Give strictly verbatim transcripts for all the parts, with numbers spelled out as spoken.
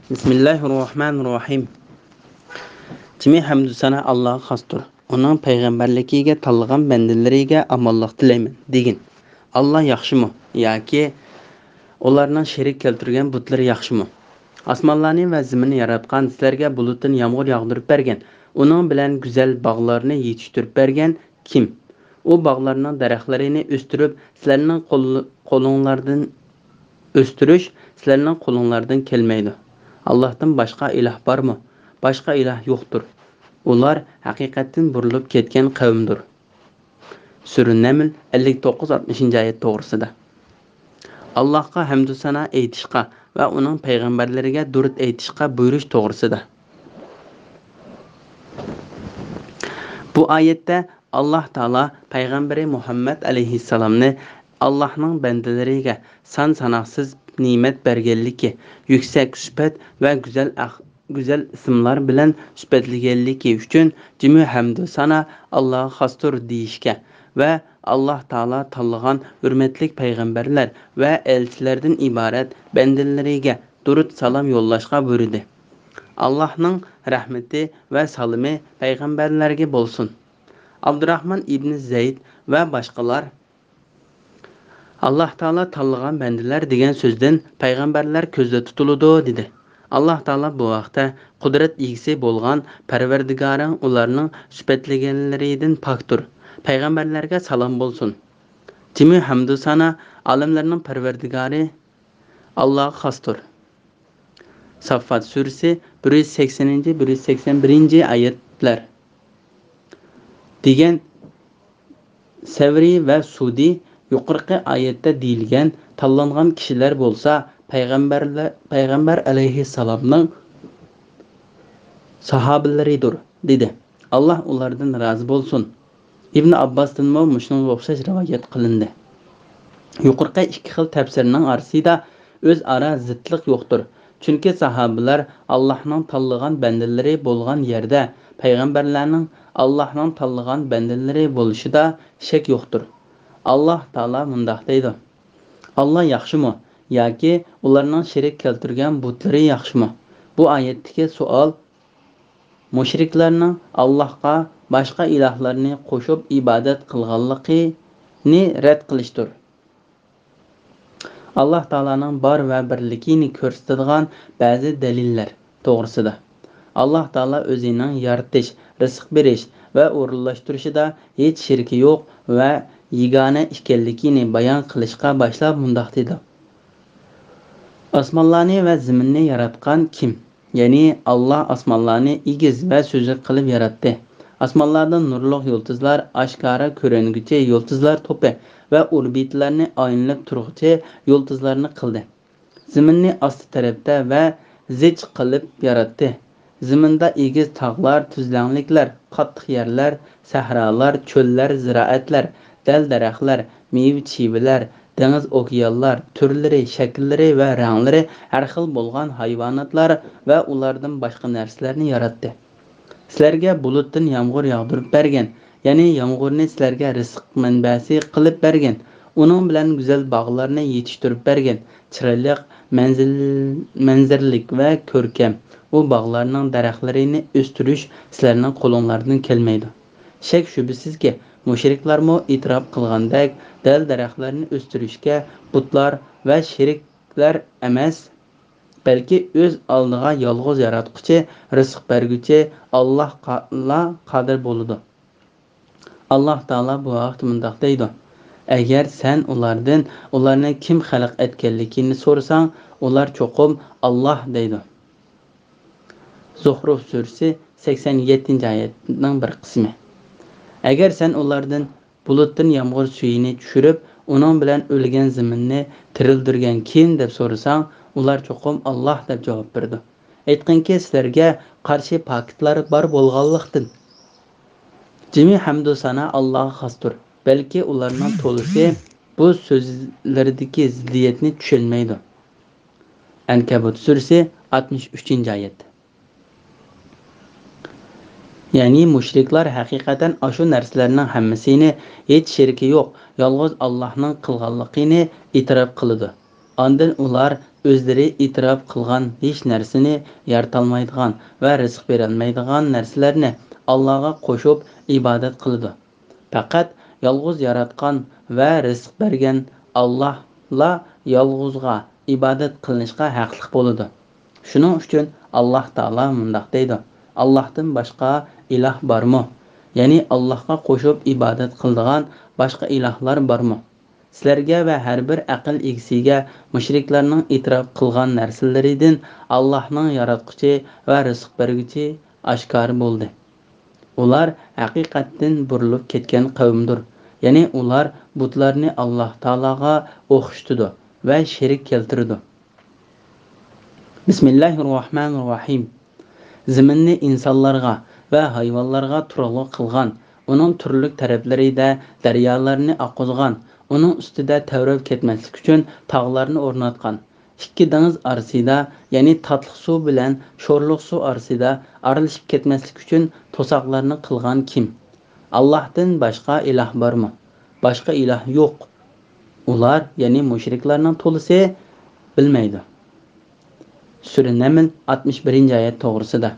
بىسمىللاھىررەھمانىررەھىم. جىمى ھەمدۇ سانا ئاللاغا خاستۇر. ئۇنىڭ پەيغەمبەرلىكىگە تاللىغان بەندىلىرىگە ئامانلىق تىلەيمەن، دېگىن. ئاللا ياخشىمۇ ياكى ئۇلارنىڭ شېرىك كەلتۈرگەن بۇتلىرى ياخشىمۇ؟ ئاسمانلارنى ۋە زېمىننى ياراتقان، سىلەرگە بۇلۇتتىن يامغۇر ياغدۇرۇپ بەرگەن، ئۇنىڭ بىلەن گۈزەل باغلارنى يېتىشتۈرۈپ بەرگەن كىم؟ ئۇ باغلارنىڭ دەرەخلىرىنى ئۆستۈرۈپ، سىلەرنىڭ قول-، قولۇڭلاردىن ئۆستۈرۈش سىلەرنىڭ قولۇڭلاردىن كەلمەيدۇ. ئاللاھتىن باشقا ئىلاھ بارمۇ؟ باشقا ئىلاھ يوقتۇر. ئۇلار ھەقىقەتتىن بۇرۇلۇپ كەتكەن قەۋمدۇر. سۈرە نەمل، ئەللىك توققۇز، ئاتمىشىنچى ئايەت توغرىسىدا. ئاللاھقا ھەمدۇ سانا ئېيتىشقا ۋە ئۇنىڭ پەيغەمبەرلىرىگە دۇرۇت ئېيتىشقا بۇيرۇش توغرىسىدا. بۇ ئايەتتە ئاللاھ تائالا پەيغەمبىرى مۇھەممەد ئەلەيھىسسالامنى ئاللاھنىڭ بەندىلىرىگە سان-ساناقسىز نېمەت بەرگەنلىكى، يۈكسەك سۈپەت ۋە گۈزەل ئەخ-، گۈزەل ئىسىملار بىلەن سۈپەتلىگەنلىكى ئۈچۈن جىمى ھەمدۇ سانا ئاللاغا خاستۇر دېيىشكە ۋە ئاللاھ تائالا تاللىغان ھۆرمەتلىك پەيغەمبەرلەر ۋە ئەلچىلەردىن ئىبارەت بەندىلىرىگە دۇرۇت سالام يوللاشقا بۇيرۇدى. ئاللاھنىڭ رەھمىتى ۋە سالىمى پەيغەمبەرلەرگە بولسۇن. ئابدۇراھمان ئىبنى زەيد ۋە باشقىلار، ئاللاھ تائالا تاللىغان بەندىلەر دېگەن سۆزدىن پەيغەمبەرلەر كۆزدە تۇتۇلىدۇ، دېدى. ئاللاھ تائالا بۇ ھەقتە، قۇدرەت ئىگىسى بولغان پەرۋەردىگارىڭ ئۇلارنىڭ سۈپەتلىگەنلىرىدىن پاكتۇر. پەيغەمبەرلەرگە سالام بولسۇن. جىمى ھەمدۇ سانا ئالەملەرنىڭ پەرۋەردىگارى ئاللاغا خاستۇر. ساففات سۈرىسى، بىر يۈز سەكسەنىنچى، بىر يۈز سەكسەن بىرىنچى ئايەتلەر. دېگەن سەۋرى ۋە سۇدى يۇقىرىقى ئايەتتە دېيىلگەن تاللانغان كىشىلەر بولسا پەيغەمبەرلە-، پەيغەمبەر ئەلەيھىسسالامنىڭ ساھابىلىرىدۇر، دېدى. ئاللاھ ئۇلاردىن رازى بولسۇن. ئىبن ئابباستىنمۇ مۇشۇنىڭغا ئوخشاش رىۋايەت قىلىندى. يۇقىرىقى ئىككى خىل تەپسىرنىڭ ئارىسىدا ئۆزئارا زىتلىق يوقتۇر. چۈنكى ساھابىلەر ئاللاھنىڭ تاللىغان بەندىلىرى بولغان يەردە، پەيغەمبەرلەرنىڭ ئاللاھنىڭ تاللىغان بەندىلىرى بولۇشىدا شەك يوقتۇر. ئاللاھ تائالا مۇنداق دەيدۇ: ئاللاھ ياخشىمۇ ياكى ئۇلارنىڭ شېرىك كەلتۈرگەن بۇتلىرى ياخشىمۇ؟ بۇ ئايەتتىكى سوئال مۇشرىكلارنىڭ ئاللاھقا باشقا ئىلاھلارنى قوشۇپ ئىبادەت قىلغانلىقىنى رەت قىلىشتۇر. ئاللاھ تائالانىڭ بار ۋە بىرلىكىنى كۆرسىتىدىغان بەزى دەلىللەر توغرىسىدا. ئاللاھ تائالا ئۆزىنىڭ يارىتىش، رىزىق بېرىش ۋە ئورۇنلاشتۇرۇشىدا ھېچ شېرىكى يوق ۋە يېگانە ئىكەنلىكىنى بايان قىلىشقا باشلاپ مۇنداق دېدى: ئاسمانلارنى ۋە زېمىننى ياراتقان كىم؟ يەنى ئاللاھ ئاسمانلارنى ئېگىز ۋە سۈزۈك قىلىپ ياراتتى. ئاسمانلاردا نۇرلۇق يۇلتۇزلار، ئاشكارا كۆرۈنگۈچى يۇلتۇزلار توپى ۋە ئوربىتىلارنى ئايلىنىپ تۇرغۇچى يۇلتۇزلارنى قىلدى. زېمىننى ئاستى تەرەپتە ۋە زىچ قىلىپ ياراتتى. زېمىندا ئېگىز تاغلار، تۈزلەڭلىكلەر، قاتتىق يەرلەر، سەھرالار، چۆللەر، زىرائەتلەر، دەل-دەرەخلەر، مېۋە-چىۋىلەر، دېڭىز-ئوكيانلار، تۈرلىرى، شەكىللىرى ۋە رەڭلىرى ھەر خىل بولغان ھايۋاناتلار ۋە ئۇلاردىن باشقا نەرسىلەرنى ياراتتى. سىلەرگە بۇلۇتتىن يامغۇر ياغدۇرۇپ بەرگەن، يەنى يامغۇرنى سىلەرگە رىزىق مەنبەسى قىلىپ بەرگەن، ئۇنىڭ بىلەن گۈزەل باغلارنى يېتىشتۈرۈپ بەرگەن، چىرايلىق، مەنزىل-، مەنزىرىلىك ۋە كۆركەم. ئۇ باغلارنىڭ دەرەخلىرىنى ئۆستۈرۈش سىلەرنىڭ قولۇڭلاردىن كەلمەيدۇ. شەك-شۈبھىسىزكى، مۇشرىكلارمۇ ئېتىراپ قىلغاندەك، دەل-دەرەخلەرنى ئۆستۈرۈشكە بۇتلار ۋە شېرىكلەر ئەمەس، بەلكى ئۆز ئالدىغا يالغۇز ياراتقۇچى، رىزىق بەرگۈچى ئاللاھقىلا قادىر بولىدۇ. ئاللاھ تائالا بۇ ھەقتە مۇنداق دەيدۇ: ئەگەر سەن ئۇلاردىن ئۇلارنى كىم خەلق ئەتكەنلىكىنى سورىساڭ، ئۇلار چوقۇم ئاللاھ دەيدۇ. زۇخرۇف سۈرىسى، سەكسەن يەتتىنچى ئايەتنىڭ بىر قىسمى. ئەگەر سەن ئۇلاردىن بۇلۇتتىن يامغۇر سۈيىنى چۈشۈرۈپ، ئۇنىڭ بىلەن ئۆلگەن زېمىننى تىرىلدۈرگەن كىم دەپ سورىساڭ، ئۇلار چوقۇم ئاللاھ دەپ جاۋاب بېرىدۇ. ئېيتقىنكى، سىلەرگە قارشى پاكىتلار بار بولغانلىقتىن، جىمى ھەمدۇ سانا ئاللاغا خاستۇر. بەلكى ئۇلارنىڭ تولىسى بۇ سۆزلىرىدىكى زىددىيەتنى چۈشەنمەيدۇ. ئەنكەبۇت سۈرىسى، ئاتمىش ئۈچىنچى ئايەت. يەنى مۇشرىكلار ھەقىقەتەن ئاشۇ نەرسىلەرنىڭ ھەممىسىنى ھېچ شېرىكى يوق، يالغۇز ئاللاھنىڭ قىلغانلىقىنى ئېتىراپ قىلىدۇ. ئاندىن ئۇلار ئۆزلىرى ئېتىراپ قىلغان ھېچ نەرسىنى يارىتالمايدىغان ۋە رىزىق بېرەلمەيدىغان نەرسىلەرنى ئاللاغا قوشۇپ ئىبادەت قىلىدۇ. پەقەت يالغۇز ياراتقان ۋە رىزىق بەرگەن ئاللاھلا يالغۇزغا ئىبادەت قىلىنىشقا ھەقلىق بولىدۇ. شۇنىڭ ئۈچۈن ئاللاھ تائالا مۇنداق دەيدۇ: «ئاللاھتىن باشقا ئىلاھ بارمۇ؟» يەنى ئاللاھقا قوشۇپ ئىبادەت قىلىدىغان باشقا ئىلاھلار بارمۇ؟ سىلەرگە ۋە ھەر بىر ئەقىل ئىگىسىگە مۇشرىكلارنىڭ ئېتىراپ قىلغان نەرسىلىرىدىن ئاللاھنىڭ ياراتقۇچى ۋە رىزىق بەرگۈچى ئاشكارا بولدى. ئۇلار ھەقىقەتتىن بۇرۇلۇپ كەتكەن قەۋمدۇر. يەنى ئۇلار بۇتلارنى ئاللاھ تائالاغا ئوخشىتىدۇ ۋە شېرىك كەلتۈرىدۇ. بىسمىللاھىررەھمانىررەھىم. زېمىننى ئىنسانلارغا ۋە ھايۋانلارغا تۇرالغۇ قىلغان، ئۇنىڭ تۈرلۈك تەرەپلىرىدە دەريالارنى ئاققۇزغان، ئۇنىڭ ئۈستىدە تەۋرەپ كەتمەسلىك ئۈچۈن تاغلارنى ئورناتقان، ئىككى دېڭىز ئارىسىدا، يەنى تاتلىق سۇ بىلەن شورلۇق سۇ ئارىسىدا ئارىلىشىپ كەتمەسلىك ئۈچۈن توساقلارنى قىلغان كىم؟ ئاللاھتىن باشقا ئىلاھ بارمۇ؟ باشقا ئىلاھ يوق. ئۇلار، يەنى مۇشرىكلارنىڭ تولىسى بىلمەيدۇ. سۈرە نەمل، ئاتمىش بىرىنچى ئايەت توغرىسىدا.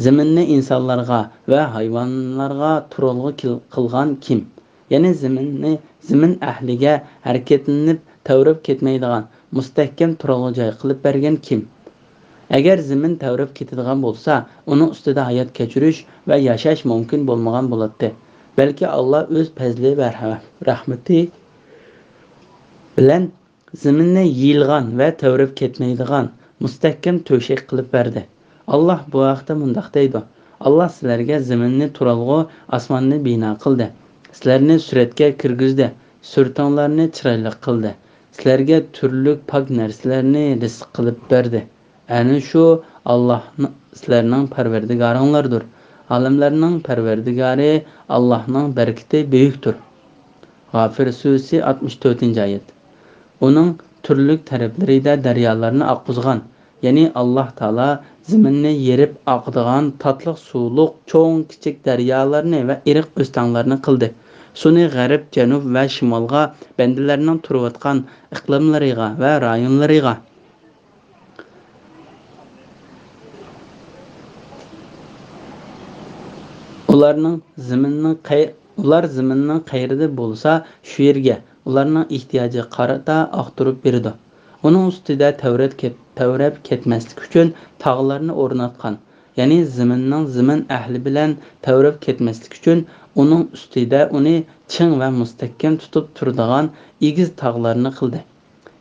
زېمىننى ئىنسانلارغا ۋە ھايۋانلارغا تۇرالغۇ كىل-، قىلغان كىم؟ يەنى زېمىننى، زېمىن ئەھلىگە ھەرىكەتلىنىپ تەۋرەپ كەتمەيدىغان مۇستەھكەم تۇرالغۇ جاي قىلىپ بەرگەن كىم؟ ئەگەر زېمىن تەۋرەپ كېتىدىغان بولسا، ئۇنىڭ ئۈستىدە ھايات كەچۈرۈش ۋە ياشاش مۇمكىن بولمىغان بولاتتى. بەلكى ئاللا ئۆز پەزلى ۋە رەھ-، رەھمىتى بىلەن زېمىننى يېيىلغان ۋە تەۋرەپ كەتمەيدىغان مۇستەھكەم تۆشەك قىلىپ بەردى. ئاللا بۇ ھەقتە مۇنداق دەيدۇ: ئاللا سىلەرگە زېمىننى تۇرالغۇ، ئاسماننى بىنا قىلدى. سىلەرنى سۈرەتكە كىرگۈزدى، سۈرىتىڭلارنى چىرايلىق قىلدى. سىلەرگە تۈرلۈك پاك نەرسىلەرنى رىزىق قىلىپ بەردى. ئەنە شۇ ئاللا سىلەرنىڭ پەرۋەردىگارىڭلاردۇر. ئالەملەرنىڭ پەرۋەردىگارى ئاللانىڭ بەرىكىتى بۈيۈكتۇر. غافىر سۈرىسى، ئاتمىش تۆتىنچى ئايەت. ئۇنىڭ تۈرلۈك تەرەپلىرىدە دەريالارنى ئاققۇزغان، يەنى ئاللا تائالا زېمىننى يېرىپ ئاقىدىغان تاتلىق سۇلۇق چوڭ-كىچىك دەريالارنى ۋە ئېرىق ئۆستەڭلەرنى قىلدى. سۇنى غەرب، جەنۇب ۋە شىمالغا، بەندىلەرنىڭ تۇرۇۋاتقان ئىقلىملىرىغا ۋە رايونلىرىغا، ئۇلارنىڭ زېمىننىڭ قەي-، ئۇلار زېمىننىڭ قەيىرىدە بولسا، شۇ يەرگە ئۇلارنىڭ ئېھتىياجىغا قارىتا ئاقتۇرۇپ بېرىدۇ. ئۇنىڭ ئۈستىدە تەۋرەپ كەت-، تەۋرەپ كەتمەسلىك ئۈچۈن تاغلارنى ئورناتقان، يەنى زېمىننىڭ زېمىن ئەھلى بىلەن تەۋرەپ كەتمەسلىك ئۈچۈن ئۇنىڭ ئۈستىدە ئۇنى چىڭ ۋە مۇستەھكەم تۇتۇپ تۇرىدىغان ئېگىز تاغلارنى قىلدى.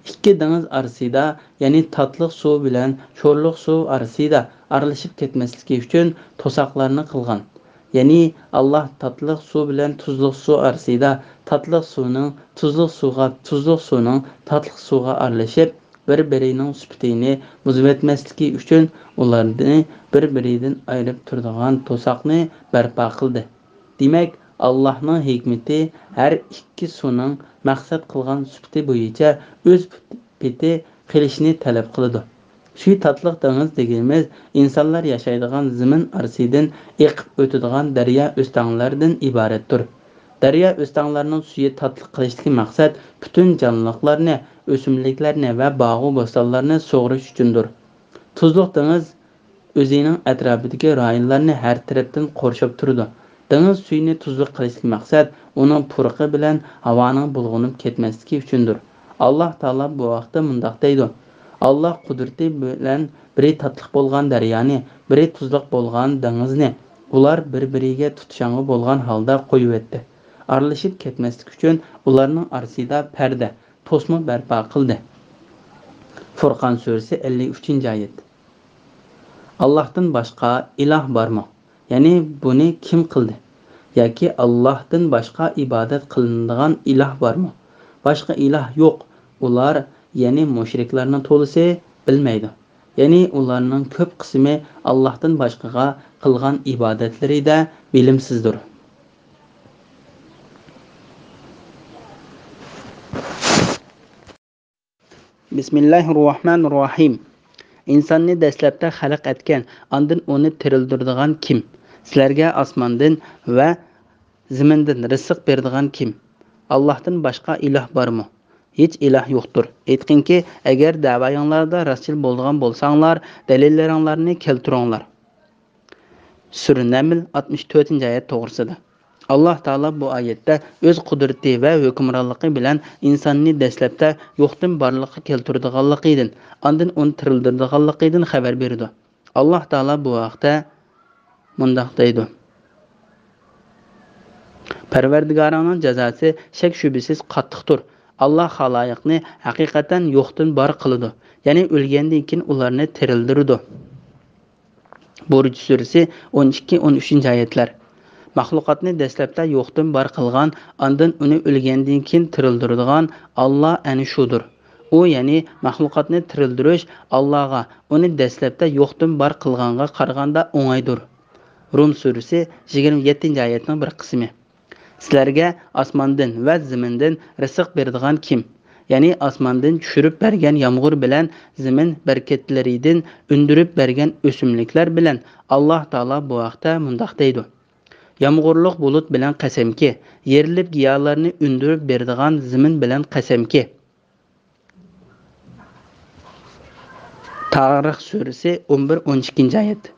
ئىككى دېڭىز ئارىسىدا، يەنى تاتلىق سۇ بىلەن شورلۇق سۇ ئارىسىدا ئارىلىشىپ كەتمەسلىكى ئۈچۈن توساقلارنى قىلغان. يەنى ئاللا تاتلىق سۇ بىلەن تۇزلۇق سۇ ئارىسىدا تاتلىق سۇنىڭ تۇزلۇق سۇغا، تۇزلۇق سۇنىڭ تاتلىق سۇغا ئارىلىشىپ، بىر-بىرىنىڭ سۈپىتىنى بۇزۇۋەتمەسلىكى ئۈچۈن ئۇلارنى بىر-بىرىدىن ئايرىپ تۇرىدىغان توساقنى بەرپا قىلدى. دېمەك، ئاللانىڭ ھېكمىتى ھەر ئىككى سۇنىڭ مەقسەت قىلغان سۈپىتى بويىچە ئۆز پېتى قىلىشنى تەلەپ قىلىدۇ. شۇ تاتلىق دېڭىز دېگىنىمىز ئىنسانلار ياشايدىغان زېمىن ئارىسىدىن ئېقىپ ئۆتىدىغان دەريا ئۆستەڭلەردىن ئىبارەتتۇر. دەريا ئۆستەڭلەرنىڭ سۈيى تاتلىق قىلىشتىكى مەقسەت پۈتۈن جانلىقلارنى، ئۆسۈملۈكلەرنى ۋە باغۇ بوستانلارنى سۇغىرىش ئۈچۈندۇر. تۇزلۇق دېڭىز ئۆزىنىڭ ئەتراپىدىكى رايونلارنى ھەر تەرەپتىن قورشاپ تۇرىدۇ. دېڭىز سۈيىنى تۇزلۇق قىلىشتىكى مەقسەت ئۇنىڭ پۇرىقى بىلەن ھاۋانىڭ بۇلغىنىپ كەتمەسلىكى ئۈچۈندۇر. ئاللا تائالا بۇ ھەقتە مۇنداق دەيدۇ: ئاللا قۇدرىتى بىلەن بىرى تاتلىق بولغان دەريانى، بىرى تۇزلۇق بولغان دېڭىزنى، ئۇلار بىر-بىرىگە تۇتىشاڭغۇ بولغان ھالدا قويۇۋەتتى. ئارىلىشىپ كەتمەسلىك ئۈچۈن ئۇلارنىڭ ئارىسىدا پەردە، توسما بەرپا قىلدى. فۇرقان سۈرىسى، ئەللىك ئۈچىنچى ئايەت. ئاللاھتىن باشقا ئىلاھ بارمۇ؟ يەنى بۇنى كىم قىلدى؟ ياكى ئاللاھتىن باشقا ئىبادەت قىلىنىدىغان ئىلاھ بارمۇ؟ باشقا ئىلاھ يوق. ئۇلار، يەنى مۇشرىكلارنىڭ تولىسى بىلمەيدۇ. يەنى ئۇلارنىڭ كۆپ قىسمى ئاللاھتىن باشقىغا قىلغان ئىبادەتلىرىدە بىلىمسىزدۇر. بىسمىللاھىررەھمانىررەھىم. ئىنساننى دەسلەپتە خەلق ئەتكەن، ئاندىن ئۇنى تىرىلدۈرىدىغان كىم؟ سىلەرگە ئاسماندىن ۋە زېمىندىن رىزىق بېرىدىغان كىم؟ ئاللاھتىن باشقا ئىلاھ بارمۇ؟ ھېچ ئىلاھ يوقتۇر. ئېيتقىنكى، ئەگەر دەۋايىڭلاردا راستچىل بولىدىغان بولساڭلار، دەلىللىرىڭلارنى كەلتۈرۈڭلار. سۈرە نەمل، ئاتمىش تۆتىنچى ئايەت توغرىسىدا. ئاللاھ تائالا بۇ ئايەتتە ئۆز قۇدرىتى ۋە ھۆكۈمرانلىقى بىلەن ئىنساننى دەسلەپتە يوقتىن بارلىققا كەلتۈرىدىغانلىقىدىن، ئاندىن ئۇنى تىرىلدۈرىدىغانلىقىدىن خەۋەر بېرىدۇ. ئاللاھ تائالا بۇ ھەقتە مۇنداق دەيدۇ: پەرۋەردىگارىڭنىڭ جازاسى شەك-شۈبھىسىز قاتتىقتۇر. ئاللاھ خالايىقنى ھەقىقەتەن يوقتىن بار قىلىدۇ، يەنى ئۆلگەندىن كېيىن ئۇلارنى تىرىلدۈرىدۇ. بۇرۇج سۈرىسى، ئون ئىككى، ئون ئۈچىنچى ئايەتلەر. مەخلۇقاتنى دەسلەپتە يوقتىن بار قىلغان، ئاندىن ئۇنى ئۆلگەندىن كېيىن تىرىلدۈرىدىغان ئاللاھ ئەنە شۇدۇر. ئۇ، يەنى مەخلۇقاتنى تىرىلدۈرۈش ئاللاھقا، ئۇنى دەسلەپتە يوقتىن بار قىلغانغا قارىغاندا ئوڭايدۇر. رۇم سۈرىسى، يىگىرمە يەتتىنچى ئايەتنىڭ بىر قىسمى. سىلەرگە ئاسماندىن ۋە زېمىندىن رىزىق بېرىدىغان كىم؟ يەنى ئاسماندىن چۈشۈرۈپ بەرگەن يامغۇر بىلەن زېمىن بەرىكەتلىرىدىن ئۈندۈرۈپ بەرگەن ئۆسۈملۈكلەر بىلەن. ئاللاھ تائالا بۇ ھەقتە مۇنداق دەيدۇ: يامغۇرلۇق بۇلۇت بىلەن قەسەمكى، يېرىلىپ گىياھلارنى ئۈندۈرۈپ بېرىدىغان زېمىن بىلەن قەسەمكى. تارىخ سۈرىسى، ئون بىر، ئون ئىككىنچى ئايەت.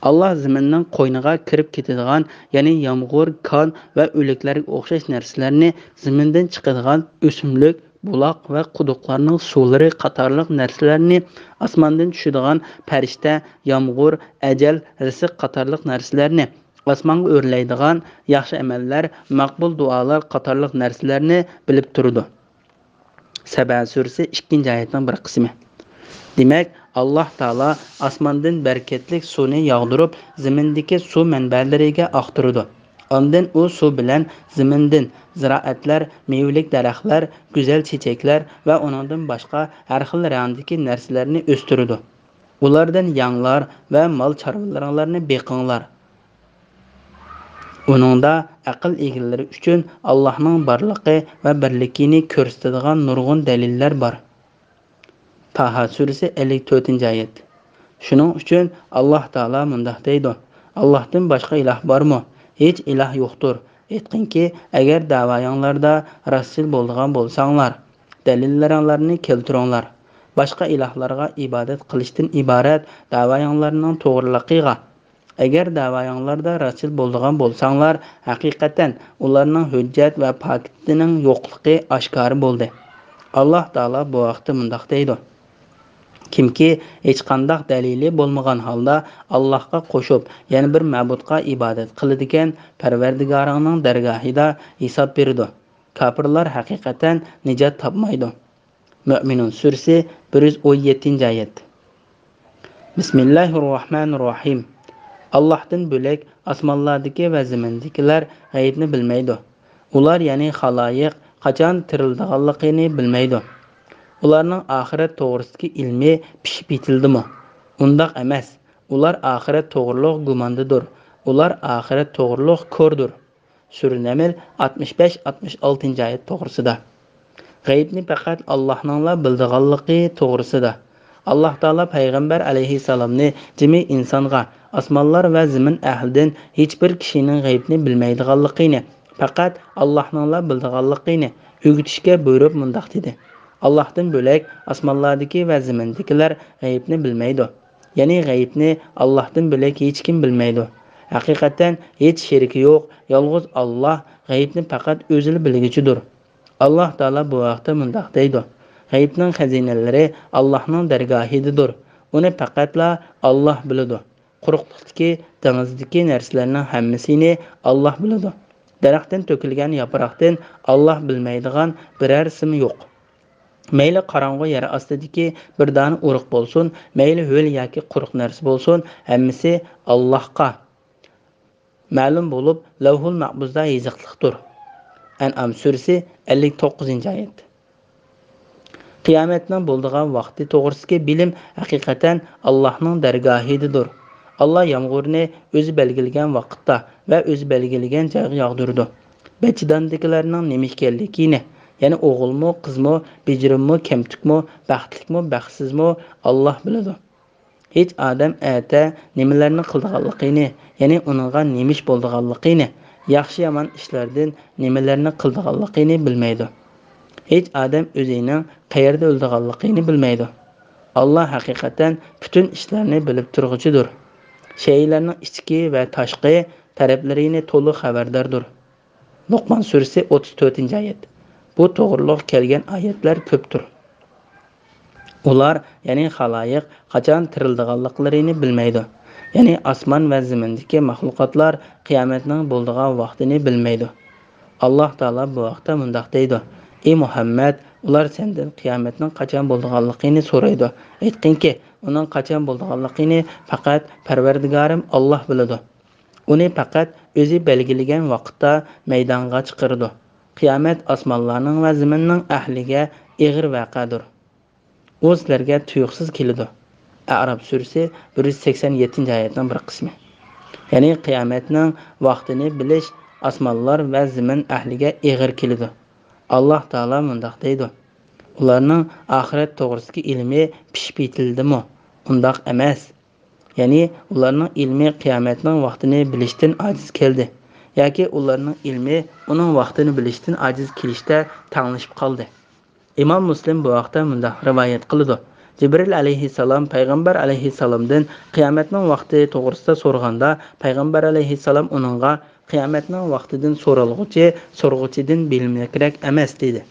ئاللاھ زېمىننىڭ قوينىغا كىرىپ كېتىدىغان، يەنى يامغۇر، كان ۋە ئۆلۈكلەرگە ئوخشاش نەرسىلەرنى، زېمىندىن چىقىدىغان ئۆسۈملۈك، بۇلاق ۋە قۇدۇقلارنىڭ سۇلىرى قاتارلىق نەرسىلەرنى، ئاسماندىن چۈشىدىغان پەرىشتە، يامغۇر، ئەجەل، رىزىق قاتارلىق نەرسىلەرنى، ئاسمانغا ئۆرلەيدىغان ياخشى ئەمەللەر، مەقبۇل دۇئالار قاتارلىق نەرسىلەرنى بىلىپ تۇرىدۇ. سەبە سۈرىسى، ئىككىنچى ئايەتنىڭ بىر قىسمى. دېمەك، ئاللاھ تائالا ئاسماندىن بەرىكەتلىك سۇنى ياغدۇرۇپ، زېمىندىكى سۇ مەنبەلىرىگە ئاقتۇرىدۇ. ئاندىن ئۇ سۇ بىلەن زېمىندىن زىرائەتلەر، مېۋىلىك دەرەخلەر، گۈزەل چېچەكلەر ۋە ئۇنىڭدىن باشقا ھەر خىل رەڭدىكى نەرسىلەرنى ئۆستۈرىدۇ. ئۇلاردىن يەڭلار ۋە مال چارۋىلىرىڭلارنى بېقىڭلار. ئۇنىڭدا ئەقىل ئىگىلىرى ئۈچۈن ئاللاھنىڭ بارلىقى ۋە بىرلىكىنى كۆرسىتىدىغان نۇرغۇن دەلىللەر بار. تاھا سۈرىسى، ئەللىك تۆتىنچى ئايەت. شۇنىڭ ئۈچۈن ئاللاھ تائالا مۇنداق دەيدۇ: ئاللاھتىن باشقا ئىلاھ بارمۇ؟ ھېچ ئىلاھ يوقتۇر. ئېيتقىنكى، ئەگەر دەۋايىڭلاردا راستچىل بولىدىغان بولساڭلار، دەلىللىرىڭلارنى كەلتۈرۈڭلار. باشقا ئىلاھلارغا ئىبادەت قىلىشتىن ئىبارەت دەۋايىڭلارنىڭ توغرىلىقىغا. ئەگەر دەۋايىڭلاردا راستچىل بولىدىغان بولساڭلار، ھەقىقەتەن ئۇلارنىڭ ھۆججەت ۋە پاكىتىنىڭ يوقلۇقى ئاشكارا بولدى. ئاللاھ تائالا بۇ ھەقتە مۇنداق دەيدۇ: كىمكى ھېچقانداق دەلىلى بولمىغان ھالدا ئاللاھقا قوشۇپ يەنە بىر مەبۇدقا ئىبادەت قىلىدىكەن، پەرۋەردىگارىڭنىڭ دەرگاھىدا ھېساب بېرىدۇ. كاپىرلار ھەقىقەتەن نىجات تاپمايدۇ. مۆمىنۇن سۈرىسى، بىر يۈز ئون يەتتىنچى ئايەت. بىسمىللاھىررەھمانىررەھىم. ئاللاھتىن بۆلەك ئاسمانلاردىكى ۋە زېمىندىكىلەر غەيىبنى بىلمەيدۇ. ئۇلار، يەنى خالايىق، قاچان تىرىلىدىغانلىقىنى بىلمەيدۇ. ئۇلارنىڭ ئاخىرەت توغرىسىدىكى ئىلمى پىشىپ يېتىلدىمۇ؟ ئۇنداق ئەمەس. ئۇلار ئاخىرەت توغرۇلۇق گۇماندىدۇر. ئۇلار ئاخىرەت توغرۇلۇق كوردۇر. سۈرە نەمل، ئاتمىش بەش، ئاتمىش ئالتىنچى ئايەت توغرىسىدا. غەيىبنى پەقەت ئاللاھنىڭلا بىلىدىغانلىقى توغرىسىدا. ئاللاھ تائالا پەيغەمبەر ئەلەيھىسسالامنى جىمى ئىنسانغا، ئاسمانلار ۋە زېمىن ئەھلىدىن ھېچبىر كىشىنىڭ غەيىبنى بىلمەيدىغانلىقىنى، پەقەت ئاللاھنىڭلا بىلىدىغانلىقىنى ئۆگىتىشكە بۇيرۇپ مۇنداق دېدى: ئاللاھتىن بۆلەك ئاسمانلاردىكى ۋە زېمىندىكىلەر غەيىبنى بىلمەيدۇ. يەنى غەيىبنى ئاللاھتىن بۆلەك ھېچكىم بىلمەيدۇ. ھەقىقەتەن ھېچ شېرىكى يوق، يالغۇز ئاللاھ غەيىبنى پەقەت ئۆزىلا بىلگۈچىدۇر. ئاللاھ تائالا بۇ ھەقتە مۇنداق دەيدۇ: غەيىبنىڭ خەزىنىلىرى ئاللاھنىڭ دەرگاھىدىدۇر. ئۇنى پەقەتلا ئاللاھ بىلىدۇ. قۇرۇقلۇقتىكى، دېڭىزدىكى نەرسىلەرنىڭ ھەممىسىنى ئاللاھ بىلىدۇ. دەرەختىن تۆكۈلگەن ياپراقتىن ئاللاھ بىلمەيدىغان بىرەرسىمۇ يوق. مەيلى قاراڭغۇ يەر ئاستىدىكى بىر دانە ئۇرۇق بولسۇن، مەيلى ھۆل ياكى قۇرۇق نەرسە بولسۇن، ھەممىسى ئاللاھقا مەلۇم بولۇپ، لەۋھۇل مەھپۇزدا يېزىقلىقتۇر. ئەنئام سۈرىسى، ئەللىك توققۇزىنچى ئايەت. قىيامەتنىڭ بولىدىغان ۋاقتى توغرىسىدىكى بىلىم ھەقىقەتەن ئاللاھنىڭ دەرگاھىدىدۇر. ئاللاھ يامغۇرنى ئۆزى بەلگىلىگەن ۋاقىتتا ۋە ئۆزى بەلگىلىگەن جايغا ياغدۇرىدۇ. بەچچىداندىكىلەرنىڭ نېمە ئىكەنلىكىنى، يەنى ئوغۇلمۇ، قىزمۇ، بېجىرىممۇ، كەمتۈكمۇ، بەختلىكمۇ، بەختسىزمۇ، ئاللاھ بىلىدۇ. ھېچ ئادەم ئەتە نېمىلەرنى قىلىدىغانلىقىنى، يەنى ئۇنىڭغا نېمە ئىش بولىدىغانلىقىنى، ياخشى-يامان ئىشلاردىن نېمىلەرنى قىلىدىغانلىقىنى بىلمەيدۇ. ھېچ ئادەم ئۆزىنىڭ قەيەردە ئۆلىدىغانلىقىنى بىلمەيدۇ. ئاللا ھەقىقەتەن پۈتۈن ئىشلارنى بىلىپ تۇرغۇچىدۇر. شەيئىلەرنىڭ ئىچكى ۋە تاشقى تەرەپلىرىنى تولۇق خەۋەرداردۇر. لوقمان سۈرىسى، ئوتتۇز تۆتىنچى ئايەت. بۇ توغرۇلۇق كەلگەن ئايەتلەر كۆپتۇر. ئۇلار، يەنى خالايىق، قاچان تىرىلىدىغانلىقلىرىنى بىلمەيدۇ. يەنى ئاسمان ۋە زېمىندىكى مەخلۇقاتلار قىيامەتنىڭ بولىدىغان ۋاقتىنى بىلمەيدۇ. ئاللا تائالا بۇ ھەقتە مۇنداق دەيدۇ: ئى مۇھەممەد، ئۇلار سەندىن قىيامەتنىڭ قاچان بولىدىغانلىقىنى سورايدۇ. ئېيتقىنكى، ئۇنىڭ قاچان بولىدىغانلىقىنى پەقەت پەرۋەردىگارىم ئاللا بىلىدۇ. ئۇنى پەقەت ئۆزى بەلگىلىگەن ۋاقىتتا مەيدانغا چىقىرىدۇ. قىيامەت ئاسمانلارنىڭ ۋە زېمىننىڭ ئەھلىگە ئېغىر ۋەقەدۇر. ئۇ سىلەرگە تۇيۇقسىز كېلىدۇ. ئەئراپ سۈرىسى، بىر يۈز سەكسەن يەتتىنچى ئايەتنىڭ بىر قىسمى. يەنى قىيامەتنىڭ ۋاقتىنى بىلىش ئاسمانلار ۋە زېمىن ئەھلىگە ئېغىر كېلىدۇ. ئاللا تائالا مۇنداق دەيدۇ: ئۇلارنىڭ ئاخىرەت توغرىسىدىكى ئىلمى پىشىپ يېتىلدىمۇ؟ ئۇنداق ئەمەس. يەنى ئۇلارنىڭ ئىلمى قىيامەتنىڭ ۋاقتىنى بىلىشتىن ئاجىز كەلدى، ياكى ئۇلارنىڭ ئىلمى ئۇنىڭ ۋاقتىنى بىلىشتىن ئاجىز كېلىشتە تەڭلىشىپ قالدى. ئىمام مۇسلىم بۇ ھەقتە مۇنداق رىۋايەت قىلىدۇ: جىبرىل ئەلەيھىسسالام پەيغەمبەر ئەلەيھىسسالامدىن قىيامەتنىڭ ۋاقتى توغرىسىدا سورىغاندا، پەيغەمبەر ئەلەيھىسسالام ئۇنىڭغا: «قىيامەتنىڭ ۋاقتىدىن سورالغۇچى سورىغۇچىدىن بىلىملىكرەك ئەمەس» دېدى.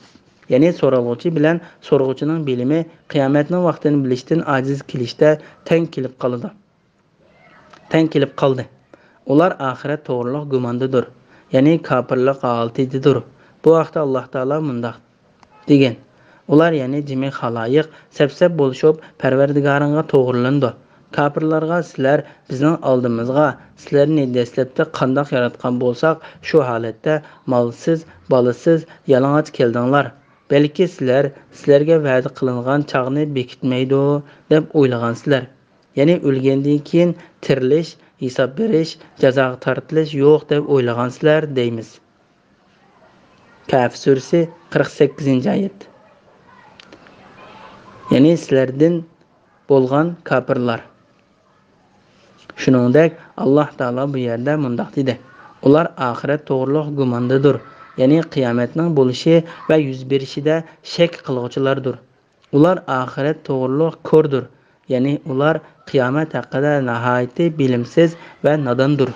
يەنى سورالغۇچى بىلەن سورىغۇچىنىڭ بىلىمى قىيامەتنىڭ ۋاقتىنى بىلىشتىن ئاجىز كېلىشتە تەڭ كېلىپ قالىدۇ. تەڭ كېلىپ قالدى. ئۇلار ئاخىرەت توغرۇلۇق گۇماندىدۇر، يەنى كاپىرلىق ھالىتىدىدۇر. بۇ ھەقتە ئاللا تائالا مۇنداق دېگەن: ئۇلار، يەنى جىمى خالايىق، سەپسەپ بولۇشۇپ پەرۋەردىگارىڭغا توغرىلىنىدۇ. كاپىرلارغا: «سىلەر بىزنىڭ ئالدىمىزغا سىلەرنى دەسلەپتە قانداق ياراتقان بولساق، شۇ ھالەتتە مالسىز، بالىسىز، يالىڭاچ كەلدىڭلار. بەلكى سىلەر سىلەرگە ۋەدە قىلىنغان چاغنى بېكىتمەيدۇ دەپ ئويلىغانسىلەر. يەنى ئۆلگەندىن كېيىن تىرىلىش، ھېساب بېرىش، جازاغا تارتىلىش يوق دەپ ئويلىغانسىلەر» دەيمىز. كەھف سۈرىسى، قىرىق سەككىزىنچى ئايەت. يەنى سىلەردىن بولغان كاپىرلار. شۇنىڭدەك، ئاللا تائالا بۇ يەردە مۇنداق دېدى: ئۇلار ئاخىرەت توغرۇلۇق گۇماندىدۇر، يەنى قىيامەتنىڭ بولۇشى ۋە يۈز بېرىشىدە شەك قىلغۇچىلاردۇر. ئۇلار ئاخىرەت توغرۇلۇق كوردۇر، يەنى ئۇلار قىيامەت ھەققىدە ناھايىتى بىلىمسىز ۋە ناداندۇر.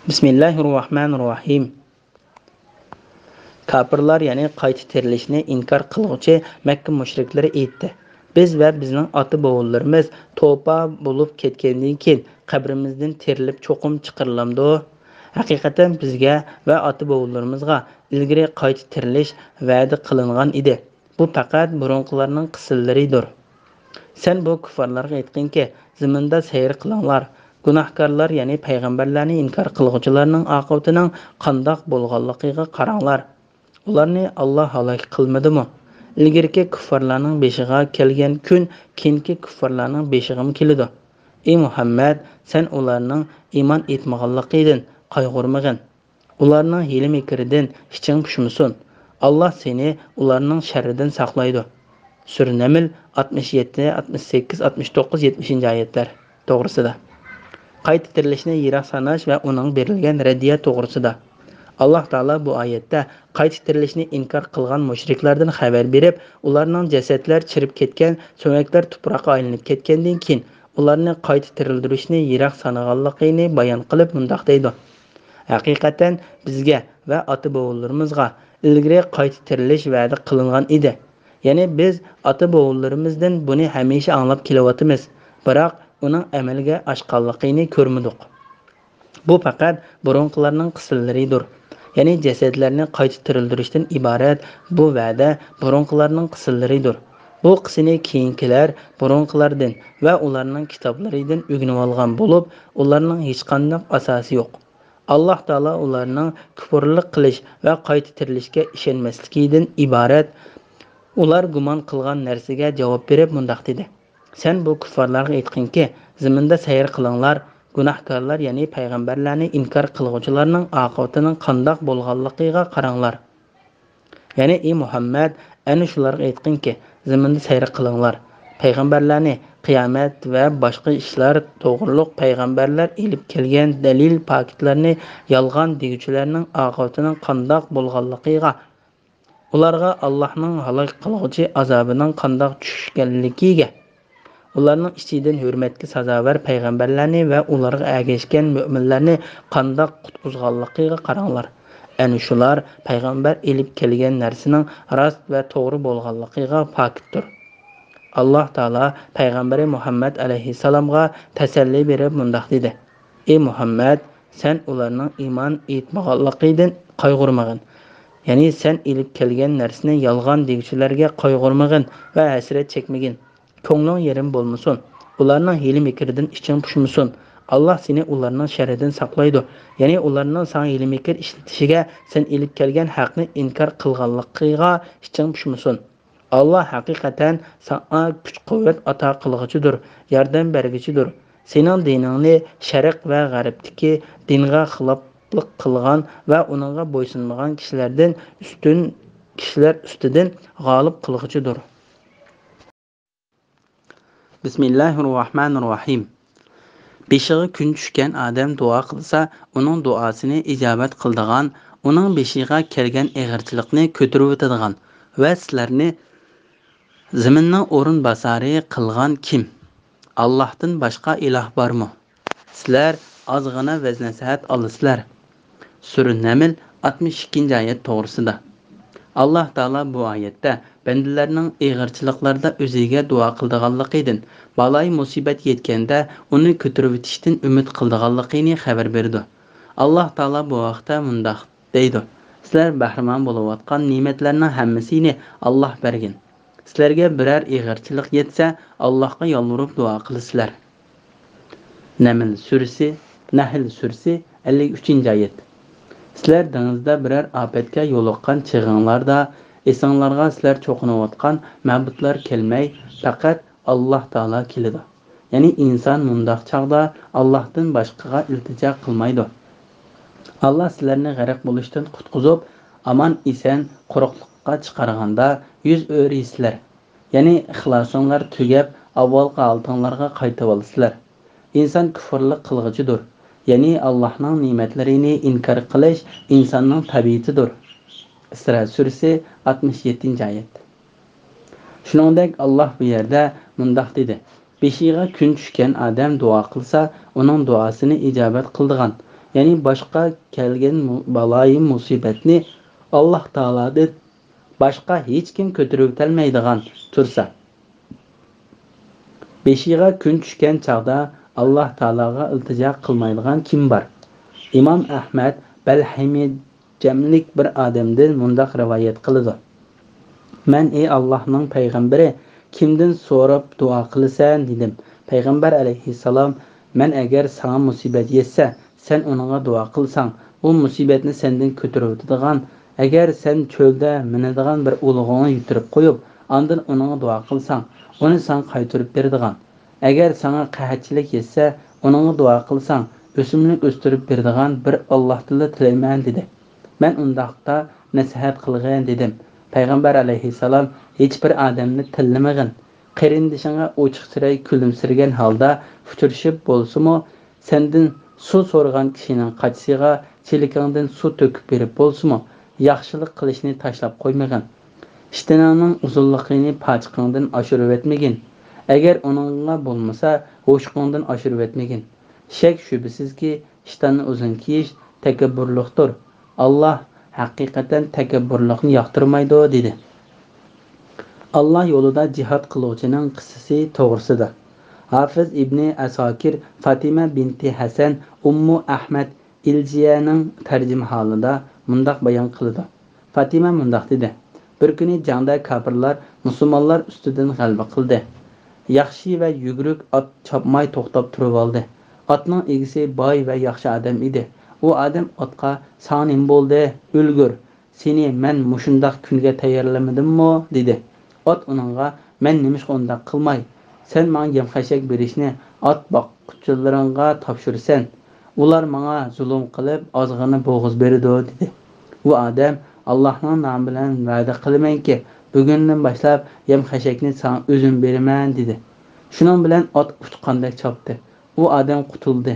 بىسمىللاھىررەھمانىررەھىم. كاپىرلار، يەنى قايتا تىرىلىشنى ئىنكار قىلغۇچى مەككە مۇشرىكلىرى ئېيتتى: «بىز ۋە بىزنىڭ ئاتا-بوۋىلىرىمىز توپا بولۇپ كەتكەندىن كېيىن قەبرىمىزدىن تىرىلىپ چوقۇم چىقىرىلامدۇ؟ ھەقىقەتەن بىزگە ۋە ئاتا-بوۋىلىرىمىزغا ئىلگىرى قايتا تىرىلىش ۋەدە قىلىنغان ئىدى. بۇ پەقەت بۇرۇنقىلارنىڭ قىسىللىرىدۇر.» سەن بۇ كۇففارلارغا ئېيتقىنكى، زېمىندا سەير قىلىڭلار، گۇناھكارلار، يەنى پەيغەمبەرلەرنى ئىنكار قىلغۇچىلارنىڭ ئاقىۋىتىنىڭ قانداق بولغانلىقىغا قاراڭلار. ئۇلارنى ئاللا ھالاك قىلمىدىمۇ؟ ئىلگىرىكى كۇففارلارنىڭ بېشىغا كەلگەن كۈن كېيىنكى كۇففارلارنىڭ بېشىغىمۇ كېلىدۇ. ئى مۇھەممەد، سەن ئۇلارنىڭ ئىمان ئېيتمىغانلىقىدىن قايغۇرمىغىن. ئۇلارنىڭ ھىيلە-مىكرىدىن ئىچىڭ پۇشمىسۇن. ئاللا سېنى ئۇلارنىڭ شەررىدىن ساقلايدۇ. سۈرە نەمل، ئاتمىش يەتتە، ئاتمىش سەككىز، ئاتمىش توققۇز، يەتمىشىنچى ئايەتلەر توغرىسىدا. قايتا تىرىلىشنى يىراق ساناش ۋە ئۇنىڭ بېرىلگەن رەددىيە توغرىسىدا. ئاللا تائالا بۇ ئايەتتە قايتا تىرىلىشنى ئىنكار قىلغان مۇشرىكلاردىن خەۋەر بېرىپ، ئۇلارنىڭ جەسەتلەر چىرىپ كەتكەن، سۆڭەكلەر تۇپراققا ئايلىنىپ كەتكەندىن كېيىن، ئۇلارنى قايتا تىرىلدۈرۈشنى يىراق سانىغانلىقىنى بايان قىلىپ مۇنداق دەيدۇ: ھەقىقەتەن بىزگە ۋە ئاتا-بوۋىلىرىمىزغا ئىلگىرى قايتا تىرىلىش ۋەدە قىلىنغان ئىدى. يەنى بىز ئاتا-بوۋىلىرىمىزدىن بۇنى ھەمىشە ئاڭلاپ كېلىۋاتىمىز، بىراق ئۇنىڭ ئەمەلگە ئاشقانلىقىنى كۆرمىدۇق. بۇ پەقەت بۇرۇنقىلارنىڭ قىسىللىرىدۇر. يەنى جەسەتلەرنى قايتا تىرىلدۈرۈشتىن ئىبارەت بۇ ۋەدە بۇرۇنقىلارنىڭ قىسىللىرىدۇر. بۇ قىسىنى كېيىنكىلەر بۇرۇنقىلاردىن ۋە ئۇلارنىڭ كىتابلىرىدىن ئۆگىنىۋالغان بولۇپ، ئۇلارنىڭ ھېچقانداق ئاساسى يوق. ئاللا تائالا ئۇلارنىڭ كۇپۇرلۇق قىلىش ۋە قايتا تىرىلىشكە ئىشەنمەسلىكىدىن ئىبارەت. ئۇلار گۇمان قىلغان نەرسىگە جاۋاب بېرىپ مۇنداق دېدى: سەن بۇ كۇففارلارغا ئېيتقىنكى، زېمىندا سەير قىلىڭلار، گۇناھكارلار، يەنى پەيغەمبەرلەرنى ئىنكار قىلغۇچىلارنىڭ ئاقىۋىتىنىڭ قانداق بولغانلىقىغا قاراڭلار. يەنى، ئى مۇھەممەد، ئەنە شۇلارغا ئېيتقىنكى، زېمىندا سەير قىلىڭلار، پەيغەمبەرلەرنى، قىيامەت ۋە باشقا ئىشلار توغرۇلۇق پەيغەمبەرلەر ئېلىپ كەلگەن دەلىل، پاكىتلارنى يالغان دېگۈچىلەرنىڭ ئاقىۋىتىنىڭ قانداق بولغانلىقىغا ئۇلارغا ئاللاھنىڭ ھالاك قىلغۇچى ئازابىنىڭ قانداق چۈشكەنلىكىگە، ئۇلارنىڭ ئىچىدىن ھۆرمەتكە سازاۋەر پەيغەمبەرلەرنى ۋە ئۇلارغا ئەگەشكەن مۆمىنلەرنى قانداق قۇتقۇزغانلىقىغا قاراڭلار. ئەنە شۇلار پەيغەمبەر ئېلىپ كەلگەن نەرسىنىڭ راست ۋە توغرا بولغانلىقىغا پاكىتتۇر. ئاللاھ تائالا پەيغەمبىرى مۇھەممەد ئەلەيھىسسالامغا تەسەللى بېرىپ مۇنداق دېدى: ئى مۇھەممەد، سەن ئۇلارنىڭ ئىمان ئېيتمىغانلىقىدىن قايغۇرمىغىن. يەنى سەن ئېلىپ كەلگەن نەرسىنى يالغان دېگۈچىلەرگە قايغۇرمىغىن ۋە ھەسرەت چەكمىگىن. كۆڭلۈڭ يېرىم بولمىسۇن. ئۇلارنىڭ ھىيلە-مىكرىدىن ئىچىڭ پۇشمىسۇن. ئاللاھ سېنى ئۇلارنىڭ شەررىدىن ساقلايدۇ. يەنى ئۇلارنىڭ ساڭا ھىيلە-مىكىر ئىشلىتىشىگە، سەن ئېلىپ كەلگەن ھەقنى ئىنكار قىلغانلىقىغا ئىچىڭ پۇشمىسۇن. ئاللاھ ھەقىقەتەن ساڭا كۈچ-قۇۋۋەت ئاتا قىلغۇچىدۇر، ياردەم بەرگۈچىدۇر. سېنىڭ دىنىڭنى شەرق ۋە غەربتىكى دىنغا خىلاپلىق قىلغان ۋە ئۇنىڭغا بويسۇنمىغان كىشىلەردىن ئۈستۈن، كىشىلەر ئۈستىدىن غالىب قىلغۇچىدۇر. بىسمىللاھىررەھمانىررەھىم. بېشىغا كۈن چۈشكەن ئادەم دۇئا قىلسا، ئۇنىڭ دۇئاسىنى ئىجابەت قىلىدىغان، ئۇنىڭ بېشىغا كەلگەن ئېغىرچىلىقنى كۆتۈرۈۋېتىدىغان ۋە سىلەرنى زېمىننىڭ ئورۇنباسارى قىلغان كىم؟ ئاللاھتىن باشقا ئىلاھ بارمۇ؟ سىلەر ئازغىنە ۋەز-نەسىھەت ئالىسىلەر. سۈرە نەمل، ئاتمىش ئىككىنچى ئايەت توغرىسىدا. ئاللاھ تائالا بۇ ئايەتتە بەندىلەرنىڭ ئېغىرچىلىقلاردا ئۆزىگە دۇئا قىلىدىغانلىقىدىن، بالايى مۇسىبەت يەتكەندە ئۇنى كۆتۈرۈۋېتىشتىن ئۈمىد قىلىدىغانلىقىنى خەۋەر بېرىدۇ. ئاللاھ تائالا بۇ ھەقتە مۇنداق دەيدۇ: سىلەر بەھرىمەن بولۇۋاتقان نېمەتلەرنىڭ ھەممىسىنى ئاللاھ بەرگەن. سىلەرگە بىرەر ئېغىرچىلىق يەتسە، ئاللاھقا يالۋۇرۇپ دۇئا قىلىسىلەر. نەمل سۈرىسى، نەھل سۈرىسى، ئەللىك ئۈچىنچى ئايەت. سىلەر دېڭىزدا بىرەر ئاپەتكە يولۇققان چېغىڭلاردا، ئېسىڭلارغا سىلەر چوقۇنۇۋاتقان مەبۇدلار كەلمەي، پەقەت ئاللاھ تائالا كېلىدۇ. يەنى ئىنسان مۇنداق چاغدا ئاللاھتىن باشقىغا ئىلتىجا قىلمايدۇ. ئاللاھ سىلەرنى غەرق بولۇشتىن قۇتقۇزۇپ، ئامان-ئېسەن قۇرۇقلۇققا چىقارغاندا يۈز ئۆرۈيسىلەر. يەنى ئىخلاسىڭلار تۈگەپ، ئاۋۋالقى ھالىتىڭلارغا قايتىۋالىسىلەر. ئىنسان كۇفۇرلۇق قىلغۇچىدۇر. يەنى ئاللاھنىڭ نېمەتلىرىنى ئىنكار قىلىش ئىنساننىڭ تەبىئىتىدۇر. ئىسرا سۈرىسى، ئاتمىش يەتتىنچى ئايەت. شۇنىڭدەك ئاللاھ بۇ يەردە مۇنداق دېدى: بېشىغا كۈن چۈشكەن ئادەم دۇئا قىلسا، ئۇنىڭ دۇئاسىنى ئىجابەت قىلىدىغان، يەنى باشقا كەلگەن مۇ-، بالايى مۇسىبەتنى ئاللاھ تائالادىن باشقا ھېچكىم كۆتۈرۈۋېتەلمەيدىغان تۇرسا. بېشىغا كۈن چۈشكەن چاغدا ئاللاھ تائالاغا ئىلتىجا قىلمايدىغان كىم بار؟ ئىمام ئەھمەد بەلھىمى جەملىك بىر ئادەمدىن مۇنداق رىۋايەت قىلىدۇ: مەن، ئى ئاللاھنىڭ پەيغەمبىرى، كىمدىن سوراپ دۇئا قىلىسەن؟ دېدىم. پەيغەمبەر ئەلەيھىسسالام، مەن ئەگەر ساڭا مۇسىبەت يەتسە، سەن ئۇنىڭغا دۇئا قىلساڭ، ئۇ مۇسىبەتنى سەندىن كۆتۈرۈۋېتىدىغان، ئەگەر سەن چۆلدە مىنىدىغان بىر ئۇلۇغۇڭنى يۈتتۈرۈپ قويۇپ، ئاندىن ئۇنىڭغا دۇئا قىلساڭ، ئۇنى ساڭا قايتۇرۇپ بېرىدىغان، ئەگەر ساڭا قەھەتچىلىك يەتسە، ئۇنىڭغا دۇئا قىلساڭ، ئۆسۈملۈك ئۆستۈرۈپ بېرىدىغان بىر ئاللاھتىنلا تىلەيمەن، دېدى. مەن ئۇنداقتا نەسىھەت قىلغىن، دېدىم. پەيغەمبەر ئەلەيھىسسالام، ھېچبىر ئادەمنى تىللىمىغىن. قېرىندىشىڭغا ئوچۇق چىراي كۈلۈمسىرىگەن ھالدا ئۇچرىشىپ بولسىمۇ، سەندىن سۇ سورىغان كىشىنىڭ قاچىسىغا چېلىكىڭدىن سۇ تۆكۈپ بېرىپ بولسىمۇ، ياخشىلىق قىلىشنى تاشلاپ قويمىغىن. ئىشتىنىڭنىڭ ئۇزۇنلۇقىنى پاچىقىڭدىن ئاشۇرۇۋەتمىگىن. ئەگەر ئۇنىڭغا بولمىسا، ھوشۇقۇڭدىن ئاشۇرۇۋەتمىگىن. شەك-شۈبھىسىزكى، ئىشتاننى ئۇزۇن كىيىش تەكەببۇرلۇقتۇر. ئاللاھ ھەقىقەتەن تەكەببۇرلۇقنى ياقتۇرمايدۇ، دېدى. ئاللاھ يولىدا جىھاد قىلغۇچىنىڭ قىسسىسى توغرىسىدا. ھافىز ئىبنى ئەساكىر فاتىمە بىنتى ھەسەن ئۇممۇ ئەھمەد ئىلجىيەنىڭ تەرجىمىھالىدا مۇنداق بايان قىلىدۇ. فاتىمە مۇنداق دېدى: بىر كۈنى جەڭدە كاپىرلار مۇسۇلمانلار ئۈستىدىن غەلىبە قىلدى. ياخشى ۋە يۈگۈرۈك ئات چاپماي توختاپ تۇرۇۋالدى. ئاتنىڭ ئىگىسى باي ۋە ياخشى ئادەم ئىدى. ئۇ ئادەم ئاتقا: «ساڭا نېمە بولدى؟ ئۈلگۈر! سېنى مەن مۇشۇنداق كۈنگە تەييارلىمىدىممۇ؟» دېدى. ئات ئۇنىڭغا: «مەن نېمىشقا ئۇنداق قىلماي؟ سەن ماڭا يەم-خەشەك بېرىشنى ئات باققۇچىلىرىڭغا تاپشۇرىسەن. ئۇلار ماڭا زۇلۇم قىلىپ، ئازغىنە بوغۇز بېرىدۇ» دېدى. ئۇ ئادەم: «ئاللاھنىڭ نامى بىلەن ۋەدە قىلىمەنكى، بۈگۈندىن باشلاپ يەم-خەشەكنى ساڭا ئۆزۈم بېرىمەن» دېدى. شۇنىڭ بىلەن ئات ئۇچقاندەك چاپتى. ئۇ ئادەم قۇتۇلدى.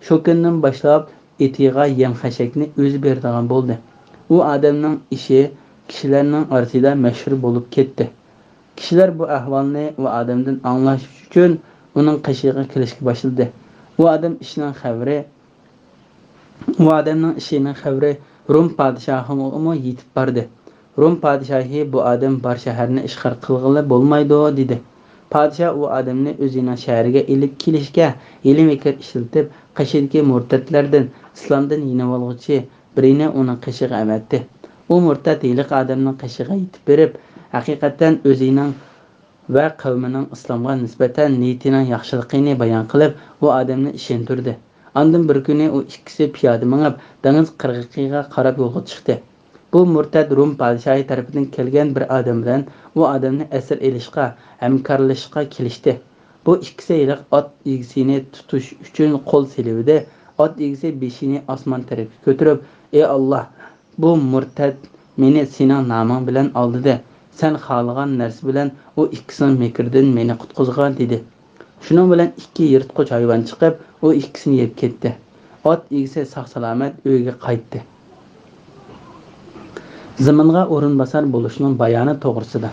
شۇ كۈندىن باشلاپ ئېتىغا يەم-خەشەكنى ئۆزى بېرىدىغان بولدى. ئۇ ئادەمنىڭ ئىشى كىشىلەرنىڭ ئارىسىدا مەشھۇر بولۇپ كەتتى. كىشىلەر بۇ ئەھۋالنى ئۇ ئادەمدىن ئاڭلاش ئۈچۈن ئۇنىڭ قېشىغا كېلىشكە باشلىدى. ئۇ ئادەم ئىشنىڭ خەۋىرى، ئۇ ئادەمنىڭ ئىشىنىڭ خەۋىرى روم پادىشاھىغىمۇ يېتىپ باردى. روم پادىشاھى: «بۇ ئادەم بار شەھەرنى ئىشغال قىلغىلى بولمايدۇ» دېدى. پادىشاھ ئۇ ئادەمنى ئۆزىنىڭ شەھىرىگە ئېلىپ كېلىشكە ھىيلە-مىكىر ئىشلىتىپ، قېشىدىكى مۇرتەتلەردىن ئىسلامدىن يېنىۋالغۇچى بىرىنى ئۇنىڭ قېشىغا ئەۋەتتى. ئۇ مۇرتەت ھېلىقى ئادەمنىڭ قېشىغا يېتىپ بېرىپ، ھەقىقەتەن ئۆزىنىڭ ۋە قەۋمىنىڭ ئىسلامغا نىسبەتەن نىيىتىنىڭ ياخشىلىقىنى بايان قىلىپ، ئۇ ئادەمنى ئىشەندۈردى. ئاندىن بىر كۈنى ئۇ ئىككىسى پىيادە مېڭىپ، دېڭىز قىرغىقىغا قاراپ يولغا چىقتى. بۇ مۇرتەت روم پادىشاھى تەرىپىدىن كەلگەن بىر ئادەم بىلەن ئۇ ئادەمنى ئەسىر ئېلىشقا، ھەمكارلىشىشقا كېلىشتى. بۇ ئىككىسى ھېلىقى ئات ئىگىسىنى تۇتۇش ئۈچۈن قول سېلىۋىدى. ئات ئىگىسى بېشىنى ئاسمان تەرەپكە كۆتۈرۈپ: «ئى ئاللا، بۇ مۇرتەت مېنى سېنىڭ نامىڭ بىلەن ئالدىدى. سەن خالىغان نەرسە بىلەن ئۇ ئىككىسىنىڭ مىكرىدىن مېنى قۇتقۇزغىن» دېدى. شۇنىڭ بىلەن ئىككى يىرتقۇچ ھايۋان چىقىپ، ئۇ ئىككىسىنى يەپ كەتتى. ئات ئىگىسى ساق-سالامەت ئۆيىگە قايتتى. زىمىنغا ئورۇنباسار بولۇشنىڭ بايانى توغرىسىدا.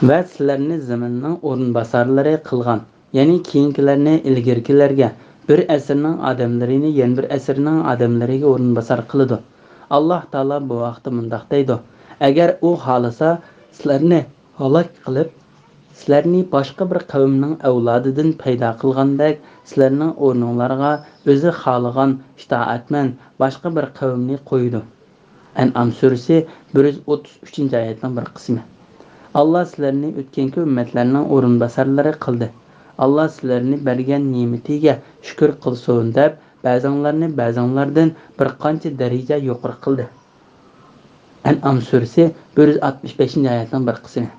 ۋە سىلەرنى زىمىننىڭ ئورۇنباسارلىرى قىلغان، يەنى كېيىنكىلەرنى ئىلگىرىكىلەرگە، بىر ئەسىرنىڭ ئادەملىرىنى يەنە بىر ئەسىرنىڭ ئادەملىرىگە ئورۇنباسار قىلىدۇ. ئاللاھ تائالا بۇ ھەقتە مۇنداق دەيدۇ: «ئەگەر ئۇ خالىسا، سىلەرنى ھالاك قىلىپ، سىلەرنى باشقا بىر قەۋمنىڭ ئەۋلادىدىن پەيدا قىلغاندەك، سىلەرنىڭ ئورنۇڭلارغا ئۆزى خالىغان ئىتائەتمەن باشقا بىر قەۋمنى قويىدۇ.» ئەنئام سۈرىسى بىر يۈز ئوتتۇز ئۈچىنچى ئايەتنىڭ بىر قىسمى. ئاللاھ سىلەرنى ئۆتكەنكى ئۈممەتلەرنىڭ ئورۇنباسارلىرى قىلدى. ئاللاھ سىلەرنى بەرگەن نېمىتىگە شۈكۈر قىلسۇن دەپ، بەزىڭلارنى بەزىڭلاردىن بىر قانچە دەرىجە يۇقىرى قىلدى. ئەنئام سۈرىسى بىر يۈز ئاتمىش بەشىنچى ئايەتنىڭ بىر قىسمى.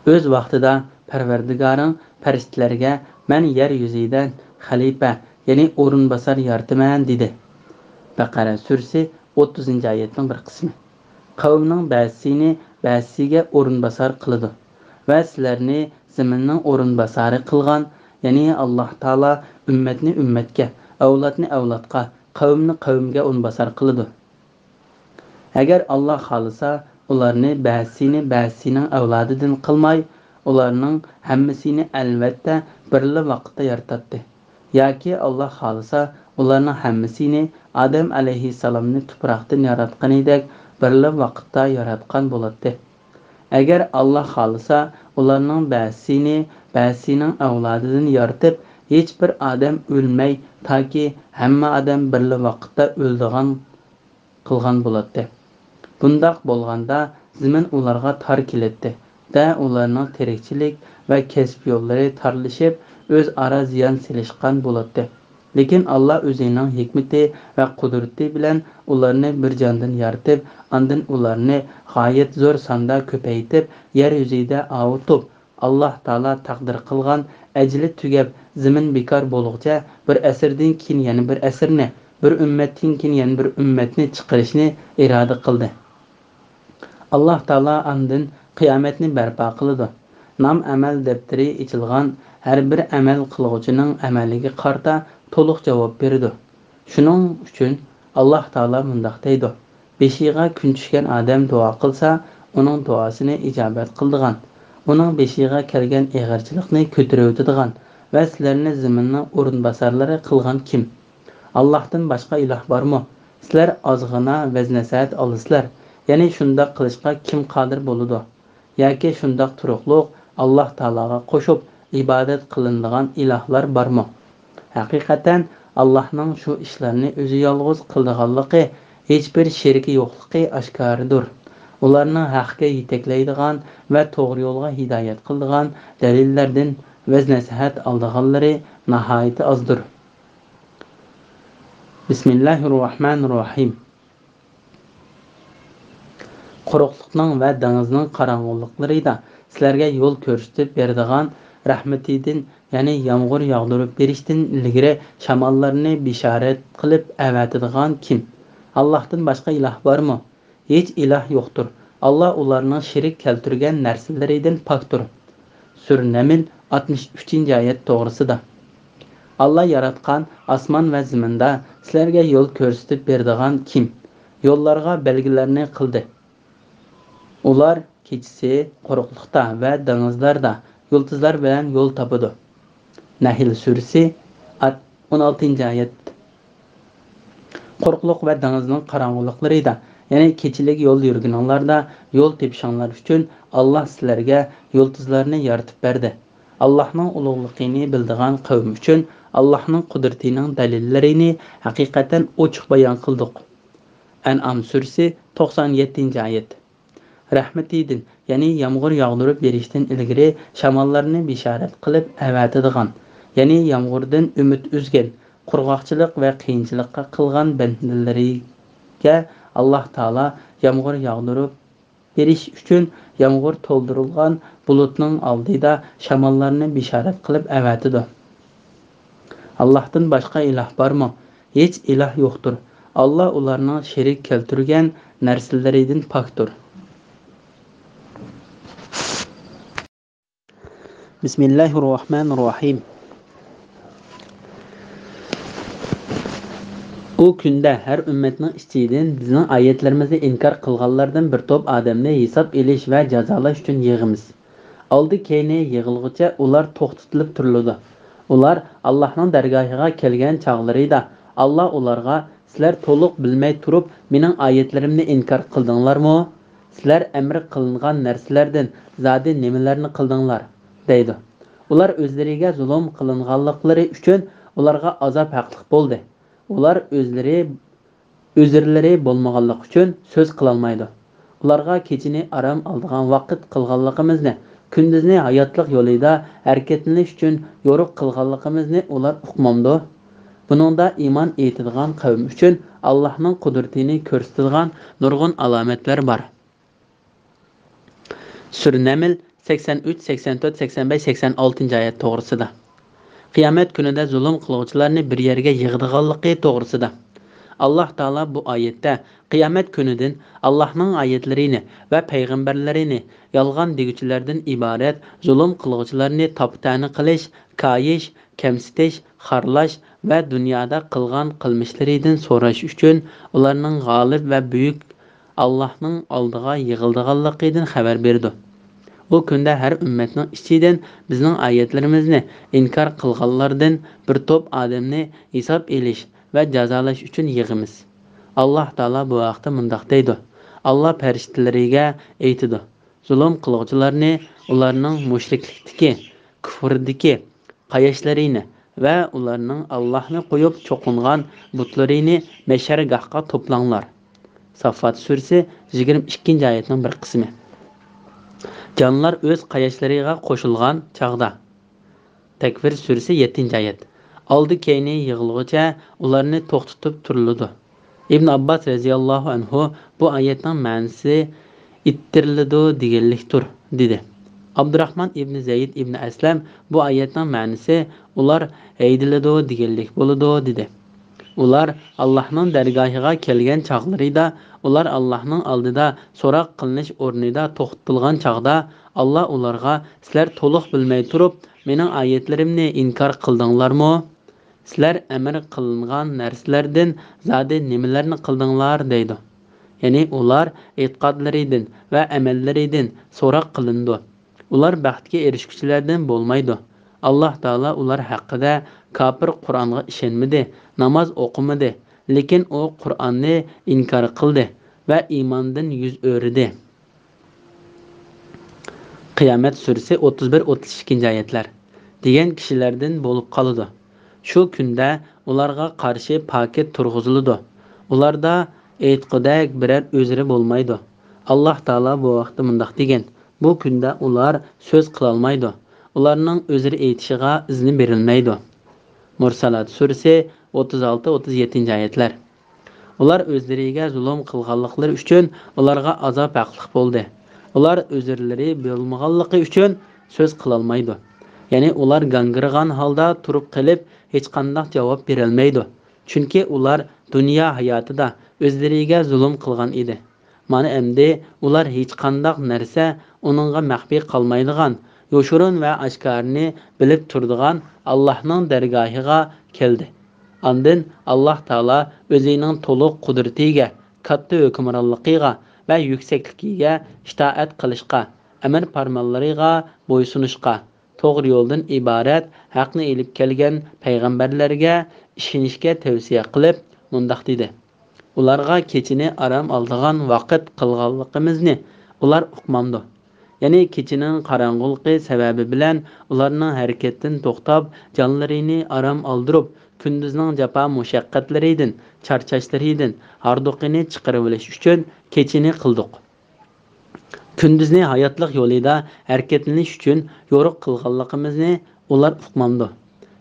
ئۆز ۋاقتىدا پەرۋەردىگارىڭ پەرىشتىلەرگە: «مەن يەر يۈزىدە خەلىپە، يەنى ئورۇنباسار يارىتىمەن» دېدى. بەقەرە سۈرىسى ئوتتۇزىنچى ئايەتنىڭ بىر قىسمى. قەۋمنىڭ بەزىسىنى بەزىسىگە ئورۇنباسار قىلىدۇ ۋە سىلەرنى زېمىننىڭ ئورۇنباسارى قىلغان، يەنى ئاللاھ تائالا ئۈممەتنى ئۈممەتكە، ئەۋلادنى ئەۋلادقا، قەۋمنى قەۋمگە ئورۇنباسار قىلىدۇ. ئەگەر ئاللاھ خالىسا، ئۇلارنى بەزىسىنى بەزىسىنىڭ ئەۋلادىدىن قىلماي، ئۇلارنىڭ ھەممىسىنى ئەلۋەتتە بىرلا ۋاقىتتا يارىتاتتى. ياكى ئاللاھ خالىسا، ئۇلارنىڭ ھەممىسىنى ئادەم ئەلەيھىسسالامنى تۇپراقتىن ياراتقىنىدەك بىرلا ۋاقىتتا ياراتقان بولاتتى. ئەگەر ئاللاھ خالىسا، ئۇلارنىڭ بەزىسىنى بەزىسىنىڭ ئەۋلادىدىن يارىتىپ، ھېچبىر ئادەم ئۆلمەي، تاكى ھەممە ئادەم بىرلا ۋاقىتتا ئۆلىدىغان قىلغان بولاتتى. بۇنداق بولغاندا، زېمىن ئۇلارغا تار كېلەتتى دە، ئۇلارنىڭ تىرىكچىلىك ۋە كەسىپ يوللىرى تارلىشىپ، ئۆزئارا زىيان سېلىشقان بولاتتى. لېكىن ئاللاھ ئۆزىنىڭ ھېكمىتى ۋە قۇدرىتى بىلەن ئۇلارنى بىر جاندىن يارىتىپ، ئاندىن ئۇلارنى غايەت زور ساندا كۆپەيتىپ، يەر يۈزىدە ئاۋۇتۇپ، ئاللاھ تائالا تەقدىر قىلغان ئەجىلى تۈگەپ، زېمىن بىكار بولغۇچە بىر ئەسىردىن كېيىن يەنە بىر ئەسىرنى، بىر ئۈممەتتىن كېيىن يەنە بىر ئۈممەتنى چىقىرىشنى ئىرادە قىلدى. ئاللاھ تائالا ئاندىن قىيامەتنى بەرپا قىلىدۇ. نام ئەمەل دەپتىرى ئېچىلغان ھەر بىر ئەمەل قىلغۇچىنىڭ ئەمەلىگە قارىتا تولۇق جاۋاب بېرىدۇ. شۇنىڭ ئۈچۈن ئاللاھ تائالا مۇنداق دەيدۇ: «بېشىغا كۈن چۈشكەن ئادەم دۇئا قىلسا، ئۇنىڭ دۇئاسىنى ئىجابەت قىلىدىغان، ئۇنىڭ بېشىغا كەلگەن ئېغىرچىلىقنى كۆتۈرۈۋېتىدىغان ۋە سىلەرنى زېمىننىڭ ئورۇنباسارلىرى قىلغان كىم؟ ئاللاھتىن باشقا ئىلاھ بارمۇ؟ سىلەر ئازغىنا ۋەز-نەسىھەت ئالىسىلەر، يەنى شۇنداق قىلىشقا كىم قادىر بولىدۇ؟ ياكى شۇنداق تۇرۇقلۇق ئاللاھ تائالاغا قوشۇپ ئىبادەت قىلىنىدىغان ئىلاھلار بارمۇ؟ ھەقىقەتەن، ئاللاھنىڭ شۇ ئىشلارنى ئۆزى يالغۇز قىلىدىغانلىقى، ھېچبىر شېرىكى يوقلۇقى ئاشكارىدۇر. ئۇلارنىڭ ھەققە يېتەكلەيدىغان ۋە توغرا يولغا ھىدايەت قىلىدىغان دەلىللەردىن ۋەز-نەسىھەت ئالىدىغانلىرى ناھايىتى ئازدۇر. بىسمىللاھىررەھمانىررەھىم. قۇرۇقلۇقنىڭ ۋە دېڭىزنىڭ قاراڭغۇلۇقلىرىدا سىلەرگە يول كۆرسىتىپ بېرىدىغان، رەھمىتىدىن، يەنى يامغۇر ياغدۇرۇپ بېرىشتىن ئىلگىرى شاماللارنى بېشارەت قىلىپ ئەۋەتىدىغان كىم؟ ئاللاھتىن باشقا ئىلاھ بارمۇ؟ ھېچ ئىلاھ يوقتۇر. ئاللاھ ئۇلارنىڭ شېرىك كەلتۈرگەن نەرسىلىرىدىن پاكتۇر. سۈرە نەمل، ئاتمىش ئۈچىنچى ئايەت توغرىسىدا. ئاللاھ ياراتقان ئاسمان ۋە زېمىندا سىلەرگە يول كۆرسىتىپ بېرىدىغان كىم؟ يوللارغا بەلگىلەرنى قىلدى. ئۇلار كېچىسى قۇرۇقلۇقتا ۋە دېڭىزلاردا يۇلتۇزلار بىلەن يول تاپىدۇ. نەھل سۈرىسى، ئات-، ئون ئالتىنچى ئايەت. قۇرۇقلۇق ۋە دېڭىزنىڭ قاراڭغۇلۇقلىرىدا، يەنى كېچىلىك يول يۈرگىنىڭلاردا يول تېپىشىڭلار ئۈچۈن ئاللاھ سىلەرگە يۇلتۇزلارنى يارىتىپ بەردى. ئاللاھنىڭ ئۇلۇغلۇقىنى بىلىدىغان قەۋم ئۈچۈن ئاللاھنىڭ قۇدرىتىنىڭ دەلىللىرىنى ھەقىقەتەن ئوچۇق بايان قىلدۇق. ئەنئام سۈرىسى، توقسان يەتتىنچى ئايەت. رەھمىتىدىن، يەنى يامغۇر ياغدۇرۇپ بېرىشتىن ئىلگىرى شاماللارنى بېشارەت قىلىپ ئەۋەتىدىغان، يەنى يامغۇردىن ئۈمىد ئۈزگەن، قۇرغاقچىلىق ۋە قىيىنچىلىققا قىلغان بەندىلىرىگە ئاللاھ تائالا يامغۇر ياغدۇرۇپ بېرىش ئۈچۈن يامغۇر تولدۇرۇلغان بۇلۇتنىڭ ئالدىدا شاماللارنى بېشارەت قىلىپ ئەۋەتىدۇ. ئاللاھتىن باشقا ئىلاھ بارمۇ؟ ھېچ ئىلاھ يوقتۇر. ئاللاھ ئۇلارنىڭ شېرىك كەلتۈرگەن نەرسىلىرىدىن پاكتۇر. بىسمىللاھىررەھمانىررەھىم. ئۇ كۈندە ھەر ئۈممەتنىڭ ئىچىدىن بىزنىڭ ئايەتلىرىمىزنى ئىنكار قىلغانلاردىن بىر توپ ئادەمنى ھېساب ئېلىش ۋە جازالاش ئۈچۈن يىغىمىز. ئالدى-كەينى يىغىلغۇچە ئۇلار توختىتىلىپ تۇرۇلىدۇ. ئۇلار ئاللاھنىڭ دەرگاھىغا كەلگەن چاغلىرىدا، ئاللاھ ئۇلارغا، سىلەر تولۇق بىلمەي تۇرۇپ مېنىڭ ئايەتلىرىمنى ئىنكار قىلدىڭلارمۇ؟ سىلەر ئەمر قىلىنغان نەرسىلەردىن زادى نېمىلەرنى قىلدىڭلار؟ دەيدۇ. ئۇلار ئۆزلىرىگە زۇلۇم قىلىنغانلىقلىرى ئۈچۈن ئۇلارغا ئازاب ھەقلىق بولدى. ئۇلار ئۆزلىرى ئۆزرىلىرى بولمىغانلىقى ئۈچۈن سۆز قىلالمايدۇ. ئۇلارغا كېچىنى ئارام ئالىدىغان ۋاقىت قىلغانلىقىمىزنى، كۈندۈزنى ھاياتلىق يولىدا ھەرىكەتلىنىش ئۈچۈن يورۇق قىلغانلىقىمىزنى ئۇلار ئۇقمامدۇ؟ بۇنىڭدا ئىمان ئېيتىدىغان قەۋم ئۈچۈن ئاللاھنىڭ قۇدرىتىنى كۆرسىتىدىغان نۇرغۇن ئالامەتلەر بار. سۈرە نەمل، سەكسەن ئۈچ، سەكسەن تۆت، سەكسەن بەش، سەكسەن ئالتىنچى ئايەت توغرىسىدا. قىيامەت كۈنىدە زۇلۇم قىلغۇچىلارنى بىر يەرگە يىغىدىغانلىقى توغرىسىدا. ئاللاھ تائالا بۇ ئايەتتە قىيامەت كۈنىدىن ئاللاھنىڭ ئايەتلىرىنى ۋە پەيغەمبەرلىرىنى يالغان دېگۈچىلەردىن ئىبارەت زۇلۇم قىلغۇچىلارنى تاپا-تەنە قىلىش، كايىش، كەمسىتىش، خارلاش ۋە دۇنيادا قىلغان قىلمىشلىرىدىن سوراش ئۈچۈن ئۇلارنىڭ غالىب ۋە بۈيۈك ئاللاھنىڭ ئالدىغا يىغىلىدىغانلىقىدىن خەۋەر بېرىدۇ. ئۇ كۈندە ھەر ئۈممەتنىڭ ئىچىدىن بىزنىڭ ئايەتلىرىمىزنى ئىنكار قىلغانلاردىن بىر توپ ئادەمنى ھېساب ئېلىش ۋە جازالاش ئۈچۈن يىغىمىز. ئاللاھ تائالا بۇ ھەقتە مۇنداق دەيدۇ، ئاللاھ پەرىشتىلىرىگە ئېيتىدۇ، زۇلۇم قىلغۇچىلارنى ئۇلارنىڭ مۇشرىكلىكتىكى، كۇفرىدىكى، قاياشلىرىنى ۋە ئۇلارنىڭ ئاللاھنى قويۇپ چوقۇنغان بۇتلىرىنى مەھشەرگاھقا توپلاڭلار. ساففات سۈرىسى، يىگىرمە ئىككىنچى ئايەتنىڭ بىر قىسمى. جانلار ئۆز قاياشلىرىغا قوشۇلغان چاغدا. تەكۋىر سۈرىسى، يەتتىنچى ئايەت. ئالدى-كەينى يىغىلغۇچە ئۇلارنى توختىتىپ تۇرۇلىدۇ. ئىبن ئابباس رەزىياللاھۇ ئەنھۇ بۇ ئايەتنىڭ مەنىسى ئىتتىرىلىدۇ دېگەنلىكتۇر، دېدى. ئابدۇراھمان ئىبنى زەيد ئىبنى ئەسلەم بۇ ئايەتنىڭ مەنىسى ئۇلار ھەيدىلىدۇ دېگەنلىك بولىدۇ، دېدى. ئۇلار ئاللاھنىڭ دەرگاھىغا كەلگەن چاغلىرىدا، ئۇلار ئاللاھنىڭ ئالدىدا سوراق قىلىنىش ئورنىدا توختىتىلغان چاغدا، ئاللاھ ئۇلارغا، سىلەر تولۇق بىلمەي تۇرۇپ مېنىڭ ئايەتلىرىمنى ئىنكار قىلدىڭلارمۇ؟ سىلەر ئەمر قىلىنغان نەرسىلەردىن زادى نېمىلەرنى قىلدىڭلار؟ دەيدۇ. يەنى ئۇلار ئېتىقادلىرىدىن ۋە ئەمەللىرىدىن سوراق قىلىنىدۇ. ئۇلار بەختكە ئېرىشكۈچىلەردىن بولمايدۇ. ئاللاھ تائالا ئۇلار ھەققىدە، كاپىر قۇرئانغا ئىشەنمىدى، ناماز ئوقۇمىدى، لېكىن ئۇ قۇرئاننى ئىنكار قىلدى ۋە ئىماندىن يۈز ئۆرۈدى. قىيامەت سۈرىسى، ئوتتۇز بىر، ئوتتۇز ئىككىنچى ئايەتلەر. دېگەن كىشىلەردىن بولۇپ قالىدۇ. شۇ كۈندە ئۇلارغا قارشى پاكىت تۇرغۇزۇلىدۇ. ئۇلاردا ئېيتقۇدەك بىرەر ئۆزرى بولمايدۇ. ئاللاھ تائالا بۇ ھەقتە مۇنداق دېگەن، بۇ كۈندە ئۇلار سۆز قىلالمايدۇ. ئۇلارنىڭ ئۆزرى ئېيتىشىغا ئىزنى بېرىلمەيدۇ. مۇرسالات سۈرىسى، ئوتتۇز ئالتە، ئوتتۇز يەتتىنچى ئايەتلەر. ئۇلار ئۆزلىرىگە زۇلۇم قىلغانلىقلىرى ئۈچۈن ئۇلارغا ئازاب ھەقلىق بولدى. ئۇلار ئۆزرىلىرى بولمىغانلىقى ئۈچۈن سۆز قىلالمايدۇ. يەنى ئۇلار گاڭگىرىغان ھالدا تۇرۇپ قېلىپ، ھېچقانداق جاۋاب بېرەلمەيدۇ. چۈنكى ئۇلار دۇنيا ھاياتىدا ئۆزلىرىگە زۇلۇم قىلغان ئىدى. مانا ئەمدى ئۇلار ھېچقانداق نەرسە ئۇنىڭغا مەخپىي قالمايدىغان، يوشۇرۇن ۋە ئاشكارىنى بىلىپ تۇرىدىغان ئاللاھنىڭ دەرگاھىغا كەلدى. ئاندىن ئاللاھ تائالا ئۆزىنىڭ تولۇق قۇدرىتىگە، كاتتا ھۆكۈمرانلىقىغا ۋە يۈكسەكلىكىگە ئىتائەت قىلىشقا، ئەمىر پەرمانلىرىغا بويسۇنۇشقا، توغرا يولدىن ئىبارەت ھەقنى ئېلىپ كەلگەن پەيغەمبەرلەرگە ئىشىنىشكە تەۋسىيە قىلىپ، مۇنداق دېدى: ئۇلارغا كېچىنى ئارام ئالىدىغان ۋاقىت قىلغانلىقىمىزنى ئۇلار ئۇقمامدۇ؟ يەنى كېچىنىڭ قاراڭغۇلۇقى سەۋەبى بىلەن ئۇلارنىڭ ھەرىكەتتىن توختاپ، جانلىرىنى ئارام ئالدۇرۇپ، كۈندۈزنىڭ جاپا مۇشەققەتلىرىدىن، چارچاشلىرىدىن ھاردۇقىنى چىقىرىۋېلىش ئۈچۈن كېچىنى قىلدۇق. كۈندۈزنى ھاياتلىق يولىدا ھەرىكەتلىنىش ئۈچۈن يورۇق قىلغانلىقىمىزنى ئۇلار ئۇقمامدۇ؟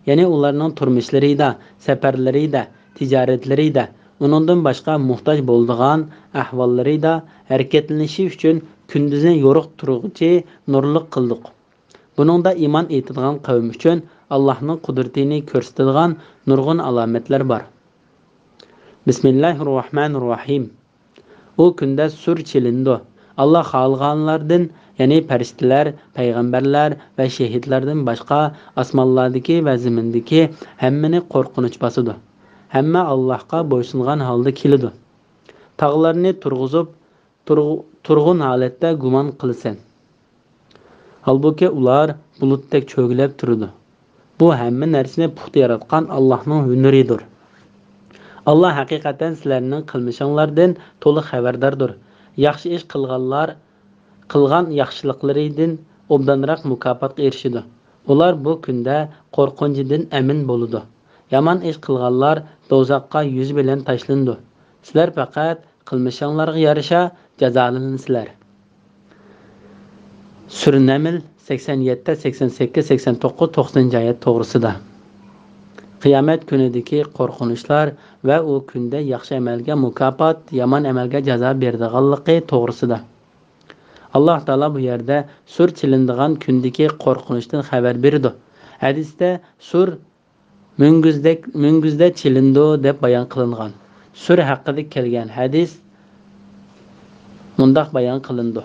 يەنى ئۇلارنىڭ تۇرمۇشلىرىدا، سەپەرلىرىدە، تىجارەتلىرىدە، ئۇنىڭدىن باشقا موھتاج بولىدىغان ئەھۋاللىرىدا ھەرىكەتلىنىشى ئۈچۈن كۈندۈزنى يورۇق تۇرغۇچى نۇرلۇق قىلدۇق. بۇنىڭدا ئىمان ئېيتىدىغان قەۋم ئۈچۈن ئاللاھنىڭ قۇدرىتىنى كۆرسىتىدىغان نۇرغۇن ئالامەتلەر بار. بىسمىللاھىررەھمانىررەھىم. ئۇ كۈندە سۇر چېلىنىدۇ. ئاللا خالىغانلاردىن، يەنى پەرىشتىلەر، پەيغەمبەرلەر ۋە شېھىتلەردىن باشقا ئاسمانلاردىكى ۋە زېمىندىكى ھەممىنى قورقۇنچ باسىدۇ. ھەممە ئاللاھقا بويسۇنغان ھالدا كېلىدۇ. تاغلارنى تۇرغۇزۇپ، تۇرغۇ-، تۇرغۇن ھالەتتە گۇمان قىلىسەن. ھالبۇكى، ئۇلار بۇلۇتتەك چۆگىلەپ تۇرىدۇ. بۇ ھەممە نەرسىنى پۇختا ياراتقان ئاللاھنىڭ ھۈنىرىدۇر. ئاللا ھەقىقەتەن سىلەرنىڭ قىلمىشىڭلاردىن تولۇق خەۋەرداردۇر. ياخشى ئىش قىلغانلار قىلغان ياخشىلىقلىرىدىن ئوبدانراق مۇكاپاتقا ئېرىشىدۇ. ئۇلار بۇ كۈندە قورقۇنچىدىن ئەمىن بولىدۇ. يامان ئىش قىلغانلار دوزاخقا يۈزى بىلەن تاشلىنىدۇ. سىلەر پەقەت قىلمىشىڭلارغا يارىشا جازالىنىسىلەر. سۈرە نەمل سەكسەن يەتتە، سەكسەن سەككىز، سەكسەن توققۇز، توقسىنىنچى ئايەت توغرىسىدا. قىيامەت كۈنىدىكى قورقۇنچلار ۋە ئۇ كۈندە ياخشى ئەمەلگە مۇكاپات، يامان ئەمەلگە جازا بېرىدىغانلىقى توغرىسىدا. ئاللاھ تائالا بۇ يەردە سۇر چېلىنىدىغان كۈندىكى قورقۇنچتىن خەۋەر بېرىدۇ. ھەدىستە سۇر مۈڭگۈزدەك، مۈڭگۈزدە چېلىنىدۇ دەپ بايان قىلىنغان. سۈر ھەققىدە كەلگەن ھەدىس مۇنداق بايان قىلىنىدۇ.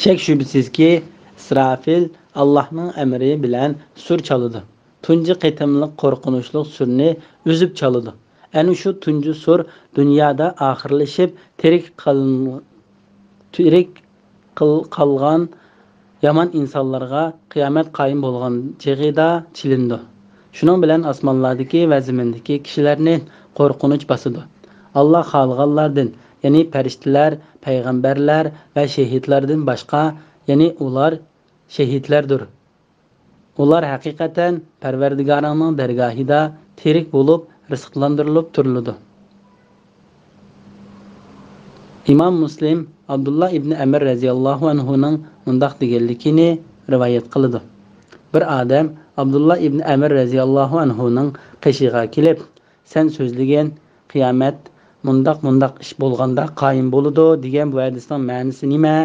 شەك-شۈبھىسىزكى، ئىسرافىل ئاللاھنىڭ ئەمرى بىلەن سۇر چالىدۇ. تۇنجى قېتىملىق قورقۇنچلۇق سۇرنى ئۈزۈپ چالىدۇ. ئەنە شۇ تۇنجى سۇر دۇنيادا ئاخىرلىشىپ، تىرىك قالىن-، تىرىك قىل-، قالغان يامان ئىنسانلارغا قىيامەت قايىم بولغان چېغىدا چېلىنىدۇ. شۇنىڭ بىلەن ئاسمانلاردىكى ۋە زېمىندىكى كىشىلەرنى قورقۇنچ باسىدۇ. ئاللا خالىغانلاردىن، يەنى پەرىشتىلەر، پەيغەمبەرلەر ۋە شېھىتلاردىن باشقا، يەنى ئۇلار شېھىتلەردۇر. ئۇلار ھەقىقەتەن پەرۋەردىگارىڭنىڭ دەرگاھىدا تىرىك بولۇپ، رىزقىلاندۇرۇلۇپ تۇرۇلىدۇ. ئىمام مۇسلىم ئابدۇللا ئىبنى ئەمىر رەزىياللاھۇ ئەنھۇنىڭ مۇنداق دېگەنلىكىنى رىۋايەت قىلىدۇ. بىر ئادەم ئابدۇللا ئىبنى ئەمىر رەزىياللاھۇ ئەنھۇنىڭ قېشىغا كېلىپ، سەن سۆزلىگەن قىيامەت مۇنداق، مۇنداق ئىش بولغاندا قايىم بولىدۇ دېگەن بۇ ھەدىسنىڭ مەنىسى نېمە؟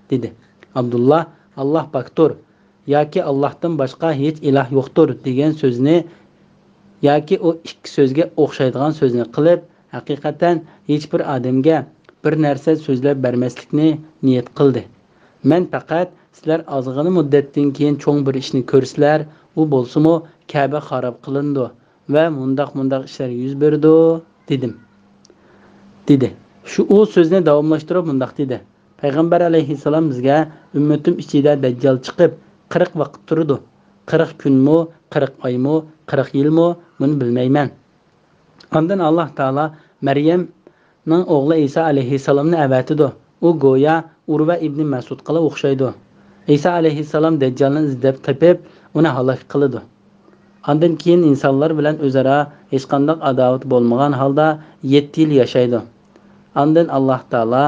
دېدى. ئابدۇللا، ئاللاھ پاكتۇر ياكى ئاللاھتىن باشقا ھېچ ئىلاھ يوقتۇر دېگەن سۆزنى ياكى ئۇ ئىككى سۆزگە ئوخشايدىغان سۆزنى قىلىپ، ھەقىقەتەن ھېچبىر ئادەمگە بىر نەرسە سۆزلەپ بەرمەسلىكنى نىيەت قىلدى. مەن پەقەت سىلەر ئازغىنە مۇددەتتىن كېيىن چوڭ بىر ئىشنى كۆرىسىلەر، ئۇ بولسىمۇ كەبە خاراب قىلىنىدۇ ۋە مۇنداق مۇنداق ئىشلار يۈز بېرىدۇ، دېدىم، دېدى. شۇ ئۇ سۆزنى داۋاملاشتۇرۇپ مۇنداق دېدى: پەيغەمبەر ئەلەيھىسسالام بىزگە، ئۈممىتىم ئىچىدە دەججال چىقىپ، قىرىق ۋاقىت تۇرىدۇ. قىرىق كۈنمۇ، قىرىق ئايمۇ، قىرىق يىلمۇ، بۇنى بىلمەيمەن. ئاندىن ئاللاھ تائالا مەريەمنىڭ ئوغلى ئىسا ئەلەيھىسسالامنى ئەۋەتىدۇ. ئۇ گويا ئۇرۋە ئىبنى مەسئۇدقىلا ئوخشايدۇ. ئىسا ئەلەيھىسسالام دەججالنى ئىزدەپ تېپىپ، ئۇنى ھالاك قىلىدۇ. ئاندىن كېيىن ئىنسانلار بىلەن ئۆزئارا ھېچقانداق ئاداۋىتى بولمىغان ھالدا يەتتە يىل ياشايدۇ. ئاندىن ئاللاھ تائالا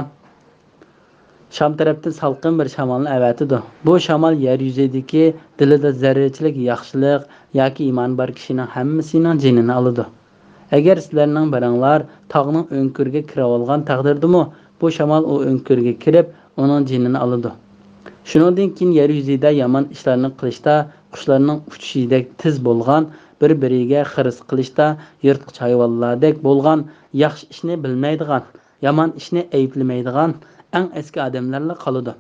شام تەرەپتىن سالقىن بىر شامالنى ئەۋەتىدۇ. بۇ شامال يەر يۈزىدىكى دىلىدا زەررىچىلىك ياخشىلىق ياكى ئىمان بار كىشىنىڭ ھەممىسىنىڭ جېنىنى ئالىدۇ. ئەگەر سىلەرنىڭ بىرىڭلار تاغنىڭ ئۆڭكۈرىگە كىرىۋالغان تەقدىردىمۇ، بۇ شامال ئۇ ئۆڭكۈرگە كىرىپ، ئۇنىڭ جېنىنى ئالىدۇ. شۇنىڭدىن كېيىن يەر يۈزىدە يامان ئىشلارنى قىلىشتا، قۇشلارنىڭ ئۇچۇشىدەك تېز بولغان، بىر-بىرىگە خىرىس قىلىشتا يىرتقۇچ ھايۋانلاردەك بولغان، ياخشى ئىشنى بىلمەيدىغان، يامان ئىشنى ئەيىبلىمەيدىغان ئەڭ ئەسكى ئادەملەرلا قالىدۇ.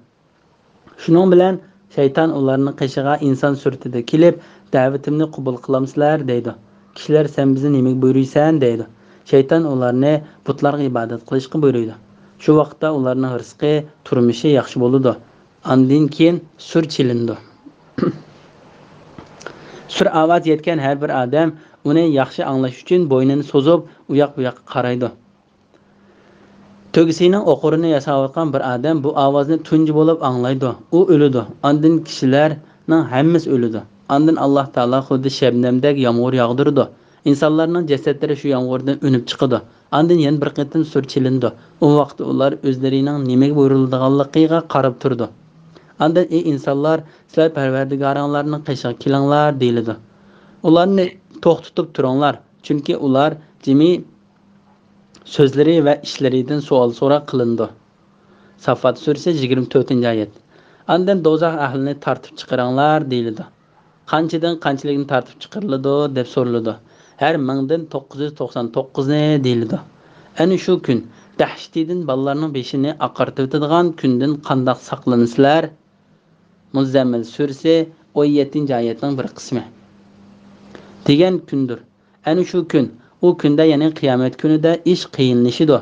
شۇنىڭ بىلەن شەيتان ئۇلارنىڭ قېشىغا ئىنسان سۈرىتىدە كېلىپ، «دەۋىتىمنى قوبۇل قىلامسىلەر؟» دەيدۇ. كىشىلەر، «سەن بىزنى نېمىگە بۇيرۇيسەن؟» دەيدۇ. شەيتان ئۇلارنى بۇتلارغا ئىبادەت قىلىشقا بۇيرۇيدۇ. شۇ ۋاقىتتا ئۇلارنىڭ رىزقى، تۇرمۇشى ياخشى بولىدۇ. ئاندىن كېيىن سۈر چېلىنىدۇ. سۈر ئاۋازى يەتكەن ھەر بىر ئادەم ئۇنى ياخشى ئاڭلاش ئۈچۈن بوينىنى سوزۇپ، ئۇياق-بۇياققا قارايدۇ. تۆگىسىنىڭ ئوقۇرىنى ياساۋاتقان بىر ئادەم بۇ ئاۋازنى تۇنجى بولۇپ ئاڭلايدۇ. ئۇ ئۆلىدۇ. ئاندىن كىشىلەرنىڭ ھەممىسى ئۆلىدۇ. ئاندىن ئاللاھ تائالا خۇددى شەبنەمدەك يامغۇر ياغدۇرىدۇ. ئىنسانلارنىڭ جەسەتلىرى شۇ يامغۇردىن ئۈنۈپ چىقىدۇ. ئاندىن يەنە بىر قېتىم سۈر چېلىنىدۇ. ئۇ ۋاقىتتا ئۇلار ئۆزلىرىنىڭ نېمىگە بۇيرۇلىدىغانلىقىغا قاراپ تۇرىدۇ. ئاندىن، ئى ئىنسانلار، سىلەر پەرۋەردىگارىڭلارنىڭ قېشىغا كېلىڭلار، دېيىلىدۇ. ئۇلارنى توختىتىپ تۇرۇڭلار، چۈنكى ئۇلار جىمى سۆزلىرى ۋە ئىشلىرىدىن سوئال-سوراق قىلىنىدۇ. ساففات سۈرىسى، يىگىرمە تۆتىنچى ئايەت. ئاندىن دوزاخ ئەھلىنى تارتىپ چىقىرىڭلار، دېيىلىدۇ. قانچىدىن قانچىلىكنى تارتىپ چىقىرىلىدۇ، دەپ سورىلىدۇ. ھەر مىڭدىن توققۇز يۈز توقسان توققۇزنى، دېيىلىدۇ. ئەنە شۇ كۈن، دەھشىتىدىن بالىلارنىڭ بېشىنى ئاقارتىۋېتىدىغان كۈندىن قانداق ساقلىنىسىلەر؟ مۇززەممىل سۈرىسى، ئون يەتتىنچى ئايەتنىڭ بىر قىسمى. دېگەن كۈندۇر. ئەنە شۇ كۈن، ئۇ كۈندە، يەنى قىيامەت كۈنىدە ئىش قىيىنلىشىدۇ.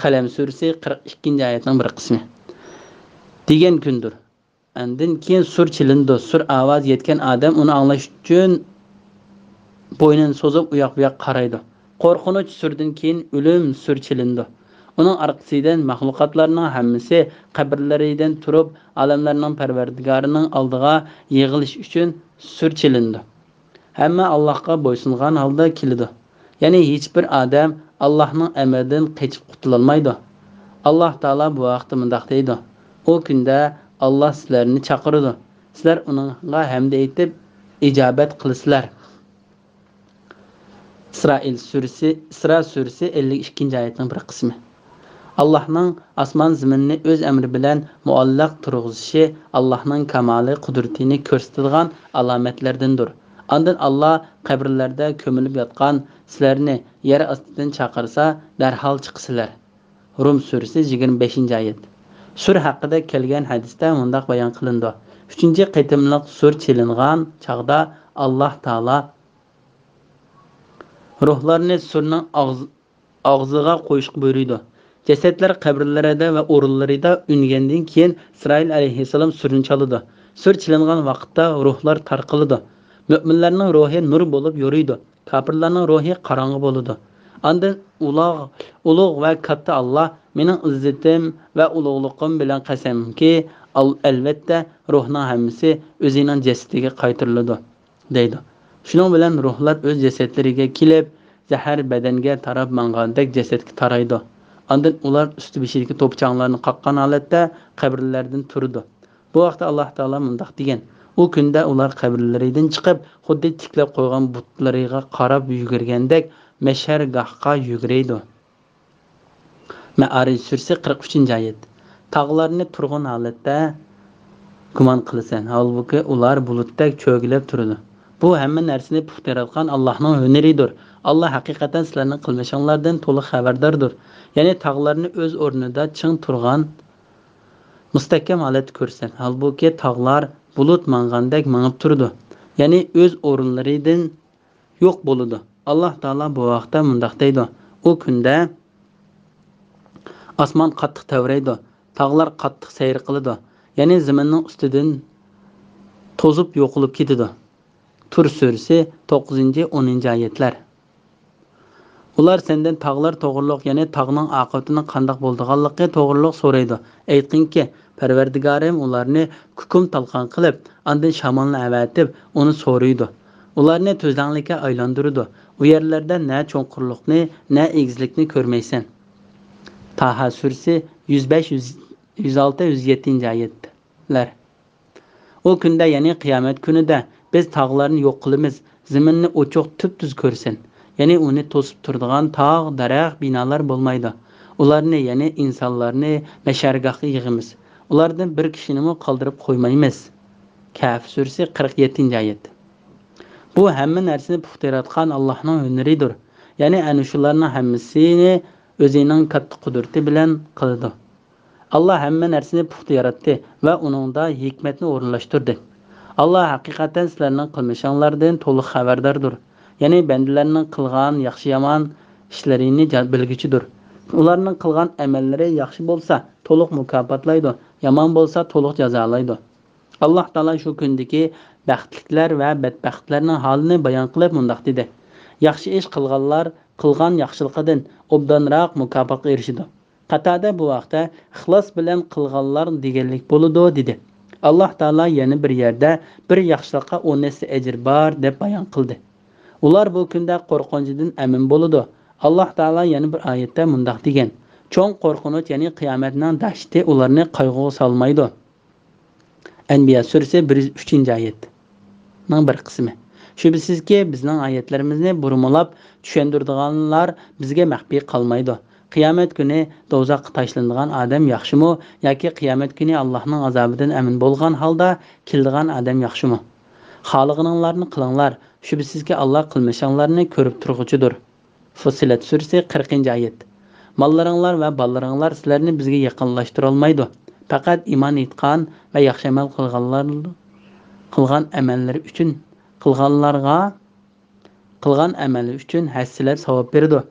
قەلەم سۈرىسى، قىرىق ئىككىنچى ئايەتنىڭ بىر قىسمى. دېگەن كۈندۇر. ئاندىن كېيىن سۈر چېلىنىدۇ. سۈر ئاۋازى يەتكەن ئادەم ئۇنى ئاڭلاش ئۈچۈن بوينىنى سوزۇپ، ئۇياق-بۇياققا قارايدۇ. قورقۇنچ سۈردىن كېيىن ئۆلۈم سۈر چېلىنىدۇ. ئۇنىڭ ئارقىسىدىن مەخلۇقاتلارنىڭ ھەممىسى قەبرىلىرىدىن تۇرۇپ، ئالەملەرنىڭ پەرۋەردىگارىنىڭ ئالدىغا يىغىلىش ئۈچۈن سۈر چېلىنىدۇ. ھەممە ئاللاھقا بويسۇنغان ھالدا كېلىدۇ. يەنى ھېچبىر ئادەم ئاللاھنىڭ ئەمرىدىن قېچىپ قۇتۇلالمايدۇ. ئاللاھ تائالا بۇ ھەقتە مۇنداق دەيدۇ: ئۇ كۈندە ئاللاھ سىلەرنى چاقىرىدۇ. سىلەر ئۇنىڭغا ھەمدە ئېيتىپ، ئىجابەت قىلىسىلەر. ئىسرائىل سۈرىسى، ئىسرا سۈرىسى، ئەللىك ئىككىنچى ئايەتنىڭ بىر قىسمى. ئاللاھنىڭ ئاسمان زېمىننى ئۆز ئەمرى بىلەن مۇئەللەق تۇرغۇزۇشى ئاللاھنىڭ كامالى قۇدرىتىنى كۆرسىتىدىغان ئالامەتلەردىندۇر. ئاندىن ئاللاھ قەبرىلەردە كۆمۈلۈپ ياتقان سىلەرنى يەر ئاستىدىن چاقىرسا، دەرھال چىقىسىلەر. رۇم سۈرىسى، يىگىرمە بەشىنچى ئايەت. سۈر ھەققىدە كەلگەن ھەدىستە مۇنداق بايان قىلىنىدۇ: ئۈچىنچى قېتىملىق سۈر چېلىنغان چاغدا ئاللاھ تائالا روھلارنى سۈرنىڭ ئاغز-، ئاغزىغا قويۇشقا بۇيرۇيدۇ. جەسەتلەر قەبرىلىرىدە ۋە ئورۇنلىرىدا ئۈنگەندىن كېيىن، ئىسرائىل ئەلەيھىسسالام سۈرنى چالىدۇ. سۈر چېلىنغان ۋاقىتتا روھلار تارقىلىدۇ. مۆمىنلەرنىڭ روھى نۇر بولۇپ يورۇيدۇ. كاپىرلارنىڭ روھى قاراڭغۇ بولىدۇ. ئاندىن ئۇلاغ-، ئۇلۇغ ۋە كاتتا ئاللاھ، مېنىڭ ئىززىتىم ۋە ئۇلۇغلۇقۇم بىلەن قەسەمكى، ئال-، ئەلۋەتتە، روھنىڭ ھەممىسى ئۆزىنىڭ جەسىتىگە قايتۇرۇلىدۇ، دەيدۇ. شۇنىڭ بىلەن روھلار ئۆز جەسەتلىرىگە كېلىپ، زەھەر بەدەنگە تاراپ ماڭغاندەك جەسەتكە تارايدۇ. ئاندىن ئۇلار ئۈستى بېشىدىكى توپا-چاڭلارنى قاققان ھالەتتە قەبرىلەردىن تۇرىدۇ. بۇ ھەقتە ئاللاھ تائالا مۇنداق دېگەن: ئۇ كۈندە ئۇلار قەبرىلىرىدىن چىقىپ، خۇددى تىكلەپ قويغان بۇتلىرىغا قاراپ يۈگۈرگەندەك مەھشەرگاھقا يۈگۈرەيدۇ. مەئارىج سۈرىسى، قىرىق ئۈچىنچى ئايەت. تاغلارنى تۇرغان ھالەتتە گۇمان قىلىسەن، ھالبۇكى، ئۇلار بۇلۇتتەك چۆگىلەپ تۇرىدۇ. بۇ ھەممە نەرسىنى پۇختا ياراتقان ئاللاھنىڭ ھۈنىرىدۇر. ئاللاھ ھەقىقەتەن سىلەرنىڭ قىلمىشىڭلاردىن تولۇق خەۋەرداردۇر. يەنى تاغلارنى ئۆز ئورنىدا چىڭ تۇرغان، مۇستەھكەم ھالەتتە كۆرىسەن، ھالبۇكى، تاغلار بۇلۇت ماڭغاندەك مېڭىپ تۇرىدۇ. يەنى ئۆز ئورۇنلىرىدىن يوق بولىدۇ. ئاللاھ تائالا بۇ ھەقتە مۇنداق دەيدۇ: ئۇ كۈندە ئاسمان قاتتىق تەۋرەيدۇ، تاغلار قاتتىق سەير قىلىدۇ، يەنى زېمىننىڭ ئۈستىدىن توزۇپ يوقىلىپ كېتىدۇ. تۇر سۈرىسى، توققۇزىنچى، ئونىنچى ئايەتلەر. ئۇلار سەندىن تاغلار توغرۇلۇق، يەنى تاغنىڭ ئاقىۋىتىنىڭ قانداق بولىدىغانلىقى توغرۇلۇق سورايدۇ. ئەيتقىنكى، پەرۋەردىگارىم ئۇلارنى كۇكۇم تالقان قىلىپ، ئاندىن شامالنى ئەۋەتىپ، ئۇنى سورۇيدۇ. ئۇلارنى تۈزلەڭلىككە ئايلاندۇرىدۇ. ئۇ يەرلەردە نە چوڭقۇرلۇقنى، نە ئېگىزلىكنى كۆرمەيسەن. تاھا سۈرىسى، يۈز بەش، يۈز، يۈز ئالتە، يۈز يەتتىنچى ئايەتلەر. ئۇ كۈندە، يەنى قىيامەت كۈنىدە، بىز تاغلارنى يوق قىلىمىز، زېمىننى ئوچۇق تۈپتۈز كۆرىسەن. يەنى ئۇنى توسۇپ تۇرىدىغان تاغ، دەرەخ، بىنالار بولمايدۇ. ئۇلارنى، يەنى ئىنسانلارنى مەشەرگاھقا يىغىمىز. ئۇلاردىن بىر كىشىنىمۇ قالدۇرۇپ قويمايمىز. كەھف سۈرىسى، قىرىق يەتتىنچى ئايەت. بۇ ھەممە نەرسىنى پۇختا ياراتقان ئاللاھنىڭ ھۈنىرىدۇر. يەنى ئەنە شۇلارنىڭ ھەممىسىنى ئۆزىنىڭ كاتتا قۇدرىتى بىلەن قىلىدۇ. ئاللا ھەممە نەرسىنى پۇختا ياراتتى ۋە ئۇنىڭدا ھېكمەتنى ئورۇنلاشتۇردى. ئاللا ھەقىقەتەن سىلەرنىڭ قىلمىشىڭلاردىن تولۇق خەۋەرداردۇر. يەنى بەندىلەرنىڭ قىلغان ياخشى-يامان ئىشلىرىنى جا-، بىلگۈچىدۇر. ئۇلارنىڭ قىلغان ئەمەللىرى ياخشى بولسا، تولۇق مۇكاپاتلايدۇ، يامان بولسا، تولۇق جازالايدۇ. ئاللاھ تائالا شۇ كۈندىكى بەختلىكلەر ۋە بەتبەختلەرنىڭ ھالىنى بايان قىلىپ مۇنداق دېدى: ياخشى ئىش قىلغانلار قىلغان ياخشىلىقىدىن ئوبدانراق مۇكاپاتقا ئېرىشىدۇ. قاتادە بۇ ھەقتە، ئىخلاس بىلەن قىلغانلار دېگەنلىك بولىدۇ، دېدى. ئاللاھ تائالا يەنە بىر يەردە، بىر ياخشىلىققا ئون ھەسسە ئەجىر بار، دەپ بايان قىلدى. ئۇلار بۇ كۈندە قورقۇنچىدىن ئەمىن بولىدۇ. ئاللاھ تائالا يەنە بىر ئايەتتە مۇنداق دېگەن: چوڭ قورقۇنچ، يەنى قىيامەتنىڭ دەھشىتى ئۇلارنى قايغۇغا سالمايدۇ. ئەنبىيا سۈرىسى بىر يۈز ئۈچىنچى ئايەتنىڭ بىر قىسمى. شۈبھىسىزكى، بىزنىڭ ئايەتلىرىمىزنى بۇرمىلاپ چۈشەندۈرىدىغانلار بىزگە مەخپىي قالمايدۇ. قىيامەت كۈنى دوزاخقا تاشلىنىدىغان ئادەم ياخشىمۇ ياكى قىيامەت كۈنى ئاللاھنىڭ ئازابىدىن ئەمىن بولغان ھالدا كېلىدىغان ئادەم ياخشىمۇ؟ خالىغىنىڭلارنى قىلىڭلار، شۈبھىسىزكى، ئاللاھ قىلمىشىڭلارنى كۆرۈپ تۇرغۇچىدۇر. فۇسسىلەت سۈرىسى، قىرىقىنچى ئايەت. ماللىرىڭلار ۋە بالىلىرىڭلار سىلەرنى بىزگە يېقىنلاشتۇرالمايدۇ. پەقەت ئىمان ئېيتقان ۋە ياخشى ئەمەل قىلغانلار، قىلغان ئەمەللىرى ئۈچۈن، قىلغانلارغا قىلغان ئەمەلى ئۈچۈن ھەسسىلەپ ساۋاب بېرىدۇ.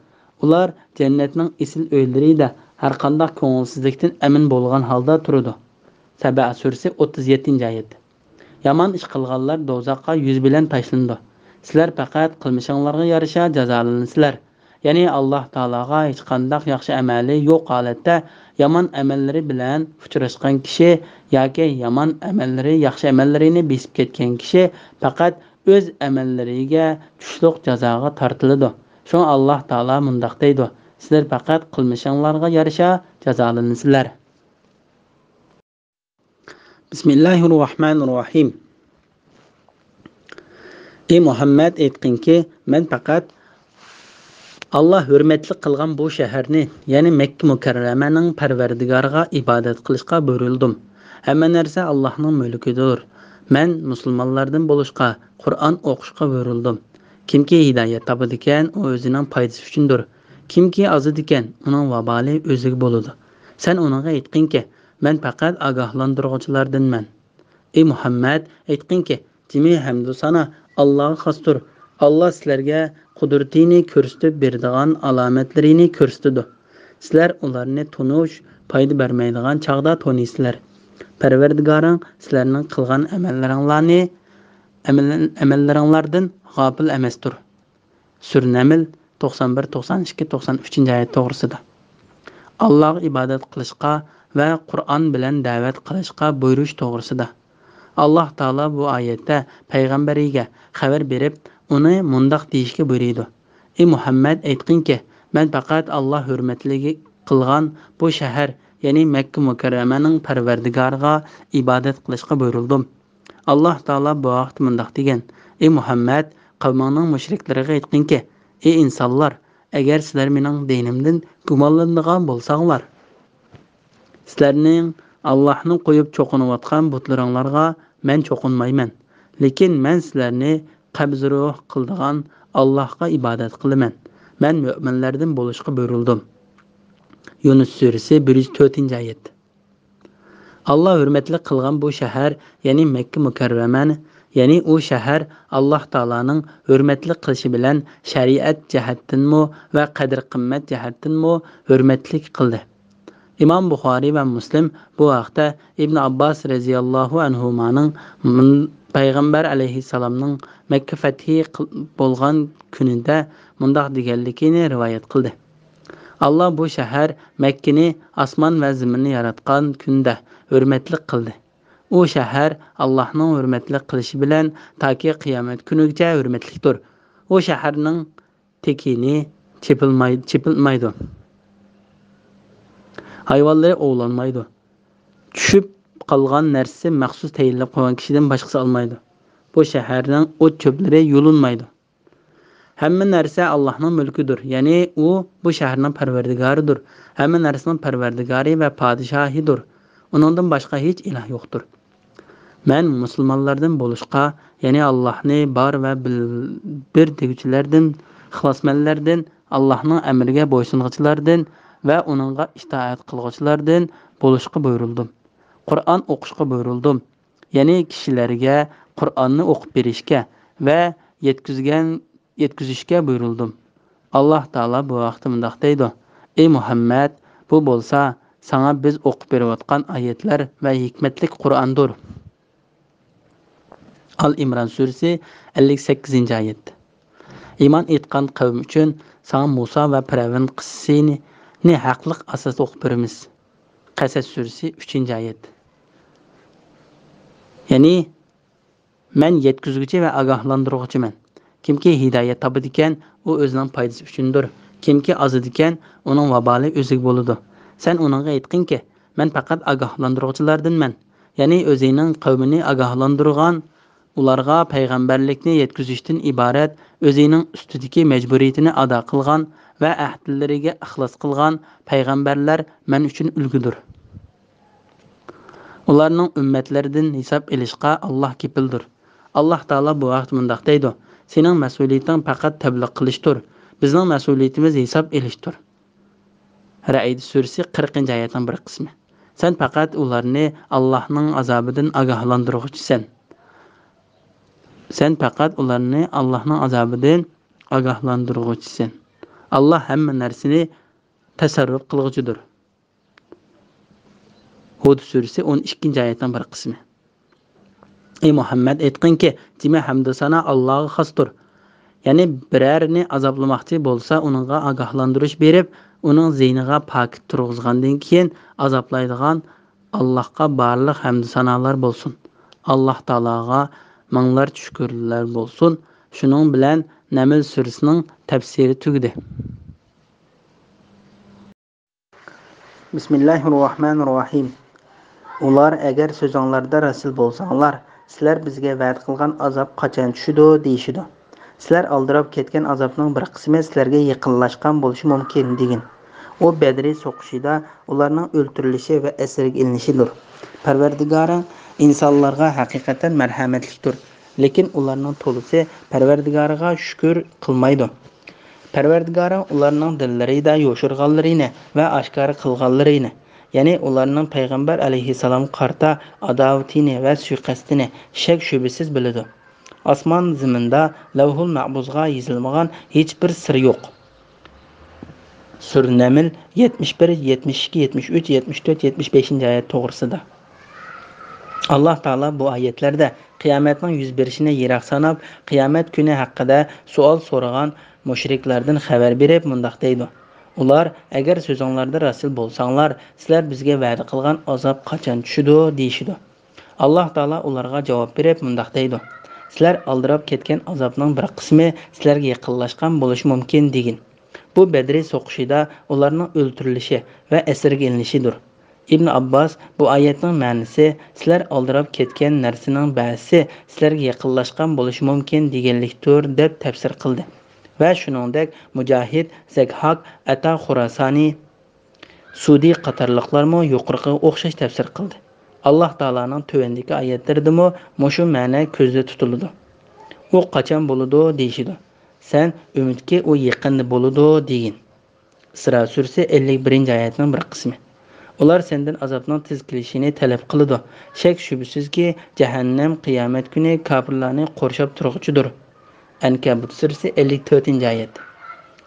ئۇلار جەننەتنىڭ ئېسىل ئۆيلىرىدە ھەرقانداق كۆڭۈلسىزلىكتىن ئەمىن بولغان ھالدا تۇرىدۇ. سەبە سۈرىسى، ئوتتۇز يەتتىنچى ئايەت. يامان ئىش قىلغانلار دوزاخقا يۈز بىلەن تاشلىنىدۇ. سىلەر پەقەت قىلمىشىڭلارغا يارىشا جازالىنىسىلەر. يەنى ئاللاھ تائالاغا ھېچقانداق ياخشى ئەمەلى يوق ھالەتتە يامان ئەمەللىرى بىلەن ئۇچراشقان كىشى ياكى يامان ئەمەللىرى ياخشى ئەمەللىرىنى بېسىپ كەتكەن كىشى پەقەت ئۆز ئەمەللىرىگە چۈشلۈق جازاغا تارتىلىدۇ. شۇڭا ئاللاھ تائالا مۇنداق دەيدۇ: سىلەر پەقەت قىلمىشىڭلارغا يارىشا جازالىنىسىلەر. بىسمىللاھىررەھمانىررەھىم. ئى مۇھەممەد، ئېيتقىنكى، مەن پەقەت ئاللاھ ھۆرمەتلىك قىلغان بۇ شەھەرنى، يەنى مەككە مۇكەررەمەنىڭ پەرۋەردىگارىغا ئىبادەت قىلىشقا بۇيرۇلدۇم. ھەممە نەرسە ئاللاھنىڭ مۈلكىدۇر. مەن مۇسۇلمانلاردىن بولۇشقا، قۇرئان ئوقۇشقا بۇيرۇلدۇم. كىمكى ھىدايەت تاپىدىكەن، ئۇ ئۆزىنىڭ پايدىسى ئۈچۈندۇر. كىمكى ئازىدىكەن، ئۇنىڭ ۋابالى ئۆزىگە بولىدۇ. سەن ئۇنىڭغا ئېيتقىنكى، مەن پەقەت ئاگاھلاندۇرغۇچىلاردىنمەن. ئى مۇھەممەد، ئېيتقىنكى، جىمى ھەمدۇ سانا ئاللاغا خاستۇر. ئاللا سىلەرگە قۇدرىتىنى كۆرسىتىپ بېرىدىغان ئالامەتلىرىنى كۆرسىتىدۇ. سىلەر ئۇلارنى تونۇش، پايدا بەرمەيدىغان چاغدا تونۇيسىلەر. پەرۋەردىگارىڭ سىلەرنىڭ قىلغان ئەمەللىرىڭلارنى، ئەمەل-، ئەمەللىرىڭلاردىن غاپىل ئەمەستۇر. سۈرە نەمل، توقسان بىر، توقسان ئىككى، توقسان ئۈچىنچى ئايەت توغرىسىدا. ئاللاغا ئىبادەت قىلىشقا ۋە قۇرئان بىلەن دەۋەت قىلىشقا بۇيرۇش توغرىسىدا. ئاللاھ تائالا بۇ ئايەتتە پەيغەمبىرىگە خەۋەر بېرىپ، ئۇنى مۇنداق دېيىشكە بۇيرۇيدۇ: ئى مۇھەممەد، ئېيتقىنكى، مەن پەقەت ئاللاھ ھۆرمەتلىك قىلغان بۇ شەھەر، يەنى مەككە مۇكەررەمەنىڭ پەرۋەردىگارىغا ئىبادەت قىلىشقا بۇيرۇلدۇم. ئاللاھ تائالا بۇ ھەقتە مۇنداق دېگەن: ئى مۇھەممەد، قەۋمىڭنىڭ مۇشرىكلىرىغا ئېيتقىنكى، ئى ئىنسانلار، ئەگەر سىلەر مېنىڭ دىنىمدىن گۇمانلىنىدىغان بولساڭلار، سىلەرنىڭ ئاللاھنى قويۇپ چوقۇنۇۋاتقان بۇتلىرىڭلارغا مەن چوقۇنمايمەن، لېكىن مەن سىلەرنى قەبزى روھ قىلىدىغان ئاللاھقا ئىبادەت قىلىمەن. مەن مۆمىنلەردىن بولۇشقا بۇيرۇلدۇم. يۇنۇس سۈرىسى، بىر يۈز تۆتىنچى ئايەت. ئاللا ھۆرمەتلىك قىلغان بۇ شەھەر، يەنى مەككە مۇكەررەمەنى، يەنى ئۇ شەھەر ئاللا تائالانىڭ ھۆرمەتلىك قىلىشى بىلەن شەرىئەت جەھەتتىنمۇ ۋە قەدىر-قىممەت جەھەتتىنمۇ ھۆرمەتلىك قىلدى. ئىمام بۇخارىي ۋە مۇسلىم بۇ ھەقتە ئىبن ئابباس رەزىياللاھۇ ئەنھۇمانىڭ مۇن-، پەيغەمبەر ئەلەيھىسسالامنىڭ مەككە فەتھى قىل-، بولغان كۈنىدە مۇنداق دېگەنلىكىنى رىۋايەت قىلدى. ئاللا بۇ شەھەر مەككىنى ئاسمان ۋە زېمىننى ياراتقان كۈندە ھۆرمەتلىك قىلدى. ئۇ شەھەر ئاللانىڭ ھۆرمەتلىك قىلىشى بىلەن تاكى قىيامەت كۈنىگىچە ھۆرمەتلىكتۇر. ئۇ شەھەرنىڭ تىكىنى چېپىلماي-، چېپىلمايدۇ. ھايۋانلىرى ئوۋلانمايدۇ. چۈشۈپ قالغان نەرسىسى مەخسۇس تەيىنلەپ قويغان كىشىدىن باشقىسى ئالمايدۇ. بۇ شەھەرنىڭ ئوت-چۆپلىرى يۇلۇنمايدۇ. ھەممە نەرسە ئاللانىڭ مۈلكىدۇر، يەنى ئۇ بۇ شەھەرنىڭ پەرۋەردىگارىدۇر. ھەممە نەرسىنىڭ پەرۋەردىگارى ۋە پادىشاھىدۇر. ئۇنىڭدىن باشقا ھېچ ئىلاھ يوقتۇر. مەن مۇسۇلمانلاردىن بولۇشقا، يەنى ئاللانى بار ۋە بىل-، بىر دېگۈچىلەردىن، ئىخلاسمەنلەردىن، ئاللانىڭ ئەمرىگە بويسۇنغۇچىلاردىن ۋە ئۇنىڭغا ئىتائەت قىلغۇچىلاردىن بولۇشقا بۇيرۇلدۇم. قۇرئان ئوقۇشقا بۇيرۇلدۇم. يەنى كىشىلەرگە قۇرئاننى ئوقۇپ بېرىشكە ۋە يەتكۈزگەن، يەتكۈزۈشكە بۇيرۇلدۇم. ئاللاھ تائالا بۇ ھەقتە مۇنداق دەيدۇ: ئەي مۇھەممەد، بۇ بولسا ساڭا بىز ئوقۇپ بېرىۋاتقان ئايەتلەر ۋە ھېكمەتلىك قۇرئاندۇر. ئال ئىمران سۈرىسى، ئەللىك سەككىزىنچى ئايەت. ئىمان ئېيتقان قەۋم ئۈچۈن ساڭا مۇسا ۋە پىرئەۋن قىسسىسىنى ھەقلىق ئاساستا ئوقۇپ بېرىمىز. قەسەس سۈرىسى، ئۈچىنچى ئايەت. يەنى، مەن يەتكۈزگۈچى ۋە ئاگاھلاندۇرغۇچىمەن. كىمكى ھىدايەت تاپىدىكەن، ئۇ ئۆزىنىڭ پايدىسى ئۈچۈندۇر. كىمكى ئازىدىكەن، ئۇنىڭ ۋابالى ئۆزىگە بولىدۇ. سەن ئۇنىڭغا ئېيتقىنكى، مەن پەقەت ئاگاھلاندۇرغۇچىلاردىنمەن. يەنى ئۆزىنىڭ قەۋمىنى ئاگاھلاندۇرغان، ئۇلارغا پەيغەمبەرلىكنى يەتكۈزۈشتىن ئىبارەت ئۆزىنىڭ ئۈستىدىكى مەجبۇرىيىتىنى ئادا قىلغان ۋە ئەھدىلىرىگە ئىخلاس قىلغان پەيغەمبەرلەر مەن ئۈچۈن ئۈلگىدۇر. ئۇلارنىڭ ئۈممەتلىرىدىن ھېساب ئېلىشقا ئاللاھ كېپىلدۇر. ئاللاھ تائالا بۇ ھەقتە مۇنداق دەيدۇ: سېنىڭ مەسئۇلىيىتىڭ پەقەت تەبلىغ قىلىشتۇر. بىزنىڭ مەسئۇلىيىتىمىز ھېساب ئېلىشتۇر. رەئد سۈرىسى، قىرىقىنچى ئايەتنىڭ بىر قىسمى. سەن پەقەت ئۇلارنى ئاللاھنىڭ ئازابىدىن ئاگاھلاندۇرغۇچىسەن. سەن پەقەت ئۇلارنى ئاللاھنىڭ ئازابىدىن ئاگاھلاندۇرغۇچىسەن. ئاللاھ ھەممە نەرسىنى تەسەررۇپ قىلغۇچىدۇر. ھۇد سۈرىسى، ئون ئىككىنچى ئايەتنىڭ بىر قىسمى. ئەي مۇھەممەد، ئېيتقىنكى، جىمى ھەمدۇ سانا ئاللاغا خاستۇر. يەنى بىرەرىنى ئازابلىماقچى بولسا، ئۇنىڭغا ئاگاھلاندۇرۇش بېرىپ، ئۇنىڭ زېھنىغا پاكىت تۇرغۇزغاندىن كېيىن ئازابلايدىغان ئاللاھقا بارلىق ھەمدۇ سانالار بولسۇن. ئاللاھ تائالاغا مىڭلارچە شۈكۈرلەر بولسۇن. شۇنىڭ بىلەن نەمل سۈرىسىنىڭ تەپسىرى تۈگىدى. بىسمىللاھىر راھمانىر راھىم. ئۇلار، ئەگەر سۆزۈڭلاردا رەسۇل بولساڭلار، سىلەر بىزگە ۋەدە قىلغان ئازاب قاچان چۈشىدۇ؟ دېيىشىدۇ. سىلەر ئالدىراپ كەتكەن ئازابنىڭ بىر قىسمى سىلەرگە يېقىنلاشقان بولۇشى مۇمكىن، دېگىن. ئۇ بەدرى سوقۇشىدا ئۇلارنىڭ ئۆلتۈرۈلۈشى ۋە ئەسىرگە ئېلىنىشىدۇر. پەرۋەردىگارىڭ ئىنسانلارغا ھەقىقەتەن مەرھەمەتلىكتۇر. لېكىن ئۇلارنىڭ تولىسى پەرۋەردىگارىغا شۈكۈر قىلمايدۇ. پەرۋەردىگارىڭ ئۇلارنىڭ دىللىرىدا يوشۇرغانلىرىنى ۋە ئاشكارا قىلغانلىرىنى، يەنى ئۇلارنىڭ پەيغەمبەر ئەلەيھىسسالامغا قارىتا ئاداۋىتىنى ۋە سۇيىقەستىنى شەك-شۈبھىسىز بىلىدۇ. ئاسمان زېمىندا لەۋھۇل مەھپۇزغا يېزىلمىغان ھېچبىر سىر يوق. سۈرە نەمل، يەتمىش بىر، يەتمىش ئىككى، يەتمىش ئۈچ، يەتمىش تۆت، يەتمىش بەشىنچى ئايەت توغرىسىدا. ئاللاھ تائالا بۇ ئايەتلەردە قىيامەتنىڭ يۈز بېرىشىنى يىراق ساناپ، قىيامەت كۈنى ھەققىدە سوئال سورىغان مۇشرىكلاردىن خەۋەر بېرىپ مۇنداق دەيدۇ: ئۇلار، ئەگەر سۆزۈڭلاردا رەسۇل بولساڭلار، سىلەر بىزگە ۋەدە قىلغان ئازاب قاچان چۈشىدۇ؟ دېيىشىدۇ. ئاللاھ تائالا ئۇلارغا جاۋاب بېرىپ مۇنداق دەيدۇ: سىلەر ئالدىراپ كەتكەن ئازابنىڭ بىر قىسمى سىلەرگە يېقىنلاشقان بولۇشى مۇمكىن، دېگىن. بۇ بەدرى سوقۇشىدا ئۇلارنىڭ ئۆلتۈرۈلۈشى ۋە ئەسىرگە ئېلىنىشىدۇر. ئىبن ئابباس بۇ ئايەتنىڭ مەنىسى، سىلەر ئالدىراپ كەتكەن نەرسىنىڭ بەزىسى سىلەرگە يېقىنلاشقان بولۇشى مۇمكىن دېگەنلىكتۇر، دەپ تەپسىر قىلدى. ۋە شۇنىڭدەك مۇجاھىد، زەكھاك، ئەتا خۇراسانى، سۇدى قاتارلىقلارمۇ يۇقىرىقىغا ئوخشاش تەپسىر قىلدى. ئاللاھ تائالانىڭ تۆۋەندىكى ئايەتلىرىدىمۇ مۇشۇ مەنە كۆزدە تۇتۇلىدۇ. ئۇ قاچان بولىدۇ دېيىشىدۇ. سەن ئۈمىدكى ئۇ يېقىندا بولىدۇ دېگىن. ئىسرا سۈرىسى، ئەللىك بىرىنچى ئايەتنىڭ بىر قىسمى. ئۇلار سەندىن ئازابنىڭ تېز كېلىشىنى تەلەپ قىلىدۇ. شەك-شۈبھىسىزكى، جەھەننەم قىيامەت كۈنى كاپىرلارنى قورشاپ تۇرغۇچىدۇر. ئەنكەبۇت سۈرىسى، ئەللىك تۆتىنچى ئايەت.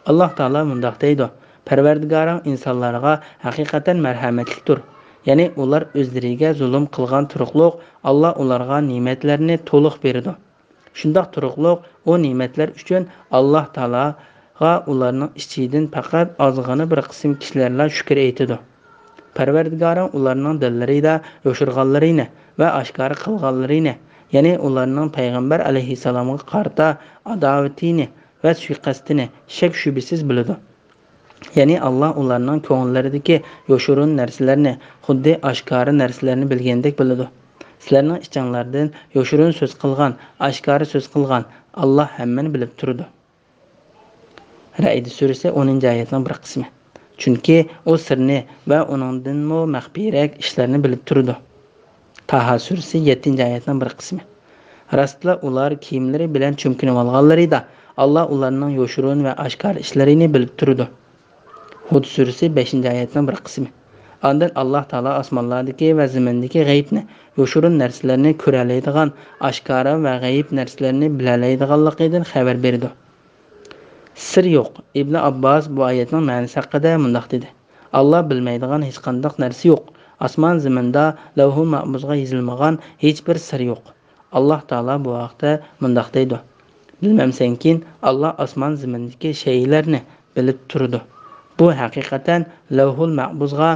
ئاللاھ تائالا مۇنداق دەيدۇ: پەرۋەردىگارىڭ ئىنسانلارغا ھەقىقەتەن مەرھەمەتلىكتۇر. يەنى ئۇلار ئۆزلىرىگە زۇلۇم قىلغان تۇرۇقلۇق، ئاللاھ ئۇلارغا نېمەتلەرنى تولۇق بېرىدۇ. شۇنداق تۇرۇقلۇق ئۇ نېمەتلەر ئۈچۈن ئاللاھ تائالاغا ئۇلارنىڭ ئىچىدىن پەقەت ئازغىنە بىر قىسىم كىشىلەرلا شۈكۈر ئېيتىدۇ. پەرۋەردىگارىڭ ئۇلارنىڭ دىللىرىدا يوشۇرغانلىرىنى ۋە ئاشكارا قىلغانلىرىنى، يەنى ئۇلارنىڭ پەيغەمبەر ئەلەيھىسسالامغا قارىتا ئاداۋىتىنى ۋە سۇيىقەستىنى شەك-شۈبھىسىز بىلىدۇ. يەنى ئاللاھ ئۇلارنىڭ كۆڭۈللىرىدىكى يوشۇرۇن نەرسىلەرنى خۇددى ئاشكارا نەرسىلەرنى بىلگەندەك بىلىدۇ. سىلەرنىڭ ئىچىڭلاردىن يوشۇرۇن سۆز قىلغان، ئاشكارا سۆز قىلغان، ئاللاھ ھەممىنى بىلىپ تۇرىدۇ. رەئد سۈرىسى، ئونىنچى ئايەتنىڭ بىر قىسمى. چۈنكى ئۇ سىرنى ۋە ئۇنىڭدىنمۇ مەخپىيرەك ئىشلارنى بىلىپ تۇرىدۇ. تاھا سۈرىسى، يەتتىنچى ئايەتنىڭ بىر قىسمى. راستلا ئۇلار كىيىملىرى بىلەن چۈمكىنىۋالغانلىرىدا، ئاللاھ ئۇلارنىڭ يوشۇرۇن ۋە ئاشكارا ئىشلىرىنى بىلىپ تۇرىدۇ. ھۇد سۈرىسى، بەشىنچى ئايەتنىڭ بىر قىسمى. ئاندىن ئاللاھ تائالا ئاسمانلاردىكى ۋە زېمىندىكى غەيىبنى، يوشۇرۇن نەرسىلەرنى كۆرەلەيدىغان، ئاشكارا ۋە غەيىب نەرسىلەرنى بىلەلەيدىغانلىقىدىن خەۋەر بېرىدۇ. سىر يوق. ئىبنى ئابباس بۇ ئايەتنىڭ مەنىسى ھەققىدە مۇنداق دېدى: ئاللا بىلمەيدىغان ھېچقانداق نەرسە يوق. ئاسمان زېمىندا، لەۋھۇل مەھپۇزغا يېزىلمىغان ھېچبىر سىر يوق. ئاللا تائالا بۇ ھەقتە مۇنداق دەيدۇ: بىلمەمسەنكىن، ئاللا ئاسمان زېمىندىكى شەيئىلەرنى بىلىپ تۇرىدۇ. بۇ ھەقىقەتەن لەۋھۇل مەھپۇزغا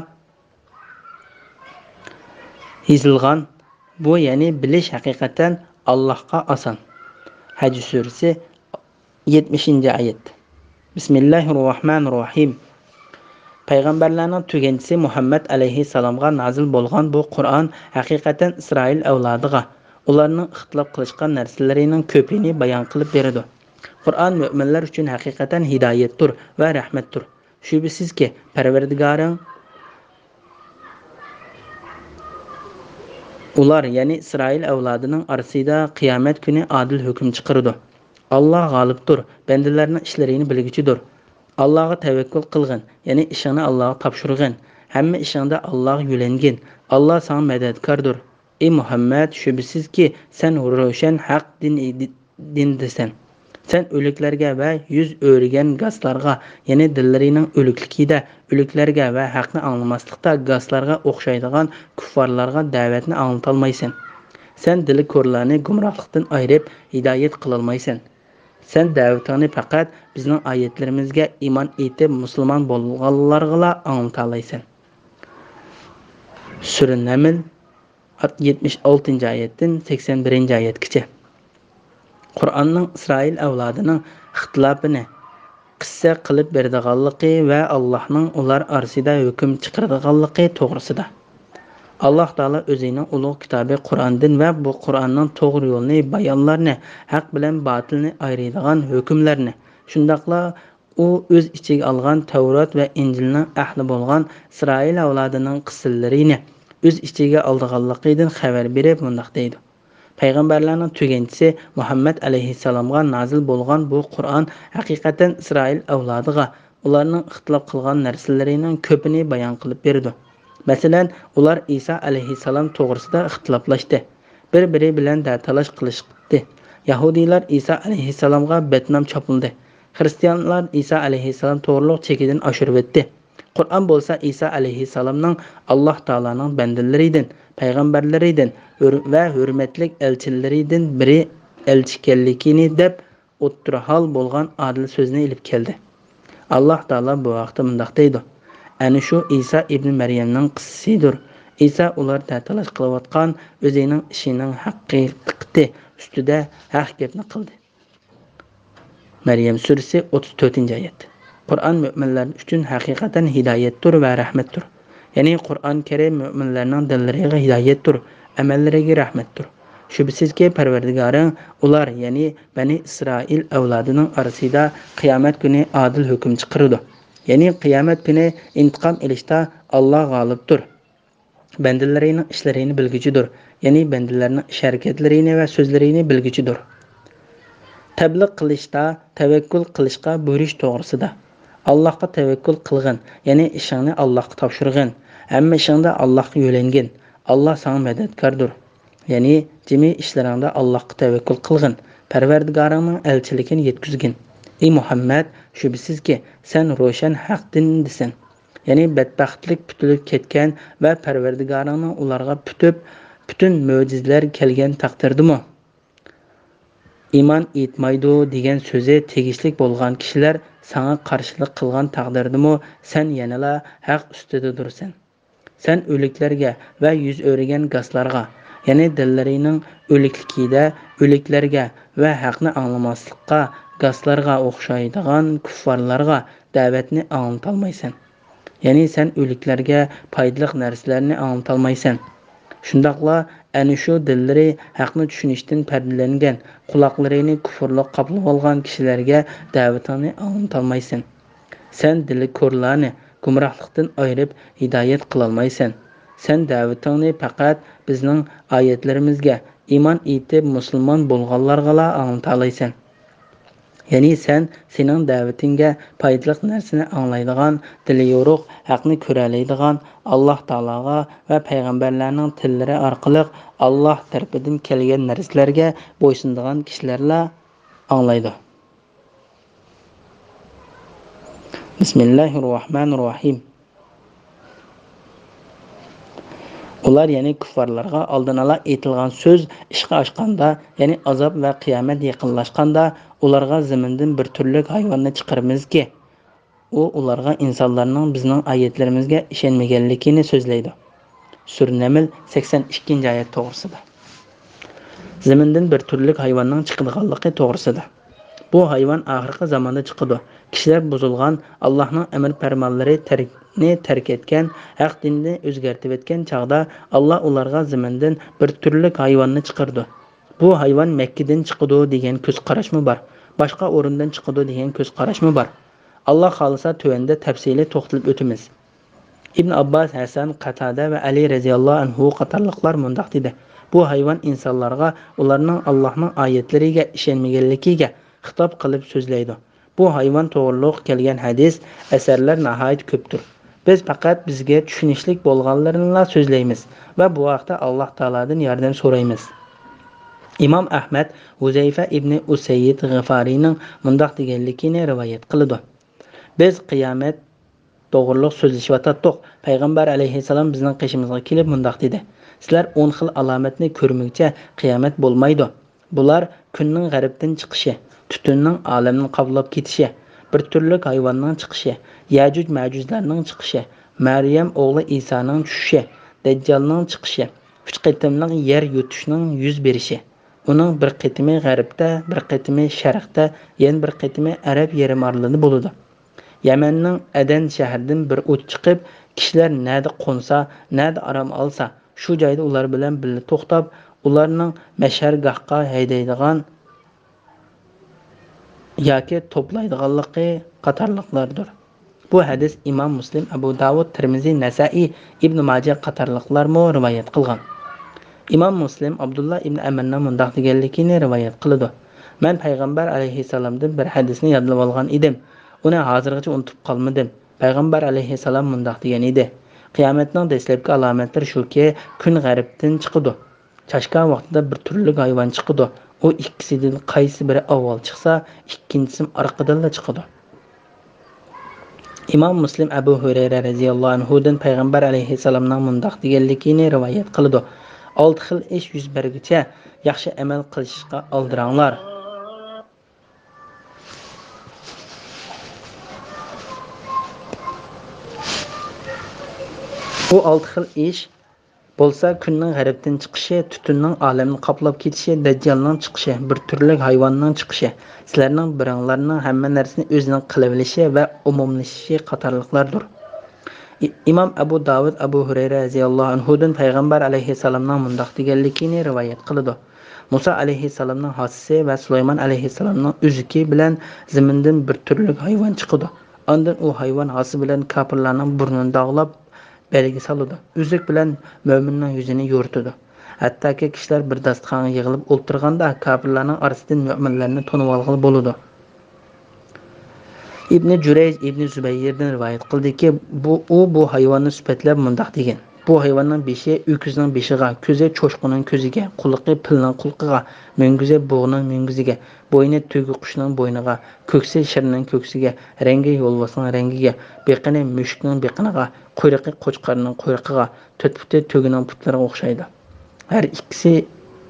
يېزىلغان. بۇ، يەنى بىلىش ھەقىقەتەن ئاللاھقا ئاسان. ھەج سۈرىسى، يەتمىشىنچى ئايەت. بىسمىللاھىررەھمانىررەھىم. پەيغەمبەرلەرنىڭ تۈگەنچىسى مۇھەممەد ئەلەيھىسسالامغا نازىل بولغان بۇ قۇرئان ھەقىقەتەن ئىسرائىل ئەۋلادىغا، ئۇلارنىڭ ئىختىلاپ قىلىشقان نەرسىلىرىنىڭ كۆپىنى بايان قىلىپ بېرىدۇ. قۇرئان مۆمىنلەر ئۈچۈن ھەقىقەتەن ھىدايەتتۇر ۋە رەھمەتتۇر. شۈبھىسىزكى، پەرۋەردىگارىڭ ئۇلار، يەنى ئىسرائىل ئەۋلادىنىڭ ئارىسىدا قىيامەت كۈنى ئادىل ھۆكۈم چىقىرىدۇ. ئاللا غالىبتۇر، بەندىلەرنىڭ ئىشلىرىنى بىلگۈچىدۇر. ئاللاغا تەۋەككۈل قىلغىن، يەنى ئىشىڭنى ئاللاغا تاپشۇرغىن. ھەممە ئىشىڭدا ئاللاغا يۆلەنگىن. ئاللا ساڭا مەدەتكاردۇر. ئى مۇھەممەد، شۈبھىسىزكى، سەن روشەن ھەق دىن دىندىسەن. سەن ئۆلۈكلەرگە ۋە يۈز ئۆرۈگەن گاسلارغا، يەنى دىللىرىنىڭ ئۆلۈكلۈكىدە ئۆلۈكلەرگە ۋە ھەقنى ئاڭلىماسلىقتا گاسلارغا ئوخشايدىغان كۇففارلارغا دەۋەتنى ئاڭلىتالمايسەن. سەن دىلى كورلارنى گۇمراھلىقتىن ئايرىپ، ھىدايەت قىلالمايسەن. سەن دەۋىتىڭنى پەقەت بىزنىڭ ئايەتلىرىمىزگە ئىمان ئېيتىپ مۇسۇلمان بولغانلارغىلا ئاڭلىتالايسەن. سۈرە نەمل، يەتمىش ئالتىنچى ئايەتتىن سەكسەن بىرىنچى ئايەتكىچە. قۇرئاننىڭ ئىسرائىل ئەۋلادىنىڭ ئىختىلاپىنى قىسسە قىلىپ بېرىدىغانلىقى ۋە ئاللاھنىڭ ئۇلار ئارىسىدا ھۆكۈم چىقىرىدىغانلىقى توغرىسىدا. ئاللاھ تائالا ئۆزىنىڭ ئۇلۇغ كىتابى قۇرئاندىن ۋە بۇ قۇرئاننىڭ توغرا يولنى، بايانلارنى، ھەق بىلەن باتىلنى ئايرىيدىغان ھۆكۈملەرنى، شۇنداقلا ئۇ ئۆز ئىچىگە ئالغان تەۋرات ۋە ئىنجىلنىڭ ئەھلى بولغان ئىسرائىل ئەۋلادىنىڭ قىسسىلىرىنى ئۆز ئىچىگە ئالىدىغانلىقىدىن خەۋەر بېرىپ مۇنداق دەيدۇ: پەيغەمبەرلەرنىڭ تۈگەنچىسى مۇھەممەد ئەلەيھىسسالامغا نازىل بولغان بۇ قۇرئان ھەقىقەتەن ئىسرائىل ئەۋلادىغا ئۇلارنىڭ ئىختىلاپ قىلغان نەرسىلىرىنىڭ كۆپىنى بايان قىلىپ بېرىدۇ. مەسىلەن، ئۇلار ئىسا ئەلەيھىسسالام توغرىسىدا ئىختىلاپلاشتى. بىر-بىرى بىلەن دەتالاش قىلىشتى. يەھۇدىيلار ئىسا ئەلەيھىسسالامغا بەتنام چاپلىدى. خىرىستىيانلار ئىسا ئەلەيھىسسالام توغرۇلۇق چېكىدىن ئاشۇرۇۋەتتى. قۇرئان بولسا ئىسا ئەلەيھىسسالامنىڭ ئاللاھ تائالانىڭ بەندىلىرىدىن، پەيغەمبەرلىرىدىن ھۆر-، ۋە ھۆرمەتلىك ئەلچىلىرىدىن بىرى، ئەلچى ئىكەنلىكىنى دەپ، ئوتتۇرا ھال بولغان ئادىل سۆزنى ئېلىپ كەلدى. ئاللاھ تائالا بۇ ھەقتە مۇنداق دەيدۇ: ئەنە شۇ ئىسا ئىبنى مەريەمنىڭ قىسسىسىدۇر. ئىسا ئۇلار دەتالاش قىلىۋاتقان ئۆزىنىڭ ئىشىنىڭ ھەقىقىتى ئۈستىدە ھەق گەپنى قىلدى. مەريەم سۈرىسى، ئوتتۇز تۆتىنچى ئايەت. قۇرئان مۆمىنلەر ئۈچۈن ھەقىقەتەن ھىدايەتتۇر ۋە رەھمەتتۇر. يەنى قۇرئان كەرىم مۆمىنلەرنىڭ دىللىرىغا ھىدايەتتۇر، ئەمەللىرىگە رەھمەتتۇر. شۈبھىسىزكى، پەرۋەردىگارىڭ ئۇلار، يەنى بەنى ئىسرائىل ئەۋلادىنىڭ ئارىسىدا قىيامەت كۈنى ئادىل ھۆكۈم چىقىرىدۇ. يەنى قىيامەت كۈنى ئىنتىقام ئېلىشتا ئاللا غالىبتۇر. بەندىلىرىنىڭ ئىشلىرىنى بىلگۈچىدۇر. يەنى بەندىلەرنىڭ ئىش-ھەرىكەتلىرىنى ۋە سۆزلىرىنى بىلگۈچىدۇر. تەبلىغ قىلىشتا تەۋەككۈل قىلىشقا بۇيرۇش توغرىسىدا. ئاللاھقا تەۋەككۈل قىلغىن، يەنى ئىشىڭنى ئاللاھقا تاپشۇرغىن. ھەممە ئىشىڭدا ئاللاھقا يۆلەنگىن. ئاللاھ ساڭا مەدەتكاردۇر. يەنى جىمى ئىشلىرىڭدا ئاللاھقا تەۋەككۈل قىلغىن. پەرۋەردىگارىڭنىڭ ئەلچىلىكىنى يەتكۈزگىن. ئى مۇھەممەد، شۈبھىسىزكى، سەن روشەن ھەق دىندىسەن. يەنى بەتبەختلىك پۈتۈلۈپ كەتكەن ۋە پەرۋەردىگارىڭنىڭ ئۇلارغا پۈتۈپ، پۈتۈن مۆجىزىلەر كەلگەن تەقدىردىمۇ؟ ئىمان ئېيتمايدۇ دېگەن سۆزى تېگىشلىك بولغان كىشىلەر ساڭا قارشىلىق قىلغان تەقدىردىمۇ سەن يەنىلا ھەق ئۈستىدىدۇرسەن. سەن ئۆلۈكلەرگە ۋە يۈز ئۆرۈگەن گاسلارغا، يەنى دىللىرىنىڭ ئۆلۈكلۈكىدە ئۆلۈكلەرگە ۋە ھەقنى ئاڭلىماسلىققا گاسلارغا ئوخشايدىغان كۇففارلارغا دەۋەتنى ئاڭلىتالمايسەن. يەنى سەن ئۆلۈكلەرگە پايدىلىق نەرسىلەرنى ئاڭلىتالمايسەن. شۇنداقلا ئەنە شۇ دىللىرى ھەقنى چۈشىنىشتىن پەردىلەنگەن، قۇلاقلىرىنى كۇفرلۇق قاپلىۋالغان كىشىلەرگە دەۋىتىڭنى ئاڭلىتالمايسەن. سەن دىلى كورلارنى گۇمراھلىقتىن ئايرىپ، ھىدايەت قىلالمايسەن. سەن دەۋىتىڭنى پەقەت بىزنىڭ ئايەتلىرىمىزگە ئىمان ئېيتىپ مۇسۇلمان بولغانلارغىلا ئاڭلىتالايسەن. يەنى سەن، سېنىڭ دەۋىتىڭگە پايدىلىق نەرسىنى ئاڭلايدىغان، دىلى يورۇق، ھەقنى كۆرەلەيدىغان، ئاللاھ تائالاغا ۋە پەيغەمبەرلەرنىڭ تىللىرى ئارقىلىق ئاللاھ تەرىپىدىن كەلگەن نەرسىلەرگە بويسۇنىدىغان كىشىلەرلا ئاڭلايدۇ. بىسمىللاھىررەھمانىررەھىم. ئۇلار، يەنى كۇففارلارغا ئالدىن ئالا ئېيتىلغان سۆز ئىشقا ئاشقاندا، يەنى ئازاب ۋە قىيامەت يېقىنلاشقاندا، ئۇلارغا زېمىندىن بىر تۈرلۈك ھايۋاننى چىقىرىمىزكى، ئۇ ئۇلارغا ئىنسانلارنىڭ بىزنىڭ ئايەتلىرىمىزگە ئىشەنمىگەنلىكىنى سۆزلەيدۇ. سۈرە نەمل، سەكسەن ئىككىنچى ئايەت توغرىسىدا. زېمىندىن بىر تۈرلۈك ھايۋاننىڭ چىقىدىغانلىقى توغرىسىدا. بۇ ھايۋان ئاخىرقى زاماندا چىقىدۇ. كىشىلەر بۇزۇلغان، ئاللاھنىڭ ئەمر پەرمانلىرى تەركنى تەرك ئەتكەن، ھەق دىننى ئۆزگەرتىۋەتكەن چاغدا، ئاللا ئۇلارغا زېمىندىن بىر تۈرلۈك ھايۋاننى چىقىرىدۇ. بۇ ھايۋان مەككىدىن چىقىدۇ دېگەن كۆز قاراشمۇ بار. باشقا ئورۇندىن چىقىدۇ دېگەن كۆز قاراشمۇ بار. ئاللا خالىسا، تۆۋەندە تەپسىلىي توختىلىپ ئۆتىمىز. ئىبن ئابباس، ھەسەن، قاتادە ۋە ئەلى رەزىياللاھۇ ئەنھۇ قاتارلىقلار مۇنداق دېدى: بۇ ھايۋان ئىنسانلارغا ئۇلارنىڭ ئاللاھنىڭ ئايەتلىرىگە ئىشەنمىگەنلىكىگە خىتاب قىلىپ سۆزلەيدۇ. بۇ ھايۋان توغرۇلۇق كەلگەن ھەدىس، ئەسەرلەر ناھايىتى كۆپتۇر. بىز پەقەت بىزگە چۈشىنىشلىك بولغانلىرىنىلا سۆزلەيمىز ۋە بۇ ھەقتە ئاللاھ تائالادىن ياردەم سورايمىز. ئىمام ئەھمەد ھۇزەيفە ئىبنى ئۇسەييىد غىفارىينىڭ مۇنداق دېگەنلىكىنى رىۋايەت قىلىدۇ: بىز قىيامەت توغرۇلۇق سۆزلىشىۋاتاتتۇق. پەيغەمبەر ئەلەيھىسسالام بىزنىڭ قېشىمىزغا كېلىپ مۇنداق دېدى: سىلەر ئون خىل ئالامەتنى كۆرمىگۈچە قىيامەت بولمايدۇ. بۇلار كۈننىڭ غەربتىن چىقىشى، تۈتۈننىڭ ئالەمنى قاپلاپ كېتىشى، بىر تۈرلۈك ھايۋاننىڭ چىقىشى، يەجۈج مەجۈجلەرنىڭ چىقىشى، مەريەم ئوغلى ئىسانىڭ چۈشۈشى، دەججالنىڭ چىقىشى، ئۈچ قېتىملىق يەر يۇتۇشنىڭ يۈز بېرىشى. ئۇنىڭ بىر قېتىمى غەربتە، بىر قېتىمى شەرقتە، يەنە بىر قېتىمى ئەرەب يېرىم ئارىلىدا بولىدۇ. يەمەننىڭ ئەدەن شەھىرىدىن بىر ئوت چىقىپ، كىشىلەر نەدە قونسا، نەدە ئارام ئالسا، شۇ جايدا ئۇلار بىلەن بىللە توختاپ، ئۇلارنىڭ مەشئەرگاھقا ھەيدەيدىغان ياكى توپلايدىغانلىقى قاتارلىقلاردۇر. بۇ ھەدىس ئىمام مۇسلىم، ئەبۇ داۋۇد، تىرمىزى، نەسائىي، ئىبن ماجە قاتارلىقلارمۇ رىۋايەت قىلغان. ئىمام مۇسلىم ئابدۇللا ئىبن ئەمرنىڭ مۇنداق دېگەنلىكىنى رىۋايەت قىلىدۇ: مەن پەيغەمبەر ئەلەيھىسسالامدىن بىر ھەدىسنى يادلىۋالغان ئىدىم. ئۇنى ھازىرغىچە ئۇنتۇپ قالمىدىم. پەيغەمبەر ئەلەيھىسسالام مۇنداق دېگەن ئىدى: قىيامەتنىڭ دەسلەپكى ئالامەتلىرى شۇكى، كۈن غەربتىن چىقىدۇ. چاشقان ۋاقتىدا بىر تۈرلۈك ھايۋان چىقىدۇ. ئۇ ئىككىسىدىن قايسى بىرى ئاۋۋال چىقسا، ئىككىنچىسىمۇ ئارقىدىنلا چىقىدۇ. ئىمام مۇسلىم ئەبۇ ھۇرەيرە رەزىياللاھۇ ئەنھۇدىن پەيغەمبەر ئەلەيھىسسالامنىڭ مۇنداق دېگەنلىكىنى رىۋايەت قىلىدۇ: ئالتە خىل ئىش يۈز بەرگۈچە ياخشى ئەمەل قىلىشقا ئالدىراڭلار. بۇ ئالتە خىل ئىش بولسا كۈننىڭ غەربتىن چىقىشى، تۈتۈننىڭ ئالەمنى قاپلاپ كېتىشى، دەججالنىڭ چىقىشى، بىر تۈرلۈك ھايۋاننىڭ چىقىشى، سىلەرنىڭ بىرىڭلارنىڭ ھەممە نەرسىنى ئۆزىنىڭ قىلىۋېلىشى ۋە ئومۇملىشىشى قاتارلىقلاردۇر. ئى-، ئىمام ئەبۇ داۋۇد ئەبۇ ھۇرەيرە رەزىياللاھۇ ئەنھۇدىن پەيغەمبەر ئەلەيھىسسالامنىڭ مۇنداق دېگەنلىكىنى رىۋايەت قىلىدۇ: مۇسا ئەلەيھىسسالامنىڭ ھاسىسى ۋە سۇلايمان ئەلەيھىسسالامنىڭ ئۈزۈكى بىلەن زېمىندىن بىر تۈرلۈك ھايۋان چىقىدۇ. ئاندىن ئۇ ھايۋان ھاسىسى بىلەن كاپىرلارنىڭ بۇرنىنى داغلاپ، بەلگە سالىدۇ. ئۈزۈك بىلەن مۆمىننىڭ يۈزىنى يورۇتىدۇ. ھەتتاكى كىشىلەر بىر داستىخانغا يىغىلىپ ئولتۇرغاندا، كاپىرلارنىڭ ئارىسىدىن مۆمىنلەرنى تونۇۋالغىلى بولىدۇ. ئىبنى جۈرەيج، ئىبنى زۇبەيىردىن رىۋايەت قىلدىكى، بۇ، ئۇ بۇ ھايۋاننى سۈپەتلەپ مۇنداق دېگەن: بۇ ھايۋاننىڭ بېشى ئۆكۈزنىڭ بېشىغا، كۆزى چوشقىنىڭ كۆزىگە، قۇلىقى پىلنىڭ قۇلىقىغا، مۈڭگۈزى بۇغىنىڭ مۈڭگۈزىگە، بوينى تۆگە قۇشنىڭ بوينىغا، كۆكسى شىرنىڭ كۆكسىگە، رەڭگى يولۋاسنىڭ رەڭگىگە، بېقىنى مۈشۈكنىڭ بېقىنىغا، قۇيرۇقى قوچقارنىڭ قۇيرۇقىغا، تۆت پۇتى تۆگىنىڭ پۇتلىرىغا ئوخشايدۇ. ھەر ئىككىسى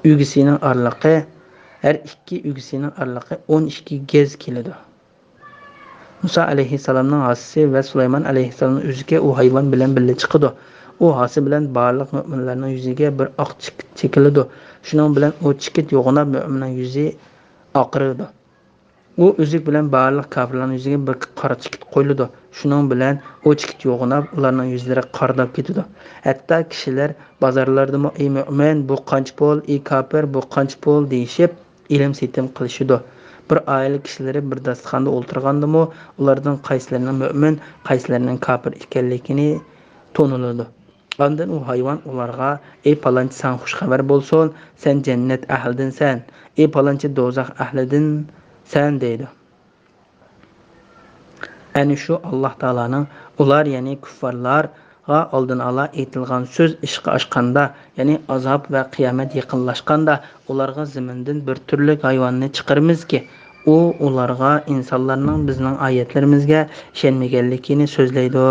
ئۈگىسىنىڭ ئارىلىقى، ھەر ئىككى ئۈگىسىنىڭ ئارىلىقى ئون ئىككى گەز كېلىدۇ. مۇسا ئەلەيھىسسالامنىڭ ھاسىسى ۋە سۇلايمان ئەلەيھىسسالامنىڭ ئۈزۈكى ئۇ ھايۋان بىلەن بىللە چىقىدۇ. ئۇ ھاسا بىلەن بارلىق مۆمىنلەرنىڭ يۈزىگە بىر ئاق چېكىت چېكىلىدۇ. شۇنىڭ بىلەن ئۇ چېكىت يوغىناپ مۆمىننىڭ يۈزى ئاقىرىدۇ. ئۇ ئۈزۈك بىلەن بارلىق كاپىرلارنىڭ يۈزىگە بىر قارا چېكىت قويۇلىدۇ. شۇنىڭ بىلەن ئۇ چېكىت يوغىناپ، ئۇلارنىڭ يۈزلىرى قارىداپ كېتىدۇ. ھەتتا كىشىلەر بازارلاردىمۇ، «ئى مۆمىن، بۇ قانچە پۇل؟ ئى كاپىر، بۇ قانچە پۇل؟» دېيىشىپ، ئېلىم-سېتىم قىلىشىدۇ. بىر ئائىلە كىشىلىرى بىر داستىخاندا ئولتۇرغاندىمۇ، ئۇلاردىن قايسىلىرىنىڭ مۆمىن، قايسىلىرىنىڭ كاپىر ئىكەنلىكىنى تونۇلىدۇ. ئاندىن ئۇ ھايۋان ئۇلارغا، «ئى پالانچى، ساڭا خۇش خەۋەر بولسۇن، سەن جەننەت ئەھلىدىنسەن. ئى پالانچى، دوزاخ ئەھلىدىنسەن» دەيدۇ. ئەنە شۇ ئاللاھ تائالانىڭ ئۇلار، يەنى كۇففارلارغا ئالدىن ئالا ئېيتىلغان سۆز ئىشقا ئاشقاندا، يەنى ئازاب ۋە قىيامەت يېقىنلاشقاندا، ئۇلارغا زېمىندىن بىر تۈرلۈك ھايۋاننى چىقىرىمىزكى، ئۇ ئۇلارغا ئىنسانلارنىڭ بىزنىڭ ئايەتلىرىمىزگە ئىشەنمىگەنلىكىنى سۆزلەيدۇ،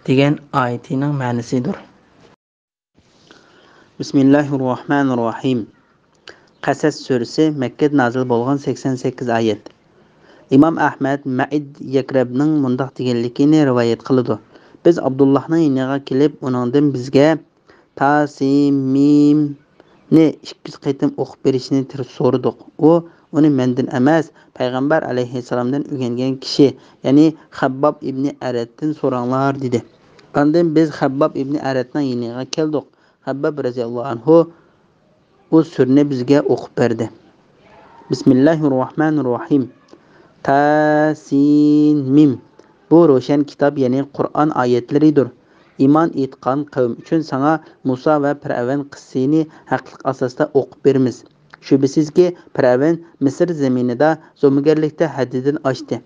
دېگەن ئايىتىنىڭ مەنىسىدۇر. بىسمىللاھىررەھمانىررەھىم. قەسەس سۈرىسى مەككىدە نازىل بولغان، سەكسەن سەككىز ئايەت. ئىمام ئەھمەد مەئىد يەكرەبنىڭ مۇنداق دېگەنلىكىنى رىۋايەت قىلىدۇ: بىز ئابدۇللاھنىڭ يېنىغا كېلىپ، ئۇنىڭدىن بىزگە تاسىمىمنى ئىككى يۈز قېتىم ئوقۇپ بېرىشنى تىر-، سورىدۇق. ئۇ ئۇنى مەندىن ئەمەس، پەيغەمبەر ئەلەيھىسسالامدىن ئۆگەنگەن كىشى، يەنى خەبباب ئىبنى ئەرەتتىن سوراڭلار، دېدى. ئاندىن بىز خەبباب ئىبنى ئەرەتنىڭ يېنىغا كەلدۇق. خەبباب رەزىياللاھۇ ئەنھۇ ئۇ سۈرىنى بىزگە ئوقۇپ بەردى. بىسمىللاھىررەھمانىررەھىم. تاسىمىم. بۇ روشەن كىتاب، يەنى قۇرئان ئايەتلىرىدۇر. ئىمان ئېيتقان قەۋم ئۈچۈن ساڭا مۇسا ۋە پىرئەۋن قىسسىسىنى ھەقلىق ئاساستا ئوقۇپ بېرىمىز. شۈبھىسىزكى، پىرئەۋن مىسىر زېمىنىدا زومىگەرلىكتە ھەددىدىن ئاشتى.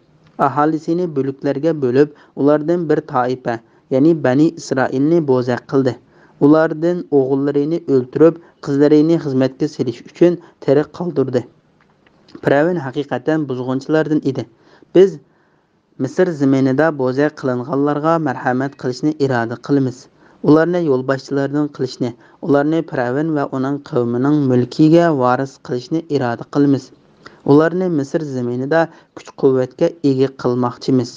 ئاھالىسىنى بۆلۈكلەرگە بۆلۈپ، ئۇلاردىن بىر تائىپە، يەنى بەنى ئىسرائىلنى بوزەك قىلدى. ئۇلاردىن ئوغۇللىرىنى ئۆلتۈرۈپ، قىزلىرىنى خىزمەتكە سېلىش ئۈچۈن تىرىك قالدۇردى. پىرئەۋن ھەقىقەتەن بۇزغۇنچىلاردىن ئىدى. بىز مىسىر زېمىنىدا بوزەك قىلىنغانلارغا مەرھەمەت قىلىشنى ئىرادە قىلىمىز. ئۇلارنى يولباشچىلاردىن قىلىشنى، ئۇلارنى پىرئەۋن ۋە ئۇنىڭ قەۋمىنىڭ مۈلكىگە ۋارىس قىلىشنى ئىرادە قىلىمىز. ئۇلارنى مىسىر زېمىنىدا كۈچ-قۇۋۋەتكە ئىگە قىلماقچىمىز.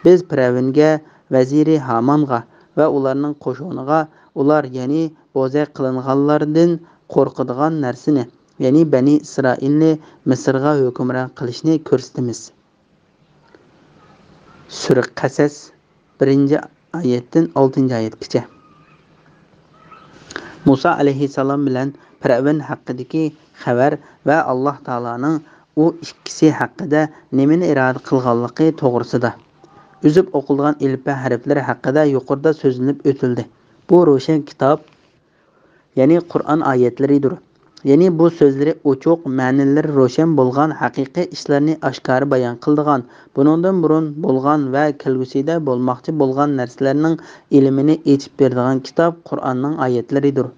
بىز پىرئەۋنگە، ۋەزىرى ھامانغا ۋە ئۇلارنىڭ قوشۇنىغا ئۇلار، يەنى بوزەك قىلىنغانلاردىن قورقىدىغان نەرسىنى، يەنى بەنى ئىسرائىلنى مىسىرغا ھۆكۈمران قىلىشنى كۆرسىتىمىز. سۈرە قەسەس، بىرىنچى ئايەتتىن ئالتىنچى ئايەتكىچە. مۇسا ئەلەيھىسسالام بىلەن پىرئەۋن ھەققىدىكى خەۋەر ۋە ئاللاھ تائالانىڭ ئۇ ئىككىسى ھەققىدە نېمىنى ئىرادە قىلغانلىقى توغرىسىدا ئۈزۈپ ئوقۇلغان ئېلىپبە ھەرپلىرى ھەققىدە يۇقىرىدا سۆزلىنىپ ئۆتۈلدى. بۇ روشەن كىتاب، يەنى قۇرئان ئايەتلىرىدۇر. يەنى بۇ سۆزلىرى ئوچۇق، مەنىلىرى روشەن بولغان، ھەقىقىي ئىشلارنى ئاشكارا بايان قىلىدىغان، بۇنىڭدىن بۇرۇن بولغان ۋە كەلگۈسىدە بولماقچى بولغان نەرسىلەرنىڭ ئىلمىنى ئېچىپ بېرىدىغان كىتاب قۇرئاننىڭ ئايەتلىرىدۇر.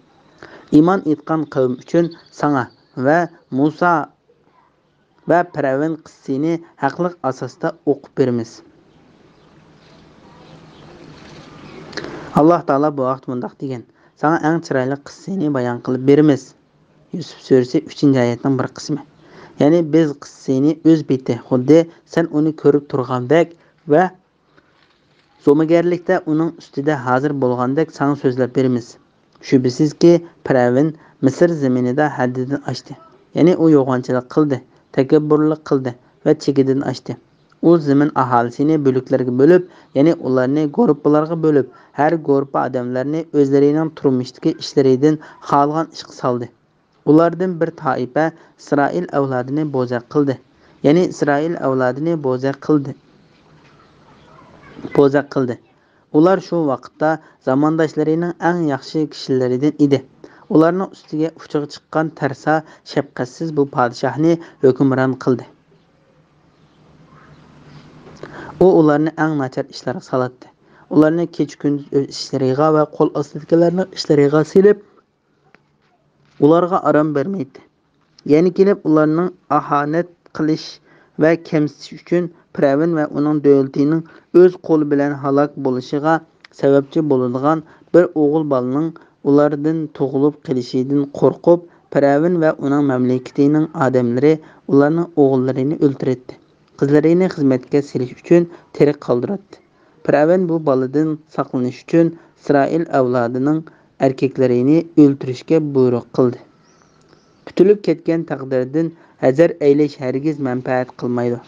ئىمان ئېيتقان قەۋم ئۈچۈن ساڭا ۋە مۇسا ۋە پىرئەۋن قىسسىسىنى ھەقلىق ئاساستا ئوقۇپ بېرىمىز. ئاللاھ تائالا بۇ ھەقتە مۇنداق دېگەن: ساڭا ئەڭ چىرايلىق قىسسىنى بايان قىلىپ بېرىمىز. يۈسۈپ سۈرىسى، ئۈچىنچى ئايەتنىڭ بىر قىسمى. يەنى بىز قىسسىنى ئۆز پېتى، خۇددى سەن ئۇنى كۆرۈپ تۇرغاندەك ۋە زومىگەرلىكتە ئۇنىڭ ئۈستىدە ھازىر بولغاندەك ساڭا سۆزلەپ بېرىمىز. شۈبھىسىزكى، پىرئەۋن مىسىر زېمىنىدا ھەددىدىن ئاشتى. يەنى ئۇ يوغانچىلىق قىلدى، تەكەببۇرلۇق قىلدى ۋە چېكىدىن ئاشتى. ئۇ زېمىن ئاھالىسىنى بۆلۈكلەرگە بۆلۈپ، يەنى ئۇلارنى گۇرۇپپىلارغا بۆلۈپ، ھەر گۇرۇپپا ئادەملەرنى ئۆزلىرىنىڭ تۇرمۇشتىكى ئىشلىرىدىن خالىغان ئىشقا سالدى. ئۇلاردىن بىر تائىپە ئىسرائىل ئەۋلادىنى بوزەك قىلدى. يەنى ئىسرائىل ئەۋلادىنى بوزەك قىلدى. بوزەك قىلدى. ئۇلار شۇ ۋاقىتتا زامانداشلىرىنىڭ ئەڭ ياخشى كىشىلىرىدىن ئىدى. ئۇلارنىڭ ئۈستىگە ئۇچىغا چىققان تەرسا، شەپقەتسىز بۇ پادىشاھنى ھۆكۈمران قىلدى. ئۇ ئۇلارنى ئەڭ ناچار ئىشلارغا سالاتتى. ئۇلارنى كېچە-كۈندۈز ئۆز ئىشلىرىغا ۋە قول ئاستىدىكىلەرنىڭ ئىشلىرىغا سېلىپ، ئۇلارغا ئارام بەرمەيتتى. يەنە كېلىپ ئۇلارنىڭ ئاھانەت قىلىش ۋە كەمسىتىش ئۈچۈن پىرئەۋن ۋە ئۇنىڭ دۆلىتىنىڭ ئۆز قولى بىلەن ھالاك بولۇشىغا سەۋەبچى بولىدىغان بىر ئوغۇل بالىنىڭ ئۇلاردىن تۇغۇلۇپ قېلىشىدىن قورقۇپ، پىرئەۋن ۋە ئۇنىڭ مەملىكىتىنىڭ ئادەملىرى ئۇلارنىڭ ئوغۇللىرىنى ئۆلتۈرەتتى. قىزلىرىنى خىزمەتكە سېلىش ئۈچۈن تىرىك قالدۇراتتى. پىرئەۋن بۇ بالىدىن ساقلىنىش ئۈچۈن ئىسرائىل ئەۋلادىنىڭ ئەركەكلىرىنى ئۆلتۈرۈشكە بۇيرۇق قىلدى. قۇتۇلۇپ كەتكەن تەقدىردىن ھەزەر ئەيلەش ھەرگىز مەنپەئەت قىلمايدۇ.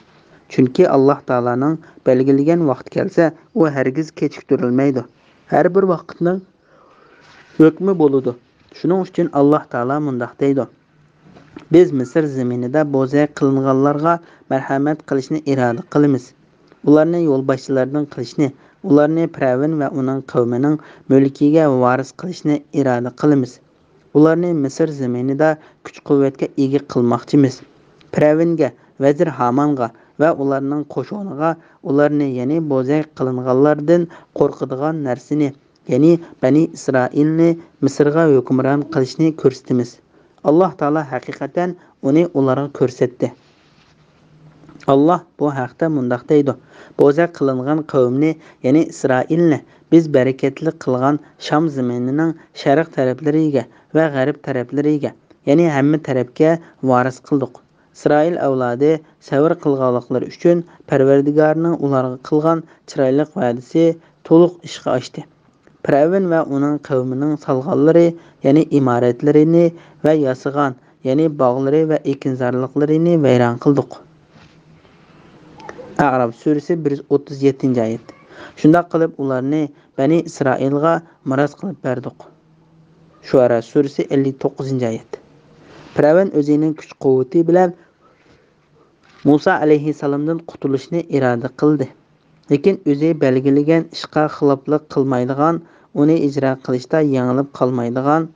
چۈنكى ئاللاھ تائالانىڭ بەلگىلىگەن ۋاقتى كەلسە، ئۇ ھەرگىز كېچىكتۈرۈلمەيدۇ. ھەر بىر ۋاقىتنىڭ ھۆكمى بولىدۇ. شۇنىڭ ئۈچۈن ئاللاھ تائالا مۇنداق دەيدۇ: بىز مىسىر زېمىنىدا بوزەك قىلىنغانلارغا مەرھەمەت قىلىشنى ئىرادە قىلىمىز. ئۇلارنى يولباشچىلاردىن قىلىشنى، ئۇلارنى پىرئەۋن ۋە ئۇنىڭ قەۋمىنىڭ مۈلكىگە ۋارىس قىلىشنى ئىرادە قىلىمىز. ئۇلارنى مىسىر زېمىنىدا كۈچ-قۇۋۋەتكە ئىگە قىلماقچىمىز. پىرئەۋنگە، ۋەزىر ھامانغا ۋە ئۇلارنىڭ قوشۇنىغا ئۇلارنى، يەنى بوزەك قىلىنغانلاردىن قورقىدىغان نەرسىنى، يەنى بەنى ئىسرائىلنى مىسىرغا ھۆكۈمران قىلىشنى كۆرسىتىمىز. ئاللاھ تائالا ھەقىقەتەن ئۇنى ئۇلارغا كۆرسەتتى. ئاللاھ بۇ ھەقتە مۇنداق دەيدۇ: بوزەك قىلىنغان قەۋمنى، يەنى ئىسرائىلنى، بىز بەرىكەتلىك قىلغان شام زېمىنىنىڭ شەرق تەرەپلىرىگە ۋە غەرب تەرەپلىرىگە، يەنى ھەممە تەرەپكە ۋارىس قىلدۇق. ئىسرائىل ئەۋلادى سەۋر قىلغانلىقلىرى ئۈچۈن پەرۋەردىگارنىڭ ئۇلارغا قىلغان چىرايلىق ۋەدىسى تولۇق ئىشقا ئاشتى. پىرئەۋن ۋە ئۇنىڭ قەۋمىنىڭ سالغانلىرى، يەنى ئىمارەتلىرىنى ۋە ياسىغان، يەنى باغلىرى ۋە ئېكىنزارلىقلىرىنى ۋەيران قىلدۇق. ئەئراف سۈرىسى بىر يۈز ئوتتۇز يەتتىنچى ئايەت. شۇنداق قىلىپ ئۇلارنى بەنى ئىسرائىلغا مىراس قىلىپ بەردۇق. شۇئەرا سۈرىسى ئەللىك توققۇزىنچى ئايەت. پىرئەۋن ئۆزىنىڭ كۈچ-قۇۋۋىتى بىلەن مۇسا ئەلەيھىسسالامدىن قۇتۇلۇشنى ئىرادە قىلدى. لېكىن ئۆزى بەلگىلىگەن ئىشقا خىلاپلىق قىلمايدىغان، ئۇنى ئىجرا قىلىشتا يېڭىلىپ قالمايدىغان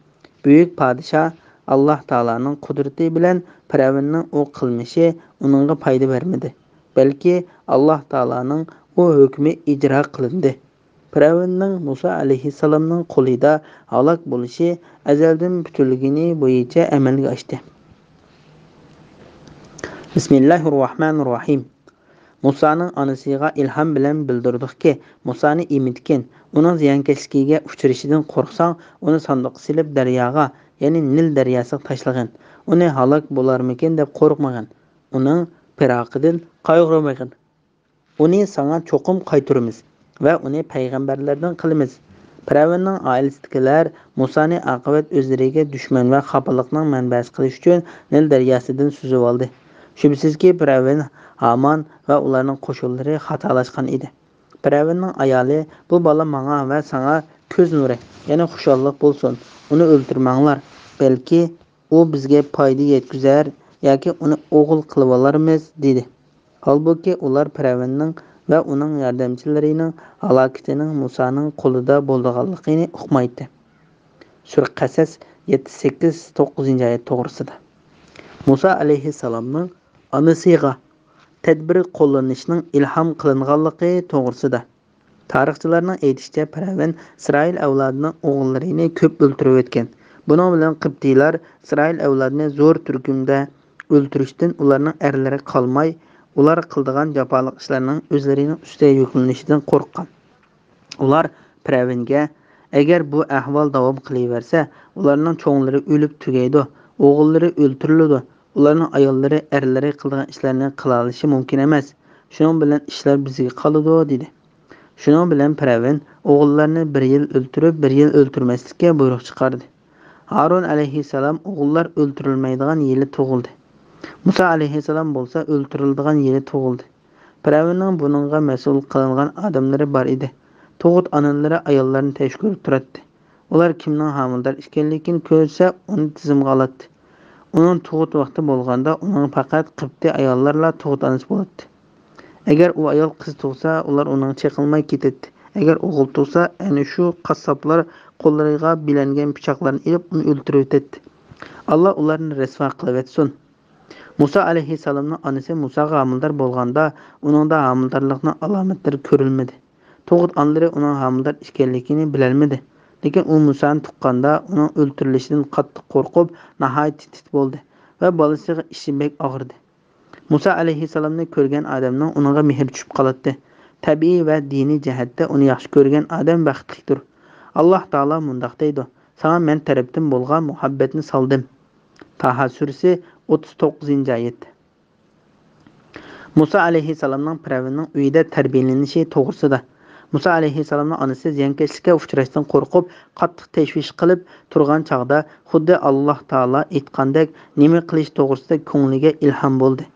بۈيۈك پادىشاھ ئاللاھ تائالانىڭ قۇدرىتى بىلەن پىرئەۋننىڭ ئۇ قىلمىشى ئۇنىڭغا پايدا بەرمىدى، بەلكى ئاللاھ تائالانىڭ ئۇ ھۆكمى ئىجرا قىلىندى. پىرئەۋننىڭ مۇسا ئەلەيھىسسالامنىڭ قولىدا ھالاك بولۇشى ئەزەلدىن پۈتۈلگىنى بويىچە ئەمەلگە ئاشتى. بىسمىللاھىررەھمانىررەھىم. مۇسانىڭ ئانىسىغا ئىلھام بىلەن بىلدۈردۇقكى، مۇسانى ئېمىتكىن، ئۇنىڭ زىيانكەشلىكىگە ئۇچرىشىدىن قورقساڭ، ئۇنى ساندۇققا سېلىپ دەرياغا، يەنى نىل دەرياسىغا تاشلىغىن. ئۇنى ھالاك بولارمىكىن دەپ قورقمىغىن. ئۇنىڭ پىراقىدىن قايغۇرمىغىن. ئۇنى ساڭا چوقۇم قايتۇرىمىز ۋە ئۇنى پەيغەمبەرلەردىن قىلىمىز. پىرئەۋننىڭ ئائىلىسىدىكىلەر مۇسانى ئاقىۋەت ئۆزلىرىگە دۈشمەن ۋە خاپىلىقنىڭ مەنبەسى قىلىش ئۈچۈن نىل دەرياسىدىن سۈزۈۋالدى. شۈبھىسىزكى، پىرئەۋن، ھامان ۋە ئۇلارنىڭ قوشۇنلىرى خاتالاشقان ئىدى. پىرئەۋننىڭ ئايالى: «بۇ بالا ماڭا ۋە ساڭا كۆز نۇرى، يەنى خۇشاللىق بولسۇن. ئۇنى ئۆلتۈرمەڭلار. بەلكى ئۇ بىزگە پايدا يەتكۈزەر ياكى ئۇنى ئوغۇل قىلىۋالارمىز» دېدى. ھالبۇكى، ئۇلار پىرئەۋننىڭ ۋە ئۇنىڭ ياردەمچىلىرىنىڭ ھالاكىتىنىڭ مۇسانىڭ قولىدا بولىدىغانلىقىنى ئۇقمايتتى. سۈرە قەسەس يەتتە، سەككىز، توققۇزىنچى ئايەت توغرىسىدا. مۇسا ئەلەيھىسسالامنىڭ ئانىسىغا تەدبىر قوللىنىشنىڭ ئىلھام قىلىنغانلىقى توغرىسىدا. تارىخچىلارنىڭ ئېيتىشىچە، پىرئەۋن ئىسرائىل ئەۋلادىنىڭ ئوغۇللىرىنى كۆپ ئۆلتۈرۈۋەتكەن. بۇنىڭ بىلەن قىبتىيلار ئىسرائىل ئەۋلادىنى زور تۈركۈمدە ئۆلتۈرۈشتىن ئۇلارنىڭ ئەرلىرى قالماي، ئۇلار قىلىدىغان جاپالىق ئىشلارنىڭ ئۆزلىرىنىڭ ئۈستىگە يۈكلىنىشىدىن قورققان. ئۇلار پىرئەۋنگە: «ئەگەر بۇ ئەھۋال داۋام قىلىۋەرسە، ئۇلارنىڭ چوڭلىرى ئۆلۈپ تۈگەيدۇ، ئوغۇللىرى ئۆلتۈرۈلىدۇ، ئۇلارنىڭ ئاياللىرى، ئەرلىرى قىلىدىغان ئىشلارنى قىلالىشى مۇمكىن ئەمەس. شۇنىڭ بىلەن ئىشلار بىزگە قالىدۇ» دېدى. شۇنىڭ بىلەن پىرئەۋن ئوغۇللارنى بىر يىل ئۆلتۈرۈپ، بىر يىل ئۆلتۈرمەسلىككە بۇيرۇق چىقاردى. ھارۇن ئەلەيھىسسالام ئوغۇللار ئۆلتۈرۈلمەيدىغان يىلى تۇغۇلدى. مۇسا ئەلەيھىسسالام بولسا ئۆلتۈرۈلىدىغان يىلى تۇغۇلدى. پىرئەۋننىڭ بۇنىڭغا مەسئۇل قىلىنغان ئادەملىرى بار ئىدى. تۇغۇت ئانىلىرى ئاياللارنى تەشكۈرۈپ تۇراتتى. ئۇلار كىمنىڭ ھامىلىدار ئىكەنلىكىنى كۆرسە، ئۇنى تىزىمغا ئالاتتى. ئۇنىڭ تۇغۇت ۋاقتى بولغاندا، ئۇنىڭ پەقەت قىبتىي ئاياللارلا تۇغۇت ئانىسى بولاتتى. ئەگەر ئۇ ئايال قىز تۇغسا، ئۇلار ئۇنىڭغا چېقىلماي كېتەتتى. ئەگەر ئوغۇل تۇغسا، ئەنە شۇ قاسساپلار قوللىرىغا بىلەنگەن پىچاقلارنى ئېلىپ، ئۇنى ئۆلتۈرۈۋېتەتتى. ئاللا ئۇلارنى رەسۋا قىلىۋەتسۇن. مۇسا ئەلەيھىسسالامنىڭ ئانىسى مۇساغا ھامىلىدار بولغاندا، ئۇنىڭدا ھامىلىدارلىقنىڭ ئالامەتلىرى كۆرۈلمىدى. تۇغۇت ئانىلىرى ئۇنىڭ ھامىلىدار ئىكەنلىكىنى بىلەلمىدى. لېكىن ئۇ مۇسانى تۇغقاندا، ئۇنىڭ ئۆلتۈرۈلۈشىدىن قاتتىق قورقۇپ، ناھايىتى تىت بولدى ۋە بالىسىغا ئىچى بەك ئاغرىدى. مۇسا ئەلەيھىسسالامنى كۆرگەن ئادەمنىڭ ئۇنىڭغا مېھرى چۈشۈپ قالاتتى. تەبىئىي ۋە دىنىي جەھەتتە ئۇنى ياخشى كۆرگەن ئادەم بەختلىكتۇر. ئاللا تائالا مۇنداق دەيدۇ: «ساڭا مەن تەرەپتىن بولغان مۇھەببەتنى سالدىم.» تاھا سۈرىسى، ئوتتۇز توققۇزىنچى ئايەت. مۇسا ئەلەيھىسسالامنىڭ پىرئەۋننىڭ ئۆيىدە تەربىيەلىنىشى توغرىسىدا. مۇسا ئەلەيھىسسالامنىڭ ئانىسى زىيانكەشلىككە ئۇچراشتىن قورقۇپ، قاتتىق تەشۋىش قىلىپ تۇرغان چاغدا، خۇددى ئاللا تائالا ئېيتقاندەك نېمە قىلىش توغرىسىدا كۆڭلىگە ئىلھام بولدى.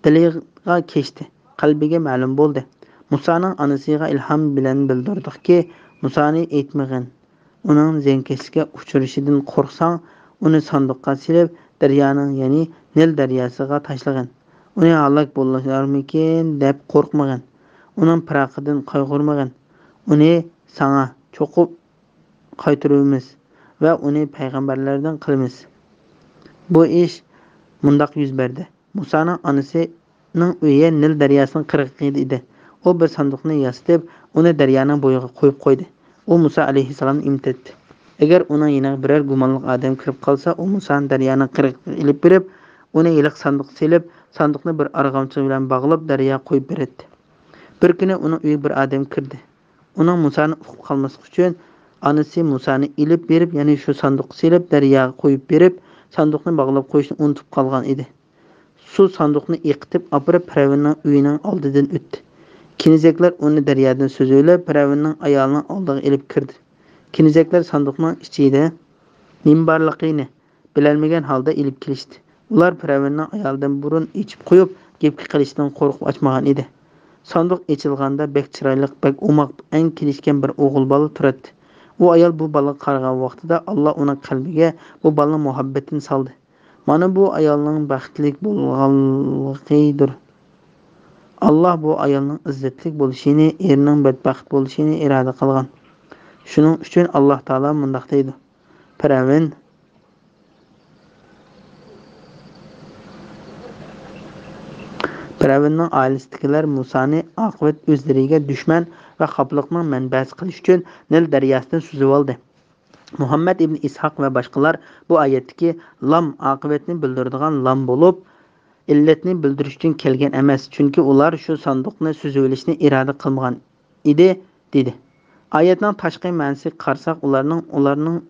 دىلىغا كەچتى، قەلبىگە مەلۇم بولدى. مۇسانىڭ ئانىسىغا ئىلھام بىلەن بىلدۈردۇقكى، مۇسانى ئېيتمىغىن. ئۇنىڭ زىيانكەشلىككە ئۇچرىشىدىن قورقساڭ، ئۇنى ساندۇققا سېلىپ، دەريانىڭ، يەنى نىل دەرياسىغا تاشلىغىن. ئۇنى ھالاك بولارمىكىن دەپ قورقمىغىن. ئۇنىڭ پىراقىدىن قايغۇرمىغىن. ئۇنى ساڭا چوقۇم قايتۇرىمىز ۋە ئۇنى پەيغەمبەرلەردىن قىلىمىز. بۇ ئىش مۇنداق يۈز بەردى. مۇسانىڭ ئانىسىنىڭ ئۆيى نىل دەرياسىنىڭ قىرغىقىدا ئىدى. ئۇ بىر ساندۇقنى ياسىتىپ، ئۇنى دەريانىڭ بويىغا قويۇپ قويدى. ئۇ مۇسا ئەلەيھىسسالامنى ئېمىتەتتى. ئەگەر ئۇنىڭ يېنىغا بىرەر گۇمانلىق ئادەم كىرىپ قالسا، ئۇ مۇسانى دەريانىڭ قىرغىقىغا ئېلىپ بېرىپ، ئۇنى ھېلىقى ساندۇققا سېلىپ، ساندۇقنى بىر ئارغامچا بىلەن باغلاپ، دەرياغا قويۇپ بېرەتتى. بىر كۈنى ئۇنىڭ ئۆيىگە بىر ئادەم كىردى. ئۇنىڭ مۇسانى ئۇقۇپ قالماسلىقى ئۈچۈن، ئانىسى مۇسانى ئېلىپ بېرىپ، يەنى شۇ ساندۇققا سېلىپ، دەرياغا قويۇپ بېرىپ، ساندۇقنى باغلاپ قويۇشنى ئۇنتۇپ قالغان ئىدى. سۇ ساندۇقنى ئېقىتىپ ئاپىرىپ، پىرئەۋننىڭ ئۆيىنىڭ ئالدىدىن ئۆتتى. كېنىزەكلەر ئۇنى دەريادىن سۈزۈۋېلىپ، پىرئەۋننىڭ ئايالىنىڭ ئالدىغا ئېلىپ كىردى. كېنىزەكلەر ساندۇقنىڭ ئىچىدە نېمە بارلىقىنى بىلەلمىگەن ھالدا ئېلىپ كېلىشتى. ئۇلار پىرئەۋننىڭ ئايالىدىن بۇرۇن ئېچىپ قويۇپ، گەپكە قېلىشتىن قورقۇپ ئاچمىغان ئىدى. ساندۇق ئېچىلغاندا، بەك چىرايلىق، بەك ئوماق، ئەڭ كېلىشكەن بىر ئوغۇل بالا تۇراتتى. ئۇ ئايال بۇ بالىغا قارىغان ۋاقتىدا، ئاللا ئۇنىڭ قەلبىگە بۇ بالىنىڭ مۇھەببىتىنى سالدى. مانا بۇ ئايالنىڭ بەختلىك بولغانلىقىدۇر. ئاللا بۇ ئايالنىڭ ئىززەتلىك بولۇشىنى، ئېرىنىڭ بەدبەخت بولۇشىنى ئىرادە قىلغان. شۇنىڭ ئۈچۈن ئاللا تائالا مۇنداق دەيدۇ: پىرئەۋن، پىرئەۋننىڭ ئائىلىسىدىكىلەر مۇسانى ئاقىۋەت ئۆزلىرىگە دۈشمەن ۋە خاپىلىقنىڭ مەنبەسى قىلىش ئۈچۈن نىل دەرياسىدىن سۈزۈۋالدى. مۇھەممەد ئىبن ئىسھاق ۋە باشقىلار بۇ ئايەتتىكى لام ئاقىۋەتنى بىلدۈرىدىغان لام بولۇپ، ئىللەتنى بىلدۈرۈش ئۈچۈن كەلگەن ئەمەس، چۈنكى ئۇلار شۇ ساندۇقنى سۈزۈۋېلىشنى ئىرادە قىلمىغان ئىدى، دېدى. ئايەتنىڭ تاشقى مەنىسىگە قارىساق، ئۇلارنىڭ، ئۇلارنىڭ،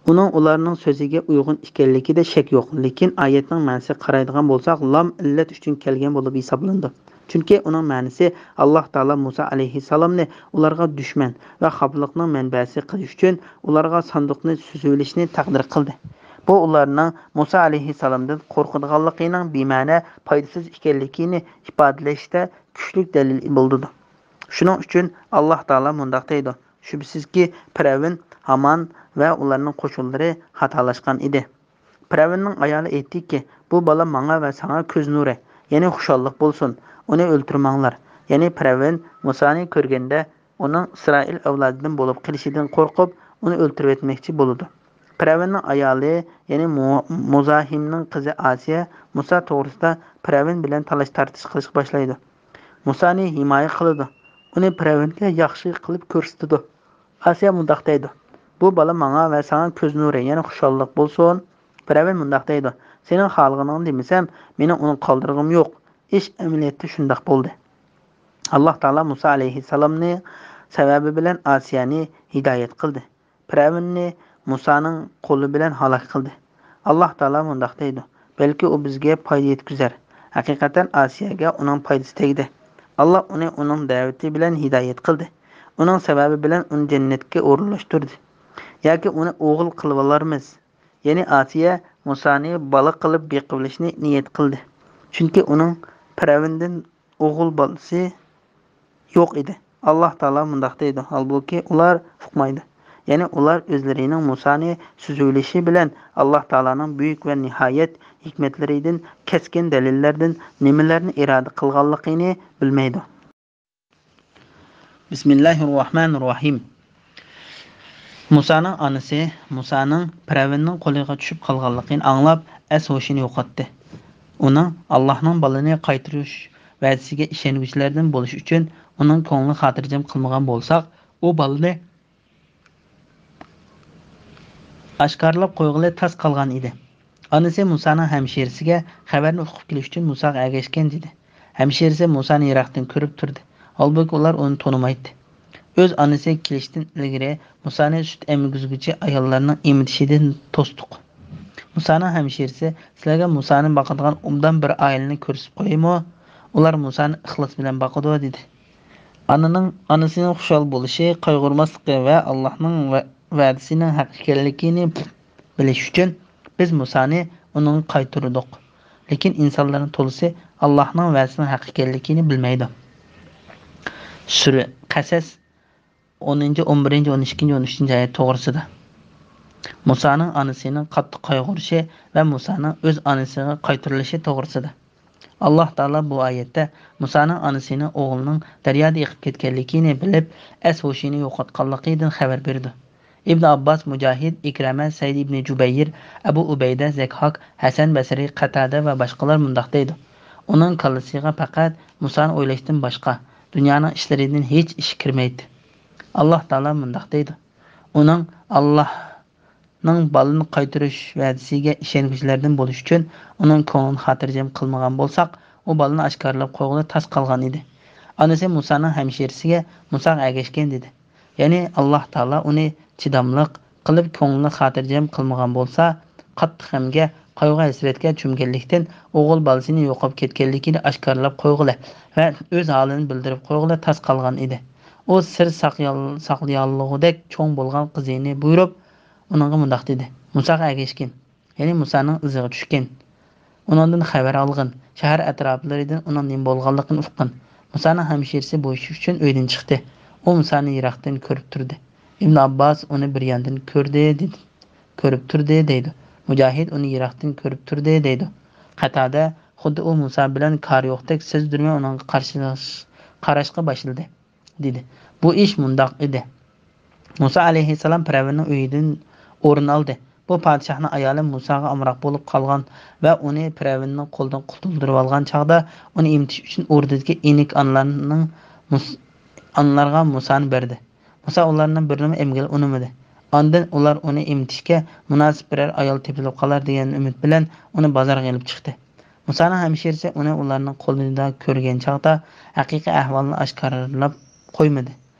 ئۇنىڭ ئۇلارنىڭ سۆزىگە ئۇيغۇن ئىكەنلىكىدە شەك يوق. لېكىن ئايەتنىڭ مەنىسىگە قارايدىغان بولساق، لام ئىللەت ئۈچۈن كەلگەن بولۇپ ھېسابلىنىدۇ. چۈنكى ئۇنىڭ مەنىسى، ئاللا تائالا مۇسا ئەلەيھىسسالامنى ئۇلارغا دۈشمەن ۋە خاپىلىقنىڭ مەنبەسى قىلىش ئۈچۈن ئۇلارغا ساندۇقنى سۈزۈۋېلىشنى تەقدىر قىلدى. بۇ ئۇلارنىڭ مۇسا ئەلەيھىسسالامدىن قورقىدىغانلىقىنىڭ بىمەنە، پايدىسىز ئىكەنلىكىنى ئىپادىلەشتە كۈچلۈك دەلىل بولىدۇ. شۇنىڭ ئۈچۈن ئاللا تائالا مۇنداق دەيدۇ: شۈبھىسىزكى، پىرئەۋن، ھامان ۋە ئۇلارنىڭ قوشۇنلىرى خاتالاشقان ئىدى. پىرئەۋننىڭ ئايالى ئېيتتىكى، بۇ بالا ماڭا ۋە ساڭا كۆز نۇرى، يەنى خۇشاللىق بولسۇن، ئۇنى ئۆلتۈرمەڭلار. يەنى پىرئەۋن مۇسانى كۆرگەندە، ئۇنىڭ ئىسرائىل ئەۋلادىدىن بولۇپ قېلىشىدىن قورقۇپ، ئۇنى ئۆلتۈرۈۋەتمەكچى بولىدۇ. پىرئەۋننىڭ ئايالى، يەنى مۇ-، مۇزاھىمنىڭ قىزى ئاسىيە مۇسا توغرىسىدا پىرئەۋن بىلەن تالاش-تارتىش قىلىشقا باشلايدۇ. مۇسانى ھىمايە قىلىدۇ. ئۇنى پىرئەۋنگە ياخشى قىلىپ كۆرسىتىدۇ. ئاسىيە مۇنداق دەيدۇ: بۇ بالا ماڭا ۋە ساڭا كۆز نۇرى، يەنى خۇشاللىق بولسۇن. پىرئەۋن مۇنداق دەيدۇ: سېنىڭ خالىغىنىڭنى دېمىسەم، مېنىڭ ئۇنى قالدۇرغۇم يوق. ئىش ئەمەلىيەتتە شۇنداق بولدى. ئاللا تائالا مۇسا ئەلەيھىسسالامنى سەۋەبى بىلەن ئاسىيەنى ھىدايەت قىلدى. پىرئەۋننى مۇسانىڭ قولى بىلەن ھالاك قىلدى. ئاللا تائالا مۇنداق دەيدۇ: بەلكى ئۇ بىزگە پايدا يەتكۈزەر. ھەقىقەتەن ئاسىيەگە ئۇنىڭ پايدىسى تەگدى. ئاللا ئۇنى ئۇنىڭ دەۋىتى بىلەن ھىدايەت قىلدى. ئۇنىڭ سەۋەبى بىلەن ئۇنى جەننەتكە ئورۇنلاشتۇردى. ياكى ئۇنى ئوغۇل قىلىۋالارمىز. يەنى ئاسىيە مۇسانى بالا قىلىپ بېقىۋېلىشنى نىيەت قىلدى. چۈنكى ئۇنىڭ پىرئەۋندىن ئوغۇل بالىسى يوق ئىدى. ئاللا تائالا مۇنداق دەيدۇ، ھالبۇكى، ئۇلار ئۇقمايدۇ. يەنى ئۇلار ئۆزلىرىنىڭ مۇسانى سۈزۈۋېلىشى بىلەن ئاللا تائالانىڭ بۈيۈك ۋە نىھايەت ھېكمەتلىرىدىن، كەسكىن دەلىللەردىن نېمىلەرنى ئىرادە قىلغانلىقىنى بىلمەيدۇ. بىسمىللاھىررەھمانىررەھىم. مۇسانىڭ ئانىسى مۇسانىڭ پىرئەۋننىڭ قولىغا چۈشۈپ قالغانلىقىنى ئاڭلاپ، ئەس-ھوشىنى يوقاتتى. ئۇنىڭ ئاللاھنىڭ بالىنى قايتۇرۇش ۋەدىسىگە ئىشەنگۈچىلەردىن بولۇش ئۈچۈن ئۇنىڭ كۆڭلىنى خاتىرجەم قىلمىغان بولساق، ئۇ بالىنى ئاشكارىلاپ قويغىلى تاس قالغان ئىدى. ئانىسى مۇسانىڭ ھەمشىرىسىگە خەۋەرنى ئۇقۇپ كېلىش ئۈچۈن مۇساغا ئەگەشكەن، دېدى. ھەمشىرىسى مۇسانى يىراقتىن كۆرۈپ تۇردى. ھالبۇكى، ئۇلار ئۇنى تونۇمايتتى. ئۆز ئانىسى كېلىشتىن ئىلگىرى مۇسانى سۈت ئەمگۈزگۈچى ئاياللارنىڭ ئېمىتىشىدىن توستۇق. مۇسانىڭ ھەمشىرىسى: سىلەرگە مۇسانى باقىدىغان ئوبدان بىر ئائىلىنى كۆرسىتىپ قويايمۇ؟ ئۇلار مۇسانى ئىخلاس بىلەن باقىدۇ، دېدى. ئانىنىڭ، ئانىسىنىڭ خۇشال بولۇشى، قايغۇرماسلىقى ۋە ئاللاھنىڭ ۋە-، ۋەدىسىنىڭ ھەق ئىكەنلىكىنى بىلىش ئۈچۈن، بىز مۇسانى ئۇنىڭغا قايتۇردۇق. لېكىن ئىنسانلارنىڭ تولىسى ئاللاھنىڭ ۋەدىسىنىڭ ھەق ئىكەنلىكىنى بىلمەيدۇ. سۈرە قەسەس، ئونىنچى، ئون بىرىنچى، ئون ئىككىنچى، ئون ئۈچىنچى ئايەت توغرىسىدا. مۇسانىڭ ئانىسىنىڭ قاتتىق قايغۇرۇشى ۋە مۇسانىڭ ئۆز ئانىسىغا قايتۇرۇلۇشى توغرىسىدا. ئاللاھ تائالا بۇ ئايەتتە مۇسانىڭ ئانىسىنىڭ ئوغلىنىڭ دەريادا ئېقىپ كەتكەنلىكىنى بىلىپ، ئەس-ھوشىنى يوقاتقانلىقىدىن خەۋەر بېرىدۇ. ئىبن ئابباس، مۇجاھىد، ئىكرەمە، سەئىد ئىبنى جۇبەير، ئەبۇ ئۇبەيدە، زەكھاك، ھەسەن بەسرى، قەتادە ۋە باشقىلار مۇنداق دەيدۇ: ئۇنىڭ كاللىسىغا پەقەت مۇسانى ئويلاشتىن باشقا دۇنيانىڭ ئىشلىرىدىن ھېچ ئىش كىرمەيتتى. ئاللاھ تائالا مۇنداق دەيدۇ: ئۇنىڭ ئاللاھ ئۇنىڭ بالىنى قايتۇرۇش ۋەدىسىگە ئىشەنگۈچىلەردىن بولۇش ئۈچۈن ئۇنىڭ كۆڭلىنى خاتىرجەم قىلمىغان بولساق، ئۇ بالىنى ئاشكارىلاپ قويغىلى تاس قالغان ئىدى. ئانىسى مۇسانىڭ ھەمشىرىسىگە مۇساغا ئەگەشكىن دېدى. يەنى ئاللاھ تائالا ئۇنى چىداملىق قىلىپ، كۆڭلىنى خاتىرجەم قىلمىغان بولسا، قاتتىق غەمگە، قايغۇ-ھەسرەتكە چۆمگەنلىكتىن، ئوغۇل بالىسىنى يوقاپ كەتكەنلىكىنى ئاشكارىلاپ قويغىلى ۋە ئۆز ھالىنى بىلدۈرۈپ قويغىلى تاس قالغان ئىدى. ئۇ سىر ساقيال-، ساقلىيالىغۇدەك چوڭ بولغان قىزىنى بۇيرۇپ، ئۇنىڭغا مۇنداق دېدى: مۇساغا ئەگەشكىن. يەنى مۇسانىڭ ئىزىغا چۈشكىن. ئۇنىڭدىن خەۋەر ئالغىن. شەھەر ئەتراپلىرىدىن ئۇنىڭ نېمە بولغانلىقىنى ئۇققىن. مۇسانىڭ ھەمشىرىسى بۇ ئىش ئۈچۈن ئۆيدىن چىقتى. ئۇ مۇسانى يىراقتىن كۆرۈپ تۇردى. ئىبن ئابباس ئۇنى بىر ياندىن كۆردى، دېدى. كۆرۈپ تۇردى، دەيدۇ. مۇجاھىد ئۇنى يىراقتىن كۆرۈپ تۇردى، دەيدۇ. قاتادە خۇددى ئۇ مۇسا بىلەن كارى يوقتەك سەزدۈرمەي ئۇنىڭغا قارشى، قاراشقا باشلىدى. دېدى. بۇ ئىش مۇنداق ئىدى. مۇسا ئەلەيھىسسالام پىرئەۋننىڭ ئۆيىدىن ئورۇن ئالدى. بۇ پادىشاھنىڭ ئايالى مۇساغا ئامراق بولۇپ قالغان ۋە ئۇنى پىرئەۋننىڭ قولىدىن قۇتۇلدۇرۇۋالغان چاغدا، ئۇنى ئېمىتىش ئۈچۈن ئوردىدىكى ئېنىك ئانىلارنىڭ مۇس-، ئانىلارغا مۇسانى بەردى. مۇسا ئۇلارنىڭ بىرىنىمۇ ئەمگىلى ئۇنىمىدى. ئاندىن ئۇلار ئۇنى ئېمىتىشكە مۇناسىپ بىرەر ئايال تېپىلىپ قالار دېگەن ئۈمىد بىلەن ئۇنى بازارغا ئېلىپ چىقتى. مۇسانىڭ ھەمشىرىسى ئۇنى ئۇلارنىڭ قولىدا كۆرگەن چاغدا ھەقىقىي ئەھۋالنى ئاشكارىلاپ قويمىدى.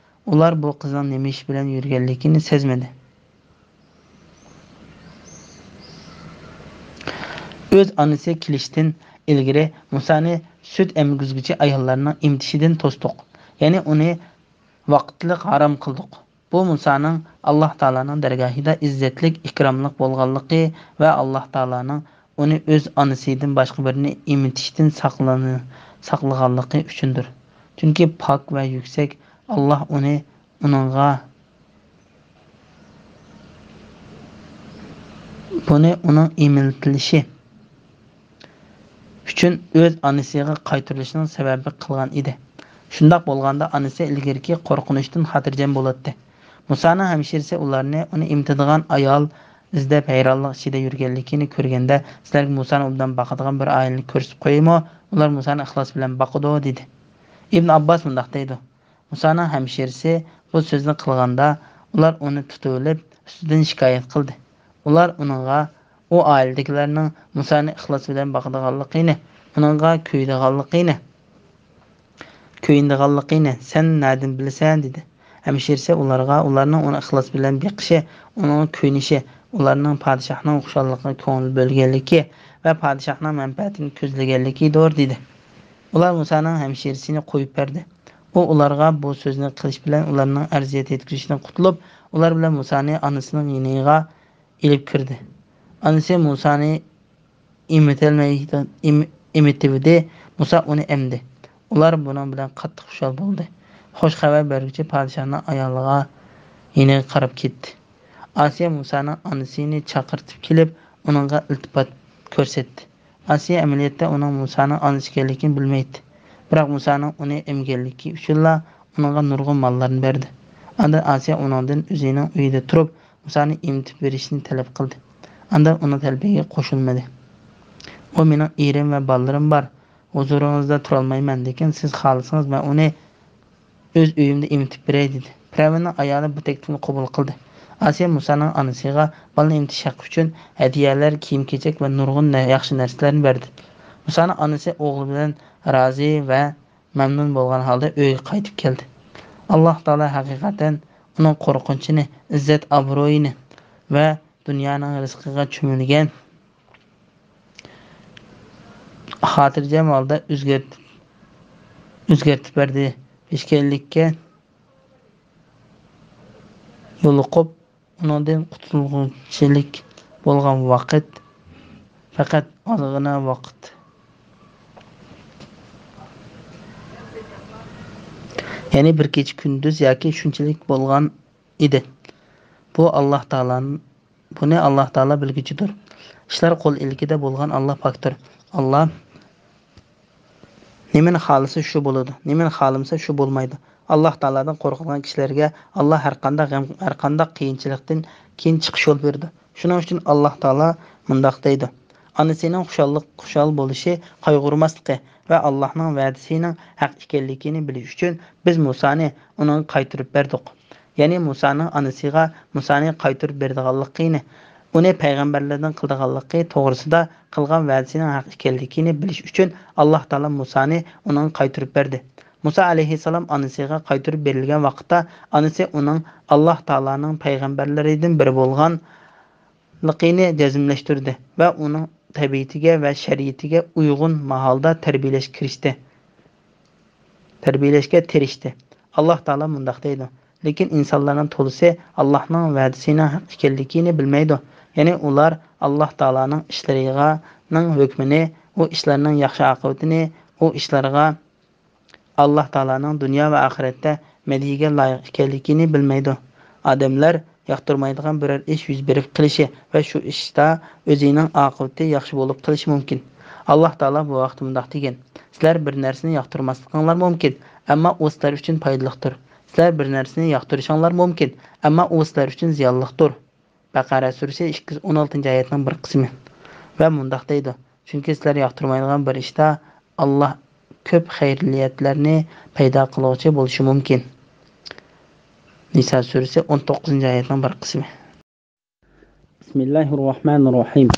ئۇلار بۇ قىزنىڭ نېمە ئىش بىلەن يۈرگەنلىكىنى سەزمىدى. ئۆز ئانىسى كېلىشتىن ئىلگىرى مۇسانى سۈت ئەمگۈزگۈچى ئاياللارنىڭ ئېمىتىشىدىن توستۇق. يەنى ئۇنى ۋاقىتلىق ھارام قىلدۇق. بۇ مۇسانىڭ ئاللاھ تائالانىڭ دەرگاھىدا ئىززەتلىك، ئىكراملىق بولغانلىقى ۋە ئاللاھ تائالانىڭ ئۇنى ئۆز ئانىسىدىن باشقا بىرىنى ئېمىتىشتىن ساقلىنى-، ساقلىغانلىقى ئۈچۈندۇر. چۈنكى پاك ۋە يۈكسەك ئاللاھ ئۇنى، ئۇنىڭغا، بۇنى ئۇنىڭ ئېمىتىلىشى ئۈچۈن ئۆز ئانىسىغا قايتۇرۇلۇشىنىڭ سەۋەبى قىلغان ئىدى. شۇنداق بولغاندا ئانىسى ئىلگىرىكى قورقۇنچتىن خاتىرجەم بولاتتى. مۇسانىڭ ھەمشىرىسى ئۇلارنى ئۇنى ئېمىتىدىغان ئايال ئىزدەپ ھەيرانلىق ئىچىدە يۈرگەنلىكىنى كۆرگەندە، سىلەرگە مۇسانى ئوبدان باقىدىغان بىر ئائىلىنى كۆرسىتىپ قويايمۇ؟ ئۇلار مۇسانى ئىخلاس بىلەن باقىدۇ، دېدى. ئىبن ئابباس مۇنداق دەيدۇ. مۇسانىڭ ھەمشىرىسى بۇ سۆزنى قىلغاندا، ئۇلار ئۇنى تۇتۇۋېلىپ، ئۈستىدىن شىكايەت قىلدى. ئۇلار ئۇنىڭغا، ئۇ ئائىلىدىكىلەرنىڭ مۇسانى ئىخلاس بىلەن باقىدىغانلىقىنى، ئۇنىڭغا كۆيىدىغانلىقىنى، كۆيۈنىدىغانلىقىنى سەن نەدىن بىلىسەن؟ دېدى. ھەمشىرىسى ئۇلارغا، ئۇلارنىڭ ئۇنى ئىخلاس بىلەن بېقىشى، ئۇنىڭغا كۆيۈنۈشى، ئۇلارنىڭ پادىشاھنىڭ خۇشاللىقىغا كۆڭۈل بۆلگەنلىكى ۋە پادىشاھنىڭ مەنپەئەتىنى كۆزلىگەنلىكىدۇر، دېدى. ئۇلار مۇسانىڭ ھەمشىرىسىنى قويۇپ بەردى. ئۇ ئۇلارغا بۇ سۆزنى قىلىش بىلەن ئۇلارنىڭ ئەزىيەت يەتكۈزۈشىدىن قۇتۇلۇپ، ئۇلار بىلەن مۇسانى ئانىسىنىڭ يېنىغا ئېلىپ كىردى. ئانىسى مۇسانى ئېمىتەلمەي-، ئېم-، ئېمىتىۋىدى. مۇسا ئۇنى ئەمدى. ئۇلار بۇنىڭ بىلەن قاتتىق خۇشال بولدى. خۇش خەۋەر بەرگۈچى پادىشاھنىڭ ئايالىغا، يېنىغا قاراپ كەتتى. ئاسىيە مۇسانىڭ ئانىسىنى چاقىرتىپ كېلىپ، ئۇنىڭغا ئىلتىپات كۆرسەتتى. ئاسىيە ئەمەلىيەتتە ئۇنىڭ مۇسانىڭ ئانىسى ئىكەنلىكىنى بىلمەيتتى. بىراق مۇسانىڭ ئۇنى ئەمگەنلىكى ئۈچۈنلا ئۇنىڭغا نۇرغۇن ماللارنى بەردى. ئاندىن ئاسىيە ئۇنىڭدىن ئۆزىنىڭ ئۆيىدە تۇرۇپ، مۇسانى ئېمىتىپ بېرىشنى تەلەپ قىلدى. ئاندىن ئۇنىڭ تەلىپىگە قوشۇلمىدى. ئۇ مېنىڭ ئېرىم ۋە بالىلىرىم بار. ھۇزۇرىڭىزدا تۇرالمايمەن، لېكىن سىز خالىسىڭىز، مەن ئۇنى ئۆز ئۆيۈمدە ئېمىتىپ بېرەي، دېدى. پىرئەۋننىڭ ئايالى بۇ تەكلىپنى قوبۇل قىلدى. ئاسىيە مۇسانىڭ ئانىسىغا بالىنى ئېمىتىش ھەققى ئۈچۈن ھەدىيەلەر، كىيىم-كېچەك ۋە نۇرغۇن نە-، ياخشى نەرسىلەرنى بەردى. مۇسانىڭ ئانىسى ئوغلى بىلەن رازى ۋە مەمنۇن بولغان ھالدا ئۆيىگە قايتىپ كەلدى. ئاللاھ تائالا ھەقىقەتەن ئۇنىڭ قورقۇنچىنى، ئىززەت-ئابرۇيىنى ۋە دۇنيانىڭ رىزقىغا چۆمۈلگەن خاتىرجەم ھالدا ئۆزگەرتىپ، ئۆزگەرتىپ بەردى. پېشكەللىككە يولۇقۇپ، ئۇنىڭدىن قۇتۇلغۇچىلىك بولغان ۋاقىت پەقەت ئازغىنە ۋاقىت. يەنى بىر كېچە كۈندۈز ياكى شۇنچىلىك بولغان ئىدى. بۇ ئاللاھ تائالانىڭ بۇنى ئاللاھ تائالا بىلگۈچىدۇر. ئىشلار قول ئىلكىدە بولغان ئاللاھ پاكتۇر. ئاللاھ نېمىنى خالىسا، شۇ بولىدۇ. نېمىنى خالىمىسا، شۇ بولمايدۇ. ئاللاھ تائالادىن قورقىدىغان كىشىلەرگە ئاللاھ ھەرقانداق غەم، ھەرقانداق قىيىنچىلىقتىن كېيىن چىقىش يول بېرىدۇ. شۇنىڭ ئۈچۈن ئاللاھ تائالا مۇنداق دەيدۇ: ئانىسىنىڭ خۇشاللىق، خۇشال بولۇشى قايغۇرماسلىقى ۋە ئاللاھنىڭ ۋەدىسىنىڭ ھەق ئىكەنلىكىنى بىلىش ئۈچۈن بىز مۇسانى ئۇنىڭغا قايتۇرۇپ بەردۇق. يەنى مۇسانىڭ ئانىسىغا مۇسانى قايتۇرۇپ بېرىدىغانلىقىنى، ئۇنى پەيغەمبەرلەردىن قىلىدىغانلىقى توغرىسىدا قىلغان ۋەدىسىنىڭ ھەق ئىكەنلىكىنى بىلىش ئۈچۈن، ئاللاھ تائالا مۇسانى ئۇنىڭغا قايتۇرۇپ بەردى. مۇسا ئەلەيھىسسالام ئانىسىغا قايتۇرۇپ بېرىلگەن ۋاقىتتا، ئانىسى ئۇنىڭ ئاللاھ تائالانىڭ پەيغەمبەرلىرىدىن بىرى بولغانلىقىنى جەزملەشتۈردى ۋە ئۇنىڭ تەبىئىتىگە ۋە شەرىئىتىگە ئۇيغۇن ماھالدا تەربىيەلەشكە كىرىشتى. تەربىيەلەشكە تىرىشتى. ئاللاھ تائالا مۇنداق دەيدۇ: لېكىن ئىنسانلارنىڭ تولىسى ئاللاھنىڭ ۋەدىسىنىڭ ھەق ئىكەنلىكىنى بىلمەيدۇ. يەنى ئۇلار ئاللاھ تائالانىڭ ئىشلىرىغا، نىڭ ھۆكمىنى، ئۇ ئىشلارنىڭ ياخشى ئاقىۋىتىنى، ئۇ ئىشلارغا ئاللاھ تائالانىڭ دۇنيا ۋە ئاخىرەتتە مەدھىيىگە لايىق ئىكەنلىكىنى بىلمەيدۇ. ئادەملەر ياقتۇرمايدىغان بىرەر ئىش يۈز بېرىپ قېلىشى ۋە شۇ ئىشتا ئۆزىنىڭ ئاقىۋىتى ياخشى بولۇپ قېلىشى مۇمكىن. ئاللاھ تائالا بۇ ھەقتە مۇنداق دېگەن: سىلەر بىر نەرسىنى ياقتۇرماسلىقىڭلار مۇمكىن، ئەمما ئۇ سىلەر ئۈچۈن پايدىلىقتۇر. سىلەر بىر نەرسىنى ياقتۇرۇشۇڭلار مۇمكىن، ئەمما ئۇ سىلەر ئۈچۈن زىيانلىقتۇر. بەقەرە سۈرىسى ئىككى يۈز ئون ئالتىنچى ئايەتنىڭ بىر قىسمى. ۋە مۇنداق دەيدۇ: چۈنكى سىلەر ياقتۇرمايدىغان بىر ئىشتا ئاللاھ كۆپ خەيرىيلەتلەرنى پەيدا قىلغۇچى بولۇشى مۇمكىن. نىسا سۈرىسى ئون توققۇزىنچى ئايەتنىڭ بىر قىسمى. بىسمىللاھىررەھمانىررەھىم.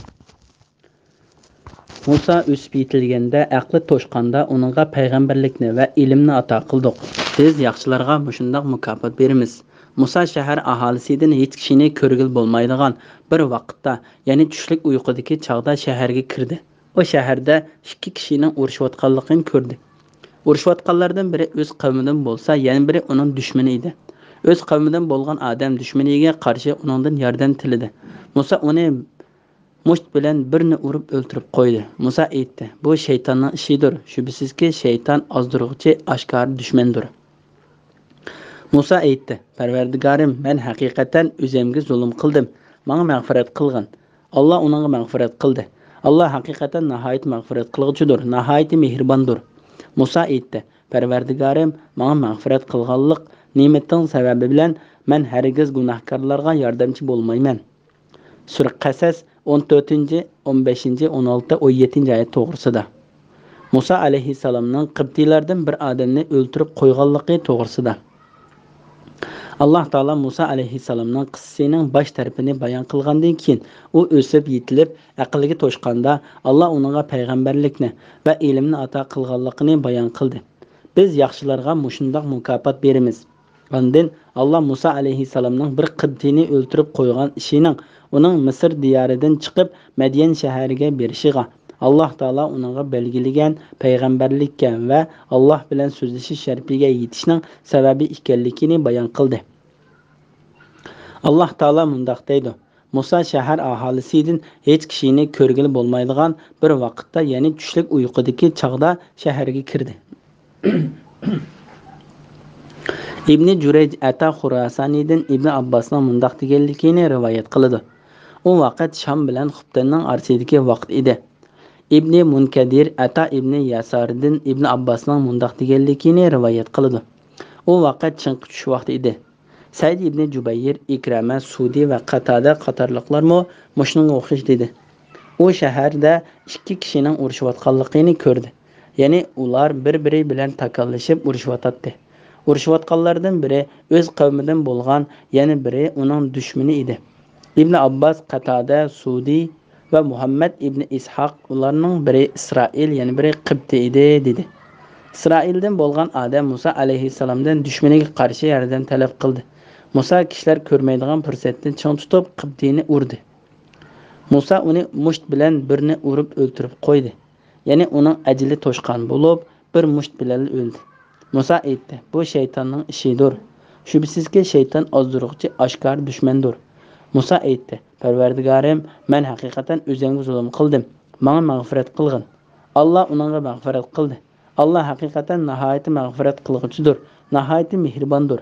مۇسا ئۆسۈپ يېتىلگەندە، ئەقلى توشقاندا ئۇنىڭغا پەيغەمبەرلىكنى ۋە ئىلىمنى ئاتا قىلدۇق. بىز ياخشىلارغا مۇشۇنداق مۇكاپات بېرىمىز. مۇسا شەھەر ئاھالىسىدىن ھېچ كىشىنى كۆرگىلى بولمايدىغان بىر ۋاقىتتا، يەنى چۈشلۈك ئۇيقۇدىكى چاغدا شەھەرگە كىردى. ئۇ شەھەردە ئىككى كىشىنىڭ ئۇرۇشۇۋاتقانلىقىنى كۆردى. ئۇرۇشۇۋاتقانلاردىن بىرى ئۆز قەۋمىدىن بولسا، يەنە بىرى ئۇنىڭ دۈشمىنى ئىدى. ئۆز قەۋمىدىن بولغان ئادەم دۈشمىنىگە قارشى ئۇنىڭدىن ياردەم تىلىدى. مۇسا ئۇنى مۇشت بىلەن بىرنى ئۇرۇپ ئۆلتۈرۈپ قويدى. مۇسا ئېيتتى: بۇ شەيتاننىڭ ئىشىدۇر. شۈبھىسىزكى، شەيتان ئازدۇرغۇچى ئاشكارا دۈشمەندۇر. مۇسا ئېيتتى: پەرۋەردىگارىم، مەن ھەقىقەتەن ئۆزۈمگە زۇلۇم قىلدىم. ماڭا مەغپىرەت قىلغىن. ئاللا ئۇنىڭغا مەغپىرەت قىلدى. ئاللا ھەقىقەتەن ناھايىتى مەغپىرەت قىلغۇچىدۇر، ناھايىتى مېھرىباندۇر. مۇسا ئېيتتى: پەرۋەردىگارىم، ماڭا مەغپىرەت قىلغانلىق نېمىتىڭ سەۋەبى بىلەن مەن ھەرگىز گۇناھكارلارغا ياردەمچى بولمايمەن. سۈرە قەسەس، ئون تۆتىنچى، ئون بەشىنچى، ئون ئالتە، ئون يەتتىنچى ئايەت توغرىسىدا. مۇسا ئەلەيھىسسالامنىڭ قىبتىيلاردىن بىر ئادەمنى ئۆلتۈرۈپ قويغانلىقى توغرىسىدا. ئاللا تائالا مۇسا ئەلەيھىسسالامنىڭ قىسسىسىنىڭ باش تەرىپىنى بايان قىلغاندىن كېيىن، ئۇ ئۆسۈپ يېتىلىپ، ئەقلىگە توشقاندا، ئاللا ئۇنىڭغا پەيغەمبەرلىكنى ۋە ئىلىمنى ئاتا قىلغانلىقىنى بايان قىلدى. بىز ياخشىلارغا مۇشۇنداق مۇكاپات بېرىمىز. ئاندىن ئاللا مۇسا ئەلەيھىسسالامنىڭ بىر قىبتىينى ئۆلتۈرۈپ قويغان ئىشىنىڭ ئۇنىڭ مىسىر دىيارىدىن چىقىپ، مەديەن شەھىرىگە بېرىشىغا، ئاللا تائالا ئۇنىڭغا بەلگىلىگەن پەيغەمبەرلىككە ۋە ئاللا بىلەن سۆزلىشىش شەرىپىگە يېتىشنىڭ سەۋەبى ئىكەنلىكىنى بايان قىلدى. ئاللا تائالا مۇنداق دەيدۇ: مۇسا شەھەر ئاھالىسىدىن ھېچ كىشىنى كۆرگىلى بولمايدىغان بىر ۋاقىتتا، يەنى چۈشلۈك ئۇيقۇدىكى چاغدا شەھەرگە كىردى. ئىبنى جۇرەيج ئەتا خۇراسانىدىن ئىبنى ئابباسنىڭ مۇنداق دېگەنلىكىنى رىۋايەت قىلىدۇ: ئۇ ۋاقىت شام بىلەن خۇپتەننىڭ ئارىسىدىكى ۋاقىت ئىدى. ئىبنى مۇنكەدىر ئەتا ئىبنى يەساردىن ئىبنى ئابباسنىڭ مۇنداق دېگەنلىكىنى رىۋايەت قىلىدۇ: ئۇ ۋاقىت چىڭقى چۈش ۋاقتى ئىدى. سەئىد ئىبنى جۇبەير، ئىكرەمە، سۇدى ۋە قاتادە قاتارلىقلارمۇ مۇشۇنىڭغا ئوخشاش دېدى. ئۇ شەھەردە ئىككى كىشىنىڭ ئۇرۇشۇۋاتقانلىقىنى كۆردى. يەنى ئۇلار بىر-بىرى بىلەن تاكاللىشىپ ئۇرۇشۇۋاتاتتى. ئۇرۇشۇۋاتقانلاردىن بىرى ئۆز قەۋمىدىن بولغان، يەنە بىرى ئۇنىڭ دۈشمىنى ئىدى. ئىبنى ئابباس، قاتادە، سۇدى ۋە مۇھەممەد ئىبنى ئىسھاق، ئۇلارنىڭ بىرى ئىسرائىل، يەنە بىرى قىبتى ئىدى، دېدى. ئىسرائىلدىن بولغان ئادەم مۇسا ئەلەيھىسسالامدىن دۈشمىنىگە قارشى ياردەم تەلەپ قىلدى. مۇسا كىشىلەر كۆرمەيدىغان پۇرسەتنى چىڭ تۇتۇپ، قىبتىنى ئۇردى. مۇسا ئۇنى مۇشت بىلەن بىرنى ئۇرۇپ ئۆلتۈرۈپ قويدى. يەنى ئۇنىڭ ئەجىلى توشقان بولۇپ، بىر مۇشت بىلەن ئۆلدى. مۇسا ئېيتتى: بۇ شەيتاننىڭ ئىشىدۇر. شۈبھىسىزكى، شەيتان ئازدۇرغۇچى ئاشكارا دۈشمەندۇر. مۇسا ئېيتتى: پەرۋەردىگارىم، مەن ھەقىقەتەن ئۆزۈمگە زۇلۇم قىلدىم. ماڭا مەغپىرەت قىلغىن. ئاللا ئۇنىڭغا مەغپىرەت قىلدى. ئاللا ھەقىقەتەن ناھايىتى مەغپىرەت قىلغۇچىدۇر، ناھايىتى مېھرىباندۇر.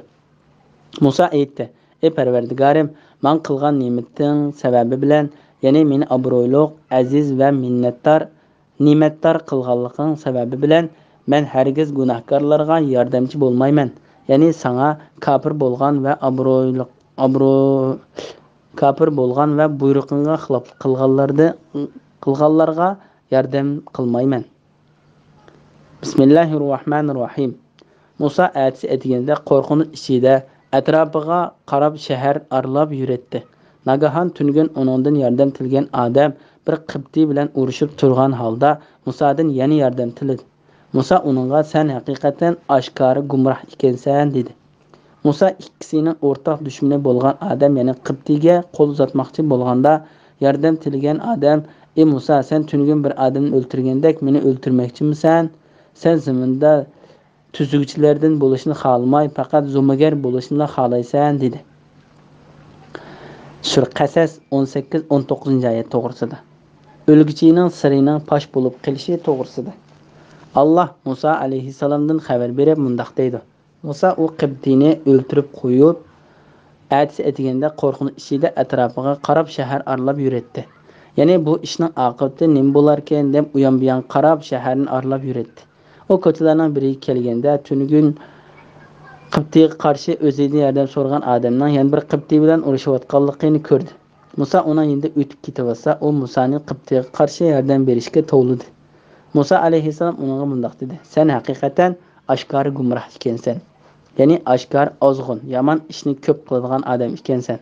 مۇسا ئېيتتى: ئى پەرۋەردىگارىم، ماڭا قىلغان نېمىتىڭ سەۋەبى بىلەن، يەنى مېنى ئابرۇيلۇق، ئەزىز ۋە مىننەتدار، نېمەتدار قىلغانلىقىڭ سەۋەبى بىلەن مەن ھەرگىز گۇناھكارلارغا ياردەمچى بولمايمەن. يەنى ساڭا كاپىر بولغان ۋە ئابرۇيلۇق، ئابرۇ-، كاپىر بولغان ۋە بۇيرۇقۇڭغا خىلاپلىق قىلغانلاردا-، قىلغانلارغا ياردەم قىلمايمەن. بىسمىللاھىررەھمانىررەھىم. مۇسا ئەتىسى ئەتىگەندە قورقۇنچ ئىچىدە ئەتراپىغا قاراپ شەھەر ئارىلاپ يۈرەتتى. ناگاھان تۈنۈگۈن ئۇنىڭدىن ياردەم تىلىگەن ئادەم بىر قىبتىي بىلەن ئۇرۇشۇپ تۇرغان ھالدا مۇسادىن يەنە ياردەم تىلىدى. مۇسا ئۇنىڭغا، «سەن ھەقىقەتەن ئاشكارا گۇمراھ ئىكەنسەن» دېدى. مۇسا ئىككىسىنىڭ ئورتاق دۈشمىنى بولغان ئادەم، يەنى قىبتىيگە قول ئۇزاتماقچى بولغاندا، ياردەم تىلىگەن ئادەم، «ئى مۇسا، سەن تۈنۈگۈن بىر ئادەمنى ئۆلتۈرگەندەك مېنى ئۆلتۈرمەكچىمىسەن؟ سەن زېمىندا تۈزگۈچىلەردىن بولۇشنى خالىماي، پەقەت زومىگەر بولۇشنىلا خالايسەن» دېدى. سۈرە قەسەس ئون سەككىز، ئون توققۇزىنچى ئايەت توغرىسىدا. ئۆلگۈچىنىڭ سىرىنىڭ پاش بولۇپ قېلىشى توغرىسىدا. ئاللاھ مۇسا ئەلەيھىسسالامدىن خەۋەر بېرىپ مۇنداق دەيدۇ: مۇسا ئۇ قىبتىينى ئۆلتۈرۈپ قويۇپ، ئەتىسى ئەتىگەندە قورقۇنچ ئىچىدە ئەتراپىغا قاراپ شەھەر ئارىلاپ يۈرەتتى. يەنى بۇ ئىشنىڭ ئاقىۋىتى نېمە بولاركىن دەپ ئۇيان-بۇيان قاراپ شەھەرنى ئارىلاپ يۈرەتتى. ئۇ كوچىلارنىڭ بىرىگە كەلگەندە تۈنۈگۈن قىبتىيغا قارشى ئۆزىدىن ياردەم سورىغان ئادەمنىڭ يەنە بىر قىبتىي بىلەن ئۇرۇشۇۋاتقانلىقىنى كۆردى. مۇسا ئۇنىڭ يېنىدا ئۆتۈپ كېتىۋاتسا، ئۇ مۇسانى قىبتىيغا قارشى ياردەم بېرىشكە توۋلىدى. مۇسا ئەلەيھىسسالام ئۇنىڭغا مۇنداق دېدى: «سەن ھەقىقەتەن ئاشكارا گۇمراھ ئىكەنسەن. يەنى ئاشكارا ئازغۇن، يامان ئىشنى كۆپ قىلىدىغان ئادەم ئىكەنسەن.»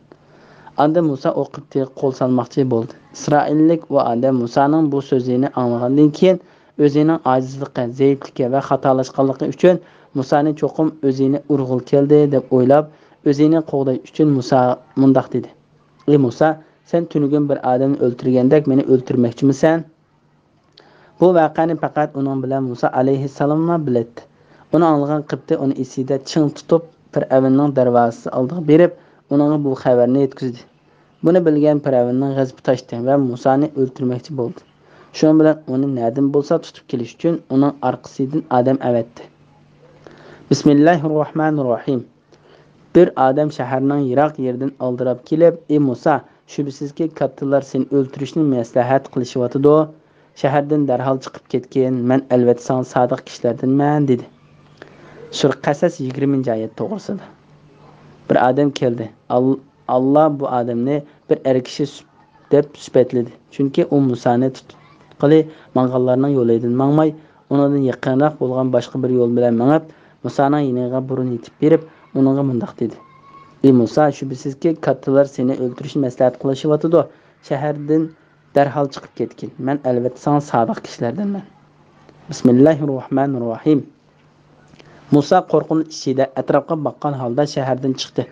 ئاندىن مۇسا ئۇ قىبتىيغا قول سالماقچى بولدى. ئىسرائىللىك ئۇ ئادەم مۇسانىڭ بۇ سۆزىنى ئاڭلىغاندىن كېيىن، ئۆزىنىڭ ئاجىزلىقى، زەئىپلىكى ۋە خاتالاشقانلىقى ئۈچۈن مۇسانى چوقۇم ئۆزىنى ئۇرغىلى كەلدى دەپ ئويلاپ، ئۆزىنى قوغداش ئۈچۈن مۇسا مۇنداق دېدى: «ئى مۇسا، سەن تۈنۈگۈن بىر ئادەمنى ئۆلتۈرگەندەك مېنى ئۆلتۈرمەكچىمىسەن؟» بۇ ۋەقەنى پەقەت ئۇنىڭ بىلەن مۇسا ئەلەيھىسسالاملا بىلەتتى. ئۇنى ئاڭلىغان قىبتىي ئۇنى ئېسىدە چىڭ تۇتۇپ، پىرئەۋننىڭ دەرۋازىسى ئالدىغا بېرىپ، ئۇنىڭغا بۇ خەۋەرنى يەتكۈزدى. بۇنى بىلگەن پىرئەۋننىڭ غەزىپى تاشتى ۋە مۇسانى ئۆلتۈرمەكچى بولدى. شۇنىڭ بىلەن ئۇنى نەدىن بولسا تۇتۇپ كېلىش ئۈچۈن ئۇنىڭ ئارقىسىدىن ئادەم ئەۋەتتى. بىسمىللاھىررەھمانىررەھىم. بىر ئادەم شەھەرنىڭ يىراق يېرىدىن ئالدىراپ كېلىپ، «ئى مۇسا، شۈبھىسىزكى، كاتتىلار سېنى ئۆلتۈرۈشنى مەسلىھەت قىلىشىۋاتىدۇ. شەھەردىن دەرھال چىقىپ كەتكىن، مەن ئەلۋەتتە ساڭا سادىق كىشىلەردىنمەن» دېدى. سۈرە قەسەس يىگىرمىنچى ئايەت توغرىسىدا. بىر ئادەم كەلدى. ئال-، ئاللا بۇ ئادەمنى بىر ئەر كىشى سۈپ-، دەپ سۈپەتلىدى. چۈنكى ئۇ مۇسانى تۇتقىلى ماڭغانلارنىڭ يولىدىن ماڭماي، ئۇنىڭدىن يېقىنراق بولغان باشقا بىر يول بىلەن مېڭىپ، مۇسانىڭ يېنىغا بۇرۇن يېتىپ بېرىپ، ئۇنىڭغا مۇنداق دېدى: «ئى مۇسا، شۈبھىسىزكى، كاتتىلار سېنى ئۆلتۈرۈشنى مەسلىھەت قىلىشىۋاتىدۇ. شەھەردىن دەرھال چىقىپ كەتكىن. مەن ئەلۋەتتە ساڭا سادىق كىشىلەردىنمەن.» بىسمىللاھىررەھمانىررەھىم. مۇسا قورقۇنچ ئىچىدە ئەتراپقا باققان ھالدا شەھەردىن چىقتى.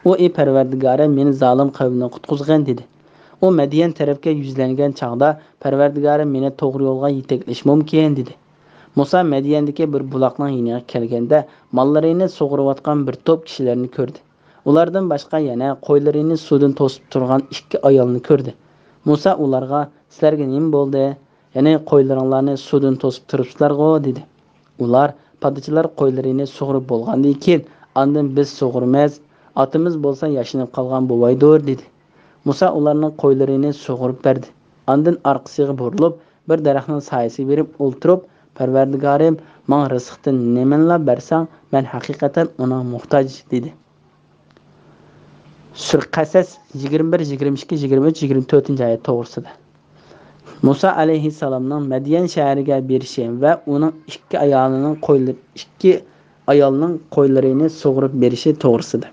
ئۇ، «ئى پەرۋەردىگارىم، مېنى زالىم قەۋمدىن قۇتقۇزغىن» دېدى. ئۇ مەديەن تەرەپكە يۈزلەنگەن چاغدا، «پەرۋەردىگارىم، مېنى توغرا يولغا يېتەكلىشى مۇمكىن» دېدى. مۇسا مەديەندىكى بىر بۇلاقنىڭ يېنىغا كەلگەندە، ماللىرىنى سۇغۇرۇۋاتقان بىر توپ كىشىلەرنى كۆردى. ئۇلاردىن باشقا يەنە قويلىرىنى سۇدىن توسۇپ تۇرغان ئىككى ئايالنى كۆردى. مۇسا ئۇلارغا، «سىلەرگە نېمە بولدى؟ يەنى قويلىرىڭلارنى سۇدىن توسۇپ تۇرۇپسىلەرغۇ؟» دېدى. ئۇلار، «پادىچىلار قويلىرىنى سۇغۇرۇپ بولغاندىن كېيىن، ئاندىن بىز سۇغۇرىمىز، ئاتىمىز بولسا ياشىنىپ قالغان بوۋايدۇر» دېدى. مۇسا ئۇلارنىڭ قويلىرىنى سۇغۇرۇپ بەردى. ئاندىن ئارقىسىغا بۇرۇلۇپ، بىر دەرەخنىڭ سايىسىغا بېرىپ ئولتۇرۇپ، «پەرۋەردىگارىم، ماڭا رىزىقتىن نېمىنىلا بەرسەڭ، مەن ھەقىقەتەن ئۇنىڭغا موھتاج» دېدى. سۈرە قەسەس يىگىرمە بىر، يىگىرمە ئىككى، يىگىرمە ئۈچ، يىگىرمە تۆتىنچى ئايەت توغرىسىدا. مۇسا ئەلەيھىسسالامنىڭ مەديەن شەھىرىگە بېرىشى ۋە ئۇنىڭ ئىككى ئايالىنىڭ قويلىرى، ئىككى ئايالنىڭ قويلىرىنى سۇغۇرۇپ بېرىشى توغرىسىدا.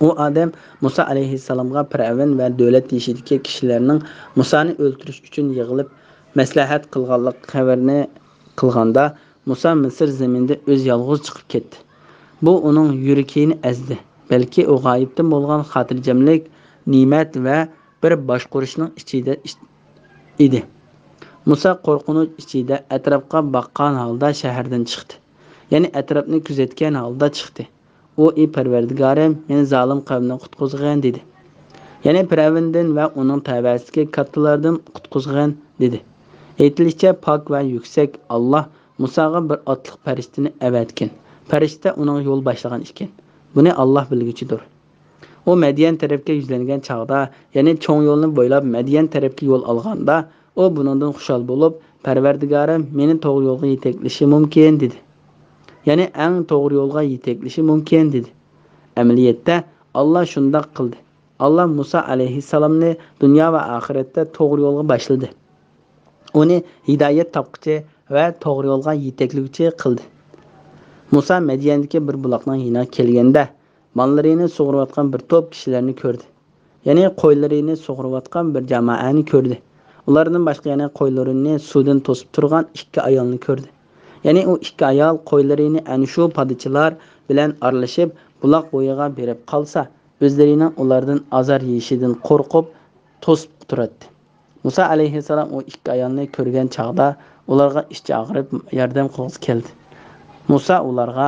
ئۇ ئادەم مۇسا ئەلەيھىسسالامغا پىرئەۋن ۋە دۆلەت يېشىدىكى كىشىلەرنىڭ مۇسانى ئۆلتۈرۈش ئۈچۈن يىغىلىپ مەسلىھەت قىلغانلىق خەۋىرىنى قىلغاندا، مۇسا مىسىر زېمىنىدا ئۆزى يالغۇز چىقىپ كەتتى. بۇ ئۇنىڭ يۈرىكىنى ئەزدى. بەلكى ئۇ غايىبتىن بولغان خاتىرجەملىك، نېمەت ۋە بىر باشقۇرۇشنىڭ ئىچىدە ئىش-، ئىدى. مۇسا قورقۇنچ ئىچىدە ئەتراپقا باققان ھالدا شەھەردىن چىقتى. يەنى ئەتراپنى كۆزەتكەن ھالدا چىقتى. ئۇ، «ئى پەرۋەردىگارىم، مېنى زالىم قەۋمدىن قۇتقۇزغىن» دېدى. يەنى پىرئەۋندىن ۋە ئۇنىڭ تەۋەسىدىكى كاتتىلاردىن قۇتقۇزغىن دېدى. ئېيتىلىشىچە، پاك ۋە يۈكسەك ئاللا مۇساغا بىر ئاتلىق پەرىشتىنى ئەۋەتكەن. پەرىشتە ئۇنىڭغا يول باشلىغان ئىكەن. بۇنى ئاللا بىلگۈچىدۇر. ئۇ مەديەن تەرەپكە يۈزلەنگەن چاغدا، يەنى چوڭ يولنى بويلاپ مەديەن تەرەپكە يول ئالغاندا، ئۇ بۇنىڭدىن خۇشال بولۇپ، «پەرۋەردىگارىم، مېنى توغرا يولغا يېتەكلىشى مۇمكىن» دېدى. يەنى ئەڭ توغرا يولغا يېتەكلىشى مۇمكىن دېدى. ئەمەلىيەتتە، ئاللا شۇنداق قىلدى. ئاللا مۇسا ئەلەيھىسسالامنى دۇنيا ۋە ئاخىرەتتە توغرا يولغا باشلىدى. ئۇنى ھىدايەت تاپقۇچى ۋە توغرا يولغا يېتەكلىگۈچى قىلدى. مۇسا مەديەندىكى بىر بۇلاقنىڭ يېنىغا كەلگەندە، ماللىرىنى سۇغۇرۇۋاتقان بىر توپ كىشىلەرنى كۆردى. يەنى قويلىرىنى سۇغۇرۇۋاتقان بىر جامائەنى كۆردى. ئۇلاردىن باشقا يەنە قويلىرىنى سۇدىن توسۇپ تۇرغان ئىككى ئايالنى كۆردى. يەنى ئۇ ئىككى ئايال قويلىرىنى ئەنە شۇ پادىچىلار بىلەن ئارىلىشىپ، بۇلاق بويىغا بېرىپ قالسا، ئۆزلىرىنىڭ ئۇلاردىن ئازار يېيىشىدىن قورقۇپ، توسۇپ تۇراتتى. مۇسا ئەلەيھىسسالام ئۇ ئىككى ئايالنى كۆرگەن چاغدا، ئۇلارغا ئىچى ئاغرىپ، ياردەم قىلغۇسى كەلدى. مۇسا ئۇلارغا،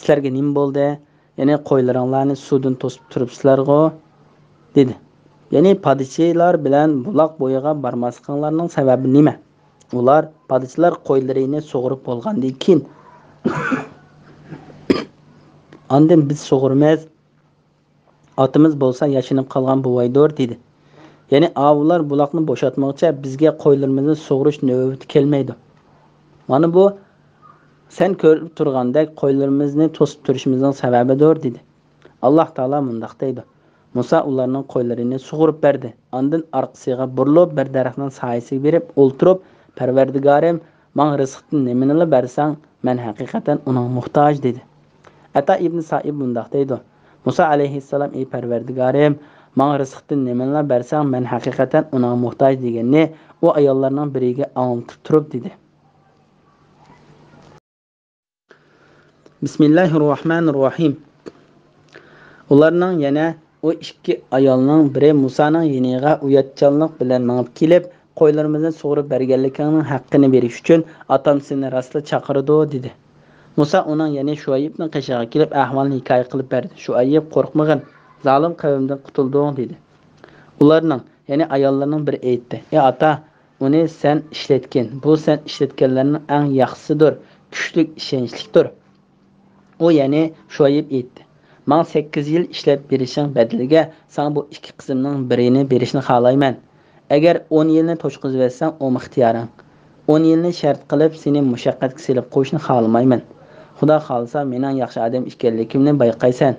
«سىلەرگە نېمە بولدى؟ يەنى قويلىرىڭلارنى سۇدىن توسۇپ تۇرۇپسىلەرغۇ؟» دېدى. يەنى پادىچىلار بىلەن بۇلاق بويىغا بارماسلىقىڭلارنىڭ سەۋەبى نېمە؟ ئۇلار، پادىچىلار قويلىرىنى سۇغۇرۇپ بولغاندىن كېيىن، ئاندىن بىز سۇغۇرىمىز، ئاتىمىز بولسا ياشىنىپ قالغان بوۋايدۇر، دېدى. يەنى ئاۋۇلار بۇلاقنى بوشاتمىغۇچە بىزگە قويلىرىمىزنى سۇغۇرۇش نۆۋىتى كەلمەيدۇ. مانا بۇ سەن كۆرۈپ تۇرغاندەك قويلىرىمىزنى توسۇپ تۇرۇشىمىزنىڭ سەۋەبىدۇر، دېدى. ئاللاھ تائالا مۇنداق دەيدۇ، مۇسا ئۇلارنىڭ قويلىرىنى سۇغۇرۇپ بەردى. ئاندىن ئارقىسىغا بۇرۇلۇپ، بىر دەرەخنىڭ سايىسىغا بېرىپ ئولتۇرۇپ، پەرۋەردىگارىم، ماڭا رىزقتىن نېمىنىلا بەرسەڭ، مەن ھەقىقەتەن ئۇنىڭغا موھتاج، دېدى. ئەتا ئىبن سائىب مۇنداق دەيدۇ، مۇسا ئەلەيھىسسالام، ئى پەرۋەردىگارىم، ماڭا رىزقتىن نېمىنىلا بەرسەڭ، مەن ھەقىقەتەن ئۇنىڭغا موھتاج، دېگەننى ئۇ ئاياللارنىڭ بىرىگە ئاڭلىتىپ تۇرۇپ دېدى. بىسمىللاھىررەھمانىررەھىم. ئۇلارنىڭ يەنە ئۇ ئىككى ئايالنىڭ بىرى مۇسانىڭ يېنىغا ئۇياتچانلىق بىلەن مېڭىپ كېلىپ، قويلىرىمىزنى سۇغۇرۇپ بەرگەنلىكىڭنىڭ ھەققىنى بېرىش ئۈچۈن ئاتام سېنى راستلا چاقىرىدۇ، دېدى. مۇسا ئۇنىڭ يەنى شۇئەيىبنىڭ قېشىغا كېلىپ ئەھۋالنى ھېكايە قىلىپ بەردى. شۇئەيىب، قورقمىغىن، زالىم قەۋمدىن قۇتۇلدۇڭ، دېدى. ئۇلارنىڭ، يەنى ئاياللىرىنىڭ بىرى ئېيتتى، ئى ئاتا، ئۇنى سەن ئىشلەتكىن، بۇ سەن ئىشلەتكەنلەرنىڭ ئەڭ ياخشىسىدۇر، كۈچلۈك، ئىشەنچلىكتۇر. ئۇ يەنى شۇئەيب ئېيتتى، ماڭا سەككىز يىل ئىشلەپ بېرىشىڭ بەدىلىگە ساڭا بۇ ئىككى قىزىمنىڭ بىرىنى بېرىشنى خالايمەن. ئەگەر ئون يىلنى توشقۇزۇۋەتسەڭ، ئۇمۇ ئىختىيارىڭ. ئون يىلنى شەرت قىلىپ سېنى مۇشەققەتكە سېلىپ قويۇشنى خالىمايمەن. خۇدا خالىسا، مېنىڭ ياخشى ئادەم ئىكەنلىكىمنى بايقايسەن.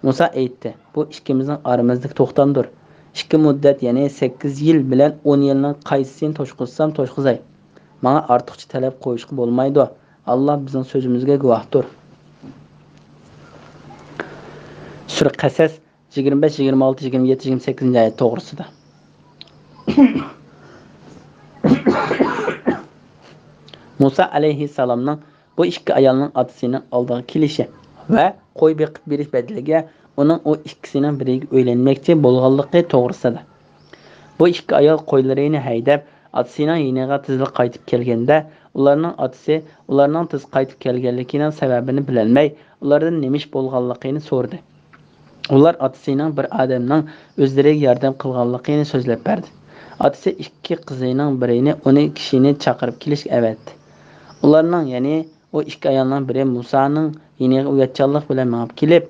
مۇسا ئېيتتى، بۇ ئىككىمىزنىڭ ئارىمىزدىكى توختامدۇر. ئىككى مۇددەت، يەنى سەككىز يىل بىلەن ئون يىلنىڭ قايسىسىنى توشقۇزسام توشقۇزاي. ماڭا ئارتۇقچە تەلەپ قويۇشقا بولمايدۇ. ئاللا بىزنىڭ سۆزىمىزگە گۇۋاھتۇر. سۈرە قەسەس يىگىرمە بەش، يىگىرمە ئالتە، يىگىرمە يەتتە، يىگىرمە سەككىزىنچى ئايەت توغرىسىدا. مۇسا ئەلەيھىسسالامنىڭ بۇ ئىككى ئايالنىڭ ئاتىسىنىڭ ئالدىغا كېلىشى ۋە قوي بېقىپ بېرىش بەدىلىگە ئۇنىڭ ئۇ ئىككىسىنىڭ بىرىگە ئۆيلەنمەكچى بولغانلىقى توغرىسىدا. بۇ ئىككى ئايال قويلىرىنى ھەيدەپ، ئاتىسىنىڭ يېنىغا تېزلا قايتىپ كەلگەندە، ئۇلارنىڭ ئاتىسى ئۇلارنىڭ تېز قايتىپ كەلگەنلىكىنىڭ سەۋەبىنى بىلەلمەي، ئۇلاردىن نېمە ئىش بولغانلىقىنى سورىدى. ئۇلار ئاتىسىنىڭ بىر ئادەمنىڭ ئۆزلىرىگە ياردەم قىلغانلىقىنى سۆزلەپ بەردى. ئاتىسى ئىككى قىزىنىڭ بىرىنى، ئۇنى كىشىنى چاقىرىپ كېلىشكە ئەۋەتتى. ئۇلارنىڭ، يەنى ئۇ ئىككى ئايالنىڭ بىرى مۇسانىڭ يېنىغا ئۇياتچانلىق بىلەن مېڭىپ كېلىپ،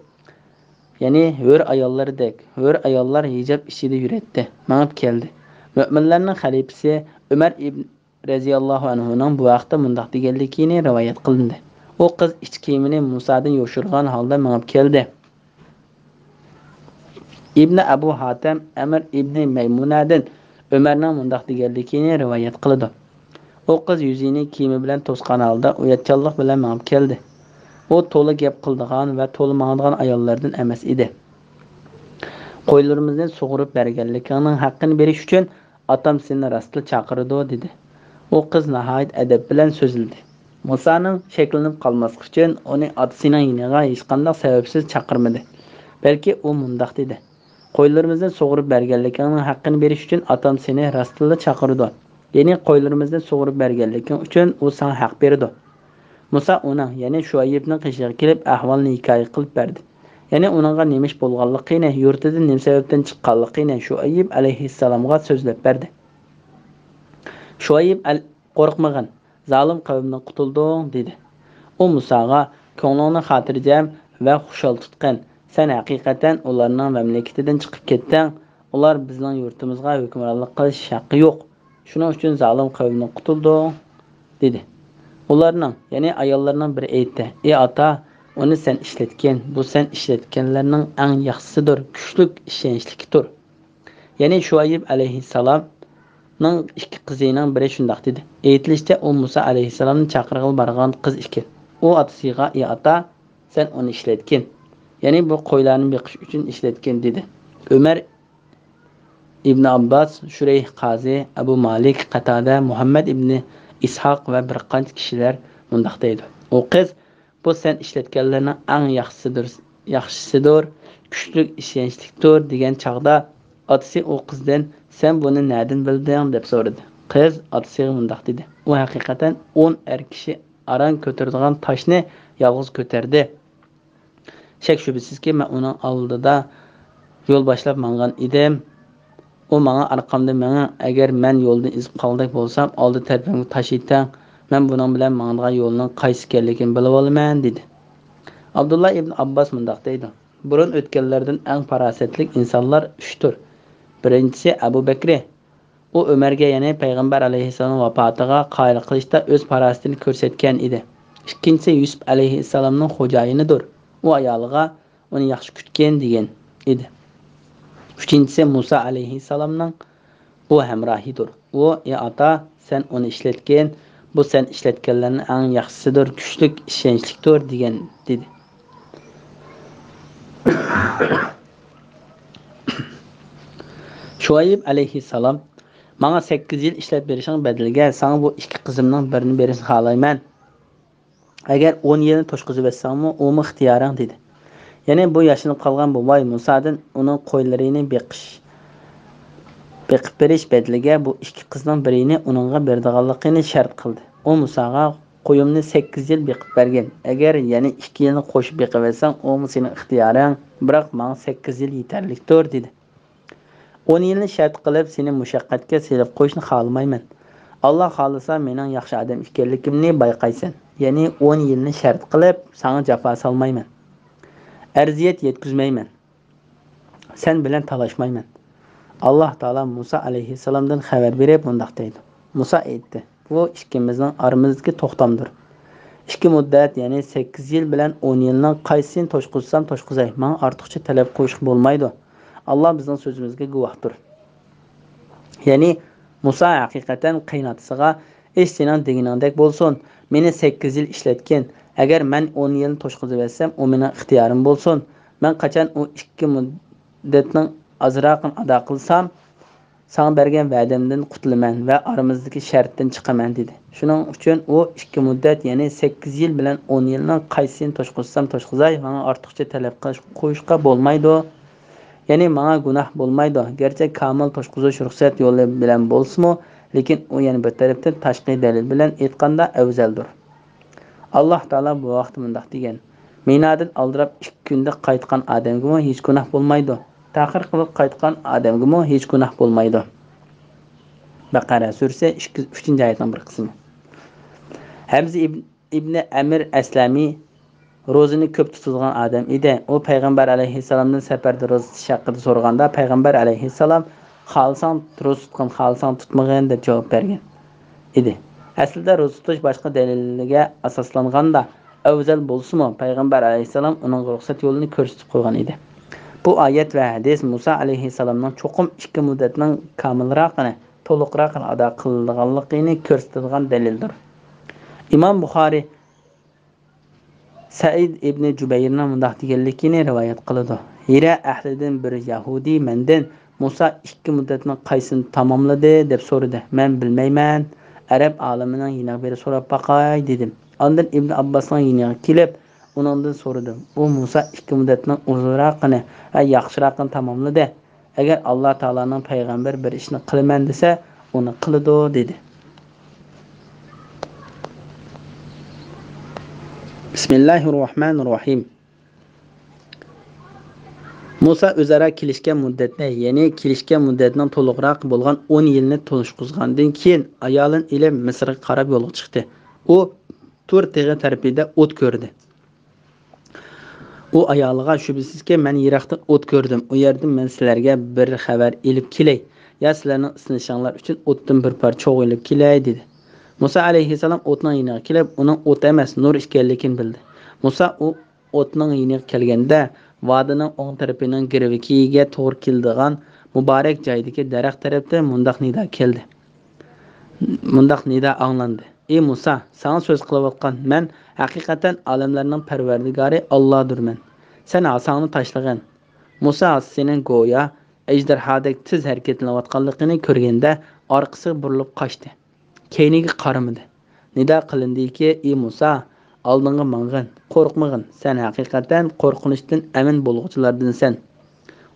يەنى ھۆر ئاياللىرىدەك، ھۆر ئاياللار ھىجاب ئىچىدە يۈرەتتى، مېڭىپ كەلدى. مۆمىنلەرنىڭ خەلىپىسى ئۆمەر ئىبن رەزىياللاھۇ ئەنھۇنىڭ بۇ ھەقتە مۇنداق دېگەنلىكىنى رىۋايەت قىلىندى. ئۇ قىز ئىچ كىيىمىنى مۇسادىن يوشۇرغان ھالدا مېڭىپ كەلدى. ئىبنى ئەبۇ ھاتەم ئەمر ئىبنى مەيمۇنەدىن ئۆمەرنىڭ مۇنداق دېگەنلىكىنى رىۋايەت قىلىدۇ. ئۇ قىز يۈزىنى كىيىمى بىلەن توسقان ھالدا ئۇياتچانلىق بىلەن مېڭىپ كەلدى. ئۇ تولا گەپ قىلىدىغان ۋە تولا ماڭىدىغان ئاياللاردىن ئەمەس ئىدى. قويلىرىمىزنى سۇغۇرۇپ بەرگەنلىكىڭنىڭ ھەققىنى بېرىش ئۈچۈن ئاتام سېنى راستلا چاقىرىدۇ، دېدى. ئۇ قىز ناھايىتى ئەدەپ بىلەن سۆزلىدى. مۇسانىڭ شەكلىنىپ قالماسلىقى ئۈچۈن ئۇنى ئاتىسىنىڭ يېنىغا ھېچقانداق سەۋەبسىز چاقىرمىدى. بەلكى ئۇ مۇنداق دېدى، قويلىرىمىزنى سۇغۇرۇپ بەرگەنلىكىڭنىڭ ھەققىنى بېرىش ئۈچۈن ئاتام سېنى راستتىنلا چاقىرىدۇ. يەنى قويلىرىمىزنى سۇغۇرۇپ بەرگەنلىكىڭ ئۈچۈن ئۇ ساڭا ھەق بېرىدۇ. مۇسا ئۇنىڭ، يەنى شۇئەيىبنىڭ قېشىغا كېلىپ ئەھۋالنى ھېكايە قىلىپ بەردى. يەنى ئۇنىڭغا نېمە ئىش بولغانلىقىنى، يۇرتىدىن نېمە سەۋەبتىن چىققانلىقىنى شۇئەيىب ئەلەيھىسسالامغا سۆزلەپ بەردى. شۇئەيىب ئەل-، قورقمىغىن، زالىم قەۋمدىن قۇتۇلدۇڭ، دېدى. ئۇ مۇساغا، كۆڭلۈڭنى خاتىرجەم ۋە خۇشال تۇتقىن، سەن ھەقىقەتەن ئۇلارنىڭ مەملىكىتىدىن چىقىپ كەتتىڭ، ئۇلار بىزنىڭ يۇرتىمىزغا ھۆكۈمرانلىق قىلىش ھەققى يوق. شۇنىڭ ئۈچۈن زالىم قەۋمدىن قۇتۇلدۇڭ، دېدى. ئۇلارنىڭ، يەنى ئاياللىرىنىڭ بىرى ئېيتتى، ئى ئاتا، ئۇنى سەن ئىشلەتكىن، بۇ سەن ئىشلەتكەنلەرنىڭ ئەڭ ياخشىسىدۇر، كۈچلۈك، ئىشەنچلىكىدۇر. يەنى شۇئەيب ئەلەيھىسسالامنىڭ ئىككى قىزىنىڭ بىرى شۇنداق دېدى. ئېيتىلىشىچە، ئۇ مۇسا ئەلەيھىسسالامنى چاقىرغىلى بارغان قىز ئىكەن. ئۇ ئاتىسىغا، ئى ئاتا، سەن ئۇنى ئىشلەتكىن. يەنى بۇ قويلارنى بېقىش ئۈچۈن ئىشلەتكىن، دېدى. ئۆمەر ئىبنى ئابباس، شۇرەيھ قازى، ئەبۇ مالىك، قاتادە، مۇھەممەد ئىبنى ئىسھاق ۋە بىر قانچە كىشىلەر مۇنداق دەيدۇ: ئۇ قىز، «بۇ سەن ئىشلەتكەنلەرنىڭ ئەڭ ياخشىسىدۇر، ياخشىسىدۇر، كۈچلۈك، ئىشەنچلىكتۇر» دېگەن چاغدا، ئاتىسى ئۇ قىزدىن، «سەن بۇنى نەدىن بىلدىڭ؟» دەپ سورىدى. قىز ئاتىسىغا مۇنداق دېدى: «ئۇ ھەقىقەتەن ئون ئەر كىشى ئاران كۆتۈرىدىغان تاشنى يالغۇز كۆتەردى. شەك-شۈبھىسىزكى، مەن ئۇنىڭ ئالدىدا يول باشلاپ ماڭغان ئىدىم. ئۇ ماڭا، ئارقامدىن مېڭىڭ، ئەگەر مەن يولدىن ئېزىپ قالغۇدەك بولسام، ئالدى تەرىپىمگە تاش ئېتىڭ، مەن بۇنىڭ بىلەن ماڭىدىغان يولنىڭ قايسى ئىكەنلىكىنى بىلىۋالىمەن» دېدى. ئابدۇللا ئىبن ئابباس مۇنداق دەيدۇ: بۇرۇن ئۆتكەنلەردىن ئەڭ پاراسەتلىك ئىنسانلار ئۈچتۇر. بىرىنچىسى ئەبۇ بەكرى. ئۇ ئۆمەرگە، يەنى پەيغەمبەر ئەلەيھىسسالامنىڭ ۋاپاتىغا قايىل قىلىشتا ئۆز پاراسىتىنى كۆرسەتكەن ئىدى. ئىككىنچىسى يۈسۈپ ئەلەيھىسسالامنىڭ خوجايىنىدۇر. ئۇ ئايالىغا، ئۇنى ياخشى كۈتكىن دېگەن ئىدى. ئۈچىنچىسى مۇسا ئەلەيھىسسالامنىڭ بۇ ھەمراھىدۇر. ئۇ، ئى ئاتا، سەن ئۇنى ئىشلەتكىن، بۇ سەن ئىشلەتكەنلەرنىڭ ئەڭ ياخشىسىدۇر، كۈچلۈك، ئىشەنچلىكتۇر دېگەن، دېدى. شۇئەيب ئەلەيھىسسالام، ماڭا سەككىز يىل ئىشلەپ بېرىشىڭ بەدىلىگە ساڭا بۇ ئىككى قىزىمنىڭ بىرىنى بېرىشنى خالايمەن. ئەگەر ئون يىلنى توشقۇزۇۋەتسەڭمۇ، ئۇمۇ ئىختىيارىڭ، دېدى. يەنى بۇ ياشىنىپ قالغان بوۋاي مۇسادىن ئۇنىڭ قويلىرىنى بېقىش، بېقىپ بېرىش بەدىلىگە بۇ ئىككى قىزنىڭ بىرىنى ئۇنىڭغا بېرىدىغانلىقىنى شەرت قىلدى. ئۇ مۇساغا، «قويۇمنى سەككىز يىل بېقىپ بەرگىن. ئەگەر يەنە ئىككى يىلنى قوشۇپ بېقىۋەتسەڭ، ئۇمۇ سېنىڭ ئىختىيارىڭ. بىراق ماڭا سەككىز يىل يېتەرلىكتۇر» دېدى. «ئون يىلنى شەرت قىلىپ سېنى مۇشەققەتكە سېلىپ قويۇشنى خالىمايمەن. ئاللا خالىسا مېنىڭ ياخشى ئادەم ئىكەنلىكىمنى بايقايسەن. يەنى ئون يىلنى شەرت قىلىپ ساڭا جاپا سالمايمەن. ئەرزىيەت يەتكۈزمەيمەن. سەن بىلەن تالاشمايمەن.» ئاللا تائالا مۇسا ئەلەيھىسسالامدىن خەۋەر بېرىپ مۇنداق دەيدۇ: مۇسا ئېيتتى: «بۇ ئىككىمىزنىڭ ئارىمىزدىكى توختامدۇر. ئىككى مۇددەت، يەنى سەككىز يىل بىلەن ئون يىلنىڭ قايسىسىنى توشقۇزسام توشقۇزاي، ماڭا ئارتۇقچە تەلەپ قويۇشقا بولمايدۇ. ئاللا بىزنىڭ سۆزىمىزگە گۇۋاھتۇر.» يەنى مۇسا ھەقىقەتەن قېيىنئاتىسىغا، «ئىش سېنىڭ دېگىنىڭدەك بولسۇن، مېنى سەككىز يىل ئىشلەتكىن، ئەگەر مەن ئون يىلنى توشقۇزۇۋەتسەم، ئۇ مېنىڭ ئىختىيارىم بولسۇن. مەن قاچان ئۇ ئىككى مۇددەتنىڭ ئازراقىنى ئادا قىلسام، ساڭا بەرگەن ۋەدەمدىن قۇتۇلىمەن ۋە ئارىمىزدىكى شەرتتىن چىقىمەن» دېدى. شۇنىڭ ئۈچۈن ئۇ ئىككى مۇددەت، يەنى سەككىز يىل بىلەن ئون يىلنىڭ قايسىسىنى توشقۇزسام توشقۇزاي، ماڭا ئارتۇقچە تەلەپ قىلىش، قويۇشقا بولمايدۇ. يەنى ماڭا گۇناھ بولمايدۇ. گەرچە كامىل توشقۇزۇش رۇخسەت يولى بىلەن بولسىمۇ، لېكىن ئۇ يەنە بىر تەرەپتىن تاشقى دەلىل بىلەن ئېيتقاندا ئەۋزەلدۇر. ئاللا تائالا بۇ ھەقتە مۇنداق دېگەن: «مىنادىن ئالدىراپ ئىككى كۈندە قايتقان ئادەمگىمۇ ھېچ گۇناھ بولمايدۇ. تەخىر قىلىپ قايتقان ئادەمگىمۇ ھېچ گۇناھ بولمايدۇ.» بەقەرە سۈرىسى، ئىككى يۈز ئۈچىنچى ئايەتنىڭ بىر قىسمى. ھەمزە ئىبن ئىبنى ئەمىر ئەسلەمى روزىنى كۆپ تۇتىدىغان ئادەم ئىدى. ئۇ پەيغەمبەر ئەلەيھىسسالامدىن سەپەردە روزا تۇتۇش ھەققىدە سورىغاندا، پەيغەمبەر ئەلەيھىسسالام، «خالىساڭ روزا تۇتقىن، خالىساڭ تۇتمىغىن» دەپ جاۋاب بەرگەن ئىدى. ئەسلىدە روزا تۇتۇش باشقا دەلىلگە ئاساسلانغاندا ئەۋزەل بولسىمۇ، پەيغەمبەر ئەلەيھىسسالام ئۇنىڭغا رۇخسەت يولىنى كۆرسىتىپ قويغان ئىدى. بۇ ئايەت ۋە ھەدىس مۇسا ئەلەيھىسسالامنىڭ چوقۇم ئىككى مۇددەتنىڭ كامىلراقىنى، تولۇقراقىنى ئادا قىلىدىغانلىقىنى كۆرسىتىدىغان دەلىلدۇر. ئىمام بۇخارىي سەئىد ئىبنى جۇبەيرنىڭ مۇنداق دېگەنلىكىنى رىۋايەت قىلىدۇ: «ھىرە ئەھلىدىن بىر يەھۇدىي مەندىن، مۇسا ئىككى مۇددەتنى قايسىنى تاماملىدى؟» دەپ سورىدى. مەن بىلمەيمەن، ئەرەب ئالىمىنىڭ يېنىغا بېرىپ سوراپ باقاي، دېدىم. ئاندىن ئىبن ئابباسنىڭ يېنىغا كېلىپ، ئۇنىڭدىن سورىدىم. ئۇ مۇسا ئىككى مۇددەتنىڭ ئۇزۇنراقىنى ۋە ياخشىراقىنى تاماملىدى. ئەگەر ئاللا تائالانىڭ پەيغەمبىرى بىر ئىشنى قىلىمەن دېسە، ئۇنى قىلىدۇ، دېدى. بىسمىللاھىررەھمانىررەھىم. مۇسا ئۆزئارا كېلىشكەن مۇددەتنى، يەنى كېلىشكەن مۇددەتنىڭ تولۇقراق بولغان ئون يىلنى توشقۇزغاندىن كېيىن، ئايالىنى ئېلىپ مىسىرغا قاراپ يولغا چىقتى. ئۇ تۇر تېغى تەرىپىدە ئوت كۆردى. ئۇ ئايالىغا، «شۈبھىسىزكى، مەن يىراقتىن ئوت كۆردۈم. ئۇ يەردىن مەن سىلەرگە بىر خەۋەر ئېلىپ كېلەي، يا سىلەرنىڭ ئىسىنىشىڭلار ئۈچۈن ئوتتىن بىر پارچە چوغ ئېلىپ كېلەي» دېدى. مۇسا ئەلەيھىسسالام ئوتنىڭ يېنىغا كېلىپ، ئۇنىڭ ئوت ئەمەس، نۇر ئىكەنلىكىنى بىلدى. مۇسا ئۇ ئوتنىڭ يېنىغا كەلگەندە، ۋادىنىڭ ئوڭ تەرىپىنىڭ گىرۋىكىگە توغرا كېلىدىغان مۇبارەك جايدىكى دەرەخ تەرەپتىن مۇنداق نىدا كەلدى. مۇنداق نىدا ئاڭلاندى: «ئى مۇسا، ساڭا سۆز قىلىۋاتقان مەن ھەقىقەتەن ئالەملەرنىڭ پەرۋەردىگارى ئاللادۇرمەن. سەن ھاساڭنى تاشلىغىن. مۇسا ھاسىسىنىڭ گويا ئەجدىھادەك تېز ھەرىكەتلىنىۋاتقانلىقىنى كۆرگەندە، ئارقىسىغا بۇرۇلۇپ قاچتى. كەينىگە قارىمىدى. نىدا قىلىندىكى، ئى مۇسا، ئالدىڭغا ماڭغىن، قورقمىغىن، سەن ھەقىقەتەن قورقۇنچتىن ئەمىن بولغۇچىلاردىنسەن.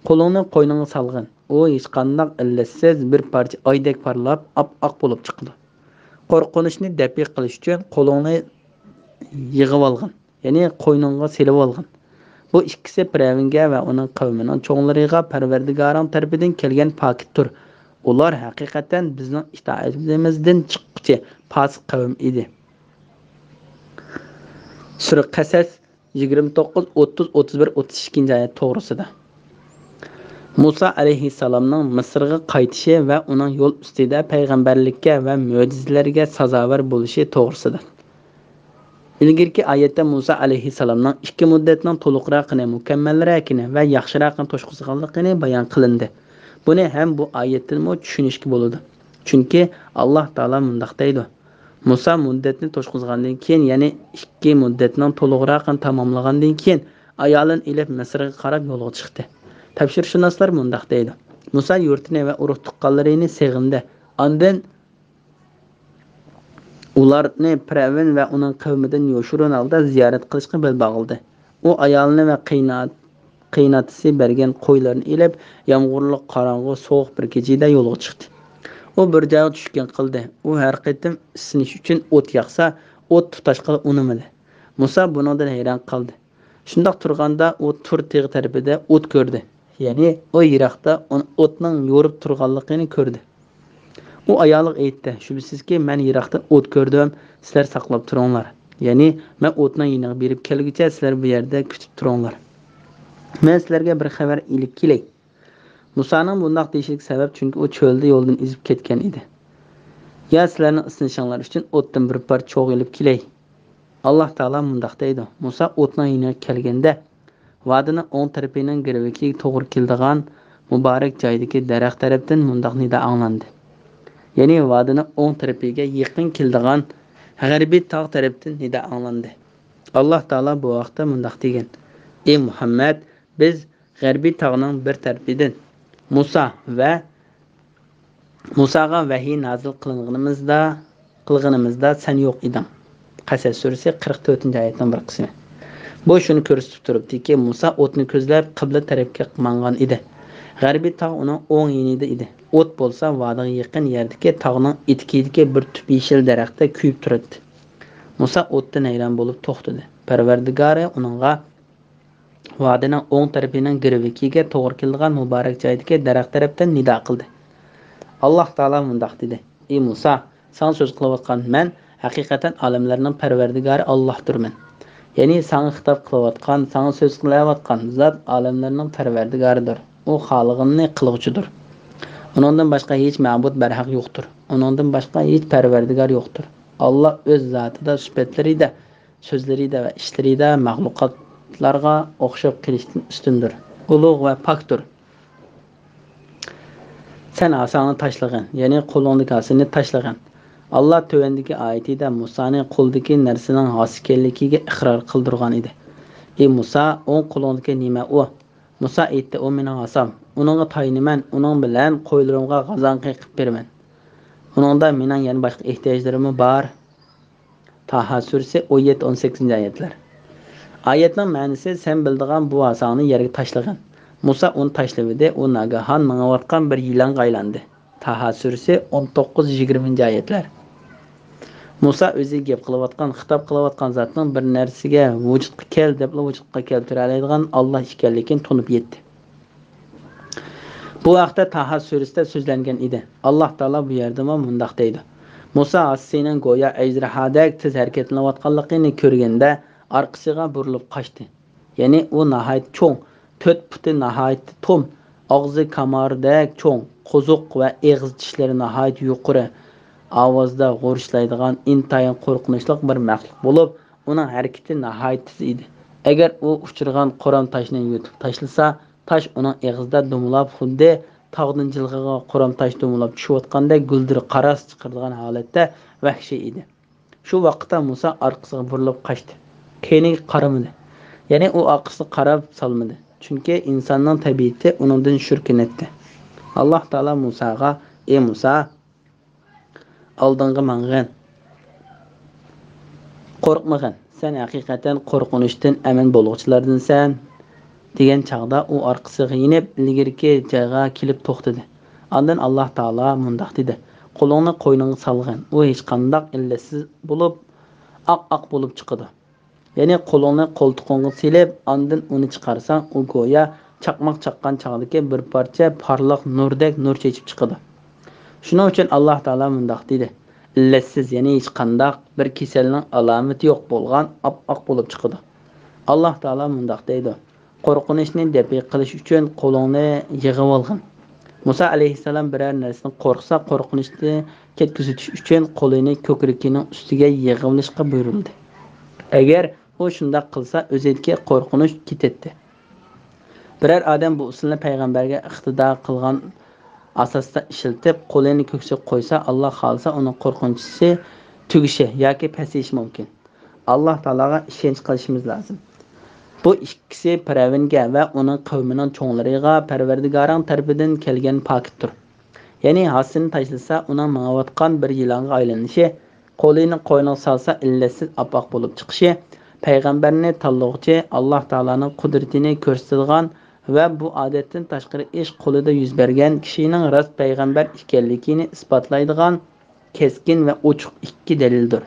قولۇڭنى قوينۇڭغا سالغىن، ئۇ ھېچقانداق ئىللەتسىز بىر پارچە ئايدەك پارلاپ، ئاپئاق بولۇپ چىقىدۇ. قورقۇنچنى دەپئى قىلىش ئۈچۈن قولۇڭنى يىغىۋالغىن، يەنى قوينۇڭغا سېلىۋالغىن. بۇ ئىككىسى پىرئەۋنگە ۋە ئۇنىڭ قەۋمىنىڭ چوڭلىرىغا پەرۋەردىگارىڭ تەرىپىدىن كەلگەن پاكىتتۇر. ئۇلار ھەقىقەتەن بىزنىڭ ئىتائىتىمىزدىن چىققۇچى پاسىق قەۋم ئىدى. سۈرە قەسەس يىگىرمە توققۇز، ئوتتۇز، ئوتتۇز بىر، ئوتتۇز ئىككىنچى ئايەت توغرىسىدا. مۇسا ئەلەيھىسسالامنىڭ مىسىرغا قايتىشى ۋە ئۇنىڭ يول ئۈستىدە پەيغەمبەرلىككە ۋە مۆجىزىلەرگە سازاۋەر بولۇشى توغرىسىدا. ئىلگىرىكى ئايەتتە مۇسا ئەلەيھىسسالامنىڭ ئىككى مۇددەتنىڭ تولۇقراقىنى، مۇكەممەلرەكىنى ۋە ياخشىراقىنى توشقۇزغانلىقىنى بايان قىلىندى. بۇنى ھەم بۇ ئايەتتىنمۇ چۈشىنىشكە بولىدۇ. چۈنكى ئاللاھ تائالا مۇنداق دەيدۇ، مۇسا مۇددەتنى توشقۇزغاندىن كېيىن، يەنى ئىككى مۇددەتنىڭ تولۇقراقىنى تاماملىغاندىن كېيىن، ئايالىنى ئېلىپ مىسىرغا قاراپ يولغا چىقتى. تەپسىرشۇناسلار مۇنداق دەيدۇ، مۇسا يۇرتىنى ۋە ئۇرۇق-تۇغقانلىرىنى سېغىندى. ئاندىن ئۇلارنى پىرئەۋن ۋە ئۇنىڭ قەۋمىدىن يوشۇرۇن ھالدا زىيارەت قىلىشقا بەل باغلىدى. ئۇ ئايالىنى ۋە قېيىنات-، قېيىناتىسى بەرگەن قويلارنى ئېلىپ، يامغۇرلۇق، قاراڭغۇ، سوغۇق بىر كېچىدە يولغا چىقتى. ئۇ بىر جايغا چۈشكەن قىلدى. ئۇ ھەر قېتىم ئىسسىنىش ئۈچۈن ئوت ياقسا، ئوت تۇتاشقىلى ئۇنىمىدى. مۇسا بۇنىڭدىن ھەيران قالدى. شۇنداق تۇرغاندا ئۇ تۇر تېغى تەرىپىدە ئوت كۆردى. يەنى ئۇ يىراقتا ئون-، ئوتنىڭ يورۇپ تۇرغانلىقىنى كۆردى. ئۇ ئايالىغا ئېيتتى، شۈبھىسىزكى، مەن يىراقتىن ئوت كۆردۈم، سىلەر ساقلاپ تۇرۇڭلار. يەنى مەن ئوتنىڭ يېنىغا بېرىپ كەلگۈچە سىلەر بۇ يەردە كۈتۈپ تۇرۇڭلار. مەن سىلەرگە بىر خەۋەر ئېلىپ كېلەي. مۇسانىڭ بۇنداق دېيىشىگە سەۋەب، چۈنكى ئۇ چۆلدە يولدىن ئېزىپ كەتكەن ئىدى. يا سىلەرنىڭ ئىسسىنىشىڭلار ئۈچۈن ئوتتىن بىر پارچە چوغ ئېلىپ كېلەي. ئاللاھ تائالا مۇنداق دەيدۇ، مۇسا ئوتنىڭ يېنىغا كەلگەندە، ۋادىنىڭ ئوڭ تەرىپىنىڭ گىرۋىكىگە توغرا كېلىدىغان مۇبارەك جايدىكى دەرەخ تەرەپتىن مۇنداق نىدا ئاڭلاندى. يەنى ۋادىنىڭ ئوڭ تەرىپىگە يېقىن كېلىدىغان غەربىي تاغ تەرەپتىن نىدا ئاڭلاندى. ئاللاھ تائالا بۇ ھەقتە مۇنداق دېگەن، ئى مۇھەممەد، بىز غەربىي تاغنىڭ بىر تەرىپىدىن مۇسا ۋە مۇساغا ۋەھىي نازىل قىلغىنىمىزدا، قىلغىنىمىزدا سەن يوق ئىدىڭ. قەسەس سۈرىسى قىرىق تۆتىنچى ئايەتنىڭ بىر قىسمى. بۇ شۇنى كۆرسىتىپ تۇرۇپتۇكى، مۇسا ئوتنى كۆزلەپ قىبلە تەرەپكە ماڭغان ئىدى. غەربىي تاغ ئۇنىڭ ئوڭ يېنىدا ئىدى. ئوت بولسا ۋادىغا يېقىن يەردىكى تاغنىڭ ئېتىكىدىكى بىر تۈپ يېشىل دەرەختە كۆيۈپ تۇراتتى. مۇسا ئوتتىن ھەيران بولۇپ توختىدى. پەرۋەردىگارى ئۇنىڭغا ۋادىنىڭ ئوڭ تەرىپىنىڭ گىرۋىكىگە توغرا كېلىدىغان مۇبارەك جايدىكى دەرەخ تەرەپتىن نىدا قىلدى. ئاللاھ تائالا مۇنداق دېدى، ئى مۇسا، ساڭا سۆز قىلىۋاتقان مەن ھەقىقەتەن ئالەملەرنىڭ پەرۋەردىگارى ئاللاھدۇرمەن. يەنى ساڭا خىتاب قىلىۋاتقان، ساڭا سۆز قىلىۋاتقان زات ئالەملەرنىڭ پەرۋەردىگارىدۇر. ئۇ خالىغىنىنى قىلغۇچىدۇر. ئۇنىڭدىن باشقا ھېچ مەبۇد بەرھەق يوقتۇر. ئۇنىڭدىن باشقا ھېچ پەرۋەردىگار يوقتۇر. ئاللاھ ئۆز زاتىدا، سۈپەتلىرىدە، سۆزلىرىدە ۋە ئىشلىرىدا مەخلۇقاتلارغا ئوخشاپ قېلىشتىن ئۈستۈندۇر، ئۇلۇغ ۋە پاكتۇر. سەن ھاساڭنى تاشلىغىن، يەنى قولۇڭدىكى ھاسىنى تاشلىغىن. ئاللاھ تۆۋەندىكى ئايىتىدە مۇسانى قولىدىكى نەرسىنىڭ ھاسا ئىكەنلىكىگە ئىقرار قىلدۇرغان ئىدى. ئى مۇسا، ئوڭ قولۇڭدىكى نېمە ئۇ؟ مۇسا ئېيتتى، ئۇ مېنىڭ ھاسام. ئۇنىڭغا تايىنىمەن، ئۇنىڭ بىلەن قويلىرىمغا غازاڭ قېقىپ بېرىمەن. ئۇنىڭدا مېنىڭ يەنە باشقا ئېھتىياجلىرىممۇ بار. تاھا سۈرىسى ئون يەتتە، ئون سەككىزىنچى ئايەتلەر. ئايەتنىڭ مەنىسى، سەن بىلىدىغان بۇ ھاساڭنى يەرگە تاشلىغىن. مۇسا ئۇنى تاشلىۋىدى، ئۇ ناگاھان مېڭىۋاتقان بىر يىلانغا ئايلاندى. تاھا سۈرىسى ئون توققۇز، يىگىرمىنچى ئايەتلەر. مۇسا ئۆزى گەپ قىلىۋاتقان، خىتاب قىلىۋاتقان زاتنىڭ بىر نەرسىگە ۋۇجۇدقا كەل دەپلا ۋۇجۇدقا كەلتۈرەلەيدىغان ئاللاھ ئىكەنلىكىنى تونۇپ يەتتى. بۇ ھەقتە تاھا سۈرىسىدە سۆزلەنگەن ئىدى. ئاللاھ تائالا بۇ يەردىمۇ مۇنداق دەيدۇ، مۇسا ھاسىسىنىڭ گويا ئەجدىھادەك تېز ھەرىكەتلىنىۋاتقانلىقىنى كۆرگەندە ئارقىسىغا بۇرۇلۇپ قاچتى. يەنى ئۇ ناھايىتى چوڭ، تۆت پۇتى ناھايىتى توم، ئاغزى كاماردەك چوڭ، قوزۇق ۋە ئېغىز چىشلىرى ناھايىتى يۇقىرى ئاۋازدا غۇرۇچلايدىغان ئىنتايىن قورقۇنچلۇق بىر مەخلۇق بولۇپ، ئۇنىڭ ھەرىكىتى ناھايىتى تېز ئىدى. ئەگەر ئۇ ئۇچرىغان قورام تاشنى يۇتۇپ تاشلىسا، تاش ئۇنىڭ ئېغىزىدا دومىلاپ، خۇددى تاغدىن جىلغىغا قورام تاش دومىلاپ چۈشۈۋاتقاندەك گۈلدۈر قاراس چىقىرىدىغان ھالەتتە ۋەھشىي ئىدى. شۇ ۋاقىتتا مۇسا ئارقىسىغا بۇرۇلۇپ قاچتى. كەينىگە قارىمىدى. يەنى ئۇ ئارقىسىغا قاراپ سالمىدى. چۈنكى ئىنساننىڭ تەبىئىتى ئۇنىڭدىن شۈركىنەتتى. ئاللاھ تائالا مۇساغا: «ئى مۇسا، ئالدىڭغا ماڭغىن، قورقمىغىن، سەن ھەقىقەتەن قورقۇنچتىن ئەمىن بولغۇچىلاردىنسەن» دېگەن چاغدا ئۇ ئارقىسىغا يېنىپ، ئىلگىرىكى جايغا كېلىپ توختىدى. ئاندىن ئاللاھ تائالا مۇنداق دېدى: «قولۇڭنى قوينۇڭغا سالغىن، ئۇ ھېچقانداق ئىللەتسىز بولۇپ، ئاق-ئاق بولۇپ چىقىدۇ.» يەنى قولۇڭنى قولتۇقۇڭغا سېلىپ، ئاندىن ئۇنى چىقارساڭ، ئۇ گويا چاقماق چاققان چاغدىكى بىر پارچە پارلاق نۇردەك نۇر چېچىپ چىقىدۇ. شۇنىڭ ئۈچۈن ئاللاھ تائالا مۇنداق دېدى: «ئىللەتسىز، يەنى ھېچقانداق بىر كېسەلنىڭ ئالامىتى يوق بولغان ئاپئاق بولۇپ چىقىدۇ.» ئاللاھ تائالا مۇنداق دەيدۇ: «قورقۇنچنى دەپئى قىلىش ئۈچۈن قولۇڭنى يىغىۋالغىن.» مۇسا ئەلەيھىسسالام بىرەر نەرسىدىن قورقسا، قورقۇنچنى كەتكۈزۈۋېتىش ئۈچۈن قولىنى كۆكرىكىنىڭ ئۈستىگە يىغىۋېلىشقا بۇيرۇلدى. ئەگەر ئۇ شۇنداق قىلسا، ئۆزىدىكى قورقۇنچ كېتەتتى. بىرەر ئادەم بۇ ئۇسۇلنى پەيغەمبەرگە ئىقتىدا قىلغان ئاساستا ئىشلىتىپ، قولىنى كۆكسىگە قويسا، ئاللاھ خالىسا ئۇنىڭ قورقۇنچى تۈگىشى ياكى پەسىيىشى مۇمكىن. ئاللاھ تائالاغا ئىشەنچ قىلىشىمىز لازىم. بۇ ئىككىسى پىرئەۋنگە ۋە ئۇنىڭ قەۋمىنىڭ چوڭلىرىغا پەرۋەردىگارىڭ تەرىپىدىن كەلگەن پاكىتتۇر. يەنى ھاسىنى تاشلىسا، ئۇنىڭ مېڭىۋاتقان بىر يىلانغا ئايلىنىشى، قولىنى قوينىغا سالسا، ئىللەتسىز ئاپئاق بولۇپ چىقىشى، پەيغەمبەرنى تاللىغۇچى ئاللاھ تائالانىڭ قۇدرىتىنى كۆرسىتىدىغان ۋە بۇ ئادەتتىن تاشقىرى ئىش قولىدا يۈز بەرگەن كىشىنىڭ راست پەيغەمبەر ئىكەنلىكىنى ئىسپاتلايدىغان كەسكىن ۋە ئوچۇق ئىككى دەلىلدۇر.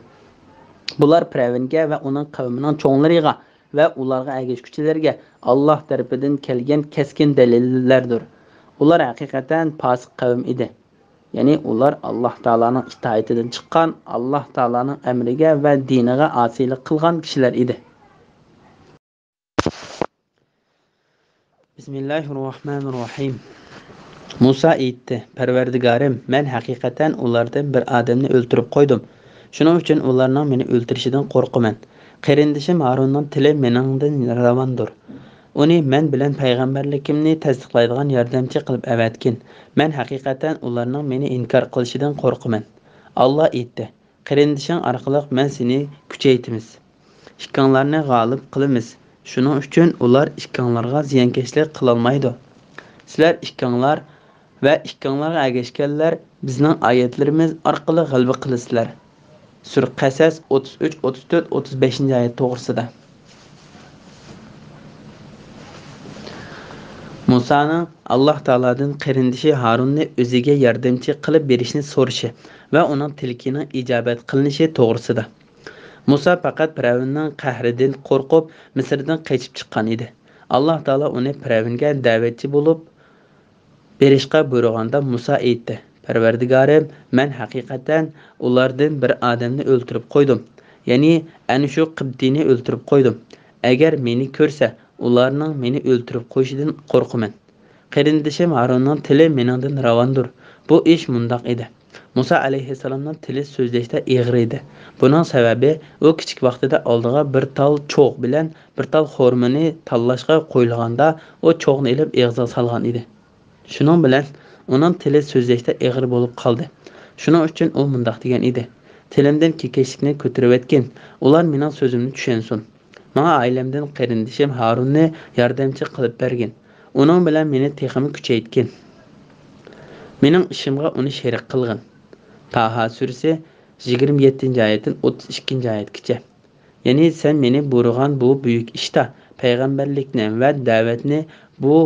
بۇلار پىرئەۋنگە ۋە ئۇنىڭ قەۋمىنىڭ چوڭلىرىغا ۋە ئۇلارغا ئەگەشكۈچىلەرگە ئاللاھ تەرىپىدىن كەلگەن كەسكىن دەلىللەردۇر. ئۇلار ھەقىقەتەن پاسىق قەۋم ئىدى. يەنى ئۇلار ئاللاھ تائالانىڭ ئىتائىتىدىن چىققان، ئاللاھ تائالانىڭ ئەمرىگە ۋە دىنىغا ئاسىيلىق قىلغان كىشىلەر ئىدى. بىسمىللاھىررەھمانىررەھىم. مۇسا ئېيتتى: «پەرۋەردىگارىم، مەن ھەقىقەتەن ئۇلاردىن بىر ئادەمنى ئۆلتۈرۈپ قويدۇم. شۇنىڭ ئۈچۈن ئۇلارنىڭ مېنى ئۆلتۈرۈشىدىن قورقىمەن. قېرىندىشىم ھارۇننىڭ تىلى مېنىڭدىن راۋاندۇر. ئۇنى مەن بىلەن پەيغەمبەرلىكىمنى تەستىقلايدىغان ياردەمچى قىلىپ ئەۋەتكىن. مەن ھەقىقەتەن ئۇلارنىڭ مېنى ئىنكار قىلىشىدىن قورقىمەن.» ئاللاھ ئېيتتى: «قېرىندىشىڭ ئارقىلىق مەن سېنى كۈچەيتىمىز. ئىككىڭلارنى غالىب قىلىمىز. شۇنىڭ ئۈچۈن ئۇلار ئىككىڭلارغا زىيانكەشلىك قىلالمايدۇ. سىلەر ئىككىڭلار ۋە ئىككىڭلارغا ئەگەشكەنلەر بىزنىڭ ئايەتلىرىمىز ئارقىلىق غەلىبە قىلىسىلەر.» سۈرە قەسەس ئوتتۇز ئۈچ، ئوتتۇز تۆت، ئوتتۇز بەشىنچى ئايەت توغرىسىدا. مۇسانىڭ ئاللاھ تائالادىن قېرىندىشى ھارۇننى ئۆزىگە ياردەمچى قىلىپ بېرىشنى سورىشى ۋە ئۇنىڭ تىلىكىنىڭ ئىجابەت قىلىنىشى توغرىسىدا. مۇسا پەقەت پىرئەۋننىڭ قەھرىدىن قورقۇپ، مىسىردىن قېچىپ چىققان ئىدى. ئاللاھ تائالا ئۇنى پىرئەۋنگە دەۋەتچى بولۇپ بېرىشقا بۇيرۇغاندا، مۇسا ئېيتتى: «پەرۋەردىگارىم، مەن ھەقىقەتەن ئۇلاردىن بىر ئادەمنى ئۆلتۈرۈپ قويدۇم. يەنى ئەنە شۇ قىبتىينى ئۆلتۈرۈپ قويدۇم. ئەگەر مېنى كۆرسە، ئۇلارنىڭ مېنى ئۆلتۈرۈپ قويۇشىدىن قورقىمەن. قېرىندىشىم ھارۇننىڭ تىلى مېنىڭدىن راۋاندۇر. بۇ ئىش مۇنداق ئىدى. مۇسا ئەلەيھىسسالامنىڭ تىلى سۆزلەشتە ئېغىر ئىدى. بۇنىڭ سەۋەبى، ئۇ كىچىك ۋاقتىدا ئالدىغا بىر تال چوغ بىلەن بىر تال خورمىنى تاللاشقا قويۇلغاندا، ئۇ چوغنى ئېلىپ ئېغىزىغا سالغان ئىدى. شۇنىڭ بىلەن ئۇنىڭ تىلى سۆزلەشتە ئېغىر بولۇپ قالدى. شۇنىڭ ئۈچۈن ئۇ مۇنداق دېگەن ئىدى: تىلىمدىن كېكەچلىكنى كۆتۈرۈۋەتكىن، ئۇلار مېنىڭ سۆزۈمنى چۈشەنسۇن. ماڭا ئائىلەمدىن قېرىندىشىم ھارۇننى ياردەمچى قىلىپ بەرگىن. ئۇنىڭ بىلەن مېنى تېخىمۇ كۈچەيتكىن. مېنىڭ ئىشىمغا ئۇنى شېرىك قىلغىن.» تاھا سۈرىسى، يىگىرمە يەتتىنچى ئايەتتىن ئوتتۇز ئىككىنچى ئايەتكىچە. يەنى سەن مېنى بۇيرۇغان بۇ بۈيۈك ئىشتا پەيغەمبەرلىكنى ۋە دەۋەتنى بۇ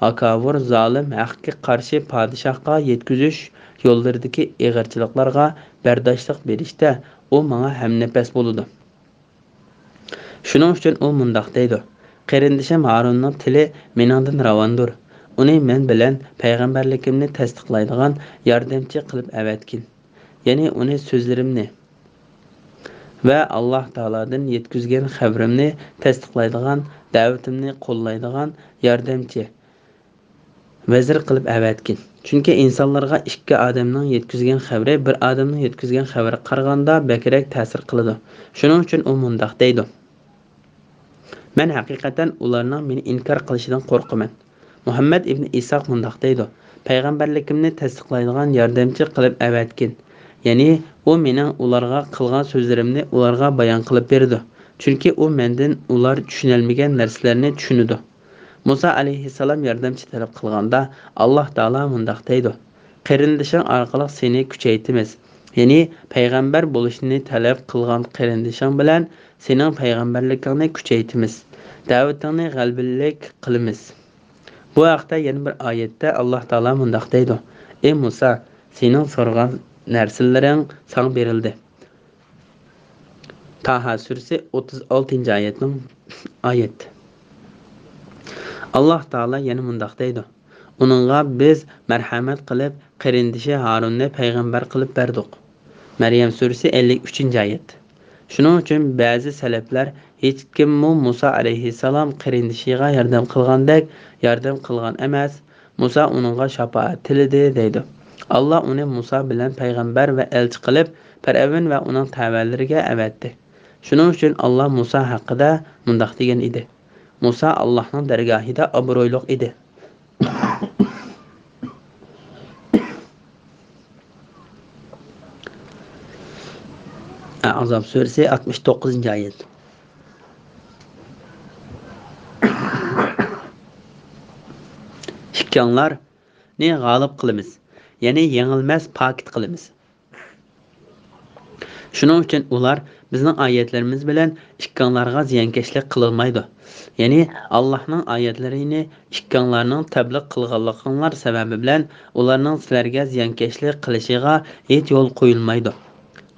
ھاكاۋۇر، زالىم، ھەققە قارشى پادىشاھقا يەتكۈزۈش يوللىرىدىكى ئېغىرچىلىقلارغا بەرداشلىق بېرىشتە ئۇ ماڭا ھەمنەپەس بولىدۇ. شۇنىڭ ئۈچۈن ئۇ مۇنداق دەيدۇ: «قېرىندىشىم ھارۇننىڭ تىلى مېنىڭدىن راۋاندۇر. ئۇنى مەن بىلەن پەيغەمبەرلىكىمنى تەستىقلايدىغان ياردەمچى قىلىپ ئەۋەتكىن.» يەنى ئۇنى سۆزلىرىمنى ۋە ئاللاھ تائالادىن يەتكۈزگەن خەۋىرىمنى تەستىقلايدىغان، دەۋىتىمنى قوللايدىغان ياردەمچى، ۋەزىر قىلىپ ئەۋەتكىن. چۈنكى ئىنسانلارغا ئىككى ئادەمنىڭ يەتكۈزگەن خەۋىرى بىر ئادەمنىڭ يەتكۈزگەن خەۋىرىگە قارىغاندا بەكرەك تەسىر قىلىدۇ. شۇنىڭ ئۈچۈن ئۇ مۇنداق دەيدۇ: «مەن ھەقىقەتەن ئۇلارنىڭ مېنى ئىنكار قىلىشىدىن قورقىمەن.» مۇھەممەد ئىبنى ئىسھاق مۇنداق دەيدۇ: «پەيغەمبەرلىكىمنى تەستىقلايدىغان ياردەمچى قىلىپ ئەۋەتكىن.» يەنى ئۇ مېنىڭ ئۇلارغا قىلغان سۆزلىرىمنى ئۇلارغا بايان قىلىپ بېرىدۇ. چۈنكى ئۇ مەندىن ئۇلار چۈشىنەلمىگەن نەرسىلەرنى چۈشىنىدۇ. مۇسا ئەلەيھىسسالام ياردەمچى تەلەپ قىلغاندا، ئاللاھ تائالا مۇنداق دەيدۇ: «قېرىندىشىڭ ئارقىلىق سېنى كۈچەيتىمىز.» يەنى پەيغەمبەر بولۇشنى تەلەپ قىلغان قېرىندىشىڭ بىلەن سېنىڭ پەيغەمبەرلىكىڭنى كۈچەيتىمىز، دەۋىتىڭنى غەلىبىلىك قىلىمىز. بۇ ھەقتە يەنە بىر ئايەتتە ئاللاھ تائالا مۇنداق دەيدۇ: «ئى مۇسا، سېنىڭ سورىغان نەرسىلىرىڭ ساڭا بېرىلدى.» تاھا سۈرىسى ئوتتۇز ئالتىنچى ئايەتنىڭ ئايەت. ئاللاھ تائالا يەنە مۇنداق دەيدۇ: «ئۇنىڭغا بىز مەرھەمەت قىلىپ، قېرىندىشى ھارۇننى پەيغەمبەر قىلىپ بەردۇق.» مەريەم سۈرىسى ئەللىك ئۈچىنچى ئايەت. شۇنىڭ ئۈچۈن بەزى سەلەپلەر، ھېچكىممۇ مۇسا ئەلەيھىسسالام قېرىندىشىغا ياردەم قىلغاندەك ياردەم قىلغان ئەمەس، مۇسا ئۇنىڭغا شاپائەت تىلىدى، دەيدۇ. ئاللاھ ئۇنى مۇسا بىلەن پەيغەمبەر ۋە ئەلچى قىلىپ، پىرئەۋن ۋە ئۇنىڭ تەۋەلىرىگە ئەۋەتتى. شۇنىڭ ئۈچۈن ئاللاھ مۇسا ھەققىدە مۇنداق دېگەن ئىدى: «مۇسا ئاللاھنىڭ دەرگاھىدا ئابرۇيلۇق ئىدى.» ئەھزاب سۈرىسى ئاتمىش توققۇزىنچى ئايەت. ئىككىڭلارنى غالىب قىلىمىز، يەنى يېڭىلمەس پاكىت قىلىمىز. شۇنىڭ ئۈچۈن ئۇلار بىزنىڭ ئايەتلىرىمىز بىلەن ئىككىڭلارغا زىيانكەشلىك قىلالمايدۇ. يەنى ئاللاھنىڭ ئايەتلىرىنى ئىككىڭلارنىڭ تەبلىغ قىلغانلىقىڭلار سەۋەبى بىلەن ئۇلارنىڭ سىلەرگە زىيانكەشلىك قىلىشىغا ھېچ يول قويۇلمايدۇ.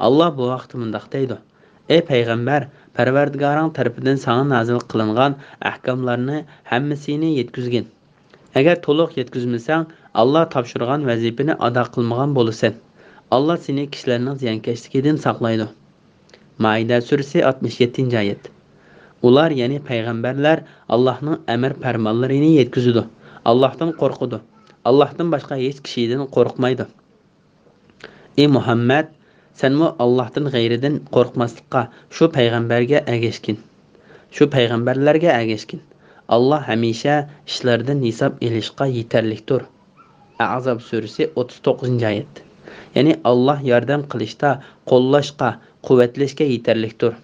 ئاللاھ بۇ ھەقتە مۇنداق دەيدۇ: «ئەي پەيغەمبەر، پەرۋەردىگارىڭ تەرىپىدىن ساڭا نازىل قىلىنغان ئەھكاملارنى ھەممىسىنى يەتكۈزگىن. ئەگەر تولۇق يەتكۈزمىسەڭ، ئاللاھ تاپشۇرغان ۋەزىپىنى ئادا قىلمىغان بولىسەن. ئاللاھ سېنى كىشىلەرنىڭ زىيانكەشلىكىدىن ساقلايدۇ.» مائىدە سۈرىسى ئاتمىش يەتتىنچى ئايەت. ئۇلار، يەنى پەيغەمبەرلەر، ئاللاھنىڭ ئەمر پەرمانلىرىنى يەتكۈزىدۇ، ئاللاھتىن قورقىدۇ، ئاللاھتىن باشقا ھېچ كىشىدىن قورقمايدۇ. ئى مۇھەممەد، سەنمۇ ئاللاھتىن غەيرىدىن قورقماسلىققا شۇ پەيغەمبەرگە ئەگەشكىن. شۇ پەيغەمبەرلەرگە ئەگەشكىن. ئاللاھ ھەمىشە ئىشلاردىن ھېساب ئېلىشقا يېتەرلىكتۇر. ئەھزاب سۈرىسى ئوتتۇز توققۇزىنچى ئايەت. يەنى ئاللاھ ياردەم قىلىشتا، قوللاشقا، قۇۋۋەتلەشكە يېتەرلىكتۇر.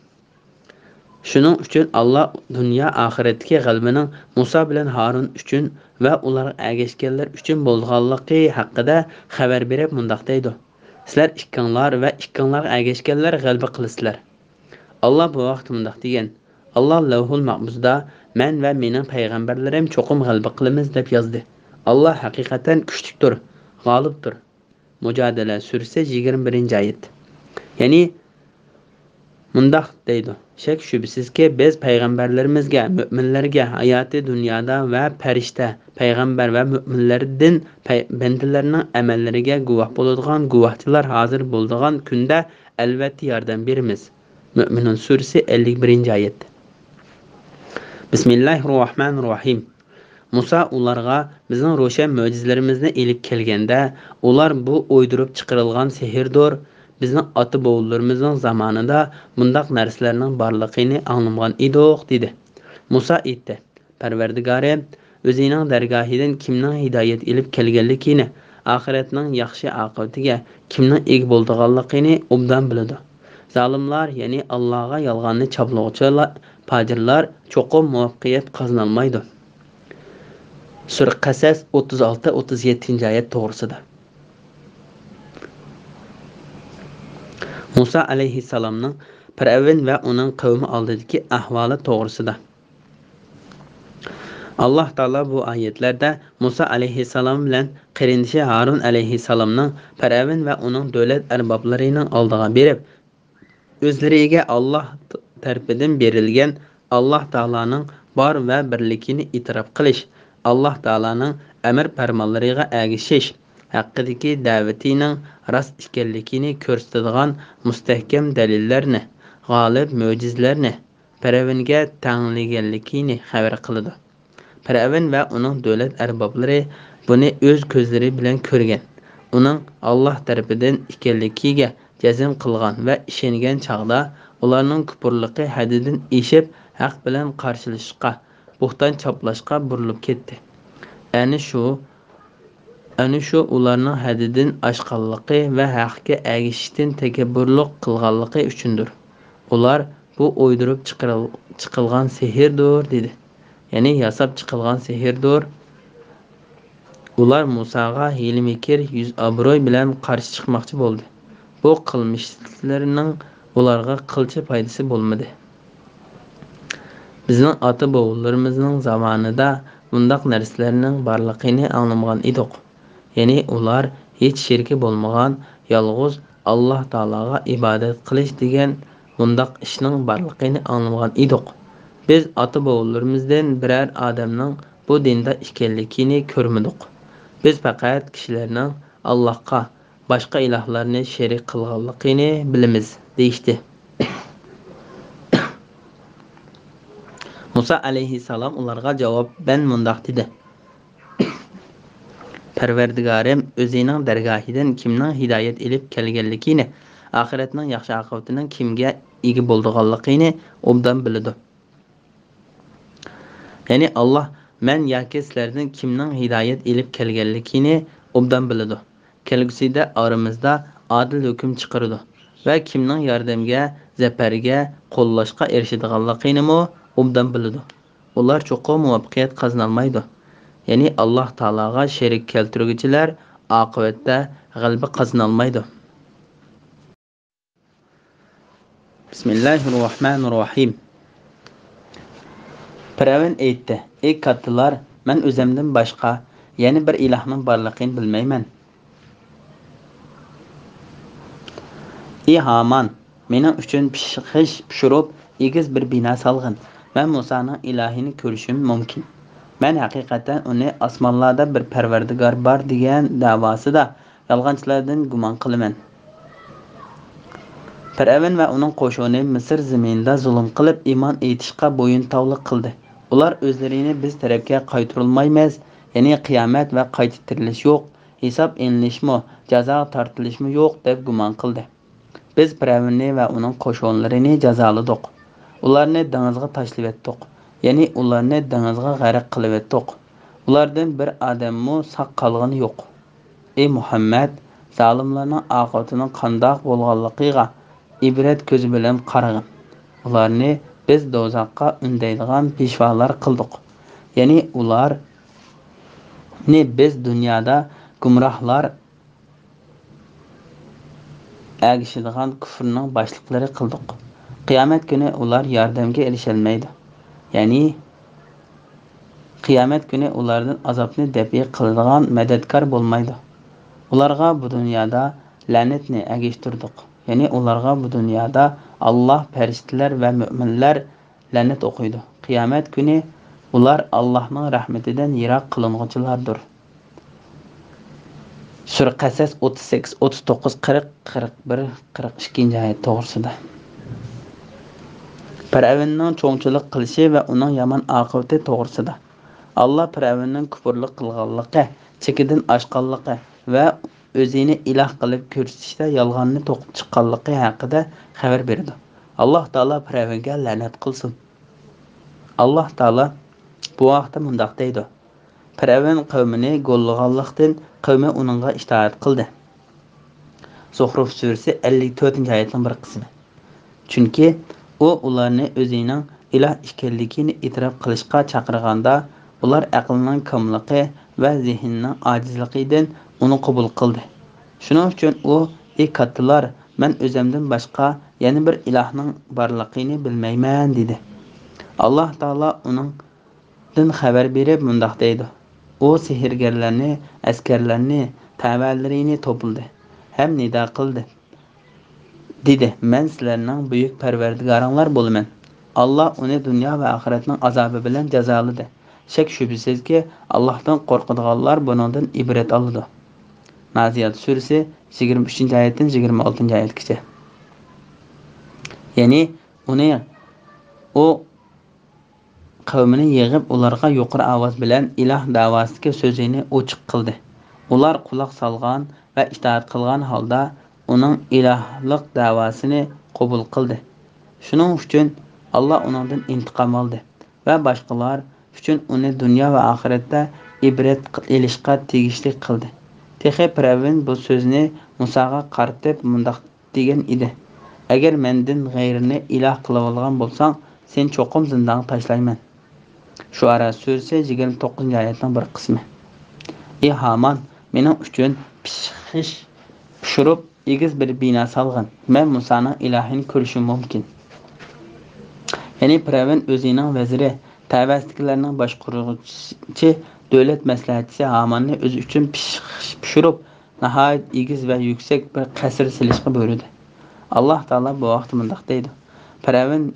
شۇنىڭ ئۈچۈن ئاللاھ دۇنيا ئاخىرەتتىكى غەلىبىنىڭ مۇسا بىلەن ھارۇن ئۈچۈن ۋە ئۇلارغا ئەگەشكەنلەر ئۈچۈن بولىدىغانلىقى ھەققىدە خەۋەر بېرىپ مۇنداق دەيدۇ: «سىلەر ئىككىڭلار ۋە ئىككىڭلارغا ئەگەشكەنلەر غەلىبە قىلىسىلەر.» ئاللاھ بۇ ھەقتە مۇنداق دېگەن: «ئاللاھ لەۋھۇل مەھپۇزدا مەن ۋە مېنىڭ پەيغەمبەرلىرىم چوقۇم غەلىبە قىلىمىز دەپ يازدى.» ئاللاھ ھەقىقەتەن كۈچلۈكتۇر، غالىبتۇر. مۇجادىلە سۈرىسى يىگىرمە بىرىنچى ئايەت. يەنى مۇنداق دەيدۇ: «شەك-شۈبھىسىزكى، بىز پەيغەمبەرلىرىمىزگە، مۆمىنلەرگە ھاياتى دۇنيادا ۋە پەرىشتە، پەيغەمبەر ۋە مۆمىنلەردىن پەي-، بەندىلەرنىڭ ئەمەللىرىگە گۇۋاھ بولىدىغان گۇۋاھچىلار ھازىر بولىدىغان كۈندە ئەلۋەتتە ياردەم بېرىمىز.» مۆمىنۇن سۈرىسى ئەللىك بىرىنچى ئايەت. بىسمىللاھىررەھمانىررەھىم. مۇسا ئۇلارغا بىزنىڭ روشەن مۆجىزىلىرىمىزنى ئېلىپ كەلگەندە، ئۇلار: «بۇ ئويدۇرۇپ چىقىرىلغان سېھىردۇر، بىزنىڭ ئاتا-بوۋىلىرىمىزنىڭ زامانىدا بۇنداق نەرسىلەرنىڭ بارلىقىنى ئاڭلىمىغان ئىدۇق» دېدى. مۇسا ئېيتتى: «پەرۋەردىگارىم ئۆزىنىڭ دەرگاھىدىن كىمنىڭ ھىدايەت ئېلىپ كەلگەنلىكىنى، ئاخىرەتنىڭ ياخشى ئاقىۋىتىگە كىمنىڭ ئىگە بولىدىغانلىقىنى ئوبدان بىلىدۇ. زالىملار، يەنى ئاللاغا يالغاننى چاپلىغۇچىلار، پاجىرلار چوقۇم مۇۋەپپەقىيەت قازىنالمايدۇ.» سۈرە قەسەس ئوتتۇز ئالتە، ئوتتۇز يەتتىنچى ئايەت توغرىسىدا. مۇسا ئەلەيھىسسالامنىڭ پىرئەۋن ۋە ئۇنىڭ قەۋمى ئالدىدىكى ئەھۋالى توغرىسىدا. ئاللاھ تائالا بۇ ئايەتلەردە مۇسا ئەلەيھىسسالام بىلەن قېرىندىشى ھارۇن ئەلەيھىسسالامنىڭ پىرئەۋن ۋە ئۇنىڭ دۆلەت ئەربابلىرىنىڭ ئالدىغا بېرىپ، ئۆزلىرىگە ئاللاھ تەرىپىدىن بېرىلگەن ئاللاھ تائالانىڭ بار ۋە بىرلىكىنى ئېتىراپ قىلىش، ئاللاھ تائالانىڭ ئەمر پەرمانلىرىغا ئەگىشىش ھەققىدىكى دەۋىتىنىڭ راست ئىكەنلىكىنى كۆرسىتىدىغان مۇستەھكەم دەلىللەرنى، غالىب مۆجىزىلەرنى، پىرئەۋنگە تەڭلىگەنلىكىنى خەۋەر قىلىدۇ. پىرئەۋن ۋە ئۇنىڭ دۆلەت ئەربابلىرى بۇنى ئۆز كۆزلىرى بىلەن كۆرگەن، ئۇنىڭ ئاللاھ تەرىپىدىن ئىكەنلىكىگە جەزم قىلغان ۋە ئىشەنگەن چاغدا، ئۇلارنىڭ كۇپۇرلۇقى ھەددىدىن ئېشىپ، ھەق بىلەن قارشىلىشىشقا، بوھتان چاپلاشقا بۇرۇلۇپ كەتتى. ئەنە شۇ ئەنە شۇ ئۇلارنىڭ ھەددىدىن ئاشقانلىقى ۋە ھەققە ئەگىشىشتىن تەكەببۇرلۇق قىلغانلىقى ئۈچۈندۇر. ئۇلار: «بۇ ئويدۇرۇپ چىقىرىل-، چىقىلغان سېھىردۇر» دېدى. يەنى ياساپ چىقىلغان سېھىردۇر. ئۇلار مۇساغا ھىيلە-مىكىر، يۈز-ئابرۇي بىلەن قارشى چىقماقچى بولدى. بۇ قىلمىشلىرىنىڭ ئۇلارغا قىلچە پايدىسى بولمىدى. بىزنىڭ ئاتا-بوۋىلىرىمىزنىڭ زامانىدا بۇنداق نەرسىلەرنىڭ بارلىقىنى ئاڭلىمىغان ئىدۇق. يەنى ئۇلار ھېچ شېرىكى بولمىغان يالغۇز ئاللاھ تائالاغا ئىبادەت قىلىش دېگەن بۇنداق ئىشنىڭ بارلىقىنى ئاڭلىمىغان ئىدۇق. بىز ئاتا-بوۋىلىرىمىزدىن بىرەر ئادەمنىڭ بۇ دىندا ئىكەنلىكىنى كۆرمىدۇق. بىز پەقەت كىشىلەرنىڭ ئاللاھقا باشقا ئىلاھلارنى شېرىك قىلغانلىقىنى بىلىمىز، دېيىشتى. مۇسا ئەلەيھىسسالام ئۇلارغا جاۋابەن مۇنداق دېدى: پەرۋەردىگارىم ئۆزىنىڭ دەرگاھىدىن كىمنىڭ ھىدايەت ئېلىپ كەلگەنلىكىنى، ئاخىرەتنىڭ ياخشى ئاقىۋىتىنىڭ كىمگە ئىگە بولىدىغانلىقىنى ئوبدان بىلىدۇ. يەنى ئاللاھ مەن ياكى سىلەردىن كىمنىڭ ھىدايەت ئېلىپ كەلگەنلىكىنى ئوبدان بىلىدۇ. كەلگۈسىدە ئارىمىزدا ئادىل ھۆكۈم چىقىرىدۇ ۋە كىمنىڭ ياردەمگە، زەپەرگە، قوللاشقا ئېرىشىدىغانلىقىنىمۇ ئوبدان بىلىدۇ. ئۇلار چوقۇم مۇۋەپپەقىيەت قازىنالمايدۇ. يەنى ئاللاھ تائالاغا شېرىك كەلتۈرگۈچىلەر ئاقىۋەتتە غەلىبە قازىنالمايدۇ. بىسمىللاھىررەھمانىررەھىم. پىرئەۋن ئېيتتى: ئى كاتتىلار، مەن ئۆزۈمدىن باشقا يەنە بىر ئىلاھنىڭ بارلىقىنى بىلمەيمەن. ئى ھامان، مېنىڭ ئۈچۈن پىشخىش پىشۇرۇپ، ئېگىز بىر بىنا سالغىن. مەن مۇسانىڭ ئىلاھىنى كۆرۈشۈم مۇمكىن. مەن ھەقىقەتەن ئۇنى ئاسمانلاردا بىر پەرۋەردىگار بار دېگەن دەۋاسىدا يالغانچىلاردىن گۇمان قىلىمەن. پىرئەۋن ۋە ئۇنىڭ قوشۇنى مىسىر زېمىنىدا زۇلۇم قىلىپ، ئىمان ئېيتىشقا بويۇن تاۋلىق قىلدى. ئۇلار ئۆزلىرىنى بىز تەرەپكە قايتۇرۇلمايمىز، يەنى قىيامەت ۋە قايتا تىرىلىش يوق، ھېساب ئېلىنىشمۇ، جازاغا تارتىلىشمۇ يوق، دەپ گۇمان قىلدى. بىز پىرئەۋننى ۋە ئۇنىڭ قوشۇنلىرىنى جازالىدۇق. ئۇلارنى دېڭىزغا تاشلىۋەتتۇق، يەنى ئۇلارنى دېڭىزغا غەرق قىلىۋەتتۇق. ئۇلاردىن بىر ئادەممۇ ساق قالغىنى يوق. ئى مۇھەممەد، زالىملارنىڭ ئاقىۋىتىنىڭ قانداق بولغانلىقىغا ئىبرەت كۆزى بىلەن قارىغىن. ئۇلارنى بىز دوزاخقا ئۈندەيدىغان پىشۋالار قىلدۇق. يەنى ئۇلارنى بىز دۇنيادا گۇمراھلار ئەگىشىدىغان كۇفرنىڭ باشلىقلىرى قىلدۇق. قىيامەت كۈنى ئۇلار ياردەمگە ئېرىشەلمەيدۇ. يەنى قىيامەت كۈنى ئۇلاردىن ئازابنى دەپئى قىلىدىغان مەدەتكار بولمايدۇ. ئۇلارغا بۇ دۇنيادا لەنەتنى ئەگىشتۈردۇق. يەنى ئۇلارغا بۇ دۇنيادا ئاللاھ، پەرىشتىلەر ۋە مۆمىنلەر لەنەت ئوقۇيدۇ. قىيامەت كۈنى ئۇلار ئاللاھنىڭ رەھمىتىدىن يىراق قىلىنغۇچىلاردۇر. سۈرە قەسەس ئوتتۇز سەككىز، ئوتتۇز توققۇز، قىرىق، قىرىق بىر، قىرىق ئىككىنچى ئايەت توغرىسىدا. پىرئەۋننىڭ چوڭچىلىق قىلىشى ۋە ئۇنىڭ يامان ئاقىۋىتى توغرىسىدا. ئاللاھ پىرئەۋننىڭ كۇپۇرلۇق قىلغانلىقى، چېكىدىن ئاشقانلىقى ۋە ئۆزىنى ئىلاھ قىلىپ كۆرسىتىشتە يالغاننى توقۇپ چىققانلىقى ھەققىدە خەۋەر بېرىدۇ. ئاللاھ تائالا پىرئەۋنگە لەنەت قىلسۇن. ئاللاھ تائالا بۇ ھەقتە مۇنداق دەيدۇ: پىرئەۋن قەۋمىنى گوللىغانلىقتىن، قەۋمى ئۇنىڭغا ئىتائەت قىلدى. زۇخرۇف سۈرىسى ئەللىك تۆتىنچى ئايەتنىڭ بىر قىسمى. چۈنكى ئۇ ئۇلارنى ئۆزىنىڭ ئىلاھ ئىكەنلىكىنى ئېتىراپ قىلىشقا چاقىرغاندا، ئۇلار ئەقلىنىڭ كاملىقى ۋە زېھنىنىڭ ئاجىزلىقىدىن ئۇنى قوبۇل قىلدى. شۇنىڭ ئۈچۈن ئۇ: ئى كاتتىلار، مەن ئۆزۈمدىن باشقا يەنە بىر ئىلاھنىڭ بارلىقىنى بىلمەيمەن، دېدى. ئاللاھ تائالا ئۇنىڭ دىن خەۋەر بېرىپ مۇنداق دەيدۇ: ئۇ سېھىرگەرلەرنى، ئەسكەرلەرنى، تەۋەلىرىنى توپلىدى ھەم نىدا قىلدى، دېدى: مەن سىلەرنىڭ بۈيۈك پەرۋەردىگارىڭلار بولىمەن. ئاللاھ ئۇنى دۇنيا ۋە ئاخىرەتنىڭ ئازابى بىلەن جازالىدى. شەك-شۈبھىسىزكى، ئاللاھتىن قورقىدىغانلار بۇنىڭدىن ئىبرەت ئالىدۇ. نازىئات سۈرىسى يىگىرمە ئۈچىنچى ئايەتتىن يىگىرمە ئالتىنچى ئايەتكىچە. يەنى ئۇنى، ئۇ قەۋمىنى يىغىپ، ئۇلارغا يۇقىرى ئاۋاز بىلەن ئىلاھ دەۋاسىدىكى سۆزىنى ئوچۇق قىلدى. ئۇلار قۇلاق سالغان ۋە ئىتائەت قىلغان ھالدا ئۇنىڭ ئىلاھلىق دەۋاسىنى قوبۇل قىلدى. شۇنىڭ ئۈچۈن ئاللاھ ئۇنىڭدىن ئىنتىقام ئالدى ۋە باشقىلار ئۈچۈن ئۇنى دۇنيا ۋە ئاخىرەتتە ئىبرەت ئېلىشقا تېگىشلىك قىلدى. تېخى پىرئەۋن بۇ سۆزنى مۇساغا قارىتىپ مۇنداق دېگەن ئىدى: ئەگەر مەندىن غەيرىنى ئىلاھ قىلىۋالغان بولساڭ، سېنى چوقۇم زىندانغا تاشلايمەن. شۇئەرا سۈرىسى يىگىرمە توققۇزىنچى ئايەتنىڭ بىر قىسمى. ئى ھامان، مېنىڭ ئۈچۈن پىشخىش پىشۇرۇپ، ئېگىز بىر بىنا سالغىن. مەن مۇسانىڭ ئىلاھىنى كۆرۈشۈم مۇمكىن. يەنى پىرئەۋن ئۆزىنىڭ ۋەزىرى، تەۋەسىدىكىلەرنىڭ باشقۇرغۇچىسى، دۆلەت مەسلىھەتچىسى ھاماننى ئۆزى ئۈچۈن پىشخىش پىشۇرۇپ، ناھايىتى ئېگىز ۋە يۈكسەك بىر قەسىر سېلىشقا بۇيرۇدى. ئاللاھ تائالا بۇ ھەقتە مۇنداق دەيدۇ: پىرئەۋن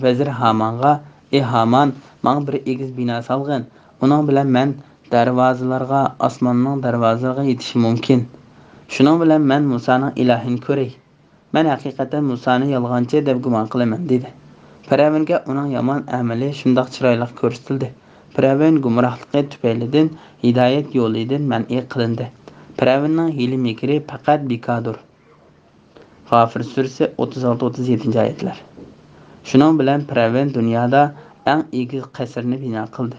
ۋەزىر ھامانغا: ئى ھامان، ماڭا بىر ئېگىز بىنا سالغىن، ئۇنىڭ بىلەن مەن دەرۋازىلارغا، ئاسماننىڭ دەرۋازىلىرىغا يېتىشىم مۇمكىن. شۇنىڭ بىلەن مەن مۇسانىڭ ئىلاھىنى كۆرەي. مەن ھەقىقەتەن مۇسانى يالغانچى دەپ گۇمان قىلىمەن، دېدى. پىرئەۋنگە ئۇنىڭ يامان ئەمىلى شۇنداق چىرايلىق كۆرسىتىلدى. پىرئەۋن گۇمراھلىقى تۈپەيلىدىن ھىدايەت يولىدىن مەنئى قىلىندى. پىرئەۋننىڭ ھىيلە-مىكرى پەقەت بىكاردۇر. غافىر سۈرىسى ئوتتۇز ئالتە، ئوتتۇز يەتتىنچى ئايەتلەر. شۇنىڭ بىلەن پىرئەۋن دۇنيادا ئەڭ ئېگىز قەسىرنى بىنا قىلدى.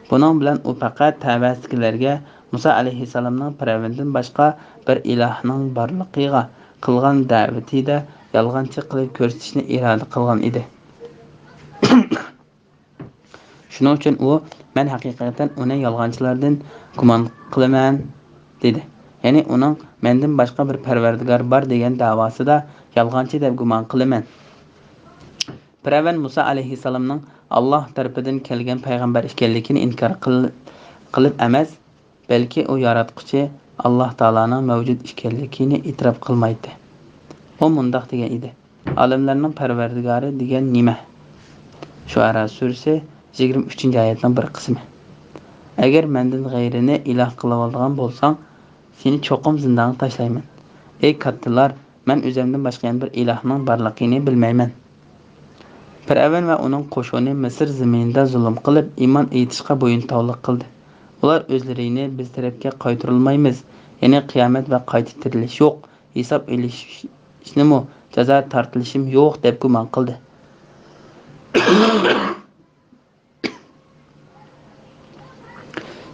بۇنىڭ بىلەن ئۇ پەقەت تەۋەسىدىكىلەرگە مۇسا ئەلەيھىسسالامنىڭ پىرئەۋندىن باشقا بىر ئىلاھنىڭ بارلىقىغا قىلغان دەۋىتىدە يالغانچى قىلىپ كۆرسىتىشنى ئىرادە قىلغان ئىدى. شۇنىڭ ئۈچۈن ئۇ: مەن ھەقىقەتەن ئۇنى يالغانچىلاردىن گۇمان قىلىمەن، دېدى. يەنى ئۇنىڭ مەندىن باشقا بىر پەرۋەردىگار بار دېگەن دەۋاسىدا يالغانچى دەپ گۇمان قىلىمەن. پىرئەۋن مۇسا ئەلەيھىسسالامنىڭ ئاللاھ تەرىپىدىن كەلگەن پەيغەمبەر ئىكەنلىكىنى ئىنكار قىل-، قىلىپ ئەمەس، بەلكى ئۇ ياراتقۇچى ئاللاھ تائالانىڭ مەۋجۇت ئىكەنلىكىنى ئېتىراپ قىلمايتتى. ئۇ مۇنداق دېگەن ئىدى: ئالەملەرنىڭ پەرۋەردىگارى دېگەن نېمە؟ شۇئەرا سۈرىسى يىگىرمە ئۈچىنچى ئايەتنىڭ بىر قىسمى. ئەگەر مەندىن غەيرىنى ئىلاھ قىلىۋالىدىغان بولساڭ، سېنى چوقۇم زىندانغا تاشلايمەن. ئەي كاتتىلار، مەن ئۆزۈمدىن باشقا يەنە بىر ئىلاھنىڭ بارلىقىنى بىلمەيمەن. پىرئەۋن ۋە ئۇنىڭ قوشۇنى مىسىر زېمىنىدا زۇلۇم قىلىپ، ئىمان ئېيتىشقا بويۇنتاۋلىق قىلدى. ئۇلار ئۆزلىرىنى: بىز تەرەپكە قايتۇرۇلمايمىز، يەنى قىيامەت ۋە قايتا تىرىلىش يوق، ھېساب ئېلىشنىمۇ، جازا تارتىلىشىمۇ يوق، دەپ گۇمان قىلدى.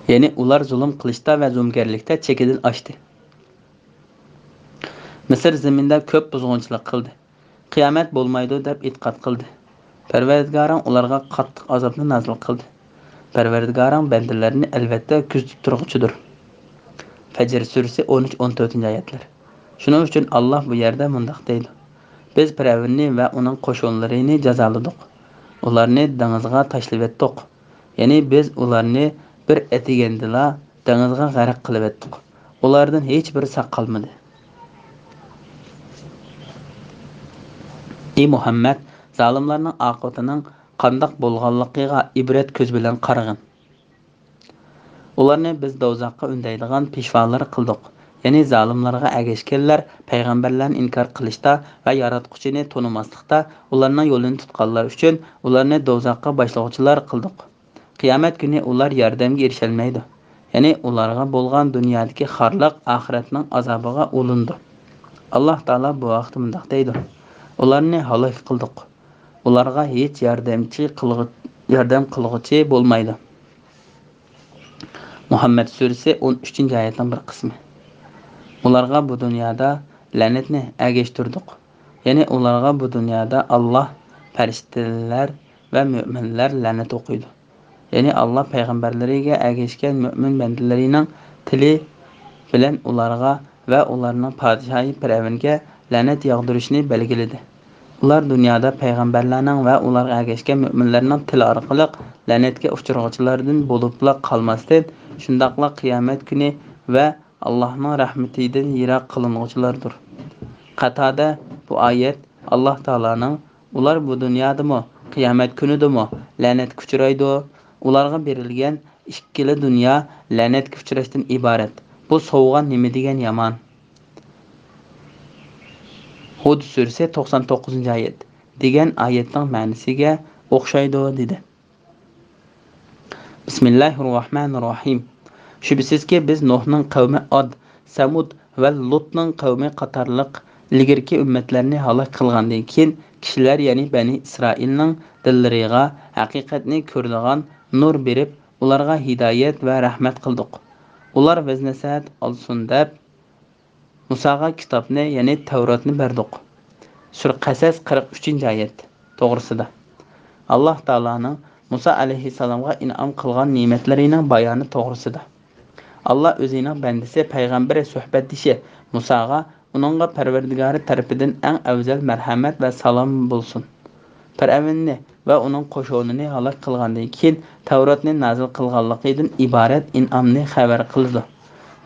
يەنى ئۇلار زۇلۇم قىلىشتا ۋە زۇلۇمگەرلىكتە چېكىدىن ئاشتى. مىسىر زېمىنىدا كۆپ بۇزغۇنچىلىق قىلدى. قىيامەت بولمايدۇ دەپ ئېتىقاد قىلدى. پەرۋەردىگارىڭ ئۇلارغا قاتتىق ئازابنى نازىل قىلدى. پەرۋەردىگارىڭ بەندىلەرنى ئەلۋەتتە كۆزىتىپ تۇرغۇچىدۇر. پەجر سۈرىسى ئون ئۈچ، ئون تۆتىنچى ئايەتلەر. شۇنىڭ ئۈچۈن ئاللاھ بۇ يەردە مۇنداق دەيدۇ: بىز پىرئەۋننى ۋە ئۇنىڭ قوشۇنلىرىنى جازالىدۇق. ئۇلارنى دېڭىزغا تاشلىۋەتتۇق. يەنى بىز ئۇلارنى بىر ئەتىگەندىلا دېڭىزغا غەرق قىلىۋەتتۇق. ئۇلاردىن ھېچبىرى ساق قالمىدى. ئى مۇھەممەد، زالىملارنىڭ ئاقىۋىتىنىڭ قانداق بولغانلىقىغا ئىبرەت كۆزى بىلەن قارىغىن. ئۇلارنى بىز دوزاخقا ئۈندەيدىغان پىشۋالىرى قىلدۇق. يەنى زالىملارغا ئەگەشكەنلەر پەيغەمبەرلەرنى ئىنكار قىلىشتا ۋە ياراتقۇچىنى تونۇماسلىقتا ئۇلارنىڭ يولىنى تۇتقانلار ئۈچۈن ئۇلارنى دوزاخقا باشلىغۇچىلار قىلدۇق. قىيامەت كۈنى ئۇلار ياردەمگە ئېرىشەلمەيدۇ. يەنى ئۇلارغا بولغان دۇنيادىكى خارلىق ئاخىرەتنىڭ ئازابىغا ئۇلىنىدۇ. ئاللاھ تائالا بۇ ھەقتە مۇنداق دەيدۇ: ئۇلارنى ھالاك قىلدۇق. ئۇلارغا ھېچ ياردەمچى قىلغۇ-، ياردەم قىلغۇچى بولمايدۇ. مۇھەممەد سۈرىسى ئون ئۈچىنچى ئايەتنىڭ بىر قىسمى. ئۇلارغا بۇ دۇنيادا لەنەتنى ئەگەشتۈردۇق. يەنى ئۇلارغا بۇ دۇنيادا ئاللاھ، پەرىشتىلەر ۋە مۆمىنلەر لەنەت ئوقۇيدۇ. يەنى ئاللاھ پەيغەمبەرلىرىگە ئەگەشكەن مۆمىن بەندىلىرىنىڭ تىلى بىلەن ئۇلارغا ۋە ئۇلارنىڭ پادىشاھى پىرئەۋنگە لەنەت ياغدۇرۇشنى بەلگىلىدى. ئۇلار دۇنيادا پەيغەمبەرلەرنىڭ ۋە ئۇلارغا ئەگەشكەن مۆمىنلەرنىڭ تىلى ئارقىلىق لەنەتكە ئۇچرىغۇچىلاردىن بولۇپلا قالماستىن، شۇنداقلا قىيامەت كۈنى ۋە ئاللاھنىڭ رەھمىتىدىن يىراق قىلىنغۇچىلاردۇر. قاتادە بۇ ئايەت ئاللاھ تائالانىڭ: ئۇلار بۇ دۇنيادىمۇ، قىيامەت كۈنىدىمۇ لەنەتكە ئۇچرايدۇ. ئۇلارغا بېرىلگەن ئىككىلا دۇنيا لەنەتكە ئۇچراشتىن ئىبارەت. بۇ سوۋغا نېمە دېگەن يامان! ھۇد سۈرىسى توقسان توققۇزىنچى ئايەت دېگەن ئايەتنىڭ مەنىسىگە ئوخشايدۇ، دېدى. بىسمىللاھىررەھمانىررەھىم. شۈبھىسىزكى، بىز نۇھنىڭ قەۋمى ئاد، سەمۇد ۋە لۇتنىڭ قەۋمى قاتارلىق ئىلگىرىكى ئۈممەتلەرنى ھالاك قىلغاندىن كېيىن، كىشىلەر، يەنى بەنى ئىسرائىلنىڭ دىللىرىغا ھەقىقەتنى كۆرىدىغان نۇر بېرىپ، ئۇلارغا ھىدايەت ۋە رەھمەت قىلدۇق. ئۇلار ۋەز-نەسىھەت ئالسۇن دەپ، مۇساغا كىتابنى، يەنى تەۋراتنى بەردۇق. سۈرە قەسەس، قىرىق ئۈچىنچى ئايەت توغرىسىدا. ئاللاھ تائالانىڭ مۇسا ئەلەيھىسسالامغا ئىنئام قىلغان نېمەتلىرىنىڭ بايانى توغرىسىدا. ئاللا ئۆزىنىڭ بەندىسى پەيغەمبىرى سۆھبەتدىشى مۇساغا ئۇنىڭغا پەرۋەردىگارى تەرىپىدىن ئەڭ ئەۋزەل مەرھەمەت ۋە سالام بولسۇن، پىرئەۋننى ۋە ئۇنىڭ قوشۇنىنى ھالاك قىلغاندىن كېيىن، تەۋراتنى نازىل قىلغانلىقىدىن ئىبارەت ئىنئامنى خەۋەر قىلىدۇ.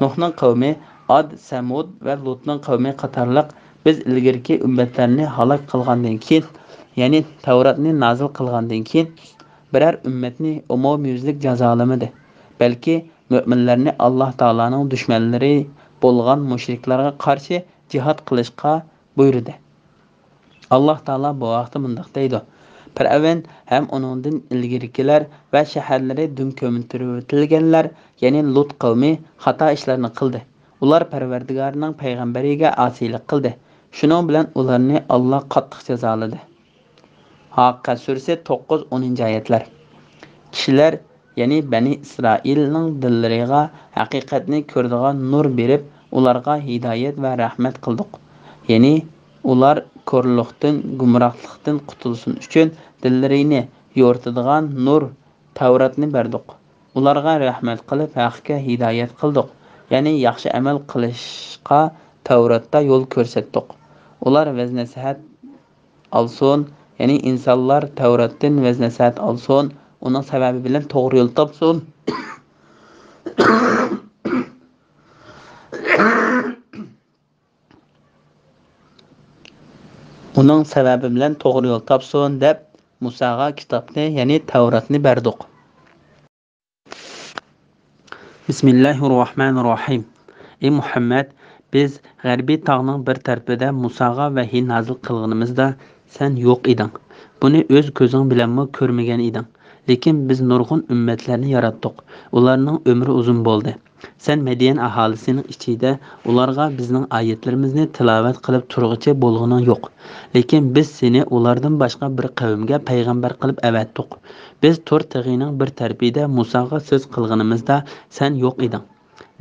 نۇھنىڭ قەۋمى، ئاد، سەمۇد ۋە لۇتنىڭ قەۋمى قاتارلىق بىز ئىلگىرىكى ئۈممەتلەرنى ھالاك قىلغاندىن كېيىن، يەنى تەۋراتنى نازىل قىلغاندىن كېيىن، بىرەر ئۈممەتنى ئومۇميۈزلۈك جازالىمىدى، بەلكى مۆمىنلەرنى ئاللا تائالانىڭ دۈشمەنلىرى بولغان مۇشرىكلارغا قارشى جىھاد قىلىشقا بۇيرۇدى. ئاللا تائالا بۇ ھەقتە مۇنداق دەيدۇ: پىرئەۋن ھەم ئۇنىڭدىن ئىلگىرىكىلەر ۋە شەھەرلىرى دۈم كۆمتۈرۈۋېتىلگەنلەر، يەنى لۇت قەۋمى خاتا ئىشلارنى قىلدى. ئۇلار پەرۋەردىگارىنىڭ پەيغەمبىرىگە ئاسىيلىق قىلدى. شۇنىڭ بىلەن ئۇلارنى ئاللا قاتتىق جازالىدى. ھاققە سۈرىسى توققۇز، ئونىنچى ئايەتلەر. كىشىلەر، يەنى بەنى ئىسرائىلنىڭ دىللىرىغا ھەقىقەتنى كۆرىدىغان نۇر بېرىپ، ئۇلارغا ھىدايەت ۋە رەھمەت قىلدۇق. يەنى ئۇلار كورلۇقتىن، گۇمراھلىقتىن قۇتۇلسۇن ئۈچۈن دىللىرىنى يورۇتىدىغان نۇر، تەۋراتنى بەردۇق. ئۇلارغا رەھمەت قىلىپ، ھەققە ھىدايەت قىلدۇق. يەنى ياخشى ئەمەل قىلىشقا تەۋراتتا يول كۆرسەتتۇق. ئۇلار ۋەز-نەسىھەت ئالسۇن، يەنى ئىنسانلار تەۋراتتىن ۋەز-نەسىھەت ئالسۇن، ئۇنىڭ سەۋەبى بىلەن توغرا يول تاپسۇن. ئۇنىڭ سەۋەبى بىلەن توغرا يول تاپسۇن دەپ، مۇساغا كىتابنى، يەنى تەۋراتنى بەردۇق. بىسمىللاھىر راھمانىر راھىم. ئەي مۇھەممەد، بىز غەربىي تاغنىڭ بىر تەرىپىدە مۇساغا ۋەھىي نازىل قىلغىنىمىزدا، سەن يوق ئىدىڭ. بۇنى ئۆز كۆزۈڭ بىلەنمۇ كۆرمىگەن ئىدىڭ. لېكىن بىز نۇرغۇن ئۈممەتلەرنى ياراتتۇق. ئۇلارنىڭ ئۆمرى ئۇزۇن بولدى. سەن مەديەن ئاھالىسىنىڭ ئىچىدە ئۇلارغا بىزنىڭ ئايەتلىرىمىزنى تىلاۋەت قىلىپ تۇرغۇچى بولغىنىڭ يوق. لېكىن بىز سېنى ئۇلاردىن باشقا بىر قەۋمگە پەيغەمبەر قىلىپ ئەۋەتتۇق. بىز تۇر تېغىنىڭ بىر تەرىپىدە مۇساغا سۆز قىلغىنىمىزدا سەن يوق ئىدىڭ.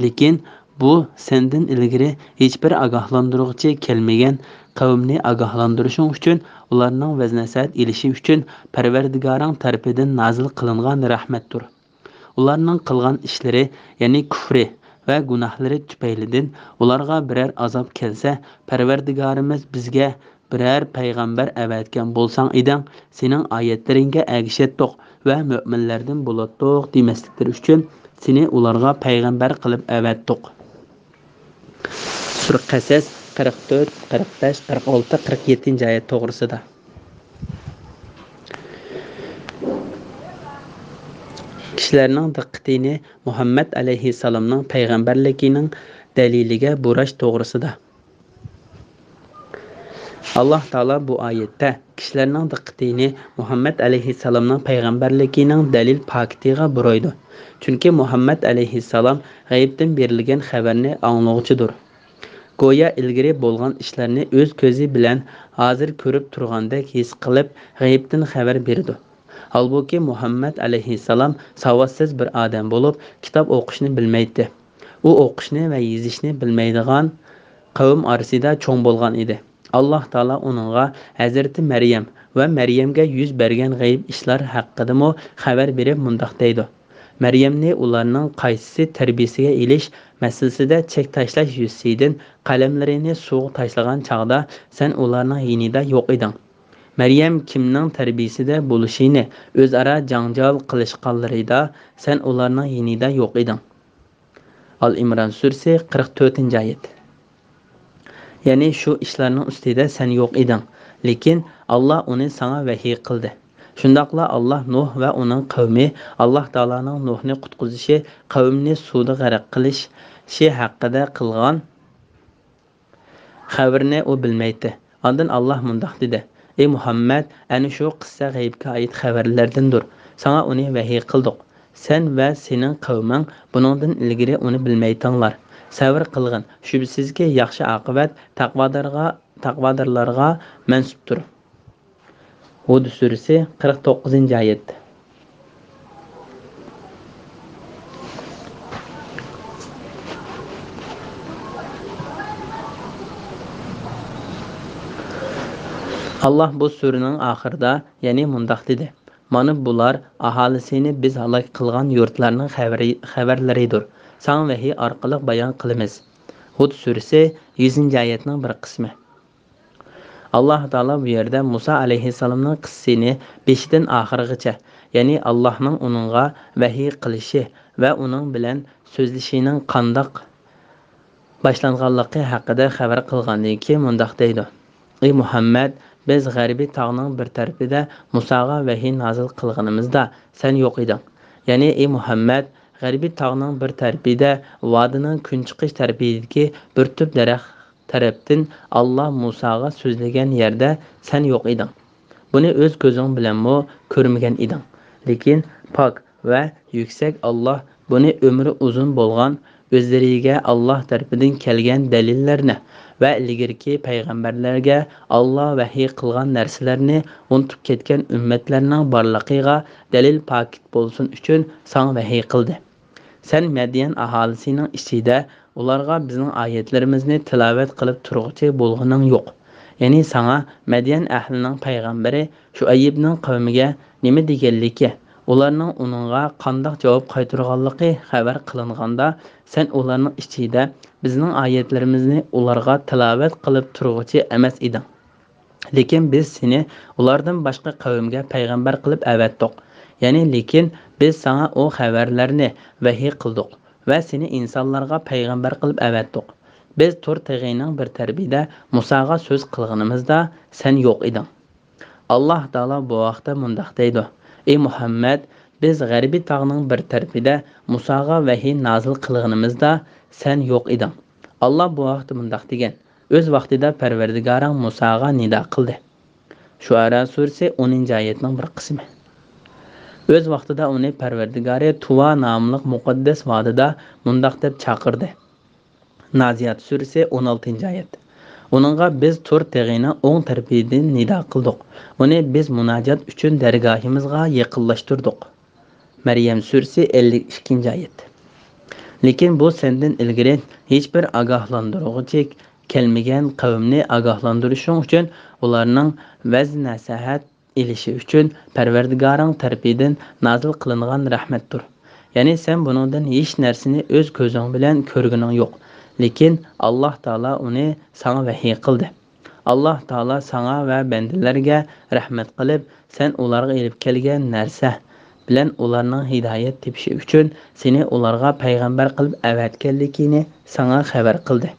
لېكىن بۇ سەندىن ئىلگىرى ھېچبىر ئاگاھلاندۇرغۇچى كەلمىگەن قەۋمنى ئاگاھلاندۇرۇشۇڭ ئۈچۈن، ئۇلارنىڭ ۋەز-نەسىھەت ئېلىشى ئۈچۈن پەرۋەردىگارىڭ تەرىپىدىن نازىل قىلىنغان رەھمەتتۇر. ئۇلارنىڭ قىلغان ئىشلىرى، يەنى كۇفرى ۋە گۇناھلىرى تۈپەيلىدىن ئۇلارغا بىرەر ئازاب كەلسە، پەرۋەردىگارىمىز بىزگە بىرەر پەيغەمبەر ئەۋەتكەن بولساڭ ئىدىڭ، سېنىڭ ئايەتلىرىڭگە ئەگىشەتتۇق ۋە مۆمىنلەردىن بولاتتۇق دېمەسلىكلىرى ئۈچۈن سېنى ئۇلارغا پەيغەمبەر قىلىپ ئەۋەتتۇق. سۈرە قەسەس، قىرىق تۆت، قىرىق بەش، قىرىق ئالتە، قىرىق يەتتىنچى ئايەت توغرىسىدا. كىشىلەرنىڭ دىققىتىنى مۇھەممەد ئەلەيھىسسالامنىڭ پەيغەمبەرلىكىنىڭ دەلىلىگە بۇراش توغرىسىدا. ئاللاھ تائالا بۇ ئايەتتە كىشىلەرنىڭ دىققىتىنى مۇھەممەد ئەلەيھىسسالامنىڭ پەيغەمبەرلىكىنىڭ دەلىل پاكىتىغا بۇرايدۇ. چۈنكى مۇھەممەد ئەلەيھىسسالام غەيىبتىن بېرىلگەن خەۋەرنى ئاڭلىغۇچىدۇر. گويا ئىلگىرى بولغان ئىشلارنى ئۆز كۆزى بىلەن ھازىر كۆرۈپ تۇرغاندەك ھېس قىلىپ، غەيىبتىن خەۋەر بېرىدۇ. ھالبۇكى، مۇھەممەد ئەلەيھىسسالام ساۋاتسىز بىر ئادەم بولۇپ، كىتاب ئوقۇشنى بىلمەيتتى. ئۇ ئوقۇشنى ۋە يېزىشنى بىلمەيدىغان قەۋم ئارىسىدا چوڭ بولغان ئىدى. ئاللاھ تائالا ئۇنىڭغا ھەزرىتى مەريەم ۋە مەريەمگە يۈز بەرگەن غەيىب ئىشلار ھەققىدىمۇ خەۋەر بېرىپ مۇنداق دەيدۇ: مەريەمنى ئۇلارنىڭ قايسىسى تەربىيىسىگە ئېلىش مەسىلىسىدە چەك تاشلاش يۈزىسىدىن قەلەملىرىنى سۇغا تاشلىغان چاغدا سەن ئۇلارنىڭ يېنىدا يوق ئىدىڭ. مەريەم كىمنىڭ تەربىيىسىدە بولۇشىنى، ئۆزئارا جاڭجال قىلىشقانلىرىدا سەن ئۇلارنىڭ يېنىدا يوق ئىدىڭ. ئال ئىمران سۈرىسى، قىرىق تۆتىنچى ئايەت. يەنى شۇ ئىشلارنىڭ ئۈستىدە سەن يوق ئىدىڭ، لېكىن ئاللاھ ئۇنى ساڭا ۋەھىي قىلدى. شۇنداقلا ئاللاھ نۇھ ۋە ئۇنىڭ قەۋمى، ئاللاھ تائالانىڭ نۇھنى قۇتقۇزۇشى، قەۋمنى سۇدا غەرق قىلىشى ھەققىدە قىلغان خەۋىرىنى ئۇ بىلمەيتتى. ئاندىن ئاللاھ مۇنداق دېدى: ئەي مۇھەممەد، ئەنە شۇ قىسسە غەيىبكە ئائىت خەۋەرلەردىندۇر. ساڭا ئۇنى ۋەھىي قىلدۇق. سەن ۋە سېنىڭ قەۋمىڭ بۇنىڭدىن ئىلگىرى ئۇنى بىلمەيتتىڭلار. سەۋر قىلغىن، شۈبھىسىزكى، ياخشى ئاقىۋەت تەقۋادارغا، تەقۋادارلارغا مەنسۇپتۇر. ھۇد سۈرىسى، قىرىق توققۇزىنچى ئايەت. ئاللاھ بۇ سۈرىنىڭ ئاخىرىدا يەنە مۇنداق دېدى: مانا بۇلار ئاھالىسىنى بىز ھالاك قىلغان يۇرتلارنىڭ خەۋىرى، خەۋەرلىرىدۇر. ساڭا ۋەھىي ئارقىلىق بايان قىلىمىز. ھۇد سۈرىسى، يۈزىنچى ئايەتنىڭ بىر قىسمى. ئاللاھ تائالا بۇ يەردە مۇسا ئەلەيھىسسالامنىڭ قىسسىسىنى بېشىدىن ئاخىرىغىچە، يەنى ئاللاھنىڭ ئۇنىڭغا ۋەھىي قىلىشى ۋە ئۇنىڭ بىلەن سۆزلىشىنىڭ قانداق باشلانغانلىقى ھەققىدە خەۋەر قىلغاندىن كېيىن مۇنداق دەيدۇ: ئى مۇھەممەد، بىز غەربىي تاغنىڭ بىر تەرىپىدە مۇساغا ۋەھىي نازىل قىلغىنىمىزدا سەن يوق ئىدىڭ. يەنى، ئى مۇھەممەد، غەربىي تاغنىڭ بىر تەرىپىدە ۋادىنىڭ كۈنچىقىش تەرىپىدىكى بىر تۈپ دەرەخ تەرەپتىن ئاللا مۇساغا سۆزلىگەن يەردە سەن يوق ئىدىڭ. بۇنى ئۆز كۆزۈڭ بىلەنمۇ كۆرمىگەن ئىدىڭ. لېكىن پاك ۋە يۈكسەك ئاللا بۇنى ئۆمرى ئۇزۇن بولغان، ئۆزلىرىگە ئاللا تەرىپىدىن كەلگەن دەلىللەرنى ۋە ئىلگىرىكى پەيغەمبەرلەرگە ئاللا ۋەھىي قىلغان نەرسىلەرنى ئۇنتۇپ كەتكەن ئۈممەتلەرنىڭ بارلىقىغا دەلىل پاكىت بولسۇن ئۈچۈن ساڭا ۋەھىي قىلدى. سەن مەديەن ئاھالىسىنىڭ ئىچىدە ئۇلارغا بىزنىڭ ئايەتلىرىمىزنى تىلاۋەت قىلىپ تۇرغۇچى بولغىنىڭ يوق. يەنى ساڭا مەديەن ئەھلىنىڭ پەيغەمبىرى شۇئەيىبنىڭ قەۋمىگە نېمە دېگەنلىكى، ئۇلارنىڭ ئۇنىڭغا قانداق جاۋاب قايتۇرغانلىقى خەۋەر قىلىنغاندا، سەن ئۇلارنىڭ ئىچىدە بىزنىڭ ئايەتلىرىمىزنى ئۇلارغا تىلاۋەت قىلىپ تۇرغۇچى ئەمەس ئىدىڭ. لېكىن بىز سېنى ئۇلاردىن باشقا قەۋمگە پەيغەمبەر قىلىپ ئەۋەتتۇق. يەنى، لېكىن بىز ساڭا ئۇ خەۋەرلەرنى ۋەھىي قىلدۇق ۋە سېنى ئىنسانلارغا پەيغەمبەر قىلىپ ئەۋەتتۇق. بىز تۇر تېغىنىڭ بىر تەرىپىدە مۇساغا سۆز قىلغىنىمىزدا سەن يوق ئىدىڭ. ئاللاھ تائالا بۇ ھەقتە مۇنداق دەيدۇ: ئى مۇھەممەد، بىز غەربىي تاغنىڭ بىر تەرىپىدە مۇساغا ۋەھىي نازىل قىلغىنىمىزدا سەن يوق ئىدىڭ. ئاللاھ بۇ ھەقتە مۇنداق دېگەن: ئۆز ۋاقتىدا پەرۋەردىگارىڭ مۇساغا نىدا قىلدى. شۇئەرا سۈرىسى ئونىنچى ئايەتنىڭ بىر قىسمى. ئۆز ۋاقتىدا ئۇنى پەرۋەردىگارى تۇۋا ناملىق مۇقەددەس ۋادىدا مۇنداق دەپ چاقىردى. نازىيات سۈرىسى ئون ئالتىنچى ئايەت. ئۇنىڭغا بىز تۇر تېغىنىڭ ئوڭ تەرىپىدىن نىدا قىلدۇق. ئۇنى بىز مۇناجات ئۈچۈن دەرگاھىمىزغا يېقىنلاشتۇردۇق. مەريەم سۈرىسى ئەللىك ئىككىنچى ئايەت. لېكىن بۇ سەندىن ئىلگىرى ھېچبىر ئاگاھلاندۇرغۇچى كەلمىگەن قەۋمنى ئاگاھلاندۇرۇشۇڭ ئۈچۈن، ئۇلارنىڭ ۋەز-نەسىھەت ئېلىشى ئۈچۈن پەرۋەردىگارىڭ تەرىپىدىن نازىل قىلىنغان رەھمەتتۇر. يەنى سەن بۇنىڭدىن ھېچ نەرسىنى ئۆز كۆزۈڭ بىلەن كۆرگىنىڭ يوق. لېكىن ئاللاھ تائالا ئۇنى ساڭا ۋەھىي قىلدى. ئاللاھ تائالا ساڭا ۋە بەندىلەرگە رەھمەت قىلىپ، سەن ئۇلارغا ئېلىپ كەلگەن نەرسە بىلەن ئۇلارنىڭ ھىدايەت تېپىشى ئۈچۈن سېنى ئۇلارغا پەيغەمبەر قىلىپ ئەۋەتكەنلىكىنى ساڭا خەۋەر قىلدى.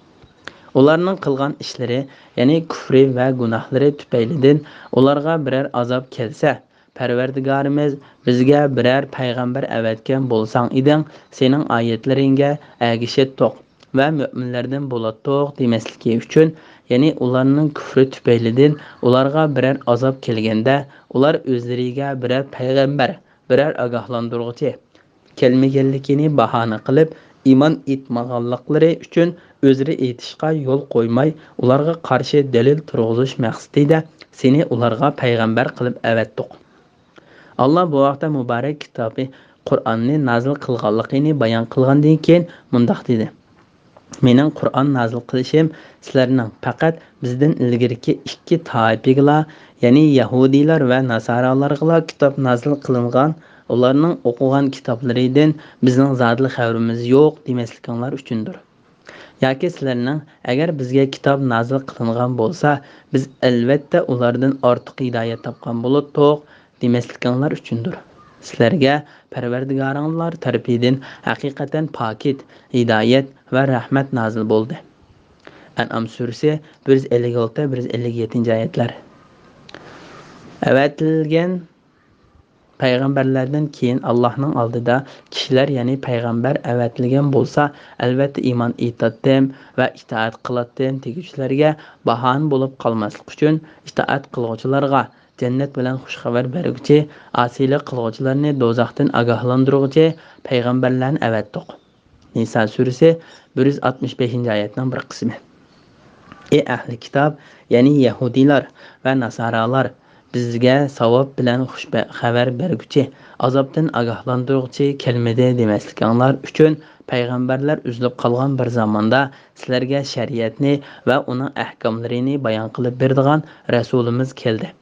ئۇلارنىڭ قىلغان ئىشلىرى، يەنى كۈفرى ۋە گۇناھلىرى تۈپەيلىدىن ئۇلارغا بىرەر ئازاب كەلسە، پەرۋەردىگارىمىز بىزگە بىرەر پەيغەمبەر ئەۋەتكەن بولساڭ ئىدىڭ، سېنىڭ ئايەتلىرىڭگە ئەگىشەتتۇق ۋە مۆمىنلەردىن بولاتتۇق دېمەسلىكى ئۈچۈن، يەنى ئۇلارنىڭ كۈفرى تۈپەيلىدىن ئۇلارغا بىرەر ئازاب كەلگەندە، ئۇلار ئۆزلىرىگە بىرەر پەيغەمبەر، بىرەر ئاگاھلاندۇرغۇچى كەلمىگەنلىكىنى باھانە قىلىپ، ئىمان ئېيتمىغانلىقلىرى ئۈچۈن ئۆزرە ئېيتىشقا يول قويماي، ئۇلارغا قارشى دەلىل تۇرغۇزۇش مەقسىتىدە سېنى ئۇلارغا پەيغەمبەر قىلىپ ئەۋەتتۇق. ئاللا بۇ ھەقتە مۇبارەك كىتابى قۇرئاننى نازىل قىلغانلىقىنى بايان قىلغاندىن كېيىن مۇنداق دېدى: مېنىڭ قۇرئان نازىل قىلىشىم سىلەرنىڭ پەقەت بىزدىن ئىلگىرىكى ئىككى تائىپىگىلا، يەنى يەھۇدىيلار ۋە ناسارالارغىلا كىتاب نازىل قىلىنغان، ئۇلارنىڭ ئوقۇغان كىتابلىرىدىن بىزنىڭ زادىلا خەۋىرىمىز يوق دېمەسلىكىڭلار ئۈچۈندۇر. ياكى سىلەرنىڭ ئەگەر بىزگە كىتاب نازىل قىلىنغان بولسا، بىز ئەلۋەتتە ئۇلاردىن ئارتۇق ھىدايەت تاپقان بولاتتۇق دېمەسلىكىڭلار ئۈچۈندۇر. سىلەرگە پەرۋەردىگارىڭلار تەرىپىدىن ھەقىقەتەن پاكىت، ھىدايەت ۋە رەھمەت نازىل بولدى. ئەنئام سۈرىسى بىر يۈز ئەللىك ئالتە، بىر يۈز ئەللىك يەتتىنچى ئايەتلەر. ئەۋەتىلگەن پەيغەمبەرلەردىن كېيىن ئاللاھنىڭ ئالدىدا كىشىلەر، يەنى پەيغەمبەر ئەۋەتىلگەن بولسا، ئەلۋەتتە ئىمان ئېيتاتتىم ۋە ئىتائەت قىلاتتىم دېگۈچىلەرگە باھانە بولۇپ قالماسلىق ئۈچۈن، ئىتائەت قىلغۇچىلارغا جەننەت بىلەن خۇش خەۋەر بەرگۈچى، ئاسىيلىق قىلغۇچىلارنى دوزاختىن ئاگاھلاندۇرغۇچى پەيغەمبەرلەرنى ئەۋەتتۇق. نىسا سۈرىسى بىر يۈز ئاتمىش بەشىنچى ئايەتنىڭ بىر قىسمى. ئى ئەھلى كىتاب، يەنى يەھۇدىيلار ۋە ناسارالار، بىزگە ساۋاب بىلەن خۇش بە-، خەۋەر بەرگۈچى، ئازابتىن ئاگاھلاندۇرغۇچى كەلمىدى دېمەسلىكىڭلار ئۈچۈن، پەيغەمبەرلەر ئۈزۈلۈپ قالغان بىر زاماندا سىلەرگە شەرىئەتنى ۋە ئۇنىڭ ئەھكاملىرىنى بايان قىلىپ بېرىدىغان رەسۇلىمىز كەلدى.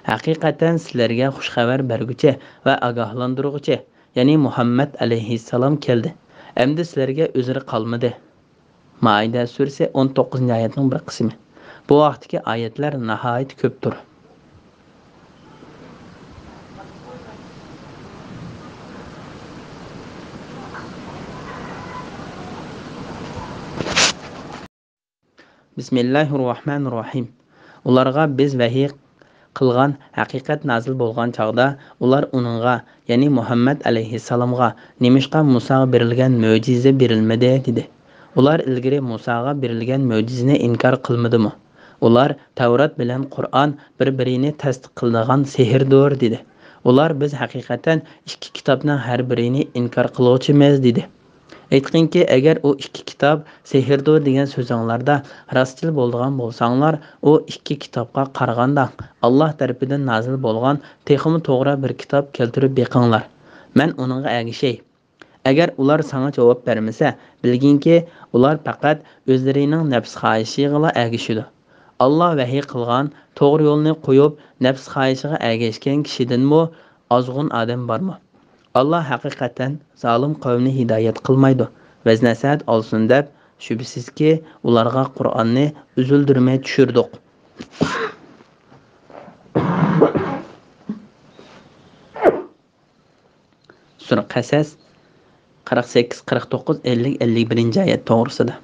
ھەقىقەتەن سىلەرگە خۇش خەۋەر بەرگۈچى ۋە ئاگاھلاندۇرغۇچى، يەنى مۇھەممەد ئەلەيھىسسالام كەلدى. ئەمدى سىلەرگە ئۆزرى قالمىدى. مائىدە سۈرىسى ئون توققۇزىنچى ئايەتنىڭ بىر قىسمى. بۇ ھەقتىكى ئايەتلەر ناھايىتى كۆپتۇر. بىسمىللاھىررەھمانىررەھىم. ئۇلارغا بىز ۋەھىي قىلغان ھەقىقەت نازىل بولغان چاغدا، ئۇلار ئۇنىڭغا، يەنى مۇھەممەد ئەلەيھىسسالامغا، نېمىشقا مۇساغا بېرىلگەن مۆجىزە بېرىلمىدى؟ دېدى. ئۇلار ئىلگىرى مۇساغا بېرىلگەن مۆجىزىنى ئىنكار قىلمىدىمۇ؟ ئۇلار تەۋرات بىلەن قۇرئان بىر-بىرىنى تەستىق قىلىدىغان سېھىردۇر، دېدى. ئۇلار بىز ھەقىقەتەن ئىككى كىتابنىڭ ھەر بىرىنى ئىنكار قىلغۇچىمىز، دېدى. ئېيتقىنكى، ئەگەر ئۇ ئىككى كىتاب سېھىردۇر دېگەن سۆزۈڭلاردا راستچىل بولىدىغان بولساڭلار، ئۇ ئىككى كىتابقا قارىغاندا ئاللاھ تەرىپىدىن نازىل بولغان تېخىمۇ توغرا بىر كىتاب كەلتۈرۈپ بېقىڭلار. مەن ئۇنىڭغا ئەگىشەي. ئەگەر ئۇلار ساڭا جاۋاب بەرمىسە، بىلگىنكى، ئۇلار پەقەت ئۆزلىرىنىڭ نەپس خاھىشىغىلا ئەگىشىدۇ. ئاللاھ ۋەھىي قىلغان توغرا يولنى قويۇپ، نەپس خاھىشىغا ئەگەشكەن كىشىدىنمۇ ئازغۇن ئادەم بارمۇ؟ ئاللاھ ھەقىقەتەن زالىم قەۋمنى ھىدايەت قىلمايدۇ. ۋەز-نەسىھەت ئالسۇن دەپ، شۈبھىسىزكى، ئۇلارغا قۇرئاننى ئۈزۈلدۈرمەي چۈشۈردۇق. سۈرە قەسەس، قىرىق سەككىز، قىرىق توققۇز، ئەللىك، ئەللىك بىرىنچى ئايەت توغرىسىدا.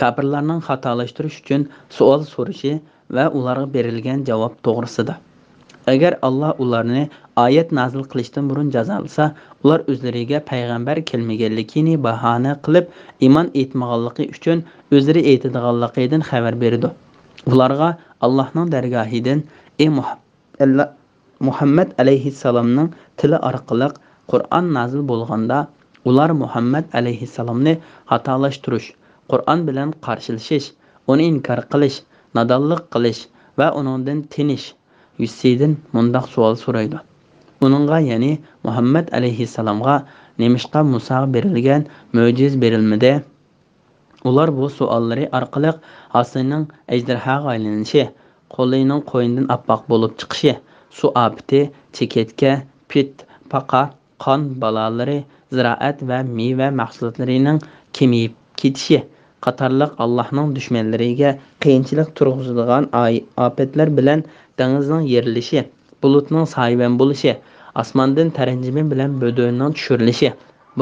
كاپىرلارنىڭ خاتالاشتۇرۇش ئۈچۈن سوئال سورىشى ۋە ئۇلارغا بېرىلگەن جاۋاب توغرىسىدا. ئەگەر ئاللاھ ئۇلارنى ئايەت نازىل قىلىشتىن بۇرۇن جازالىسا، ئۇلار ئۆزلىرىگە پەيغەمبەر كەلمىگەنلىكىنى باھانە قىلىپ، ئىمان ئېيتمىغانلىقى ئۈچۈن ئۆزلىرى ئېيتىدىغانلىقىدىن خەۋەر بېرىدۇ. ئۇلارغا ئاللاھنىڭ دەرگاھىدىن، ئى مۇھ-، ئەللا-، مۇھەممەد ئەلەيھىسسالامنىڭ تىلى ئارقىلىق قۇرئان نازىل بولغاندا، ئۇلار مۇھەممەد ئەلەيھىسسالامنى خاتالاشتۇرۇش، قۇرئان بىلەن قارشىلىشىش، ئۇنى ئىنكار قىلىش، نادانلىق قىلىش ۋە ئۇنىڭدىن تېنىش يۈزىسىدىن مۇنداق سوئال سورايدۇ. ئۇنىڭغا، يەنى مۇھەممەد ئەلەيھىسسالامغا نېمىشقا مۇساغا بېرىلگەن مۆجىزە بېرىلمىدى؟ ئۇلار بۇ سوئاللىرى ئارقىلىق ھاسىنىڭ ئەجدىھاغا ئايلىنىشى، قولىنىڭ قوينىدىن ئاپئاق بولۇپ چىقىشى، سۇ ئاپىتى، چېكەتكە، پىت، پاقا، قان بالالىرى، زىرائەت ۋە مېۋە مەھسۇلاتلىرىنىڭ كېمىيىپ كېتىشى قاتارلىق ئاللاھنىڭ دۈشمەنلىرىگە قىيىنچىلىق تۇرغۇزىدىغان ئاي-، ئاپەتلەر بىلەن دېڭىزنىڭ يېرىلىشى، بۇلۇتنىڭ سايىۋەن بولۇشى، ئاسماندىن تەرەنجىمى بىلەن بۆدۈنىنىڭ چۈشۈرۈلۈشى،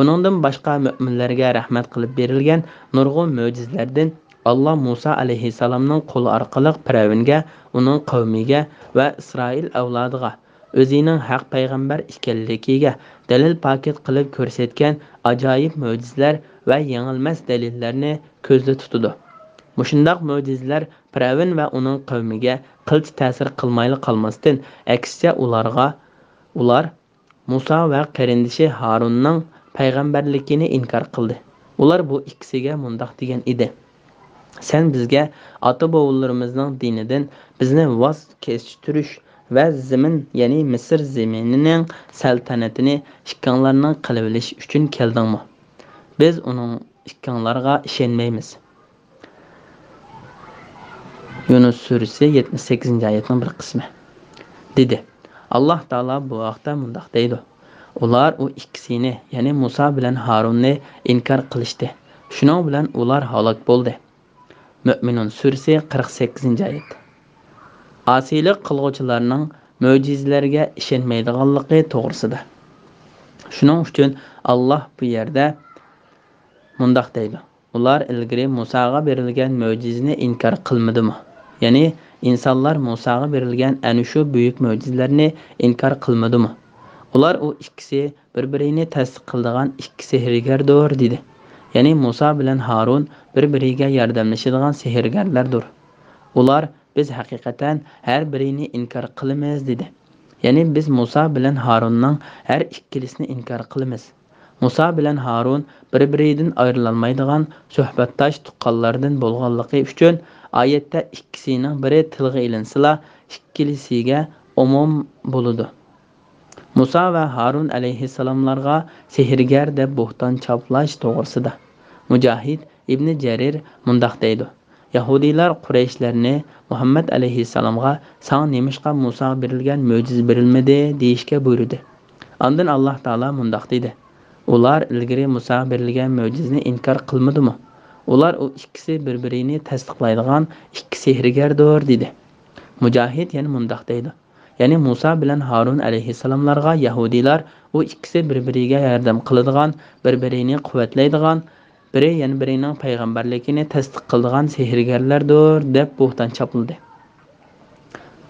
بۇنىڭدىن باشقا مۆمىنلەرگە رەھمەت قىلىپ بېرىلگەن نۇرغۇن مۆجىزىلەردىن، ئاللا مۇسا ئەلەيھىسسالامنىڭ قولى ئارقىلىق پىرئەۋنگە، ئۇنىڭ قەۋمىگە ۋە ئىسرائىل ئەۋلادىغا ئۆزىنىڭ ھەق پەيغەمبەر ئىكەنلىكىگە دەلىل پاكىت قىلىپ كۆرسەتكەن ئاجايىپ مۆجىزىلەر ۋە يېڭىلمەس دەلىللەرنى كۆزدە تۇتىدۇ. مۇشۇنداق مۆجىزىلەر پىرئەۋن ۋە ئۇنىڭ قەۋمىگە قىلچە تەسىر قىلمايلا قالماستىن، ئەكسىچە ئۇلارغا، ئۇلار مۇسا ۋە قېرىندىشى ھارۇننىڭ پەيغەمبەرلىكىنى ئىنكار قىلدى. ئۇلار بۇ ئىككىسىگە مۇنداق دېگەن ئىدى: سەن بىزگە ئاتا-بوۋىلىرىمىزنىڭ دىنىدىن بىزنى ۋاز كەچتۈرۈش ۋە زېمىن، يەنى مىسىر زېمىنىنىڭ سەلتەنىتىنى ئىككىڭلارنىڭ قىلىۋېلىش ئۈچۈن كەلدىڭمۇ؟ بىز ئۇنىڭ ئىككىڭلارغا ئىشەنمەيمىز. يۇنۇس سۈرىسى يەتمىش سەككىزىنچى ئايەتنىڭ بىر قىسمى. دېدى. ئاللا تائالا بۇ ھەقتە مۇنداق دەيدۇ: ئۇلار ئۇ ئىككىسىنى، يەنى مۇسا بىلەن ھارۇننى ئىنكار قىلىشتى. شۇنىڭ بىلەن ئۇلار ھالاك بولدى. مۆمىنۇن سۈرىسى قىرىق سەككىزىنچى ئايەت. ئاسىيلىق قىلغۇچىلارنىڭ مۆجىزىلەرگە ئىشەنمەيدىغانلىقى توغرىسىدا. شۇنىڭ ئۈچۈن ئاللا بۇ يەردە مۇنداق دەيدۇ: ئۇلار ئىلگىرى مۇساغا بېرىلگەن مۆجىزىنى ئىنكار قىلمىدىمۇ؟ يەنى ئىنسانلار مۇساغا بېرىلگەن ئەنە شۇ بۈيۈك مۆجىزىلەرنى ئىنكار قىلمىدىمۇ؟ ئۇلار ئۇ ئىككىسى بىر-بىرىنى تەستىق قىلىدىغان ئىككى سېھىرگەردۇر، دېدى. يەنى مۇسا بىلەن ھارۇن بىر-بىرىگە ياردەملىشىدىغان سېھىرگەرلەردۇر. ئۇلار، بىز ھەقىقەتەن ھەر بىرىنى ئىنكار قىلىمىز، دېدى. يەنى بىز مۇسا بىلەن ھارۇننىڭ ھەر ئىككىلىسىنى ئىنكار قىلىمىز. مۇسا بىلەن ھارۇن بىر-بىرىدىن ئايرىلالمايدىغان سۆھبەتداش تۇغقانلاردىن بولغانلىقى ئۈچۈن، ئايەتتە ئىككىسىنىڭ بىرى تىلغا ئېلىنسىلا، ئىككىلىسىگە ئومۇم بولىدۇ. مۇسا ۋە ھارۇن ئەلەيھىسسالاملارغا سېھىرگەر دەپ بوھتان چاپلاش توغرىسىدا مۇجاھىد ئىبنى جەرىر مۇنداق دەيدۇ: يەھۇدىيلار قۇرەيشلەرنى مۇھەممەد ئەلەيھىسسالامغا «ساڭا نېمىشقا مۇساغا بېرىلگەن مۆجىزە بېرىلمىدى؟» دېيىشكە بۇيرۇدى. ئاندىن ئاللاھ تائالا مۇنداق دېدى: «ئۇلار ئىلگىرى مۇساغا بېرىلگەن مۆجىزىنى ئىنكار قىلمىدىمۇ؟ ئۇلار ئۇ ئىككىسى بىر-بىرىنى تەستىقلايدىغان ئىككى سېھىرگەردۇر» دېدى. مۇجاھىد يەنە مۇنداق دەيدۇ: يەنى مۇسا بىلەن ھارۇن ئەلەيھىسسالاملارغا يەھۇدىيلار ئۇ ئىككىسى بىر-بىرىگە ياردەم قىلىدىغان، بىر-بىرىنى قۇۋۋەتلەيدىغان، بىرى يەنە بىرىنىڭ پەيغەمبەرلىكىنى تەستىق قىلىدىغان سېھىرگەرلەردۇر دەپ بوھتان چاپلىدى.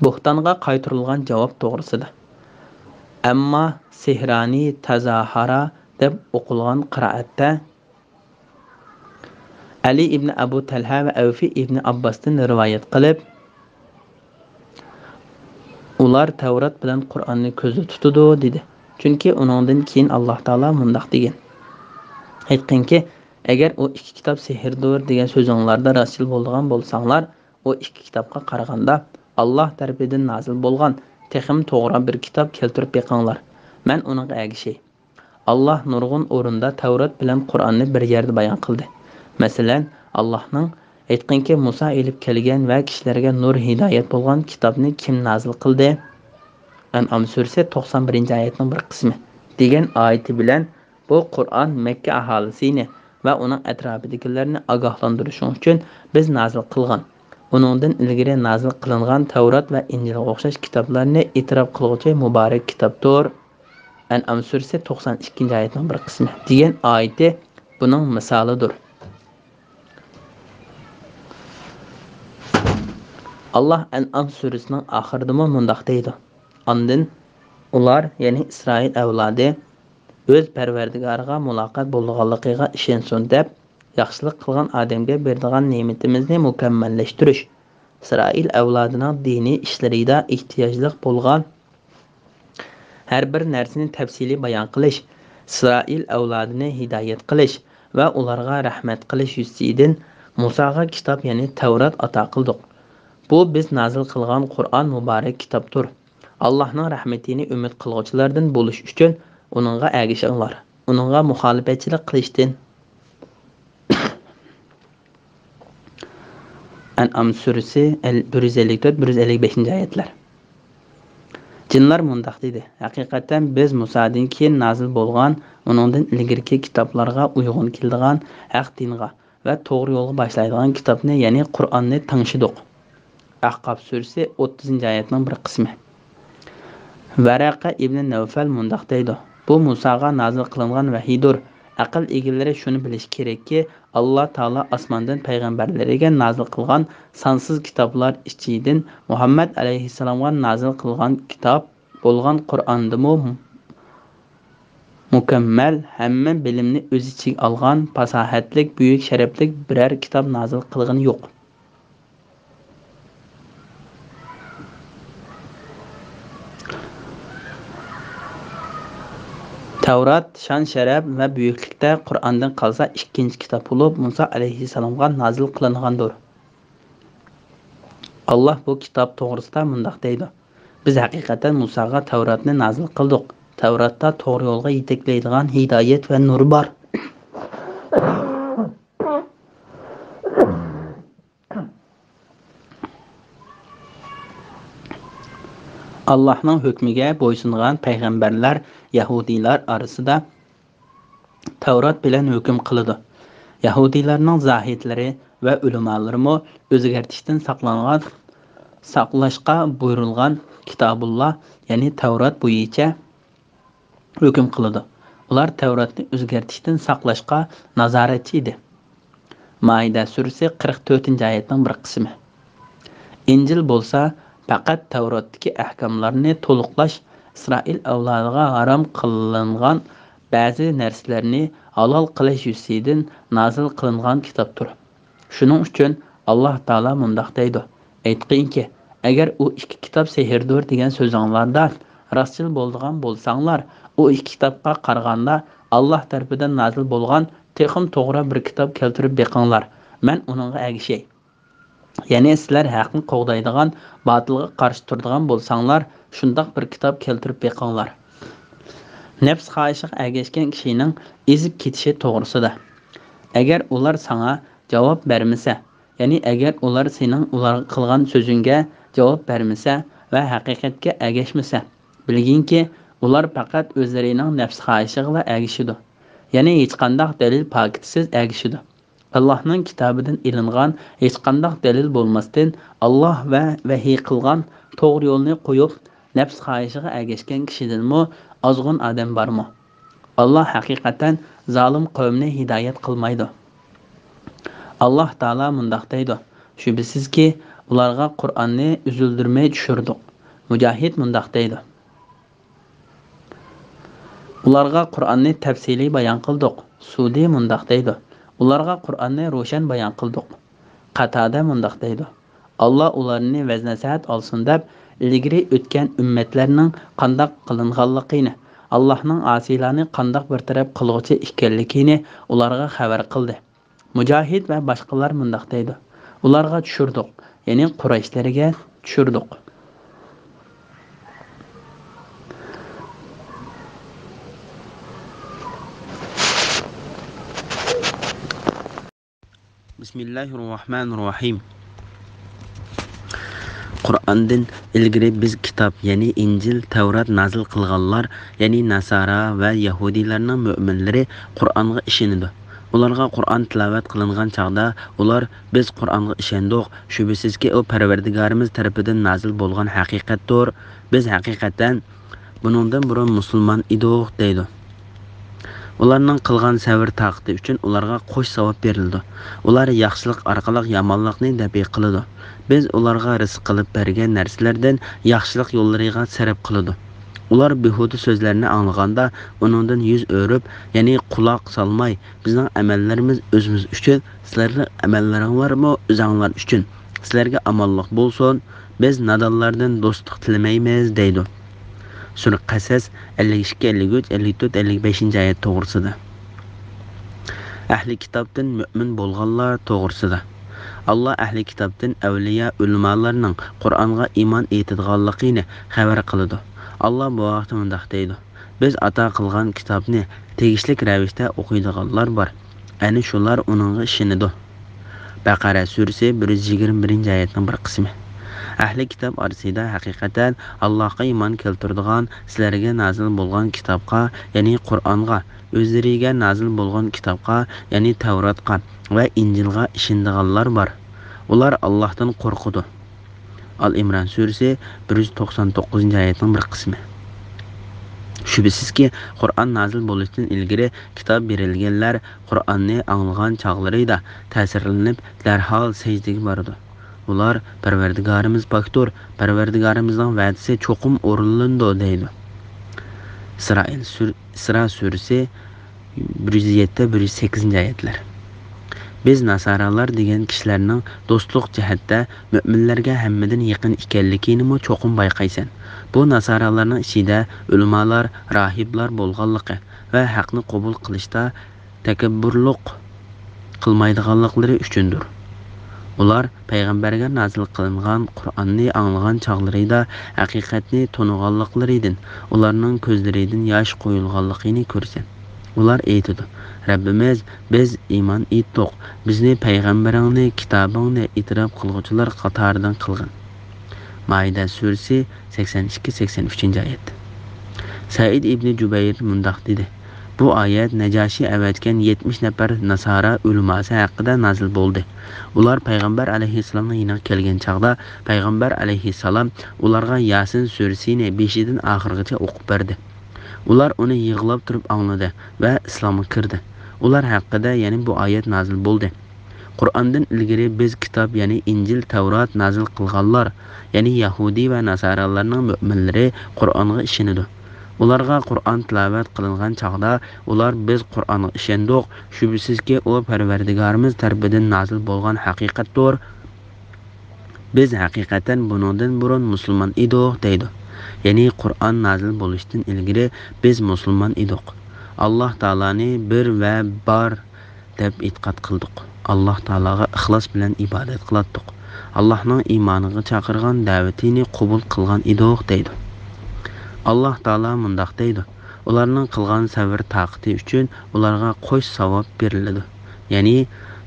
بوھتانغا قايتۇرۇلغان جاۋاب توغرىسىدا. ئەمما سېھرانى تازاھارا دەپ ئوقۇلغان قىرائەتتە ئەلى ئىبنى ئەبۇ تەلھە ۋە ئەۋفى ئىبنى ئابباستىن رىۋايەت قىلىپ، «ئۇلار تەۋرات بىلەن قۇرئاننى كۆزدە تۇتىدۇ» دېدى. چۈنكى ئۇنىڭدىن كېيىن ئاللاھ تائالا مۇنداق دېگەن: «ئېيتقىنكى، ئەگەر ئۇ ئىككى كىتاب سېھىردۇر دېگەن سۆزۈڭلاردا راستچىل بولىدىغان بولساڭلار، ئۇ ئىككى كىتابقا قارىغاندا ئاللاھ تەرىپىدىن نازىل بولغان تېخىمۇ توغرا بىر كىتاب كەلتۈرۈپ بېقىڭلار. مەن ئۇنىڭغا ئەگىشەي.» ئاللاھ نۇرغۇن ئورۇندا تەۋرات بىلەن قۇرئاننى بىر يەردە بايان قىلدى. مەسىلەن، ئاللاھنىڭ: «ئېيتقىنكى، مۇسا ئېلىپ كەلگەن ۋە كىشىلەرگە نۇر، ھىدايەت بولغان كىتابنى كىم نازىل قىلدى؟» ئەنئام سۈرىسى توقسان بىرىنچى ئايەتنىڭ بىر قىسمى دېگەن ئايىتى بىلەن بۇ قۇرئان مەككە ئاھالىسىنى ۋە ئۇنىڭ ئەتراپىدىكىلەرنى ئاگاھلاندۇرۇشۇڭ ئۈچۈن بىز نازىل قىلغان، ئۇنىڭدىن ئىلگىرى نازىل قىلىنغان تەۋرات ۋە ئىنجىلغا ئوخشاش كىتابلارنى ئېتىراپ قىلغۇچى مۇبارەك كىتابتۇر. ئەنئام سۈرىسى توقسان ئىككىنچى ئايەتنىڭ بىر قىسمى دېگەن ئايىتى بۇنىڭ مىسالىدۇر. ئاللاھ ئەنئام سۈرىسىنىڭ ئاخىرىدىمۇ مۇنداق دەيدۇ: «ئاندىن ئۇلار، يەنى ئىسرائىل ئەۋلادى، ئۆز پەرۋەردىگارىغا مۇلاقات بولىدىغانلىقىغا ئىشەنسۇن دەپ، ياخشىلىق قىلغان ئادەمگە بېرىدىغان نېمىتىمىزنى مۇكەممەللەشتۈرۈش، ئىسرائىل ئەۋلادىنىڭ دىنىي ئىشلىرىدا ئېھتىياجلىق بولغان ھەر بىر نەرسىنى تەپسىلىي بايان قىلىش، ئىسرائىل ئەۋلادىنى ھىدايەت قىلىش ۋە ئۇلارغا رەھمەت قىلىش يۈزىسىدىن مۇساغا كىتاب، يەنى تەۋرات ئاتا قىلدۇق. بۇ بىز نازىل قىلغان قۇرئان مۇبارەك كىتابتۇر. ئاللاھنىڭ رەھمىتىنى ئۈمىد قىلغۇچىلاردىن بولۇش ئۈچۈن ئۇنىڭغا ئەگىشىڭلار. ئۇنىڭغا مۇخالىپەتچىلىك قىلىشتىن» ئەنئام سۈرىسى بىر يۈز ئەللىك تۆت، بىر يۈز ئەللىك بەشىنچى ئايەتلەر. جىنلار مۇنداق دېدى: «ھەقىقەتەن بىز مۇسادىن كېيىن نازىل بولغان، ئۇنىڭدىن ئىلگىرىكى كىتابلارغا ئۇيغۇن كېلىدىغان ھەق دىنغا ۋە توغرا يولغا باشلايدىغان كىتابنى، يەنى قۇرئاننى تىڭشىدۇق.» ئەھقاف سۈرىسى ئوتتۇزىنچى ئايەتنىڭ بىر قىسمى. ۋەرەقە ئىبنى نەۋفەل مۇنداق دەيدۇ: «بۇ مۇساغا نازىل قىلىنغان ۋەھىيدۇر. ئەقىل ئىگىلىرى شۇنى بىلىشى كېرەككى، ئاللا تائالا ئاسماندىن پەيغەمبەرلىرىگە نازىل قىلغان سانسىز كىتابلار ئىچىدىن مۇھەممەد ئەلەيھىسسالامغا نازىل قىلغان كىتاب بولغان قۇرئاندىمۇ مۇكەممەل، ھەممە بىلىمنى ئۆز ئىچىگە ئالغان، پاساھەتلىك، بۈيۈك شەرەپلىك بىرەر كىتاب نازىل قىلغىنى يوق.» تەۋرات شان-شەرەپ ۋە بۈيۈكلۈكتە قۇرئاندىن قالسا ئىككىنچى كىتاب بولۇپ، مۇسا ئەلەيھىسسالامغا نازىل قىلىنغاندۇر. ئاللا بۇ كىتاب توغرىسىدا مۇنداق دەيدۇ: «بىز ھەقىقەتەن مۇساغا تەۋراتنى نازىل قىلدۇق. تەۋراتتا توغرا يولغا يېتەكلەيدىغان ھىدايەت ۋە نۇر بار.» ئاللاھنىڭ ھۆكمىگە بويسۇنغان پەيغەمبەرلەر يەھۇدىيلار ئارىسىدا تەۋرات بىلەن ھۆكۈم قىلىدۇ. يەھۇدىيلارنىڭ زاھىدلىرى ۋە ئۆلىمالىرىمۇ ئۆزگەرتىشتىن ساقلانغان، ساقلاشقا بۇيرۇلغان كىتابۇللا، يەنى تەۋرات بويىچە ھۆكۈم قىلىدۇ. ئۇلار تەۋراتنى ئۆزگەرتىشتىن ساقلاشقا نازارەتچى ئىدى. مائىدە سۈرىسى قىرىق تۆتىنچى ئايەتنىڭ بىر قىسمى. ئىنجىل بولسا پەقەت تەۋراتتىكى ئەھكاملارنى تولۇقلاش، ئىسرائىل ئەۋلادىغا ھارام قىلىنغان بەزى نەرسىلەرنى ھالال قىلىش يۈزىسىدىن نازىل قىلىنغان كىتابتۇر. شۇنىڭ ئۈچۈن ئاللا تائالا مۇنداق دەيدۇ: «ئېيتقىنكى، ئەگەر ئۇ ئىككى كىتاب سېھىردۇر دېگەن سۆزۈڭلاردا راستچىل بولىدىغان بولساڭلار، ئۇ ئىككى كىتابقا قارىغاندا ئاللا تەرىپىدىن نازىل بولغان تېخىمۇ توغرا بىر كىتاب كەلتۈرۈپ بېقىڭلار، مەن ئۇنىڭغا ئەگىشەي. يەنى سىلەر ھەقنى قوغدايدىغان، باتىلغا قارشى تۇرىدىغان بولساڭلار، شۇنداق بىر كىتاب كەلتۈرۈپ بېقىڭلار.» نەپس خاھىشىغا ئەگەشكەن كىشىنىڭ ئېزىپ كېتىشى توغرىسىدا. ئەگەر ئۇلار ساڭا جاۋاب بەرمىسە، يەنى ئەگەر ئۇلار سېنىڭ ئۇلارغا قىلغان سۆزۈڭگە جاۋاب بەرمىسە ۋە ھەقىقەتكە ئەگەشمىسە، بىلگىنكى، ئۇلار پەقەت ئۆزلىرىنىڭ نەپس خاھىشىغىلا ئەگىشىدۇ. يەنى ھېچقانداق دەلىل پاكىتىسىز ئەگىشىدۇ. ئاللاھنىڭ كىتابىدىن ئېلىنغان ھېچقانداق دەلىل بولماستىن، ئاللاھ ۋە ۋەھىي قىلغان توغرا يولنى قويۇپ، نەپس خاھىشىغا ئەگەشكەن كىشىدىنمۇ ئازغۇن ئادەم بارمۇ؟ ئاللاھ ھەقىقەتەن زالىم قەۋمنى ھىدايەت قىلمايدۇ. ئاللاھ تائالا مۇنداق دەيدۇ: شۈبھىسىزكى، ئۇلارغا قۇرئاننى ئۈزۈلدۈرمەي چۈشۈردۇق. مۇجاھىد مۇنداق دەيدۇ: ئۇلارغا قۇرئاننى تەپسىلىي بايان قىلدۇق. سۇدى مۇنداق دەيدۇ: ئۇلارغا قۇرئاننى روشەن بايان قىلدۇق. قاتادە مۇنداق دەيدۇ: ئاللا ئۇلارنى ۋەز-نەسىھەت ئالسۇن دەپ، ئىلگىرى ئۆتكەن ئۈممەتلەرنىڭ قانداق قىلىنغانلىقىنى، ئاللاھنىڭ ئاسىيلارنى قانداق بىر تەرەپ قىلغۇچى ئىكەنلىكىنى ئۇلارغا خەۋەر قىلدى. مۇجاھىد ۋە باشقىلار مۇنداق دەيدۇ: ئۇلارغا چۈشۈردۇق، يەنى قۇرەيشلەرگە چۈشۈردۇق. بىسمىللاھىررەھمانىررەھىم. قۇرئاندىن ئىلگىرى بىز كىتاب، يەنى ئىنجىل، تەۋرات نازىل قىلغانلار، يەنى ناسارا ۋە يەھۇدىيلارنىڭ مۆمىنلىرى قۇرئانغا ئىشىنىدۇ. ئۇلارغا قۇرئان تىلاۋەت قىلىنغان چاغدا ئۇلار: «بىز قۇرئانغا ئىشەندۇق، شۈبھىسىزكى، ئۇ پەرۋەردىگارىمىز تەرىپىدىن نازىل بولغان ھەقىقەتتۇر. بىز ھەقىقەتەن بۇنىڭدىن بۇرۇن مۇسۇلمان ئىدۇق» دەيدۇ. ئۇلارنىڭ قىلغان سەۋر-تاقىتى ئۈچۈن ئۇلارغا قوش ساۋاب بېرىلىدۇ. ئۇلار ياخشىلىق ئارقىلىق يامانلىقنى دەپئى قىلىدۇ. بىز ئۇلارغا رىزىق قىلىپ بەرگەن نەرسىلەردىن ياخشىلىق يوللىرىغا سەرپ قىلىدۇ. ئۇلار بىھۇدە سۆزلەرنى ئاڭلىغاندا، ئۇنىڭدىن يۈز ئۆرۈپ، يەنى قۇلاق سالماي، «بىزنىڭ ئەمەللىرىمىز ئۆزىمىز ئۈچۈن، سىلەرنىڭ ئەمەللىرىڭلارمۇ ئۆزۈڭلار ئۈچۈن، سىلەرگە ئامانلىق بولسۇن، بىز نادانلاردىن دوستلۇق تىلىمەيمىز» دەيدۇ. سۈرە قەسەس ئەللىك ئىككى، ئەللىك ئۈچ، ئەللىك تۆت، ئەللىك بەشىنچى ئايەت توغرىسىدا. ئەھلى كىتابتىن مۆمىن بولغانلار توغرىسىدا. ئاللا ئەھلى كىتابتىن ئەۋلىيا، ئۆلىمالارنىڭ قۇرئانغا ئىمان ئېيتىدىغانلىقىنى خەۋەر قىلىدۇ. ئاللا بۇ ھەقتە مۇنداق دەيدۇ: «بىز ئاتا قىلغان كىتابنى تېگىشلىك رەۋىشتە ئوقۇيدىغانلار بار. ئەنە شۇلار ئۇنىڭغا ئىشىنىدۇ.» بەقەرە سۈرىسى بىر يۈز يىگىرمە بىرىنچى ئايەتنىڭ بىر قىسمى. ئەھلى كىتاب ئارىسىدا ھەقىقەتەن ئاللاھقا ئىمان كەلتۈرىدىغان، سىلەرگە نازىل بولغان كىتابقا، يەنى قۇرئانغا، ئۆزلىرىگە نازىل بولغان كىتابقا، يەنى تەۋراتقا ۋە ئىنجىلغا ئىشىنىدىغانلار بار. ئۇلار ئاللاھتىن قورقىدۇ. ئال ئىمران سۈرىسى بىر يۈز توقسان توققۇزىنچى ئايەتنىڭ بىر قىسمى. شۈبھىسىزكى، قۇرئان نازىل بولۇشتىن ئىلگىرى كىتاب بېرىلگەنلەر قۇرئاننى ئاڭلىغان چاغلىرىدا تەسىرلىنىپ، دەرھال سەجدىگە بارىدۇ. ئۇلار: «پەرۋەردىگارىمىز پاكتۇر، پەرۋەردىگارىمىزنىڭ ۋەدىسى چوقۇم ئورۇنلىنىدۇ» دەيدۇ. ئىسرائىل سۈر-، ئىسرا سۈرىسى بىر يۈز يەتتە، بىر يۈز سەككىزىنچى ئايەتلەر. بىز ناسارالار دېگەن كىشىلەرنىڭ دوستلۇق جەھەتتە مۆمىنلەرگە ھەممىدىن يېقىن ئىكەنلىكىنىمۇ چوقۇم بايقايسەن. بۇ ناسارالارنىڭ ئىچىدە ئۆلىمالار، راھىبلار بولغانلىقى ۋە ھەقنى قوبۇل قىلىشتا تەكەببۇرلۇق قىلمايدىغانلىقلىرى ئۈچۈندۇر. ئۇلار پەيغەمبەرگە نازىل قىلىنغان قۇرئاننى ئاڭلىغان چاغلىرىدا ھەقىقەتنى تونۇغانلىقلىرىدىن ئۇلارنىڭ كۆزلىرىدىن ياش قۇيۇلغانلىقىنى كۆرىسەن. ئۇلار ئېيتىدۇ: «رەببىمىز، بىز ئىمان ئېيتتۇق، بىزنى پەيغەمبىرىڭنى، كىتابىڭنى ئېتىراپ قىلغۇچىلار قاتارىدىن قىلغىن.» مائىدە سۈرىسى سەكسەن ئىككى، سەكسەن ئۈچىنچى ئايەت. سەئىد ئىبنى جۇبەير مۇنداق دېدى: «بۇ ئايەت نەجاشى ئەۋەتكەن يەتمىش نەپەر ناسارا ئۆلىماسى ھەققىدە نازىل بولدى. ئۇلار پەيغەمبەر ئەلەيھىسسالامنىڭ يېنىغا كەلگەن چاغدا، پەيغەمبەر ئەلەيھىسسالام ئۇلارغا ياسىن سۈرىسىنى بېشىدىن ئاخىرغىچە ئوقۇپ بەردى. ئۇلار ئۇنى يىغلاپ تۇرۇپ ئاڭلىدى ۋە ئىسلامغا كىردى. ئۇلار ھەققىدە يەنە بۇ ئايەت نازىل بولدى: قۇرئاندىن ئىلگىرى بىز كىتاب، يەنى ئىنجىل، تەۋرات نازىل قىلغانلار، يەنى يەھۇدىي ۋە ناسارالارنىڭ مۆمىنلىرى قۇرئانغا ئىشىنىدۇ. ئۇلارغا قۇرئان تىلاۋەت قىلىنغان چاغدا، ئۇلار: بىز قۇرئانغا ئىشەندۇق، شۈبھىسىزكى، ئۇ پەرۋەردىگارىمىز تەرىپىدىن نازىل بولغان ھەقىقەتتۇر. بىز ھەقىقەتەن بۇنىڭدىن بۇرۇن مۇسۇلمان ئىدۇق» دەيدۇ. يەنى قۇرئان نازىل بولۇشتىن ئىلگىرى بىز مۇسۇلمان ئىدۇق. ئاللاھ تائالانى بىر ۋە بار دەپ ئېتىقاد قىلدۇق. ئاللاھ تائالاغا ئىخلاس بىلەن ئىبادەت قىلاتتۇق. ئاللاھنىڭ ئىمانىغا چاقىرغان دەۋىتىنى قوبۇل قىلغان ئىدۇق دەيدۇ. ئاللاھ تائالا مۇنداق دەيدۇ: ئۇلارنىڭ قىلغان سەۋر تاقىتى ئۈچۈن ئۇلارغا قوش ساۋاب بېرىلىدۇ. يەنى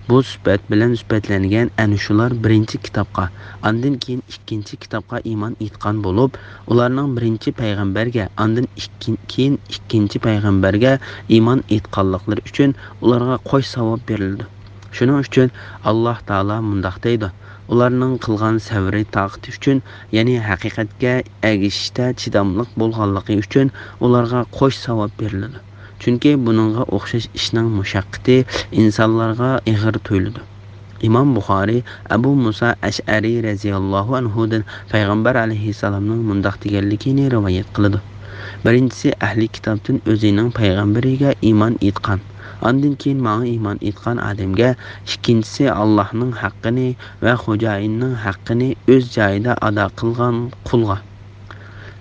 بۇ سۈپەت بىلەن سۈپەتلەنگەن ئەنە شۇلار بىرىنچى كىتابقا، ئاندىن كېيىن ئىككىنچى كىتابقا ئىمان ئېيتقان بولۇپ، ئۇلارنىڭ بىرىنچى پەيغەمبەرگە، ئاندىن ئىككىن-، كېيىن ئىككىنچى پەيغەمبەرگە ئىمان ئېيتقانلىقلىرى ئۈچۈن ئۇلارغا قوش ساۋاب بېرىلىدۇ. شۇنىڭ ئۈچۈن ئاللاھ تائالا مۇنداق دەيدۇ: «ئۇلارنىڭ قىلغان سەۋرى تاقىتى ئۈچۈن، يەنى ھەقىقەتكە ئەگىشىشتە چىداملىق بولغانلىقى ئۈچۈن ئۇلارغا قوش ساۋاب بېرىلىدۇ. چۈنكى بۇنىڭغا ئوخشاش ئىشنىڭ مۇشەققىتى ئىنسانلارغا ئېغىر تۇيۇلىدۇ.» ئىمام بۇخارىي ئەبۇ مۇسا ئەشئەرى رەزىياللاھۇ ئەنھۇدىن پەيغەمبەر ئەلەيھىسسالامنىڭ مۇنداق دېگەنلىكىنى رىۋايەت قىلىدۇ: «بىرىنچىسى ئەھلى كىتابتىن ئۆزىنىڭ پەيغەمبىرىگە ئىمان ئېيتقان، ئاندىن كېيىن ماڭا ئىمان ئېيتقان ئادەمگە، ئىككىنچىسى ئاللاھنىڭ ھەققىنى ۋە خوجايىننىڭ ھەققىنى ئۆز جايىدا ئادا قىلغان قۇلغا،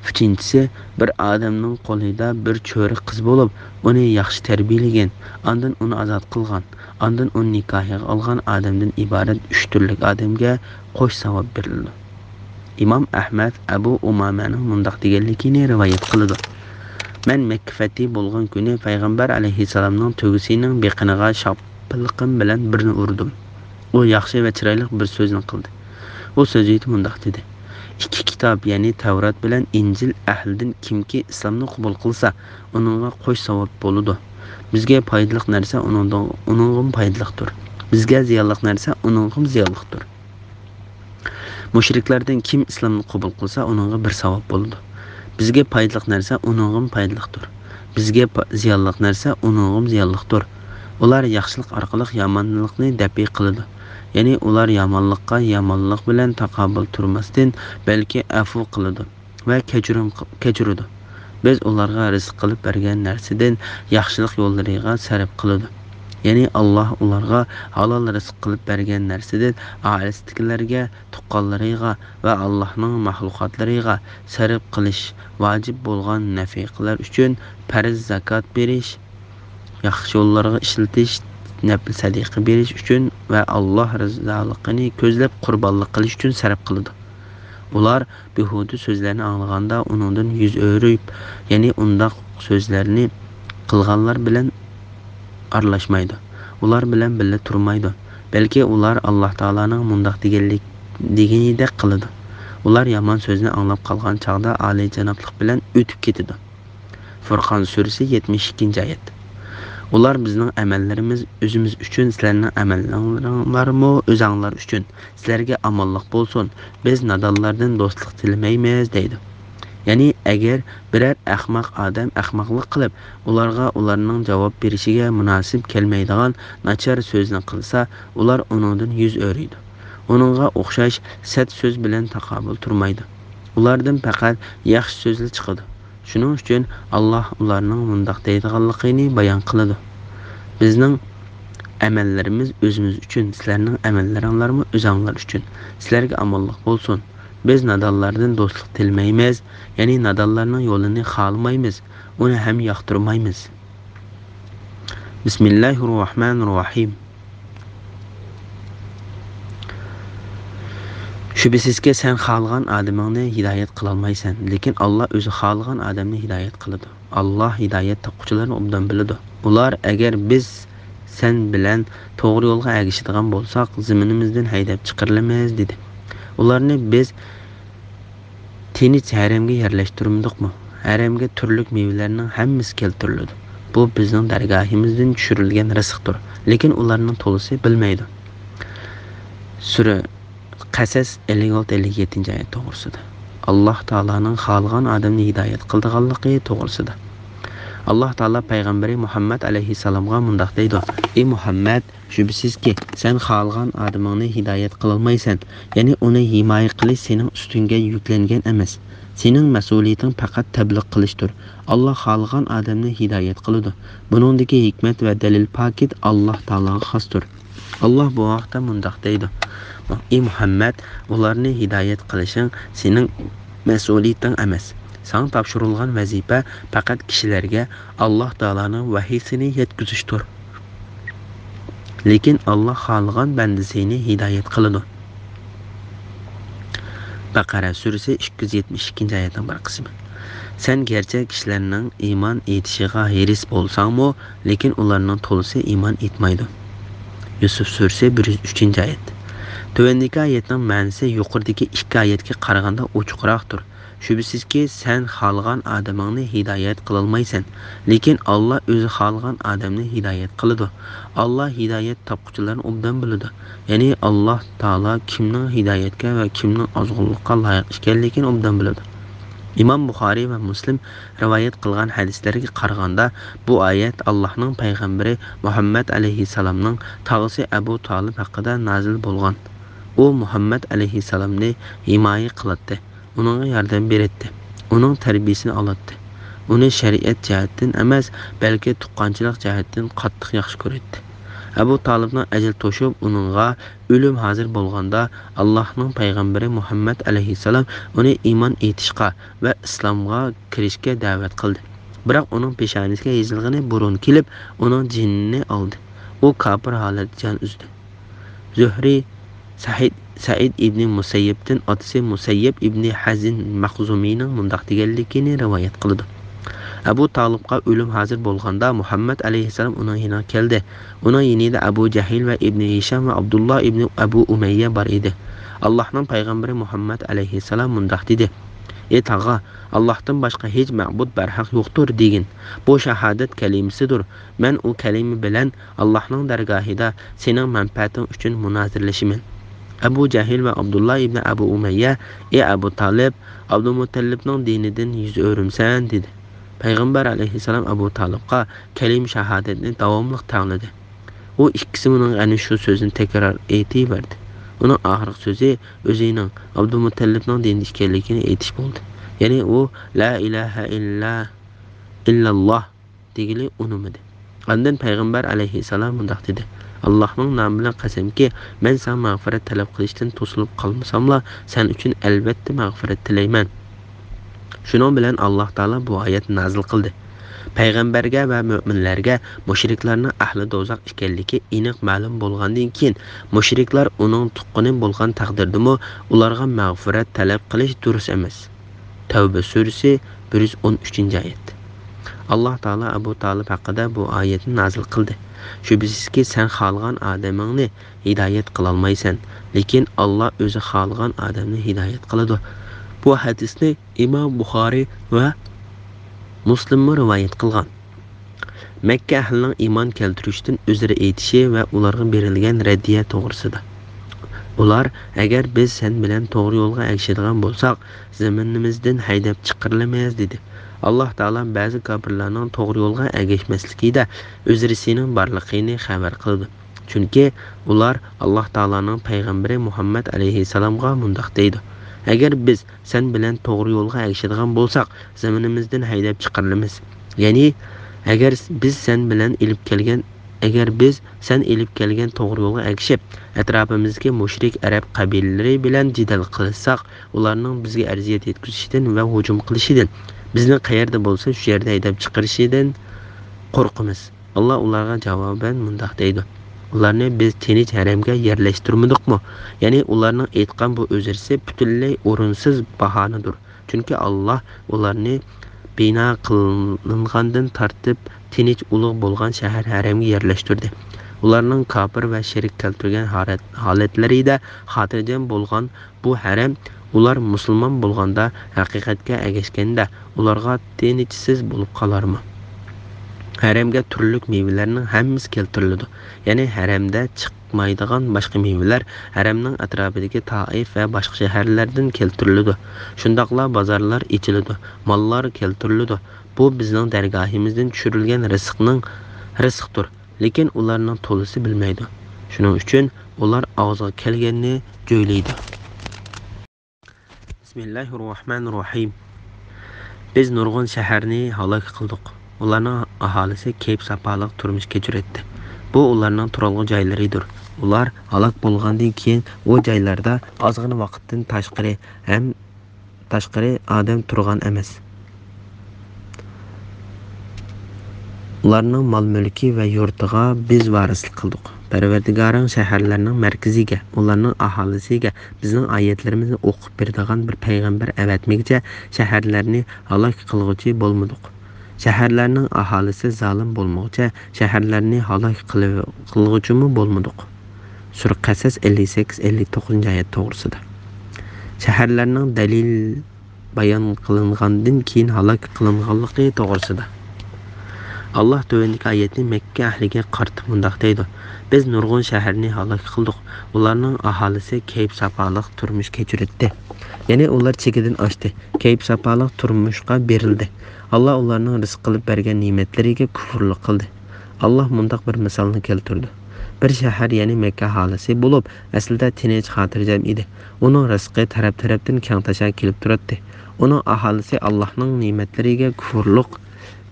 ئۈچىنچىسى بىر ئادەمنىڭ قولىدا بىر چۆرە قىز بولۇپ، ئۇنى ياخشى تەربىيەلىگەن، ئاندىن ئۇنى ئازاد قىلغان، ئاندىن ئۇنى نىكاھىغا ئالغان ئادەمدىن ئىبارەت ئۈچ تۈرلۈك ئادەمگە قوش ساۋاب بېرىلىدۇ.» ئىمام ئەھمەد ئەبۇ ئۇمامەنىڭ مۇنداق دېگەنلىكىنى رىۋايەت قىلىدۇ: «مەن مەككە فەتھى بولغان كۈنى پەيغەمبەر ئەلەيھىسسالامنىڭ تۆگىسىنىڭ بېقىنىغا شاپىلىقىم بىلەن بىرنى ئۇردۇم. ئۇ ياخشى ۋە چىرايلىق بىر سۆزنى قىلدى. ئۇ سۆزىدە مۇنداق دېدى: ئىككى كىتاب، يەنى تەۋرات بىلەن ئىنجىل ئەھلىدىن كىمكى ئىسلامنى قوبۇل قىلسا، ئۇنىڭغا قوش ساۋاب بولىدۇ. بىزگە پايدىلىق نەرسە ئۇنىڭدىن، ئۇنىڭغىمۇ پايدىلىقتۇر. بىزگە زىيانلىق نەرسە ئۇنىڭغىمۇ زىيانلىقتۇر. مۇشرىكلاردىن كىم ئىسلامنى قوبۇل قىلسا، ئۇنىڭغا بىر ساۋاب بولىدۇ. بىزگە پايدىلىق نەرسە ئۇنىڭغىمۇ پايدىلىقتۇر. بىزگە پا-، زىيانلىق نەرسە ئۇنىڭغىمۇ زىيانلىقتۇر. ئۇلار ياخشىلىق ئارقىلىق يامانلىقنى دەپئى قىلىدۇ. يەنى ئۇلار يامانلىققا يامانلىق بىلەن تاقابىل تۇرماستىن، بەلكى ئەپۇ قىلىدۇ ۋە كەچۈرۈم قىل-، كەچۈرىدۇ. بىز ئۇلارغا رىزىق قىلىپ بەرگەن نەرسىدىن ياخشىلىق يوللىرىغا سەرپ قىلىدۇ. يەنى ئاللاھ ئۇلارغا ھالال رىزىق قىلىپ بەرگەن نەرسىدىن ئائىلىسىدىكىلەرگە، تۇغقانلىرىغا ۋە ئاللاھنىڭ مەخلۇقاتلىرىغا سەرپ قىلىش، ۋاجىپ بولغان نەپىقىلەر ئۈچۈن پەرز زاكات بېرىش، ياخشى يوللارغا ئىشلىتىش، نەپلى سەدىقە بېرىش ئۈچۈن ۋە ئاللاھ رىزالىقىنى كۆزلەپ قۇربانلىق قىلىش ئۈچۈن سەرپ قىلىدۇ. ئۇلار بىھۇدە سۆزلەرنى ئاڭلىغاندا ئۇنىڭدىن يۈز ئۆرۈپ، يەنى ئۇنداق سۆزلەرنى قىلغانلار بىلەن ئارىلاشمايدۇ. ئۇلار بىلەن بىللە تۇرمايدۇ. بەلكى ئۇلار ئاللاھ تائالانىڭ مۇنداق دېگەنلىك، دېگىنىدەك قىلىدۇ. ئۇلار يامان سۆزنى ئاڭلاپ قالغان چاغدا ئالىيجانابلىق بىلەن ئۆتۈپ كېتىدۇ. فۇرقان سۈرىسى، يەتمىش ئىككىنچى ئايەت. ئۇلار: «بىزنىڭ ئەمەللىرىمىز ئۆزىمىز ئۈچۈن، سىلەرنىڭ ئەمەللىرىڭلارمۇ ئۆزۈڭلار ئۈچۈن. سىلەرگە ئامانلىق بولسۇن. بىز نادانلاردىن دوستلۇق تىلىمەيمىز» دەيدۇ. يەنى ئەگەر بىرەر ئەخمەق ئادەم ئەخمەقلىق قىلىپ، ئۇلارغا ئۇلارنىڭ جاۋاب بېرىشىگە مۇناسىپ كەلمەيدىغان ناچار سۆزنى قىلسا، ئۇلار ئۇنىڭدىن يۈز ئۆرۈيدۇ. ئۇنىڭغا ئوخشاش سەت سۆز بىلەن تاقابىل تۇرمايدۇ. ئۇلاردىن پەقەت ياخشى سۆزلا چىقىدۇ. شۇنىڭ ئۈچۈن ئاللاھ ئۇلارنىڭ مۇنداق دەيدىغانلىقىنى بايان قىلىدۇ: «بىزنىڭ ئەمەللىرىمىز ئۆزىمىز ئۈچۈن، سىلەرنىڭ ئەمەللىرىڭلارمۇ ئۆزۈڭلار ئۈچۈن. سىلەرگە ئامانلىق بولسۇن. بىز نادانلاردىن دوستلۇق تىلىمەيمىز، يەنى نادانلارنىڭ يولىنى خالىمايمىز، ئۇنى ھەم ياقتۇرمايمىز.» بىسمىللاھىررەھمانىررەھىم. شۈبھىسىزكى، سەن خالىغان ئادىمىڭنى ھىدايەت قىلالمايسەن، لېكىن ئاللاھ ئۆزى خالىغان ئادەمنى ھىدايەت قىلىدۇ. ئاللاھ ھىدايەت تاپقۇچىلارنى ئوبدان بىلىدۇ. ئۇلار: «ئەگەر بىز سەن بىلەن توغرا يولغا ئەگىشىدىغان بولساق، زېمىنىمىزدىن ھەيدەپ چىقىرىلىمىز» دېدى. ئۇلارنى بىز تىنچ ھەرەمگە يەرلەشتۈرمىدۇقمۇ؟ ھەرەمگە تۈرلۈك مېۋىلەرنىڭ ھەممىسى كەلتۈرۈلىدۇ. بۇ بىزنىڭ دەرگاھىمىزدىن چۈشۈرۈلگەن رىزىقتۇر. لېكىن ئۇلارنىڭ تولىسى بىلمەيدۇ. سۈرە قەسەس، ئەللىك ئالتە، ئەللىك يەتتىنچى ئايەت توغرىسىدا. ئاللاھ تائالانىڭ خالىغان ئادەمنى ھىدايەت قىلىدىغانلىقى توغرىسىدا. ئاللاھ تائالا پەيغەمبىرى مۇھەممەد ئەلەيھىسسالامغا مۇنداق دەيدۇ: «ئى مۇھەممەد، شۈبھىسىزكى، سەن خالىغان ئادىمىڭنى ھىدايەت قىلالمايسەن، يەنى ئۇنى ھىمايە قىلىش سېنىڭ ئۈستۈڭگە يۈكلەنگەن ئەمەس. سېنىڭ مەسئۇلىيىتىڭ پەقەت تەبلىغ قىلىشتۇر. ئاللاھ خالىغان ئادەمنى ھىدايەت قىلىدۇ. بۇنىڭدىكى ھېكمەت ۋە دەلىل پاكىت ئاللاھ تائالاغا خاستۇر.» ئاللاھ بۇ ھەقتە مۇنداق دەيدۇ: «ئى مۇھەممەد، ئۇلارنى ھىدايەت قىلىشىڭ سېنىڭ مەسئۇلىيىتىڭ ئەمەس. ساڭا تاپشۇرۇلغان ۋەزىپە پەقەت كىشىلەرگە ئاللاھ تائالانىڭ ۋەھىيسىنى يەتكۈزۈشتۇر. لېكىن ئاللاھ خالىغان بەندىسىنى ھىدايەت قىلىدۇ.» بەقەرە سۈرىسى، ئىككى يۈز يەتمىش ئىككىنچى ئايەتنىڭ بىر قىسمى. سەن گەرچە كىشىلەرنىڭ ئىمان ئېيتىشىغا ھېرىس بولساڭمۇ، لېكىن ئۇلارنىڭ تولىسى ئىمان ئېيتمايدۇ. يۈسۈف سۈرىسى، بىر يۈز ئۈچىنچى ئايەت. تۆۋەندىكى ئايەتنىڭ مەنىسى يۇقىرىدىكى ئىككى ئايەتكە قارىغاندا ئوچۇقراقتۇر. شۈبھىسىزكى، سەن خالىغان ئادىمىڭنى ھىدايەت قىلالمايسەن، لېكىن ئاللا ئۆزى خالىغان ئادەمنى ھىدايەت قىلىدۇ. ئاللا ھىدايەت تاپقۇچىلارنى ئوبدان بىلىدۇ. يەنى ئاللا تائالا كىمنىڭ ھىدايەتكە ۋە كىمنىڭ ئازغۇنلۇققا لايىق ئىكەنلىكىنى ئوبدان بىلىدۇ. ئىمام بۇخارىي ۋە مۇسلىم رىۋايەت قىلغان ھەدىسلەرگە قارىغاندا، بۇ ئايەت ئاللاھنىڭ پەيغەمبىرى مۇھەممەد ئەلەيھىسسالامنىڭ تاغىسى ئەبۇ تالىپ ھەققىدە نازىل بولغان. ئۇ مۇھەممەد ئەلەيھىسسالامنى ھىمايە قىلاتتى، ئۇنىڭغا ياردەم بېرەتتى، ئۇنىڭ تەربىيىسىنى ئالاتتى. ئۇنى شەرىئەت جەھەتتىن ئەمەس، بەلكى تۇغقانچىلىق جەھەتتىن قاتتىق ياخشى كۆرەتتى. ئەبۇ تالىپنىڭ ئەجەل توشۇپ، ئۇنىڭغا ئۆلۈم ھازىر بولغاندا، ئاللاھنىڭ پەيغەمبىرى مۇھەممەد ئەلەيھىسسالام ئۇنى ئىمان ئېيتىشقا ۋە ئىسلامغا كىرىشكە دەۋەت قىلدى. بىراق ئۇنىڭ پېشانىسىگە يېزىلغىنى بۇرۇن كېلىپ، ئۇنىڭ جېنىنى ئالدى. ئۇ كاپىر ھالەتتە جان ئۈزدى. زۆھرى سەئىد، سەئىد ئىبنى مۇسەييىبتىن ئاتىسى مۇسەييىب ئىبنى ھەزىن مەخزۇمىينىڭ مۇنداق دېگەنلىكىنى رىۋايەت قىلىدۇ. ئەبۇ تالىپقا ئۆلۈم ھازىر بولغاندا، مۇھەممەد ئەلەيھىسسالام ئۇنىڭ يېنىغا كەلدى. ئۇنىڭ يېنىدا ئەبۇ جەھىل ۋە ئىبنى ھىشام ۋە ئابدۇللا ئىبنى ئەبۇ ئۇمەييە بار ئىدى. ئاللاھنىڭ پەيغەمبىرى مۇھەممەد ئەلەيھىسسالام مۇنداق دېدى: «ئى تاغا، ئاللاھتىن باشقا ھېچ مەبۇد بەرھەق يوقتۇر دېگىن. بۇ شاھادەت كەلىمىسىدۇر. مەن ئۇ كەلىمە بىلەن ئاللاھنىڭ دەرگاھىدا سېنىڭ مەنپەئەتىڭ ئۈچۈن مۇنازىرىلىشىمەن.» ئەبۇ جەھىل ۋە ئابدۇللا ئىبنى ئەبۇ ئۇمەييە: «ئى ئەبۇ تالىپ، ئابدۇمۇتەللىپنىڭ دىنىدىن يۈز ئۆرۈمسەن؟» دېدى. پەيغەمبەر ئەلەيھىسسالام ئەبۇ تالىپقا كەلىمە شاھادەتنى داۋاملىق تەڭلىدى. ئۇ ئىككىسى ئۇنىڭغا ئەنە شۇ سۆزنى تەكرار ئېيتىۋەردى. ئۇنىڭ ئاخىرقى سۆزى ئۆزىنىڭ ئابدۇمۇتەللىپنىڭ دىنىدا ئىكەنلىكىنى ئېيتىش بولدى. يەنى ئۇ «لا ئىلاھە ئىللا، ئىللاللاھ» دېگىلى ئۇنىمىدى. ئاندىن پەيغەمبەر ئەلەيھىسسالام مۇنداق دېدى: «ئاللاھنىڭ نامى بىلەن قەسەمكى، مەن ساڭا مەغپىرەت تەلەپ قىلىشتىن توسۇلۇپ قالمىساملا، سەن ئۈچۈن ئەلۋەتتە مەغپىرەت تىلەيمەن.» شۇنىڭ بىلەن ئاللاھ تائالا بۇ ئايەتنى نازىل قىلدى. پەيغەمبەرگە ۋە مۆمىنلەرگە مۇشرىكلارنىڭ ئەھلى دوزاخ ئىكەنلىكى ئېنىق مەلۇم بولغاندىن كېيىن، مۇشرىكلار ئۇنىڭ تۇغقىنى بولغان تەقدىردىمۇ، ئۇلارغا مەغپىرەت تەلەپ قىلىش دۇرۇس ئەمەس. تەۋبە سۈرىسى، بىر يۈز ئون ئۈچىنچى ئايەت. ئاللاھ تائالا ئەبۇ تالىپ ھەققىدە بۇ ئايەتنى نازىل قىلدى. شۈبھىسىزكى، سەن خالىغان ئادىمىڭنى ھىدايەت قىلالمايسەن، لېكىن ئاللاھ ئۆزى خالىغان ئادەمنى ھىدايەت قىلىدۇ. بۇ ھەدىسنى ئىمام بۇخارىي ۋە مۇسلىممۇ رىۋايەت قىلغان. مەككە ئەھلىنىڭ ئىمان كەلتۈرۈشتىن ئۆزرە ئېيتىشى ۋە ئۇلارغا بېرىلگەن رەددىيە توغرىسىدا. ئۇلار: «ئەگەر بىز سەن بىلەن توغرا يولغا ئەگىشىدىغان بولساق، زېمىنىمىزدىن ھەيدەپ چىقىرىلىمىز» دېدى. ئاللاھ تائالا بەزى كاپىرلارنىڭ توغرا يولغا ئەگەشمەسلىكىدە ئۆزرىسىنىڭ بارلىقىنى خەۋەر قىلىدۇ. چۈنكى ئۇلار ئاللاھ تائالانىڭ پەيغەمبىرى مۇھەممەد ئەلەيھىسسالامغا مۇنداق دەيدۇ: «ئەگەر بىز سەن بىلەن توغرا يولغا ئەگىشىدىغان بولساق، زېمىنىمىزدىن ھەيدەپ چىقىرىلىمىز.» يەنى، ئەگەر بىز سەن بىلەن ئېلىپ كەلگەن، ئەگەر بىز سەن ئېلىپ كەلگەن توغرا يولغا ئەگىشىپ، ئەتراپىمىزدىكى مۇشرىك ئەرەب قەبىلىلىرى بىلەن جېدەل قىلىشساق، ئۇلارنىڭ بىزگە ئەزىيەت يەتكۈزۈشىدىن ۋە ھۇجۇم قىلىشىدىن، بىزنى قەيەردە بولسا شۇ يەردە ھەيدەپ چىقىرىشىدىن قورقىمىز. ئاللاھ ئۇلارغا جاۋابەن مۇنداق دەيدۇ: «ئۇلارنى بىز تىنچ ھەرەمگە يەرلەشتۈرمىدۇقمۇ؟» يەنى ئۇلارنىڭ ئېيتقان بۇ ئۆزرىسى پۈتۈنلەي ئورۇنسىز باھانىدۇر. چۈنكى ئاللاھ ئۇلارنى بىنا قىلىنغاندىن تارتىپ تىنچ ئۇلۇغ بولغان شەھەر ھەرەمگە يەرلەشتۈردى. ئۇلارنىڭ كاپىر ۋە شېرىك كەلتۈرگەن ھالەت-، ھالەتلىرىدە خاتىرجەم بولغان بۇ ھەرەم، ئۇلار مۇسۇلمان بولغاندا، ھەقىقەتكە ئەگەشكەندە، ئۇلارغا تىنچسىز بولۇپ قالارمۇ؟ ھەرەمگە تۈرلۈك مېۋىلەرنىڭ ھەممىسى كەلتۈرۈلىدۇ. يەنى ھەرەمدە چىقمايدىغان باشقا مېۋىلەر ھەرەمنىڭ ئەتراپىدىكى تائىف ۋە باشقا شەھەرلەردىن كەلتۈرۈلىدۇ. شۇنداقلا بازارلار ئېچىلىدۇ، ماللار كەلتۈرۈلىدۇ. بۇ بىزنىڭ دەرگاھىمىزدىن چۈشۈرۈلگەن رىزىقنىڭ، رىزىقتۇر. لېكىن ئۇلارنىڭ تولىسى بىلمەيدۇ. شۇنىڭ ئۈچۈن ئۇلار ئاغزىغا كەلگەننى جۆيلەيدۇ. بىسمىللاھىررەھمانىررەھىم. بىز نۇرغۇن شەھەرنى ھالاك قىلدۇق. ئۇلارنىڭ ئاھالىسى كەيپ-ساپالىق تۇرمۇش كەچۈرەتتى. بۇ ئۇلارنىڭ تۇرالغۇ جايلىرىدۇر. ئۇلار ھالاك بولغاندىن كېيىن ئۇ جايلاردا ئازغىنە ۋاقىتتىن تاشقىرى ھەم تاشقىرى ئادەم تۇرغان ئەمەس. ئۇلارنىڭ مال-مۈلكى ۋە يۇرتىغا بىز ۋارىسلىق قىلدۇق. پەرۋەردىگارىڭ شەھەرلەرنىڭ مەركىزىگە، ئۇلارنىڭ ئاھالىسىگە بىزنىڭ ئايەتلىرىمىزنى ئوقۇپ بېرىدىغان بىر پەيغەمبەر ئەۋەتمىگۈچە شەھەرلەرنى ھالاك قىلغۇچى بولمىدۇق. شەھەرلەرنىڭ ئاھالىسى زالىم بولمىغۇچە شەھەرلەرنى ھالاك قىلىۋ-، قىلغۇچىمۇ بولمىدۇق. سۈرە قەسەس ئەللىك سەككىز، ئەللىك توققۇزىنچى ئايەت توغرىسىدا. شەھەرلەرنىڭ دەلىل بايان قىلىنغاندىن كېيىن ھالاك قىلىنغانلىقى توغرىسىدا. ئاللاھ تۆۋەندىكى ئايەتنى مەككە ئەھلىگە قارىتىپ مۇنداق دەيدۇ: بىز نۇرغۇن شەھەرنى ھالاك قىلدۇق. ئۇلارنىڭ ئاھالىسى كەيپ-ساپالىق تۇرمۇش كەچۈرەتتى. يەنى ئۇلار چېكىدىن ئاشتى، كەيپ-ساپالىق تۇرمۇشقا بېرىلدى. ئاللاھ ئۇلارنىڭ رىزىق قىلىپ بەرگەن نېمەتلىرىگە كۇفرلۇق قىلدى. ئاللاھ مۇنداق بىر مىسالنى كەلتۈردى. بىر شەھەر، يەنى مەككە ئاھالىسى بولۇپ، ئەسلىدە تىنچ، خاتىرجەم ئىدى. ئۇنىڭ رىزقى تەرەپ-تەرەپتىن كەڭتاشا كېلىپ تۇراتتى. ئۇنىڭ ئاھالىسى ئاللاھنىڭ نېمەتلىرىگە كۇفرلۇق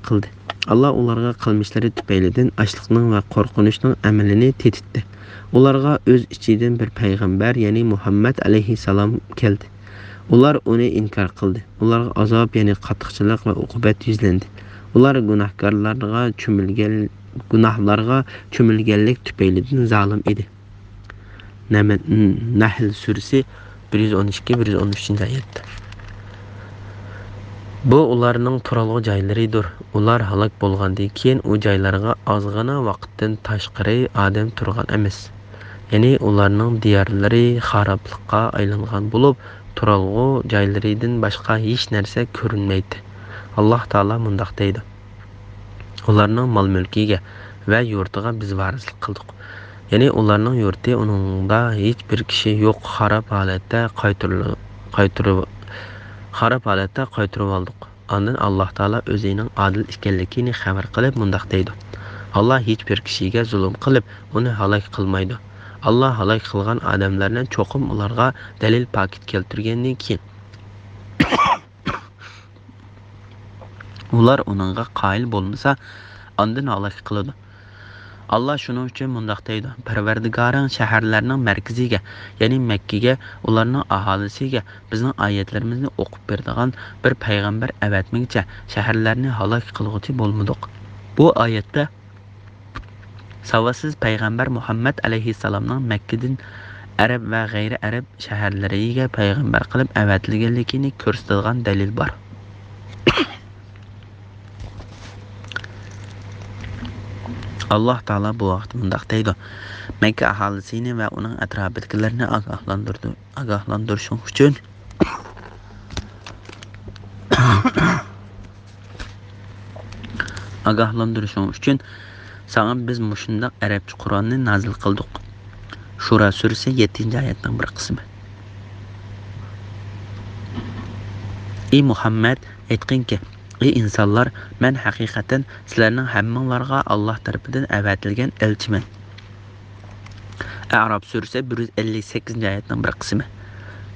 قىلدى. ئاللاھ ئۇلارغا قىلمىشلىرى تۈپەيلىدىن ئاچلىقنىڭ ۋە قورقۇنچنىڭ ئەمىلىنى تېتىتتى. ئۇلارغا ئۆز ئىچىدىن بىر پەيغەمبەر، يەنى مۇھەممەد ئەلەيھىسسالام كەلدى. ئۇلار ئۇنى ئىنكار قىلدى. ئۇلارغا ئازاب، يەنى قاتتىقچىلىق ۋە ئوقۇبەت يۈزلەندى. ئۇلار گۇناھكارلارغا چۆمۈلگەن، گۇناھلارغا چۆمۈلگەنلىك تۈپەيلىدىن زالىم ئىدى. نەمە-، نەھل سۈرىسى بىر يۈز ئون ئىككى، بىر يۈز ئون ئۈچىنچى ئايەت. بۇ ئۇلارنىڭ تۇرالغۇ جايلىرىدۇر. ئۇلار ھالاك بولغاندىن كېيىن ئۇ جايلارغا ئازغىنا ۋاقىتتىن تاشقىرى ئادەم تۇرغان ئەمەس. يەنى ئۇلارنىڭ دىيارلىرى خارابلىققا ئايلانغان بولۇپ، تۇرالغۇ جايلىرىدىن باشقا ھېچ نەرسە كۆرۈنمەيتتى. ئاللاھ تائالا مۇنداق دەيدۇ: ئۇلارنىڭ مال-مۈلكىگە ۋە يۇرتىغا بىز ۋارىسلىق قىلدۇق. يەنى ئۇلارنىڭ يۇرتى، ئۇنىڭدا ھېچ بىر كىشى يوق، خاراب ھالەتتە قايتۇرۇ-، قايتۇرۇ-، خاراب ھالەتتە قايتۇرۇۋالدۇق. ئاندىن ئاللاھ تائالا ئۆزىنىڭ ئادىل ئىكەنلىكىنى خەۋەر قىلىپ مۇنداق دەيدۇ: ئاللاھ ھېچ بىر كىشىگە زۇلۇم قىلىپ، ئۇنى ھالاك قىلمايدۇ. ئاللاھ ھالاك قىلغان ئادەملەرنى چوقۇم ئۇلارغا دەلىل پاكىت كەلتۈرگەندىن كېيىن، ئۇلار ئۇنىڭغا قايىل بولمىسا، ئاندىن ھالاك قىلىدۇ. ئاللاھ شۇنىڭ ئۈچۈن مۇنداق دەيدۇ: پەرۋەردىگارىڭ شەھەرلەرنىڭ مەركىزىگە، يەنى مەككىگە، ئۇلارنىڭ ئاھالىسىگە بىزنىڭ ئايەتلىرىمىزنى ئوقۇپ بېرىدىغان بىر پەيغەمبەر ئەۋەتمىگۈچە شەھەرلەرنى ھالاك قىلغۇچى بولمىدۇق. بۇ ئايەتتە ساۋاتسىز پەيغەمبەر مۇھەممەد ئەلەيھىسسالامنىڭ مەككىدىن ئەرەب ۋە غەيرىي ئەرەب شەھەرلىرىگە پەيغەمبەر قىلىپ ئەۋەتىلگەنلىكىنى كۆرسىتىدىغان دەلىل بار. ئاللاھ تائالا بۇ ھەقتە مۇنداق دەيدۇ: مەككە ئاھالىسىنى ۋە ئۇنىڭ ئەتراپىدىكىلەرنى ئاگاھلاندۇردۇ-، ئاگاھلاندۇرۇشۇڭ ئۈچۈن، ئاگاھلاندۇرۇشۇڭ ئۈچۈن ساڭا بىز مۇشۇنداق ئەرەبچە قۇرئاننى نازىل قىلدۇق. شۇرا سۈرىسى، يەتتىنچى ئايەتنىڭ بىر قىسمى. ئى مۇھەممەد، ئېيتقىنكى، ئى ئىنسانلار، مەن ھەقىقەتەن سىلەرنىڭ ھەممىڭلارغا ئاللاھ تەرىپىدىن ئەۋەتىلگەن ئەلچىمەن. ئەئراپ سۈرىسى، بىر يۈز ئەللىك سەككىزىنچى ئايەتنىڭ بىر قىسمى.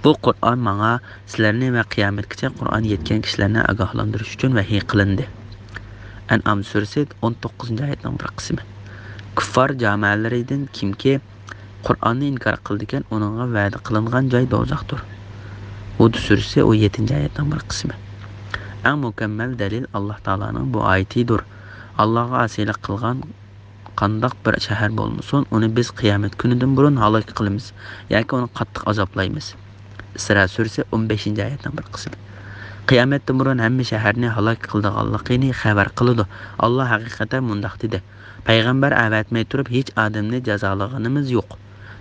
بۇ قۇرئان ماڭا سىلەرنى ۋە قىيامەتكىچە قۇرئان يەتكەن كىشىلەرنى ئاگاھلاندۇرۇش ئۈچۈن ۋەھىي قىلىندى. ئەنئام سۈرىسى، ئون توققۇزىنچى ئايەتنىڭ بىر قىسمى. كۇففار جامائەلىرىدىن كىمكى قۇرئاننى ئىنكار قىلىدىكەن، ئۇنىڭغا ۋەدە قىلىنغان جاي دوزاختۇر. ھۇد سۈرىسى، ئون يەتتىنچى ئايەتنىڭ بىر قىسمى. ئەڭ مۇكەممەل دەلىل ئاللاھ تائالانىڭ بۇ ئايىتىدۇر. ئاللاھقا ئاسىيلىق قىلغان قانداق بىر شەھەر بولمىسۇن، ئۇنى بىز قىيامەت كۈنىدىن بۇرۇن ھالاك قىلىمىز ياكى ئۇنى قاتتىق ئازابلايمىز. ئىسرا سۈرىسى، ئون بەشىنچى ئايەتنىڭ بىر قىسمى. قىيامەتتىن بۇرۇن ھەممە شەھەرنى ھالاك قىلىدىغانلىقىنى خەۋەر قىلىدۇ. ئاللاھ ھەقىقەتەن مۇنداق دېدى: پەيغەمبەر ئەۋەتمەي تۇرۇپ ھېچ ئادەمنى جازالىغىنىمىز يوق.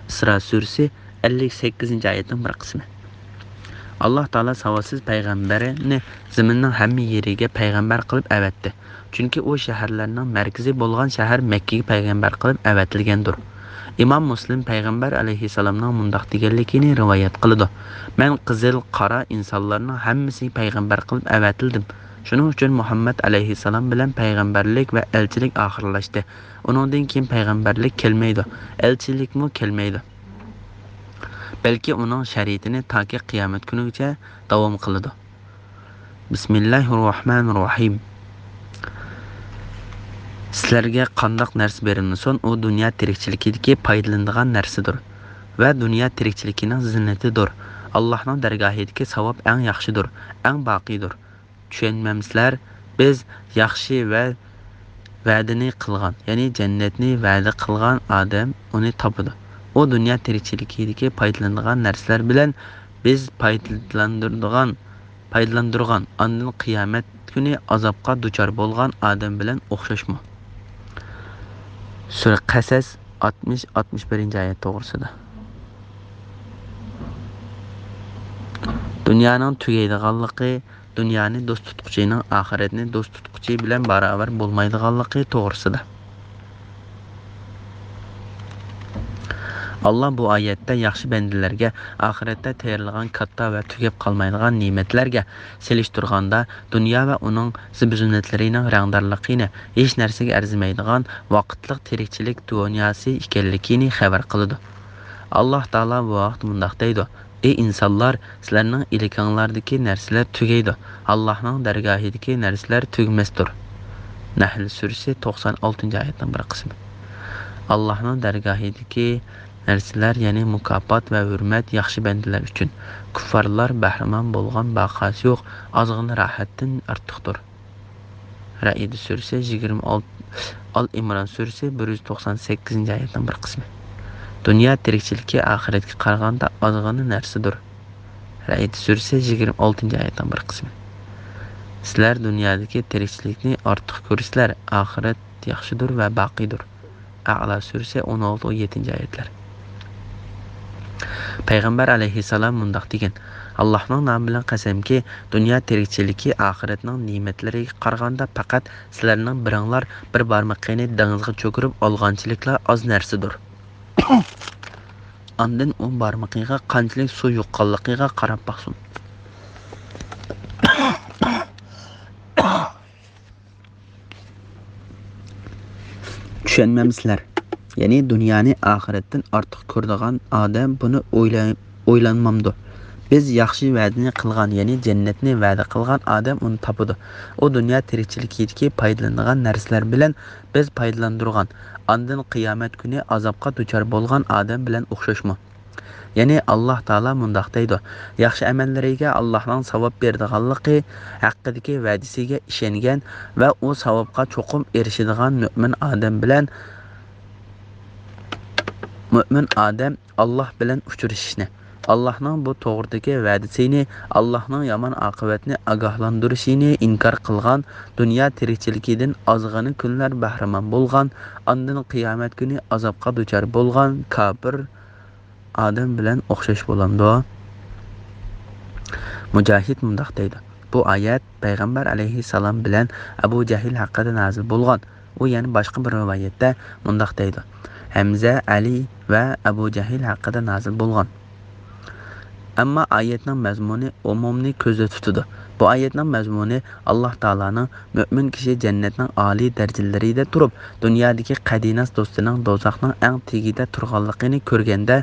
ئىسرا سۈرىسى، ئەللىك سەككىزىنچى ئايەتنىڭ بىر قىسمى. ئاللاھ تائالا ساۋاتسىز پەيغەمبەرنى زېمىننىڭ ھەممە يېرىگە پەيغەمبەر قىلىپ ئەۋەتتى. چۈنكى ئۇ شەھەرلەرنىڭ مەركىزى بولغان شەھەر مەككىگە پەيغەمبەر قىلىپ ئەۋەتىلگەندۇر. ئىمام مۇسلىم پەيغەمبەر ئەلەيھىسسالامنىڭ مۇنداق دېگەنلىكىنى رىۋايەت قىلىدۇ: مەن قىزىل، قارا ئىنسانلارنىڭ ھەممىسىگە پەيغەمبەر قىلىپ ئەۋەتىلدىم. شۇنىڭ ئۈچۈن مۇھەممەد ئەلەيھىسسالام بىلەن پەيغەمبەرلىك ۋە ئەلچىلىك ئاخىرلاشتى. ئۇنىڭدىن كېيىن پەيغەمبەرلىك كەلمەيدۇ، ئەلچىلىكمۇ كەلمەيدۇ. بەلكى ئۇنىڭ شەرىئىتىنى تاكى قىيامەت كۈنىگىچە داۋام قىلىدۇ. بىسمىللاھىررەھمانىررەھىم. سىلەرگە قانداق نەرسە بېرىلمىسۇن، ئۇ دۇنيا تىرىكچىلىكىدىكى پايدىلىنىدىغان نەرسىدۇر ۋە دۇنيا تىرىكچىلىكىنىڭ زىننىتىدۇر. ئاللاھنىڭ دەرگاھىدىكى ساۋاب ئەڭ ياخشىدۇر، ئەڭ باقىيدۇر. چۈشەنمەمسىلەر؟ بىز ياخشى ۋە ۋەدىنى قىلغان، يەنى جەننەتنى ۋەدە قىلغان ئادەم ئۇنى تاپىدۇ. ئۇ دۇنيا تىرىكچىلىكىدىكى پايدىلىنىدىغان نەرسىلەر بىلەن بىز پايدىلاندۇرىدىغان، پايدىلاندۇرغان، ئاندىن قىيامەت كۈنى ئازابقا دۇچار بولغان ئادەم بىلەن ئوخشاشمۇ؟ سۈرە قەسەس، ئاتمىش، ئاتمىش بىرىنچى ئايەت توغرىسىدا. دۇنيانىڭ تۈگەيدىغانلىقى، دۇنيانى دوست تۇتقۇچىنىڭ ئاخىرەتنى دوست تۇتقۇچى بىلەن باراۋەر بولمايدىغانلىقى توغرىسىدا. ئاللا بۇ ئايەتتە ياخشى بەندىلەرگە ئاخىرەتتە تېرىلغان كاتتا ۋە تۈگەپ قالمايدىغان نېمەتلەرگە سېلىشتۇرغاندا، دۇنيا ۋە ئۇنىڭ زىبۇزىننەتلىرىنىڭ رەڭدارلىقىنى ھېچ نەرسىگە ئەرزىمەيدىغان ۋاقىتلىق تىرىكچىلىك دۇنياسى ئىكەنلىكىنى خەۋەر قىلىدۇ. ئاللا تائالا بۇ ھەقتە مۇنداق دەيدۇ: ئى ئىنسانلار، سىلەرنىڭ ئىلكىڭلاردىكى نەرسىلەر تۈگەيدۇ، ئاللانىڭ دەرگاھىدىكى نەرسىلەر تۈگىمەستۇر. نەھل سۈرىسى توقسان ئالتىنچى ئايەتنىڭ بىر قىسمى. ئاللانىڭ دەرگاھىدىكى نەرسىلەر، يەنى مۇكاپات ۋە ھۆرمەت ياخشى بەندىلەر ئۈچۈن، كۇففارلار بەھرىمەن بولغان باقاسى يوق ئازغىنە راھەتتىن ئارتۇقتۇر. رەئىد سۈرىسى يىگىرمە ئالتە، ئال ئىمران سۈرىسى بىر يۈز توقسان سەككىزىنچى ئايەتنىڭ بىر قىسمى. دۇنيا تىرىكچىلىكى ئاخىرەتكە قارىغاندا ئازغىنە نەرسىدۇر. رەئىد سۈرىسى يىگىرمە ئالتىنچى ئايەتنىڭ بىر قىسمى. سىلەر دۇنيادىكى تىرىكچىلىكنى ئارتۇق كۆرىسىلەر، ئاخىرەت ياخشىدۇر ۋە باقىيدۇر. ئەئلا سۈرىسى ئون ئالتە، ئون يەتتىنچى ئايەتلەر. پەيغەمبەر ئەلەيھىسسالام مۇنداق دېگەن: ئاللاھنىڭ نامى بىلەن قەسەمكى، دۇنيا تىرىكچىلىكى ئاخىرەتنىڭ نېمەتلىرىگە قارىغاندا پەقەت سىلەرنىڭ بىرىڭلار بىر بارمىقىنى دېڭىزغا چۆكۈرۈپ ئالغانچىلىكلا ئاز نەرسىدۇر. ئاندىن ئۇ بارمىقىغا قانچىلىك سۇ يۇققانلىقىغا قاراپ باقسۇن. چۈشەنمەمسىلەر؟ يەنى دۇنيانى ئاخىرەتتىن ئارتۇق كۆرىدىغان ئادەم بۇنى ئويلا-، ئويلانمامدۇ؟ بىز ياخشى ۋەدىنى قىلغان، يەنى جەننەتنى ۋەدە قىلغان ئادەم ئۇنى تاپىدۇ. ئۇ دۇنيا تىرىكچىلىكىدىكى پايدىلىنىدىغان نەرسىلەر بىلەن بىز پايدىلاندۇرغان، ئاندىن قىيامەت كۈنى ئازابقا دۇچار بولغان ئادەم بىلەن ئوخشاشمۇ؟ يەنى ئاللا تائالا مۇنداق دەيدۇ: ياخشى ئەمەللىرىگە ئاللانىڭ ساۋاب بېرىدىغانلىقى ھەققىدىكى ۋەدىسىگە ئىشەنگەن ۋە ئۇ ساۋابقا چوقۇم ئېرىشىدىغان مۆمىن ئادەم بىلەن، مۆمىن ئادەم ئاللا بىلەن ئۇچرىشىشنى، ئاللانىڭ بۇ توغرىدىكى ۋەدىسىنى، ئاللانىڭ يامان ئاقىۋەتنى ئاگاھلاندۇرۇشىنى ئىنكار قىلغان، دۇنيا تىرىكچىلىكىدىن ئازغىنە كۈنلەر بەھرىمەن بولغان، ئاندىن قىيامەت كۈنى ئازابقا دۇچار بولغان كاپىر ئادەم بىلەن ئوخشاش بولامدۇ؟ مۇجاھىد مۇنداق دەيدۇ: بۇ ئايەت پەيغەمبەر ئەلەيھىسسالام بىلەن ئەبۇ جەھىل ھەققىدە نازىل بولغان. ئۇ يەنە باشقا بىر رىۋايەتتە مۇنداق دەيدۇ: ھەمزە، ئەلى ۋە ئەبۇ جەھىل ھەققىدە نازىل بولغان. ئەمما ئايەتنىڭ مەزمۇنى ئومۇمنى كۆزدە تۇتىدۇ. بۇ ئايەتنىڭ مەزمۇنى ئاللا تائالانىڭ مۆمىن كىشى جەننەتنىڭ ئالىي دەرىجىلىرىدە تۇرۇپ، دۇنيادىكى قەدىناس دوستىنىڭ دوزاخنىڭ ئەڭ تېگىدە تۇرغانلىقىنى كۆرگەندە،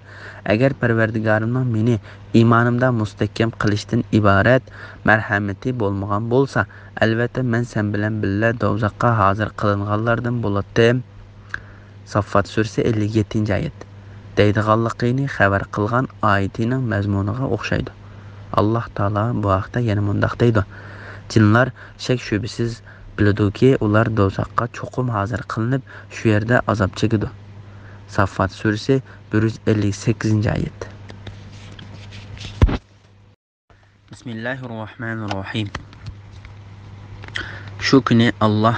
ئەگەر پەرۋەردىگارىمنىڭ مېنى ئىمانىمدا مۇستەھكەم قىلىشتىن ئىبارەت مەرھەمىتى بولمىغان بولسا، ئەلۋەتتە مەن سەن بىلەن بىللە دوزاخقا ھازىر قىلىنغانلاردىن بولاتتىم. ساففات سۈرىسى ئەللىك يەتتىنچى ئايەت. دەيدىغانلىقىنى خەۋەر قىلغان ئايىتىنىڭ مەزمۇنىغا ئوخشايدۇ. ئاللا تائالا بۇ ھەقتە يەنە مۇنداق دەيدۇ: جىنلار شەك-شۈبھىسىز بىلىدۇكى، ئۇلار دوزاخقا چوقۇم ھازىر قىلىنىپ، شۇ يەردە ئازاب چېكىدۇ. ساففات سۈرىسى بىر يۈز ئەللىك سەككىزىنچى ئايەت. بىسمىللاھىررەھمانىررەھىم. شۇ كۈنى ئاللا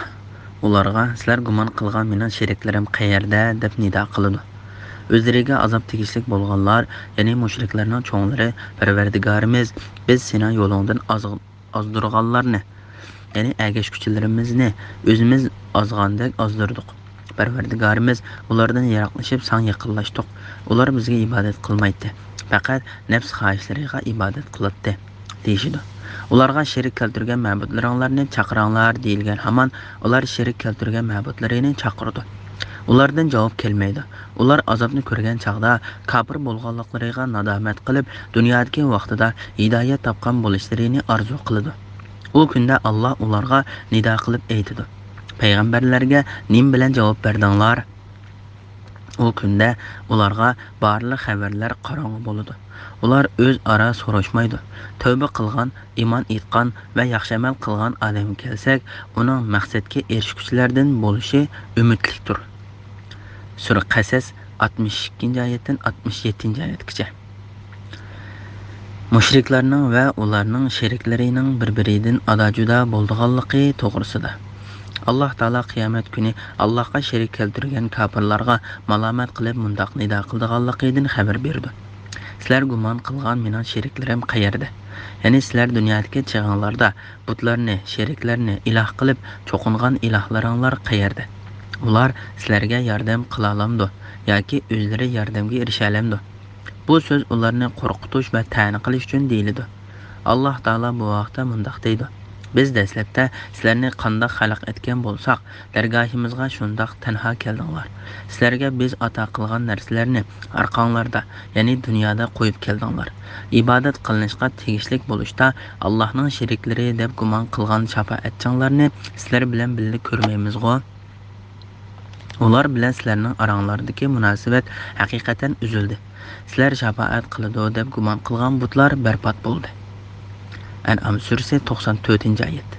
ئۇلارغا: سىلەر گۇمان قىلغان مېنىڭ شېرىكلىرىم قەيەردە؟ دەپ نىدا قىلىدۇ. ئۆزلىرىگە ئازاب تېگىشلىك بولغانلار، يەنى مۇشرىكلارنىڭ چوڭلىرى: پەرۋەردىگارىمىز، بىز سېنىڭ يولۇڭدىن ئازغ-، ئازدۇرغانلارنى، يەنى ئەگەشكۈچىلىرىمىزنى ئۆزىمىز ئازغاندەك ئازدۇردۇق. پەرۋەردىگارىمىز، ئۇلاردىن يىراقلىشىپ ساڭا يېقىنلاشتۇق. ئۇلار بىزگە ئىبادەت قىلمايتتى، پەقەت نەپس خاھىشلىرىغا ئىبادەت قىلاتتى، دېيىشىدۇ. ئۇلارغا شېرىك كەلتۈرگەن مەبۇدلىرىڭلارنى چاقىرىڭلار، دېيىلگەن ھامان ئۇلار شېرىك كەلتۈرگەن مەبۇدلىرىنى چاقىرىدۇ. ئۇلاردىن جاۋاب كەلمەيدۇ. ئۇلار ئازابنى كۆرگەن چاغدا كاپىر بولغانلىقلىرىغا نادامەت قىلىپ، دۇنيادىكى ۋاقتىدا ھىدايەت تاپقان بولۇشلىرىنى ئارزۇ قىلىدۇ. ئۇ كۈندە ئاللا ئۇلارغا نىدا قىلىپ ئېيتىدۇ: پەيغەمبەرلەرگە نېمە بىلەن جاۋاب بەردىڭلار؟ ئۇ كۈندە ئۇلارغا بارلىق خەۋەرلەر قاراڭغۇ بولىدۇ. ئۇلار ئۆزئارا سوراشمايدۇ. تەۋبە قىلغان، ئىمان ئېيتقان ۋە ياخشى ئەمەل قىلغان ئادەمگە كەلسەك، ئۇنىڭ مەقسەتكە ئېرىشكۈچىلەردىن بولۇشى ئۈمىدلىكتۇر. سۈرە قەسەس، ئاتمىش ئىككىنچى ئايەتتىن ئاتمىش يەتتىنچى ئايەتكىچە. مۇشرىكلارنىڭ ۋە ئۇلارنىڭ شېرىكلىرىنىڭ بىر-بىرىدىن ئادا-جۇدا بولىدىغانلىقى توغرىسىدا. ئاللاھ تائالا قىيامەت كۈنى ئاللاھقا شېرىك كەلتۈرگەن كاپىرلارغا مالامەت قىلىپ مۇنداق نىدا قىلىدىغانلىقىدىن خەۋەر بېرىدۇ: سىلەر گۇمان قىلغان مېنىڭ شېرىكلىرىم قەيەردە؟ يەنى سىلەر دۇنيادىكى چېغىڭلاردا بۇتلارنى، شېرىكلەرنى ئىلاھ قىلىپ چوقۇنغان ئىلاھلىرىڭلار قەيەردە؟ ئۇلار سىلەرگە ياردەم قىلالامدۇ ياكى ئۆزلىرى ياردەمگە ئېرىشەلەمدۇ؟ بۇ سۆز ئۇلارنى قورقۇتۇش ۋە تەنە قىلىش ئۈچۈن دېيىلىدۇ. ئاللاھ تائالا بۇ ھەقتە مۇنداق دەيدۇ: بىز دەسلەپتە سىلەرنى قانداق خەلق ئەتكەن بولساق، دەرگاھىمىزغا شۇنداق تەنھا كەلدىڭلار. سىلەرگە بىز ئاتا قىلغان نەرسىلەرنى ئارقاڭلاردا، يەنى دۇنيادا قويۇپ كەلدىڭلار. ئىبادەت قىلىنىشقا تېگىشلىك بولۇشتا ئاللاھنىڭ شېرىكلىرى دەپ گۇمان قىلغان شاپائەتچىڭلارنى سىلەر بىلەن بىللە كۆرمەيمىزغۇ؟ ئۇلار بىلەن سىلەرنىڭ ئاراڭلاردىكى مۇناسىۋەت ھەقىقەتەن ئۈزۈلدى. سىلەر شاپائەت قىلىدۇ دەپ گۇمان قىلغان بۇتلار بەربات بولدى. ئەنئام سۈرىسى، توقسان تۆتىنچى ئايەت.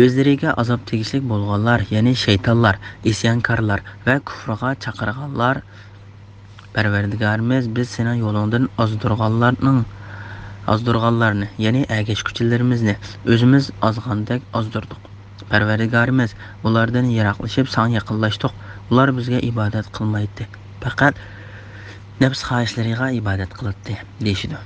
ئۆزلىرىگە ئازاب تېگىشلىك بولغانلار، يەنى شەيتانلار، ئىسيانكارلار ۋە كۇفرىغا چاقىرغانلار، پەرۋەردىگارىمىز، بىز سېنىڭ يولۇڭدىن ئازدۇرغانلارنىڭ، ئازدۇرغانلارنى، يەنى ئەگەشكۈچىلىرىمىزنى ئۆزىمىز ئازغاندەك ئازدۇردۇق. پەرۋەردىگارىمىز، ئۇلاردىن يىراقلىشىپ ساڭا يېقىنلاشتۇق. ئۇلار بىزگە ئىبادەت قىلمايتتى، پەقەت نەپس خاھىشلىرىغا ئىبادەت قىلاتتى، دېيىشىدۇ.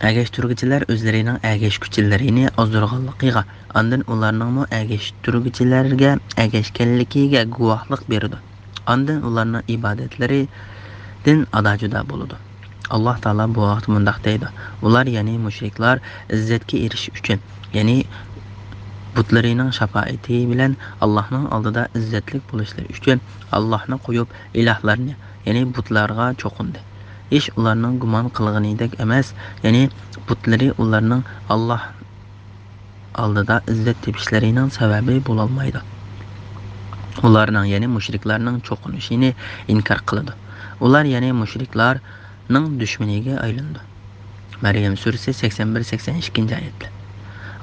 ئەگەشتۈرگۈچىلەر ئۆزلىرىنىڭ ئەگەشكۈچىلىرىنى ئازدۇرغانلىقىغا، ئاندىن ئۇلارنىڭمۇ ئەگەشتۈرگۈچىلەرگە ئەگەشكەنلىكىگە گۇۋاھلىق بېرىدۇ. ئاندىن ئۇلارنىڭ ئىبادەتلىرىدىن ئادا-جۇدا بولىدۇ. ئاللاھ تائالا بۇ ھەقتە مۇنداق دەيدۇ: ئۇلار، يەنى مۇشرىكلار، ئىززەتكە ئېرىشىش ئۈچۈن، يەنى بۇتلىرىنىڭ شاپائىتى بىلەن ئاللاھنىڭ ئالدىدا ئىززەتلىك بولۇشلىرى ئۈچۈن ئاللاھنى قويۇپ، ئىلاھلارنى، يەنى بۇتلارغا چوقۇندى. ئىش ئۇلارنىڭ گۇمان قىلغىنىدەك ئەمەس، يەنى بۇتلىرى ئۇلارنىڭ ئاللاھ ئالدىدا ئىززەت تېپىشلىرىنىڭ سەۋەبى بولالمايدۇ. ئۇلارنىڭ، يەنى مۇشرىكلارنىڭ چوقۇنۇشىنى ئىنكار قىلىدۇ. ئۇلار، يەنى مۇشرىكلارنىڭ دۈشمىنىگە ئايلىنىدۇ. مەريەم سۈرىسى، سەكسەن بىر، سەكسەن ئىككىنچى ئايەتلەر.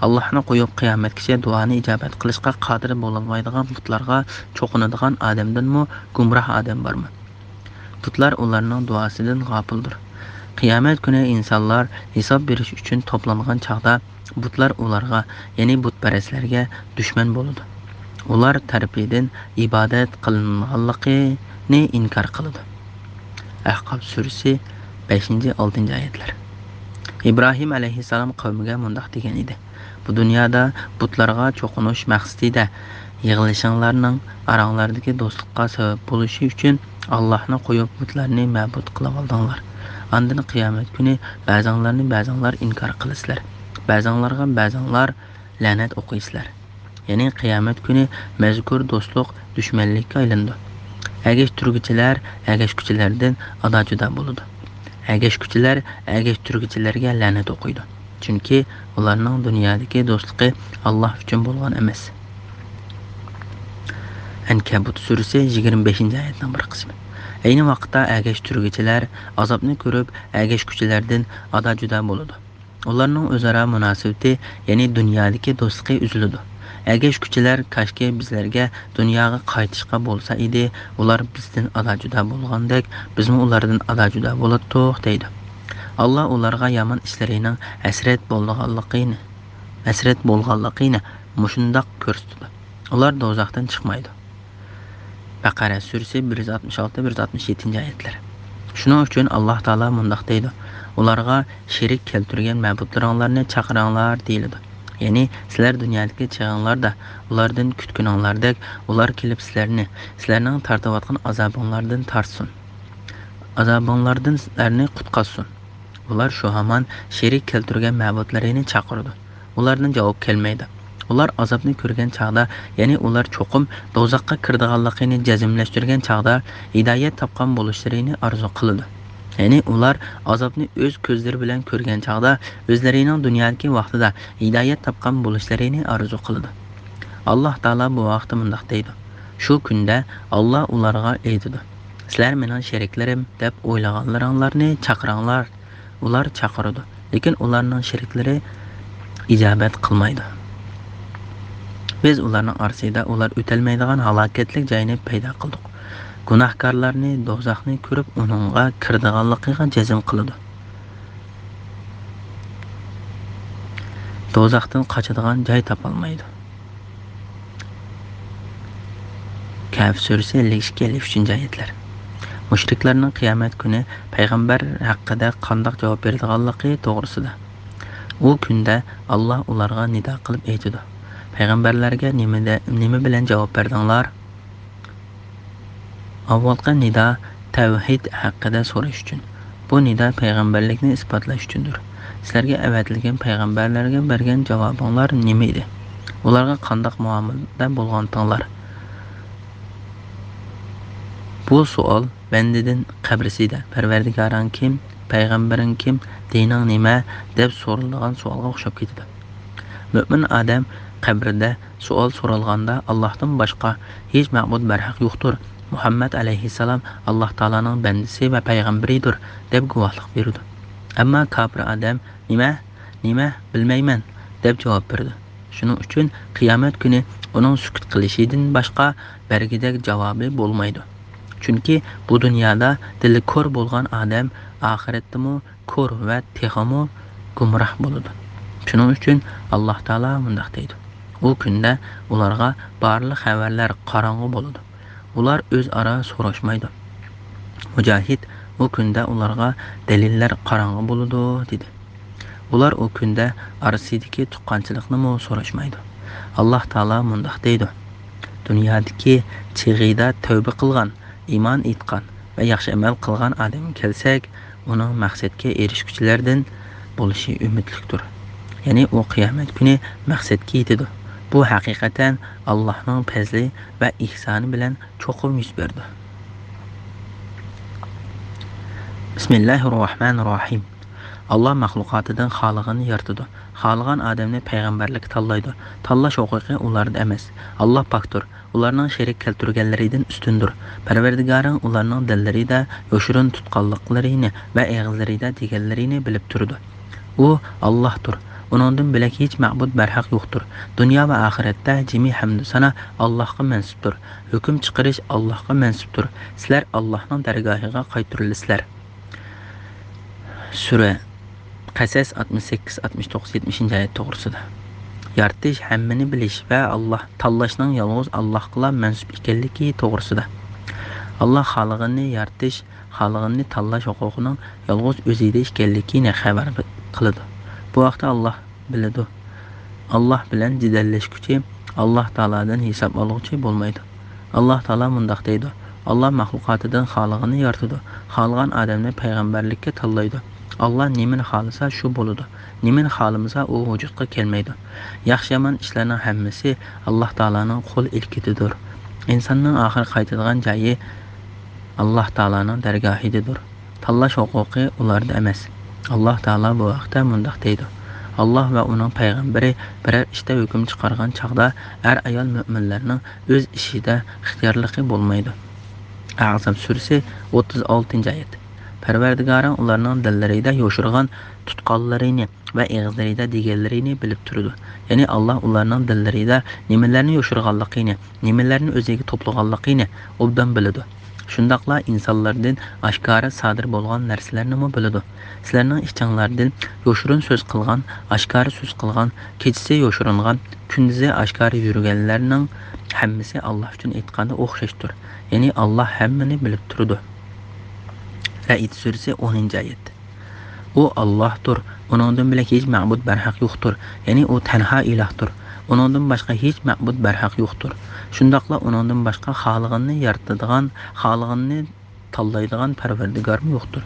ئاللاھنى قويۇپ، قىيامەتكىچە دۇئانى ئىجابەت قىلىشقا قادىر بولالمايدىغان بۇتلارغا چوقۇنىدىغان ئادەمدىنمۇ گۇمراھ ئادەم بارمۇ؟ بۇتلار ئۇلارنىڭ دۇئاسىدىن غاپىلدۇر. قىيامەت كۈنى ئىنسانلار ھېساب بېرىش ئۈچۈن توپلانغان چاغدا، بۇتلار ئۇلارغا، يەنى بۇتپەرەسلەرگە دۈشمەن بولىدۇ. ئۇلار تەرىپىدىن ئىبادەت قىلىنغانلىقىنى ئىنكار قىلىدۇ. ئەھقاپ سۈرىسى، بەشىنچى، ئالتىنچى ئايەتلەر. ئىبراھىم ئەلەيھىسسالام قەۋمىگە مۇنداق دېگەن ئىدى: بۇ دۇنيادا بۇتلارغا چوقۇنۇش مەقسىتىدە يىغىلىشىڭلارنىڭ ئاراڭلاردىكى دوستلۇققا سەۋەب بولۇشى ئۈچۈن، ئاللاھنى قويۇپ بۇتلارنى مەبۇد قىلىۋالدىڭلار. ئاندىن قىيامەت كۈنى بەزىڭلارنى بەزىڭلار ئىنكار قىلىسىلەر، بەزىڭلارغا بەزىڭلار لەنەت ئوقۇيسىلەر. يەنى قىيامەت كۈنى مەزكۇر دوستلۇق دۈشمەنلىككە ئايلىنىدۇ. ئەگەشتۈرگۈچىلەر ئەگەشكۈچىلەردىن ئادا-جۇدا بولىدۇ. ئەگەشكۈچىلەر ئەگەشتۈرگۈچىلەرگە لەنەت ئوقۇيدۇ. چۈنكى ئۇلارنىڭ دۇنيادىكى دوستلۇقى ئاللاھ ئۈچۈن بولغان ئەمەس. ئەنكەبۇت سۈرىسى، يىگىرمە بەشىنچى ئايەتنىڭ بىر قىسمى. ئەينى ۋاقىتتا ئەگەشتۈرگۈچىلەر ئازابنى كۆرۈپ، ئەگەشكۈچىلەردىن ئادا-جۇدا بولىدۇ. ئۇلارنىڭ ئۆزئارا مۇناسىۋىتى، يەنى دۇنيادىكى دوستلۇقى ئۈزۈلىدۇ. ئەگەشكۈچىلەر، كاشكى بىزلەرگە دۇنياغا قايتىشقا بولسا ئىدى، ئۇلار بىزدىن ئادا-جۇدا بولغاندەك، بىزمۇ ئۇلاردىن ئادا-جۇدا بولاتتۇق، دەيدۇ. ئاللاھ ئۇلارغا يامان ئىشلىرىنىڭ ھەسرەت بولىدىغانلىقىنى، ھەسرەت بولغانلىقىنى مۇشۇنداق كۆرسىتىدۇ: ئۇلار دوزاختىن چىقمايدۇ. بەقەرە سۈرىسى، بىر يۈز ئاتمىش ئالتە، بىر يۈز ئاتمىش يەتتىنچى ئايەتلەر. شۇنىڭ ئۈچۈن ئاللاھ تائالا مۇنداق دەيدۇ: ئۇلارغا شېرىك كەلتۈرگەن مەبۇدلىرىڭلارنى چاقىرىڭلار، دېيىلىدۇ. يەنى سىلەر دۇنيادىكى چېغىڭلاردا ئۇلاردىن كۈتكىنىڭلاردەك، ئۇلار كېلىپ سىلەرنى سىلەرنىڭ تارتىۋاتقان ئازابىڭلاردىن تارتسۇن. ئازابىڭلاردىن سىلەرنى قۇتقازسۇن. ئۇلار شۇ ھامان شېرىك كەلتۈرگەن مەبۇدلىرىنى چاقىرىدۇ. ئۇلاردىن جاۋاب كەلمەيدۇ. ئۇلار ئازابنى كۆرگەن چاغدا، يەنى ئۇلار چوقۇم دوزاخقا كىرىدىغانلىقىنى جەزملەشتۈرگەن چاغدا، ھىدايەت تاپقان بولۇشلىرىنى ئارزۇ قىلىدۇ. يەنى ئۇلار ئازابنى ئۆز كۆزلىرى بىلەن كۆرگەن چاغدا، ئۆزلىرىنىڭ دۇنيادىكى ۋاقتىدا ھىدايەت تاپقان بولۇشلىرىنى ئارزۇ قىلىدۇ. ئاللاھ تائالا بۇ ھەقتە مۇنداق دەيدۇ: شۇ كۈندە ئاللاھ ئۇلارغا ئېيتىدۇ: سىلەر مېنىڭ شېرىكلىرىم دەپ ئويلىغانلىرىڭلارنى چاقىرىڭلار. ئۇلار چاقىرىدۇ، لېكىن ئۇلارنىڭ شېرىكلىرى ئىجابەت قىلمايدۇ. بىز ئۇلارنىڭ ئارىسىدا ئۇلار ئۆتەلمەيدىغان ھالاكەتلىك جاينى پەيدا قىلدۇق. گۇناھكارلارنى، دوزاخنى كۆرۈپ، ئۇنىڭغا كىرىدىغانلىقىغا جەزم قىلىدۇ. دوزاختىن قاچىدىغان جاي تاپالمايدۇ. قەھف سۈرىسى ئەللىك ئىككى، ئەللىك ئۈچىنچى ئايەتلەر. مۇشرىكلارنىڭ قىيامەت كۈنى پەيغەمبەر ھەققىدە قانداق جاۋاب بېرىدىغانلىقى توغرىسىدا. ئۇ كۈندە ئاللاھ ئۇلارغا نىدا قىلىپ ئېيتىدۇ: «پەيغەمبەرلەرگە نېمىدە، نېمە بىلەن جاۋاب بەردىڭلار؟» ئاۋۋالقى نىدا تەۋھىد ھەققىدە سوراش ئۈچۈن. بۇ نىدا پەيغەمبەرلىكنى ئىسپاتلاش ئۈچۈندۇر. سىلەرگە ئەۋەتىلگەن پەيغەمبەرلەرگە بەرگەن جاۋابىڭلار نېمە ئىدى؟ ئۇلارغا قانداق مۇئامىلىدە بولغانتىڭلار؟ بۇ سوئال بەندىدىن قەبرىسىدە «پەرۋەردىگارىڭ كىم؟ پەيغەمبىرىڭ كىم؟ دىنىڭ نېمە؟» دەپ سورىلىدىغان سوئالغا ئوخشاپ كېتىدۇ. مۆمىن ئادەم قەبرىدە سوئال سورالغاندا «ئاللاھتىن باشقا ھېچ مەبۇد بەرھەق يوقتۇر، مۇھەممەد ئەلەيھىسسالام ئاللاھ تائالانىڭ بەندىسى ۋە پەيغەمبىرىدۇر» دەپ گۇۋاھلىق بېرىدۇ. ئەمما كاپىر ئادەم «نېمە؟ نېمە؟ بىلمەيمەن» دەپ جاۋاب بېرىدۇ. شۇنىڭ ئۈچۈن قىيامەت كۈنى ئۇنىڭ سۈكۈت قىلىشىدىن باشقا بەرگۈدەك جاۋابى بولمايدۇ. چۈنكى بۇ دۇنيادا دىلى كور بولغان ئادەم ئاخىرەتتىمۇ كور ۋە تېخىمۇ گۇمراھ بولىدۇ. شۇنىڭ ئۈچۈن ئاللاھ تائالا مۇنداق دەيدۇ: «ئۇ كۈندە ئۇلارغا بارلىق خەۋەرلەر قاراڭغۇ بولىدۇ. ئۇلار ئۆزئارا سوراشمايدۇ.» مۇجاھىد: «ئۇ كۈندە ئۇلارغا دەلىللەر قاراڭغۇ بولىدۇ» دېدى. ئۇلار ئۇ كۈندە ئارىسىدىكى تۇغقانچىلىقنىمۇ سوراشمايدۇ. ئاللاھ تائالا مۇنداق دەيدۇ: «دۇنيادىكى چېغىدا تەۋبە قىلغان، ئىمان ئېيتقان ۋە ياخشى ئەمەل قىلغان ئادەمگە كەلسەك، ئۇنىڭ مەقسەتكە ئېرىشكۈچىلەردىن بولۇشى ئۈمىدلىكتۇر.» يەنى ئۇ قىيامەت كۈنى مەقسەتكە يېتىدۇ. بۇ ھەقىقەتەن ئاللاھنىڭ پەزلى ۋە ئېھسانى بىلەن چوقۇم يۈز بېرىدۇ. بىسمىللاھىررەھمانىررەھىم. ئاللاھ مەخلۇقاتىدىن خالىغىنىنى يارىتىدۇ. خالىغان ئادەمنى پەيغەمبەرلىككە تاللايدۇ. تاللاش ھوقۇقى ئۇلاردا ئەمەس. ئاللاھ پاكتۇر. ئۇلارنىڭ شېرىك كەلتۈرگەنلىرىدىن ئۈستۈندۇر. پەرۋەردىگارىڭ ئۇلارنىڭ دىللىرىدا يوشۇرۇن تۇتقانلىقلىرىنى ۋە ئېغىزلىرىدا دېگەنلىرىنى بىلىپ تۇرىدۇ. ئۇ ئاللاھتۇر. ئۇنىڭدىن بۆلەك ھېچ مەبۇد بەرھەق يوقتۇر. دۇنيا ۋە ئاخىرەتتە جىمى ھەمدۇ سانا ئاللاھقا مەنسۇپتۇر. ھۆكۈم چىقىرىش ئاللاھقا مەنسۇپتۇر. سىلەر ئاللاھنىڭ دەرگاھىغا قايتۇرۇلىسىلەر. سۈرە قەسەس ئاتمىش سەككىز، ئاتمىش توققۇز، يەتمىشىنچى ئايەت توغرىسىدا. يارىتىش ھەممىنى بىلىش ۋە ئاللاھ تاللاشنىڭ يالغۇز ئاللاھقىلا مەنسۇپ ئىكەنلىكى توغرىسىدا. ئاللاھ خالىغىنىنى يارىتىش، خالىغىنىنى تاللاش ھوقۇقىنىڭ يالغۇز ئۆزىدە ئىكەنلىكىنى خەۋەر قىلىدۇ. بۇ ھەقتە ئاللاھ بىلىدۇ. ئاللاھ بىلەن جېدەللەشكۈچى، ئاللاھ تائالادىن ھېساب ئالغۇچى بولمايدۇ. ئاللاھ تائالا مۇنداق دەيدۇ: «ئاللاھ مەخلۇقاتىدىن خالىغىنىنى يارىتىدۇ. خالىغان ئادەمنى پەيغەمبەرلىككە تاللايدۇ. ئاللاھ نېمىنى خالىسا، شۇ بولىدۇ. نېمىنى خالىمىسا، ئۇ ۋۇجۇدقا كەلمەيدۇ. ياخشى-يامان ئىشلارنىڭ ھەممىسى ئاللاھ تائالانىڭ قول ئىلكىدىدۇر. ئىنساننىڭ ئاخىر قايتىدىغان جايى ئاللاھ تائالانىڭ دەرگاھىدىدۇر. تاللاش ھوقۇقى ئۇلاردا ئەمەس.» ئاللاھ تائالا بۇ ھەقتە مۇنداق دەيدۇ: «ئاللاھ ۋە ئۇنىڭ پەيغەمبىرى بىرەر ئىشتا ھۆكۈم چىقارغان چاغدا ئەر-ئايال مۆمىنلەرنىڭ ئۆز ئىشىدا ئىختىيارلىقى بولمايدۇ.» ئەھزاب سۈرىسى، ئوتتۇز ئالتىنچى ئايەت. پەرۋەردىگارىڭ ئۇلارنىڭ دىللىرىدا يوشۇرغان تۇتقانلىرىنى ۋە ئېغىزلىرىدا دېگەنلىرىنى بىلىپ تۇرىدۇ. يەنى ئاللاھ ئۇلارنىڭ دىللىرىدا نېمىلەرنى يوشۇرغانلىقىنى، نېمىلەرنى ئۆزىگە توپلىغانلىقىنى ئوبدان بىلىدۇ. شۇنداقلا ئىنسانلاردىن ئاشكارا سادىر بولغان نەرسىلەرنىمۇ بىلىدۇ. سىلەرنىڭ ئىچىڭلاردىن يوشۇرۇن سۆز قىلغان، ئاشكارا سۆز قىلغان، كېچىسى يوشۇرۇنغان، كۈندۈزى ئاشكارا يۈرگەنلەرنىڭ ھەممىسى ئاللاھ ئۈچۈن ئېيتقاندا ئوخشاشتۇر. يەنى ئاللاھ ھەممىنى بىلىپ تۇرىدۇ. رەئد سۈرىسى، ئونىنچى ئايەت. ئۇ ئاللاھتۇر، ئۇنىڭدىن بۆلەك ھېچ مەبۇد بەرھەق يوقتۇر. يەنى ئۇ تەنھا ئىلاھتۇر. ئۇنىڭدىن باشقا ھېچ مەبۇد بەرھەق يوقتۇر. شۇنداقلا ئۇنىڭدىن باشقا خالىغىنىنى يارىتىدىغان، خالىغىنىنى تاللايدىغان پەرۋەردىگارمۇ يوقتۇر.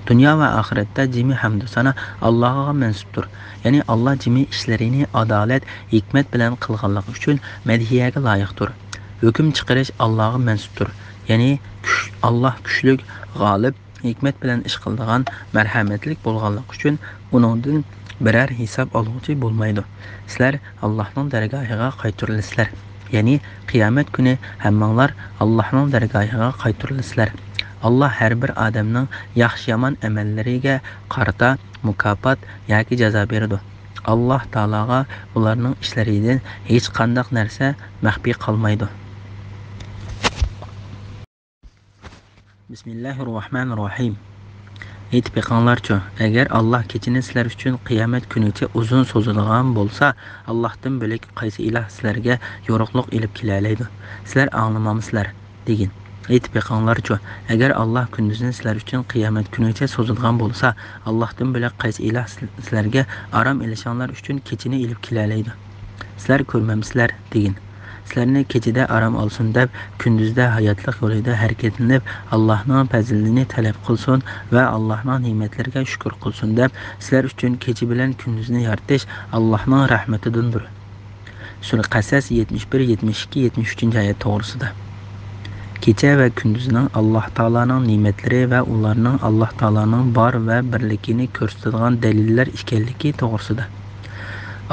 دۇنيا ۋە ئاخىرەتتە جىمى ھەمدۇ سانا ئاللاھقىلا مەنسۇپتۇر. يەنى ئاللاھ جىمى ئىشلىرىنى ئادالەت، ھېكمەت بىلەن قىلغانلىقى ئۈچۈن مەدھىيەگە لايىقتۇر. ھۆكۈم چىقىرىش ئاللاھقا مەنسۇپتۇر. يەنى كۈچ، ئاللاھ كۈچلۈك، غالىب، ھېكمەت بىلەن ئىش قىلىدىغان، مەرھەمەتلىك بولغانلىقى ئۈچۈن ئۇنىڭدىن بىرەر ھېساب ئالغۇچى بولمايدۇ. سىلەر ئاللاھنىڭ دەرگاھىغا قايتۇرۇلىسىلەر. يەنى قىيامەت كۈنى ھەممىڭلار ئاللاھنىڭ دەرگاھىغا قايتۇرۇلىسىلەر. ئاللاھ ھەر بىر ئادەمنىڭ ياخشى-يامان ئەمەللىرىگە قارىتا مۇكاپات ياكى جازا بېرىدۇ. ئاللاھ تائالاغا ئۇلارنىڭ ئىشلىرىدىن ھېچقانداق نەرسە مەخپىي قالمايدۇ. بىسمىللاھىررەھمانىررەھىم. ئېيتىپ بېقىڭلارچۇ، ئەگەر ئاللاھ كېچىنى سىلەر ئۈچۈن قىيامەت كۈنىچە ئۇزۇن سوزىدىغان بولسا، ئاللاھتىن بۆلەك قايسى ئىلاھ سىلەرگە يورۇقلۇق ئېلىپ كېلەلەيدۇ؟ سىلەر ئاڭلىمامسىلەر؟ دېگىن. ئېيتىپ بېقىڭلارچۇ، ئەگەر ئاللاھ كۈندۈزنى سىلەر ئۈچۈن قىيامەت كۈنىگىچە سوزىدىغان بولسا، ئاللاھتىن بۆلەك قايسى ئىلاھ سىلەرگە ئارام ئېلىشىڭلار ئۈچۈن كېچىنى ئېلىپ كېلەلەيدۇ؟ سىلەر كۆرمەمسىلەر؟ دېگىن. سىلەرنى كېچىدە ئارام ئالسۇن دەپ، كۈندۈزدە ھاياتلىق يولىدا ھەرىكەتلىنىپ، ئاللاھنىڭ پەزلىنى تەلەپ قىلسۇن ۋە ئاللاھنىڭ نېمەتلىرىگە شۈكۈر قىلسۇن دەپ، سىلەر ئۈچۈن كېچە بىلەن كۈندۈزنى يارىتىش ئاللاھنىڭ رەھمىتىدىندۇر. سۈرە قەسەس يەتمىش بىر، يەتمىش ئىككى، يەتمىش ئۈچىنچى ئايەت توغرىسىدا. كېچە ۋە كۈندۈزنىڭ ئاللاھ تائالانىڭ نېمەتلىرى ۋە ئۇلارنىڭ ئاللاھ تائالانىڭ بار ۋە بىرلىكىنى كۆرسىتىدىغان دەلىللەر ئىكەنلىكى توغرىسىدا.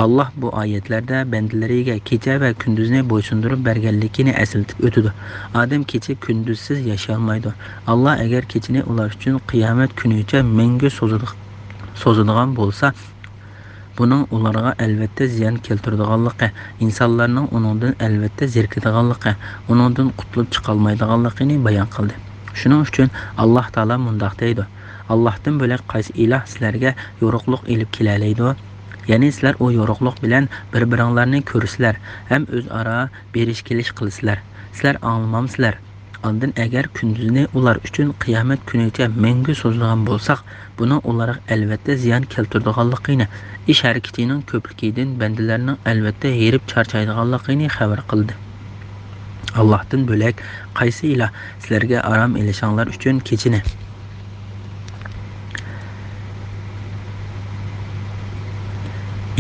ئاللاھ بۇ ئايەتلەردە بەندىلىرىگە كېچە ۋە كۈندۈزنى بويسۇندۇرۇپ بەرگەنلىكىنى ئەسلىتىپ ئۆتىدۇ. ئادەم كېچە كۈندۈزسىز ياشىيالمايدۇ. ئاللاھ ئەگەر كېچىنى ئۇلار ئۈچۈن قىيامەت كۈنىگىچە مەڭگۈ سوزىدىغ-، سوزىدىغان بولسا، بۇنىڭ ئۇلارغا ئەلۋەتتە زىيان كەلتۈرىدىغانلىقى، ئىنسانلارنىڭ ئۇنىڭدىن ئەلۋەتتە زېرىكىدىغانلىقى، ئۇنىڭدىن قۇتۇلۇپ چىقالمايدىغانلىقىنى بايان قىلدى. شۇنىڭ ئۈچۈن ئاللاھ تائالا مۇنداق دەيدۇ: «ئاللاھتىن بۆلەك قايسى ئىلاھ سىلەرگە يورۇقلۇق ئېلىپ كېلەلەيدۇ؟» يەنى سىلەر ئۇ يورۇقلۇق بىلەن بىر-بىرىڭلارنى كۆرىسىلەر ھەم ئۆزئارا بېرىش-كېلىش قىلىسىلەر. سىلەر ئاڭلىمامسىلەر؟ ئاندىن ئەگەر كۈندۈزنى ئۇلار ئۈچۈن قىيامەت كۈنىگىچە مەڭگۈ سوزىدىغان بولساق، بۇنىڭ ئۇلارغا ئەلۋەتتە زىيان كەلتۈرىدىغانلىقىنى، ئىش ھەرىكىتىنىڭ كۆپلۈكىدىن بەندىلەرنىڭ ئەلۋەتتە ھېرىپ چارچايدىغانلىقىنى خەۋەر قىلدى. ئاللاھتىن بۆلەك قايسى ئىلاھ سىلەرگە ئارام ئېلىشىڭلار ئۈچۈن كېچىنى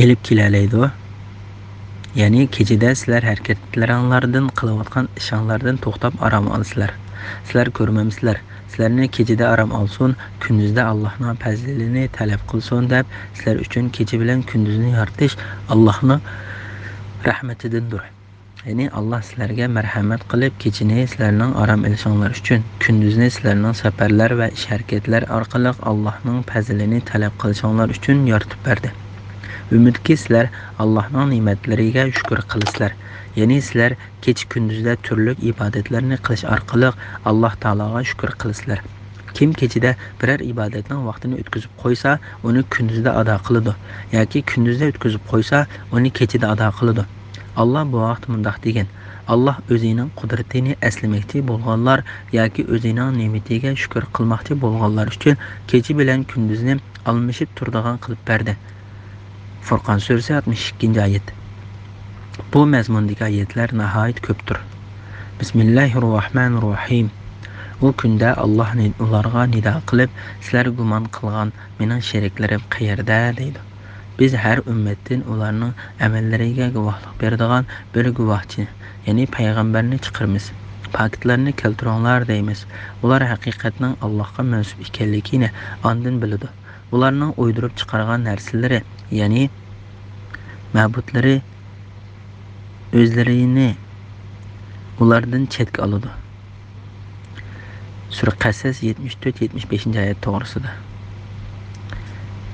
ئېلىپ كېلەلەيدۇ؟ يەنى كېچىدە سىلەر ھەرىكەتلىرىڭلاردىن، قىلىۋاتقان ئىشىڭلاردىن توختاپ ئارام ئالىسىلەر. سىلەر كۆرمەمسىلەر؟ سىلەرنى كېچىدە ئارام ئالسۇن، كۈندۈزدە ئاللاھنىڭ پەزلىنى تەلەپ قىلسۇن دەپ، سىلەر ئۈچۈن كېچە بىلەن كۈندۈزنى يارىتىش ئاللاھنىڭ رەھمىتىدىندۇر. يەنى ئاللاھ سىلەرگە مەرھەمەت قىلىپ، كېچىنى سىلەرنىڭ ئارام ئېلىشىڭلار ئۈچۈن، كۈندۈزنى سىلەرنىڭ سەپەرلەر ۋە ئىش ھەرىكەتلەر ئارقىلىق ئاللاھنىڭ پەزلىنى تەلەپ قىلىشىڭلار ئۈچۈن يارىتىپ بەردى. ئۈمىدكى، سىلەر ئاللاھنىڭ نېمەتلىرىگە شۈكۈر قىلىسىلەر. يەنى سىلەر كېچە-كۈندۈزدە تۈرلۈك ئىبادەتلەرنى قىلىش ئارقىلىق ئاللاھ تائالاغا شۈكۈر قىلىسىلەر. كىم كېچىدە بىرەر ئىبادەتنىڭ ۋاقتىنى ئۆتكۈزۈپ قويسا، ئۇنى كۈندۈزدە ئادا قىلىدۇ، ياكى كۈندۈزدە ئۆتكۈزۈپ قويسا، ئۇنى كېچىدە ئادا قىلىدۇ. ئاللاھ بۇ ھەقتە مۇنداق دېگەن: «ئاللاھ ئۆزىنىڭ قۇدرىتىنى ئەسلىمەكچى بولغانلار ياكى ئۆزىنىڭ نېمىتىگە شۈكۈر قىلماقچى بولغانلار ئۈچۈن كېچە بىلەن كۈندۈزنى ئالمىشىپ تۇرىدىغان قىلىپ بەردى.» فۇرقان سۈرىسى، ئاتمىش ئىككىنچى ئايەت. بۇ مەزمۇندىكى ئايەتلەر ناھايىتى كۆپتۇر. بىسمىللاھىررەھمانىررەھىم. ئۇ كۈندە ئاللاھ نى-، ئۇلارغا نىدا قىلىپ، سىلەر گۇمان قىلغان مېنىڭ شېرىكلىرىم قەيەردە؟ دەيدۇ. بىز ھەر ئۈممەتتىن ئۇلارنىڭ ئەمەللىرىگە گۇۋاھلىق بېرىدىغان بىر گۇۋاھچى، يەنى پەيغەمبەرنى چىقىرىمىز. پاكىتلارنى كەلتۈرۈڭلار دەيمىز. ئۇلار ھەقىقەتنىڭ ئاللاھقا مەنسۇپ ئىكەنلىكىنى ئاندىن بىلىدۇ. ئۇلارنىڭ ئويدۇرۇپ چىقارغان نەرسىلىرى، يەنى مەبۇدلىرى ئۆزلىرىنى ئۇلاردىن چەتكە ئالىدۇ. سۈرە قەسەس، يەتمىش تۆت، يەتمىش بەشىنچى ئايەت توغرىسىدا.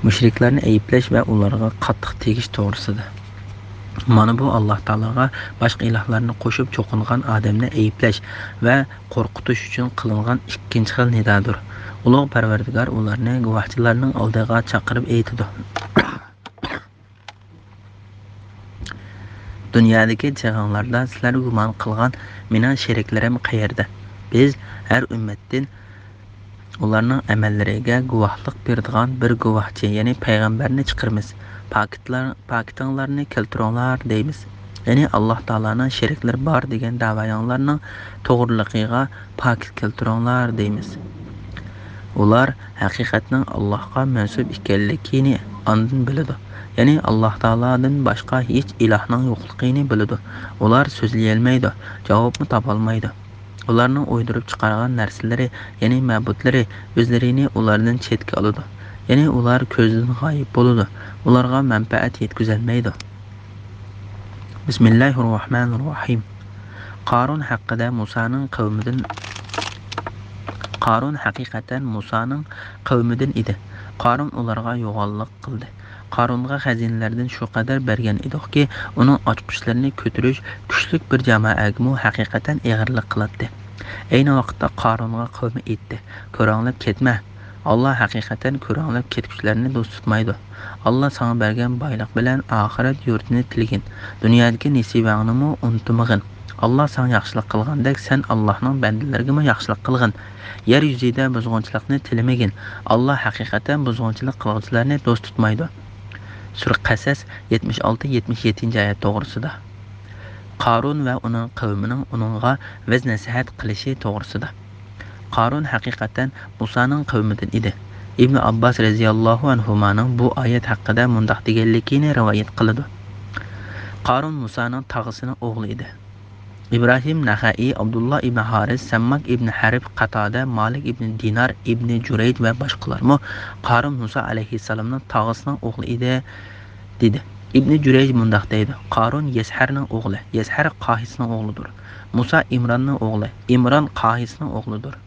مۇشرىكلارنى ئەيىبلەش ۋە ئۇلارغا قاتتىق تېگىش توغرىسىدا. مانا بۇ ئاللاھ تائالاغا باشقا ئىلاھلارنى قوشۇپ چوقۇنغان ئادەمنى ئەيىبلەش ۋە قورقۇتۇش ئۈچۈن قىلىنغان ئىككىنچى خىل نىدادۇر. ئۇلۇغ پەرۋەردىگار ئۇلارنى گۇۋاھچىلارنىڭ ئالدىغا چاقىرىپ ئېيتىدۇ: دۇنيادىكى چېغىڭلاردا سىلەر گۇمان قىلغان مېنىڭ شېرىكلىرىم قەيەردە؟ بىز ھەر ئۈممەتتىن ئۇلارنىڭ ئەمەللىرىگە گۇۋاھلىق بېرىدىغان بىر گۇۋاھچى، يەنى پەيغەمبەرنى چىقىرىمىز. پاكىتلار، پاكىتىڭلارنى كەلتۈرۈڭلار دەيمىز. يەنى ئاللاھ تائالانىڭ شېرىكلىرى بار دېگەن دەۋايىڭلارنىڭ توغرىلىقىغا پاكىت كەلتۈرۈڭلار دەيمىز. ئۇلار ھەقىقەتنىڭ ئاللاھقا مەنسۇپ ئىكەنلىكىنى ئاندىن بىلىدۇ. يەنى ئاللاھ تائالادىن باشقا ھېچ ئىلاھنىڭ يوقلۇقىنى بىلىدۇ. ئۇلار سۆزلىيەلمەيدۇ، جاۋابمۇ تاپالمايدۇ. ئۇلارنىڭ ئويدۇرۇپ چىقارغان نەرسىلىرى، يەنى مەبۇدلىرى ئۆزلىرىنى ئۇلاردىن چەتكە ئالىدۇ. يەنى ئۇلار كۆزدىن غايىب بولىدۇ. ئۇلارغا مەنپەئەت يەتكۈزەلمەيدۇ. بىسمىللاھىررەھمانىررەھىم. قارۇن ھەققىدە مۇسانىڭ قەۋمىدىن، قارۇن ھەقىقەتەن مۇسانىڭ قەۋمىدىن ئىدى. قارۇن ئۇلارغا يوغانلىق قىلدى. قارۇنغا خەزىنىلەردىن شۇ قەدەر بەرگەن ئىدۇقكى، ئۇنىڭ ئاچقۇچلىرىنى كۆتۈرۈش كۈچلۈك بىر جامائەگىمۇ ھەقىقەتەن ئېغىرلىق قىلاتتى. ئەينى ۋاقىتتا قارۇنغا قەۋمى ئېيتتى: «كۆرەڭلەپ كەتمە! ئاللاھ ھەقىقەتەن كۆرەڭلەپ كەتكۈچىلەرنى دوست تۇتمايدۇ. ئاللاھ ساڭا بەرگەن بايلىق بىلەن ئاخىرەت يۇرتىنى تىلىگىن، دۇنيادىكى نېسىۋەڭنىمۇ ئۇنتۇمىغىن.» ئاللا ساڭا ياخشىلىق قىلغاندەك، سەن ئاللانىڭ بەندىلىرىگىمۇ ياخشىلىق قىلغىن. يەر يۈزىدە بۇزغۇنچىلىقنى تىلىمىگىن. ئاللا ھەقىقەتەن بۇزغۇنچىلىق قىلغۇچىلارنى دوست تۇتمايدۇ. سۈرە قەسەس يەتمىش ئالتە، يەتمىش يەتتىنچى ئايەت توغرىسىدا. قارۇن ۋە ئۇنىڭ قەۋمىنىڭ ئۇنىڭغا ۋەز-نەسىھەت قىلىشى توغرىسىدا. قارۇن ھەقىقەتەن مۇسانىڭ قەۋمىدىن ئىدى. ئىبن ئابباس رەزىياللاھۇ ئەنھۇمانىڭ بۇ ئايەت ھەققىدە مۇنداق دېگەنلىكىنى رىۋايەت قىلىدۇ: قارۇن مۇسانىڭ تاغىسىنىڭ ئوغلى ئىدى. ئىبراھىم نەخەئىي، ئابدۇللا ئىبن ھارىس، سەمماك ئىبن ھەرب، قاتادە، مالىك ئىبن دىنار، ئىبن جۇرەيج ۋە باشقىلارمۇ قارۇن مۇسا ئەلەيھىسسالامنىڭ تاغىسىنىڭ ئوغلى ئىدى، دېدى. ئىبن جۇرەيج مۇنداق دەيدۇ: قارۇن يەسھەرنىڭ ئوغلى، يەسھەر قاھىسنىڭ ئوغلىدۇر. مۇسا ئىمراننىڭ ئوغلى، ئىمران قاھىسنىڭ ئوغلىدۇر.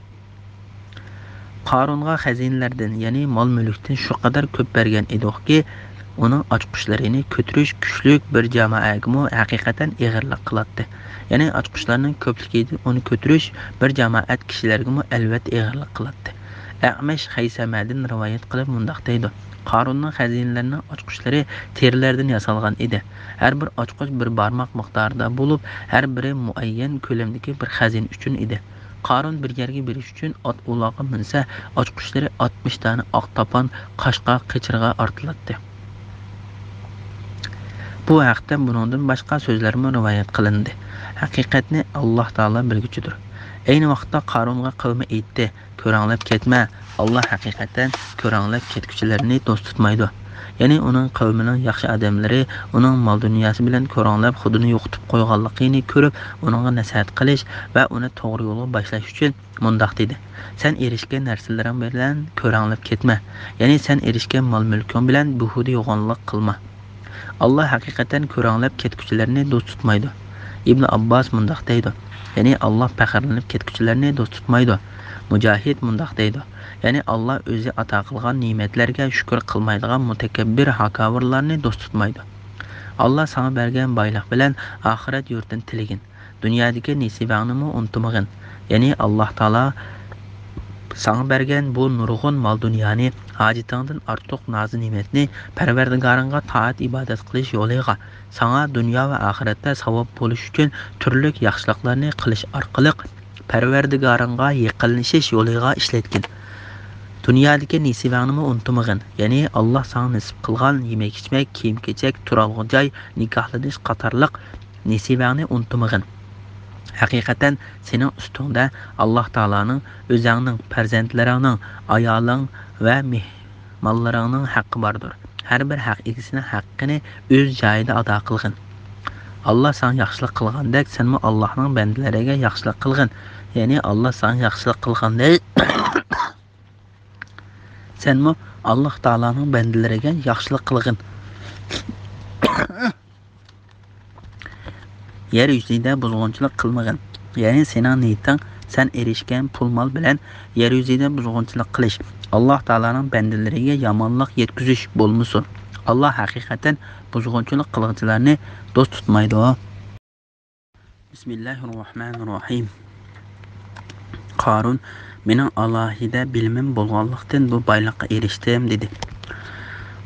قارۇنغا خەزىنىلەردىن، يەنى مال-مۈلۈكتىن شۇ قەدەر كۆپ بەرگەن ئىدۇقكى، ئۇنىڭ ئاچقۇچلىرىنى كۆتۈرۈش كۈچلۈك بىر جامائەگىمۇ ھەقىقەتەن ئېغىرلىق قىلاتتى. يەنى ئاچقۇچلارنىڭ كۆپلۈكىدىن ئۇنى كۆتۈرۈش بىر جامائەت كىشىلەرگىمۇ ئەلۋەتتە ئېغىرلىق قىلاتتى. ئەمەش خەيسەمەدىن رىۋايەت قىلىپ مۇنداق دەيدۇ: قارۇننىڭ خەزىنىلىرىنىڭ ئاچقۇچلىرى تېرىلەردىن ياسالغان ئىدى. ھەر بىر ئاچقۇچ بىر بارماق مىقدارىدا بولۇپ، ھەر بىرى مۇئەييەن كۆلەمدىكى بىر خەزىنە ئۈچۈن ئىدى. قارۇن بىر يەرگە بېرىش ئۈچۈن ئات ئۇلاغا مىنسە، ئاچقۇچلىرى ئاتمىش دانە ئاق تاپان، قاشقا، قېچىرغا ئارتىلاتتى. بۇ ھەقتە بۇنىڭدىن باشقا سۆزلەرمۇ رىۋايەت قىلىندى. ھەقىقەتنى ئاللا تائالا بىلگۈچىدۇر. ئەينى ۋاقىتتا قارۇنغا قەۋمى ئېيتتى: كۆرەڭلەپ كەتمە، ئاللا ھەقىقەتەن كۆرەڭلەپ كەتكۈچىلەرنى دوست تۇتمايدۇ. يەنى ئۇنىڭ قەۋمىنىڭ ياخشى ئادەملىرى ئۇنىڭ مال-دۇنياسى بىلەن كۆرەڭلەپ خۇدىنى يوقىتىپ قويغانلىقىنى كۆرۈپ، ئۇنىڭغا نەسىھەت قىلىش ۋە ئۇنى توغرا يولغا باشلاش ئۈچۈن مۇنداق دېدى: سەن ئېرىشكەن نەرسىلىرىڭ بىلەن كۆرەڭلەپ كەتمە، يەنى سەن ئېرىشكەن مال-مۈلكۈڭ بىلەن بىھۇدە يوغانلىق قىلما. ئاللا ھەقىقەتەن كۆرەڭلەپ كەتكۈچىلەرنى دوست تۇتمايدۇ. ئىبن ئابباس مۇنداق دەيدۇ، يەنى ئاللا پەخىرلىنىپ كەتكۈچىلەرنى دوست تۇتمايدۇ. مۇجاھىد مۇنداق دەيدۇ، يەنى ئاللا ئۆزى ئاتا قىلغان نېمەتلەرگە شۈكۈر قىلمايدىغان مۇتەكەببىر ھاكاۋۇرلارنى دوست تۇتمايدۇ. ئاللا ساڭا بەرگەن بايلىق بىلەن ئاخىرەت يۇرتىنى تىلىگىن. دۇنيادىكى نېسىۋەڭنىمۇ ئۇنتۇمىغىن. يەنى ئاللا تائالا ساڭا بەرگەن بۇ نۇرغۇن مال-دۇنيانى، ھاجىتىڭدىن ئارتۇق نازۇ-نېمەتنى پەرۋەردىگارىڭغا تائەت-ئىبادەت قىلىش يولىغا، ساڭا دۇنيا ۋە ئاخىرەتتە ساۋاب بولۇش ئۈچۈن تۈرلۈك ياخشىلىقلارنى قىلىش ئارقىلىق پەرۋەردىگارىڭغا يېقىنلىشىش يولىغا ئىشلەتكىن. دۇنيادىكى نېسىۋەڭنىمۇ ئۇنتۇمىغىن، يەنى ئاللا ساڭا نېسىپ قىلغان يېمەك-ئىچمەك، كىيىم-كېچەك، تۇرالغۇ جاي، نىكاھلىنىش قاتارلىق نېسىۋەڭنى ئۇنتۇمىغىن. ھەقىقەتەن سېنىڭ ئۈستۈڭدە ئاللا تائالانىڭ، ئۆزەڭنىڭ، پەرزەنتلىرىڭنىڭ، ئايالىڭ ۋە مېھمانلىرىڭنىڭ ھەققى باردۇر. ھەر بىر ھەق ئىگىسىنىڭ ھەققىنى ئۆز جايىدا ئادا قىلغىن. ئاللا ساڭا ياخشىلىق قىلغاندەك، سەنمۇ ئاللانىڭ بەندىلىرىگە ياخشىلىق قىلغىن. يەنى ئاللا ساڭا ياخشىلىق قىلغاندەك، سەنمۇ ئاللا تائالانىڭ بەندىلىرىگە ياخشىلىق قىلغىن. يەر يۈزىدە بۇزغۇنچىلىق قىلمىغىن. يەنى سېنىڭ نىيىتىڭ سەن ئېرىشكەن پۇل-مال بىلەن يەر يۈزىدە بۇزغۇنچىلىق قىلىش، ئاللا تائالانىڭ بەندىلىرىگە يامانلىق يەتكۈزۈش بولمىسۇن. ئاللا ھەقىقەتەن بۇزغۇنچىلىق قىلغۇچىلارنى دوست تۇتمايدۇ. بىسمىللاھىررەھمانىررەھىم. قارۇن، مېنىڭ ئالاھىدە بىلىمىم بولغانلىقتىن بۇ بايلىققا ئېرىشتىم، دېدى.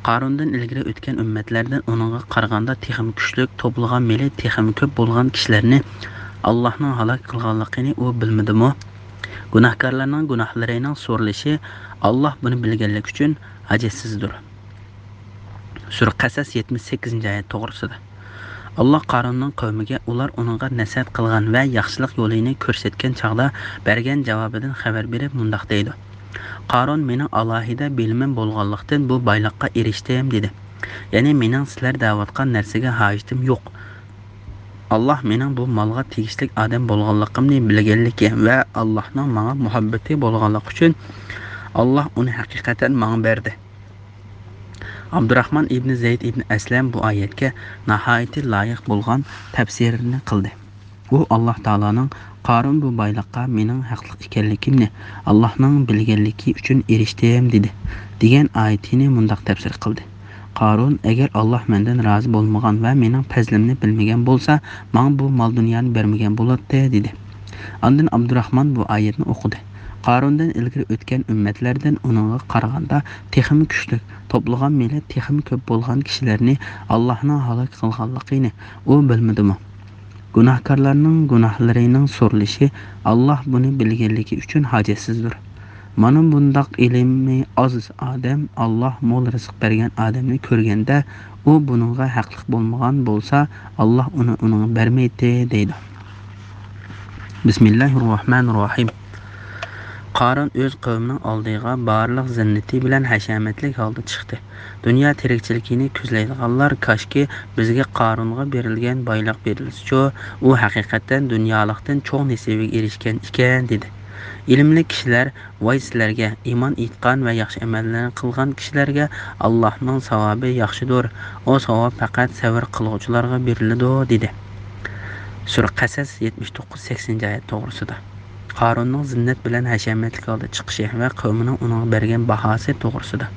قارۇندىن ئىلگىرى ئۆتكەن ئۈممەتلەردىن ئۇنىڭغا قارىغاندا تېخىمۇ كۈچلۈك، توپلىغان مېلى تېخىمۇ كۆپ بولغان كىشىلەرنى ئاللاھنىڭ ھالاك قىلغانلىقىنى ئۇ بىلمىدىمۇ؟ گۇناھكارلارنىڭ گۇناھلىرىنىڭ سورىلىشى، ئاللاھ بۇنى بىلگەنلىكى ئۈچۈن ھاجەتسىزدۇر. سۈرە قەسەس يەتمىش سەككىزىنچى ئايەت توغرىسىدا. ئاللاھ قارۇننىڭ قەۋمىگە ئۇلار ئۇنىڭغا نەسىھەت قىلغان ۋە ياخشىلىق يولىنى كۆرسەتكەن چاغدا بەرگەن جاۋابىدىن خەۋەر بېرىپ مۇنداق دەيدۇ: قارۇن، مېنىڭ ئالاھىدە بىلىمىم بولغانلىقتىن بۇ بايلىققا ئېرىشتىم، دېدى. يەنى مېنىڭ سىلەر دەۋاتقان نەرسىگە ھاجىتىم يوق. ئاللاھ مېنىڭ بۇ مالغا تېگىشلىك ئادەم بولغانلىقىمنى بىلگەنلىكى ۋە ئاللاھنىڭ ماڭا مۇھەببىتى بولغانلىقى ئۈچۈن، ئاللاھ ئۇنى ھەقىقەتەن ماڭا بەردى. ئابدۇراخمان ئىبنى زەيد ئىبنى ئەسلەم بۇ ئايەتكە ناھايىتى لايىق بولغان تەپسىرنى قىلدى. ئۇ ئاللاھ تائالانىڭ، قارۇن بۇ بايلىققا مېنىڭ ھەقلىق ئىكەنلىكىمنى ئاللاھنىڭ بىلگەنلىكى ئۈچۈن ئېرىشتىم، دېدى، دېگەن ئايىتىنى مۇنداق تەپسىر قىلدى: قارۇن، ئەگەر ئاللاھ مەندىن رازى بولمىغان ۋە مېنىڭ پەزلىمنى بىلمىگەن بولسا، ماڭا بۇ مال-دۇنيانى بەرمىگەن بولاتتى، دېدى. ئاندىن ئابدۇراخمان بۇ ئايەتنى ئوقۇدى: قارۇندىن ئىلگىرى ئۆتكەن ئۈممەتلەردىن ئۇنىڭغا قارىغاندا تېخىمۇ كۈچلۈك، توپلىغان مېلى تېخىمۇ كۆپ بولغان كىشىلەرنى ئاللاھنىڭ ھالاك قىلغانلىقىنى ئۇ بىلمىدىمۇ؟ گۇناھكارلارنىڭ گۇناھلىرىنىڭ سورىلىشى ئاللاھ بۇنى بىلگەنلىكى ئۈچۈن ھاجەتسىزدۇر. مانا بۇنداق ئىلمى ئاز ئادەم، ئاللاھ مول رىزىق بەرگەن ئادەمنى كۆرگەندە، ئۇ بۇنىڭغا ھەقلىق بولمىغان بولسا، ئاللاھ ئۇنى ئۇنىڭغا بەرمەيتتى، دەيدۇ. بىسمىللاھىرراھمانىرراھىم. قارۇن ئۆز قەۋمىنىڭ ئالدىغا بارلىق زىننىتى بىلەن ھەشەمەتلىك ھالدا چىقتى. دۇنيا تىرىكچىلىكىنى كۆزلەيدىغانلار، كاشكى بىزگە قارۇنغا بېرىلگەن بايلىق بېرىلسىچۇ، ئۇ ھەقىقەتەن دۇنيالىقتىن چوڭ نېسىۋىگە ئېرىشكەن ئىكەن، دېدى. ئىلىملىك كىشىلەر، ۋاي سىلەرگە، ئىمان ئېيتقان ۋە ياخشى ئەمەللەرنى قىلغان كىشىلەرگە ئاللاھنىڭ ساۋابى ياخشىدۇر، ئۇ ساۋاب پەقەت سەۋر قىلغۇچىلارغا بېرىلىدۇ، دېدى. سۈرە قەسەس يەتمىش توققۇز، سەكسىنىنچى ئايەت توغرىسىدا. قارۇننىڭ زىننەت بىلەن ھەشەمەتلىك ھالدا چىقىشى ۋە قەۋمىنىڭ ئۇنىڭغا بەرگەن باھاسى توغرىسىدا.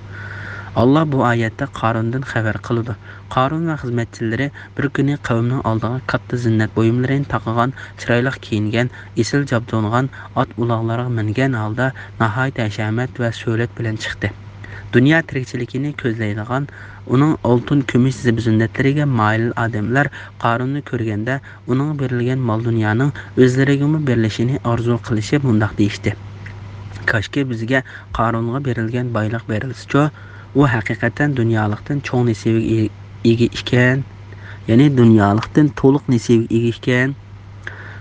ئاللاھ بۇ ئايەتتە قارۇندىن خەۋەر قىلىدۇ. قارۇن ۋە خىزمەتچىلىرى بىر كۈنى قەۋمىنىڭ ئالدىغا كاتتا زىننەت بۇيۇملىرىنى تاقىغان، چىرايلىق كىيىنگەن، ئېسىل جابدۇنغان ئات-ئۇلاغلارغا مىنگەن ھالدا ناھايىتى ھەشەمەت ۋە سۆلەت بىلەن چىقتى. دۇنيا تىرىكچىلىكىنى كۆزلەيدىغان، ئۇنىڭ ئالتۇن، كۈمۈش زىبۇ-زىننەتلىرىگە مايىل ئادەملەر قارۇننى كۆرگەندە، ئۇنىڭغا بېرىلگەن مال-دۇنيانىڭ ئۆزلىرىگىمۇ بېرىلىشىنى ئارزۇ قىلىشىپ مۇنداق دېيىشتى: كاشكى بىزگە قارۇنغا بېرىلگەن بايلىق بېرىلسىچۇ، ئۇ ھەقىقەتەن دۇنيالىقتىن چوڭ نېسىۋىگە ئىگە ئىكەن، يەنى دۇنيالىقتىن تولۇق نېسىۋىگە ئىگە ئىكەن.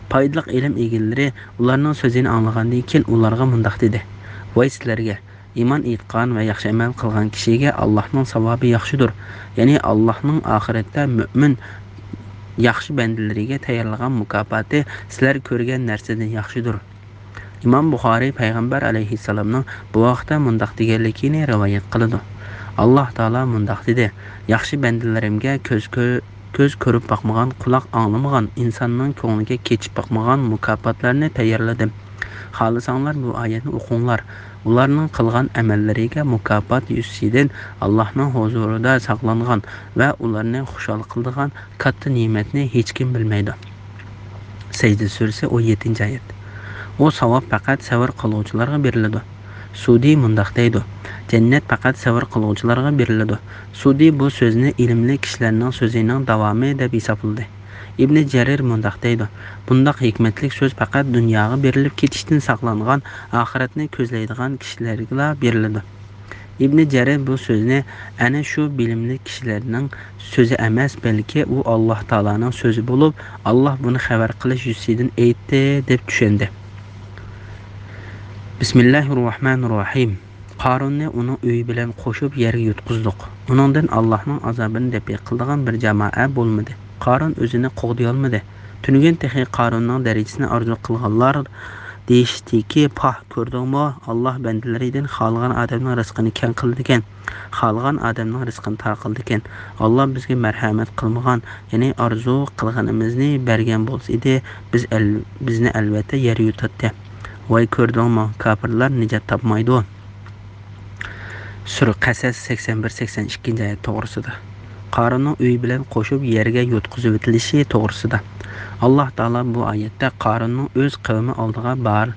پايدىلىق ئىلىم ئىگىلىرى ئۇلارنىڭ سۆزىنى ئاڭلىغاندىن كېيىن ئۇلارغا مۇنداق دېدى: ۋاي سىلەرگە! ئىمان ئېيتقان ۋە ياخشى ئەمەل قىلغان كىشىگە ئاللاھنىڭ ساۋابى ياخشىدۇر، يەنى ئاللاھنىڭ ئاخىرەتتە مۆمىن ياخشى بەندىلىرىگە تەييارلىغان مۇكاپاتى سىلەر كۆرگەن نەرسىدىن ياخشىدۇر. ئىمام بۇخارىي پەيغەمبەر ئەلەيھىسسالامنىڭ بۇ ھەقتە مۇنداق دېگەنلىكىنى رىۋايەت قىلىدۇ. ئاللاھ تائالا مۇنداق دېدى: ياخشى بەندىلىرىمگە كۆز كۆ-، كۆز كۆرۈپ باقمىغان، قۇلاق ئاڭلىمىغان، ئىنساننىڭ كۆڭلىگە كېچىپ باقمىغان مۇكاپاتلارنى تەييارلىدىم. خالىساڭلار بۇ ئايەتنى ئوقۇڭلار. ئۇلارنىڭ قىلغان ئەمەللىرىگە مۇكاپات يۈزىسىدىن ئاللاھنىڭ ھۇزۇرىدا ساقلانغان ۋە ئۇلارنى خۇشال قىلىدىغان كاتتا نېمەتنى ھېچكىم بىلمەيدۇ. سەجدە سۈرىسى، ئون يەتتىنچى ئايەت. ئۇ ساۋاب پەقەت سەۋر قىلغۇچىلارغا بېرىلىدۇ. سۇدى مۇنداق دەيدۇ: جەننەت پەقەت سەۋر قىلغۇچىلارغا بېرىلىدۇ. سۇدى بۇ سۆزنى ئىلىملىك كىشىلەرنىڭ سۆزىنىڭ داۋامى دەپ ھېسابلىدى. ئىبنى جەرىر مۇنداق دەيدۇ: بۇنداق ھېكمەتلىك سۆز پەقەت دۇنياغا بېرىلىپ كېتىشتىن ساقلانغان، ئاخىرەتنى كۆزلەيدىغان كىشىلەرگىلا بېرىلىدۇ. ئىبنى جەرىر بۇ سۆزنى ئەنە شۇ بىلىملىك كىشىلەرنىڭ سۆزى ئەمەس، بەلكى ئۇ ئاللاھ تائالانىڭ سۆزى بولۇپ، ئاللاھ بۇنى خەۋەر قىلىش يۈزىسىدىن ئېيتتى، دەپ چۈشەندى. بىسمىللاھىرراھمانىرراھىم. قارۇننى ئۇنىڭ ئۆيى بىلەن قوشۇپ يەرگە يۇتقۇزدۇق. ئۇنىڭدىن ئاللاھنىڭ ئازابىنى دەپئى قىلىدىغان بىر جامائە بولمىدى. قارۇن ئۆزىنى قوغدىيالمىدى. تۈنۈگۈن تېخى قارۇننىڭ دەرىجىسىنى ئارزۇ قىلغانلار دېيىشتىكى، پاھ، كۆردۈڭمۇ؟ ئاللاھ بەندىلىرىدىن خالىغان ئادەمنىڭ رىزقىنى كەڭ قىلىدىكەن، خالىغان ئادەمنىڭ رىزقىنى تار قىلىدىكەن. ئاللاھ بىزگە مەرھەمەت قىلمىغان، يەنى ئارزۇ قىلغىنىمىزنى بەرگەن بولسا ئىدى، بىز ئەل-، بىزنى ئەلۋەتتە يەر يۇتاتتى. ۋاي كۆردۈڭمۇ، كاپىرلار نىجات تاپمايدۇ. سۈرە قەسەس سەكسەن بىر، سەكسەن ئىككىنچى ئايەت توغرىسىدا. قارۇننىڭ ئۆيى بىلەن قوشۇپ يەرگە يۇتقۇزۇۋېتىلىشى توغرىسىدا. ئاللاھ تائالا بۇ ئايەتتە قارۇننىڭ ئۆز قەۋمى ئالدىغا بار-،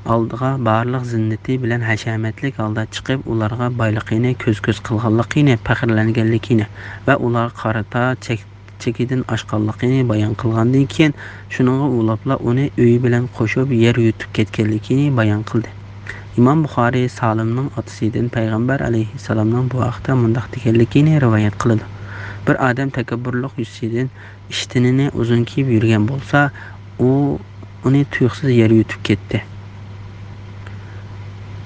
ئالدىغا بارلىق زىننىتى بىلەن ھەشەمەتلىك ھالدا چىقىپ، ئۇلارغا بايلىقىنى كۆز-كۆز قىلغانلىقىنى، پەخىرلەنگەنلىكىنى ۋە ئۇلارغا قارىتا چەك-، چېكىدىن ئاشقانلىقىنى بايان قىلغاندىن كېيىن، شۇنىڭغا ئۇلاپلا ئۇنى ئۆيى بىلەن قوشۇپ يەر يۇتۇپ كەتكەنلىكىنى بايان قىلدى. ئىمام بۇخارىي سالىمنىڭ ئاتىسىدىن پەيغەمبەر ئەلەيھىسسالامنىڭ بۇ ھەقتە مۇنداق دېگەنلىكىنى رىۋايەت قىلىدۇ: بىر ئادەم تەكەببۇرلۇق يۈزىسىدىن ئىشتىنىنى ئۇزۇن كىيىپ يۈرگەن بولسا، ئۇ ئۇنى تۇيۇقسىز يەر يۇتۇپ كەتتى.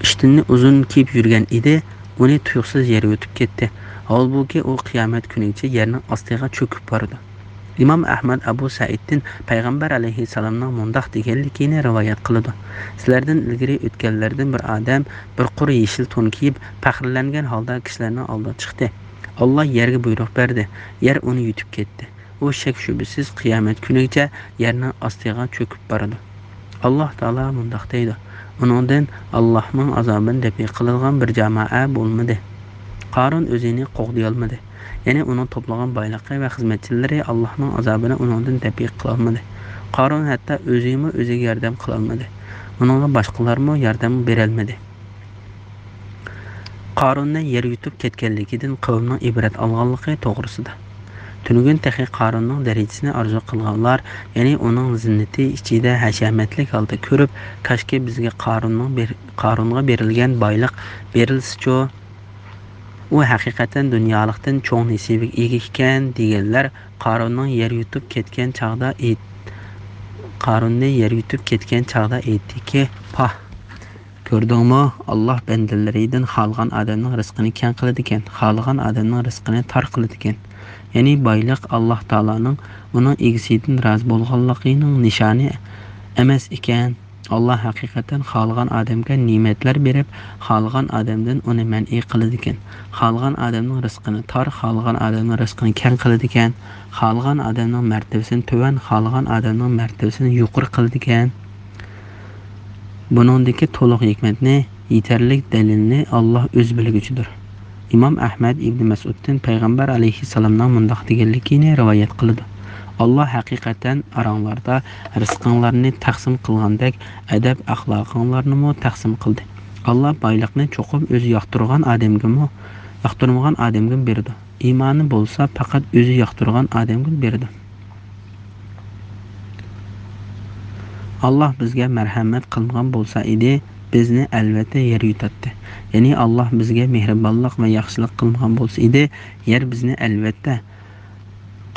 ئىشتىنىنى ئۇزۇن كىيىپ يۈرگەن ئىدى، ئۇنى تۇيۇقسىز يەر يۇتۇپ كەتتى. ھالبۇكى، ئۇ قىيامەت كۈنىگىچە يەرنىڭ ئاستىغا چۆكۈپ بارىدۇ. ئىمام ئەھمەد ئەبۇ سەئىدتىن پەيغەمبەر ئەلەيھىسسالامنىڭ مۇنداق دېگەنلىكىنى رىۋايەت قىلىدۇ: سىلەردىن ئىلگىرى ئۆتكەنلەردىن بىر ئادەم بىر قۇر يېشىل تون كىيىپ، پەخىرلەنگەن ھالدا كىشىلەرنىڭ ئالدىغا چىقتى. ئاللاھ يەرگە بۇيرۇق بەردى، يەر ئۇنى يۇتۇپ كەتتى. ئۇ شەك-شۈبھىسىز قىيامەت كۈنىگىچە يەرنىڭ ئاستىغا چۆكۈپ بارىدۇ. ئاللاھ تائالا مۇنداق دەيدۇ: ئۇنىڭدىن ئاللاھنىڭ ئازابىنى دەپئى قىلىدىغان بىر جامائە بولمىدى. قارۇن ئۆزىنى قوغدىيالمىدى. يەنى ئۇنىڭ توپلىغان بايلىقى ۋە خىزمەتچىلىرى ئاللاھنىڭ ئازابىنى ئۇنىڭدىن دەپئى قىلالمىدى. قارۇن ھەتتا ئۆزىمۇ ئۆزىگە ياردەم قىلالمىدى. ئۇنىڭغا باشقىلارمۇ ياردەم بېرەلمىدى. قارۇننى يەر يۇتۇپ كەتكەنلىكىدىن قەۋمنىڭ ئىبرەت ئالغانلىقى توغرىسىدا. تۈنۈگۈن تېخى قارۇننىڭ دەرىجىسىنى ئارزۇ قىلغانلار، يەنى ئۇنىڭ زىننىتى ئىچىدە ھەشەمەتلىك ھالدا كۆرۈپ، كاشكى بىزگە قارۇننىڭ بېر-، قارۇنغا بېرىلگەن بايلىق بېرىلسىچۇ؟ ئۇ ھەقىقەتەن دۇنيالىقتىن چوڭ نېسىۋىگە ئىگە ئىكەن، دېگەنلەر قارۇننىڭ يەر يۇتۇپ كەتكەن چاغدا ئېيت-، قارۇننى يەر يۇتۇپ كەتكەن چاغدا ئېيتتىكى، پاھ! كۆردۈڭمۇ؟ ئاللاھ بەندىلىرىدىن خالىغان ئادەمنىڭ رىزقىنى كەڭ قىلىدىكەن، خالىغان ئادەمنىڭ رىزقىنى تار قىلىدىكەن. يەنى بايلىق ئاللاھ تائالانىڭ ئۇنىڭ ئىگىسىدىن رازى بولغانلىقىنىڭ نىشانى ئەمەس ئىكەن. ئاللاھ ھەقىقەتەن خالىغان ئادەمگە نېمەتلەر بېرىپ، خالىغان ئادەمدىن ئۇنى مەنئى قىلىدىكەن. خالىغان ئادەمنىڭ رىزقىنى تار، خالىغان ئادەمنىڭ رىزقىنى كەڭ قىلىدىكەن. خالىغان ئادەمنىڭ مەرتىۋىسىنى تۆۋەن، خالىغان ئادەمنىڭ مەرتىۋىسىنى يۇقىرى قىلىدىكەن. بۇنىڭدىكى تولۇق ھېكمەتنى، يېتەرلىك دەلىلنى ئاللاھ ئۆزى بىلگۈچىدۇر. ئىمام ئەھمەد ئىبنى مەسئۇدتىن پەيغەمبەر ئەلەيھىسسالامنىڭ مۇنداق دېگەنلىكىنى رىۋايەت قىلىدۇ: ئاللاھ ھەقىقەتەن ئاراڭلاردا رىزقىڭلارنى تەقسىم قىلغاندەك، ئەدەپ-ئەخلاقىڭلارنىمۇ تەقسىم قىلدى. ئاللاھ بايلىقنى چوقۇم ئۆزى ياقتۇرغان ئادەمگىمۇ، ياقتۇرمىغان ئادەمگىمۇ بېرىدۇ. ئىمانى بولسا پەقەت ئۆزى ياقتۇرغان ئادەمگىلا بېرىدۇ. ئاللاھ بىزگە مەرھەمەت قىلمىغان بولسا ئىدى، بىزنى ئەلۋەتتە يەر يۇتاتتى. يەنى ئاللاھ بىزگە مېھرىبانلىق ۋە ياخشىلىق قىلمىغان بولسا ئىدى، يەر بىزنى ئەلۋەتتە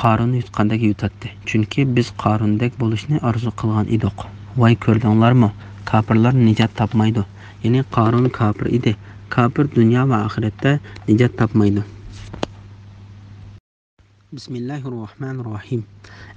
قارۇننى يۇتقاندەك يۇتاتتى. چۈنكى بىز قارۇندەك بولۇشنى ئارزۇ قىلغان ئىدۇق. ۋاي كۆردۈڭلارمۇ؟ كاپىرلار نىجات تاپمايدۇ. يەنى قارۇن كاپىر ئىدى. كاپىر دۇنيا ۋە ئاخىرەتتە نىجات تاپمايدۇ. بىسمىللاھىررەھمانىررەھىم.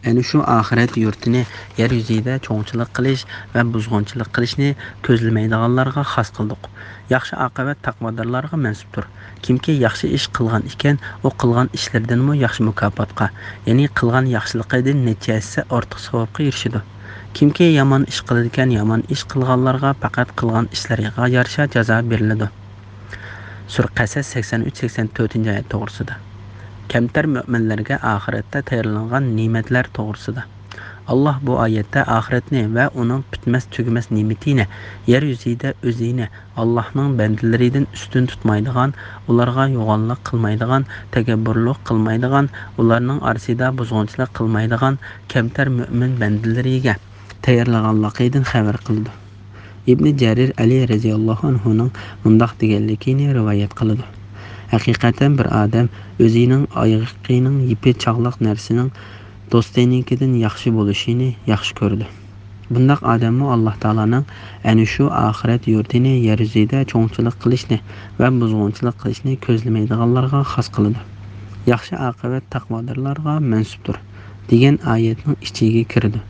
ئەنە شۇ ئاخىرەت يۇرتىنى يەر يۈزىدە چوڭچىلىق قىلىش ۋە بۇزغۇنچىلىق قىلىشنى كۆزلىمەيدىغانلارغا خاس قىلدۇق. ياخشى ئاقىۋەت تەقۋادارلارغا مەنسۇپتۇر. كىمكى ياخشى ئىش قىلغان ئىكەن، ئۇ قىلغان ئىشلىرىدىنمۇ ياخشى مۇكاپاتقا، يەنى قىلغان ياخشىلىقىدىن نەچچە ھەسسە ئارتۇق ساۋابقا ئېرىشىدۇ. كىمكى يامان ئىش قىلىدىكەن، يامان ئىش قىلغانلارغا پەقەت قىلغان ئىشلىرىغا يارىشا جازا بېرىلىدۇ. سۈرە قەسەس سەكسەن ئۈچ، سەكسەن تۆتىنچى ئايەت توغرىسىدا. كەمتەر مۆمىنلەرگە ئاخىرەتتە تەييارلانغان نېمەتلەر توغرىسىدا. ئاللاھ بۇ ئايەتتە ئاخىرەتنى ۋە ئۇنىڭ پۈتمەس-تۈگىمەس نېمىتىنى، يەر يۈزىدە ئۆزىنى ئاللاھنىڭ بەندىلىرىدىن ئۈستۈن تۇتمايدىغان، ئۇلارغا يوغانلىق قىلمايدىغان، تەكەببۇرلۇق قىلمايدىغان، ئۇلارنىڭ ئارىسىدا بۇزغۇنچىلىق قىلمايدىغان كەمتەر مۆمىن بەندىلىرىگە تەييارلىغانلىقىدىن خەۋەر قىلىدۇ. ئىبنى جەرىر ئەلى رەزىياللاھۇ ئەنھۇنىڭ مۇنداق دېگەنلىكىنى رىۋايەت قىلىدۇ: ھەقىقەتەن بىر ئادەم ئۆزىنىڭ ئايىغىنىڭ يىپى چاغلىق نەرسىنىڭ دوستىنىڭكىدىن ياخشى بولۇشىنى ياخشى كۆرىدۇ. بۇنداق ئادەممۇ ئاللاھ تائالانىڭ ئەنە شۇ ئاخىرەت يۇرتىنى يەر يۈزىدە چوڭچىلىق قىلىشنى ۋە بۇزغۇنچىلىق قىلىشنى كۆزلىمەيدىغانلارغا خاس قىلىدۇ. ياخشى ئاقىۋەت تەقۋادارلارغا مەنسۇپتۇر، دېگەن ئايەتنىڭ ئىچىگە كىرىدۇ.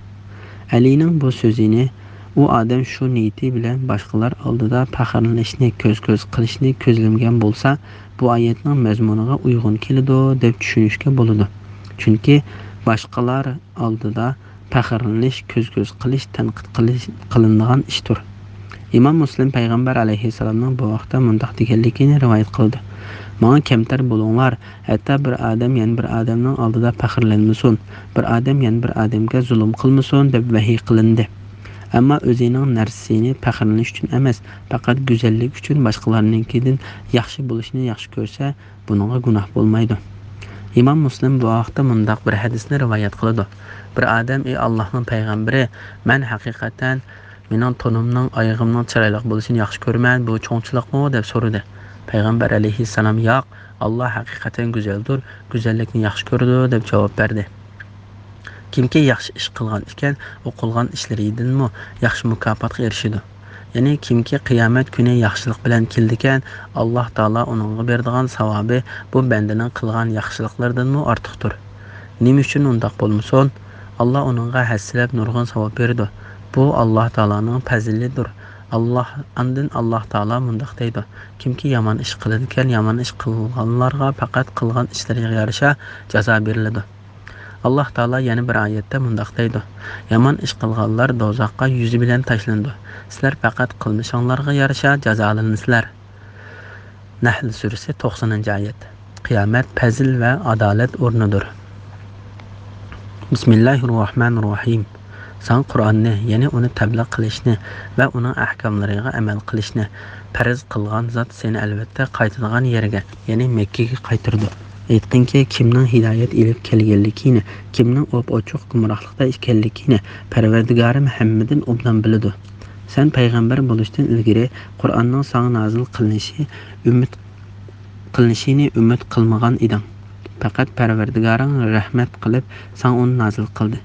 ئەلىنىڭ بۇ سۆزىنى ئۇ ئادەم شۇ نىيىتى بىلەن باشقىلار ئالدىدا پەخىرلىنىشنى، كۆز-كۆز قىلىشنى كۆزلىمىگەن بولسا، بۇ ئايەتنىڭ مەزمۇنىغا ئۇيغۇن كېلىدۇ، دەپ چۈشىنىشكە بولىدۇ. چۈنكى باشقىلار ئالدىدا پەخىرلىنىش، كۆز-كۆز قىلىش، تەنقىد قىلىش، قىلىنىدىغان ئىشتۇر. ئىمام مۇسلىم پەيغەمبەر ئەلەيھىسسالامنىڭ بۇ ھەقتە مۇنداق دېگەنلىكىنى رىۋايەت قىلىدۇ: ماڭا كەمتەر بولۇڭلار، ھەتتا بىر ئادەم يەنە بىر ئادەمنىڭ ئالدىدا پەخىرلەنمىسۇن، بىر ئادەم يەنە بىر ئادەمگە زۇلۇم قىلمىسۇن، دەپ ۋەھىي قىلىندى. ئەمما ئۆزىنىڭ نەرسىنى پەخىرلىنىش ئۈچۈن ئەمەس، پەقەت گۈزەللىك ئۈچۈن باشقىلارنىڭكىدىن ياخشى بولۇشنى ياخشى كۆرسە، بۇنىڭغا گۇناھ بولمايدۇ. ئىمام مۇسلىم بۇ ھەقتە مۇنداق بىر ھەدىسنى رىۋايەت قىلىدۇ: بىر ئادەم، ئى ئاللاھنىڭ پەيغەمبىرى، مەن ھەقىقەتەن مېنىڭ تونۇمنىڭ، ئايىغىمنىڭ چىرايلىق بولۇشىنى ياخشى كۆرىمەن، بۇ چوڭچىلىقمۇ؟ دەپ سورىدى. پەيغەمبەر ئەلەيھىسسالام، ياق، ئاللاھ ھەقىقەتەن گۈزەلدۇر، گۈزەللىكنى ياخشى كۆرىدۇ، دەپ جاۋاب بەردى. كىمكى ياخشى ئىش قىلغان ئىكەن، ئۇ قىلغان ئىشلىرىدىنمۇ ياخشى مۇكاپاتقا ئېرىشىدۇ. يەنى كىمكى قىيامەت كۈنى ياخشىلىق بىلەن كېلىدىكەن، ئاللاھ تائالا ئۇنىڭغا بېرىدىغان ساۋابى بۇ بەندىنىڭ قىلغان ياخشىلىقلىرىدىنمۇ ئارتۇقتۇر. نېمە ئۈچۈن ئۇنداق بولمىسۇن؟ ئاللاھ ئۇنىڭغا ھەسسىلەپ نۇرغۇن ساۋاب بېرىدۇ. بۇ ئاللاھ تائالانىڭ پەزلىدۇر. ئاللاھ، ئاندىن ئاللاھ تائالا مۇنداق دەيدۇ: كىمكى يامان ئىش قىلىدىكەن، يامان ئىش قىلغانلارغا پەقەت قىلغان ئىشلىرىغا يارىشا جازا بېرىلىدۇ. ئاللاھ تائالا يەنە بىر ئايەتتە مۇنداق دەيدۇ: يامان ئىش قىلغانلار دوزاخقا يۈزى بىلەن تاشلىنىدۇ. سىلەر پەقەت قىلمىشىڭلارغا يارىشا جازالىنىسىلەر. نەھل سۈرىسى، توقسىنىنچى ئايەت. قىيامەت پەزىل ۋە ئادالەت ئورنىدۇر. بىسمىللاھىررەھمانىررەھىم. ساڭا قۇرئاننى، يەنى ئۇنى تەبلىغ قىلىشنى ۋە ئۇنىڭ ئەھكاملىرىغا ئەمەل قىلىشنى پەرز قىلغان زات سېنى ئەلۋەتتە قايتىدىغان يەرگە، يەنى مەككىگە قايتۇرىدۇ. ئېيتقىنكى، كىمنىڭ ھىدايەت ئېلىپ كەلگەنلىكىنى، كىمنىڭ ئوپئوچۇق گۇمراھلىقتا ئىكەنلىكىنى پەرۋەردىگارىم ھەممىدىن ئوبدان بىلىدۇ. سەن پەيغەمبەر بولۇشتىن ئىلگىرى قۇرئاننىڭ ساڭا نازىل قىلىنىشى ئۈمىد قىلىنىشىنى ئۈمىد قىلمىغان ئىدىڭ. پەقەت پەرۋەردىگارىڭ رەھمەت قىلىپ، ساڭا ئۇنى نازىل قىلدى.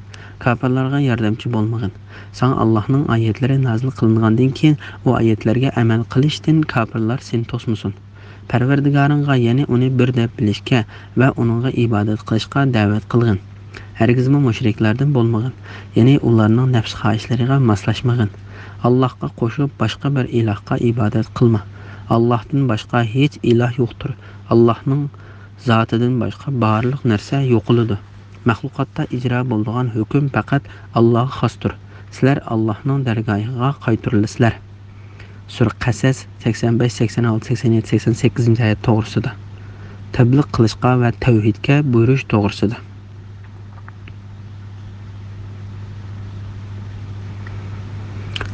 كاپىرلارغا ياردەمچى بولمىغىن. ساڭا ئاللاھنىڭ ئايەتلىرى نازىل قىلىنغاندىن كېيىن، ئۇ ئايەتلەرگە ئەمەل قىلىشتىن كاپىرلار سېنى توسمىسۇن. پەرۋەردىگارىڭغا، يەنى ئۇنى بىر دەپ بىلىشكە ۋە ئۇنىڭغا ئىبادەت قىلىشقا دەۋەت قىلغىن. ھەرگىزمۇ مۇشرىكلاردىن بولمىغىن، يەنى ئۇلارنىڭ نەپس خاھىشلىرىغا ماسلاشمىغىن. ئاللاھقا قوشۇپ باشقا بىر ئىلاھقا ئىبادەت قىلما. ئاللاھتىن باشقا ھېچ ئىلاھ يوقتۇر. ئاللاھنىڭ زاتىدىن باشقا بارلىق نەرسە يوقىلىدۇ. مەخلۇقاتتا ئىجرا بولىدىغان ھۆكۈم پەقەت ئاللاغا خاستۇر. سىلەر ئاللاھنىڭ دەرگاھىغا قايتۇرۇلىسىلەر. سۈرە قەسەس سەكسەن بەش، سەكسەن ئالتە، سەكسەن يەتتە، سەكسەن سەككىزىنچى ئايەت توغرىسىدا. تەبلىغ قىلىشقا ۋە تەۋھىدكە بۇيرۇش توغرىسىدا.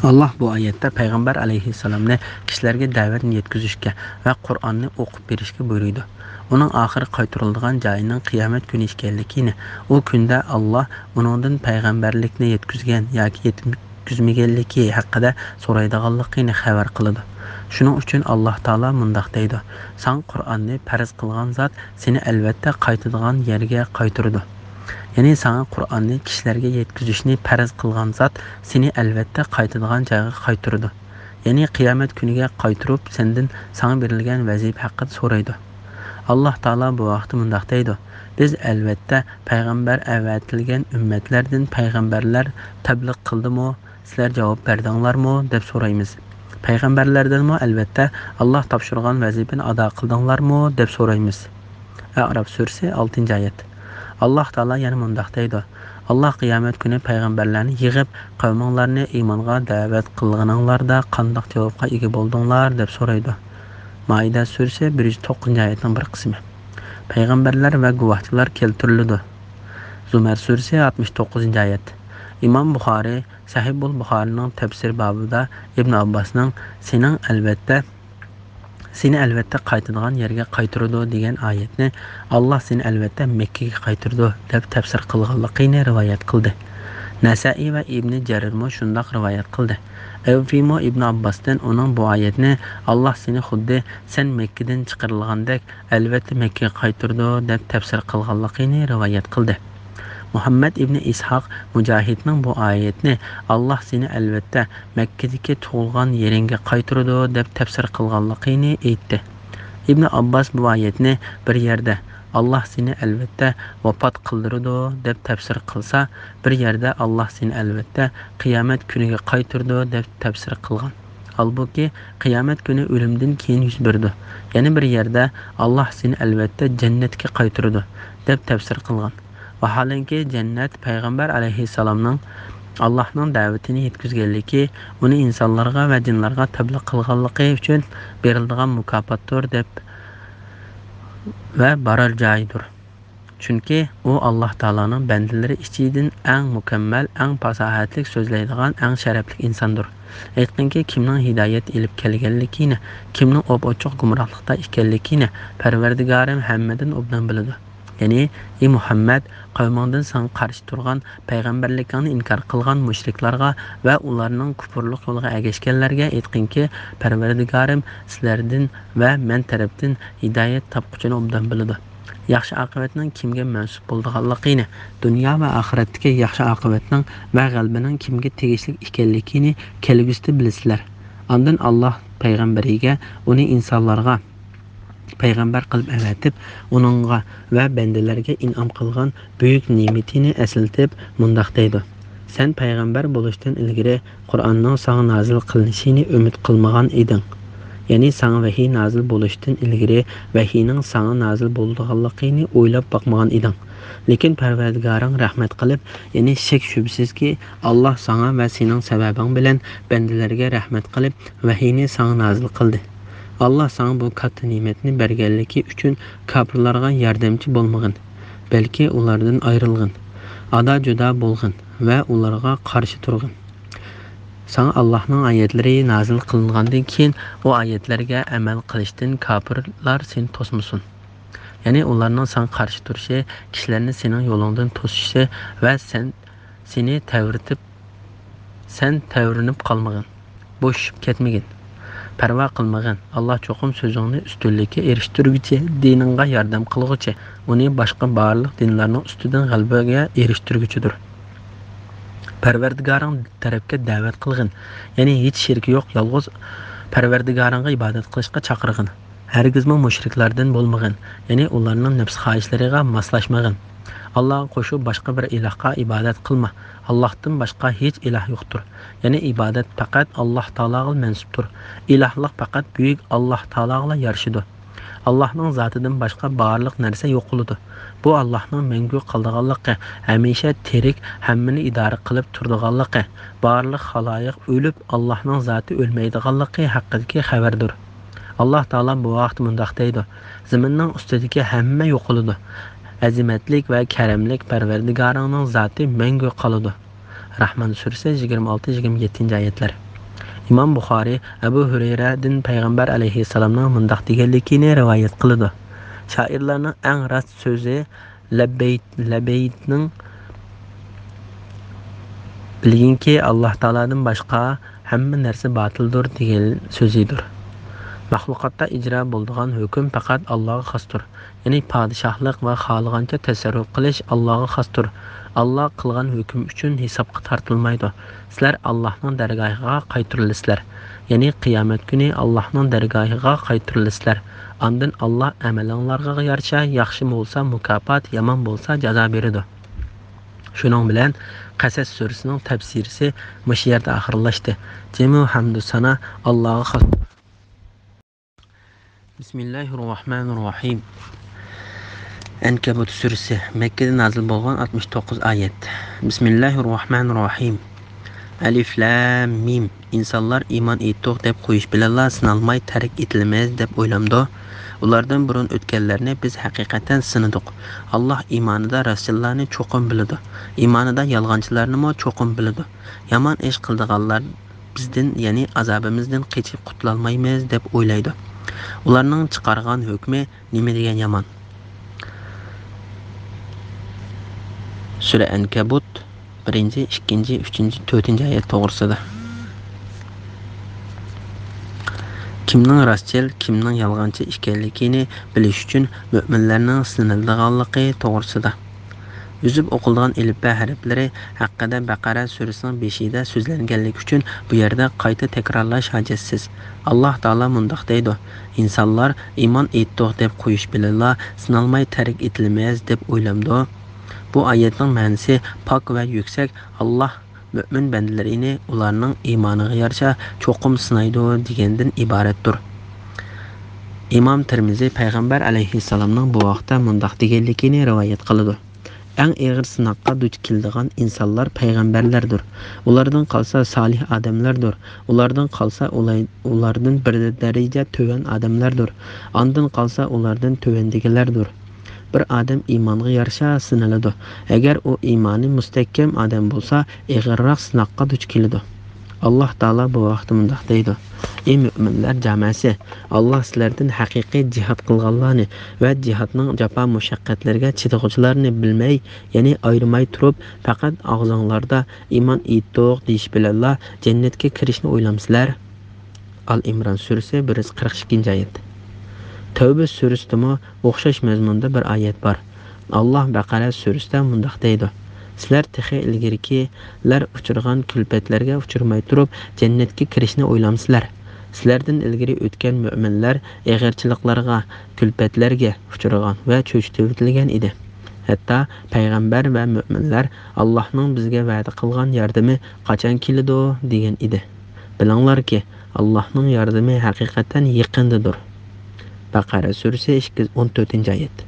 ئاللاھ بۇ ئايەتتە پەيغەمبەر ئەلەيھىسسالامنى كىشىلەرگە دەۋەتنى يەتكۈزۈشكە ۋە قۇرئاننى ئوقۇپ بېرىشكە بۇيرۇيدۇ. ئۇنىڭ ئاخىرى قايتۇرۇلىدىغان جايىنىڭ قىيامەت كۈنى ئىكەنلىكىنى، ئۇ كۈندە ئاللاھ ئۇنىڭدىن پەيغەمبەرلىكنى يەتكۈزگەن ياكى يەتكۈزمىگەنلىكى ھەققىدە سورايدىغانلىقىنى خەۋەر قىلىدۇ. شۇنىڭ ئۈچۈن ئاللاھ تائالا مۇنداق دەيدۇ: ساڭا قۇرئاننى پەرز قىلغان زات سېنى ئەلۋەتتە قايتىدىغان يەرگە قايتۇرىدۇ. يەنى ساڭا قۇرئاننى كىشىلەرگە يەتكۈزۈشنى پەرز قىلغان زات سېنى ئەلۋەتتە قايتىدىغان جايغا قايتۇرىدۇ. يەنى قىيامەت كۈنىگە قايتۇرۇپ سەندىن ساڭا بېرىلگەن ۋەزىپە ھەققىدە سورايدۇ. ئاللاھ تائالا بۇ ھەقتە مۇنداق دەيدۇ: بىز ئەلۋەتتە پەيغەمبەر ئەۋەتىلگەن ئۈممەتلەردىن پەيغەمبەرلەر تەبلىغ قىلدىمۇ، سىلەر جاۋاب بەردىڭلارمۇ دەپ سورايمىز. پەيغەمبەرلەردىنمۇ ئەلۋەتتە ئاللاھ تاپشۇرغان ۋەزىپىنى ئادا قىلدىڭلارمۇ دەپ سورايمىز. ئەئراف سۈرىسى، ئالتىنچى ئايەت. ئاللاھ تائالا يەنە مۇنداق دەيدۇ: ئاللاھ قىيامەت كۈنى پەيغەمبەرلەرنى يىغىپ، قەۋمىڭلارنى ئىمانغا دەۋەت قىلغىنىڭلاردا قانداق جاۋابقا ئىگە بولدۇڭلار دەپ سورايدۇ. مائىدە سۈرىسى، بىر يۈز توققۇزىنچى ئايەتنىڭ بىر قىسمى. پەيغەمبەرلەر ۋە گۇۋاھچىلار كەلتۈرۈلىدۇ. زۇمەر سۈرىسى، ئاتمىش توققۇزىنچى ئايەت. ئىمام بۇخارىي سەھىھۇل بۇخارىنىڭ تەپسىر بابىدا ئىبن ئابباسنىڭ سېنىڭ ئەلۋەتتە سېنى ئەلۋەتتە قايتىدىغان يەرگە قايتۇرىدۇ دېگەن ئايەتنى ئاللاھ سېنى ئەلۋەتتە مەككىگە قايتۇرىدۇ دەپ تەپسىر قىلغانلىقىنى رىۋايەت قىلدى. نەسائىي ۋە ئىبنى جەرىرمۇ شۇنداق رىۋايەت قىلدى. ئەۋفىمۇ ئىبن ئابباستىن ئۇنىڭ بۇ ئايەتنى ئاللاھ سېنى خۇددى سەن مەككىدىن چىقىرىلغاندەك ئەلۋەتتە مەككىگە قايتۇرىدۇ دەپ تەپسىر قىلغانلىقىنى رىۋايەت قىلدى. مۇھەممەد ئىبنى ئىسھاق مۇجاھىدنىڭ بۇ ئايەتنى ئاللاھ سېنى ئەلۋەتتە مەككىدىكى تۇغۇلغان يېرىڭگە قايتۇرىدۇ دەپ تەپسىر قىلغانلىقىنى ئېيتتى. ئىبنى ئابباس بۇ ئايەتنى بىر يەردە ئاللاھ سېنى ئەلۋەتتە ۋاپات قىلدۇرىدۇ دەپ تەپسىر قىلسا، بىر يەردە ئاللاھ سېنى ئەلۋەتتە قىيامەت كۈنىگە قايتۇرىدۇ دەپ تەپسىر قىلغان. ھالبۇكى، قىيامەت كۈنى ئۆلۈمدىن كېيىن يۈز بېرىدۇ. يەنە بىر يەردە ئاللاھ سېنى ئەلۋەتتە جەننەتكە قايتۇرىدۇ دەپ تەپسىر قىلغان. ۋاھالەنكى، جەننەت پەيغەمبەر ئەلەيھىسسالامنىڭ ئاللاھنىڭ دەۋىتىنى يەتكۈزگەنلىكى، ئۇنى ئىنسانلارغا ۋە جىنلارغا تەبلىغ قىلغانلىقى ئۈچۈن بېرىلىدىغان مۇكاپاتتۇر دەپ ۋە بارار جايىدۇر. چۈنكى ئۇ ئاللاھ تائالانىڭ بەندىلىرى ئىچىدىن ئەڭ مۇكەممەل، ئەڭ پاساھەتلىك سۆزلەيدىغان، ئەڭ شەرەپلىك ئىنساندۇر. ئېيتقىنكى، كىمنىڭ ھىدايەت ئېلىپ كەلگەنلىكىنى، كىمنىڭ ئوپئوچۇق گۇمراھلىقتا ئىكەنلىكىنى پەرۋەردىگارىم ھەممىدىن ئوبدان بىلىدۇ. يەنى، ئى مۇھەممەد، قەۋمىڭدىن ساڭا قارشى تۇرغان، پەيغەمبەرلىكىڭنى ئىنكار قىلغان مۇشرىكلارغا ۋە ئۇلارنىڭ كۇپۇرلۇق يولىغا ئەگەشكەنلەرگە ئېيتقىنكى، پەرۋەردىگارىم سىلەردىن ۋە مەن تەرەپتىن ھىدايەت تاپقۇچىنى ئوبدان بىلىدۇ. ياخشى ئاقىۋەتنىڭ كىمگە مەنسۇپ بولىدىغانلىقىنى، دۇنيا ۋە ئاخىرەتتىكى ياخشى ئاقىۋەتنىڭ ۋە غەلىبىنىڭ كىمگە تېگىشلىك ئىكەنلىكىنى كەلگۈسىدە بىلىسىلەر. ئاندىن ئاللاھ پەيغەمبىرىگە ئۇنى ئىنسانلارغا پەيغەمبەر قىلىپ ئەۋەتىپ، ئۇنىڭغا ۋە بەندىلەرگە ئىنئام قىلغان بۈيۈك نېمىتىنى ئەسلىتىپ مۇنداق دەيدۇ: سەن پەيغەمبەر بولۇشتىن ئىلگىرى قۇرئاننىڭ ساڭا نازىل قىلىنىشىنى ئۈمىد قىلمىغان ئىدىڭ. يەنى ساڭا ۋەھىي نازىل بولۇشتىن ئىلگىرى ۋەھىينىڭ ساڭا نازىل بولىدىغانلىقىنى ئويلاپ باقمىغان ئىدىڭ. لېكىن پەرۋەردىگارىڭ رەھمەت قىلىپ، يەنى شەك-شۈبھىسىزكى، ئاللاھ ساڭا ۋە سېنىڭ سەۋەبىڭ بىلەن بەندىلەرگە رەھمەت قىلىپ، ۋەھىينى ساڭا نازىل قىلدى. ئاللاھ ساڭا بۇ كاتتا نېمەتنى بەرگەنلىكى ئۈچۈن كاپىرلارغا ياردەمچى بولمىغىن، بەلكى ئۇلاردىن ئايرىلغىن، ئادا-جۇدا بولغىن ۋە ئۇلارغا قارشى تۇرغىن. ساڭا ئاللاھنىڭ ئايەتلىرى نازىل قىلىنغاندىن كېيىن، ئۇ ئايەتلەرگە ئەمەل قىلىشتىن كاپىرلار سېنى توسمىسۇن. يەنى ئۇلارنىڭ ساڭا قارشى تۇرۇشى، كىشىلەرنى سېنىڭ يولۇڭدىن توسۇشى ۋە سەن، سېنى تەۋرىتىپ، سەن تەۋرىنىپ قالمىغىن، بوشىشىپ كەتمىگىن، پەرۋا قىلمىغىن. ئاللا چوقۇم سۆزۈڭنى ئۈستۈنلۈككە ئېرىشتۈرگۈچى، دىنىڭغا ياردەم قىلغۇچى، ئۇنى باشقا بارلىق دىنلارنىڭ ئۈستىدىن غەلىبىگە ئېرىشتۈرگۈچىدۇر. پەرۋەردىگارىڭ تەرەپكە دەۋەت قىلغىن، يەنى ھېچ شېرىكى يوق يالغۇز پەرۋەردىگارىڭغا ئىبادەت قىلىشقا چاقىرغىن. ھەرگىزمۇ مۇشرىكلاردىن بولمىغىن، يەنى ئۇلارنىڭ نەپس خاھىشلىرىغا ماسلاشمىغىن. ئاللاغا قوشۇپ باشقا بىر ئىلاھقا ئىبادەت قىلما. ئاللاھتىن باشقا ھېچ ئىلاھ يوقتۇر. يەنى ئىبادەت پەقەت ئاللاھ تائالاغا مەنسۇپتۇر. ئىلاھلىق پەقەت بۈيۈك ئاللاھ تائالاغىلا يارىشىدۇ. ئاللاھنىڭ زاتىدىن باشقا بارلىق نەرسە يوقىلىدۇ. بۇ ئاللاھنىڭ مەڭگۈ قالىدىغانلىقى، ھەمىشە تىرىك، ھەممىنى ئىدارە قىلىپ تۇرىدىغانلىقى، بارلىق خالايىق ئۆلۈپ، ئاللاھنىڭ زاتى ئۆلمەيدىغانلىقى ھەققىدىكى خەۋەردۇر. ئاللاھ تائالا بۇ ھەقتە مۇنداق دەيدۇ: زېمىننىڭ ئۈستىدىكى ھەممە يوقىلىدۇ. ئەزىمەتلىك ۋە كەرەملىك پەرۋەردىگارىڭنىڭ زاتى مەڭگۈ قالىدۇ. راھمان سۈرىسى يىگىرمە ئالتە، يىگىرمە يەتتىنچى ئايەتلەر. ئىمام بۇخارىي ئەبۇ ھۈرەيرەدىن پەيغەمبەر ئەلەيھىسسالامنىڭ مۇنداق دېگەنلىكىنى رىۋايەت قىلىدۇ: شائىرلارنىڭ ئەڭ راست سۆزى لەببەيت، لەببەيتنىڭ بىلگىنكى، ئاللاھ تائالادىن باشقا ھەممە نەرسە باتىلدۇر دېگەن سۆزىدۇر. مەخلۇقاتتا ئىجرا بولىدىغان ھۆكۈم پەقەت ئاللاغا خاستۇر. يەنى پادىشاھلىق ۋە خالىغانچە تەسەررۇپ قىلىش ئاللاغا خاستۇر. ئاللا قىلغان ھۆكۈم ئۈچۈن ھېسابقا تارتىلمايدۇ. سىلەر ئاللاھنىڭ دەرگاھىغا قايتۇرۇلىسىلەر. يەنى قىيامەت كۈنى ئاللاھنىڭ دەرگاھىغا قايتۇرۇلىسىلەر. ئاندىن ئاللا ئەمىلىڭلارغا يارىشا ياخشى بولسا مۇكاپات، يامان بولسا جازا بېرىدۇ. شۇنىڭ بىلەن قەسەس سۈرىسىنىڭ تەپسىرىسى مۇشۇ يەردە ئاخىرلاشتى. جىمى ھەمدۇ سانا ئاللاغا خاس. بىسمىللاھىررەھمانىررەھىم. ئەنكەبۇت سۈرىسى، مەككىدە نازىل بولغان، ئاتمىش توققۇز ئايەت. بىسمىللاھىررەھمانىررەھىم. ئەلىف لام مىم. ئىنسانلار ئىمان ئېيتتۇق دەپ قويۇش بىلەنلا سىنالماي تەرك ئېتىلىمىز دەپ ئويلامدۇ؟ ئۇلاردىن بۇرۇن ئۆتكەنلەرنى بىز ھەقىقەتەن سىنىدۇق. ئاللاھ ئىمانىدا راستچىللارنى چوقۇم بىلىدۇ. ئىمانىدا يالغانچىلارنىمۇ چوقۇم بىلىدۇ. يامان ئىش قىلىدىغانلار بىزدىن، يەنى ئازابىمىزدىن قېچىپ قۇتۇلالمايمىز دەپ ئويلايدۇ. ئۇلارنىڭ چىقارغان ھۆكمى نېمە دېگەن يامان! سۈرە ئەنكەبۇت، بىرىنچى، ئىككىنچى، ئۈچىنچى، تۆتىنچى ئايەت توغرىسىدا. كىمنىڭ راستچىل، كىمنىڭ يالغانچى ئىكەنلىكىنى بىلىش ئۈچۈن مۆمىنلەرنىڭ سىنىلىدىغانلىقى توغرىسىدا. ئۈزۈپ ئوقۇلىدىغان ئېلىپبە ھەرپلىرى ھەققىدە بەقەرە سۈرىسىنىڭ بېشىدا سۆزلەنگەنلىكى ئۈچۈن بۇ يەردە قايتا تەكرارلاش ھاجەتسىز. ئاللاھ تائالا مۇنداق دەيدۇ: ئىنسانلار ئىمان ئېيتتۇق دەپ قويۇش بىلەنلا سىنالماي تەرك ئېتىلىمىز دەپ ئويلامدۇ؟ بۇ ئايەتنىڭ مەنىسى پاك ۋە يۈكسەك ئاللاھ مۆمىن بەندىلىرىنى ئۇلارنىڭ ئىمانىغا يارىشا چوقۇم سىنايدۇ دېگەندىن ئىبارەتتۇر. ئىمام تىرمىزى پەيغەمبەر ئەلەيھىسسالامنىڭ بۇ ھەقتە مۇنداق دېگەنلىكىنى رىۋايەت قىلىدۇ: ئەڭ ئېغىر سىناققا دۇچ كېلىدىغان ئىنسانلار پەيغەمبەرلەردۇر. ئۇلاردىن قالسا سالىھ ئادەملەردۇر. ئۇلاردىن قالسا ئۇلاي-، ئۇلاردىن بىر دەرىجە تۆۋەن ئادەملەردۇر. ئاندىن قالسا ئۇلاردىن تۆۋەندىكىلەردۇر. بىر ئادەم ئىمانغا يارىشا سىنىلىدۇ. ئەگەر ئۇ ئىمانى مۇستەھكەم ئادەم بولسا، ئېغىرراق سىناققا دۇچ كېلىدۇ. ئاللاھ تائالا بۇ ھەقتە مۇنداق دەيدۇ: ئى مۆمىنلەر جامەسى! ئاللاھ سىلەردىن ھەقىقىي جىھاد قىلغانلارنى ۋە جىھادنىڭ جاپا مۇشەققەتلىرىگە چىدىغۇچىلارنى بىلمەي، يەنى ئايرىماي تۇرۇپ، پەقەت ئاغزىڭلاردا ئىمان ئېيتتۇق دېيىش بىلەنلا جەننەتكە كىرىشنى ئويلامسىلەر؟ ئال ئىمران سۈرىسى، بىر يۈز قىرىق ئىككىنچى ئايەت. تەۋبە سۈرىسىدىمۇ ئوخشاش مەزمۇندا بىر ئايەت بار. ئاللاھ بەقەرە سۈرىسىدە مۇنداق دەيدۇ: سىلەر تېخى ئىلگىرىكىلەر ئۇچرىغان كۈلپەتلەرگە ئۇچرىماي تۇرۇپ، جەننەتكە كىرىشنى ئويلامسىلەر؟ سىلەردىن ئىلگىرى ئۆتكەن مۆمىنلەر ئېغىرچىلىقلارغا، كۈلپەتلەرگە ئۇچرىغان ۋە چۆچۈتۈۋېتىلگەن ئىدى. ھەتتا پەيغەمبەر ۋە مۆمىنلەر ئاللاھنىڭ بىزگە ۋەدە قىلغان ياردىمى قاچان كېلىدۇ؟ دېگەن ئىدى. بىلىڭلاركى، ئاللاھنىڭ ياردىمى ھەقىقەتەن يېقىندىدۇر. بەقەرە سۈرىسى، ئىككى يۈز ئون تۆتىنچى ئايەت.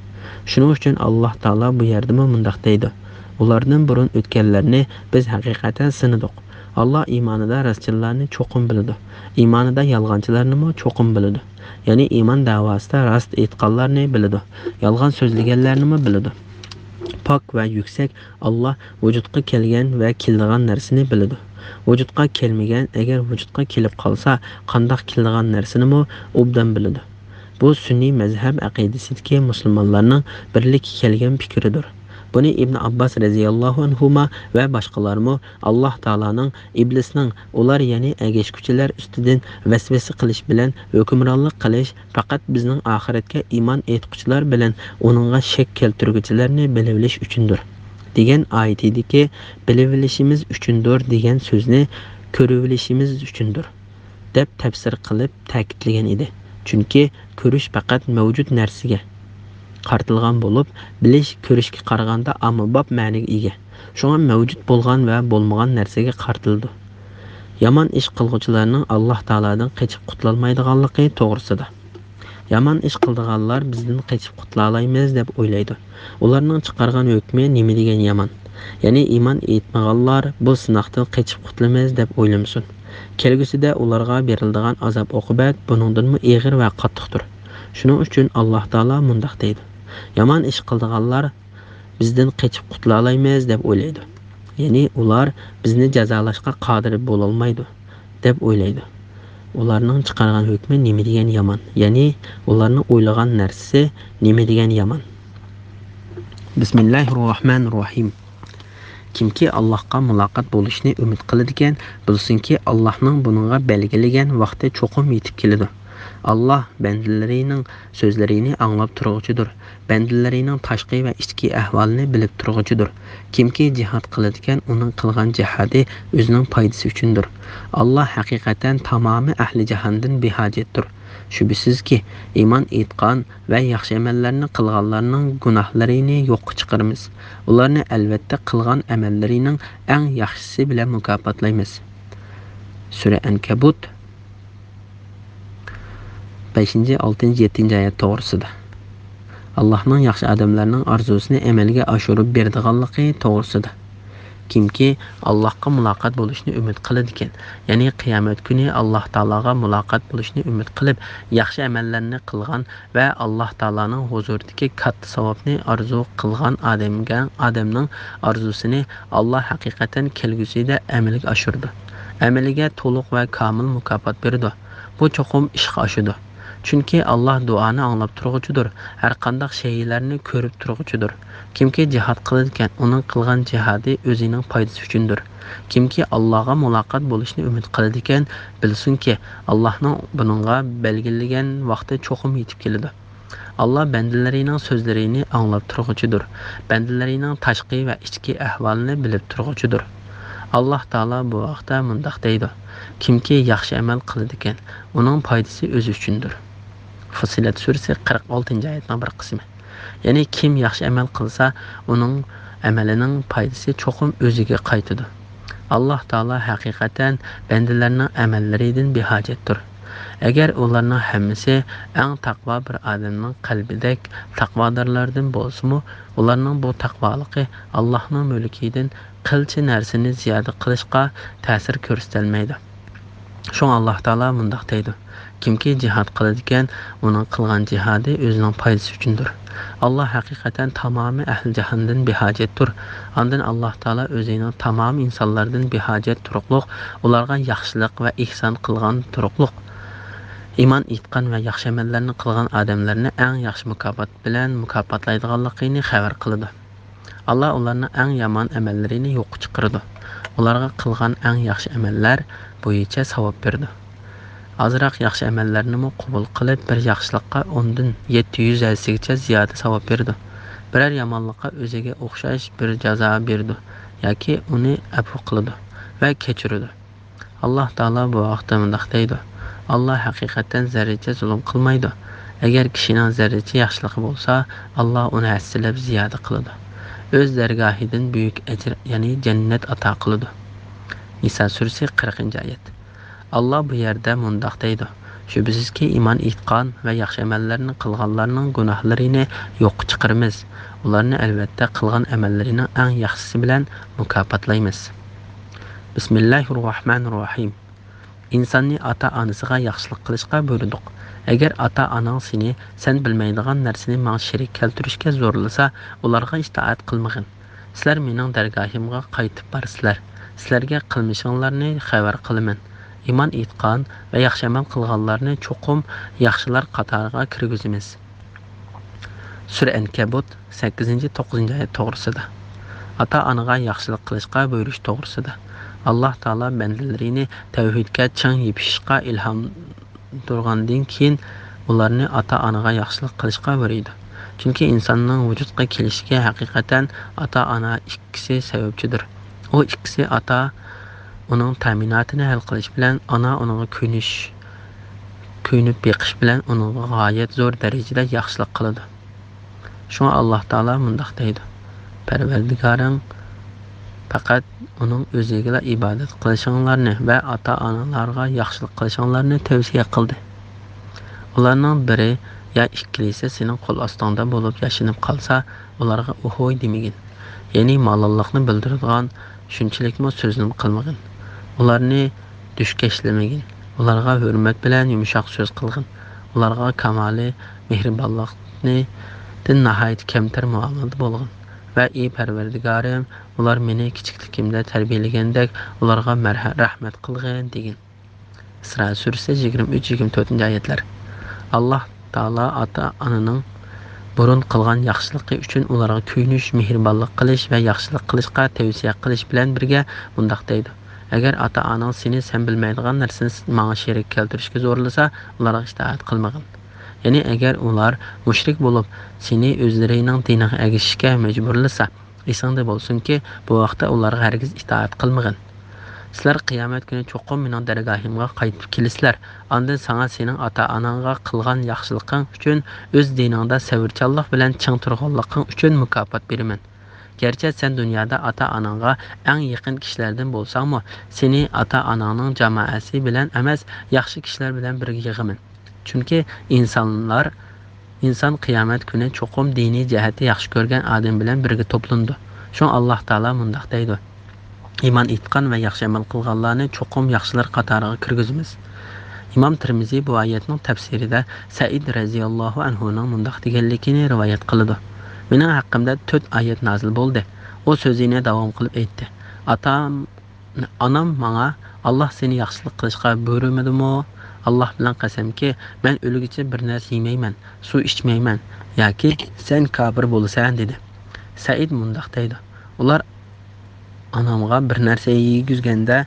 شۇنىڭ ئۈچۈن ئاللاھ تائالا بۇ يەردىمۇ مۇنداق دەيدۇ: ئۇلاردىن بۇرۇن ئۆتكەنلەرنى بىز ھەقىقەتەن سىنىدۇق. ئاللاھ ئىمانىدا راستچىللارنى چوقۇم بىلىدۇ. ئىمانىدا يالغانچىلارنىمۇ چوقۇم بىلىدۇ. يەنى ئىمان دەۋاسىدا راست ئېيتقانلارنى بىلىدۇ. يالغان سۆزلىگەنلەرنىمۇ بىلىدۇ. پاك ۋە يۈكسەك ئاللاھ ۋۇجۇدقا كەلگەن ۋە كېلىدىغان نەرسىنى بىلىدۇ. ۋۇجۇدقا كەلمىگەن، ئەگەر ۋۇجۇدقا كېلىپ قالسا، قانداق كېلىدىغان نەرسىنىمۇ ئوبدان بىلىدۇ. بۇ سۈننىي مەزھەپ ئەقىدىسىدىكى مۇسۇلمانلارنىڭ بىرلىككە كەلگەن پىكرىدۇر. بۇنى ئىبن ئابباس رەزىياللاھۇ ئەنھۇما ۋە باشقىلارمۇ ئاللاھ تائالانىڭ ئىبلىسنىڭ ئۇلار، يەنى ئەگەشكۈچىلەر ئۈستىدىن ۋەسۋەسە قىلىش بىلەن ھۆكۈمرانلىق قىلىش پەقەت بىزنىڭ ئاخىرەتكە ئىمان ئېيتقۇچىلار بىلەن ئۇنىڭغا شەك كەلتۈرگۈچىلەرنى بىلىۋېلىش ئۈچۈندۇر دېگەن ئايىتىدىكى بىلىۋېلىشىمىز ئۈچۈندۇر دېگەن سۆزنى كۆرۈۋېلىشىمىز ئۈچۈندۇر دەپ تەپسىر قىلىپ تەكىتلىگەن ئىدى. چۈنكى كۆرۈش پەقەت مەۋجۇت نەرسىگە قارىتىلغان بولۇپ، بىلىش كۆرۈشكە قارىغاندا ئاممىباب مەنىگە ئىگە. شۇڭا مەۋجۇت بولغان ۋە بولمىغان نەرسىگە قارىتىلىدۇ. يامان ئىش قىلغۇچىلارنىڭ ئاللاھ تائالادىن قېچىپ قۇتۇلالمايدىغانلىقى توغرىسىدا. يامان ئىش قىلىدىغانلار بىزدىن قېچىپ قۇتۇلالايمىز دەپ ئويلايدۇ. ئۇلارنىڭ چىقارغان ھۆكمى نېمە دېگەن يامان؟ يەنى ئىمان ئېيتمىغانلار بۇ سىناقتىن قېچىپ قۇتۇلىمىز دەپ ئويلىمىسۇن. كەلگۈسىدە ئۇلارغا بېرىلىدىغان ئازاب-ئوقۇبەت بۇنىڭدىنمۇ ئېغىر ۋە قاتتىقتۇر. شۇنىڭ ئۈچۈن ئاللاھ تائالا مۇنداق دەيدۇ: يامان ئىش قىلىدىغانلار بىزدىن قېچىپ قۇتۇلالايمىز دەپ ئويلايدۇ. يەنى ئۇلار بىزنى جازالاشقا قادىر بولالمايدۇ دەپ ئويلايدۇ. ئۇلارنىڭ چىقارغان ھۆكمى نېمە دېگەن يامان؟ يەنى ئۇلارنىڭ ئويلىغان نەرسىسى نېمە دېگەن يامان؟ بىسمىللاھىررەھمانىررەھىم. كىمكى ئاللاھقا مۇلاقات بولۇشنى ئۈمىد قىلىدىكەن، بىلسۇنكى، ئاللاھنىڭ بۇنىڭغا بەلگىلىگەن ۋاقتى چوقۇم يېتىپ كېلىدۇ. ئاللاھ بەندىلىرىنىڭ سۆزلىرىنى ئاڭلاپ تۇرغۇچىدۇر. بەندىلىرىنىڭ تاشقى ۋە ئىچكى ئەھۋالىنى بىلىپ تۇرغۇچىدۇر. كىمكى جىھاد قىلىدىكەن، ئۇنىڭ قىلغان جىھادى ئۆزىنىڭ پايدىسى ئۈچۈندۇر. ئاللاھ ھەقىقەتەن تامامى ئەھلى جاھاندىن بىھاجەتتۇر. شۈبھىسىزكى، ئىمان ئېيتقان ۋە ياخشى ئەمەللەرنى قىلغانلارنىڭ گۇناھلىرىنى يوققا چىقىرىمىز. ئۇلارنى ئەلۋەتتە قىلغان ئەمەللىرىنىڭ ئەڭ ياخشىسى بىلەن مۇكاپاتلايمىز. سۈرە ئەنكەبۇت، بەشىنچى، ئالتىنچى، يەتتىنچى ئايەت توغرىسىدا. ئاللاھنىڭ ياخشى ئادەملەرنىڭ ئارزۇسىنى ئەمەلگە ئاشۇرۇپ بېرىدىغانلىقى توغرىسىدا. كىمكى ئاللاھقا مۇلاقات بولۇشنى ئۈمىد قىلىدىكەن، يەنى قىيامەت كۈنى ئاللاھ تائالاغا مۇلاقات بولۇشنى ئۈمىد قىلىپ، ياخشى ئەمەللەرنى قىلغان ۋە ئاللاھ تائالانىڭ ھۇزۇرىدىكى كاتتا ساۋابنى ئارزۇ قىلغان ئادەمگە، ئادەمنىڭ ئارزۇسىنى ئاللاھ ھەقىقەتەن كەلگۈسىدە ئەمەلگە ئاشۇرىدۇ. ئەمىلىگە تولۇق ۋە كامىل مۇكاپات بېرىدۇ. بۇ چوقۇم ئىشقا ئاشىدۇ. چۈنكى ئاللاھ دۇئانى ئاڭلاپ تۇرغۇچىدۇر، ھەرقانداق شەيئىلەرنى كۆرۈپ تۇرغۇچىدۇر. كىمكى جىھاد قىلىدىكەن، ئۇنىڭ قىلغان جىھادى ئۆزىنىڭ پايدىسى ئۈچۈندۇر. كىمكى ئاللاھقا مۇلاقات بولۇشنى ئۈمىد قىلىدىكەن، بىلسۇنكى، ئاللاھنىڭ بۇنىڭغا بەلگىلىگەن ۋاقتى چوقۇم يېتىپ كېلىدۇ. ئاللاھ بەندىلىرىنىڭ سۆزلىرىنى ئاڭلاپ تۇرغۇچىدۇر. بەندىلىرىنىڭ تاشقى ۋە ئىچكى ئەھۋالىنى بىلىپ تۇرغۇچىدۇر. ئاللاھ تائالا بۇ ھەقتە مۇنداق دەيدۇ: كىمكى ياخشى ئەمەل قىلىدىكەن، ئۇنىڭ پايدىسى ئۆزى ئۈچۈندۇر. فۇسسىلەت سۈرىسى، قىرىق ئالتىنچى ئايەتنىڭ بىر قىسمى. يەنى كىم ياخشى ئەمەل قىلسا، ئۇنىڭ ئەمەلىنىڭ پايدىسى چوقۇم ئۆزىگە قايتىدۇ. ئاللاھ تائالا ھەقىقەتەن بەندىلەرنىڭ ئەمەللىرىدىن بىھاجەتتۇر. ئەگەر ئۇلارنىڭ ھەممىسى ئەڭ تەقۋا بىر ئادەمنىڭ قەلبىدەك تەقۋادارلاردىن بولسىمۇ، ئۇلارنىڭ بۇ تەقۋالىقى ئاللاھنىڭ مۈلكىدىن قىلچە نەرسىنى زىيادە قىلىشقا تەسىر كۆرسىتەلمەيدۇ. شۇڭا ئاللاھ تائالا مۇنداق دەيدۇ: كىمكى جىھاد قىلىدىكەن، ئۇنىڭ قىلغان جىھادى ئۆزىنىڭ پايدىسى ئۈچۈندۇر. ئاللاھ ھەقىقەتەن تامامى ئەھلى جاھاندىن بىھاجەتتۇر. ئاندىن ئاللاھ تائالا ئۆزىنىڭ تامامى ئىنسانلاردىن بىھاجەت تۇرۇقلۇق، ئۇلارغا ياخشىلىق ۋە ئېھسان قىلغان تۇرۇقلۇق، ئىمان ئېيتقان ۋە ياخشى ئەمەللەرنى قىلغان ئادەملەرنى ئەڭ ياخشى مۇكاپات بىلەن مۇكاپاتلايدىغانلىقىنى خەۋەر قىلىدۇ. ئاللاھ ئۇلارنىڭ ئەڭ يامان ئەمەللىرىنى يوققا چىقىرىدۇ. ئۇلارغا قىلغان ئەڭ ياخشى ئەمەللەر بويىچە ساۋاب بېرىدۇ. ئازراق ياخشى ئەمەللەرنىمۇ قوبۇل قىلىپ، بىر ياخشىلىققا ئوندىن يەتتە يۈز ھەسسىگىچە زىيادە ساۋاب بېرىدۇ. بىرەر يامانلىققا ئۆزىگە ئوخشاش بىر جازا بېرىدۇ ياكى ئۇنى ئەپۇ قىلىدۇ ۋە كەچۈرىدۇ. ئاللاھ تائالا بۇ ھەقتە مۇنداق دەيدۇ: ئاللاھ ھەقىقەتەن زەررىچە زۇلۇم قىلمايدۇ. ئەگەر كىشىنىڭ زەررىچە ياخشىلىقى بولسا، ئاللاھ ئۇنى ھەسسىلەپ زىيادە قىلىدۇ. ئۆز دەرگاھىدىن بۈيۈك ئەجىر، يەنى جەننەت ئاتا قىلىدۇ. نىسا سۈرىسى، قىرىقىنچى ئايەت. ئاللاھ بۇ يەردە مۇنداق دەيدۇ: شۈبھىسىزكى، ئىمان ئېيتقان ۋە ياخشى ئەمەللەرنى قىلغانلارنىڭ گۇناھلىرىنى يوققا چىقىرىمىز. ئۇلارنى ئەلۋەتتە قىلغان ئەمەللىرىنىڭ ئەڭ ياخشىسى بىلەن مۇكاپاتلايمىز. بىسمىللاھىررەھمانىررەھىم. ئىنساننى ئاتا-ئانىسىغا ياخشىلىق قىلىشقا بۇيرۇدۇق. ئەگەر ئاتا-ئاناڭ سېنى سەن بىلمەيدىغان نەرسىنى ماڭا شېرىك كەلتۈرۈشكە زورلىسا، ئۇلارغا ئىتائەت قىلمىغىن. سىلەر مېنىڭ دەرگاھىمغا قايتىپ بارىسىلەر. سىلەرگە قىلمىشىڭلارنى خەۋەر قىلىمەن. ئىمان ئېيتقان ۋە ياخشى ئەمەل قىلغانلارنى چوقۇم ياخشىلار قاتارىغا كىرگۈزىمىز. سۈرە ئەنكەبۇت، سەككىزىنچى، توققۇزىنچى ئايەت توغرىسىدا. ئاتا-ئانىغا ياخشىلىق قىلىشقا بۇيرۇش توغرىسىدا. ئاللاھ تائالا بەندىلىرىنى تەۋھىدكە چىڭ يېپىشىشقا ئىلھاملاندۇرغاندىن كېيىن، ئۇلارنى ئاتا-ئانىغا ياخشىلىق قىلىشقا بۇيرۇيدۇ. چۈنكى ئىنساننىڭ ۋۇجۇدقا كېلىشىگە ھەقىقەتەن ئاتا-ئانا ئىككىسى سەۋەبچىدۇر. ئۇ ئىككىسى ئاتا ئۇنىڭ تەمىناتىنى ھەل قىلىش بىلەن، ئانا ئۇنىڭغا كۆيۈنۈش، كۆيۈنۈپ بېقىش بىلەن ئۇنىڭغا غايەت زور دەرىجىدە ياخشىلىق قىلىدۇ. شۇڭا ئاللاھ تائالا مۇنداق دەيدۇ: پەرۋەردىگارىڭ پەقەت ئۇنىڭ ئۆزىگىلا ئىبادەت قىلىشىڭلارنى ۋە ئاتا-ئانىلارغا ياخشىلىق قىلىشىڭلارنى تەۋسىيە قىلدى. ئۇلارنىڭ بىرى يا ئىككىلىسى سېنىڭ قول ئاستىڭدا بولۇپ ياشىنىپ قالسا، ئۇلارغا ئوھوي دېمىگىن. يەنى مالاللىقنى بىلدۈرىدىغان شۇنچىلىكمۇ سۆزنى قىلمىغىن. ئۇلارنى دۈشكەشلىمىگىن. ئۇلارغا ھۆرمەت بىلەن يۇمشاق سۆز قىلغىن. ئۇلارغا كامالى مېھرىبانلىقنى دىن ناھايىتى كەمتەر مۇئامىلىدە بولغىن. ۋە ئى پەرۋەردىگارىم، ئۇلار مېنى كىچىكلىكىمدە تەربىيەلىگەندەك، ئۇلارغا مەرھە-، رەھمەت قىلغىن دېگىن. ئىسرا سۈرىسى يىگىرمە ئۈچ، يىگىرمە تۆتىنچى ئايەتلەر. ئاللاھ تائالا ئاتا-ئانىنىڭ بۇرۇن قىلغان ياخشىلىقى ئۈچۈن ئۇلارغا كۆيۈنۈش، مېھرىبانلىق قىلىش ۋە ياخشىلىق قىلىشقا تەۋسىيە قىلىش بىلەن بىرگە مۇنداق دەيدۇ: ئەگەر ئاتا-ئاناڭ سېنى سەن بىلمەيدىغان نەرسىنى ماڭا شېرىك كەلتۈرۈشكە زورلىسا، ئۇلارغا ئىتائەت قىلمىغىن. يەنى ئەگەر ئۇلار مۇشرىك بولۇپ، سېنى ئۆزلىرىنىڭ دىنىغا ئەگىشىشكە مەجبۇرلىسا، ئېسىڭدە بولسۇنكى، بۇ ۋاقىتتا ئۇلارغا ھەرگىز ئىتائەت قىلمىغىن. سىلەر قىيامەت كۈنى چوقۇم مېنىڭ دەرگاھىمغا قايتىپ كېلىسىلەر. ئاندىن ساڭا سېنىڭ ئاتا-ئاناڭغا قىلغان ياخشىلىقىڭ ئۈچۈن، ئۆز دىنىڭدا سەۋرچانلىق بىلەن چىڭ تۇرغانلىقىڭ ئۈچۈن مۇكاپات بېرىمەن. گەرچە سەن دۇنيادا ئاتا-ئاناڭغا ئەڭ يېقىن كىشىلەردىن بولساڭمۇ، سېنى ئاتا-ئاناڭنىڭ جامائەسى بىلەن ئەمەس، ياخشى كىشىلەر بىلەن بىرگە يىغىمەن. چۈنكى ئىنسانلار، ئىنسان قىيامەت كۈنى چوقۇم دىنىي جەھەتتە ياخشى كۆرگەن ئادەم بىلەن بىرگە توپلىنىدۇ. شۇڭا ئاللاھ تائالا مۇنداق دەيدۇ: ئىمان ئېيتقان ۋە ياخشى ئەمەل قىلغانلارنى چوقۇم ياخشىلار قاتارىغا كىرگۈزىمىز. ئىمام تىرمىزى بۇ ئايەتنىڭ تەپسىرىدە سەئىد رەزىياللاھۇ ئەنھۇنىڭ مۇنداق دېگەنلىكىنى رىۋايەت قىلىدۇ: مېنىڭ ھەققىمدە تۆت ئايەت نازىل بولدى. ئۇ سۆزىنى داۋام قىلىپ ئېيتتى: ئاتام، ئانام ماڭا، «ئاللاھ سېنى ياخشىلىق قىلىشقا بۇيرۇمىدىمۇ؟ ئاللاھ بىلەن قەسەمكى، مەن ئۆلگۈچە بىر نەرسە يېمەيمەن، سۇ ئىچمەيمەن ياكى سەن كاپىر بولىسەن» دېدى. سەئىد مۇنداق دەيدۇ: ئۇلار ئانامغا بىر نەرسە يېگۈزگەندە،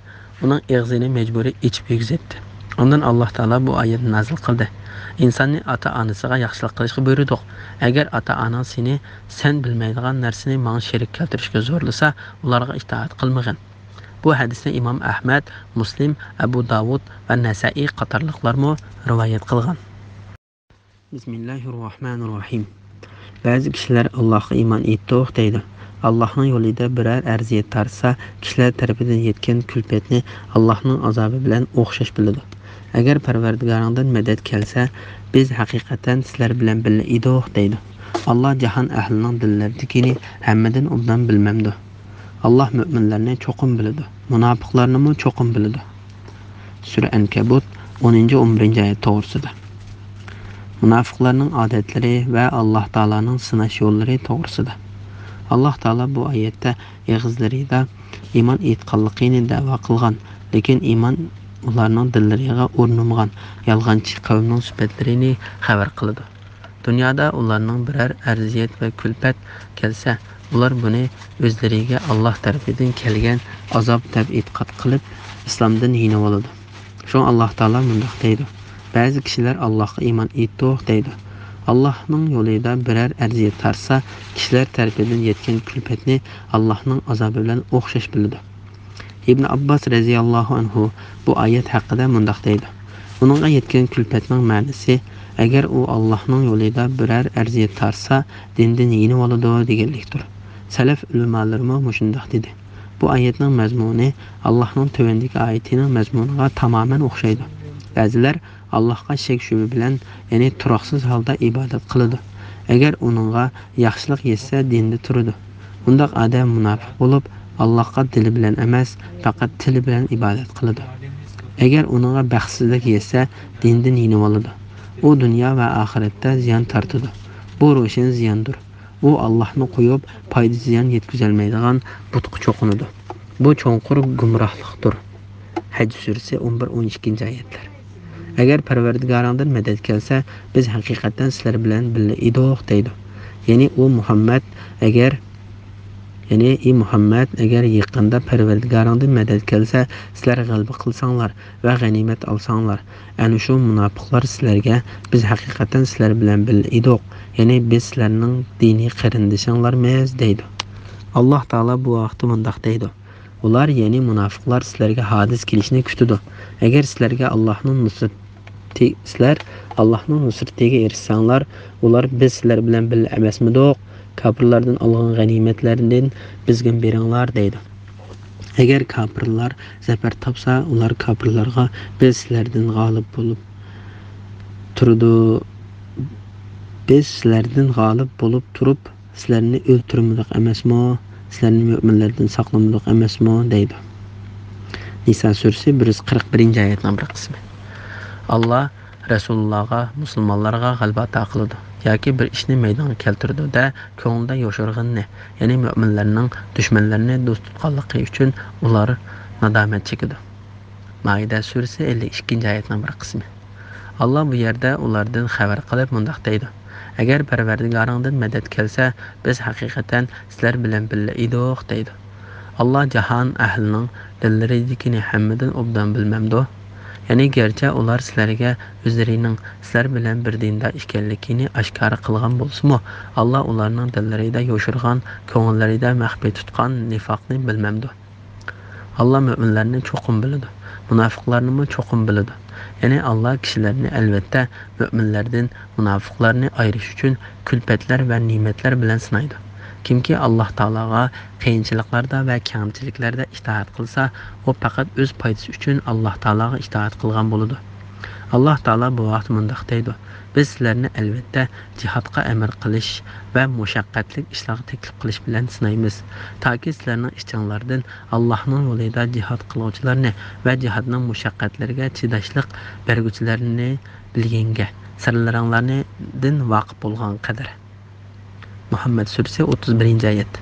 ئۇنىڭ ئېغىزىنى مەجبۇرىي ئېچىپ يېگۈزەتتى. ئاندىن ئاللاھ تائالا بۇ ئايەتنى نازىل قىلدى: ئىنساننى ئاتا-ئانىسىغا ياخشىلىق قىلىشقا بۇيرۇدۇق. ئەگەر ئاتا-ئاناڭ سېنى سەن بىلمەيدىغان نەرسىنى ماڭا شېرىك كەلتۈرۈشكە زورلىسا، ئۇلارغا ئىتائەت قىلمىغىن. بۇ ھەدىسنى ئىمام ئەھمەد، مۇسلىم، ئەبۇ داۋۇد ۋە نەسەئىي قاتارلىقلارمۇ رىۋايەت قىلغان. بىسمىللاھىررەھمانىررەھىم. بەزى كىشىلەر «ئاللاھقا ئىمان ئېيتتۇق» دەيدۇ. ئاللاھنىڭ يولىدا بىرەر ئەرزىيەت تارتسا، كىشىلەر تەرىپىدىن يەتكەن كۈلپەتنى ئاللاھنىڭ ئازابى بىلەن ئوخشاش بىلىدۇ. «ئەگەر پەرۋەردىگارىڭدىن مەدەت كەلسە، بىز ھەقىقەتەن سىلەر بىلەن بىللە ئىدۇق» دەيدۇ. ئاللاھ جاھان ئەھلىنىڭ دىللىرىدىكىنى ھەممىدىن ئوبدان بىلمەمدۇ؟ ئاللاھ مۆمىنلەرنى چوقۇم بىلىدۇ، مۇناپىقلارنىمۇ چوقۇم بىلىدۇ. سۈرە ئەنكەبۇت، ئونىنچى، ئون بىرىنچى ئايەت توغرىسىدا. مۇناپىقلارنىڭ ئادەتلىرى ۋە ئاللاھ تائالانىڭ سىناش يوللىرى توغرىسىدا. ئاللاھ تائالا بۇ ئايەتتە ئېغىزلىرىدا ئىمان ئېيتقانلىقىنى دەۋا قىلغان، لېكىن ئىمان ئۇلارنىڭ دىللىرىغا ئورنىمىغان يالغانچى قەۋمنىڭ سۈپەتلىرىنى خەۋەر قىلىدۇ. دۇنيادا ئۇلارنىڭ بىرەر ئەرزىيەت ۋە كۈلپەت كەلسە، ئۇلار بۇنى ئۆزلىرىگە ئاللاھ تەرىپىدىن كەلگەن ئازاب دەپ ئېتىقاد قىلىپ، ئىسلامدىن يېنىۋالىدۇ. شۇڭا ئاللاھ تائالا مۇنداق دەيدۇ: «بەزى كىشىلەر ئاللاھقا ئىمان ئېيتتۇق» دەيدۇ. ئاللاھنىڭ يولىدا بىرەر ئەرزىيەت تارتسا، كىشىلەر تەرىپىدىن يەتكەن كۈلپەتنى ئاللاھنىڭ ئازابى بىلەن ئوخشاش بىلىدۇ. ئىبن ئابباس رەزىياللاھۇ ئەنھۇ بۇ ئايەت ھەققىدە مۇنداق دەيدۇ: ئۇنىڭغا يەتكەن كۈلپەتنىڭ مەنىسى، ئەگەر ئۇ ئاللاھنىڭ يولىدا بىرەر ئەرزىيەت تارتسا، دىندىن يېنىۋالىدۇ دېگەنلىكتۇر. سەلەف ئۆلىمالىرىمۇ مۇشۇنداق دېدى. بۇ ئايەتنىڭ مەزمۇنى ئاللاھنىڭ تۆۋەندىكى ئايىتىنىڭ مەزمۇنىغا تامامەن ئوخشايدۇ. بەزىلەر ئاللاھقا شەك-شۈبھە بىلەن، يەنى تۇراقسىز ھالدا ئىبادەت قىلىدۇ. ئەگەر ئۇنىڭغا ياخشىلىق يەتسە، دىندا تۇرىدۇ. ئۇنداق ئادەم مۇناپىق بولۇپ، ئاللاھقا دىلى بىلەن ئەمەس، پەقەت تىلى بىلەن ئىبادەت قىلىدۇ. ئەگەر ئۇنىڭغا بەختسىزلىك يەتسە، دىندىن يېنىۋالىدۇ. ئۇ دۇنيا ۋە ئاخىرەتتە زىيان تارتىدۇ. بۇ روشەن زىياندۇر. ئۇ ئاللاھنى قويۇپ، پايدا-زىيان يەتكۈزەلمەيدىغان بۇتقا چوقۇنىدۇ. بۇ چوڭقۇر گۇمراھلىقتۇر. ھەج سۈرىسى، ئون بىر، ئون ئىككىنچى ئايەتلەر. ئەگەر پەرۋەردىگارىڭدىن مەدەت كەلسە، بىز ھەقىقەتەن سىلەر بىلەن بىللە ئىدۇق دەيدۇ. يەنى ئۇ مۇھەممەد، ئەگەر، يەنى ئى مۇھەممەد، ئەگەر يېقىندا پەرۋەردىگارىڭدىن مەدەت كەلسە، سىلەر غەلىبە قىلساڭلار ۋە غەنىيمەت ئالساڭلار، ئەنە شۇ مۇناپىقلار سىلەرگە، بىز ھەقىقەتەن سىلەر بىلەن بىللە ئىدۇق، يەنى بىز سىلەرنىڭ دىنىي قېرىندىشىڭلارمىز دەيدۇ. ئاللاھ تائالا بۇ ھەقتە مۇنداق دەيدۇ. ئۇلار، يەنى مۇناپىقلار سىلەرگە ھادىسە كېلىشىنى كۈتىدۇ. ئەگەر سىلەرگە ئاللاھنىڭ نۇسرىتى، سىلەر ئاللاھنىڭ نۇسرىتىگە ئېرىشسەڭلار، ئۇلار، بىز سىلەر بىلەن بىللە ئەمەسمىدۇق؟ كاپىرلاردىن ئالغان غەنىيمەتلەردىن بىزگىمۇ بېرىڭلار دەيدۇ. ئەگەر كاپىرلار زەپەر تاپسا، ئۇلار كاپىرلارغا، بىز سىلەردىن غالىب بولۇپ تۇرىدۇ، بىز سىلەردىن غالىب بولۇپ تۇرۇپ، سىلەرنى ئۆلتۈرمىدۇق ئەمەسمۇ؟ سىلەرنى مۆمىنلەردىن ساقلىمىدۇق ئەمەسمۇ؟ دەيدۇ. نىسا سۈرىسى، بىر يۈز قىرىق بىرىنچى ئايەتنىڭ بىر قىسمى. ئاللا رەسۇلۇللاغا، مۇسۇلمانلارغا غەلىبە ئاتا قىلىدۇ ياكى بىر ئىشنى مەيدانغا كەلتۈرىدۇ-دە، كۆڭلىدە يوشۇرغىنىنى، يەنى مۆمىنلەرنىڭ دۈشمەنلىرىنى دوست تۇتقانلىقى ئۈچۈن ئۇلار نادامەت چېكىدۇ. مائىدە سۈرىسى، ئەللىك ئىككىنچى ئايەتنىڭ بىر قىسمى. ئاللا بۇ يەردە ئۇلاردىن خەۋەر قىلىپ مۇنداق دەيدۇ: ئەگەر پەرۋەردىگارىڭدىن مەدەت كەلسە، بىز ھەقىقەتەن سىلەر بىلەن بىللە ئىدۇق دەيدۇ. ئاللا جاھان ئەھلىنىڭ دىللىرىدىكىنى ھەممىدىن ئوبدان بىلمەمدۇ؟ يەنى گەرچە ئۇلار سىلەرگە ئۆزلىرىنىڭ سىلەر بىلەن بىر دىندا ئىكەنلىكىنى ئاشكارا قىلغان بولسىمۇ، ئاللا ئۇلارنىڭ دىللىرىدا يوشۇرغان، كۆڭۈللىرىدە مەخپىي تۇتقان نىفاقنى بىلمەمدۇ؟ ئاللا مۆمىنلەرنى چوقۇم بىلىدۇ، مۇناپىقلارنىمۇ چوقۇم بىلىدۇ. يەنى ئاللا كىشىلەرنى ئەلۋەتتە مۆمىنلەردىن مۇناپىقلارنى ئايرىش ئۈچۈن كۈلپەتلەر ۋە نېمەتلەر بىلەن سىنايدۇ. كىمكى ئاللا تائالاغا قىيىنچىلىقلاردا ۋە كەڭچىلىكلەردە ئىتائەت قىلسا، ئۇ پەقەت ئۆز پايدىسى ئۈچۈن ئاللا تائالاغا ئىتائەت قىلغان بولىدۇ. ئاللا تائالا بۇ ھەقتە مۇنداق دەيدۇ: بىز سىلەرنى ئەلۋەتتە جىھادقا ئەمر قىلىش ۋە مۇشەققەتلىك ئىشلارغا تەكلىپ قىلىش بىلەن سىنايمىز، تاكى سىلەرنىڭ ئىچىڭلاردىن ئاللاھنىڭ يولىدا جىھاد قىلغۇچىلارنى ۋە جىھادنىڭ مۇشەققەتلىرىگە چىداشلىق بەرگۈچىلەرنى بىلگەنگە، سىرلىرىڭلاردىن ۋاقىپ بولغان قەدەر. مۇھەممەد سۈرىسى، ئوتتۇز بىرىنچى ئايەت.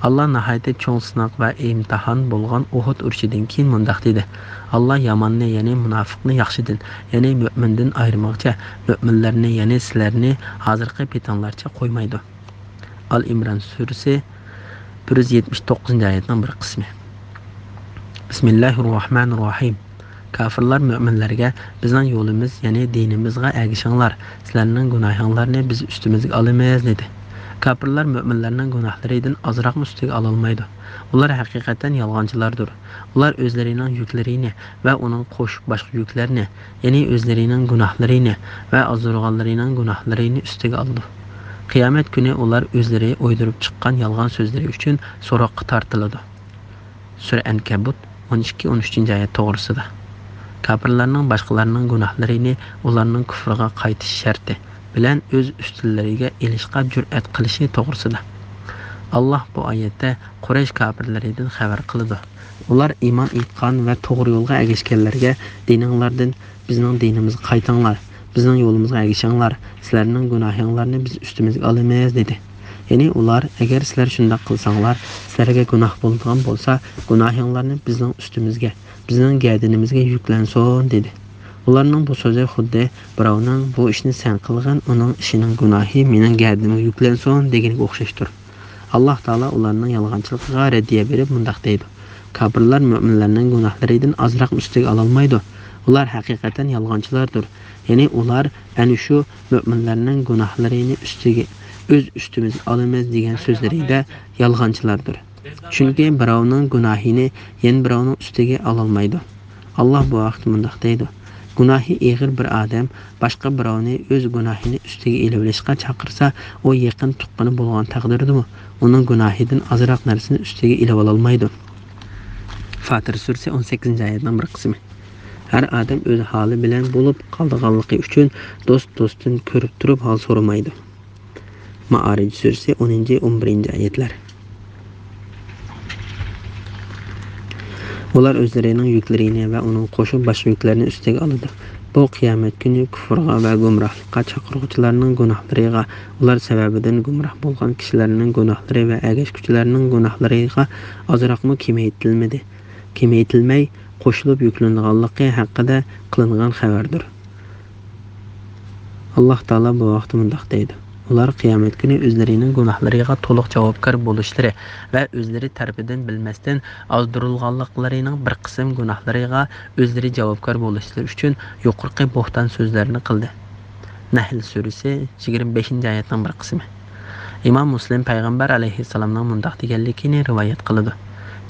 ئاللا ناھايىتى چوڭ سىناق ۋە ئىمتىھان بولغان ئۇھۇد ئۇرۇشىدىن كېيىن مۇنداق دېدى: ئاللا ياماننى، يەنى مۇناپىقنى ياخشىدىن، يەنى مۆمىندىن ئايرىمىغۇچە، مۆمىنلەرنى، يەنى سىلەرنى ھازىرقى پېتىڭلارچە قويمايدۇ. ئال ئىمران سۈرىسى، بىر يۈز يەتمىش توققۇزىنچى ئايەتنىڭ بىر قىسمى. بىسمىللاھىر راھمانىر راھىم. كاپىرلار مۆمىنلەرگە، بىزنىڭ يولىمىز، يەنى دىنىمىزغا ئەگىشىڭلار، سىلەرنىڭ گۇناھىڭلارنى بىز ئۈستىمىزگە ئالىمىز، دېدى. كاپىرلار مۆمىنلەرنىڭ گۇناھلىرىدىن ئازراقمۇ ئۈستىگە ئالالمايدۇ. ئۇلار ھەقىقەتەن يالغانچىلاردۇر. ئۇلار ئۆزلىرىنىڭ يۈكلىرىنى ۋە ئۇنىڭ قوشۇپ باشقا يۈكلەرنى، يەنى ئۆزلىرىنىڭ گۇناھلىرىنى ۋە ئازدۇرغانلىرىنىڭ گۇناھلىرىنى ئۈستىگە ئالىدۇ. قىيامەت كۈنى ئۇلار ئۆزلىرى ئويدۇرۇپ چىققان يالغان سۆزلىرى ئۈچۈن سوراققا تارتىلىدۇ. سۈرە ئەنكەبۇت، ئون ئىككى، ئون ئۈچىنچى ئايەت توغرىسىدا. كاپىرلارنىڭ باشقىلارنىڭ گۇناھلىرىنى، ئۇلارنىڭ كۇفرىغا قايتىش شەرتى بىلەن ئۆز ئۈستىلىرىگە ئېلىشقا جۈرئەت قىلىشى توغرىسىدا. ئاللاھ بۇ ئايەتتە قۇرەيش كاپىرلىرىدىن خەۋەر قىلىدۇ. ئۇلار ئىمان ئېيتقان ۋە توغرا يولغا ئەگەشكەنلەرگە، دىنىڭلاردىن بىزنىڭ دىنىمىزغا قايتىڭلار، بىزنىڭ يولىمىزغا ئەگىشىڭلار، سىلەرنىڭ گۇناھىڭلارنى بىز ئۈستىمىزگە ئالىمىز، دېدى. يەنى ئۇلار، ئەگەر سىلەر شۇنداق قىلساڭلار، سىلەرگە گۇناھ بولىدىغان بولسا، گۇناھىڭلارنى بىزنىڭ ئۈستىمىزگە، بىزنىڭ گەدىنىمىزگە يۈكلەنسۇن، دېدى. ئۇلارنىڭ بۇ سۆزى خۇددى بىراۋنىڭ، بۇ ئىشنى سەن قىلغىن، ئۇنىڭ ئىشىنىڭ گۇناھى مېنىڭ گەدىنىمگە يۈكلەنسۇن، دېگىنىگە ئوخشاشتۇر. ئاللاھ تائالا ئۇلارنىڭ يالغانچىلىقىغا رەددىيە بېرىپ مۇنداق دەيدۇ: كاپىرلار مۆمىنلەرنىڭ گۇناھلىرىدىن ئازراقمۇ ئۈستىگە ئالالمايدۇ. ئۇلار ھەقىقەتەن يالغانچىلاردۇر. يەنى ئۇلار ئەنە شۇ مۆمىنلەرنىڭ گۇناھلىرىنى ئۈستىگە، ئۆز ئۈستىمىزگە ئالىمىز دېگەن سۆزلىرىدە يالغانچىلاردۇر. چۈنكى بىراۋنىڭ گۇناھىنى يەنە بىراۋنىڭ ئۈستىگە ئالالمايدۇ. ئاللاھ بۇ ھەقتە مۇنداق دەيدۇ: گۇناھى ئېغىر بىر ئادەم باشقا بىراۋنى ئۆز گۇناھىنى ئۈستىگە ئېلىۋېلىشقا چاقىرسا، ئۇ يېقىن تۇغقىنى بولغان تەقدىردىمۇ ئۇنىڭ گۇناھىدىن ئازراق نەرسىنى ئۈستىگە ئېلىۋالالمايدۇ. فاتىر سۈرىسى، ئون سەككىزىنچى ئايەتنىڭ بىر قىسمى. ھەر ئادەم ئۆز ھالى بىلەن بولۇپ قالىدىغانلىقى ئۈچۈن دوست دوستتىن كۆرۈپ تۇرۇپ ھال سورىمايدۇ. مائارىج سۈرىسى، ئونىنچى، ئون بىرىنچى ئايەتلەر. ئۇلار ئۆزلىرىنىڭ يۈكلىرىنى ۋە ئۇنىڭ قوشۇپ باشقا يۈكلەرنى ئۈستىگە ئالىدۇ. بۇ قىيامەت كۈنى كۇفرغا ۋە گۇمراھلىققا چاقىرغۇچىلارنىڭ گۇناھلىرىغا، ئۇلار سەۋەبىدىن گۇمراھ بولغان كىشىلەرنىڭ گۇناھلىرى ۋە ئەگەشكۈچىلەرنىڭ گۇناھلىرىغا ئازراقمۇ كېمەيتىلمىدى. كېمەيتىلمەي، قوشۇلۇپ يۈكلىنىدىغانلىقى ھەققىدە قىلىنغان خەۋەردۇر. ئاللاھ تائالا بۇ ھەقتە مۇنداق دەيدۇ: ئۇلار قىيامەت كۈنى ئۆزلىرىنىڭ گۇناھلىرىغا تولۇق جاۋابكار بولۇشلىرى ۋە ئۆزلىرى تەرىپىدىن بىلمەستىن ئازدۇرۇلغانلىقلىرىنىڭ بىر قىسىم گۇناھلىرىغا ئۆزلىرى جاۋابكار بولۇشلىرى ئۈچۈن يۇقىرىقى بوھتان سۆزلەرنى قىلدى. نەھل سۈرىسى، يىگىرمە بەشىنچى ئايەتنىڭ بىر قىسمى. ئىمام مۇسلىم پەيغەمبەر ئەلەيھىسسالامنىڭ مۇنداق دېگەنلىكىنى رىۋايەت قىلىدۇ: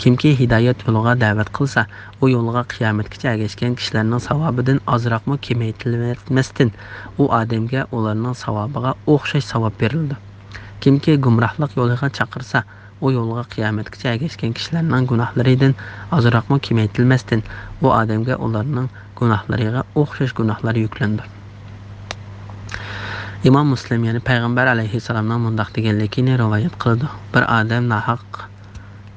كىمكى ھىدايەت يولىغا دەۋەت قىلسا، ئۇ يولغا قىيامەتكىچە ئەگەشكەن كىشىلەرنىڭ ساۋابىدىن ئازراقمۇ كېمەيتىلمەستىن، ئۇ ئادەمگە ئۇلارنىڭ ساۋابىغا ئوخشاش ساۋاب بېرىلىدۇ. كىمكى گۇمراھلىق يولىغا چاقىرسا، ئۇ يولغا قىيامەتكىچە ئەگەشكەن كىشىلەرنىڭ گۇناھلىرىدىن ئازراقمۇ كېمەيتىلمەستىن، ئۇ ئادەمگە ئۇلارنىڭ گۇناھلىرىغا ئوخشاش گۇناھلار يۈكلىنىدۇ. ئىمام مۇسلىم يەنە پەيغەمبەر ئەلەيھىسسالامنىڭ مۇنداق دېگەنلىكىنى رىۋايەت قىلىدۇ: بىر ئادەم ناھەق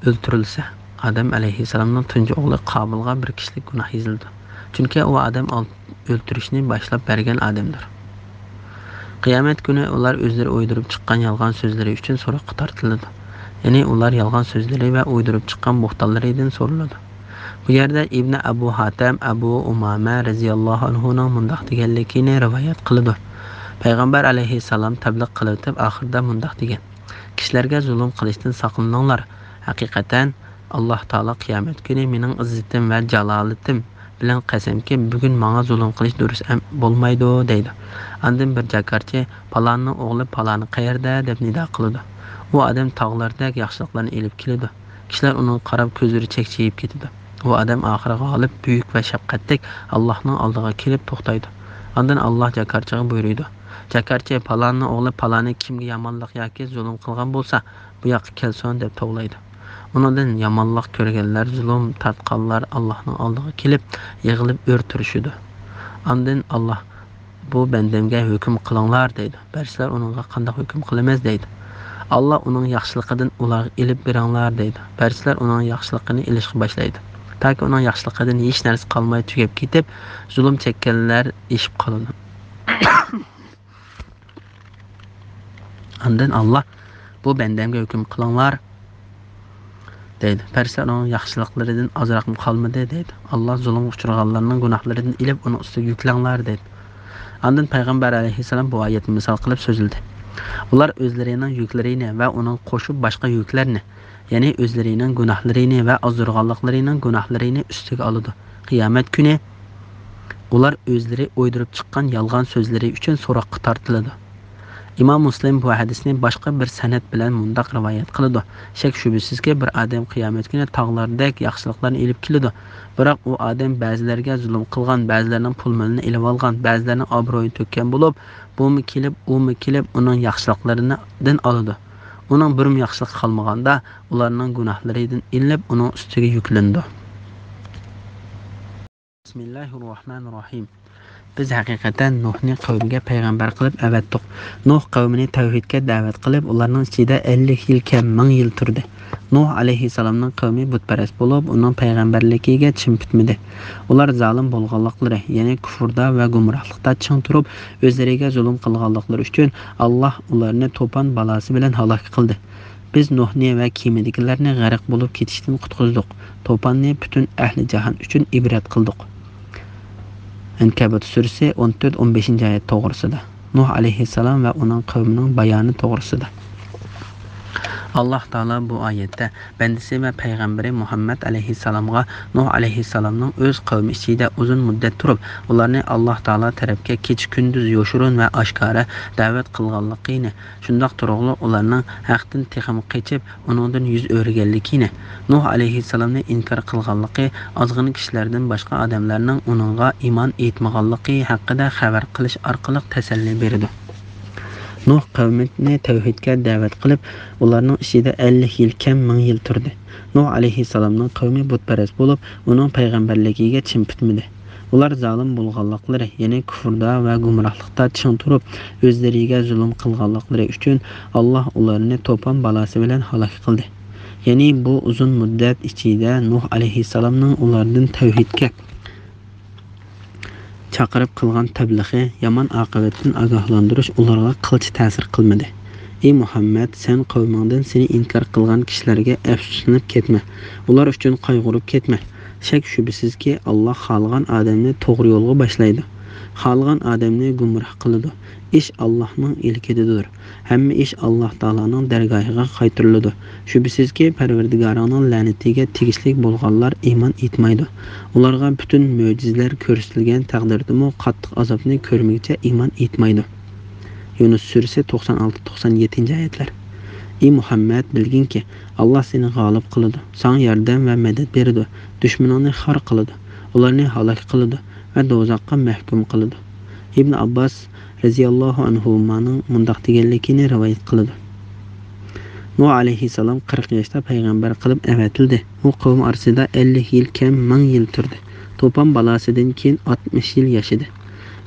ئۆلتۈرۈلسە، ئادەم ئەلەيھىسسالامنىڭ تۇنجى ئوغلى قابىلغا بىر كىشىلىك گۇناھ يېزىلىدۇ. چۈنكى ئۇ ئادەم ئال-، ئۆلتۈرۈشنى باشلاپ بەرگەن ئادەمدۇر. قىيامەت كۈنى ئۇلار ئۆزلىرى ئويدۇرۇپ چىققان يالغان سۆزلىرى ئۈچۈن سوراققا تارتىلىدۇ. يەنى ئۇلار يالغان سۆزلىرى ۋە ئويدۇرۇپ چىققان بوھتانلىرىدىن سورىلىدۇ. بۇ يەردە ئىبنى ئەبۇ ھاتەم ئەبۇ ئۇمامە رەزىياللاھۇ ئەنھۇنىڭ مۇنداق دېگەنلىكىنى رىۋايەت قىلىدۇ. پەيغەمبەر ئەلەيھىسسالام تەبلىغ قىلىۋېتىپ، ئاخىرىدا مۇنداق دېگەن: كىشىلەرگە زۇلۇم قىلىشتىن ساقلىنىڭلار. ھەقىقەتەن، ئاللاھ تائالا قىيامەت كۈنى مېنىڭ ئىززىتىم ۋە جالالىتىم بىلەن قەسەمكى، بۈگۈن ماڭا زۇلۇم قىلىش دۇرۇس ئەم-، بولمايدۇ، دەيدۇ. ئاندىن بىر جاكارچى: پالاننىڭ ئوغلى پالانى قەيەردە؟ دەپ نىدا قىلىدۇ. ئۇ ئادەم تاغلاردەك ياخشىلىقلارنى ئېلىپ كېلىدۇ. كىشىلەر ئۇنىڭغا قاراپ كۆزلىرى چەكچىيىپ كېتىدۇ. ئۇ ئادەم ئاخىرى غالىپ، بۈيۈك ۋە شەپقەتلىك ئاللاھنىڭ ئالدىغا كېلىپ توختايدۇ. ئاندىن ئاللاھ جاكارچىغا بۇيرۇيدۇ: جاكارچى، پالاننىڭ ئوغلى پالانى كىمگە يامانلىق ياكى زۇلۇم قىلغان بولسا، بۇ ياققا كەلسۇن، دەپ توۋلايدۇ. ئۇنىڭدىن يامانلىق كۆرگەنلەر، زۇلۇم تارتقانلار ئاللاھنىڭ ئالدىغا كېلىپ، يىغلىپ ئۆر تۇرۇشىدۇ. ئاندىن ئاللاھ: بۇ بەندەمگە ھۆكۈم قىلىڭلار، دەيدۇ. بەرسىلەر ئۇنىڭغا قانداق ھۆكۈم قىلىمىز؟ دەيدۇ. ئاللاھ ئۇنىڭ ياخشىلىقىدىن ئۇلارغا ئېلىپ بېرىڭلار، دەيدۇ. بەرسىلەر ئۇنىڭ ياخشىلىقىنى ئېلىشقا باشلايدۇ. تاكى ئۇنىڭ ياخشىلىقىدىن ھېچ نەرسە قالماي تۈگەپ كېتىپ، زۇلۇم چەككەنلەر ئېشىپ قالىدۇ. ئاندىن ئاللاھ: بۇ بەندەمگە ھۆكۈم قىلىڭلار، دەيدۇ. پەرىشتىلەر ئۇنىڭ ياخشىلىقلىرىدىن ئازراقمۇ قالمىدى، دەيدۇ. ئاللاھ زۇلۇمغا ئۇچرىغانلارنىڭ گۇناھلىرىدىن ئېلىپ، ئۇنىڭ ئۈستىگە يۈكلەڭلار، دەيدۇ. ئاندىن پەيغەمبەر ئەلەيھىسسالام بۇ ئايەتنى مىسال قىلىپ سۆزلىدى: ئۇلار ئۆزلىرىنىڭ يۈكلىرىنى ۋە ئۇنىڭغا قوشۇپ باشقا يۈكلەرنى، يەنى ئۆزلىرىنىڭ گۇناھلىرىنى ۋە ئازدۇرغانلىقلىرىنىڭ گۇناھلىرىنى ئۈستىگە ئالىدۇ. قىيامەت كۈنى ئۇلار ئۆزلىرى ئويدۇرۇپ چىققان يالغان سۆزلىرى ئۈچۈن سوراققا تارتىلىدۇ. ئىمام مۇسلىم بۇ ھەدىسنى باشقا بىر سەنەد بىلەن مۇنداق رىۋايەت قىلىدۇ: شەك-شۈبھىسىزكى، بىر ئادەم قىيامەت كۈنى تاغلاردەك ياخشىلىقلارنى ئېلىپ كېلىدۇ. بىراق ئۇ ئادەم بەزىلەرگە زۇلۇم قىلغان، بەزىلەرنىڭ پۇل-مېلىنى ئېلىۋالغان، بەزىلەرنىڭ ئابرۇيىنى تۆككەن بولۇپ، بۇمۇ كېلىپ، ئۇمۇ كېلىپ، ئۇنىڭ ياخشىلىقلىرىدىن ئالىدۇ. ئۇنىڭ بىرمۇ ياخشىلىقى قالمىغاندا، ئۇلارنىڭ گۇناھلىرىدىن ئېلىنىپ، ئۇنىڭ ئۈستىگە يۈكلىنىدۇ. بىسمىللاھىررەھمانىررەھىم. بىز ھەقىقەتەن نۇھنى قەۋمىگە پەيغەمبەر قىلىپ ئەۋەتتۇق. نۇھ قەۋمىنى تەۋھىدكە دەۋەت قىلىپ، ئۇلارنىڭ ئىچىدە ئەللىك يىل كەم، مىڭ يىل تۇردى. نۇھ ئەلەيھىسسالامنىڭ قەۋمى بۇتپەرەس بولۇپ، ئۇنىڭ پەيغەمبەرلىكىگە چىم پۈتمىدى. ئۇلار زالىم بولغانلىقلىرى، يەنى كۇفردا ۋە گۇمراھلىقتا چىڭ تۇرۇپ، ئۆزلىرىگە زۇلۇم قىلغانلىقلىرى ئۈچۈن، ئاللاھ ئۇلارنى توپان بالاسى بىلەن ھالاك قىلدى. بىز نۇھنى ۋە كېمىدىكىلەرنى غەرق بولۇپ كېتىشتىن قۇتقۇزدۇق. توپاننى پۈتۈن ئەھلى جاھان ئۈچۈن ئىبرەت قىلدۇق. ئەنكەبۇت سۈرىسى ئون تۆت، ئون بەشىنچى ئايەت توغرىسىدا. نۇھ ئەلەيھىسسالام ۋە ئۇنىڭ قەۋمىنىڭ بايانى توغرىسىدا. ئاللاھ تائالا بۇ ئايەتتە بەندىسى ۋە پەيغەمبىرى مۇھەممەد ئەلەيھىسسالامغا نۇھ ئەلەيھىسسالامنىڭ ئۆز قەۋمى ئىچىدە ئۇزۇن مۇددەت تۇرۇپ، ئۇلارنى ئاللاھ تائالا تەرەپكە كېچە-كۈندۈز يوشۇرۇن ۋە ئاشكارا دەۋەت قىلغانلىقىنى، شۇنداق تۇرۇقلۇق ئۇلارنىڭ ھەقتىن تېخىمۇ قېچىپ، ئۇنىڭدىن يۈز ئۆرۈگەنلىكىنى، نۇھ ئەلەيھىسسالامنى ئىنكار قىلغانلىقى، ئازغىنە كىشىلەردىن باشقا ئادەملەرنىڭ ئۇنىڭغا ئىمان ئېيتمىغانلىقى ھەققىدە خەۋەر قىلىش ئارقىلىق تەسەللى بېرىدۇ. نۇھ قەۋمىنى تەۋھىدكە دەۋەت قىلىپ، ئۇلارنىڭ ئىچىدە ئەللىك يىل كەم، مىڭ يىل تۇردى. نۇھ ئەلەيھىسسالامنىڭ قەۋمى بۇتپەرەس بولۇپ، ئۇنىڭ پەيغەمبەرلىكىگە چىم پۈتمىدى. ئۇلار زالىم بولغانلىقلىرى، يەنى كۇفردا ۋە گۇمراھلىقتا چىڭ تۇرۇپ، ئۆزلىرىگە زۇلۇم قىلغانلىقلىرى ئۈچۈن، ئاللاھ ئۇلارنى توپان بالاسى بىلەن ھالاك قىلدى. يەنى بۇ ئۇزۇن مۇددەت ئىچىدە نۇھ ئەلەيھىسسالامنىڭ ئۇلاردىن تەۋھىدكە چاقىرىپ قىلغان تەبلىغى، يامان ئاقىۋەتتىن ئاگاھلاندۇرۇش ئۇلارغا قىلچە تەسىر قىلمىدى. ئى مۇھەممەد، سەن قەۋمىڭدىن سېنى ئىنكار قىلغان كىشىلەرگە ئەپسۇسلىنىپ كەتمە، ئۇلار ئۈچۈن قايغۇرۇپ كەتمە. شەك-شۈبھىسىزكى، ئاللاھ خالىغان ئادەمنى توغرا يولغا باشلايدۇ، خالىغان ئادەمنى گۇمراھ قىلىدۇ. ئىش ئاللاھنىڭ ئىلكىدىدۇر. ھەممە ئىش ئاللاھ تائالانىڭ دەرگاھىغا قايتۇرۇلىدۇ. شۈبھىسىزكى، پەرۋەردىگارىڭنىڭ لەنىتىگە تېگىشلىك بولغانلار ئىمان ئېيتمايدۇ. ئۇلارغا پۈتۈن مۆجىزىلەر كۆرسىتىلگەن تەقدىردىمۇ قاتتىق ئازابنى كۆرمىگۈچە ئىمان ئېيتمايدۇ. يۇنۇس سۈرىسى توقسان ئالتە، توقسان يەتتىنچى ئايەتلەر. ئى مۇھەممەد، بىلگىنكى، ئاللاھ سېنى غالىب قىلىدۇ، ساڭا ياردەم ۋە مەدەت بېرىدۇ، دۈشمىنىڭنى خار قىلىدۇ، ئۇلارنى ھالاك قىلىدۇ ۋە دوزاخقا مەھكۇم قىلىدۇ. ئىبن ئابباس رەزىياللاھۇ ئەنھۇمانىڭ مۇنداق دېگەنلىكىنى رىۋايەت قىلىدۇ. نۇھ ئەلەيھىسسالام قىرىق ياشتا پەيغەمبەر قىلىپ ئەۋەتىلدى. ئۇ قەۋم ئارىسىدا ئەللىك يىل كەم، مىڭ يىل تۇردى. توپان بالاسىدىن كېيىن ئاتمىش يىل ياشىدى.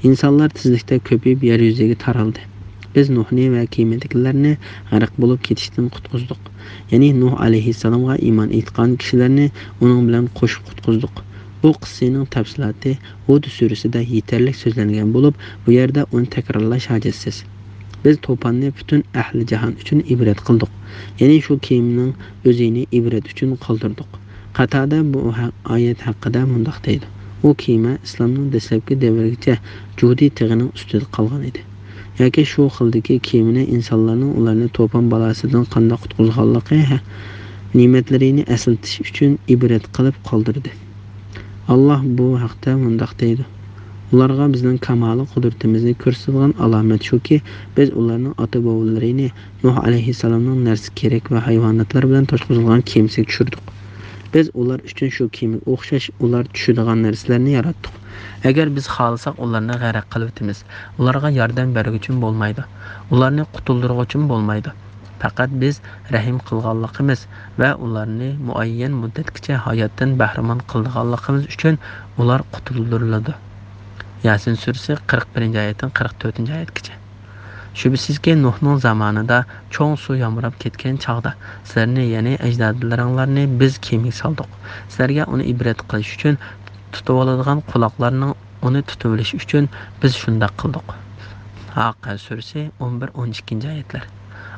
ئىنسانلار تېزلىكتە كۆپىيىپ، يەر يۈزىگە تارالدى. بىز نۇھنى ۋە كېمىدىكىلەرنى غەرق بولۇپ كېتىشتىن قۇتقۇزدۇق. يەنى نۇھ ئەلەيھىسسالامغا ئىمان ئېيتقان كىشىلەرنى ئۇنىڭ بىلەن قوشۇپ قۇتقۇزدۇق. بۇ قىسسىنىڭ تەپسىلاتى ھۇد سۈرىسىدە يېتەرلىك سۆزلەنگەن بولۇپ، بۇ يەردە ئۇنى تەكرارلاش ھاجەتسىز. بىز توپاننى پۈتۈن ئەھلى جاھان ئۈچۈن ئىبرەت قىلدۇق. يەنى شۇ كېمىنىڭ ئۆزىنى ئىبرەت ئۈچۈن قالدۇردۇق. قاتادە بۇ ھە-، ئايەت ھەققىدە مۇنداق دەيدۇ: ئۇ كېمە ئىسلامنىڭ دەسلەپكى دەۋرىگىچە جۇدى تېغىنىڭ ئۈستىدە قالغان ئىدى. ياكى شۇ خىلدىكى كېمىنى ئىنسانلارنىڭ ئۇلارنى توپان بالاسىدىن قانداق قۇتقۇزغانلىقى ھە-، نېمەتلىرىنى ئەسلىتىش ئۈچۈن ئىبرەت قىلىپ قالدۇردى. ئاللاھ بۇ ھەقتە مۇنداق دەيدۇ: ئۇلارغا بىزنىڭ كامالىي قۇدرىتىمىزنى كۆرسىتىدىغان ئالامەت شۇكى، بىز ئۇلارنىڭ ئاتا-بوۋىلىرىنى نۇھ ئەلەيھىسسالامنىڭ نەرسە-كېرەك ۋە ھايۋاناتلار بىلەن توشقۇزۇلغان كېمىسىگە چۈشۈردۇق. بىز ئۇلار ئۈچۈن شۇ كېمىگە ئوخشاش ئۇلار چۈشىدىغان نەرسىلەرنى ياراتتۇق. ئەگەر بىز خالىساق، ئۇلارنى غەرق قىلىۋېتىمىز. ئۇلارغا ياردەم بەرگۈچىمۇ بولمايدۇ. ئۇلارنى قۇتۇلدۇرغۇچىمۇ بولمايدۇ. پەقەت بىز رەھىم قىلغانلىقىمىز ۋە ئۇلارنى مۇئەييەن مۇددەتكىچە ھاياتتىن بەھرىمەن قىلىدىغانلىقىمىز ئۈچۈن ئۇلار قۇتۇلدۇرۇلىدۇ. ياسىن سۈرىسى قىرىق بىرىنچى ئايەتتىن قىرىق تۆتىنچى ئايەتكىچە. شۈبھىسىزكى، نۇھنىڭ زامانىدا چوڭ سۇ يامراپ كەتكەن چاغدا سىلەرنى، يەنى ئەجدادلىرىڭلارنى بىز كېمىگە سالدۇق. سىلەرگە ئۇنى ئىبرەت قىلىش ئۈچۈن، تۇتۇۋالىدىغان قۇلاقلارنىڭ ئۇنى تۇتۇۋېلىش ئۈچۈن بىز شۇنداق قىلدۇق. ھاققە سۈرىسى ئون بىر، ئون ئىككىنچى ئايەتلەر.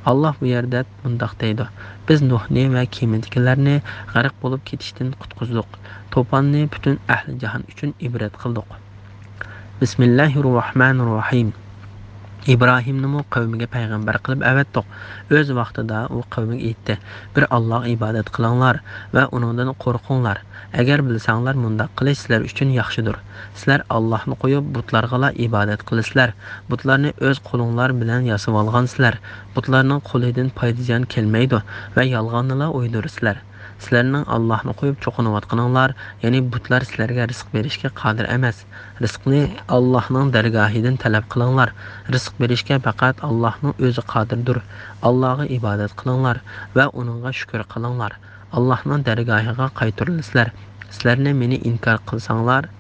ئاللاھ بۇ يەردە مۇنداق دەيدۇ: بىز نۇھنى ۋە كېمىدىكىلەرنى غەرق بولۇپ كېتىشتىن قۇتقۇزدۇق. توپاننى پۈتۈن ئەھلى جاھان ئۈچۈن ئىبرەت قىلدۇق. بىسمىللاھىررەھمانىررەھىم. ئىبراھىمنىمۇ قەۋمىگە پەيغەمبەر قىلىپ ئەۋەتتۇق. ئۆز ۋاقتىدا ئۇ قەۋمىگە ئېيتتى: بىر ئاللاھقا ئىبادەت قىلىڭلار ۋە ئۇنىڭدىن قورقۇڭلار. ئەگەر بىلسەڭلار، مۇنداق قىلىش سىلەر ئۈچۈن ياخشىدۇر. سىلەر ئاللاھنى قويۇپ، بۇتلارغىلا ئىبادەت قىلىسىلەر. بۇتلارنى ئۆز قولۇڭلار بىلەن ياسىۋالغانسىلەر. بۇتلارنىڭ قولىدىن پايدا-زىيان كەلمەيدۇ ۋە يالغاننىلا ئويدۇرىسىلەر. سىلەرنىڭ ئاللاھنى قويۇپ چوقۇنۇۋاتقىنىڭلار، يەنى بۇتلار سىلەرگە رىزىق بېرىشكە قادىر ئەمەس. رىزىقنى ئاللاھنىڭ دەرگاھىدىن تەلەپ قىلىڭلار. رىزىق بېرىشكە پەقەت ئاللاھنىڭ ئۆزى قادىردۇر. ئاللاھقا ئىبادەت قىلىڭلار ۋە ئۇنىڭغا شۈكۈر قىلىڭلار. ئاللاھنىڭ دەرگاھىغا قايتۇرۇلىسىلەر. سىلەرنى مېنى ئىنكار قىلساڭلار،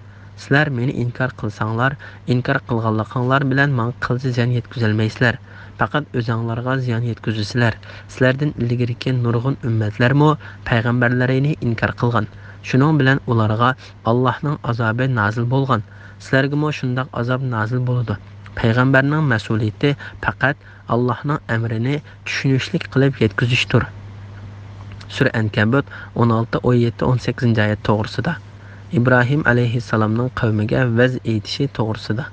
سىلەر مېنى ئىنكار قىلساڭلار، ئىنكار قىلغانلىقىڭلار بىلەن ماڭا قىلچە زىيان يەتكۈزەلمەيسىلەر. پەقەت ئۆزەڭلارغا زىيان يەتكۈزىسىلەر. سىلەردىن ئىلگىرىكى نۇرغۇن ئۈممەتلەرمۇ پەيغەمبەرلىرىنى ئىنكار قىلغان. شۇنىڭ بىلەن ئۇلارغا ئاللاھنىڭ ئازابى نازىل بولغان. سىلەرگىمۇ شۇنداق ئازاب نازىل بولىدۇ. پەيغەمبەرنىڭ مەسئۇلىيىتى پەقەت ئاللاھنىڭ ئەمرىنى چۈشىنىشلىك قىلىپ يەتكۈزۈشتۇر. سۈرە ئەنكەبۇت ئون ئالتە، ئون يەتتە، ئون سەككىزىنچى ئايەت توغرىسىدا. ئىبراھىم ئەلەيھىسسالامنىڭ قەۋمىگە ۋەز ئېيتىشى توغرىسىدا.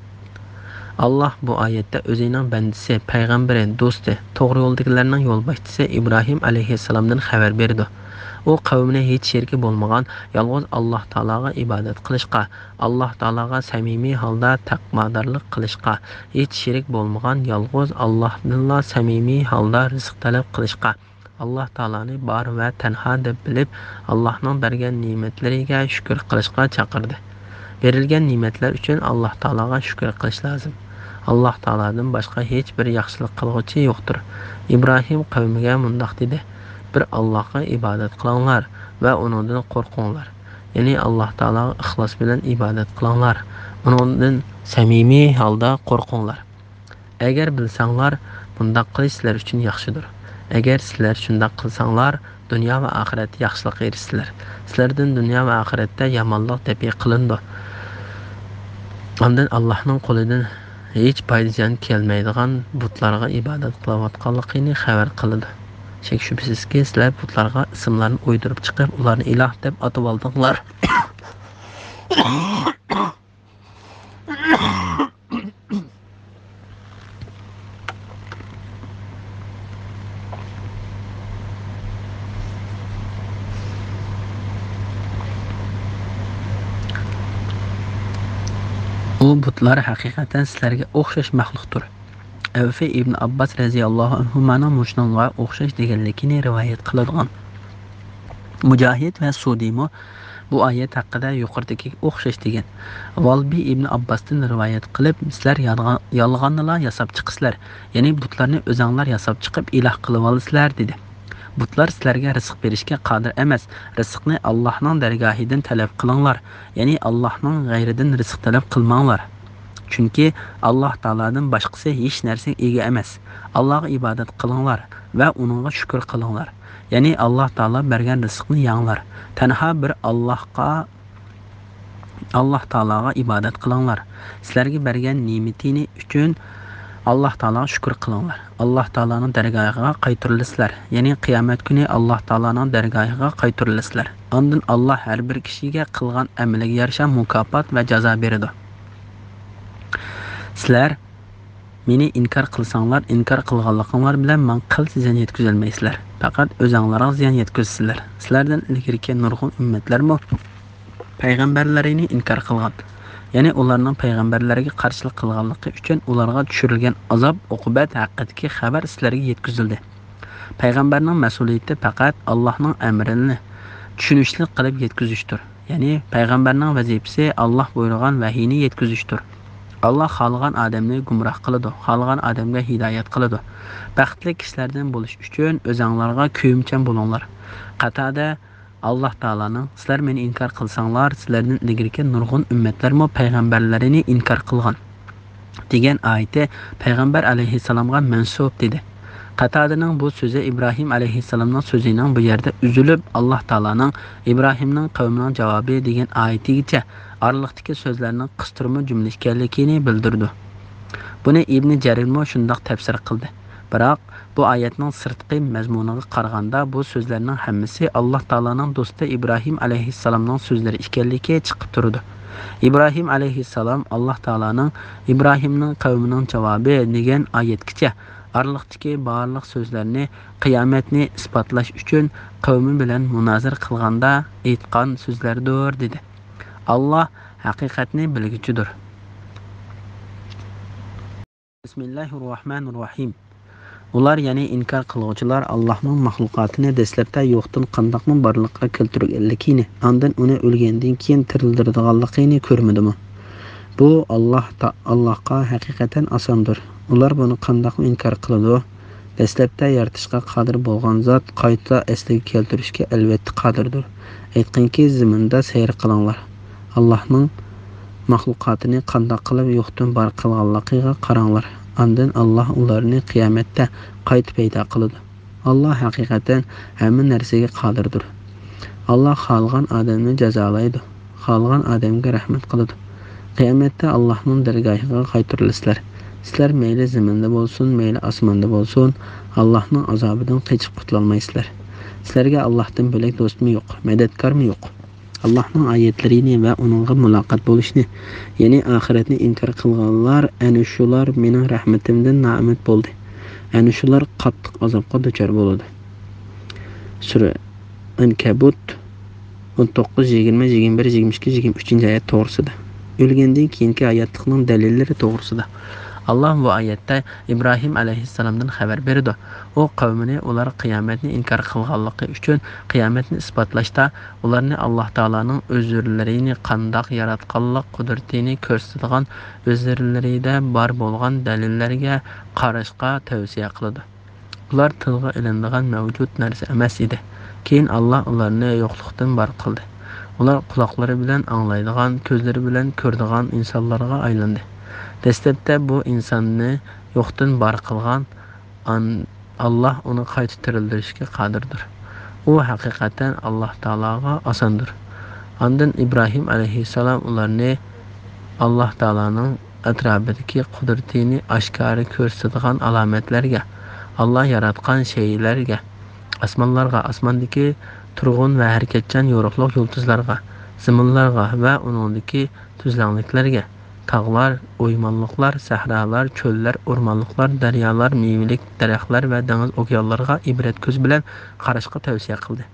ئاللاھ بۇ ئايەتتە ئۆزىنىڭ بەندىسى، پەيغەمبىرى، دوستى، توغرا يولدىكىلەرنىڭ يولباشچىسى ئىبراھىم ئەلەيھىسسالامدىن خەۋەر بېرىدۇ. ئۇ قەۋمىنى ھېچ شېرىكى بولمىغان يالغۇز ئاللاھ تائالاغا ئىبادەت قىلىشقا، ئاللاھ تائالاغا سەمىمىي ھالدا تەقۋادارلىق قىلىشقا، ھېچ شېرىك بولمىغان يالغۇز ئاللاھتىنلا سەمىمىي ھالدا رىزىق تەلەپ قىلىشقا، ئاللاھ تائالانى بار ۋە تەنھا دەپ بىلىپ، ئاللاھنىڭ بەرگەن نېمەتلىرىگە شۈكۈر قىلىشقا چاقىردى. بېرىلگەن نېمەتلەر ئۈچۈن ئاللاھ تائالاغا شۈكۈر قىلىش لازىم. ئاللاھ تائالادىن باشقا ھېچ بىر ياخشىلىق قىلغۇچى يوقتۇر. ئىبراھىم قەۋمىگە مۇنداق دېدى: بىر ئاللاھقا ئىبادەت قىلىڭلار ۋە ئۇنىڭدىن قورقۇڭلار. يەنى ئاللاھ تائالاغا ئىخلاس بىلەن ئىبادەت قىلىڭلار. ئۇنىڭدىن سەمىمىي ھالدا قورقۇڭلار. ئەگەر بىلسەڭلار، بۇنداق قىلىش سىلەر ئۈچۈن ياخشىدۇر. ئەگەر سىلەر شۇنداق قىلساڭلار، دۇنيا ۋە ئاخىرەتتە ياخشىلىققا ئېرىشىسىلەر. سىلەردىن دۇنيا ۋە ئاخىرەتتە يامانلىق دەپئى قىلىنىدۇ. ئاندىن ئاللاھنىڭ قولىدىن ھېچ پايدا-زىيان كەلمەيدىغان بۇتلارغا ئىبادەت قىلىۋاتقانلىقىنى خەۋەر قىلىدۇ. شەك-شۈبھىسىزكى، سىلەر بۇتلارغا ئىسىملارنى ئويدۇرۇپ چىقىپ، ئۇلارنى ئىلاھ دەپ ئاتىۋالدىڭلار. ئۇ بۇتلار ھەقىقەتەن سىلەرگە ئوخشاش مەخلۇقتۇر. ئەۋفى ئىبن ئابباس رەزىياللاھۇ ئەنھۇمانىڭ مۇشۇنىڭغا ئوخشاش دېگەنلىكىنى رىۋايەت قىلىدىغان مۇجاھىد ۋە سۇدىمۇ بۇ ئايەت ھەققىدە يۇقىرىدىكىگە ئوخشاش دېگەن. ۋالبى ئىبن ئابباستىن رىۋايەت قىلىپ، سىلەر يالغان-، يالغاننىلا ياساپ چىقىسىلەر، يەنى بۇتلارنى ئۆزەڭلار ياساپ چىقىپ ئىلاھ قىلىۋالىسىلەر، دېدى. بۇتلار سىلەرگە رىزىق بېرىشكە قادىر ئەمەس، رىزىقنى ئاللاھنىڭ دەرگاھىدىن تەلەپ قىلىڭلار، يەنى ئاللاھنىڭ غەيرىدىن رىزىق تەلەپ قىلماڭلار. چۈنكى ئاللاھ تائالادىن باشقىسى ھېچ نەرسىگە ئىگە ئەمەس. ئاللاھقا ئىبادەت قىلىڭلار ۋە ئۇنىڭغا شۈكۈر قىلىڭلار. يەنى ئاللاھ تائالا بەرگەن رىزىقنى يەڭلار. تەنھا بىر ئاللاھقا، ئاللاھ تائالاغا ئىبادەت قىلىڭلار. سىلەرگە بەرگەن نېمىتىنى ئۈچۈن ئاللاھ تائالاغا شۈكۈر قىلىڭلار. ئاللاھ تائالانىڭ دەرگاھىغا قايتۇرۇلىسىلەر. يەنى قىيامەت كۈنى ئاللاھ تائالانىڭ دەرگاھىغا قايتۇرۇلىسىلەر. ئاندىن ئاللاھ ھەر بىر كىشىگە قىلغان ئەمىلىگە يارىشا مۇكاپات ۋە جازا بېرىدۇ. سىلەر مېنى ئىنكار قىلساڭلار، ئىنكار قىلغانلىقىڭلار بىلەن ماڭا قىلچە زىيان يەتكۈزەلمەيسىلەر. پەقەت ئۆزەڭلارغا زىيان يەتكۈزىسىلەر. سىلەردىن ئىلگىرىكى نۇرغۇن ئۈممەتلەرمۇ پەيغەمبەرلىرىنى ئىنكار قىلغان، يەنى ئۇلارنىڭ پەيغەمبەرلەرگە قارشىلىق قىلغانلىقى ئۈچۈن ئۇلارغا چۈشۈرۈلگەن ئازاب-ئوقۇبەت ھەققىدىكى خەۋەر سىلەرگە يەتكۈزۈلدى. پەيغەمبەرنىڭ مەسئۇلىيىتى پەقەت ئاللاھنىڭ ئەمرىنى چۈشىنىشلىك قىلىپ يەتكۈزۈشتۇر. يەنى پەيغەمبەرنىڭ ۋەزىپىسى ئاللاھ بۇيرۇغان ۋەھىينى يەتكۈزۈشتۇر. ئاللاھ خالىغان ئادەمنى گۇمراھ قىلىدۇ، خالىغان ئادەمگە ھىدايەت قىلىدۇ. بەختلىك كىشىلەردىن بولۇش ئۈچۈن ئۆزەڭلارغا كۆيۈمچان بولۇڭلار. قاتادە ئاللاھ تائالانىڭ، سىلەر مېنى ئىنكار قىلساڭلار، سىلەردىن ئىلگىرىكى نۇرغۇن ئۈممەتلەرمۇ پەيغەمبەرلىرىنى ئىنكار قىلغان، دېگەن ئايىتى پەيغەمبەر ئەلەيھىسسالامغا مەنسۇپ، دېدى. قاتادىنىڭ بۇ سۆزى ئىبراھىم ئەلەيھىسسالامنىڭ سۆزىنىڭ بۇ يەردە ئۈزۈلۈپ، ئاللاھ تائالانىڭ ئىبراھىمنىڭ قەۋمىنىڭ جاۋابى دېگەن ئايىتىگىچە ئارىلىقتىكى سۆزلەرنىڭ قىستۇرما جۈملە ئىكەنلىكىنى بىلدۈرىدۇ. بۇنى ئىبنى جەرىرمۇ شۇنداق تەپسىر قىلدى. بىراق، بۇ ئايەتنىڭ سىرتقى مەزمۇنىغا قارىغاندا، بۇ سۆزلەرنىڭ ھەممىسى ئاللاھ تائالانىڭ دوستى ئىبراھىم ئەلەيھىسسالامنىڭ سۆزلىرى ئىكەنلىكى چىقىپ تۇرىدۇ. ئىبراھىم ئەلەيھىسسالام ئاللاھ تائالانىڭ «ئىبراھىمنىڭ قەۋمىنىڭ جاۋابى» دېگەن ئايەتكىچە ئارىلىقتىكى بارلىق سۆزلەرنى قىيامەتنى ئىسپاتلاش ئۈچۈن قەۋمى بىلەن مۇنازىرە قىلغاندا ئېيتقان سۆزلەردۇر، دېدى. ئاللاھ ھەقىقەتنى بىلگۈچىدۇر. بىسمىللاھىررەھمانىررەھىم. ئۇلار، يەنى ئىنكار قىلغۇچىلار، ئاللاھنىڭ مەخلۇقاتىنى دەسلەپتە يوقتىن قانداقمۇ بارلىققا كەلتۈرگەنلىكىنى، ئاندىن ئۇنى ئۆلگەندىن كېيىن تىرىلدۈرىدىغانلىقىنى كۆرمىدىمۇ؟ بۇ ئاللاھ تا-، ئاللاھقا ھەقىقەتەن ئاساندۇر. ئۇلار بۇنى قانداقمۇ ئىنكار قىلىدۇ؟ دەسلەپتە يارىتىشقا قادىر بولغان زات قايتا ئەسلىگە كەلتۈرۈشكە ئەلۋەتتە قادىردۇر. ئېيتقىنكى، زېمىندا سەير قىلىڭلار. ئاللاھنىڭ مەخلۇقاتىنى قانداق قىلىپ يوقتىن بار قىلغانلىقىغا قاراڭلار. ئاندىن ئاللاھ ئۇلارنى قىيامەتتە قايتا پەيدا قىلىدۇ. ئاللاھ ھەقىقەتەن ھەممە نەرسىگە قادىردۇر. ئاللاھ خالىغان ئادەمنى جازالايدۇ، خالىغان ئادەمگە رەھمەت قىلىدۇ. قىيامەتتە ئاللاھنىڭ دەرگاھىغا قايتۇرۇلىسىلەر. سىلەر مەيلى زېمىندا بولسۇن، مەيلى ئاسماندا بولسۇن، ئاللاھنىڭ ئازابىدىن قېچىپ قۇتۇلالمايسىلەر. سىلەرگە ئاللاھتىن بۆلەك دوستمۇ يوق، مەدەتكارمۇ يوق. ئاللاھنىڭ ئايەتلىرىنى ۋە ئۇنىڭغا مۇلاقات بولۇشنى، يەنى ئاخىرەتنى ئىنكار قىلغانلار، ئەنە شۇلار مېنىڭ رەھمىتىمدىن نائۈمىد بولدى. ئەنە شۇلار قاتتىق ئازابقا دۇچار بولىدۇ. سۈرە ئەنكەبۇت، ئون توققۇز، يىگىرمە، يىگىرمە بىر، يىگىرمە ئىككى، يىگىرمە ئۈچىنچى ئايەت توغرىسىدا. ئۆلگەندىن كېيىنكى ھاياتلىقنىڭ دەلىللىرى توغرىسىدا. ئاللاھ بۇ ئايەتتە ئىبراھىم ئەلەيھىسسالامدىن خەۋەر بېرىدۇ. ئۇ قەۋمىنى ئۇلار قىيامەتنى ئىنكار قىلغانلىقى ئۈچۈن قىيامەتنى ئىسپاتلاشتا ئۇلارنى ئاللاھ تائالانىڭ ئۆزلىرىنى قانداق ياراتقانلىق قۇدرىتىنى كۆرسىتىدىغان، ئۆزلىرىدە بار بولغان دەلىللەرگە قاراشقا تەۋسىيە قىلىدۇ. ئۇلار تىلغا ئېلىنىدىغان مەۋجۇت نەرسە ئەمەس ئىدى. كېيىن ئاللاھ ئۇلارنى يوقلۇقتىن بار قىلدى. ئۇلار قۇلاقلىرى بىلەن ئاڭلايدىغان، كۆزلىرى بىلەن كۆرىدىغان ئىنسانلارغا ئايلاندى. دەسلەپتە بۇ ئىنساننى يوقتىن بار قىلغان ئان-، ئاللاھ ئۇنى قايتا تىرىلدۈرۈشكە قادىردۇر. ئۇ ھەقىقەتەن ئاللاھ تائالاغا ئاساندۇر. ئاندىن ئىبراھىم ئەلەيھىسسالام ئۇلارنى ئاللاھ تائالانىڭ ئەتراپىدىكى قۇدرىتىنى ئاشكارا كۆرسىتىدىغان ئالامەتلەرگە، ئاللاھ ياراتقان شەيئىلەرگە، ئاسمانلارغا، ئاسماندىكى تۇرغۇن ۋە ھەرىكەتچان يورۇقلۇق يۇلتۇزلارغا، زېمىنلارغا ۋە ئۇنىڭدىكى تۈزلەڭلىكلەرگە، تاغلار، ئويمانلىقلار، سەھرالار، چۆللەر، ئورمانلىقلار، دەريالار، مېۋىلىك دەرەخلەر ۋە دېڭىز ئوكيانلارغا ئىبرەت كۆزى بىلەن قاراشقا تەۋسىيە قىلدى.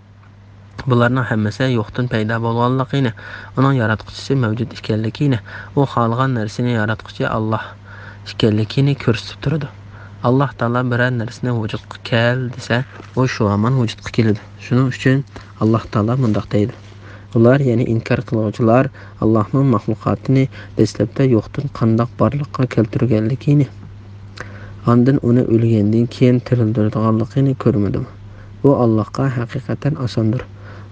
بۇلارنىڭ ھەممىسى يوقتىن پەيدا بولغانلىقىنى، ئۇنىڭ ياراتقۇچىسى مەۋجۇت ئىكەنلىكىنى، ئۇ خالىغان نەرسىنى ياراتقۇچى ئاللاھ ئىكەنلىكىنى كۆرسىتىپ تۇرىدۇ. ئاللاھ تائالا بىرەر نەرسىنى ۋۇجۇدقا كەل دېسە، ئۇ شۇ ھامان ۋۇجۇدقا كېلىدۇ. شۇنىڭ ئۈچۈن ئاللاھ تائالا مۇنداق دەيدۇ. ئۇلار، يەنى ئىنكار قىلغۇچىلار، ئاللاھنىڭ مەخلۇقاتىنى دەسلەپتە يوقتىن قانداق بارلىققا كەلتۈرگەنلىكىنى، ئاندىن ئۇنى ئۆلگەندىن كېيىن تىرىلدۈرىدىغانلىقىنى كۆرمىدىمۇ؟ بۇ ئاللاھقا ھەقىقەتەن ئاساندۇر.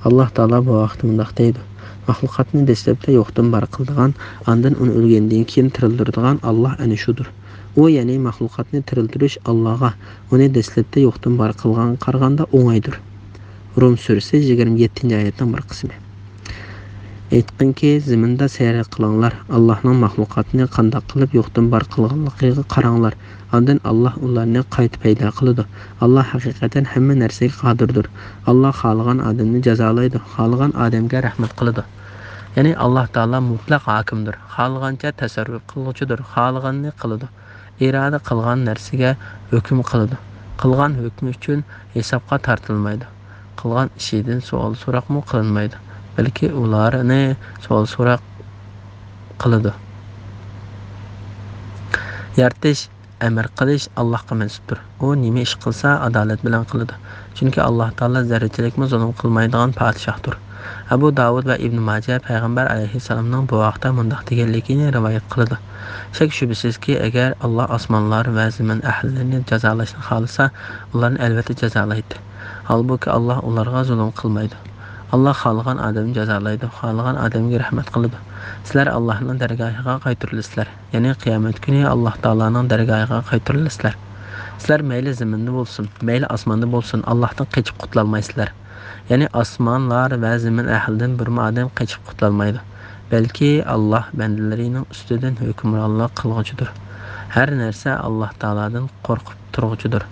ئاللاھ تائالا بۇ ھەقتە مۇنداق دەيدۇ، مەخلۇقاتنى دەسلەپتە يوقتىن بار قىلىدىغان، ئاندىن ئۇنى ئۆلگەندىن كېيىن تىرىلدۈرىدىغان ئاللاھ ئەنە شۇدۇر. ئۇ، يەنى مەخلۇقاتنى تىرىلدۈرۈش ئاللاھقا، ئۇنى دەسلەپتە يوقتىن بار قىلغانغا قارىغاندا ئوڭايدۇر. رۇم سۈرىسى يىگىرمە يەتتىنچى ئايەتنىڭ بىر قىسمى. ئېيتقىنكى، زېمىندا سەير قىلىڭلار، ئاللاھنىڭ مەخلۇقاتنى قانداق قىلىپ يوقتىن بار قىلغانلىقىغا قاراڭلار، ئاندىن ئاللاھ ئۇلارنى قايتا پەيدا قىلىدۇ. ئاللاھ ھەقىقەتەن ھەممە نەرسىگە قادىردۇر. ئاللاھ خالىغان ئادەمنى جازالايدۇ، خالىغان ئادەمگە رەھمەت قىلىدۇ. يەنى ئاللاھ تائالا مۇتلەق ھاكىمدۇر، خالىغانچە تەسەررۇپ قىلغۇچىدۇر، خالىغاننى قىلىدۇ. ئىرادە قىلغان نەرسىگە ھۆكۈم قىلىدۇ. قىلغان ھۆكمى ئۈچۈن ھېسابقا تارتىلمايدۇ. قىلغان ئىشىدىن سوئال سوراقمۇ قىلىنمايدۇ، بەلكى ئۇلارنى سوئال سوراق قىلىدۇ. يارىتىش، ئەمر قىلىش ئاللاھقا مەنسۇپتۇر. ئۇ نېمە ئىش قىلسا، ئادالەت بىلەن قىلىدۇ. چۈنكى ئاللاھ تائالا زەررىچىلىكمۇ زۇلۇم قىلمايدىغان پادىشاھتۇر. ئەبۇ داۋۇد ۋە ئىبن ماجە پەيغەمبەر ئەلەيھىسسالامنىڭ بۇ ھەقتە مۇنداق دېگەنلىكىنى رىۋايەت قىلىدۇ، شەك شۈبھىسىزكى، ئەگەر ئاللاھ ئاسمانلار ۋە زېمىن ئەھلىلىرىنى جازالاشنى خالىسا، ئۇلارنى ئەلۋەتتە جازالايتتى. ھالبۇكى، ئاللاھ ئۇلارغا زۇلۇم قىلمايدۇ. ئاللاھ خالىغان ئادەمنى جازالايدۇ، خالىغان ئادەمگە رەھمەت قىلىدۇ. سىلەر ئاللاھنىڭ دەرگاھىغا قايتۇرۇلىسىلەر، يەنى قىيامەت كۈنى ئاللاھ تائالانىڭ دەرگاھىغا قايتۇرۇلىسىلەر. سىلەر مەيلى زېمىندا بولسۇن، مەيلى ئاسماندا بولسۇن، ئاللاھتىن قېچىپ قۇتۇلالمايسىلەر. يەنى ئاسمانلار ۋە زېمىن ئەھلىدىن بىرمۇ ئادەم قېچىپ قۇتۇلالمايدۇ. بەلكى ئاللاھ بەندىلىرىنىڭ ئۈستىدىن ھۆكۈمرانلىق قىلغۇچىدۇر. ھەر نەرسە ئاللاھ تائالادىن قورقۇپ تۇرغۇچىدۇر.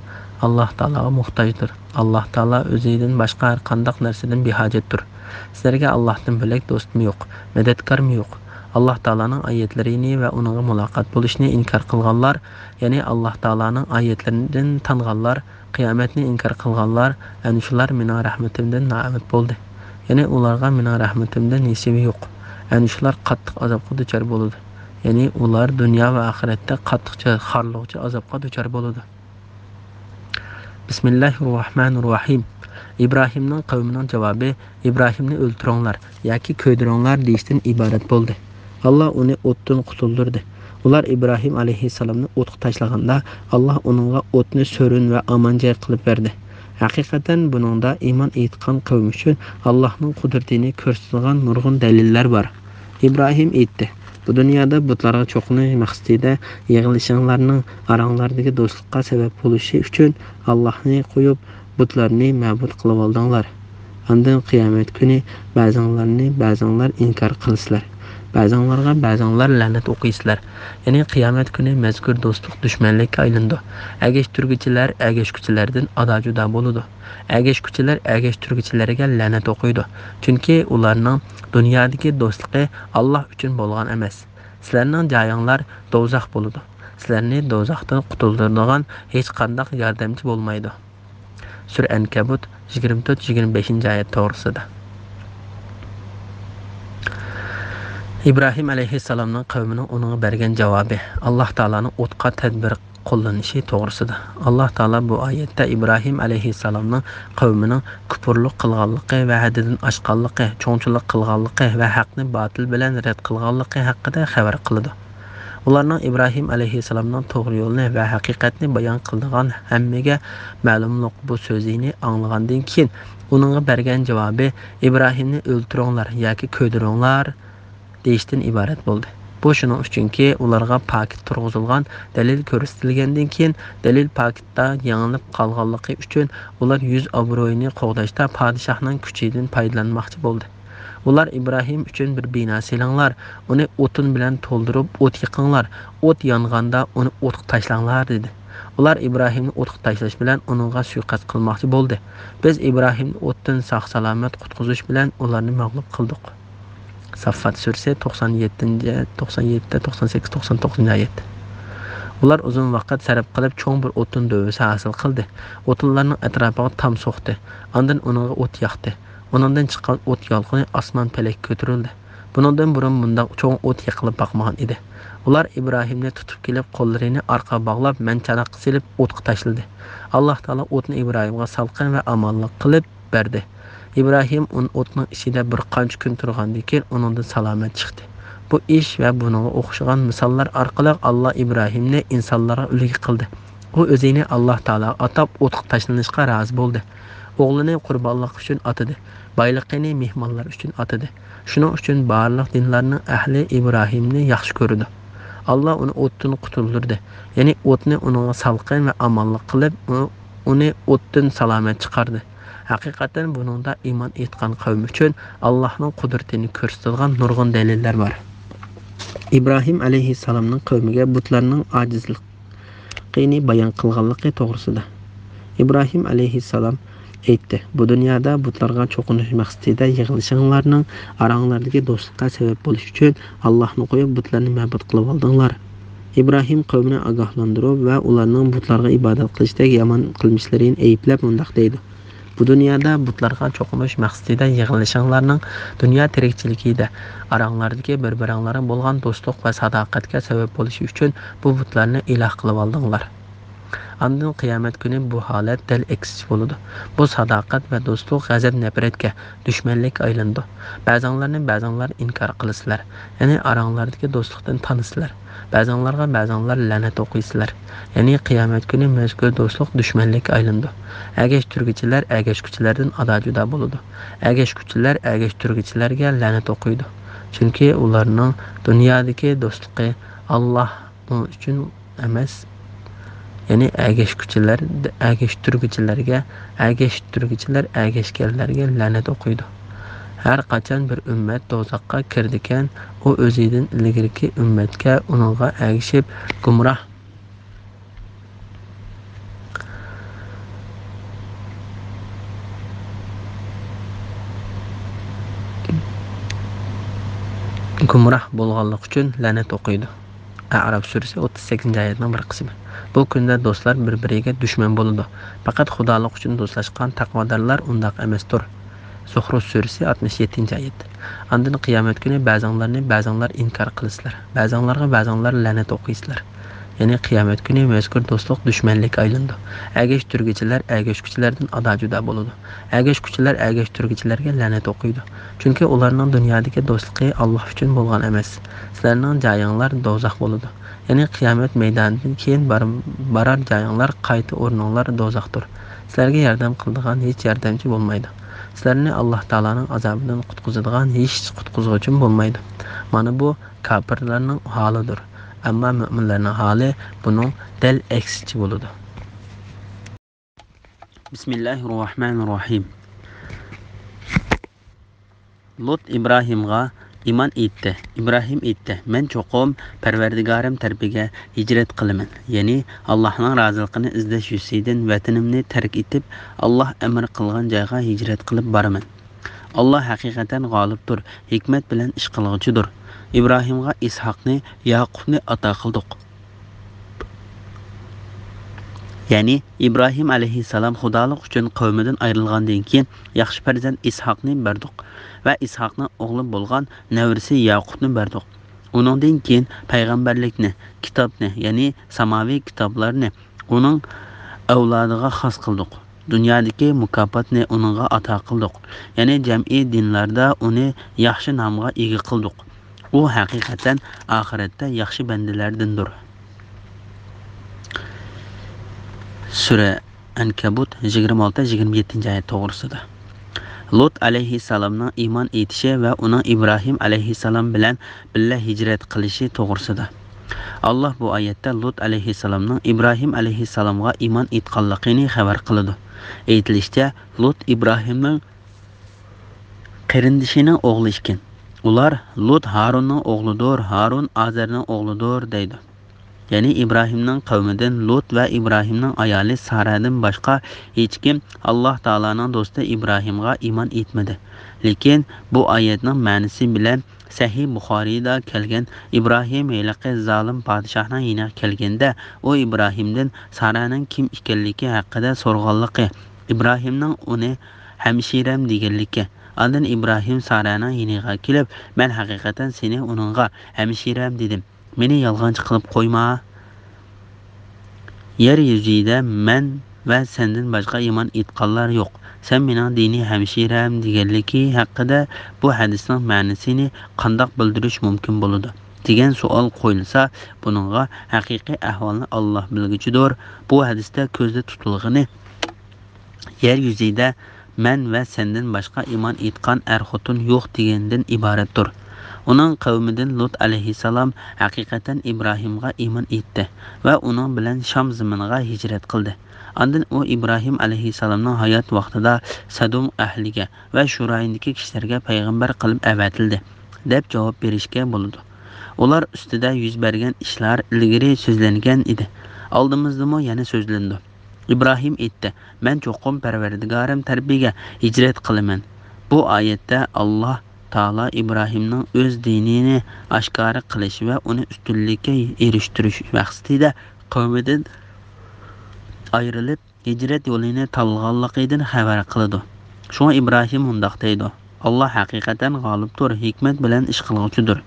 ئاللاھ تائالاغا موھتاجدۇر. ئاللاھ تائالا ئۆزىدىن باشقا ھەر قانداق نەرسىدىن بىھاجەتتۇر. سىلەرگە ئاللاھتىن بۆلەك دوستمۇ يوق، مەدەتكارمۇ يوق. ئاللاھ تائالانىڭ ئايەتلىرىنى ۋە ئۇنىڭغا مۇلاقات بولۇشنى ئىنكار قىلغانلار، يەنى ئاللاھ تائالانىڭ ئايەتلىرىدىن تانغانلار، قىيامەتنى ئىنكار قىلغانلار، ئەنە شۇلار مېنىڭ رەھمىتىمدىن نائۈمىد بولدى. يەنى ئۇلارغا مېنىڭ رەھمىتىمدىن نېسىۋى يوق. ئەنە شۇلار قاتتىق ئازابقا دۇچار بولىدۇ. يەنى ئۇلار دۇنيا ۋە ئاخىرەتتە قاتتىق جا-، خارلىغۇچى ئازابقا دۇچار بولىدۇ. بىسمىللاھىررەھمانىررەھىم. ئىبراھىمنىڭ قەۋمىنىڭ جاۋابى، ئىبراھىمنى ئۆلتۈرۈڭلار ياكى كۆيدۈرۈڭلار دېيىشتىن ئىبارەت بولدى. ئاللاھ ئۇنى ئوتتىن قۇتۇلدۇردى. ئۇلار ئىبراھىم ئەلەيھىسسالامنى ئوتقا تاشلىغاندا، ئاللاھ ئۇنىڭغا ئوتنى سۆرۈن ۋە ئامان جاي قىلىپ بەردى. ھەقىقەتەن بۇنىڭدا ئىمان ئېيتقان قەۋم ئۈچۈن ئاللاھنىڭ قۇدرىتىنى كۆرسىتىدىغان نۇرغۇن دەلىللەر بار. ئىبراھىم ئېيتتى، بۇ دۇنيادا بۇتلارغا چوقۇنۇش مەقسىتىدە يىغىلىشىڭلارنىڭ ئاراڭلاردىكى دوستلۇققا سەۋەب بولۇشى ئۈچۈن ئاللاھنى قويۇپ، بۇتلارنى مەبۇد قىلىۋالدىڭلار. ئاندىن قىيامەت كۈنى بەزىڭلارنى بەزىڭلار ئىنكار قىلىسىلەر. بەزىڭلارغا بەزىڭلار لەنەت ئوقۇيسىلەر. يەنى قىيامەت كۈنى مەزكۇر دوستلۇق دۈشمەنلىككە ئايلىنىدۇ. ئەگەشتۈرگۈچىلەر ئەگەشكۈچىلەردىن ئادا-جۇدا بولىدۇ. ئەگەشكۈچىلەر ئەگەشتۈرگۈچىلەرگە لەنەت ئوقۇيدۇ. چۈنكى ئۇلارنىڭ دۇنيادىكى دوستلۇقى ئاللاھ ئۈچۈن بولغان ئەمەس. سىلەرنىڭ جايىڭلار دوزاخ بولىدۇ. سىلەرنى دوزاختىن قۇتۇلدۇرىدىغان ھېچقانداق ياردەمچى بولمايدۇ. سۈرە ئەنكەبۇت، يىگىرمە تۆت، يىگىرمە بەشىنچى ئايەت توغرىسىدا. ئىبراھىم ئەلەيھىسسالامنىڭ قەۋمىنىڭ ئۇنىڭغا بەرگەن جاۋابى، ئاللاھ تائالانىڭ ئوتقا تەدبىر قوللىنىشى توغرىسىدا. ئاللاھ تائالا بۇ ئايەتتە ئىبراھىم ئەلەيھىسسالامنىڭ قەۋمىنىڭ كۇپۇرلۇق قىلغانلىقى ۋە ھەددىدىن ئاشقانلىقى، چوڭچىلىق قىلغانلىقى ۋە ھەقنى باتىل بىلەن رەت قىلغانلىقى ھەققىدە خەۋەر قىلىدۇ. ئۇلارنىڭ ئىبراھىم ئەلەيھىسسالامنىڭ توغرا يولنى ۋە ھەقىقەتنى بايان قىلىدىغان ھەممىگە مەلۇملۇق بۇ سۆزىنى ئاڭلىغاندىن كېيىن، ئۇنىڭغا بەرگەن جاۋابى، ئىبراھىمنى ئۆلتۈرۈڭلار ياكى كۆيدۈرۈڭلار دېيىشتىن ئىبارەت بولدى. بۇ شۇنىڭ ئۈچۈنكى، ئۇلارغا پاكىت تۇرغۇزۇلغان دەلىل كۆرسىتىلگەندىن كېيىن، دەلىل پاكىتتا يېڭىلىپ قالغانلىقى ئۈچۈن، ئۇلار يۈز ئابرۇيىنى قوغداشتا پادىشاھنىڭ كۈچىدىن پايدىلانماقچى بولدى. ئۇلار، ئىبراھىم ئۈچۈن بىر بىنا سېلىڭلار، ئۇنى ئوتۇن بىلەن تولدۇرۇپ ئوت يېقىڭلار، ئوت يانغاندا ئۇنى ئوتقا تاشلاڭلار، دېدى. ئۇلار ئىبراھىمنى ئوتقا تاشلاش بىلەن ئۇنىڭغا سۇيىقەست قىلماقچى بولدى. بىز ئىبراھىمنى ئوتتىن ساق-سالامەت قۇتقۇزۇش بىلەن ئۇلارنى مەغلۇپ قىلدۇق. ساففات سۈرىسى توقسان يەتتىنچى، توقسان يەتتە، توقسان سەككىز، توقسان توققۇزىنچى ئايەت. ئۇلار ئۇزۇن ۋاقىت سەرپ قىلىپ، چوڭ بىر ئوتۇن دۆۋىسى ھاسىل قىلدى. ئوتۇنلارنىڭ ئەتراپىغا تام سوقتى. ئاندىن ئۇنىڭغا ئوت ياقتى. ئۇنىڭدىن چىققان ئوت يالقۇنى ئاسمان پەلەككە كۆتۈرۈلدى. بۇنىڭدىن بۇرۇن مۇنداق چوڭ ئوت يېقىلىپ باقمىغان ئىدى. ئۇلار ئىبراھىمنى تۇتۇپ كېلىپ، قوللىرىنى ئارقىغا باغلاپ، مەنچاناققا سېلىپ، ئوتقا تاشلىدى. ئاللاھ تائالا ئوتنى ئىبراھىمغا سالقىن ۋە ئامانلىق قىلىپ بەردى. ئىبراھىم ئۇن-، ئوتنىڭ ئىچىدە بىر قانچە كۈن تۇرغاندىن كېيىن، ئۇنىڭدىن سالامەت چىقتى. بۇ ئىش ۋە بۇنىڭغا ئوخشىغان مىساللار ئارقىلىق ئاللاھ ئىبراھىمنى ئىنسانلارغا ئۈلگە قىلدى. ئۇ ئۆزىنى ئاللاھ تائالاغا ئاتاپ، ئوتقا تاشلىنىشقا رازى بولدى. ئوغلىنى قۇربانلىق ئۈچۈن ئاتىدى. بايلىقىنى مېھمانلار ئۈچۈن ئاتىدى. شۇنىڭ ئۈچۈن بارلىق دىنلارنىڭ ئەھلى ئىبراھىمنى ياخشى كۆرىدۇ. ئاللاھ ئۇنى ئوتتىن قۇتۇلدۇردى. يەنى ئوتنى ئۇنىڭغا سالقىن ۋە ئامانلىق قىلىپ، ئۇ-، ئۇنى ئوتتىن سالامەت چىقاردى. ھەقىقەتەن بۇنىڭدا ئىمان ئېيتقان قەۋم ئۈچۈن ئاللاھنىڭ قۇدرىتىنى كۆرسىتىدىغان نۇرغۇن دەلىللەر بار. ئىبراھىم ئەلەيھىسسالامنىڭ قەۋمىگە بۇتلارنىڭ ئاجىزلىقىنى بايان قىلغانلىقى توغرىسىدا. ئىبراھىم ئەلەيھىسسالام ئېيتتى: «بۇ دۇنيادا بۇتلارغا چوقۇنۇش مەقسىتىدە يىغىلىشىڭلارنىڭ ئاراڭلاردىكى دوستلۇققا سەۋەب بولۇش ئۈچۈن ئاللاھنى قويۇپ، بۇتلارنى مەبۇد قىلىۋالدىڭلار.» ئىبراھىم قەۋمىنى ئاگاھلاندۇرۇپ ۋە ئۇلارنىڭ بۇتلارغا ئىبادەت قىلىشتەك يامان قىلمىشلىرىنى ئەيىبلەپ مۇنداق دەيدۇ: «بۇ دۇنيادا بۇتلارغا چوقۇنۇش مەقسىتىدە يىغىلىشىڭلارنىڭ دۇنيا تىرىكچىلىكىدە ئاراڭلاردىكى بىر-بىرىڭلارغا بولغان دوستلۇق ۋە ساداقەتكە سەۋەب بولۇشى ئۈچۈن بۇ بۇتلارنى ئىلاھ قىلىۋالدىڭلار.» ئاندىن قىيامەت كۈنى بۇ ھالەت دەل ئەكسىچە بولىدۇ. بۇ ساداقەت ۋە دوستلۇق غەزەپ-نەپرەتكە، دۈشمەنلىككە ئايلىنىدۇ. بەزىڭلارنى بەزىڭلار ئىنكار قىلىسىلەر، يەنى ئاراڭلاردىكى دوستلۇقتىن تانىسىلەر. بەزىڭلارغا بەزىڭلار لەنەت ئوقۇيسىلەر، يەنى قىيامەت كۈنى مەزكۇر دوستلۇق دۈشمەنلىككە ئايلىنىدۇ. ئەگەشتۈرگۈچىلەر ئەگەشكۈچىلەردىن ئادا-جۇدا بولىدۇ. ئەگەشكۈچىلەر ئەگەشتۈرگۈچىلەرگە لەنەت ئوقۇيدۇ، چۈنكى ئۇلارنىڭ دۇنيادىكى دوستلۇقى ئاللاھ ئۇنىڭ ئۈچۈن ئەمەس. يەنى ئەگەشكۈچىلەر، ئەگەشتۈرگۈچىلەرگە، ئەگەشتۈرگۈچىلەر ئەگەشكەنلەرگە لەنەت ئوقۇيدۇ. ھەر قاچان بىر ئۈممەت دوزاخقا كىرىدىكەن، ئۇ ئۆزىدىن ئىلگىرىكى ئۈممەتكە، ئۇنىڭغا ئەگىشىپ گۇمراھ، گۇمراھ بولغانلىقى ئۈچۈن لەنەت ئوقۇيدۇ. ئەئراف سۈرىسى ئوتتۇز سەككىزىنچى ئايەتنىڭ بىر قىسمى. بۇ كۈندە دوستلار بىر-بىرىگە دۈشمەن بولىدۇ. پەقەت خۇدالىق ئۈچۈن دوستلاشقان تەقۋادارلار ئۇنداق ئەمەستۇر. زۇخرۇف سۈرىسى ئاتمىش يەتتىنچى ئايەت. ئاندىن قىيامەت كۈنى بەزىڭلارنى بەزىڭلار ئىنكار قىلىسىلەر، بەزىڭلارغا بەزىڭلار لەنەت ئوقۇيسىلەر. يەنى قىيامەت كۈنى مەزكۇر دوستلۇق دۈشمەنلىككە ئايلىنىدۇ. ئەگەشتۈرگۈچىلەر ئەگەشكۈچىلەردىن ئادا-جۇدا بولىدۇ. ئەگەشكۈچىلەر ئەگەشتۈرگۈچىلەرگە لەنەت ئوقۇيدۇ. چۈنكى ئۇلارنىڭ دۇنيادىكى دوستلۇقى ئاللاھ ئۈچۈن بولغان ئەمەس. سىلەرنىڭ جايىڭلار دوزاخ بولىدۇ. يەنى قىيامەت مەيدانىدىن كېيىن بار-، بارار جايىڭلار، قايتا ئورنۇڭلار دوزاختۇر. سىلەرگە ياردەم قىلىدىغان ھېچ ياردەمچى بولمايدۇ. سىلەرنى ئاللاھ تائالانىڭ ئازابىدىن قۇتقۇزىدىغان ھېچ قۇتقۇزغۇچىمۇ بولمايدۇ. مانا بۇ كاپىرلارنىڭ ھالىدۇر. ئەمما مۆمىنلەرنىڭ ھالى بۇنىڭ دەل ئەكسىچە بولىدۇ. بىسمىللاھىررەھمانىررەھىم. لۇت ئىبراھىمغا ئىمان ئېيتتى. ئىبراھىم ئېيتتى: «مەن چوقۇم پەرۋەردىگارىم تەرىپىگە ھىجرەت قىلىمەن، يەنى ئاللاھنىڭ رازىلىقىنى ئىزدەش يۈزىسىدىن ۋەتىنىمنى تەرك ئېتىپ، ئاللاھ ئەمر قىلغان جايغا ھىجرەت قىلىپ بارىمەن. ئاللاھ ھەقىقەتەن غالىبتۇر، ھېكمەت بىلەن ئىش قىلغۇچىدۇر. ئىبراھىمغا ئىسھاقنى، ياقۇپنى ئاتا قىلدۇق.» يەنى ئىبراھىم ئەلەيھىسسالام خۇدالىق ئۈچۈن قەۋمىدىن ئايرىلغاندىن كېيىن، ياخشى پەرزەنت ئىسھاقنى بەردۇق ۋە ئىسھاقنىڭ ئوغلى بولغان نەۋرىسى ياقۇپنى بەردۇق. ئۇنىڭدىن كېيىن پەيغەمبەرلىكنى، كىتابنى، يەنى ساماۋى كىتابلارنى ئۇنىڭ ئەۋلادىغا خاس قىلدۇق. دۇنيادىكى مۇكاپاتنى ئۇنىڭغا ئاتا قىلدۇق. يەنى جەمئىي دىنلاردا ئۇنى ياخشى نامغا ئىگە قىلدۇق. ئۇ ھەقىقەتەن ئاخىرەتتە ياخشى بەندىلەردىندۇر. سۈرە ئەنكەبۇت يىگىرمە ئالتە، يىگىرمە يەتتىنچى ئايەت توغرىسىدا. لۇت ئەلەيھىسسالامنىڭ ئىمان ئېيتىشى ۋە ئۇنىڭ ئىبراھىم ئەلەيھىسسالام بىلەن بىللە ھىجرەت قىلىشى توغرىسىدا. ئاللاھ بۇ ئايەتتە لۇت ئەلەيھىسسالامنىڭ ئىبراھىم ئەلەيھىسسالامغا ئىمان ئېيتقانلىقىنى خەۋەر قىلىدۇ. ئېيتىلىشىچە، لۇت ئىبراھىمنىڭ قېرىندىشىنىڭ ئوغلى ئىكەن. ئۇلار: «لۇت ھارۇننىڭ ئوغلىدۇر، ھارۇن ئازەرنىڭ ئوغلىدۇر» دەيدۇ. يەنى ئىبراھىمنىڭ قەۋمىدىن لۇت ۋە ئىبراھىمنىڭ ئايالى سارەدىن باشقا ھېچكىم ئاللاھ تائالانىڭ دوستى ئىبراھىمغا ئىمان ئېيتمىدى. لېكىن بۇ ئايەتنىڭ مەنىسى بىلەن سەھىھ بۇخارىيدا كەلگەن ئىبراھىم ھېلىقى زالىم پادىشاھنىڭ يېنىغا كەلگەندە، ئۇ ئىبراھىمدىن سارەنىڭ كىم ئىكەنلىكى ھەققىدە سورىغانلىقى، ئىبراھىمنىڭ ئۇنى ھەمشىرەم دېگەنلىكى. ئاندىن ئىبراھىم سارەنىڭ يېنىغا كېلىپ، مەن ھەقىقەتەن سېنى ئۇنىڭغا ھەمشىرەم دېدىم. مېنى يالغانچى قىلىپ قويما. يەر يۈزىدە مەن ۋە سەندىن باشقا ئىمان ئېيتقانلار يوق. سەن مېنىڭ دىنىي ھەمشىرەم دېگەنلىكى ھەققىدە بۇ ھەدىسنىڭ مەنىسىنى قانداق بىلدۈرۈش مۇمكىن بولىدۇ؟ دېگەن سوئال قويۇلسا، بۇنىڭغا ھەقىقىي ئەھۋالنى ئاللاھ بىلگۈچىدۇر. بۇ ھەدىستە كۆزدە تۇتۇلغىنى يەر يۈزىدە مەن ۋە سەندىن باشقا ئىمان ئېيتقان ئەر-خوتۇن يوق دېگەندىن ئىبارەتتۇر. ئۇنىڭ قەۋمىدىن لۇت ئەلەيھىسسالام ھەقىقەتەن ئىبراھىمغا ئىمان ئېيتتى ۋە ئۇنىڭ بىلەن شام زېمىنىغا ھىجرەت قىلدى. ئاندىن ئۇ ئىبراھىم ئەلەيھىسسالامنىڭ ھايات ۋاقتىدا سەدۇم ئەھلىگە ۋە شۇرايىندىكى كىشىلەرگە پەيغەمبەر قىلىپ ئەۋەتىلدى، دەپ جاۋاب بېرىشكە بولىدۇ. ئۇلار ئۈستىدە يۈز بەرگەن ئىشلار ئىلگىرى سۆزلەنگەن ئىدى. ئالدىمىزدىمۇ يەنە سۆزلىنىدۇ. ئىبراھىم ئېيتتى، مەن چوقۇم پەرۋەردىگارىم تەرىپىگە ھىجرەت قىلىمەن. بۇ ئايەتتە ئاللاھ تائالا ئىبراھىمنىڭ ئۆز دىنىنى ئاشكارا قىلىش ۋە ئۇنى ئۈستۈنلۈككە ئېرىشتۈرۈش مەقسىتىدە قەۋمىدىن ئايرىلىپ، ھىجرەت يولىنى تاللىغانلىقىدىن خەۋەر قىلىدۇ. شۇڭا ئىبراھىم مۇنداق دەيدۇ، ئاللاھ ھەقىقەتەن غالىبتۇر، ھېكمەت بىلەن ئىش قىلغۇچىدۇر.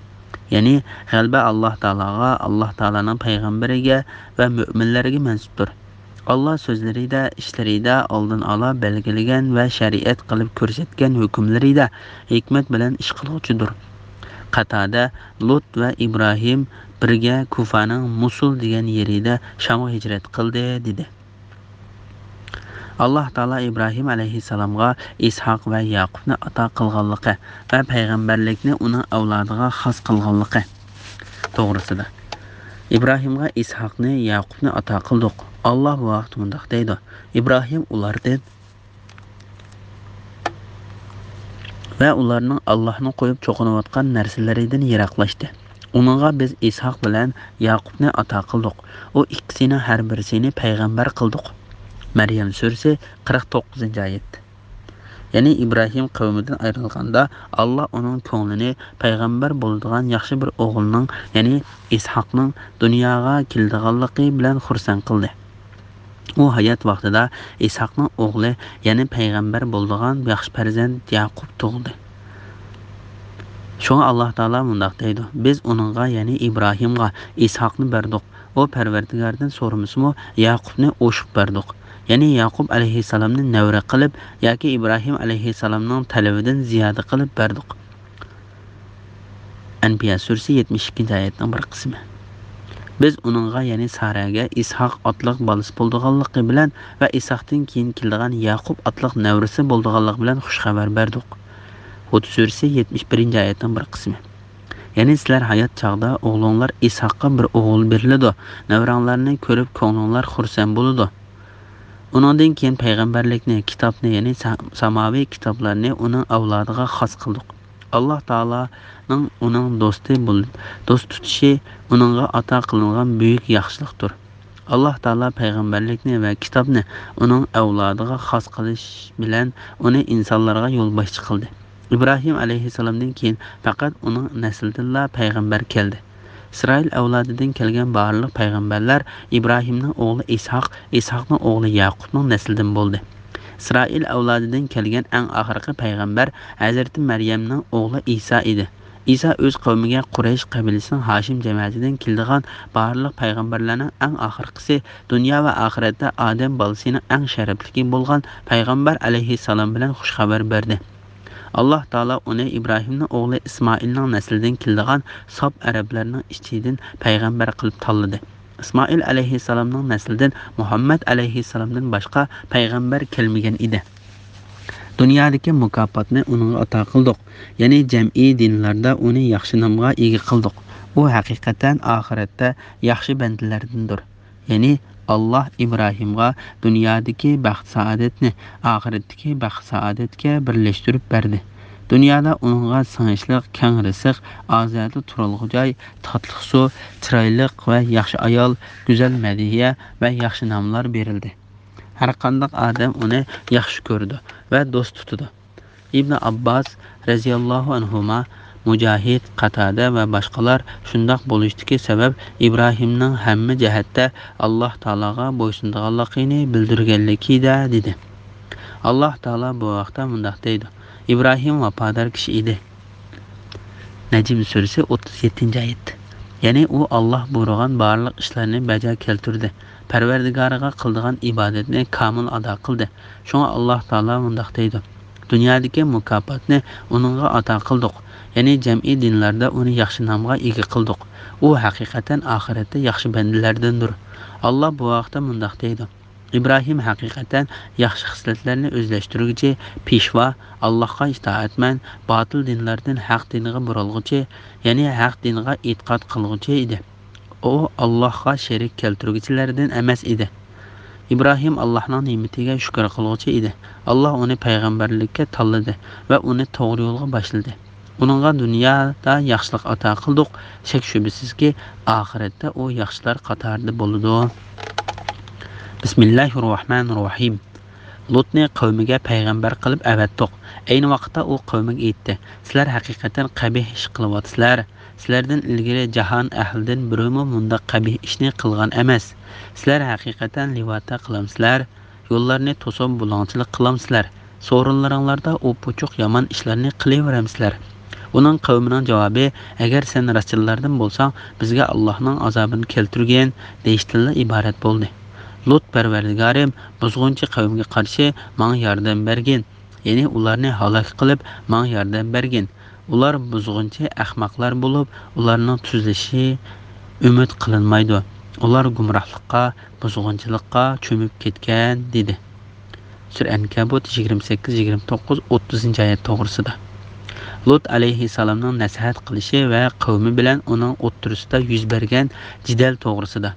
يەنى غەلىبە ئاللاھ تائالاغا، ئاللاھ تائالانىڭ پەيغەمبىرىگە ۋە مۆمىنلەرگە مەنسۇپتۇر. ئاللاھ سۆزلىرىدە، ئىشلىرىدە ئالدىن ئالا بەلگىلىگەن ۋە شەرىئەت قىلىپ كۆرسەتكەن ھۆكۈملىرىدە ھېكمەت بىلەن ئىش قىلغۇچىدۇر. قاتادە، لۇت ۋە ئىبراھىم بىرگە كۇفانىڭ مۇسۇل دېگەن يېرىدە شامغا ھىجرەت قىلدى، دېدى. ئاللاھ تائالا ئىبراھىم ئەلەيھىسسالامغا ئىسھاق ۋە ياقۇپنى ئاتا قىلغانلىقى ۋە پەيغەمبەرلىكنى ئۇنىڭ ئەۋلادىغا خاس قىلغانلىقى توغرىسىدا. ئىبراھىمغا ئىسھاقنى، ياقۇپنى ئاتا قىلدۇق. ئاللاھ بۇ ھەقتە مۇنداق دەيدۇ، ئىبراھىم ئۇلاردىن ۋە ئۇلارنىڭ ئاللاھنى قويۇپ چوقۇنۇۋاتقان نەرسىلىرىدىن يىراقلاشتى. ئۇنىڭغا بىز ئىسھاق بىلەن ياقۇپنى ئاتا قىلدۇق. ئۇ ئىككىسىنىڭ ھەر بىرسىنى پەيغەمبەر قىلدۇق. مەريەم سۈرىسى، قىرىق توققۇزىنچى ئايەت. يەنى ئىبراھىم قەۋمىدىن ئايرىلغاندا، ئاللاھ ئۇنىڭ كۆڭلىنى پەيغەمبەر بولىدىغان ياخشى بىر ئوغۇلنىڭ، يەنى ئىسھاقنىڭ دۇنياغا كېلىدىغانلىقى بىلەن خۇرسەن قىلدى. ئۇ ھايات ۋاقتىدا ئىسھاقنىڭ ئوغلى، يەنى پەيغەمبەر بولىدىغان ياخشى پەرزەنت ياقۇپ تۇغدى. شۇڭا ئاللاھ تائالا مۇنداق دەيدۇ، بىز ئۇنىڭغا، يەنى ئىبراھىمغا ئىسھاقنى بەردۇق. ئۇ پەرۋەردىگاردىن سورىمىسىمۇ، ياقۇپنى ئوشۇق بەردۇق. يەنى ياقۇپ ئەلەيھىسسالامنى نەۋرە قىلىپ ياكى ئىبراھىم ئەلەيھىسسالامنىڭ تەلىپىدىن زىيادە قىلىپ بەردۇق. ئەنبىيا سۈرىسى يەتمىش ئىككىنچى ئايەتنىڭ بىر قىسمى. بىز ئۇنىڭغا، يەنى سارەگە ئىسھاق ئاتلىق بالىسى بولىدىغانلىقى بىلەن ۋە ئىسھاقتىن كېيىن كېلىدىغان ياقۇپ ئاتلىق نەۋرىسى بولىدىغانلىقى بىلەن خۇش خەۋەر بەردۇق. ھۇد سۈرىسى يەتمىش بىرىنچى ئايەتنىڭ بىر قىسمى. يەنى سىلەر ھايات چاغدا ئوغلۇڭلار ئىسھاققا بىر ئوغۇل بېرىلىدۇ، نەۋرەڭلارنى كۆرۈپ كۆڭلۈڭلار خۇرسەن بولىدۇ. ئۇنىڭدىن كېيىن پەيغەمبەرلىكنى، كىتابنى، يەنى سا-، ساماۋىي كىتابلارنى ئۇنىڭ ئەۋلادىغا خاس قىلدۇق. ئاللاھ تائالانىڭ ئۇنىڭ دوستى بولۇپ، دوست تۇتۇشى ئۇنىڭغا ئاتا قىلىنغان بۈيۈك ياخشىلىقتۇر. ئاللاھ تائالا پەيغەمبەرلىكنى ۋە كىتابنى ئۇنىڭ ئەۋلادىغا خاس قىلىش بىلەن ئۇنى ئىنسانلارغا يولباشچى قىلدى. ئىبراھىم ئەلەيھىسسالامدىن كېيىن پەقەت ئۇنىڭ نەسلىدىنلا پەيغەمبەر كەلدى. ئىسرائىل ئەۋلادىدىن كەلگەن بارلىق پەيغەمبەرلەر ئىبراھىمنىڭ ئوغلى ئىسھاق، ئىسھاقنىڭ ئوغلى ياقۇپنىڭ نەسلىدىن بولدى. ئىسرائىل ئەۋلادىدىن كەلگەن ئەڭ ئاخىرقى پەيغەمبەر ھەزرىتى مەريەمنىڭ ئوغلى ئىسا ئىدى. ئىسا ئۆز قەۋمىگە، قۇرەيش قەبىلىسىنىڭ ھاشىم جەمەتىدىن كېلىدىغان بارلىق پەيغەمبەرلەرنىڭ ئەڭ ئاخىرقىسى، دۇنيا ۋە ئاخىرەتتە ئادەم بالىسىنىڭ ئەڭ شەرەپلىكى بولغان پەيغەمبەر ئەلەيھىسسالام بىلەن خۇش خەۋەر بەردى. ئاللاھ تائالا ئۇنى ئىبراھىمنىڭ ئوغلى ئىسمائىلنىڭ نەسلىدىن كېلىدىغان ساپ ئەرەبلەرنىڭ ئىچىدىن پەيغەمبەر قىلىپ تاللىدى. ئىسمائىل ئەلەيھىسسالامنىڭ نەسلىدىن مۇھەممەد ئەلەيھىسسالامدىن باشقا پەيغەمبەر كەلمىگەن ئىدى. دۇنيادىكى مۇكاپاتنى ئۇنىڭغا ئاتا قىلدۇق، يەنى جەمئىي دىنلاردا ئۇنى ياخشى نامغا ئىگە قىلدۇق. ئۇ ھەقىقەتەن ئاخىرەتتە ياخشى بەندىلەردىندۇر. يەنى ئاللاھ ئىبراھىمغا دۇنيادىكى بەخت-سائادەتنى ئاخىرەتتىكى بەخت-سائادەتكە بىرلەشتۈرۈپ بەردى. دۇنيادا ئۇنىڭغا سىڭىشلىق كەڭ رىزىق، ئازادە تۇرالغۇ جاي، تاتلىق سۇ، چىرايلىق ۋە ياخشى ئايال، گۈزەل مەدھىيە ۋە ياخشى ناملار بېرىلدى. ھەرقانداق ئادەم ئۇنى ياخشى كۆرىدۇ ۋە دوست تۇتىدۇ. ئىبنى ئابباس رەزىياللاھۇ ئەنھۇما، مۇجاھىد، قاتادە ۋە باشقىلار شۇنداق بولۇشتىكى سەۋەب ئىبراھىمنىڭ ھەممە جەھەتتە ئاللاھ تائالاغا بويسۇنىدىغانلىقىنى بىلدۈرگەنلىكىدە دېدى. ئاللاھ تائالا بۇ ھەقتە مۇنداق دەيدۇ: ئىبراھىم ۋاپادار كىشى ئىدى. نەجم سۈرىسى، ئوتتۇز يەتتىنچى ئايەت. يەنى ئۇ ئاللاھ بۇيرۇغان بارلىق ئىشلارنى بەجا كەلتۈردى. پەرۋەردىگارىغا قىلىدىغان ئىبادەتنى كامىل ئادا قىلدى. شۇڭا ئاللاھ تائالا مۇنداق دەيدۇ: دۇنيادىكى مۇكاپاتنى ئۇنىڭغا ئاتا قىلدۇق. يەنى جەمئىي دىنلاردا ئۇنى ياخشى نامغا ئىگە قىلدۇق. ئۇ ھەقىقەتەن ئاخىرەتتە ياخشى بەندىلەردىندۇر. ئاللاھ بۇ ھەقتە مۇنداق دەيدۇ: ئىبراھىم ھەقىقەتەن ياخشى خىسلەتلەرنى ئۆزلەشتۈرگۈچى، پېشۋا، ئاللاھقا ئىتائەتمەن، باتىل دىنلاردىن ھەق دىنغا بۇرالغۇچى، يەنى ھەق دىنغا ئېتىقاد قىلغۇچى ئىدى. ئۇ ئاللاھقا شېرىك كەلتۈرگۈچىلەردىن ئەمەس ئىدى. ئىبراھىم ئاللاھنىڭ نېمىتىگە شۈكۈر قىلغۇچى ئىدى. ئاللاھ ئۇنى پەيغەمبەرلىككە تاللىدى ۋە ئۇنى توغرا يولغا باشلىدى. ئۇنىڭغا دۇنيادا ياخشىلىق ئاتا قىلدۇق، شەك-شۈبھىسىزكى، ئاخىرەتتە ئۇ ياخشىلار قاتارىدا بولىدۇ. بىسمىللاھىررەھمانىررەھىم. لۇتنى قەۋمىگە پەيغەمبەر قىلىپ ئەۋەتتۇق. ئەينى ۋاقىتتا ئۇ قەۋمىگە ئېيتتى: سىلەر ھەقىقەتەن قەبىھ ئىش قىلىۋاتىسىلەر. سىلەردىن ئىلگىرى جاھان ئەھلىدىن بىرىمۇ مۇنداق قەبىھ ئىشنى قىلغان ئەمەس. سىلەر ھەقىقەتەن لىۋاتە قىلامسىلەر؟ يوللارنى توسۇپ بۇلاڭچىلىق قىلامسىلەر؟ سورۇنلىرىڭلاردا ئوپئوچۇق يامان ئىشلارنى قىلىۋېرەمسىلەر؟ ئۇنىڭ قەۋمىنىڭ جاۋابى: ئەگەر سەن راستچىللاردىن بولساڭ، بىزگە ئاللاھنىڭ ئازابىنى كەلتۈرگىن، دېيىشتىنلا ئىبارەت بولدى. لۇت: پەرۋەردىگارىم، بۇزغۇنچى قەۋمگە قارشى ماڭا ياردەم بەرگىن، يەنى ئۇلارنى ھالاك قىلىپ، ماڭا ياردەم بەرگىن. ئۇلار بۇزغۇنچى ئەخمەقلەر بولۇپ، ئۇلارنىڭ تۈزىلىشى ئۈمىد قىلىنمايدۇ. ئۇلار گۇمراھلىققا، بۇزغۇنچىلىققا چۆمۈپ كەتكەن، دېدى. سۈرە ئەنكەبۇت يىگىرمە سەككىز، يىگىرمە توققۇز، ئوتتۇزىنچى ئايەت توغرىسىدا. لۇت ئەلەيھىسسالامنىڭ نەسىھەت قىلىشى ۋە قەۋمى بىلەن ئۇنىڭ ئوتتۇرىسىدا يۈز بەرگەن جېدەل توغرىسىدا.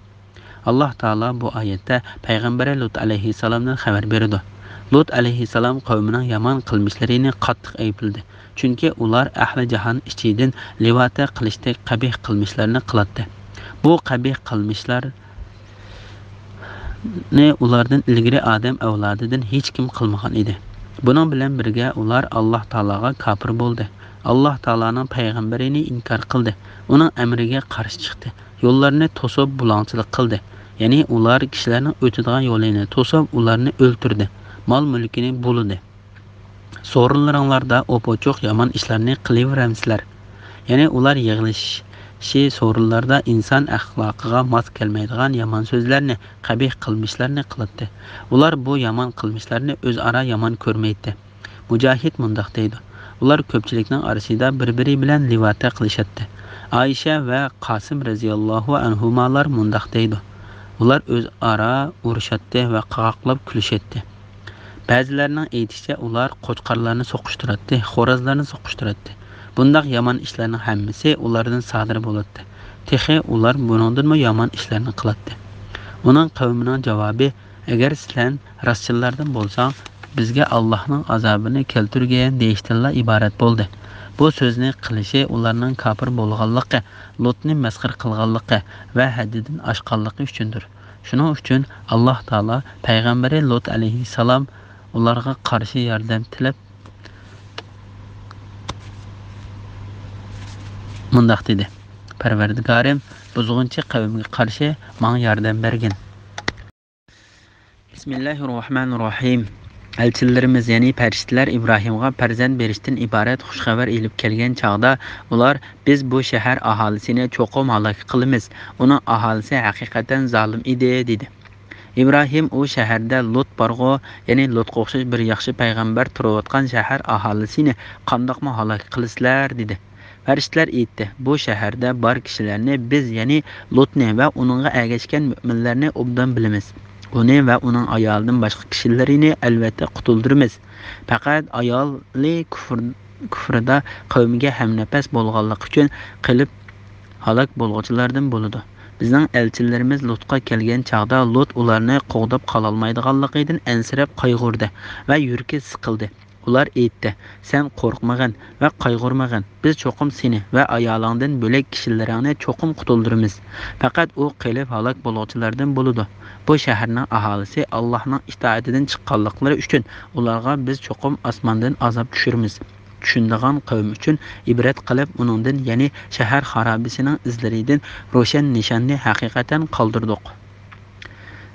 ئاللاھ تائالا بۇ ئايەتتە پەيغەمبىرى لۇت ئەلەيھىسسالامدىن خەۋەر بېرىدۇ. لۇت ئەلەيھىسسالام قەۋمىنىڭ يامان قىلمىشلىرىنى قاتتىق ئەيىبلىدى، چۈنكى ئۇلار ئەھلى جاھان ئىچىدىن لىۋاتە قىلىشتەك قەبىھ قىلمىشلارنى قىلاتتى. بۇ قەبىھ قىلمىشلارنى ئۇلاردىن ئىلگىرى ئادەم ئەۋلادىدىن ھېچكىم قىلمىغان ئىدى. بۇنىڭ بىلەن بىرگە، ئۇلار ئاللاھ تائالاغا كاپىر بولدى. ئاللاھ تائالانىڭ پەيغەمبىرىنى ئىنكار قىلدى. ئۇنىڭ ئەمرىگە قارشى چىقتى. يوللارنى توسۇپ بۇلاڭچىلىق قىلدى. يەنى ئۇلار كىشىلەرنىڭ ئۆتىدىغان يولىنى توسۇپ، ئۇلارنى ئۆلتۈردى. مال-مۈلكىنى بۇلىدى. سورۇنلىرىڭلاردا ئوپئوچۇق يامان ئىشلارنى قىلىۋېرەمسىلەر؟ يەنى ئۇلار يىغىلىشىشى سورۇنلاردا ئىنسان ئەخلاقىغا ماس كەلمەيدىغان يامان سۆزلەرنى، قەبىھ قىلمىشلارنى قىلاتتى. ئۇلار بۇ يامان قىلمىشلارنى ئۆزئارا يامان كۆرمەيتتى. مۇجاھىد مۇنداق دەيدۇ: ئۇلار كۆپچىلىكنىڭ ئارىسىدا بىر-بىرى بىلەن لىۋاتە قىلىشاتتى. ئائىشە ۋە قاسىم رەزىياللاھۇ ئەنھۇمالار مۇنداق دەيدۇ: ئۇلار ئۆزئارا ئۇرۇشاتتى ۋە قاقاقلاپ كۈلۈشەتتى. بەزىلەرنىڭ ئېيتىشىچە، ئۇلار قوچقارلارنى سوقۇشتۇراتتى، خورازلارنى سوقۇشتۇراتتى. بۇنداق يامان ئىشلارنىڭ ھەممىسى ئۇلاردىن سادىر بولاتتى. تېخى ئۇلار بۇنىڭدىنمۇ يامان ئىشلارنى قىلاتتى. ئۇنىڭ قەۋمىنىڭ جاۋابى: ئەگەر سىلەر راستچىللاردىن بولساڭ، بىزگە ئاللاھنىڭ ئازابىنى كەلتۈرگىن دېيىشتىنلا ئىبارەت بولدى. بۇ سۆزنى قىلىشى ئۇلارنىڭ كاپىر بولغانلىقى، لۇتنى مەسخىرە قىلغانلىقى ۋە ھەددىدىن ئاشقانلىقى ئۈچۈندۇر. شۇنىڭ ئۈچۈن ئاللاھ تائالا پەيغەمبىرى لۇت ئەلەيھىسسالام ئۇلارغا قارشى ياردەم تىلەپ مۇنداق دېدى: پەرۋەردىگارىم، بۇزغۇنچى قەۋمگە قارشى ماڭا ياردەم بەرگىن. بىسمىللاھىررەھمانىررەھىم. ئەلچىلىرىمىز، يەنى پەرىشتىلەر ئىبراھىمغا پەرزەنت بېرىشتىن ئىبارەت خۇش خەۋەر ئېلىپ كەلگەن چاغدا، ئۇلار: بىز بۇ شەھەر ئاھالىسىنى چوقۇم ھالاك قىلىمىز. ئۇنىڭ ئاھالىسى ھەقىقەتەن زالىم ئىدى، دېدى. ئىبراھىم: ئۇ شەھەردە لۇت بارغۇ، يەنى لۇتقا ئوخشاش بىر ياخشى پەيغەمبەر تۇرۇۋاتقان شەھەر ئاھالىسىنى قانداقمۇ ھالاك قىلىسىلەر؟ دېدى. پەرىشتىلەر ئېيتتى: بۇ شەھەردە بار كىشىلەرنى بىز، يەنى لۇتنى ۋە ئۇنىڭغا ئەگەشكەن مۆمىنلەرنى ئوبدان بىلىمىز. ئۇنى ۋە ئۇنىڭ ئايالىدىن باشقا كىشىلىرىنى ئەلۋەتتە قۇتۇلدۇرىمىز. پەقەت ئايالى كۇفر، كۇفرىدا قەۋمىگە ھەمنەپەس بولغانلىقى ئۈچۈن قېلىپ ھالاك بولغۇچىلاردىن بولىدۇ. بىزنىڭ ئەلچىلىرىمىز لۇتقا كەلگەن چاغدا، لۇت ئۇلارنى قوغداپ قالالمايدىغانلىقىدىن ئەنسىرەپ قايغۇردى ۋە يۈرىكى سىقىلدى. ئۇلار ئېيتتى: سەن قورقمىغىن ۋە قايغۇرمىغىن، بىز چوقۇم سېنى ۋە ئايالىڭدىن بۆلەك كىشىلىرىڭنى چوقۇم قۇتۇلدۇرىمىز. پەقەت ئۇ قېلىپ ھالاك بولغۇچىلاردىن بولىدۇ. بۇ شەھەرنىڭ ئاھالىسى ئاللاھنىڭ ئىتائىتىدىن چىققانلىقلىرى ئۈچۈن ئۇلارغا بىز چوقۇم ئاسماندىن ئازاب چۈشۈرىمىز. چۈشىنىدىغان قەۋم ئۈچۈن ئىبرەت قىلىپ، ئۇنىڭدىن، يەنى شەھەر خارابىسىنىڭ ئىزلىرىدىن روشەن نىشاننى ھەقىقەتەن قالدۇردۇق.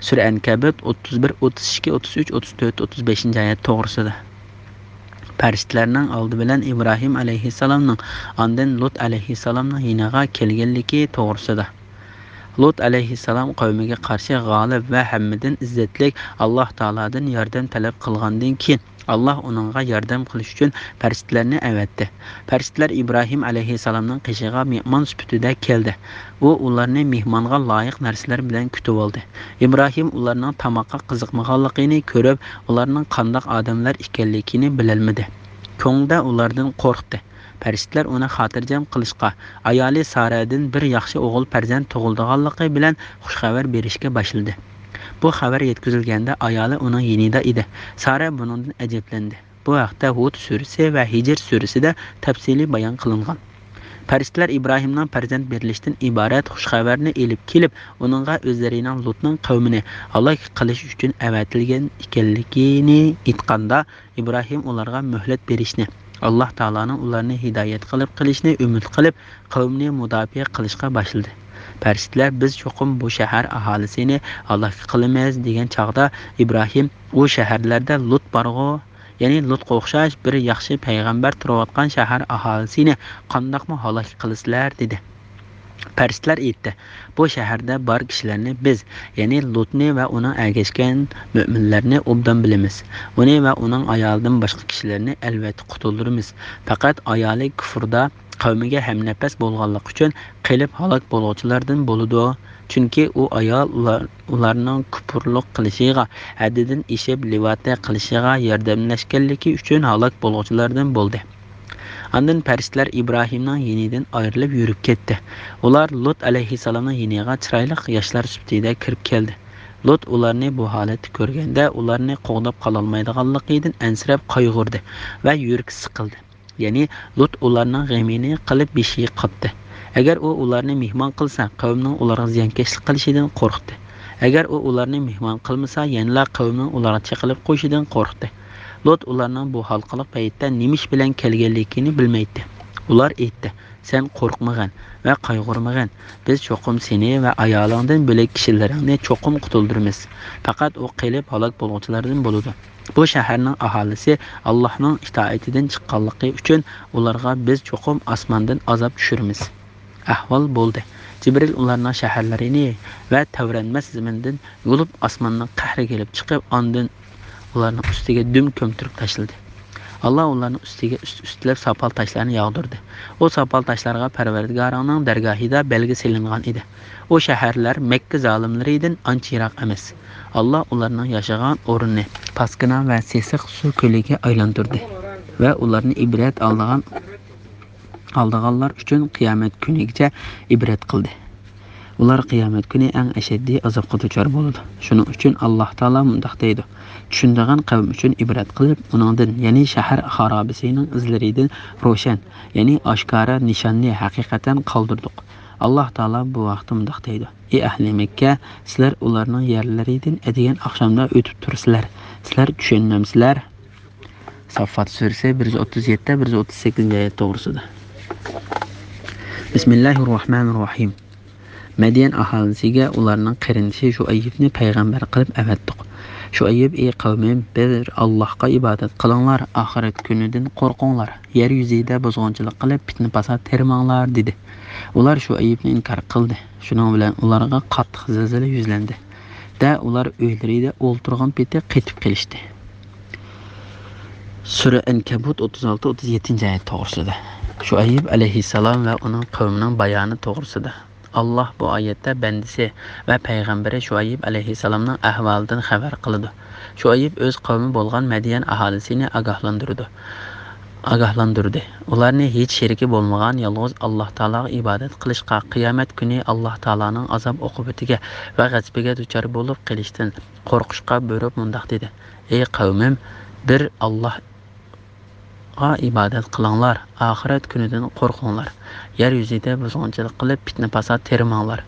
سۈرە ئەنكەبۇت ئوتتۇز بىر، ئوتتۇز ئىككى، ئوتتۇز ئۈچ، ئوتتۇز تۆت، ئوتتۇز بەشىنچى ئايەت توغرىسىدا. پەرىشتىلەرنىڭ ئالدى بىلەن ئىبراھىم ئەلەيھىسسالامنىڭ، ئاندىن لۇت ئەلەيھىسسالامنىڭ يېنىغا كەلگەنلىكى توغرىسىدا. لۇت ئەلەيھىسسالام قەۋمىگە قارشى غالىب ۋە ھەممىدىن ئىززەتلىك ئاللاھ تائالادىن ياردەم تەلەپ قىلغاندىن كېيىن، ئاللاھ ئۇنىڭغا ياردەم قىلىش ئۈچۈن پەرىشتىلەرنى ئەۋەتتى. پەرىشتىلەر ئىبراھىم ئەلەيھىسسالامنىڭ قېشىغا مېھمان سۈپىتىدە كەلدى. ئۇ ئۇلارنى مېھمانغا لايىق نەرسىلەر بىلەن كۈتۈۋالدى. ئىبراھىم ئۇلارنىڭ تاماققا قىزىقمىغانلىقىنى كۆرۈپ، ئۇلارنىڭ قانداق ئادەملەر ئىكەنلىكىنى بىلەلمىدى. كۆڭلىدە ئۇلاردىن قورقتى. پەرىشتىلەر ئۇنى خاتىرجەم قىلىشقا، ئايالى سارەدىن بىر ياخشى ئوغۇل پەرزەنت تۇغۇلىدىغانلىقى بىلەن خۇش خەۋەر بېرىشكە باشلىدى. بۇ خەۋەر يەتكۈزۈلگەندە، ئايالى ئۇنىڭ يېنىدا ئىدى. سارە بۇنىڭدىن ئەجەبلەندى. بۇ ھەقتە ھۇد سۈرىسى ۋە ھىجر سۈرىسىدە تەپسىلىي بايان قىلىنغان. پەرىشتىلەر ئىبراھىمنىڭ پەرزەنت بېرىلىشتىن ئىبارەت خۇش خەۋەرنى ئېلىپ كېلىپ، ئۇنىڭغا ئۆزلىرىنىڭ لۇتنىڭ قەۋمىنى ھالاك قىلىش ئۈچۈن ئەۋەتىلگەن ئىكەنلىكىنى ئېيتقاندا، ئىبراھىم ئۇلارغا مۆھلەت بېرىشنى، ئاللاھ تائالانىڭ ئۇلارنى ھىدايەت قىلىپ قىلىشنى ئۈمىد قىلىپ، قەۋمىنى مۇداپىئە قىلىشقا باشلىدى. پەرىشتىلەر: بىز چوقۇم بۇ شەھەر ئاھالىسىنى ھالاك قىلىمىز، دېگەن چاغدا، ئىبراھىم: ئۇ شەھەرلەردە لۇت بارغۇ، يەنى لۇتقا ئوخشاش بىر ياخشى پەيغەمبەر تۇرۇۋاتقان شەھەر ئاھالىسىنى قانداقمۇ ھالاك قىلىسىلەر؟ دېدى. پەرىشتىلەر ئېيتتى: بۇ شەھەردە بار كىشىلەرنى بىز، يەنى لۇتنى ۋە ئۇنىڭ ئەگەشكەن مۆمىنلەرنى ئوبدان بىلىمىز. ئۇنى ۋە ئۇنىڭ ئايالىدىن باشقا كىشىلەرنى ئەلۋەتتە قۇتۇلدۇرىمىز. پەقەت ئايالى كۇفردا قەۋمىگە ھەمنەپەس بولغانلىقى ئۈچۈن قېلىپ ھالاك بولغۇچىلاردىن بولىدۇ. چۈنكى ئۇ ئايال ئۇلار، ئۇلارنىڭ كۇپۇرلۇق قىلىشىغا، ھەددىدىن ئېشىپ لىۋاتى قىلىشىغا ياردەملەشكەنلىكى ئۈچۈن ھالاك بولغۇچىلاردىن بولدى. ئاندىن پەرىشتىلەر ئىبراھىمنىڭ يېنىدىن ئايرىلىپ يۈرۈپ كەتتى. ئۇلار لۇت ئەلەيھىسسالامنىڭ يېنىغا چىرايلىق ياشلار سۈپىتىدە كىرىپ كەلدى. لۇت ئۇلارنى بۇ ھالەتتە كۆرگەندە، ئۇلارنى قوغداپ قالالمايدىغانلىقىدىن ئەنسىرەپ قايغۇردى ۋە يۈرىكى سىقىلدى. يەنى لۇت ئۇلارنىڭ غېمىنى قىلىپ بېشى قاتتى. ئەگەر ئۇ ئۇلارنى مېھمان قىلسا، قەۋمنىڭ ئۇلارغا زىيانكەشلىك قىلىشىدىن قورقتى. ئەگەر ئۇ ئۇلارنى مېھمان قىلمىسا، يەنىلا قەۋمنىڭ ئۇلارغا چېقىلىپ قويۇشىدىن قورقتى. لۇت ئۇلارنىڭ بۇ ھالقىلىق پەيتتە نېمە ئىش بىلەن كەلگەنلىكىنى بىلمەيتتى. ئۇلار ئېيتتى: سەن قورقمىغىن ۋە قايغۇرمىغىن، بىز چوقۇم سېنى ۋە ئايالىڭدىن بۆلەك كىشىلىرىڭنى چوقۇم قۇتۇلدۇرىمىز. پەقەت ئۇ قېلىپ ھالاك بولغۇچىلاردىن بولىدۇ. بۇ شەھەرنىڭ ئاھالىسى ئاللاھنىڭ ئىتائىتىدىن چىققانلىقى ئۈچۈن ئۇلارغا بىز چوقۇم ئاسماندىن ئازاب چۈشۈرىمىز. ئەھۋال بولدى. جىبرىل ئۇلارنىڭ شەھەرلىرىنى ۋە تەۋرەنمەس زېمىندىن يۇلۇپ، ئاسماننىڭ قەھرى كېلىپ چىقىپ، ئاندىن ئۇلارنىڭ ئۈستىگە دۈم كۆمتۈرۈپ تاشلىدى. ئاللا ئۇلارنىڭ ئۈستىگە ئۈست-ئۈستىلەپ ساپال تاشلارنى ياغدۇردى. ئۇ ساپال تاشلارغا پەرۋەردىگارىڭنىڭ دەرگاھىدا بەلگە سېلىنغان ئىدى. ئۇ شەھەرلەر مەككە زالىملىرىدىن ئانچە يىراق ئەمەس. ئاللا ئۇلارنىڭ ياشىغان ئورنىنى پاسكىنا ۋە سېسىق سۇ كۆلىگە ئايلاندۇردى ۋە ئۇلارنى ئىبرەت ئالىدىغان، ئالىدىغانلار ئۈچۈن قىيامەت كۈنىگىچە ئىبرەت قىلدى. ئۇلار قىيامەت كۈنى ئەڭ ئەشەددىي ئازابقا دۇچار بولىدۇ. شۇنىڭ ئۈچۈن ئاللا تائالا مۇنداق دەيدۇ: چۈشىنىدىغان قەۋم ئۈچۈن ئىبرەت قىلىپ، ئۇنىڭدىن، يەنى شەھەر خارابىسىنىڭ ئىزلىرىدىن روشەن، يەنى ئاشكارا نىشاننى ھەقىقەتەن قالدۇردۇق. ئاللا تائالا بۇ ھەقتە مۇنداق دەيدۇ: ئى ئەھلى مەككە، سىلەر ئۇلارنىڭ يەرلىرىدىن ئەتىگەن ئاخشامدا ئۆتۈپ تۇرىسىلەر. سىلەر چۈشەنمەمسىلەر؟ ساففات سۈرىسى بىر يۈز ئوتتۇز يەتتە، بىر يۈز ئوتتۇز سەككىزىنچى ئايەت توغرىسىدا. بىسمىللاھىررەھمانىررەھىم. مەديەن ئاھالىسىگە ئۇلارنىڭ قېرىندىشى شۇئەييىبنى پەيغەمبەر قىلىپ ئەۋەتتۇق. شۇئەييىب: ئى قەۋمىم، بىر ئاللاھقا ئىبادەت قىلىڭلار، ئاخىرەت كۈنىدىن قورقۇڭلار، يەر يۈزىدە بۇزغۇنچىلىق قىلىپ، پىتنە-پاسات تېرىماڭلار، دېدى. ئۇلار شۇئەييىبنى ئىنكار قىلدى. شۇنىڭ بىلەن ئۇلارغا قاتتىق زىلزىلە يۈزلەندى. دە ئۇلار ئۆيلىرىدە ئولتۇرغان پېتى قېتىپ قېلىشتى. سۈرە ئەنكەبۇت ئوتتۇز ئالتە، ئوتتۇز يەتتىنچى ئايەت توغرىسىدا. شۇئەييىب ئەلەيھىسسالام ۋە ئۇنىڭ قەۋمىنىڭ بايانى توغرىسىدا. ئاللا بۇ ئايەتتە بەندىسى ۋە پەيغەمبىرى شۇئەييىب ئەلەيھىسسالامنىڭ ئەھۋالىدىن خەۋەر قىلىدۇ. شۇئەييىب ئۆز قەۋمى بولغان مەديەن ئاھالىسىنى ئاگاھلاندۇرىدۇ. ئاگاھلاندۇردى. ئۇلارنى ھېچ شېرىكى بولمىغان يالغۇز ئاللا تائالاغا ئىبادەت قىلىشقا، قىيامەت كۈنى ئاللا تائالانىڭ ئازاب ئوقۇبىتىگە ۋە غەزىپىگە دۇچار بولۇپ قېلىشتىن قورقۇشقا بۇيرۇپ مۇنداق دېدى: ئى قەۋمىم، بىر ئاللا ئىبادەت قىلىڭلار، ئاخىرەت كۈنىدىن قورقۇڭلار. يەر يۈزىدە بۇزغۇنچىلىق قىلىپ، پىتنە-پاسات تېرىماڭلار.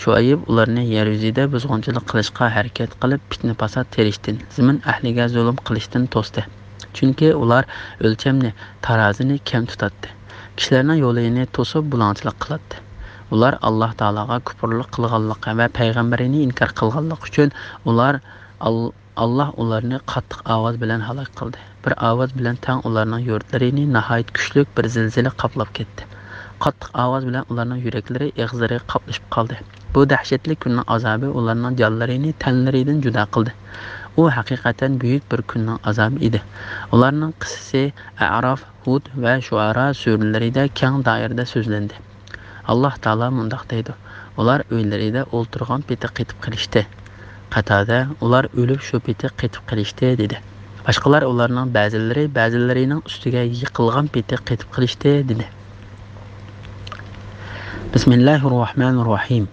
شۇئەيب ئۇلارنى يەر يۈزىدە بۇزغۇنچىلىق قىلىشقا ھەرىكەت قىلىپ، پىتنە-پاسات تېرىشتىن، زېمىن ئەھلىگە زۇلۇم قىلىشتىن توستى. چۈنكى ئۇلار ئۆلچەمنى، تارازىنى كەم تۇتاتتى. كىشىلەرنىڭ يولىنى توسۇپ، بۇلاڭچىلىق قىلاتتى. ئۇلار ئاللاھ تائالاغا كۇپۇرلۇق قىلغانلىقى ۋە پەيغەمبىرىنى ئىنكار قىلغانلىقى ئۈچۈن ئۇلار ئال-، ئاللاھ ئۇلارنى قاتتىق ئاۋاز بىلەن ھالاك قىلدى. بىر ئاۋاز بىلەن تەڭ ئۇلارنىڭ يۇرتلىرىنى ناھايىتى كۈچلۈك بىر زىلزىلە قاپلاپ كەتتى. قاتتىق ئاۋاز بىلەن ئۇلارنىڭ يۈرەكلىرى ئېغىزلىرىغا قاپلىشىپ قالدى. بۇ دەھشەتلىك كۈننىڭ ئازابى ئۇلارنىڭ جانلىرىنى تەنلىرىدىن جۇدا قىلدى. ئۇ ھەقىقەتەن بۈيۈك بىر كۈننىڭ ئازابى ئىدى. ئۇلارنىڭ قىسسىسى ئەئراف، ھۇد ۋە شۇئەرا سۈرىلىرىدە كەڭ دائىرىدە سۆزلەندى. ئاللاھ تائالا مۇنداق دەيدۇ: «ئۇلار ئۆيلىرىدە ئولتۇرغان پېتى قېتىپ قېلىشتى.» قاتادە: «ئۇلار ئۆلۈپ شۇ پېتى قېتىپ قېلىشتى» دېدى. باشقىلار ئۇلارنىڭ بەزىلىرى بەزىلىرىنىڭ ئۈستىگە يىقىلغان پېتى قېتىپ قېلىشتى دېدى. بىسمىللاھىررەھمانىررەھىم.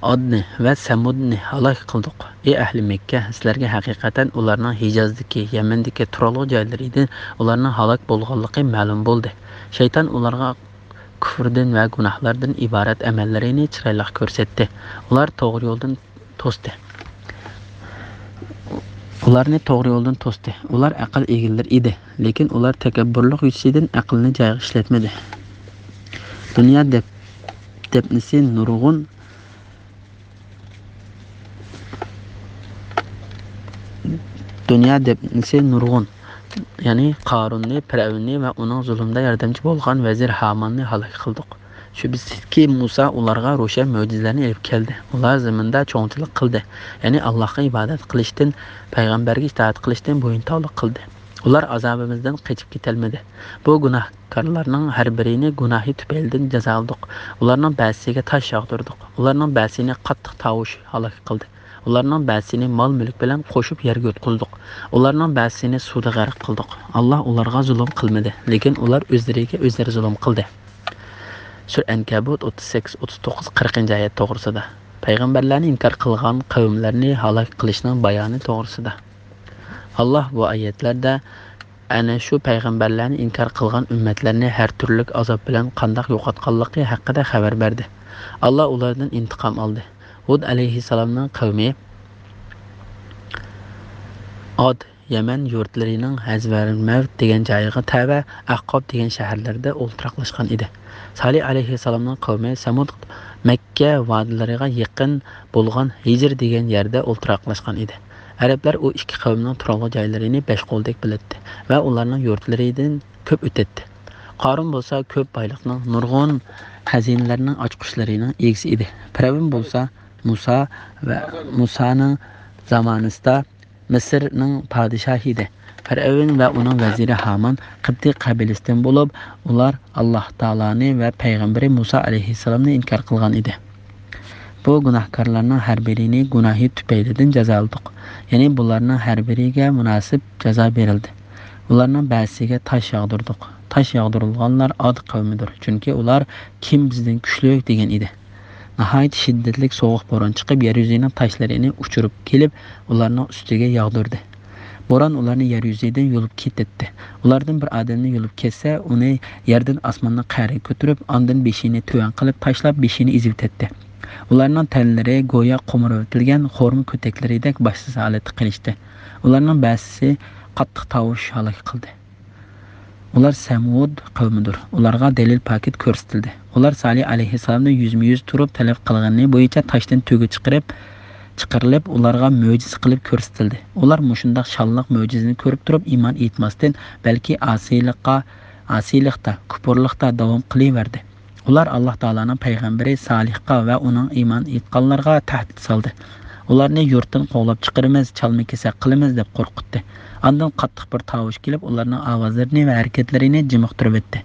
ئادنى ۋە سەمۇدنى ھالاك قىلدۇق. ئى ئەھلى مەككە، سىلەرگە ھەقىقەتەن ئۇلارنىڭ ھىجازدىكى، يەمەندىكى تۇرالغۇ جايلىرىدىن ئۇلارنىڭ ھالاك بولغانلىقى مەلۇم بولدى. شەيتان ئۇلارغا كۇفرىدىن ۋە گۇناھلاردىن ئىبارەت ئەمەللىرىنى چىرايلىق كۆرسەتتى. ئۇلار توغرا يولدىن توستى. ئۇلارنى توغرا يولدىن توستى. ئۇلار ئەقىل ئىگىلىرى ئىدى، لېكىن ئۇلار تەكەببۇرلۇق يۈزىسىدىن ئەقلىنى جايىغا ئىشلەتمىدى. دۇنيا دەپ-، دەپنىسى نۇرغۇن، دۇنيا دەپنىسى نۇرغۇن، يەنى قارۇننى، پىرئەۋننى ۋە ئۇنىڭ زۇلۇمدا ياردەمچى بولغان ۋەزىر ھاماننى ھالاك قىلدۇق. شۈبھىسىزكى، مۇسا ئۇلارغا روشەن مۆجىزىلەرنى ئېلىپ كەلدى. ئۇلار زېمىندا چوڭچىلىق قىلدى، يەنى ئاللاھقا ئىبادەت قىلىشتىن، پەيغەمبەرگە ئىتائەت قىلىشتىن بويۇن تاۋلىق قىلدى. ئۇلار ئازابىمىزدىن قېچىپ كېتەلمىدى. بۇ گۇناھكارلارنىڭ ھەر بىرىنى گۇناھى تۈپەيلىدىن جازالىدۇق. ئۇلارنىڭ بەزىسىگە تاش ياغدۇردۇق. ئۇلارنىڭ بەزىسىنى قاتتىق تاۋۇش ھالاك قىلدى. ئۇلارنىڭ بەزىسىنى مال-مۈلۈك بىلەن قوشۇپ يەرگە يۇتقۇزدۇق. ئۇلارنىڭ بەزىسىنى سۇدا غەرق قىلدۇق. ئاللاھ ئۇلارغا زۇلۇم قىلمىدى، لېكىن ئۇلار ئۆزلىرىگە ئۆزلىرى زۇلۇم قىلدى. سۈرە ئەنكەبۇت ئوتتۇز سەككىز، ئوتتۇز توققۇز، قىرىقىنچى ئايەت توغرىسىدا. پەيغەمبەرلەرنى ئىنكار قىلغان قەۋملەرنى ھالاك قىلىشنىڭ بايانى توغرىسىدا. ئاللاھ بۇ ئايەتلەردە ئەنە شۇ پەيغەمبەرلەرنى ئىنكار قىلغان ئۈممەتلەرنى ھەر تۈرلۈك ئازاب بىلەن قانداق يوقاتقانلىقى ھەققىدە خەۋەر بەردى. ئاللاھ ئۇلاردىن ئىنتىقام ئالدى. ھۇد ئەلەيھىسسالامنىڭ قەۋمى ئاد، يەمەن يۇرتلىرىنىڭ ھەزۋەرمەۋت دېگەن جايىغا تەۋە ئەھقاب دېگەن شەھەرلەردە ئولتۇراقلاشقان ئىدى. سالىھ ئەلەيھىسسالامنىڭ قەۋمى سەمۇد مەككە ۋادىلىرىغا يېقىن بولغان ھىجر دېگەن يەردە ئولتۇراقلاشقان ئىدى. ئەرەبلەر ئۇ ئىككى قەۋمنىڭ تۇرالغۇ جايلىرىنى بەش قولدەك بىلەتتى ۋە ئۇلارنىڭ يۇرتلىرىدىن كۆپ ئۆتەتتى. قارۇن بولسا كۆپ بايلىقنىڭ، نۇرغۇن خەزىنىلەرنىڭ ئاچقۇچلىرىنىڭ ئىگىسى ئىدى. پىرئەۋن بولسا مۇسا ۋە مۇسانىڭ زامانىسىدا مىسىرنىڭ پادىشاھى ئىدى. پىرئەۋن ۋە ئۇنىڭ ۋەزىرى ھامان قىبتىي قەبىلىسىدىن بولۇپ، ئۇلار ئاللاھ تائالانى ۋە پەيغەمبىرى مۇسا ئەلەيھىسسالامنى ئىنكار قىلغان ئىدى. بۇ گۇناھكارلارنىڭ ھەر بىرىنى گۇناھى تۈپەيلىدىن جازالىدۇق. يەنى بۇلارنىڭ ھەر بىرىگە مۇناسىپ جازا بېرىلدى. ئۇلارنىڭ بەزىسىگە تاش ياغدۇردۇق. تاش ياغدۇرۇلغانلار ئاد قەۋمىدۇر، چۈنكى ئۇلار «كىم بىزدىن كۈچلۈك؟» دېگەن ئىدى. ناھايىتى شىددەتلىك سوغۇق بوران چىقىپ، يەر يۈزىنىڭ تاشلىرىنى ئۇچۇرۇپ كېلىپ، ئۇلارنىڭ ئۈستىگە ياغدۇردى. بوران ئۇلارنى يەر يۈزىدىن يۇلۇپ كېتەتتى. ئۇلاردىن بىر ئادەمنى يۇلۇپ كەتسە، ئۇنى يەردىن ئاسماننىڭ قەرىگە كۆتۈرۈپ، ئاندىن بېشىنى تۆۋەن قىلىپ تاشلاپ، بېشىنى ئېزىۋېتەتتى. ئۇلارنىڭ تەنلىرى گويا قومۇرۇۋېتىلگەن خورما كۆتەكلىرىدەك باشسىز ھالەتتە قېلىشتى. ئۇلارنىڭ بەزىسى قاتتىق تاۋۇش ھالاك قىلدى. ئۇلار سەمۇد قەۋمىدۇر. ئۇلارغا دەلىل پاكىت كۆرسىتىلدى. ئۇلار سالىھ ئەلەيھىسسالامنى يۈزمۇ يۈز تۇرۇپ تەلەپ قىلغىنى بويىچە تاشتىن تۆگە چىقىرىپ، چىقىرىلىپ، ئۇلارغا مۆجىزە قىلىپ كۆرسىتىلدى. ئۇلار مۇشۇنداق شانلىق مۆجىزىنى كۆرۈپ تۇرۇپ ئىمان ئېيتماستىن، بەلكى ئاسىيلىققا، ئاسىيلىقتا، كۇپۇرلۇقتا داۋام قىلىۋەردى. ئۇلار ئاللاھ تائالانىڭ پەيغەمبىرى سالىھقا ۋە ئۇنىڭ ئىمان ئېيتقانلارغا تەھدىت سالدى. ئۇلارنى يۇرتتىن قوغلاپ چىقىرىمىز، چالما-كېسەك قىلىمىز دەپ قورقۇتتى. ئاندىن قاتتىق بىر تاۋۇش كېلىپ، ئۇلارنىڭ ئاۋازلىرىنى ۋە ھەرىكەتلىرىنى جىمىقتۇرۇۋەتتى.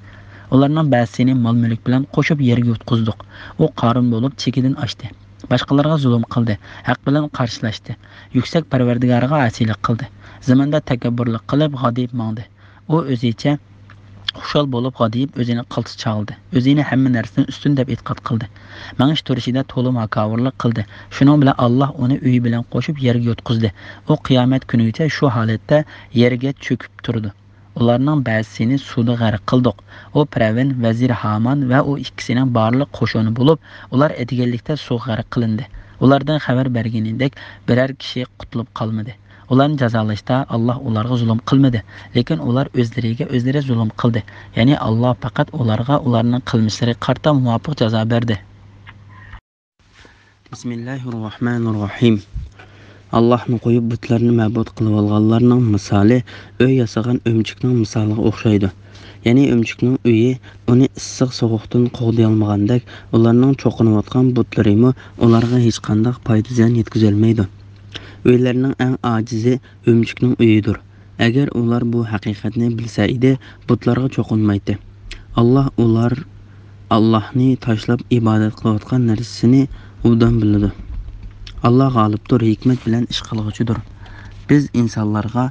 ئۇلارنىڭ بەزىسىنى مال-مۈلۈك بىلەن قوشۇپ يەرگە يۇتقۇزدۇق. ئۇ قارۇن بولۇپ چېكىدىن ئاشتى. باشقىلارغا زۇلۇم قىلدى، ھەق بىلەن قارشىلاشتى. يۈكسەك پەرۋەردىگارىغا ئاسىيلىق قىلدى. زېمىندا تەكەببۇرلۇق قىلىپ، غادىيىپ ماڭدى. ئۇ ئۆزىچە خۇشال بولۇپ غادىيىپ، ئۆزىنى قالتىس چاغلىدى. ئۆزىنى ھەممە نەرسىدىن ئۈستۈن دەپ ئېتىقاد قىلدى. مېڭىش تۇرۇشىدا تولىمۇ ھاكاۋۇرلۇق قىلدى. شۇنىڭ بىلەن ئاللاھ ئۇنى ئۆيى بىلەن قوشۇپ يەرگە يۇتقۇزدى. ئۇ قىيامەت كۈنىگىچە شۇ ھالەتتە يەرگە چۆكۈپ تۇرىدۇ. ئۇلارنىڭ بەزىسىنى سۇدا غەرق قىلدۇق. ئۇ پىرئەۋن، ۋەزىرى ھامان ۋە ئۇ ئىككىسىنىڭ بارلىق قوشۇنى بولۇپ، ئۇلار ئەتىگەنلىكتە سۇغا غەرق قىلىندى. ئۇلاردىن خەۋەر بەرگىنىدەك بىرەر كىشى قۇتۇلۇپ قالمىدى. ئۇلارنى جازالاشتا ئاللاھ ئۇلارغا زۇلۇم قىلمىدى، لېكىن ئۇلار ئۆزلىرىگە ئۆزلىرى زۇلۇم قىلدى. يەنى ئاللاھ پەقەت ئۇلارغا ئۇلارنىڭ قىلمىشلىرىغا قارىتا مۇۋاپىق جازا بەردى. بىسمىللاھىررەھمانىررەھىم. ئاللاھنى قويۇپ بۇتلارنى مەبۇد قىلىۋالغانلارنىڭ مىسالى ئۆي ياسىغان ئۆمۈچۈكنىڭ مىسالىغا ئوخشايدۇ. يەنى ئۆمۈچۈكنىڭ ئۆيى ئۇنى ئىسسىق سوغۇقتىن قوغدىيالمىغاندەك، ئۇلارنىڭ چوقۇنۇۋاتقان بۇتلىرىمۇ ئۇلارغا ھېچقانداق پايدا زىيان يەتكۈزەلمەيدۇ. ئۆيلەرنىڭ ئەڭ ئاجىزى ئۆمۈچۈكنىڭ ئۆيىدۇر. ئەگەر ئۇلار بۇ ھەقىقەتنى بىلسە ئىدى، بۇتلارغا چوقۇنمايتتى. ئاللاھ ئۇلار ئاللاھنى تاشلاپ ئىبادەت قىلىۋاتقان نەرسىسىنى ئوبدان بىلىدۇ. ئاللاھ غالىبتۇر، ھېكمەت بىلەن ئىش قىلغۇچىدۇر. بىز ئىنسانلارغا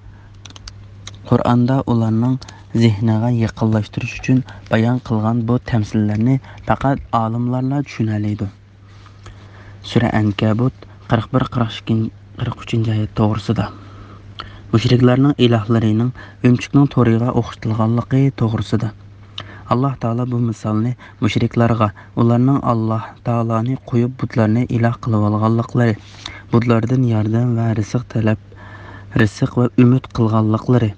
قۇرئاندا ئۇلارنىڭ زېھنىغا يېقىنلاشتۇرۇش ئۈچۈن بايان قىلغان بۇ تەمسىللەرنى پەقەت ئالىملارلا چۈشىنەلەيدۇ. سۈرە ئەنكەبۇت، قىرىق بىر، قىرىق ئىككىنچى، قىرىق ئۈچىنچى ئايەت توغرىسىدا. مۇشرىكلارنىڭ ئىلاھلىرىنىڭ ئۆمۈچۈكنىڭ تورىغا ئوخشىتىلغانلىقى توغرىسىدا. ئاللاھ تائالا بۇ مىسالنى مۇشرىكلارغا، ئۇلارنىڭ ئاللاھ تائالانى قويۇپ بۇتلارنى ئىلاھ قىلىۋالغانلىقلىرى، بۇتلاردىن ياردەم ۋە رىزىق تەلەپ، رىزىق ۋە ئۈمىد قىلغانلىقلىرى،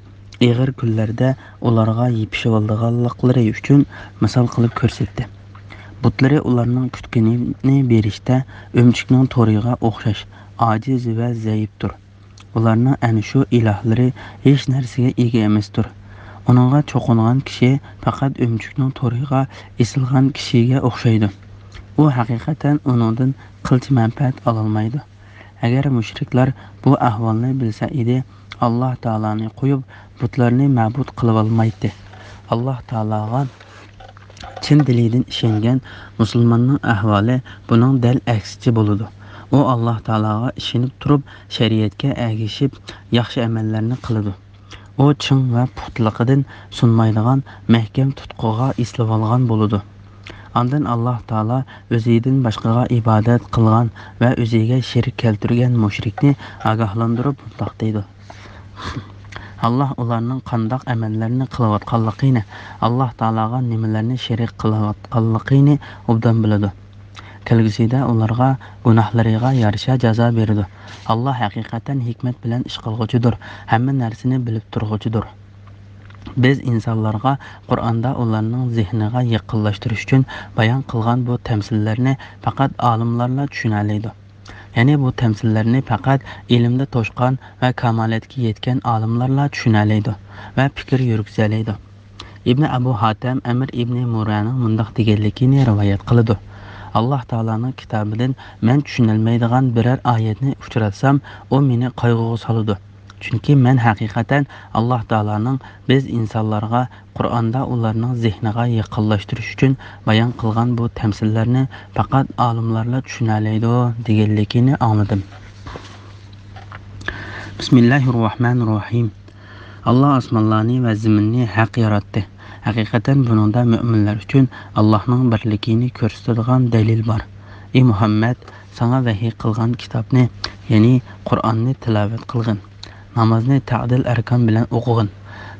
ئېغىر كۈنلەردە ئۇلارغا يېپىشىۋالىدىغانلىقلىرى ئۈچۈن مىسال قىلىپ كۆرسەتتى. بۇتلىرى ئۇلارنىڭ كۈتكىنىنى بېرىشتە ئۆمۈچۈكنىڭ تورىغا ئوخشاش ئاجىز ۋە زەئىپتۇر. ئۇلارنىڭ ئەنە شۇ ئىلاھلىرى ھېچ نەرسىگە ئىگە ئەمەستۇر. ئۇنىڭغا چوقۇنغان كىشى پەقەت ئۆمۈچۈكنىڭ تورىغا ئېسىلغان كىشىگە ئوخشايدۇ. ئۇ ھەقىقەتەن ئۇنىڭدىن قىلچە مەنپەئەت ئالالمايدۇ. ئەگەر مۇشرىكلار بۇ ئەھۋالنى بىلسە ئىدى، ئاللاھ تائالانى قويۇپ، بۇتلارنى مەبۇد قىلىۋالمايتتى. ئاللاھ تائالاغا چىن دىلىدىن ئىشەنگەن مۇسۇلماننىڭ ئەھۋالى بۇنىڭ دەل ئەكسىچە بولىدۇ. ئۇ ئاللاھ تائالاغا ئىشىنىپ تۇرۇپ، شەرىئەتكە ئەگىشىپ، ياخشى ئەمەللەرنى قىلىدۇ. ئۇ چىڭ ۋە پۇختىلىقىدىن سۇنمايدىغان مەھكەم تۇتقىغا ئېسىلىۋالغان بولىدۇ. ئاندىن ئاللاھ تائالا ئۆزىدىن باشقىغا ئىبادەت قىلغان ۋە ئۆزىگە شېرىك كەلتۈرگەن مۇشرىكنى ئاگاھلاندۇرۇپ مۇنداق دەيدۇ: ئاللاھ ئۇلارنىڭ قانداق ئەمەللەرنى قىلىۋاتقانلىقىنى، ئاللاھ تائالاغا نېمىلەرنى شېرىك قىلىۋاتقانلىقىنى ئوبدان بىلىدۇ. كەلگۈسىدە ئۇلارغا گۇناھلىرىغا يارىشا جازا بېرىدۇ. ئاللاھ ھەقىقەتەن ھېكمەت بىلەن ئىش قىلغۇچىدۇر، ھەممە نەرسىنى بىلىپ تۇرغۇچىدۇر. بىز ئىنسانلارغا قۇرئاندا ئۇلارنىڭ زېھنىغا يېقىنلاشتۇرۇش ئۈچۈن بايان قىلغان بۇ تەمسىللەرنى پەقەت ئالىملارلا چۈشىنەلەيدۇ. يەنى بۇ تەمسىللەرنى پەقەت ئىلىمدە توشقان ۋە كامالەتكە يەتكەن ئالىملارلا چۈشىنەلەيدۇ ۋە پىكىر يۈرگۈزەلەيدۇ. ئىبنى ئەبۇ ھاتەم ئەمىر ئىبنى مۇرەنىڭ مۇنداق دېگەنلىكىنى رىۋايەت قىلىدۇ: ئاللاھ تائالانىڭ كىتابىدىن مەن چۈشىنەلمەيدىغان بىرەر ئايەتنى ئۇچراتسام، ئۇ مېنى قايغۇغا سالىدۇ. چۈنكى مەن ھەقىقەتەن ئاللاھ تائالانىڭ بىز ئىنسانلارغا قۇرئاندا ئۇلارنىڭ زېھنىغا يېقىنلاشتۇرۇش ئۈچۈن بايان قىلغان بۇ تەمسىللەرنى پەقەت ئالىملارلا چۈشىنەلەيدۇ دېگەنلىكىنى ئاڭلىدىم. بىسمىللاھىررەھمانىررەھىم. ئاللاھ ئاسمانلارنى ۋە زېمىننى ھەق ياراتتى. ھەقىقەتەن بۇنىڭدا مۆمىنلەر ئۈچۈن ئاللاھنىڭ بىرلىكىنى كۆرسىتىدىغان دەلىل بار. ئى مۇھەممەد، ساڭا ۋەھىي قىلغان كىتابنى، يەنى قۇرئاننى تىلاۋەت قىلغىن. نامازنى تەدىل ئەركان بىلەن ئوقۇغىن.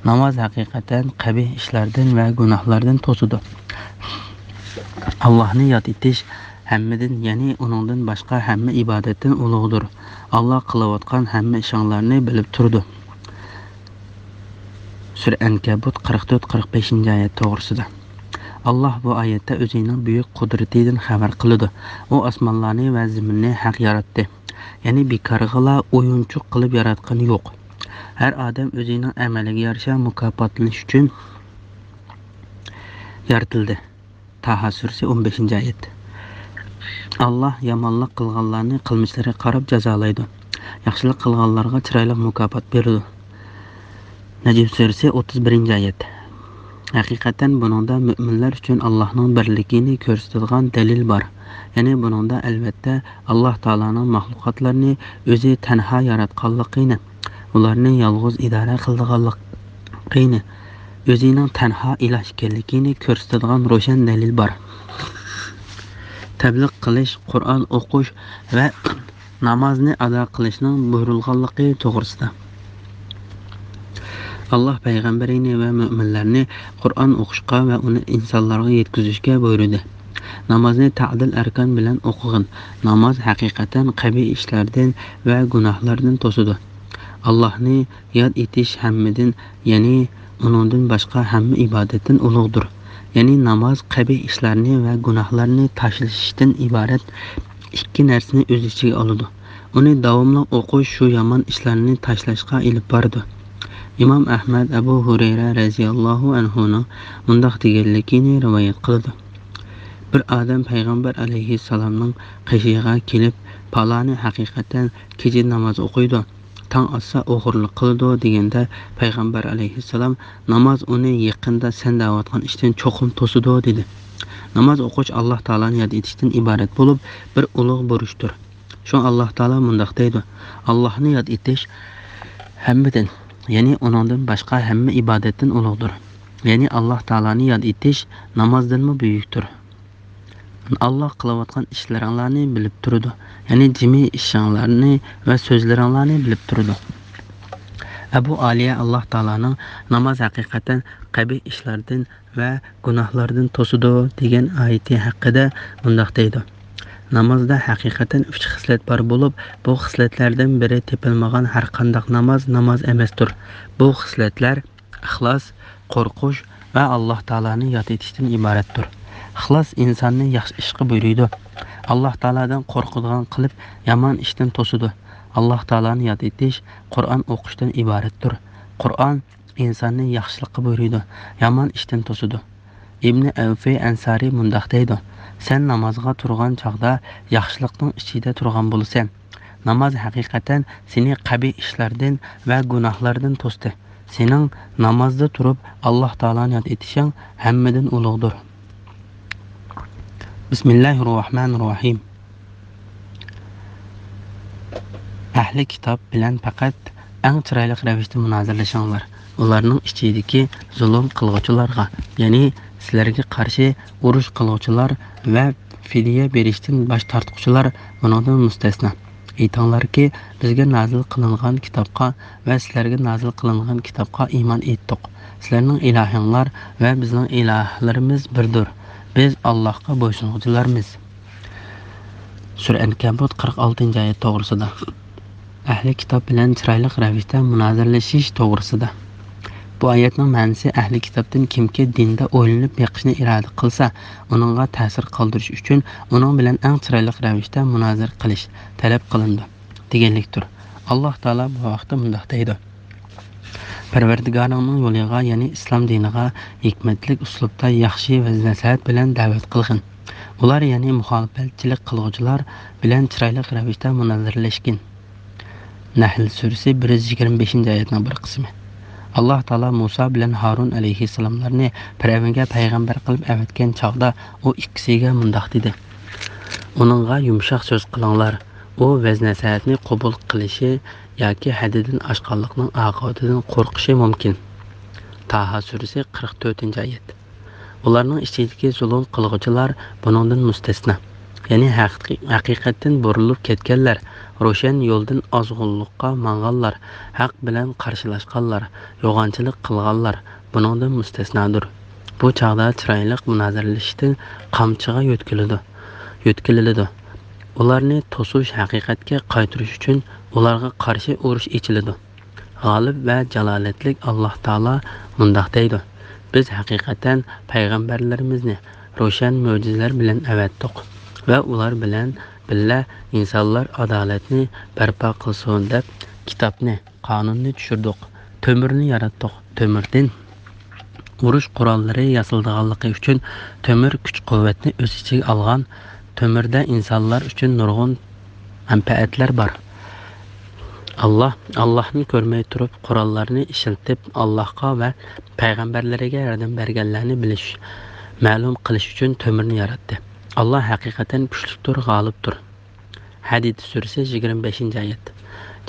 ناماز ھەقىقەتەن قەبىھ ئىشلاردىن ۋە گۇناھلاردىن توسىدۇ. ئاللاھنى ياد ئېتىش ھەممىدىن، يەنى ئۇنىڭدىن باشقا ھەممە ئىبادەتتىن ئۇلۇغدۇر. ئاللاھ قىلىۋاتقان ھەممە ئىشىڭلارنى بىلىپ تۇرىدۇ. سۈرە ئەنكەبۇت، قىرىق تۆت، قىرىق بەشىنچى ئايەت توغرىسىدا. ئاللاھ بۇ ئايەتتە ئۆزىنىڭ بۈيۈك قۇدرىتىدىن خەۋەر قىلىدۇ. ئۇ ئاسمانلارنى ۋە زېمىننى ھەق ياراتتى. يەنى بىكارغىلا ئويۇنچۇق قىلىپ ياراتقىنى يوق. ھەر ئادەم ئۆزىنىڭ ئەمەلىگە يارىشا مۇكاپاتلىنىش ئۈچۈن يارىتىلدى. تاھا سۈرىسى، ئون بەشىنچى ئايەت. ئاللاھ يامانلىق قىلغانلارنى قىلمىشلىرىغا قاراپ جازالايدۇ. ياخشىلىق قىلغانلارغا چىرايلىق مۇكاپات بېرىدۇ. نەجم سۈرىسى، ئوتتۇز بىرىنچى ئايەت. ھەقىقەتەن بۇنىڭدا مۆمىنلەر ئۈچۈن ئاللاھنىڭ بىرلىكىنى كۆرسىتىدىغان دەلىل بار. يەنى بۇنىڭدا ئەلۋەتتە ئاللاھ تائالانىڭ مەخلۇقاتلارنى ئۆزى تەنھا ياراتقانلىقىنى، ئۇلارنى يالغۇز ئىدارە قىلىدىغانلىقىنى، ئۆزىنىڭ تەنھا ئىلاھ ئىكەنلىكىنى كۆرسىتىدىغان روشەن دەلىل بار. تەبلىغ قىلىش، قۇرئان ئوقۇش ۋە نامازنى ئادا قىلىشنىڭ بۇيرۇلغانلىقى توغرىسىدا. ئاللاھ پەيغەمبىرىنى ۋە مۆمىنلەرنى قۇرئان ئوقۇشقا ۋە ئۇنى ئىنسانلارغا يەتكۈزۈشكە بۇيرۇدى. نامازنى تەدىل ئەركان بىلەن ئوقۇغىن. ناماز ھەقىقەتەن قەبىھ ئىشلاردىن ۋە گۇناھلاردىن توسىدۇ. ئاللاھنى ياد ئېتىش ھەممىدىن، يەنى ئۇنىڭدىن باشقا ھەممە ئىبادەتتىن ئۇلۇغدۇر. يەنى ناماز قەبىھ ئىشلارنى ۋە گۇناھلارنى تاشلىشىشتىن ئىبارەت ئىككى نەرسىنى ئۆز ئىچىگە ئالىدۇ. ئۇنى داۋاملىق ئوقۇش شۇ يامان ئىشلارنى تاشلاشقا ئېلىپ بارىدۇ. ئىمام ئەھمەد ئەبۇ ھۇرەيرە رەزىياللاھۇ ئەنھۇنىڭ مۇنداق دېگەنلىكىنى رىۋايەت قىلىدۇ: بىر ئادەم پەيغەمبەر ئەلەيھىسسالامنىڭ قېشىغا كېلىپ، پالانى ھەقىقەتەن كېچە ناماز ئوقۇيدۇ، تاڭ ئاتسا ئوغرىلىق قىلىدۇ دېگەندە، پەيغەمبەر ئەلەيھىسسالام، ناماز ئۇنى يېقىندا سەن دەۋاتقان ئىشتىن چوقۇم توسىدۇ دېدى. ناماز ئوقۇش ئاللاھ تائالانى ياد ئېتىشتىن ئىبارەت بولۇپ، بىر ئۇلۇغ بۇرچتۇر. شۇڭا ئاللاھ تائالا مۇنداق دەيدۇ: ئاللاھنى ياد ئېتىش ھەممىدىن، يەنى ئۇنىڭدىن باشقا ھەممە ئىبادەتتىن ئۇلۇغدۇر. يەنى ئاللاھ تائالانى ياد ئېتىش نامازدىنمۇ بۈيۈكتۇر. ئاللاھ قىلىۋاتقان ئىشلىرىڭلارنى بىلىپ تۇرىدۇ، يەنى جىمى ئىشىڭلارنى ۋە سۆزلىرىڭلارنى بىلىپ تۇرىدۇ. ئەبۇ ئالىيە ئاللاھ تائالانىڭ ناماز ھەقىقەتەن قەبىھ ئىشلاردىن ۋە گۇناھلاردىن توسىدۇ دېگەن ئايىتى ھەققىدە مۇنداق دەيدۇ: نامازدا ھەقىقەتەن ئۈچ خىسلەت بار بولۇپ، بۇ خىسلەتلەردىن بىرى تېپىلمىغان ھەرقانداق ناماز ناماز ئەمەستۇر. بۇ خىسلەتلەر ئىخلاس، قورقۇش ۋە ئاللاھ تائالانى ياد ئېتىشتىن ئىبارەتتۇر. ئىخلاس ئىنساننى ياخشى ئىشقا بۇيرۇيدۇ. ئاللاھ تائالادىن قورقىدىغان قىلىپ، يامان ئىشتىن توسىدۇ. ئاللاھ تائالانى ياد ئېتىش قۇرئان ئوقۇشتىن ئىبارەتتۇر. قۇرئان ئىنساننى ياخشىلىققا بۇيرۇيدۇ، يامان ئىشتىن توسىدۇ. ئىبنى ئەۋفى ئەنسارى مۇنداق دەيدۇ: سەن نامازغا تۇرغان چاغدا ياخشىلىقنىڭ ئىچىدە تۇرغان بولىسەن. ناماز ھەقىقەتەن سېنى قەبىھ ئىشلاردىن ۋە گۇناھلاردىن توستى. سېنىڭ نامازدا تۇرۇپ ئاللاھ تائالانى ياد ئېتىشىڭ ھەممىدىن ئۇلۇغدۇر. بىسمىللاھىررەھمانىررەھىم. ئەھلى كىتاب بىلەن پەقەت ئەڭ چىرايلىق رەۋىشتە مۇنازىرىلىشىڭلار. ئۇلارنىڭ ئىچىدىكى زۇلۇم قىلغۇچىلارغا، يەنى سىلەرگە قارشى ئۇرۇش قىلغۇچىلار ۋە فىدىيە بېرىشتىن باش تارتقۇچىلار بۇنىڭدىن مۇستەسنا. ئېيتىڭلاركى، بىزگە نازىل قىلىنغان كىتابقا ۋە سىلەرگە نازىل قىلىنغان كىتابقا ئىمان ئېيتتۇق. سىلەرنىڭ ئىلاھىڭلار ۋە بىزنىڭ ئىلاھلىرىمىز بىردۇر. بىز ئاللاھقا بويسۇنغۇچىلارمىز. سۈرە ئەنكەبۇت، قىرىق ئالتىنچى ئايەت توغرىسىدا. ئەھلى كىتاب بىلەن چىرايلىق رەۋىشتە مۇنازىرىلىشىش توغرىسىدا. بۇ ئايەتنىڭ مەنىسى، ئەھلى كىتابتىن كىمكى دىندا ئويلىنىپ بېقىشنى ئىرادە قىلسا، ئۇنىڭغا تەسىر قالدۇرۇش ئۈچۈن ئۇنىڭ بىلەن ئەڭ چىرايلىق رەۋىشتە مۇنازىرە قىلىش تەلەپ قىلىنىدۇ، دېگەنلىكتۇر. ئاللاھ تائالا بۇ ھەقتە مۇنداق دەيدۇ: پەرۋەردىگارىڭنىڭ يولىغا، يەنى ئىسلام دىنىغا ھېكمەتلىك ئۇسلۇبتا ياخشى ۋەز-نەسىھەت بىلەن دەۋەت قىلغىن. ئۇلار، يەنى مۇخالىپەتچىلىك قىلغۇچىلار بىلەن چىرايلىق رەۋىشتە مۇنازىرىلەشكىن. نەھل سۈرىسى، بىر يۈز يىگىرمە بەشىنچى ئايەتنىڭ بىر قىسمى. ئاللاھ تائالا مۇسا بىلەن ھارۇن ئەلەيھىسسالاملارنى پىرئەۋنگە پەيغەمبەر قىلىپ ئەۋەتكەن چاغدا، ئۇ ئىككىسىگە مۇنداق دېدى: ئۇنىڭغا يۇمشاق سۆز قىلىڭلار. ئۇ ۋەز-نەسىھەتنى قوبۇل قىلىشى ياكى ھەددىدىن ئاشقانلىقنىڭ ئاقىۋىتىدىن قورقۇشى مۇمكىن. تاھا سۈرىسى، قىرىق تۆتىنچى ئايەت. ئۇلارنىڭ ئىچىدىكى زۇلۇم قىلغۇچىلار بۇنىڭدىن مۇستەسنا. يەنى ھەقىقىي-، ھەقىقەتتىن بۇرۇلۇپ كەتكەنلەر، روشەن يولدىن ئازغۇنلۇققا ماڭغانلار، ھەق بىلەن قارشىلاشقانلار، يوغانچىلىق قىلغانلار بۇنىڭدىن مۇستەسنادۇر. بۇ چاغدا چىرايلىق مۇنازىرىلىشىشتىن قامچىغا يۆتكىلىدۇ، يۆتكىلىنىدۇ. ئۇلارنى توسۇش، ھەقىقەتكە قايتۇرۇش ئۈچۈن ئۇلارغا قارشى ئۇرۇش ئېچىلىدۇ. غالىب ۋە جالالەتلىك ئاللاھ تائالا مۇنداق دەيدۇ: بىز ھەقىقەتەن پەيغەمبەرلىرىمىزنى روشەن مۆجىزىلەر بىلەن ئەۋەتتۇق ۋە ئۇلار بىلەن بىللە ئىنسانلار ئادالەتنى بەرپا قىلسۇن دەپ كىتابنى، قانۇننى چۈشۈردۇق. تۆمۈرنى ياراتتۇق. تۆمۈردىن ئۇرۇش قوراللىرى ياسىلىدىغانلىقى ئۈچۈن تۆمۈر كۈچ-قۇۋۋەتنى ئۆز ئىچىگە ئالغان. تۆمۈردە ئىنسانلار ئۈچۈن نۇرغۇن مەنپەئەتلەر بار. ئاللاھ، ئاللاھنى كۆرمەي تۇرۇپ، قوراللارنى ئىشلىتىپ، ئاللاھقا ۋە پەيغەمبەرلىرىگە ياردەم بەرگەنلەرنى بىلىش، مەلۇم قىلىش ئۈچۈن تۆمۈرنى ياراتتى. ئاللاھ ھەقىقەتەن كۈچلۈكتۇر، غالىبتۇر. ھەدىد سۈرىسى، يىگىرمە بەشىنچى ئايەت.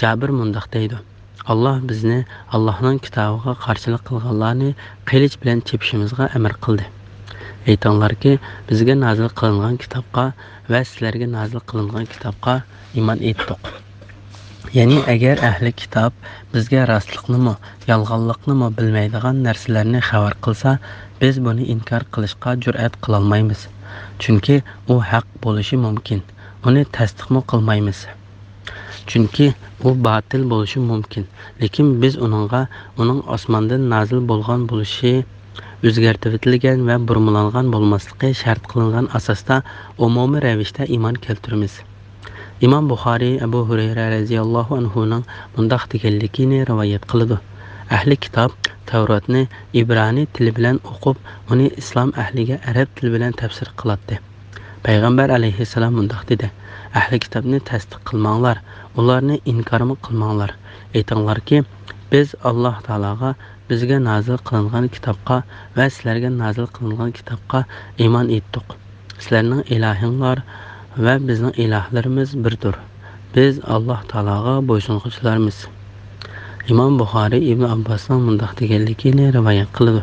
جابىر مۇنداق دەيدۇ: ئاللاھ بىزنى ئاللاھنىڭ كىتابىغا قارشىلىق قىلغانلارنى قىلىچ بىلەن چېپىشىمىزغا ئەمر قىلدى. ئېيتىڭلاركى، بىزگە نازىل قىلىنغان كىتابقا ۋە سىلەرگە نازىل قىلىنغان كىتابقا ئىمان ئېيتتۇق. يەنى ئەگەر ئەھلى كىتاب بىزگە راستلىقنىمۇ، يالغانلىقنىمۇ بىلمەيدىغان نەرسىلەرنى خەۋەر قىلسا، بىز بۇنى ئىنكار قىلىشقا جۈرئەت قىلالمايمىز. چۈنكى ئۇ ھەق بولۇشى مۇمكىن. ئۇنى تەستىقمۇ قىلمايمىز. چۈنكى ئۇ باتىل بولۇشى مۇمكىن. لېكىن بىز ئۇنىڭغا ئۇنىڭ ئاسماندىن نازىل بولغان بولۇشى، ئۆزگەرتىۋېتىلگەن ۋە بۇرمىلانغان بولماسلىقى شەرت قىلىنغان ئاساستا ئومۇمىي رەۋىشتە ئىمان كەلتۈرىمىز. ئىمام بۇخارىي ئەبۇ ھۇرەيرە رەزىياللاھۇ ئەنھۇنىڭ مۇنداق دېگەنلىكىنى رىۋايەت قىلىدۇ: ئەھلى كىتاب تەۋراتنى ئىبرانىي تىلى بىلەن ئوقۇپ، ئۇنى ئىسلام ئەھلىگە ئەرەب تىلى بىلەن تەپسىر قىلاتتى. پەيغەمبەر ئەلەيھىسسالام مۇنداق دېدى: ئەھلى كىتابنى تەستىق قىلماڭلار، ئۇلارنى ئىنكارمۇ قىلماڭلار. ئېيتىڭلاركى، بىز ئاللاھ تائالاغا بىزگە نازىل قىلىنغان كىتابقا ۋە سىلەرگە نازىل قىلىنغان كىتابقا ئىمان ئېيتتۇق. سىلەرنىڭ ئىلاھىڭلار ۋە بىزنىڭ ئىلاھلىرىمىز بىردۇر. بىز ئاللاھ تائالاغا بويسۇنغۇچىلارمىز. ئىمام بۇخارىي ئىبن ئابباسنىڭ مۇنداق دېگەنلىكىنى رىۋايەت قىلىدۇ: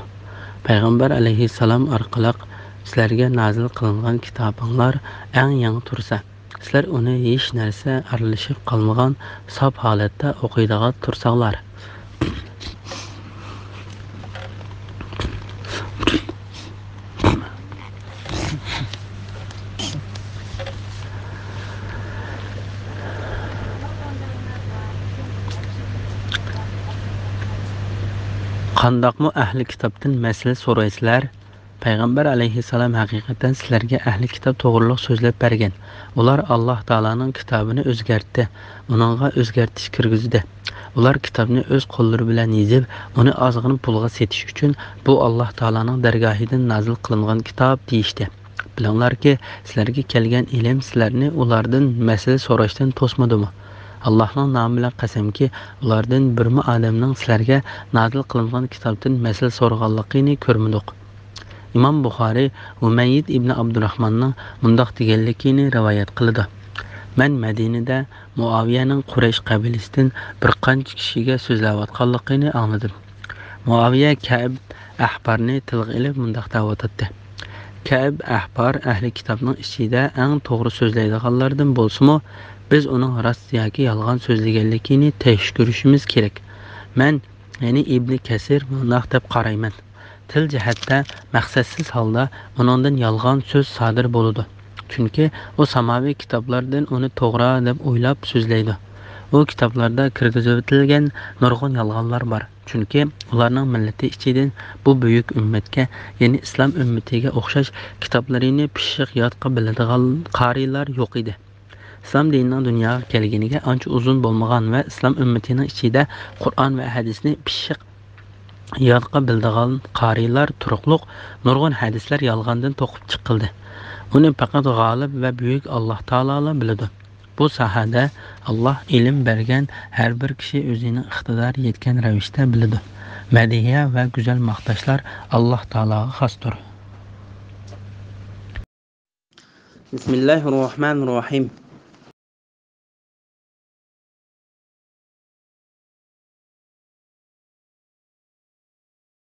پەيغەمبەر ئەلەيھىسسالام ئارقىلىق سىلەرگە نازىل قىلىنغان كىتابىڭلار ئەڭ يېڭى تۇرسا، سىلەر ئۇنى ھېچ نەرسە ئارىلىشىپ قالمىغان ساپ ھالەتتە ئوقۇيدىغان تۇرساڭلار. قانداقمۇ ئەھلى كىتابتىن مەسىلە سورايسىلەر؟ پەيغەمبەر ئەلەيھىسسالام ھەقىقەتەن سىلەرگە ئەھلى كىتاب توغرۇلۇق سۆزلەپ بەرگەن. ئۇلار ئاللاھ تائالانىڭ كىتابىنى ئۆزگەرتتى، ئۇنىڭغا ئۆزگەرتىش كىرگۈزدى. ئۇلار كىتابنى ئۆز قوللىرى بىلەن يېزىپ، ئۇنى ئازغىنە پۇلغا سېتىش ئۈچۈن، بۇ ئاللاھ تائالانىڭ دەرگاھىدىن نازىل قىلىنغان كىتاب، دېيىشتى. بىلىڭلاركى، سىلەرگە كەلگەن ئىلىم سىلەرنى ئۇلاردىن مەسىلە سوراشتىن توسمىدىمۇ؟ ئاللاھنىڭ نامى بىلەن قەسەمكى، ئۇلاردىن بىرمۇ ئادەمنىڭ سىلەرگە نازىل قىلىنغان كىتابتىن مەسىلە سورىغانلىقىنى كۆرمىدۇق. ئىمام بۇخارىي ھۇمەييىد ئىبنى ئابدۇراخماننىڭ مۇنداق دېگەنلىكىنى رىۋايەت قىلىدۇ: مەن مەدىنىدە مۇئاۋىيەنىڭ قۇرەيش قەبىلىسىدىن بىر قانچە كىشىگە سۆزلەۋاتقانلىقىنى ئاڭلىدىم. مۇئاۋىيە كەئب ئەھبارنى تىلغا ئېلىپ مۇنداق دەۋاتاتتى: كەئب ئەھبار ئەھلى كىتابنىڭ ئىچىدە ئەڭ توغرا سۆزلەيدىغانلاردىن بولسىمۇ، بىز ئۇنىڭ راست ياكى يالغان سۆزلىگەنلىكىنى تەكشۈرۈشىمىز كېرەك. مەن، يەنى ئىبنى كەسىر مۇنداق دەپ قارايمەن: تىل جەھەتتە مەقسەتسىز ھالدا ئۇنىڭدىن يالغان سۆز سادىر بولىدۇ. چۈنكى ئۇ ساماۋى كىتابلاردىن ئۇنى توغرا دەپ ئويلاپ سۆزلەيدۇ. ئۇ كىتابلاردا كىرگۈزۈۋېتىلگەن نۇرغۇن يالغانلار بار. چۈنكى ئۇلارنىڭ مىللىتى ئىچىدىن بۇ بۈيۈك ئۈممەتكە، يەنى ئىسلام ئۈممىتىگە ئوخشاش كىتابلىرىنى پىششىق يادقا بىلىدىغان قارىيلار يوق ئىدى. ئىسلام دىنىنىڭ دۇنياغا كەلگىنىگە ئانچە ئۇزۇن بولمىغان ۋە ئىسلام ئۈممىتىنىڭ ئىچىدە قۇرئان ۋە ھەدىسنى پىششىق يادقا بىلىدىغان قارىيلار تۇرۇقلۇق نۇرغۇن ھەدىسلەر يالغاندىن توقۇپ چىقىلدى. ئۇنى پەقەت غالىب ۋە بۈيۈك ئاللاھ تائالالا بىلىدۇ. بۇ ساھەدە ئاللاھ ئىلىم بەرگەن ھەر بىر كىشى ئۆزىنىڭ ئىقتىدارى يەتكەن رەۋىشتە بىلىدۇ. مەدھىيە ۋە گۈزەل ماختاشلار ئاللاھ تائالاغا خاستۇر. بسم الله الرحمن الرحيم.